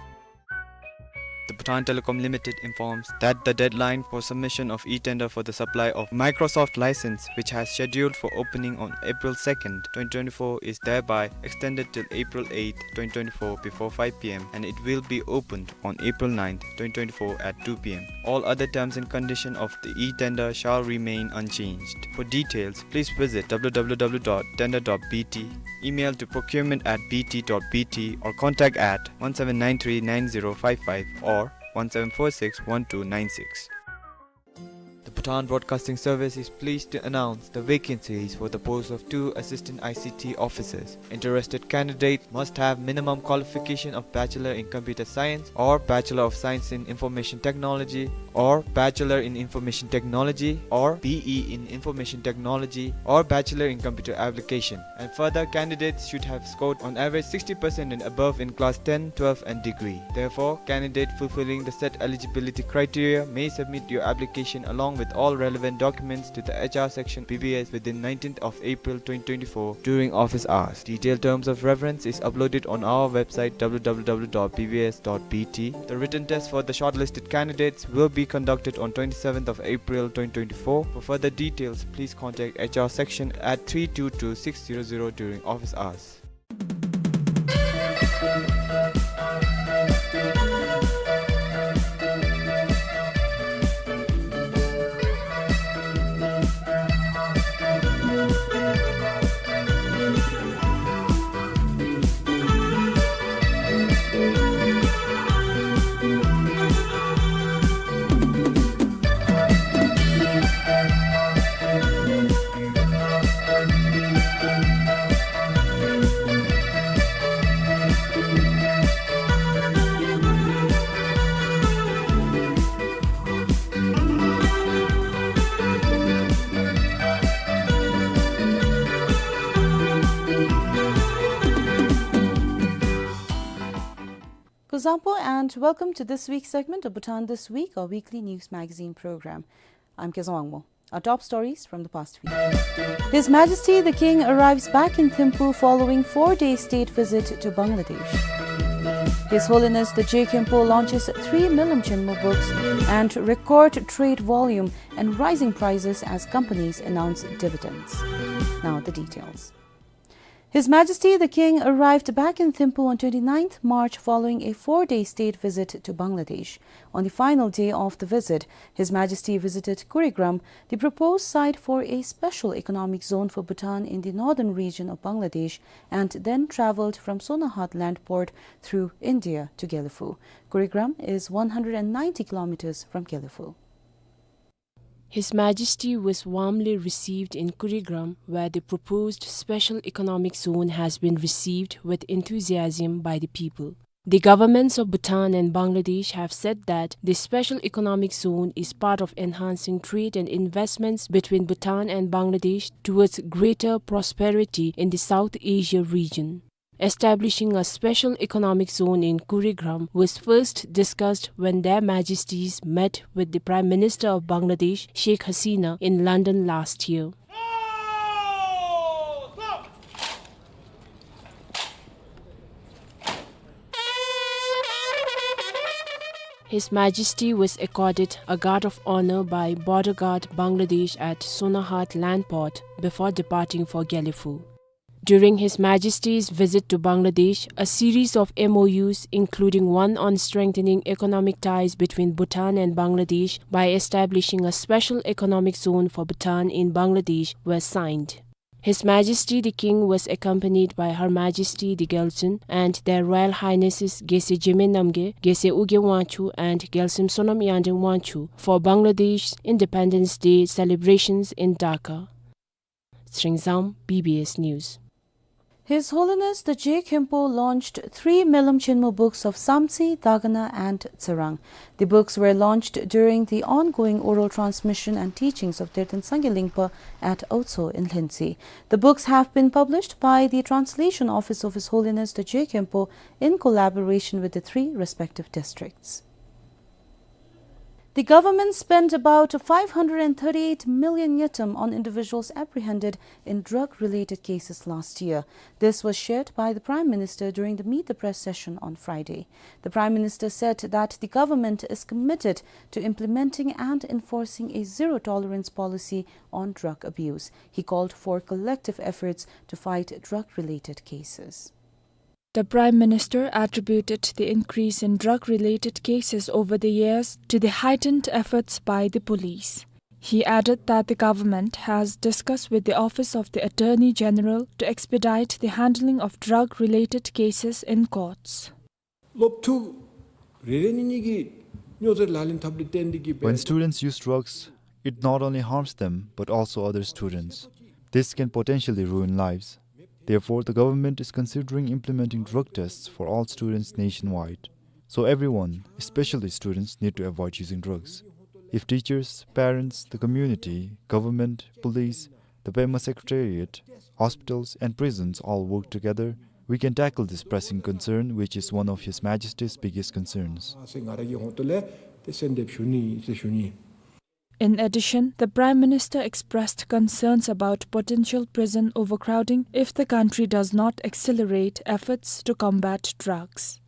The Bhutan Telecom Limited informs that the deadline for submission of e-tender for the supply of Microsoft license, which has scheduled for opening on April second, twenty twenty-four, is thereby extended till April eighth, twenty twenty-four, before five p m, and it will be opened on April ninth, twenty twenty-four, at two p m. All other terms and conditions of the e-tender shall remain unchanged. For details, please visit w w w dot tender dot b t, email to procurement at b t dot b t, or contact at one seven nine three nine zero five five or one seven four six one two nine six. The Bhutan Broadcasting Service is pleased to announce the vacancies for the post of two assistant I C T officers. Interested candidates must have minimum qualification of Bachelor in Computer Science or Bachelor of Science in Information Technology or Bachelor in Information Technology or B E in Information Technology or Bachelor in Computer Application. And further, candidates should have scored on average sixty percent and above in class ten, twelve and degree. Therefore, candidate fulfilling the set eligibility criteria may submit your application along with all relevant documents to the H R section B B S within nineteenth of April twenty twenty-four during office hours. Detailed terms of reference is uploaded on our website w w w dot b b s dot b t. The written test for the shortlisted candidates will be conducted on twenty-seventh of April twenty twenty-four. For further details, please contact H R section at three two two six zero zero during office hours. Kuzuzangpo and welcome to this week's segment of Bhutan This Week, our weekly news magazine program. I'm Kezang Wangmo. Our top stories from the past week. His Majesty the King arrives back in Thimphu following four-day state visit to Bangladesh. His Holiness the Je Khenpo launches three Melam Chenmo books and record trade volume and rising prices as companies announce dividends. Now the details. His Majesty the King arrived back in Thimphu on twenty-ninth March following a four-day state visit to Bangladesh. On the final day of the visit, His Majesty visited Kurigram, the proposed site for a special economic zone for Bhutan in the northern region of Bangladesh, and then travelled from Sonahat land port through India to Gelephu. Kurigram is one hundred and ninety kilometres from Gelephu. His Majesty was warmly received in Kurigram, where the proposed special economic zone has been received with enthusiasm by the people. The governments of Bhutan and Bangladesh have said that the special economic zone is part of enhancing trade and investments between Bhutan and Bangladesh towards greater prosperity in the South Asia region. Establishing a special economic zone in Kurigram was first discussed when Their Majesties met with the Prime Minister of Bangladesh, Sheikh Hasina, in London last year. His Majesty was accorded a guard of honour by Border Guard Bangladesh at Sonahat land port before departing for Gelephu. During His Majesty's visit to Bangladesh, a series of M O Us, including one on strengthening economic ties between Bhutan and Bangladesh by establishing a special economic zone for Bhutan in Bangladesh, were signed. His Majesty the King was accompanied by Her Majesty the Gyaltsuen and Their Royal Highnesses Gyaltsuen Jigme Namgyel, Gyaltsuen Ugyen Wangchuck, and Gyaltsuen Sonam Yangden Wangchuck for Bangladesh's Independence Day celebrations in Dhaka. Tshering Zam, B B S News. His Holiness the Je Khenpo launched three Melam Chenmo books of Samtse, Dagana and Tsirang. The books were launched during the ongoing oral transmission and teachings of Derten Sangye Lingpa at Aotso in Lhuentse. The books have been published by the Translation Office of His Holiness the Je Khenpo in collaboration with the three respective districts. The government spent about five hundred and thirty-eight million ngultrum on individuals apprehended in drug-related cases last year. This was shared by the Prime Minister during the Meet the Press session on Friday. The Prime Minister said that the government is committed to implementing and enforcing a zero-tolerance policy on drug abuse. He called for collective efforts to fight drug-related cases. The Prime Minister attributed the increase in drug-related cases over the years to the heightened efforts by the police. He added that the government has discussed with the Office of the Attorney General to expedite the handling of drug-related cases in courts. སློབ་ཕྲུག་རེ་རེ་གཉིས་གཉིས་ཀྱིས་སྨྱོ་རྫས་ལག་ལེན་འཐབ་ལུགས་བརྟེན་ཏེ་གིས་When students use drugs, it not only harms them, but also other students. This can potentially ruin lives. Therefore, the government is considering implementing drug tests for all students nationwide. So everyone, especially students, need to avoid using drugs. If teachers, parents, the community, government, police, the Pema Secretariat, hospitals, and prisons all work together, we can tackle this pressing concern, which is one of His Majesty's biggest concerns. ཟེར་ང་ར་གི་ཧོང་ཏོ་ལས་དེ་གསོལ་འདེབས་ཞུ་ནི་ཟེར་ཞུ་ནི། In addition, the Prime Minister expressed concerns about potential prison overcrowding if the country does not accelerate efforts to combat drugs.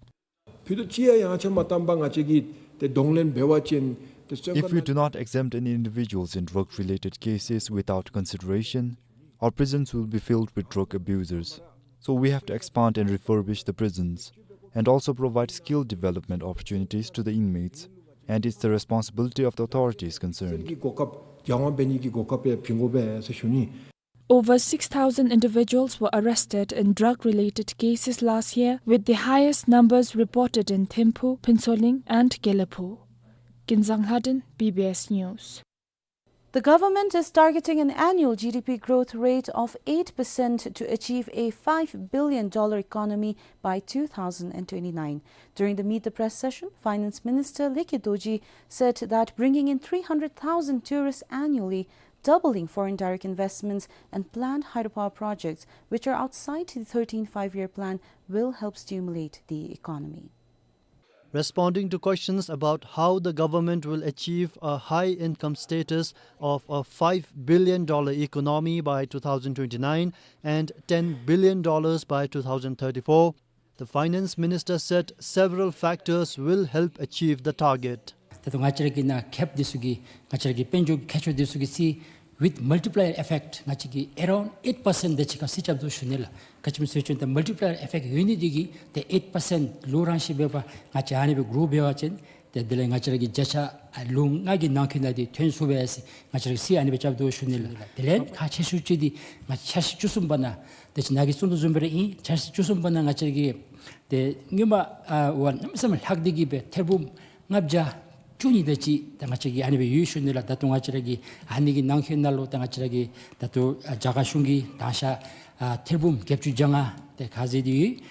ཕུད་ཅི་ཡང་ཡང་ཆ་མ་བཏང་པར་ང་བཅས་ཀྱིས་དེ་གདོང་ལེན་འབད་བ་ཅིན་དེ་བཙོན་If ཁང་ནང་། If we do not exempt any individuals in drug-related cases without consideration, our prisons will be filled with drug abusers. So we have to expand and refurbish the prisons and also provide skill development opportunities to the inmates. And it's the responsibility of the authorities concerned. གི་གོ་སྐབས་སྦྱང་བ་འབད་ནི་གི་གོ་སྐབས་ཡང་བྱིན་དགོ་པས་ཟེར་ཞུ་ནི། Over six thousand individuals were arrested in drug-related cases last year, with the highest numbers reported in Thimphu, Phuentsholing, and Gelephu. Kinzang Lhadon, B B S News. The government is targeting an annual G D P growth rate of eight percent to achieve a five billion dollar economy by two thousand and twenty-nine. During the Meet the Press session, Finance Minister Lekhi Dorji said that bringing in three hundred thousand tourists annually, doubling foreign direct investments, and planned hydropower projects, which are outside the thirteenth Five-Year Plan, will help stimulate the economy. Responding to questions about how the government will achieve a high income status of a five billion dollar economy by two thousand twenty-nine and ten billion dollars by two thousand thirty-four, the finance minister said several factors will help achieve the target. ད་ལྟོ་ང་བཅས་ར་གི་ནཱ་ཁེབ་འདི་ཚུ་གི་ང་བཅས་ར་གི་དཔལ་འབྱོར་གྱི་ཁྱད་ཆོས་འདི་ཚུ་གི་སི་with multiplier effect ང་བཅས་ཀྱིས་around eight percent དེ་ཅིག་ཁར་སི་རྐྱབ་དོ་ཞུ་ནི་ལགས། ག་ཅི་སྨོ་ཟེར་བ་ཅིན་ད་multiplier effect ཡོད་ནི་འདི་གིས་ཏེ་eight percent ལུ་རང་ཤི་འབད་བ་ང་བཅས་ཨ་ནི་སྦེ་གོ་འབད་བ་ཅིན་ཏེ་དེ་ལས་ང་བཅས་ར་གི་བརྒྱ་ཆ་ལུ་ལྔ་གི་ནང་འཁོད་ནང་འདི་ཐོན་ཚུགས་པས་ཟེར་ང་བཅས་ར་གིས་སི་ཨ་ནི་སྦེ་རྐྱབ་དོ་ཞུ་ནི་ལགས། དེ་ལས་ཁག་ཆེ་ཤོས་ཅིག་འདི་ང་བཅས་འཆར་གཞི་བཅུ་གསུམ་པ་ནང་ཏེ་ཅིག་ནཱ་གིས་གསུང་དོ་བཟུམ་སྦེ་ར་ཨིན། འཆར་གཞི་བཅུ་གསུམ་པ་ནང་ང་བཅས་ར་གི་ཏེ་སྔོན་མ་ཨ་བ་གནམ་མེད་ས་མེད་ལྷག་སྟེ་གིས་སྦེ་ཐེར་འབུམ་ལྔ་བརྒྱ་བཅུ་གཉིས་དེ་ཅིག་ད་ང་བཅས་ཀྱིས་ཨ་ནི་སྦེ་ཡོད་ཞུ་ནི་ལགས། ད་ལྟོ་ང་བཅས་ར་གི་ཨ་ནི་གི་ནང་འཁོད་ནང་ལུ་ད་ང་བཅས་ར་གི་ད་ལྟོ་ཨ་རྒྱ་གར་གཞུང་གིས་དང་ཤ་ཨ་ཐེར་འབུམ་བརྒྱད་ཅུ་གྱ་ལྔ་དེ་ཁ་ཟེར་ཏེ་ཡོད།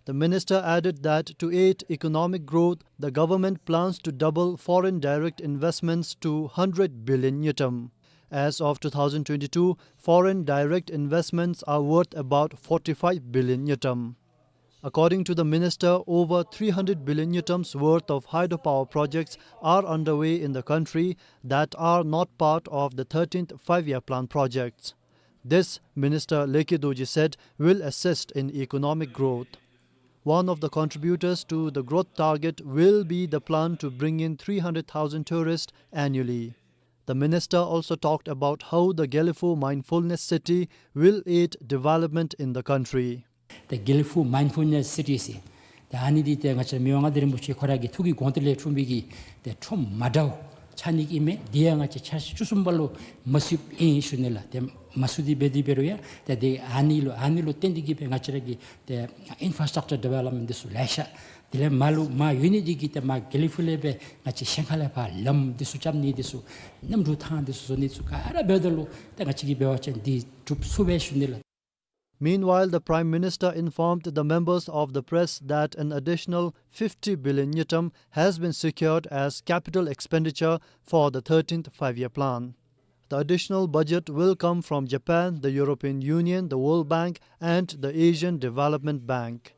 The minister added that to aid economic growth, the government plans to double foreign direct investments to hundred billion ngultrum. As of two thousand twenty-two, foreign direct investments are worth about forty-five billion ngultrum. According to the minister, over three hundred billion ngultrums worth of hydropower projects are underway in the country that are not part of the thirteenth Five-Year Plan projects. This, Minister Lekhi Dorji said, will assist in economic growth. One of the contributors to the growth target will be the plan to bring in three hundred thousand tourists annually. The minister also talked about how the Gelephu Mindfulness City will aid development in the country. ཏེ་Gelephu Mindfulness City ཟེར། ཏེ་ཨ་ནི་འདི་ཏེ་ང་བཅས་མི་དབང་མངའ་བདག་རིན་པོ་ཆེ་ཁོ་ར་གི་ཐུགས་ཀྱི་དགོངས་དོན་ལས་འཁྲུངས་པའི་གི་ཏེ་ཁྲོམ་མ་འདྲཝ་ཆགས་ནི་ཨིན་མས། འདི་ཡང་ང་བཅས་འཆར་གཞི་བཅུ་གསུམ་པ་ལུ་མ་ཚུད་ཨིན་ཞུ་ནི་ལགས། ཏེ་མ་ཚུད་དེ་འབད་དེ་འབད་རུང་ཡང་ཏེ་འདི་ཨ་ནི་ལུ་ཨ་ནི་ལུ་བརྟེན་ཏེ་གིས་སྦེ་ང་བཅས་ར་གི་ཏེ་infrastructure development འདི་ཚུ་ལེ་ཤ་དེ་ལས་མར་ལུ་མར་ཡོད་ནི་འདི་གིས་ཏེ་མར་Gelephu ལས་སྦེ་ང་བཅས་ཤིང་ཁ་ལས་ཕར་ལམ་འདི་ཚུ་རྐྱབ་ནི་འདི་ཚུ་གནམ་གྲུ་ཐང་འདི་ཚུ་བཟོ་ནི་ཚུ་ག་ར་འབདཝ་ད་ལུ་ཏེ་ང་བཅས་ཀྱིས་འབད་བ་ཅིན་འདི་གྲུབ་ཚུགས་པས་ཞུ་ནི་ལགས། Meanwhile, the Prime Minister informed the members of the press that an additional fifty billion ngultrum has been secured as capital expenditure for the thirteenth Five-Year Plan. The additional budget will come from Japan, the European Union, the World Bank, and the Asian Development Bank.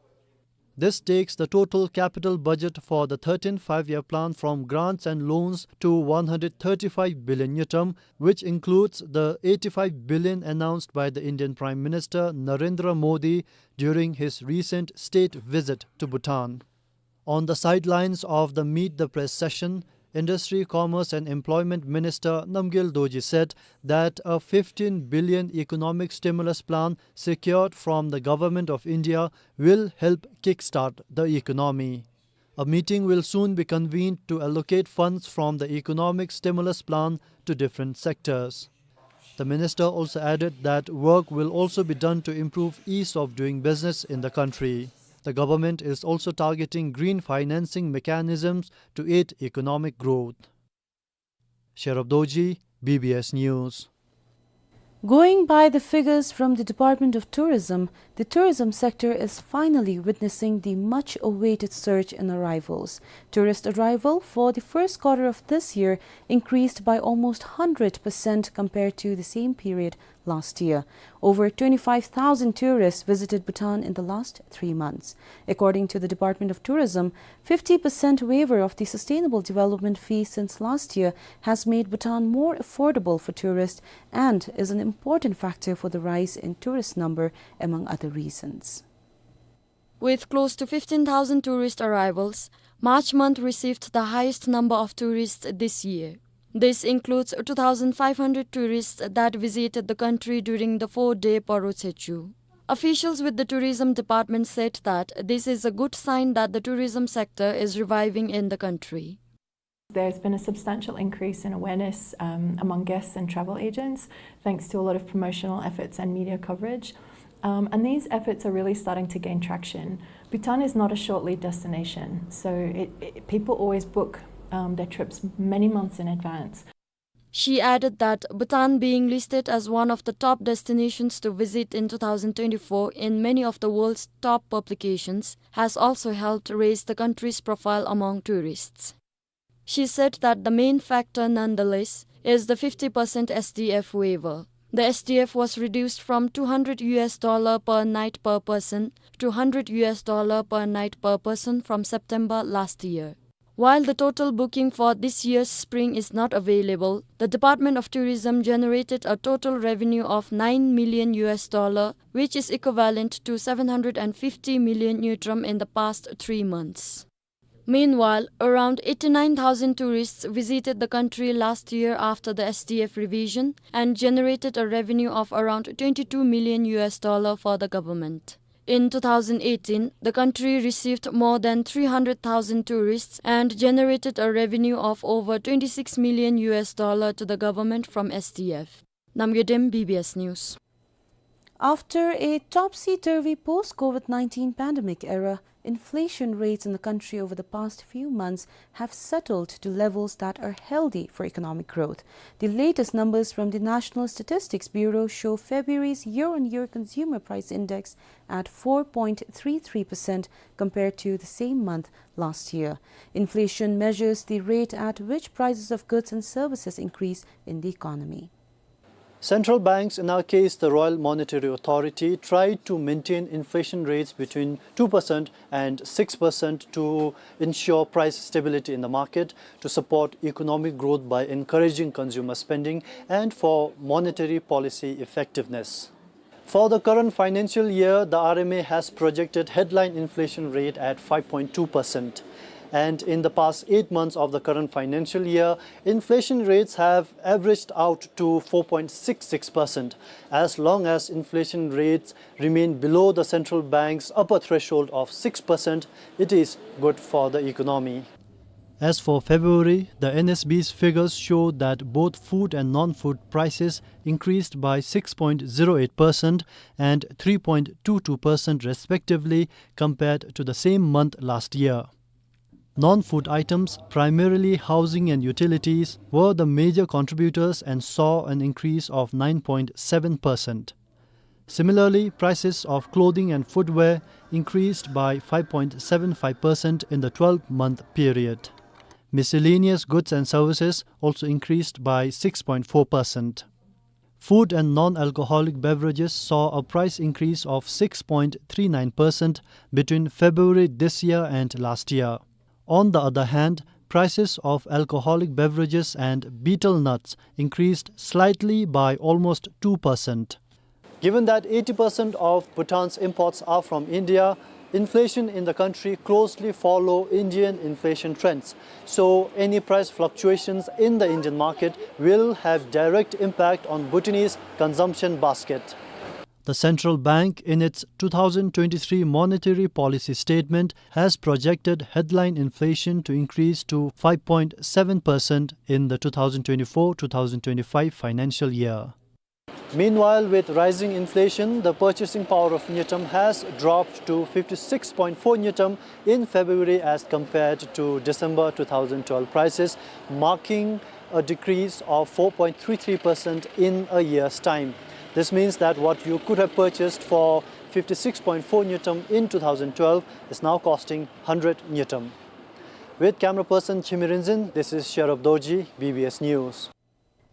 This takes the total capital budget for the thirteenth Five-Year Plan from grants and loans to one hundred thirty-five billion ngultrum, which includes the eighty-five billion announced by the Indian Prime Minister Narendra Modi during his recent state visit to Bhutan. On the sidelines of the Meet the Press session, Industry, Commerce and Employment Minister Namgyel Dorji said that a fifteen billion economic stimulus plan secured from the Government of India will help kickstart the economy. A meeting will soon be convened to allocate funds from the economic stimulus plan to different sectors. The minister also added that work will also be done to improve ease of doing business in the country. The government is also targeting green financing mechanisms to aid economic growth. Sherab Dorji, B B S News. Going by the figures from the Department of Tourism, the tourism sector is finally witnessing the much-awaited surge in arrivals. Tourist arrival for the first quarter of this year increased by almost hundred percent compared to the same period last year. Over twenty-five thousand tourists visited Bhutan in the last three months. According to the Department of Tourism, fifty percent waiver of the Sustainable Development Fee since last year has made Bhutan more affordable for tourists and is an important factor for the rise in tourist number, among other reasons. With close to fifteen thousand tourist arrivals, March month received the highest number of tourists this year. This includes two thousand five hundred tourists that visited the country during the four-day Paro Tsechu. Officials with the tourism department said that this is a good sign that the tourism sector is reviving in the country. There's been a substantial increase in awareness, um, among guests and travel agents, thanks to a lot of promotional efforts and media coverage. Um, and these efforts are really starting to gain traction. Bhutan is not a short lead destination, so it, it, people always book, um, their trips many months in advance. She added that Bhutan being listed as one of the top destinations to visit in two thousand twenty-four in many of the world's top publications has also helped raise the country's profile among tourists. She said that the main factor, nonetheless, is the fifty percent S D F waiver. The S D F was reduced from two hundred U S dollar per night per person to hundred U S dollar per night per person from September last year. While the total booking for this year's spring is not available, the Department of Tourism generated a total revenue of nine million U S dollar, which is equivalent to seven hundred and fifty million ngultrum in the past three months. Meanwhile, around eighty-nine thousand tourists visited the country last year after the S D F revision and generated a revenue of around twenty-two million U S dollar for the government. In two thousand eighteen, the country received more than three hundred thousand tourists and generated a revenue of over twenty-six million U S dollar to the government from S D F. Namgay Dem, B B S News. After a topsy-turvy post-COVID nineteen pandemic era, inflation rates in the country over the past few months have settled to levels that are healthy for economic growth. The latest numbers from the National Statistics Bureau show February's year-on-year consumer price index at four point three three percent compared to the same month last year. Inflation measures the rate at which prices of goods and services increase in the economy. Central banks, in our case the Royal Monetary Authority, try to maintain inflation rates between two percent and six percent to ensure price stability in the market, to support economic growth by encouraging consumer spending, and for monetary policy effectiveness. For the current financial year, the R M A has projected headline inflation rate at five point two percent. And in the past eight months of the current financial year, inflation rates have averaged out to four point six six percent. As long as inflation rates remain below the central bank's upper threshold of six percent, it is good for the economy. As for February, the N S B's figures show that both food and non-food prices increased by six point zero eight percent and three point two two percent respectively compared to the same month last year. Non-food items, primarily housing and utilities, were the major contributors and saw an increase of nine point seven percent. Similarly, prices of clothing and footwear increased by five point seven five percent in the twelve-month period. Miscellaneous goods and services also increased by six point four percent. Food and non-alcoholic beverages saw a price increase of six point three nine percent between February this year and last year. On the other hand, prices of alcoholic beverages and betel nuts increased slightly by almost two percent. Given that eighty percent of Bhutan's imports are from India, inflation in the country closely follow Indian inflation trends. So any price fluctuations in the Indian market will have direct impact on Bhutanese consumption basket. The central bank, in its two thousand twenty-three monetary policy statement, has projected headline inflation to increase to five point seven percent in the two thousand twenty-four two thousand twenty-five financial year. Meanwhile, with rising inflation, the purchasing power of ngultrum has dropped to fifty-six point four ngultrum in February as compared to December two thousand twelve prices, marking a decrease of four point three three percent in a year's time. This means that what you could have purchased for fifty-six point four ngultrum in two thousand twelve is now costing hundred ngultrum. With camera person Chimi Rinzin, this is Sherab Dorji, B B S News.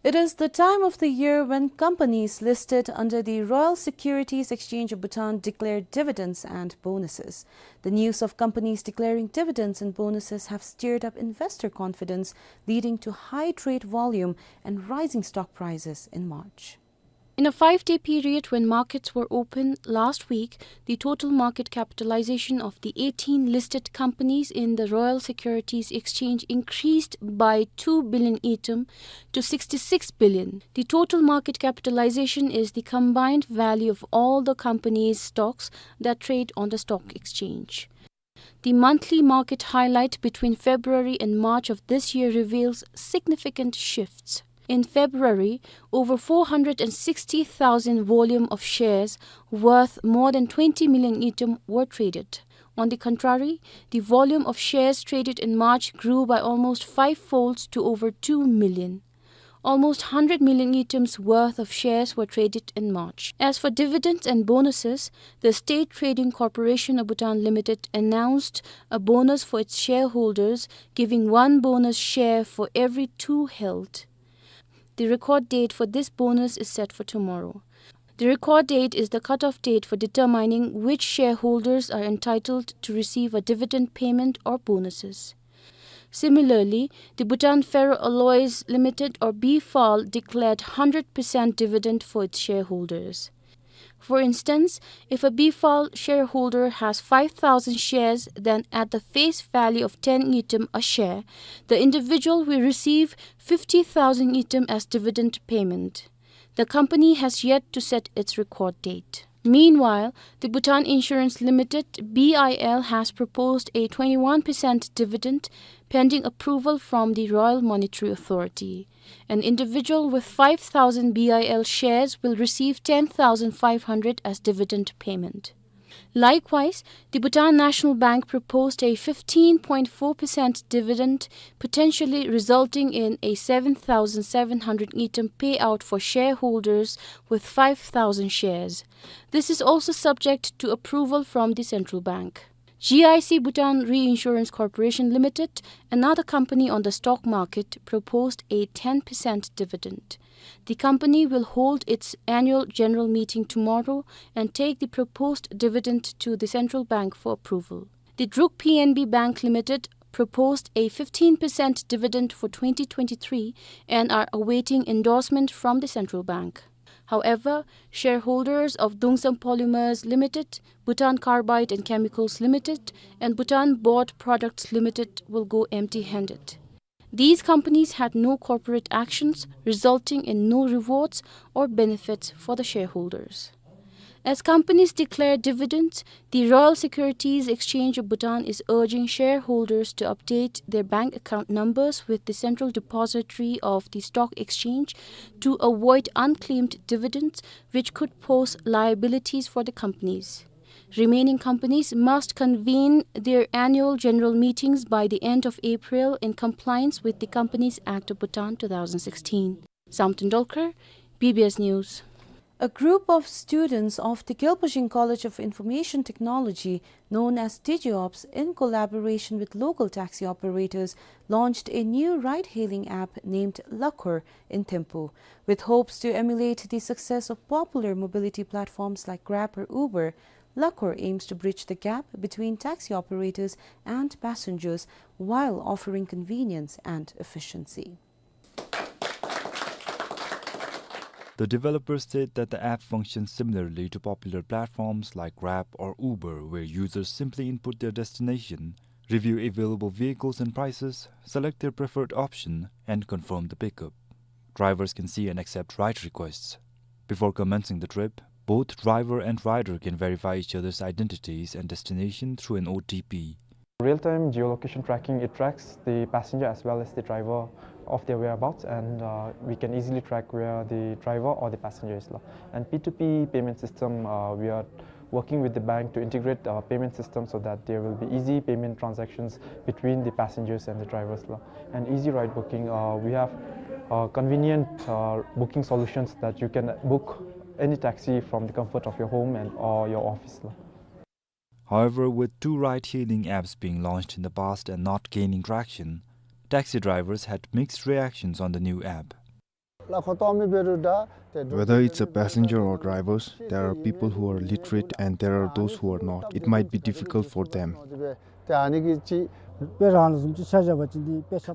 It is the time of the year when companies listed under the Royal Securities Exchange of Bhutan declare dividends and bonuses. The news of companies declaring dividends and bonuses have stirred up investor confidence, leading to high trade volume and rising stock prices in March. In a five-day period when markets were open last week, the total market capitalization of the eighteen listed companies in the Royal Securities Exchange increased by two billion ngultrum to sixty-six billion. The total market capitalization is the combined value of all the companies' stocks that trade on the stock exchange. The monthly market highlight between February and March of this year reveals significant shifts. In February, over four hundred and sixty thousand volume of shares worth more than twenty million ngultrum were traded. On the contrary, the volume of shares traded in March grew by almost five folds to over two million. Almost hundred million ngultrum's worth of shares were traded in March. As for dividends and bonuses, the State Trading Corporation of Bhutan Limited announced a bonus for its shareholders, giving one bonus share for every two held. The record date for this bonus is set for tomorrow. The record date is the cutoff date for determining which shareholders are entitled to receive a dividend payment or bonuses. Similarly, the Bhutan Ferroalloys Limited, or B F A L, declared hundred percent dividend for its shareholders. For instance, if a B F A L shareholder has five thousand shares, then at the face value of ten ngultrum a share, the individual will receive fifty thousand ngultrum as dividend payment. The company has yet to set its record date. Meanwhile, the Bhutan Insurance Limited, B I L, has proposed a twenty-one percent dividend pending approval from the Royal Monetary Authority. An individual with five thousand B I L shares will receive ten thousand five hundred as dividend payment. Likewise, the Bhutan National Bank proposed a fifteen point four percent dividend, potentially resulting in a seven thousand seven hundred ngultrum payout for shareholders with five thousand shares. This is also subject to approval from the central bank. G I C Bhutan Reinsurance Corporation Limited, another company on the stock market, proposed a ten percent dividend. The company will hold its annual general meeting tomorrow and take the proposed dividend to the central bank for approval. The Druk P N B Bank Limited proposed a fifteen percent dividend for twenty twenty-three and are awaiting endorsement from the central bank. However, shareholders of Dongsam Polymers Limited, Bhutan Carbide and Chemicals Limited, and Bhutan Board Products Limited will go empty-handed. These companies had no corporate actions, resulting in no rewards or benefits for the shareholders. As companies declare dividends, the Royal Securities Exchange of Bhutan is urging shareholders to update their bank account numbers with the Central Depository of the Stock Exchange to avoid unclaimed dividends, which could pose liabilities for the companies. Remaining companies must convene their annual general meetings by the end of April in compliance with the Companies Act of Bhutan two thousand sixteen. Samten Dolkar, B B S News. A group of students of the Gyalpo Shing College of Information Technology, known as DigiOps, in collaboration with local taxi operators, launched a new ride-hailing app named Lakhor in Thimphu. With hopes to emulate the success of popular mobility platforms like Grab or Uber, Lakhor aims to bridge the gap between taxi operators and passengers while offering convenience and efficiency. The developers said that the app functions similarly to popular platforms like Grab or Uber, where users simply input their destination, review available vehicles and prices, select their preferred option, and confirm the pickup. Drivers can see and accept ride requests. Before commencing the trip, both driver and rider can verify each other's identities and destination through an O T P. Real-time geolocation tracking, it tracks the passenger as well as the driver of their whereabouts, and uh, we can easily track where the driver or the passenger is la. And P two P payment system, uh, we are working with the bank to integrate uh, payment system so that there will be easy payment transactions between the passengers and the drivers la. And easy ride booking, uh, we have uh, convenient uh, booking solutions that you can book any taxi from the comfort of your home and or your office la. However, with two ride-hailing apps being launched in the past and not gaining traction, taxi drivers had mixed reactions on the new app. Whether it's a passenger or drivers, there are people who are literate and there are those who are not. It might be difficult for them.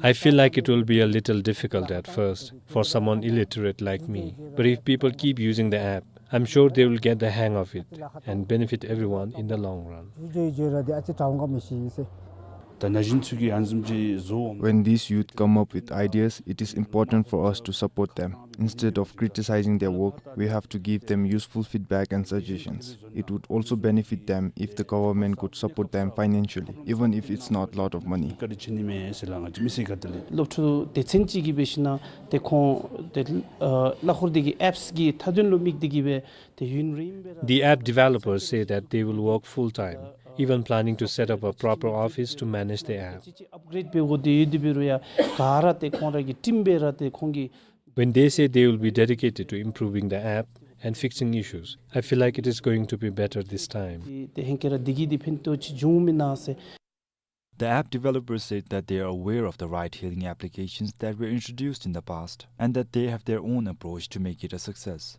I feel like it will be a little difficult at first for someone illiterate like me. But if people keep using the app, I'm sure they will get the hang of it and benefit everyone in the long run. When these youth come up with ideas, it is important for us to support them. Instead of criticizing their work, we have to give them useful feedback and suggestions. It would also benefit them if the government could support them financially, even if it's not lot of money. The app developers say that they will work full-time, even planning to set up a proper office to manage the app. When they say they will be dedicated to improving the app and fixing issues, I feel like it is going to be better this time. The app developers said that they are aware of the ride-hailing applications that were introduced in the past and that they have their own approach to make it a success.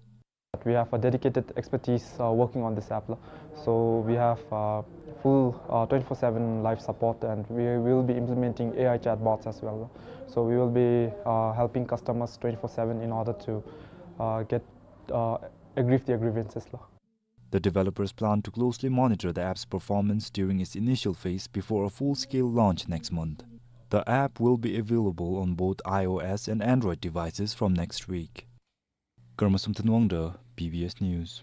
We have a dedicated expertise uh, working on this app la. So we have uh, full uh, twenty-four seven live support, and we will be implementing A I chatbots as well. So we will be uh, helping customers twenty-four seven in order to uh, get uh, aggrieve their grievances la. The developers plan to closely monitor the app's performance during its initial phase before a full-scale launch next month. The app will be available on both I O S and Android devices from next week. Karmasum Thanwangda, B B S News.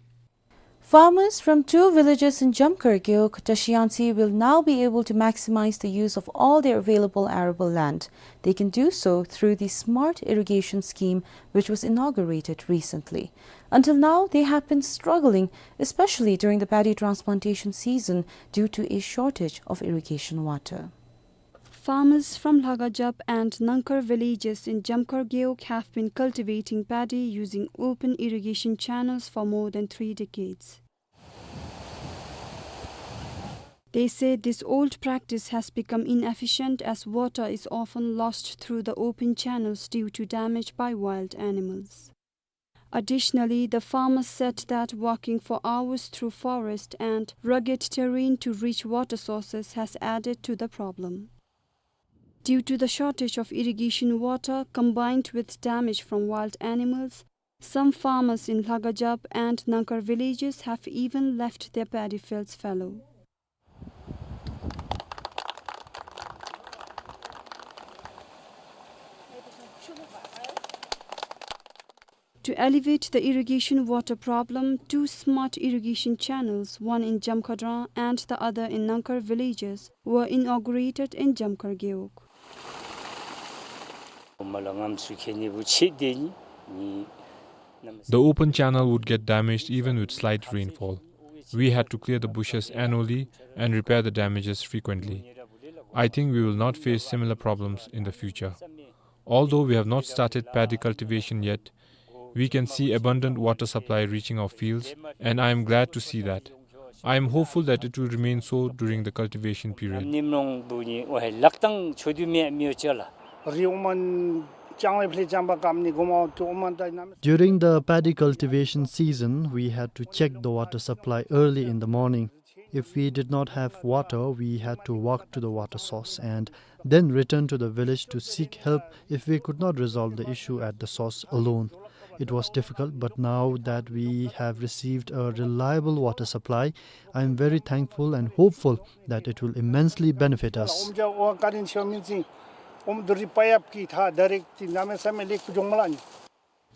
Farmers from two villages in Jamkar Gewog, Tashi-Ansi will now be able to maximize the use of all their available arable land. They can do so through the Smart Irrigation Scheme, which was inaugurated recently. Until now, they have been struggling, especially during the paddy transplantation season, due to a shortage of irrigation water. Farmers from Lhagajap and Nangkar villages in Jamkar Gewog have been cultivating paddy using open irrigation channels for more than three decades. They say this old practice has become inefficient as water is often lost through the open channels due to damage by wild animals. Additionally, the farmers said that walking for hours through forest and rugged terrain to reach water sources has added to the problem. Due to the shortage of irrigation water combined with damage from wild animals, some farmers in Lhagajap and Nangkar villages have even left their paddy fields fallow. To alleviate the irrigation water problem, two smart irrigation channels, one in Jamkadran and the other in Nangkar villages, were inaugurated in Jamkar Gewog. The open channel would get damaged even with slight rainfall. We had to clear the bushes annually and repair the damages frequently. I think we will not face similar problems in the future. Although we have not started paddy cultivation yet, We can see abundant water supply reaching our fields, and I am glad to see that. I am hopeful that it will remain so during the cultivation period. ཉིནམ་རིང་བུ་ནི་ཨོ་ཧེ་ལག་དང་ཆོས་དུས་མེ་མེ་ཡོ་ཅ་ལ། རི་ཨོ་མན་ཅང་ཝེ་ཕི་ལེ་ཅང་པ་ཀམ་ནི་གོ་མ་ཏུ་ཨོ་མན་ཏ་ནམ། During the paddy cultivation season, we had to check the water supply early in the morning. If we did not have water, we had to walk to the water source and then return to the village to seek help if we could not resolve the issue at the source alone. It was difficult, but now that we have received a reliable water supply, I am very thankful and hopeful that it will immensely benefit us.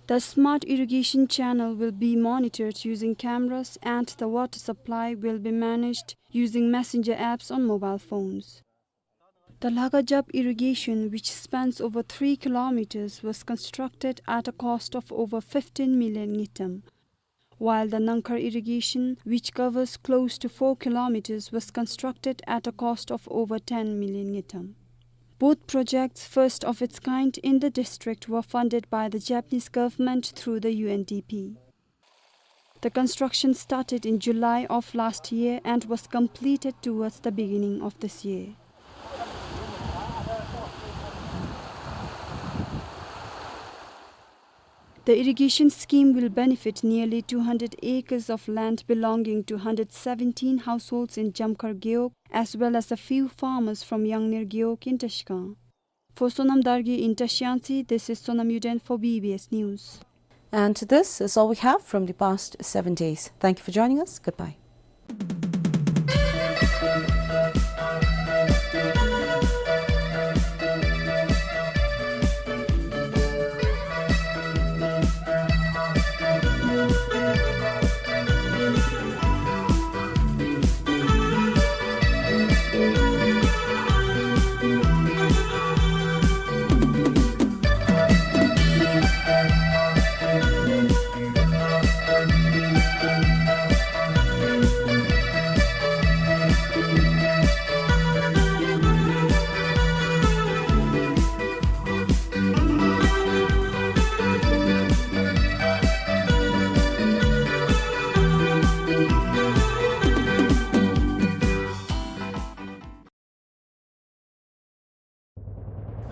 The smart irrigation channel will be monitored using cameras and the water supply will be managed using messenger apps on mobile phones. The Lhagajap irrigation, which spans over three kilometers, was constructed at a cost of over fifteen million ngultrum, while the Nangkhar irrigation, which covers close to four kilometers, was constructed at a cost of over ten million ngultrum. Both projects, first of its kind in the district, were funded by the Japanese government through the U N D P. The construction started in July of last year and was completed towards the beginning of this year. The irrigation scheme will benefit nearly two hundred acres of land belonging to hundred seventeen households in Jamkhar Gewog, as well as a few farmers from Yangner Gewog in Trashigang. For Sonam Dargye in Trashiyangtse, this is Sonam Yuden for B B S News. And this is all we have from the past seven days. Thank you for joining us. Goodbye.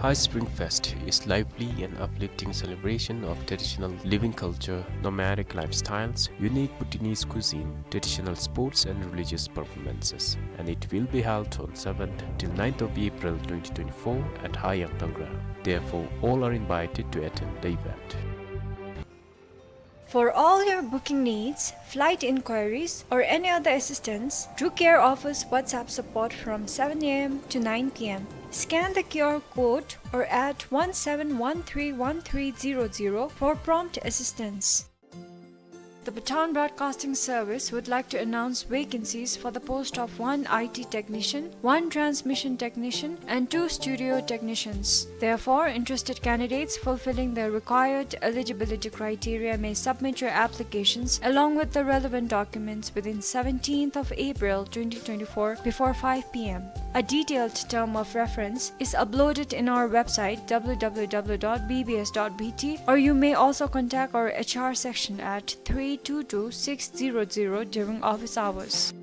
High Spring Fest is lively and uplifting celebration of traditional living culture, nomadic lifestyles, unique Bhutanese cuisine, traditional sports and religious performances, and it will be held on seventh till ninth of April twenty twenty-four at Hayang Tangra. Therefore, all are invited to attend the event. For all your booking needs, flight inquiries, or any other assistance, Drew Care offers WhatsApp support from seven A M to nine P M. Scan the Q R code or add one seven one three one three zero zero for prompt assistance. The Bhutan Broadcasting Service would like to announce vacancies for the post of one I T technician, one transmission technician, and two studio technicians. Therefore, interested candidates fulfilling the required eligibility criteria may submit your applications along with the relevant documents within seventeenth of April twenty twenty-four before five P M. A detailed term of reference is uploaded in our website, W W W dot B B S dot B T, or you may also contact our H R section at three two two six zero zero during office hours.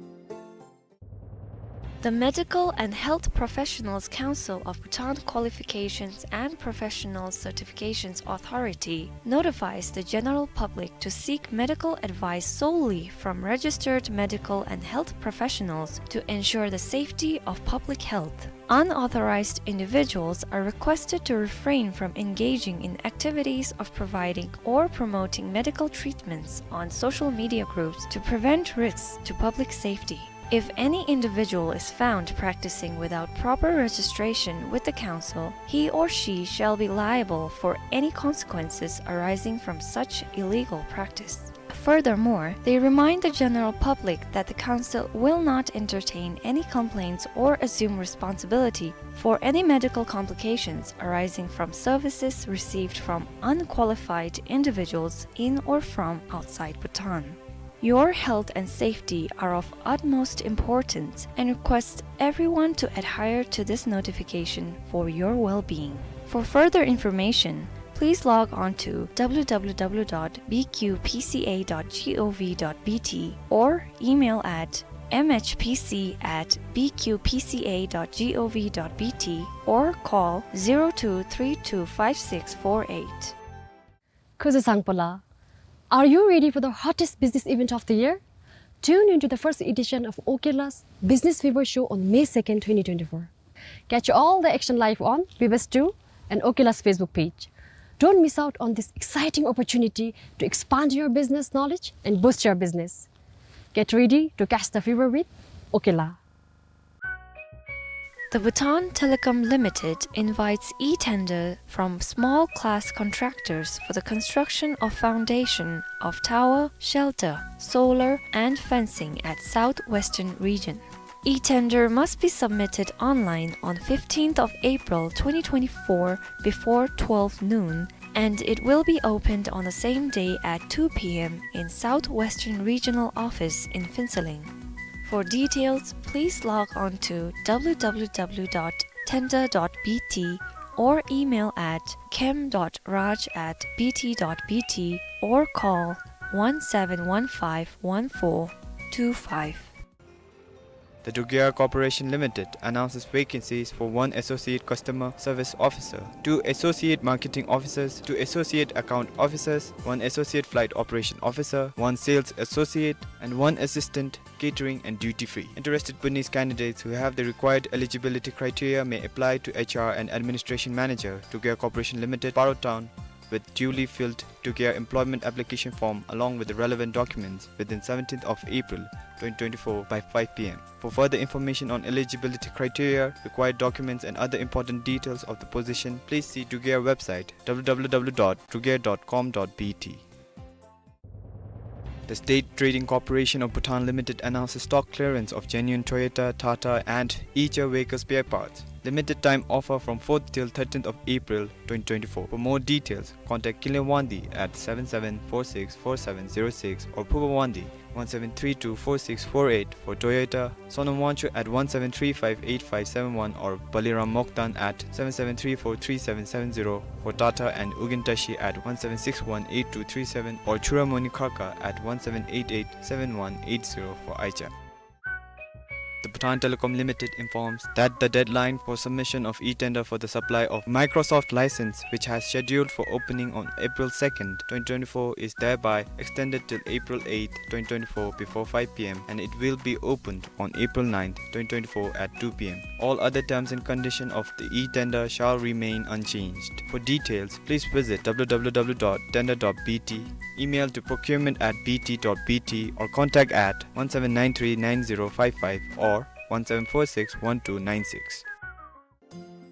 The Medical and Health Professionals Council of Bhutan Qualifications and Professional Certifications Authority notifies the general public to seek medical advice solely from registered medical and health professionals to ensure the safety of public health. Unauthorized individuals are requested to refrain from engaging in activities of providing or promoting medical treatments on social media groups to prevent risks to public safety. If any individual is found practicing without proper registration with the council, he or she shall be liable for any consequences arising from such illegal practice. Furthermore, they remind the general public that the council will not entertain any complaints or assume responsibility for any medical complications arising from services received from unqualified individuals in or from outside Bhutan. Your health and safety are of utmost importance and request everyone to adhere to this notification for your well-being. For further information, please log on to w w w dot b q p c a dot g o v dot b t or email at m h p c at b q p c a dot g o v dot b t or call zero two three two five six four eight. ཁུ་ཛ་སང་པོ་ལགས། Are you ready for the hottest business event of the year? Tune into the first edition of Okela's Business Fever Show on May second, twenty twenty-four. Catch all the action live on B B S two and Okela's Facebook page. Don't miss out on this exciting opportunity to expand your business knowledge and boost your business. Get ready to catch the fever with Okela. The Bhutan Telecom Limited invites e-tender from small class contractors for the construction of foundation of tower, shelter, solar and fencing at Southwestern Region. E-tender must be submitted online on fifteenth of April twenty twenty-four before twelve noon, and it will be opened on the same day at two p m in Southwestern Regional Office in Phuentsholing. For details, please log on to w w w dot tender dot b t or email at kem dot raj at b t dot b t or call one seven one five one four two five. The Dugea Corporation Limited announces vacancies for one Associate Customer Service Officer, two Associate Marketing Officers, two Associate Account Officers, one Associate Flight Operation Officer, one Sales Associate, and one Assistant Catering and Duty Free. Interested Bhutanese candidates who have the required eligibility criteria may apply to H R and Administration Manager, Dugea Corporation Limited, Paro Town, with duly filled Dugea employment application form along with the relevant documents within seventeenth of April twenty twenty-four by five p m. For further information on eligibility criteria, required documents and other important details of the position, please see Dugea website w w w dot dugea dot com dot b t. The State Trading Corporation of Bhutan Limited announces stock clearance of genuine Toyota, Tata and Eicher vehicle spare parts. Limited time offer from fourth till thirteenth of April twenty twenty-four. For more details, contact Kinley Wangdi at seven seven four six four seven zero six or Phuba Wangdi one seven three two four six four eight for Toyota, Sonam Wangchuk at one seven three five eight five seven one or Baliram Moktan at seven seven three four three seven seven zero for Tata and Ugin Tashi at one seven six one eight two three seven or Churamoni Kharka at one seven eight eight seven one eight zero for Eicher. The Bhutan Telecom Limited informs that the deadline for submission of e-tender for the supply of Microsoft license, which has scheduled for opening on April second, twenty twenty-four, is thereby extended till April eighth, twenty twenty-four, before five p m, and it will be opened on April ninth, twenty twenty-four, at two p m. All other terms and conditions of the e-tender shall remain unchanged. For details, please visit w w w dot tender dot b t, email to procurement at b t dot b t, or contact at one seven nine three nine zero five five or one seven four six one two nine six.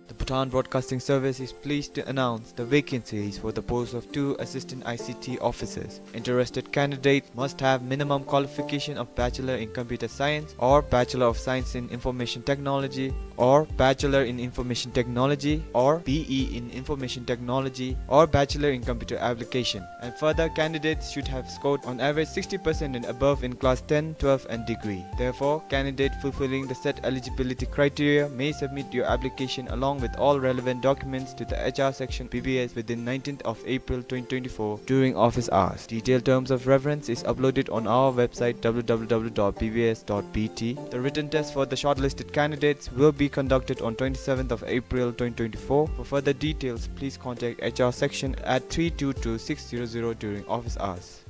The Bhutan Broadcasting Service is pleased to announce the vacancies for the post of two assistant I C T officers. Interested candidate must have minimum qualification of Bachelor in Computer Science or Bachelor of Science in Information Technology or Bachelor in Information Technology or B E in Information Technology or Bachelor in Computer Application. And further, candidates should have scored on average sixty percent and above in class ten, twelve and degree. Therefore, candidate fulfilling the set eligibility criteria may submit your application along with all relevant documents to the H R section B B S within nineteenth of April twenty twenty-four during office hours. Detailed terms of reference is uploaded on our website w w w dot b b s dot b t. The written test for the shortlisted candidates will be conducted on twenty-seventh of April twenty twenty-four. For further details, please contact H R section at three two two six zero zero during office hours.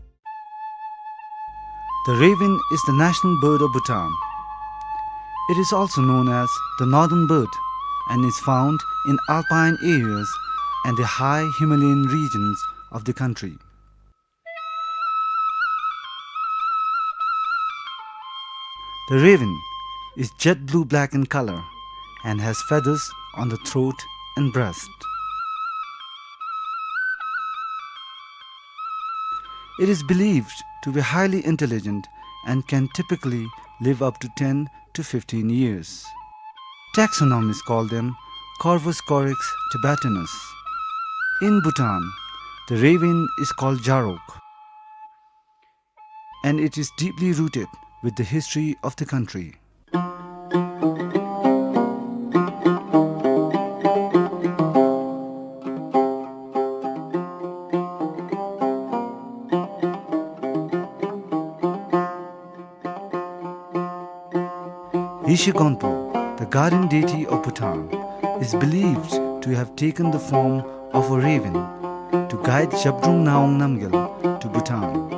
The raven is the national bird of Bhutan. It is also known as the northern bird and is found in alpine areas and the high Himalayan regions of the country. The raven is jet blue-black in color and has feathers on the throat and breast. It is believed to be highly intelligent and can typically live up to ten to fifteen years. Taxonomists call them Corvus corax tibetanus. In Bhutan, the raven is called jarok, and it is deeply rooted with the history of the country. Shikonpo, the guardian deity of Bhutan, is believed to have taken the form of a raven to guide Zhabdrung Ngawang Namgyal to Bhutan.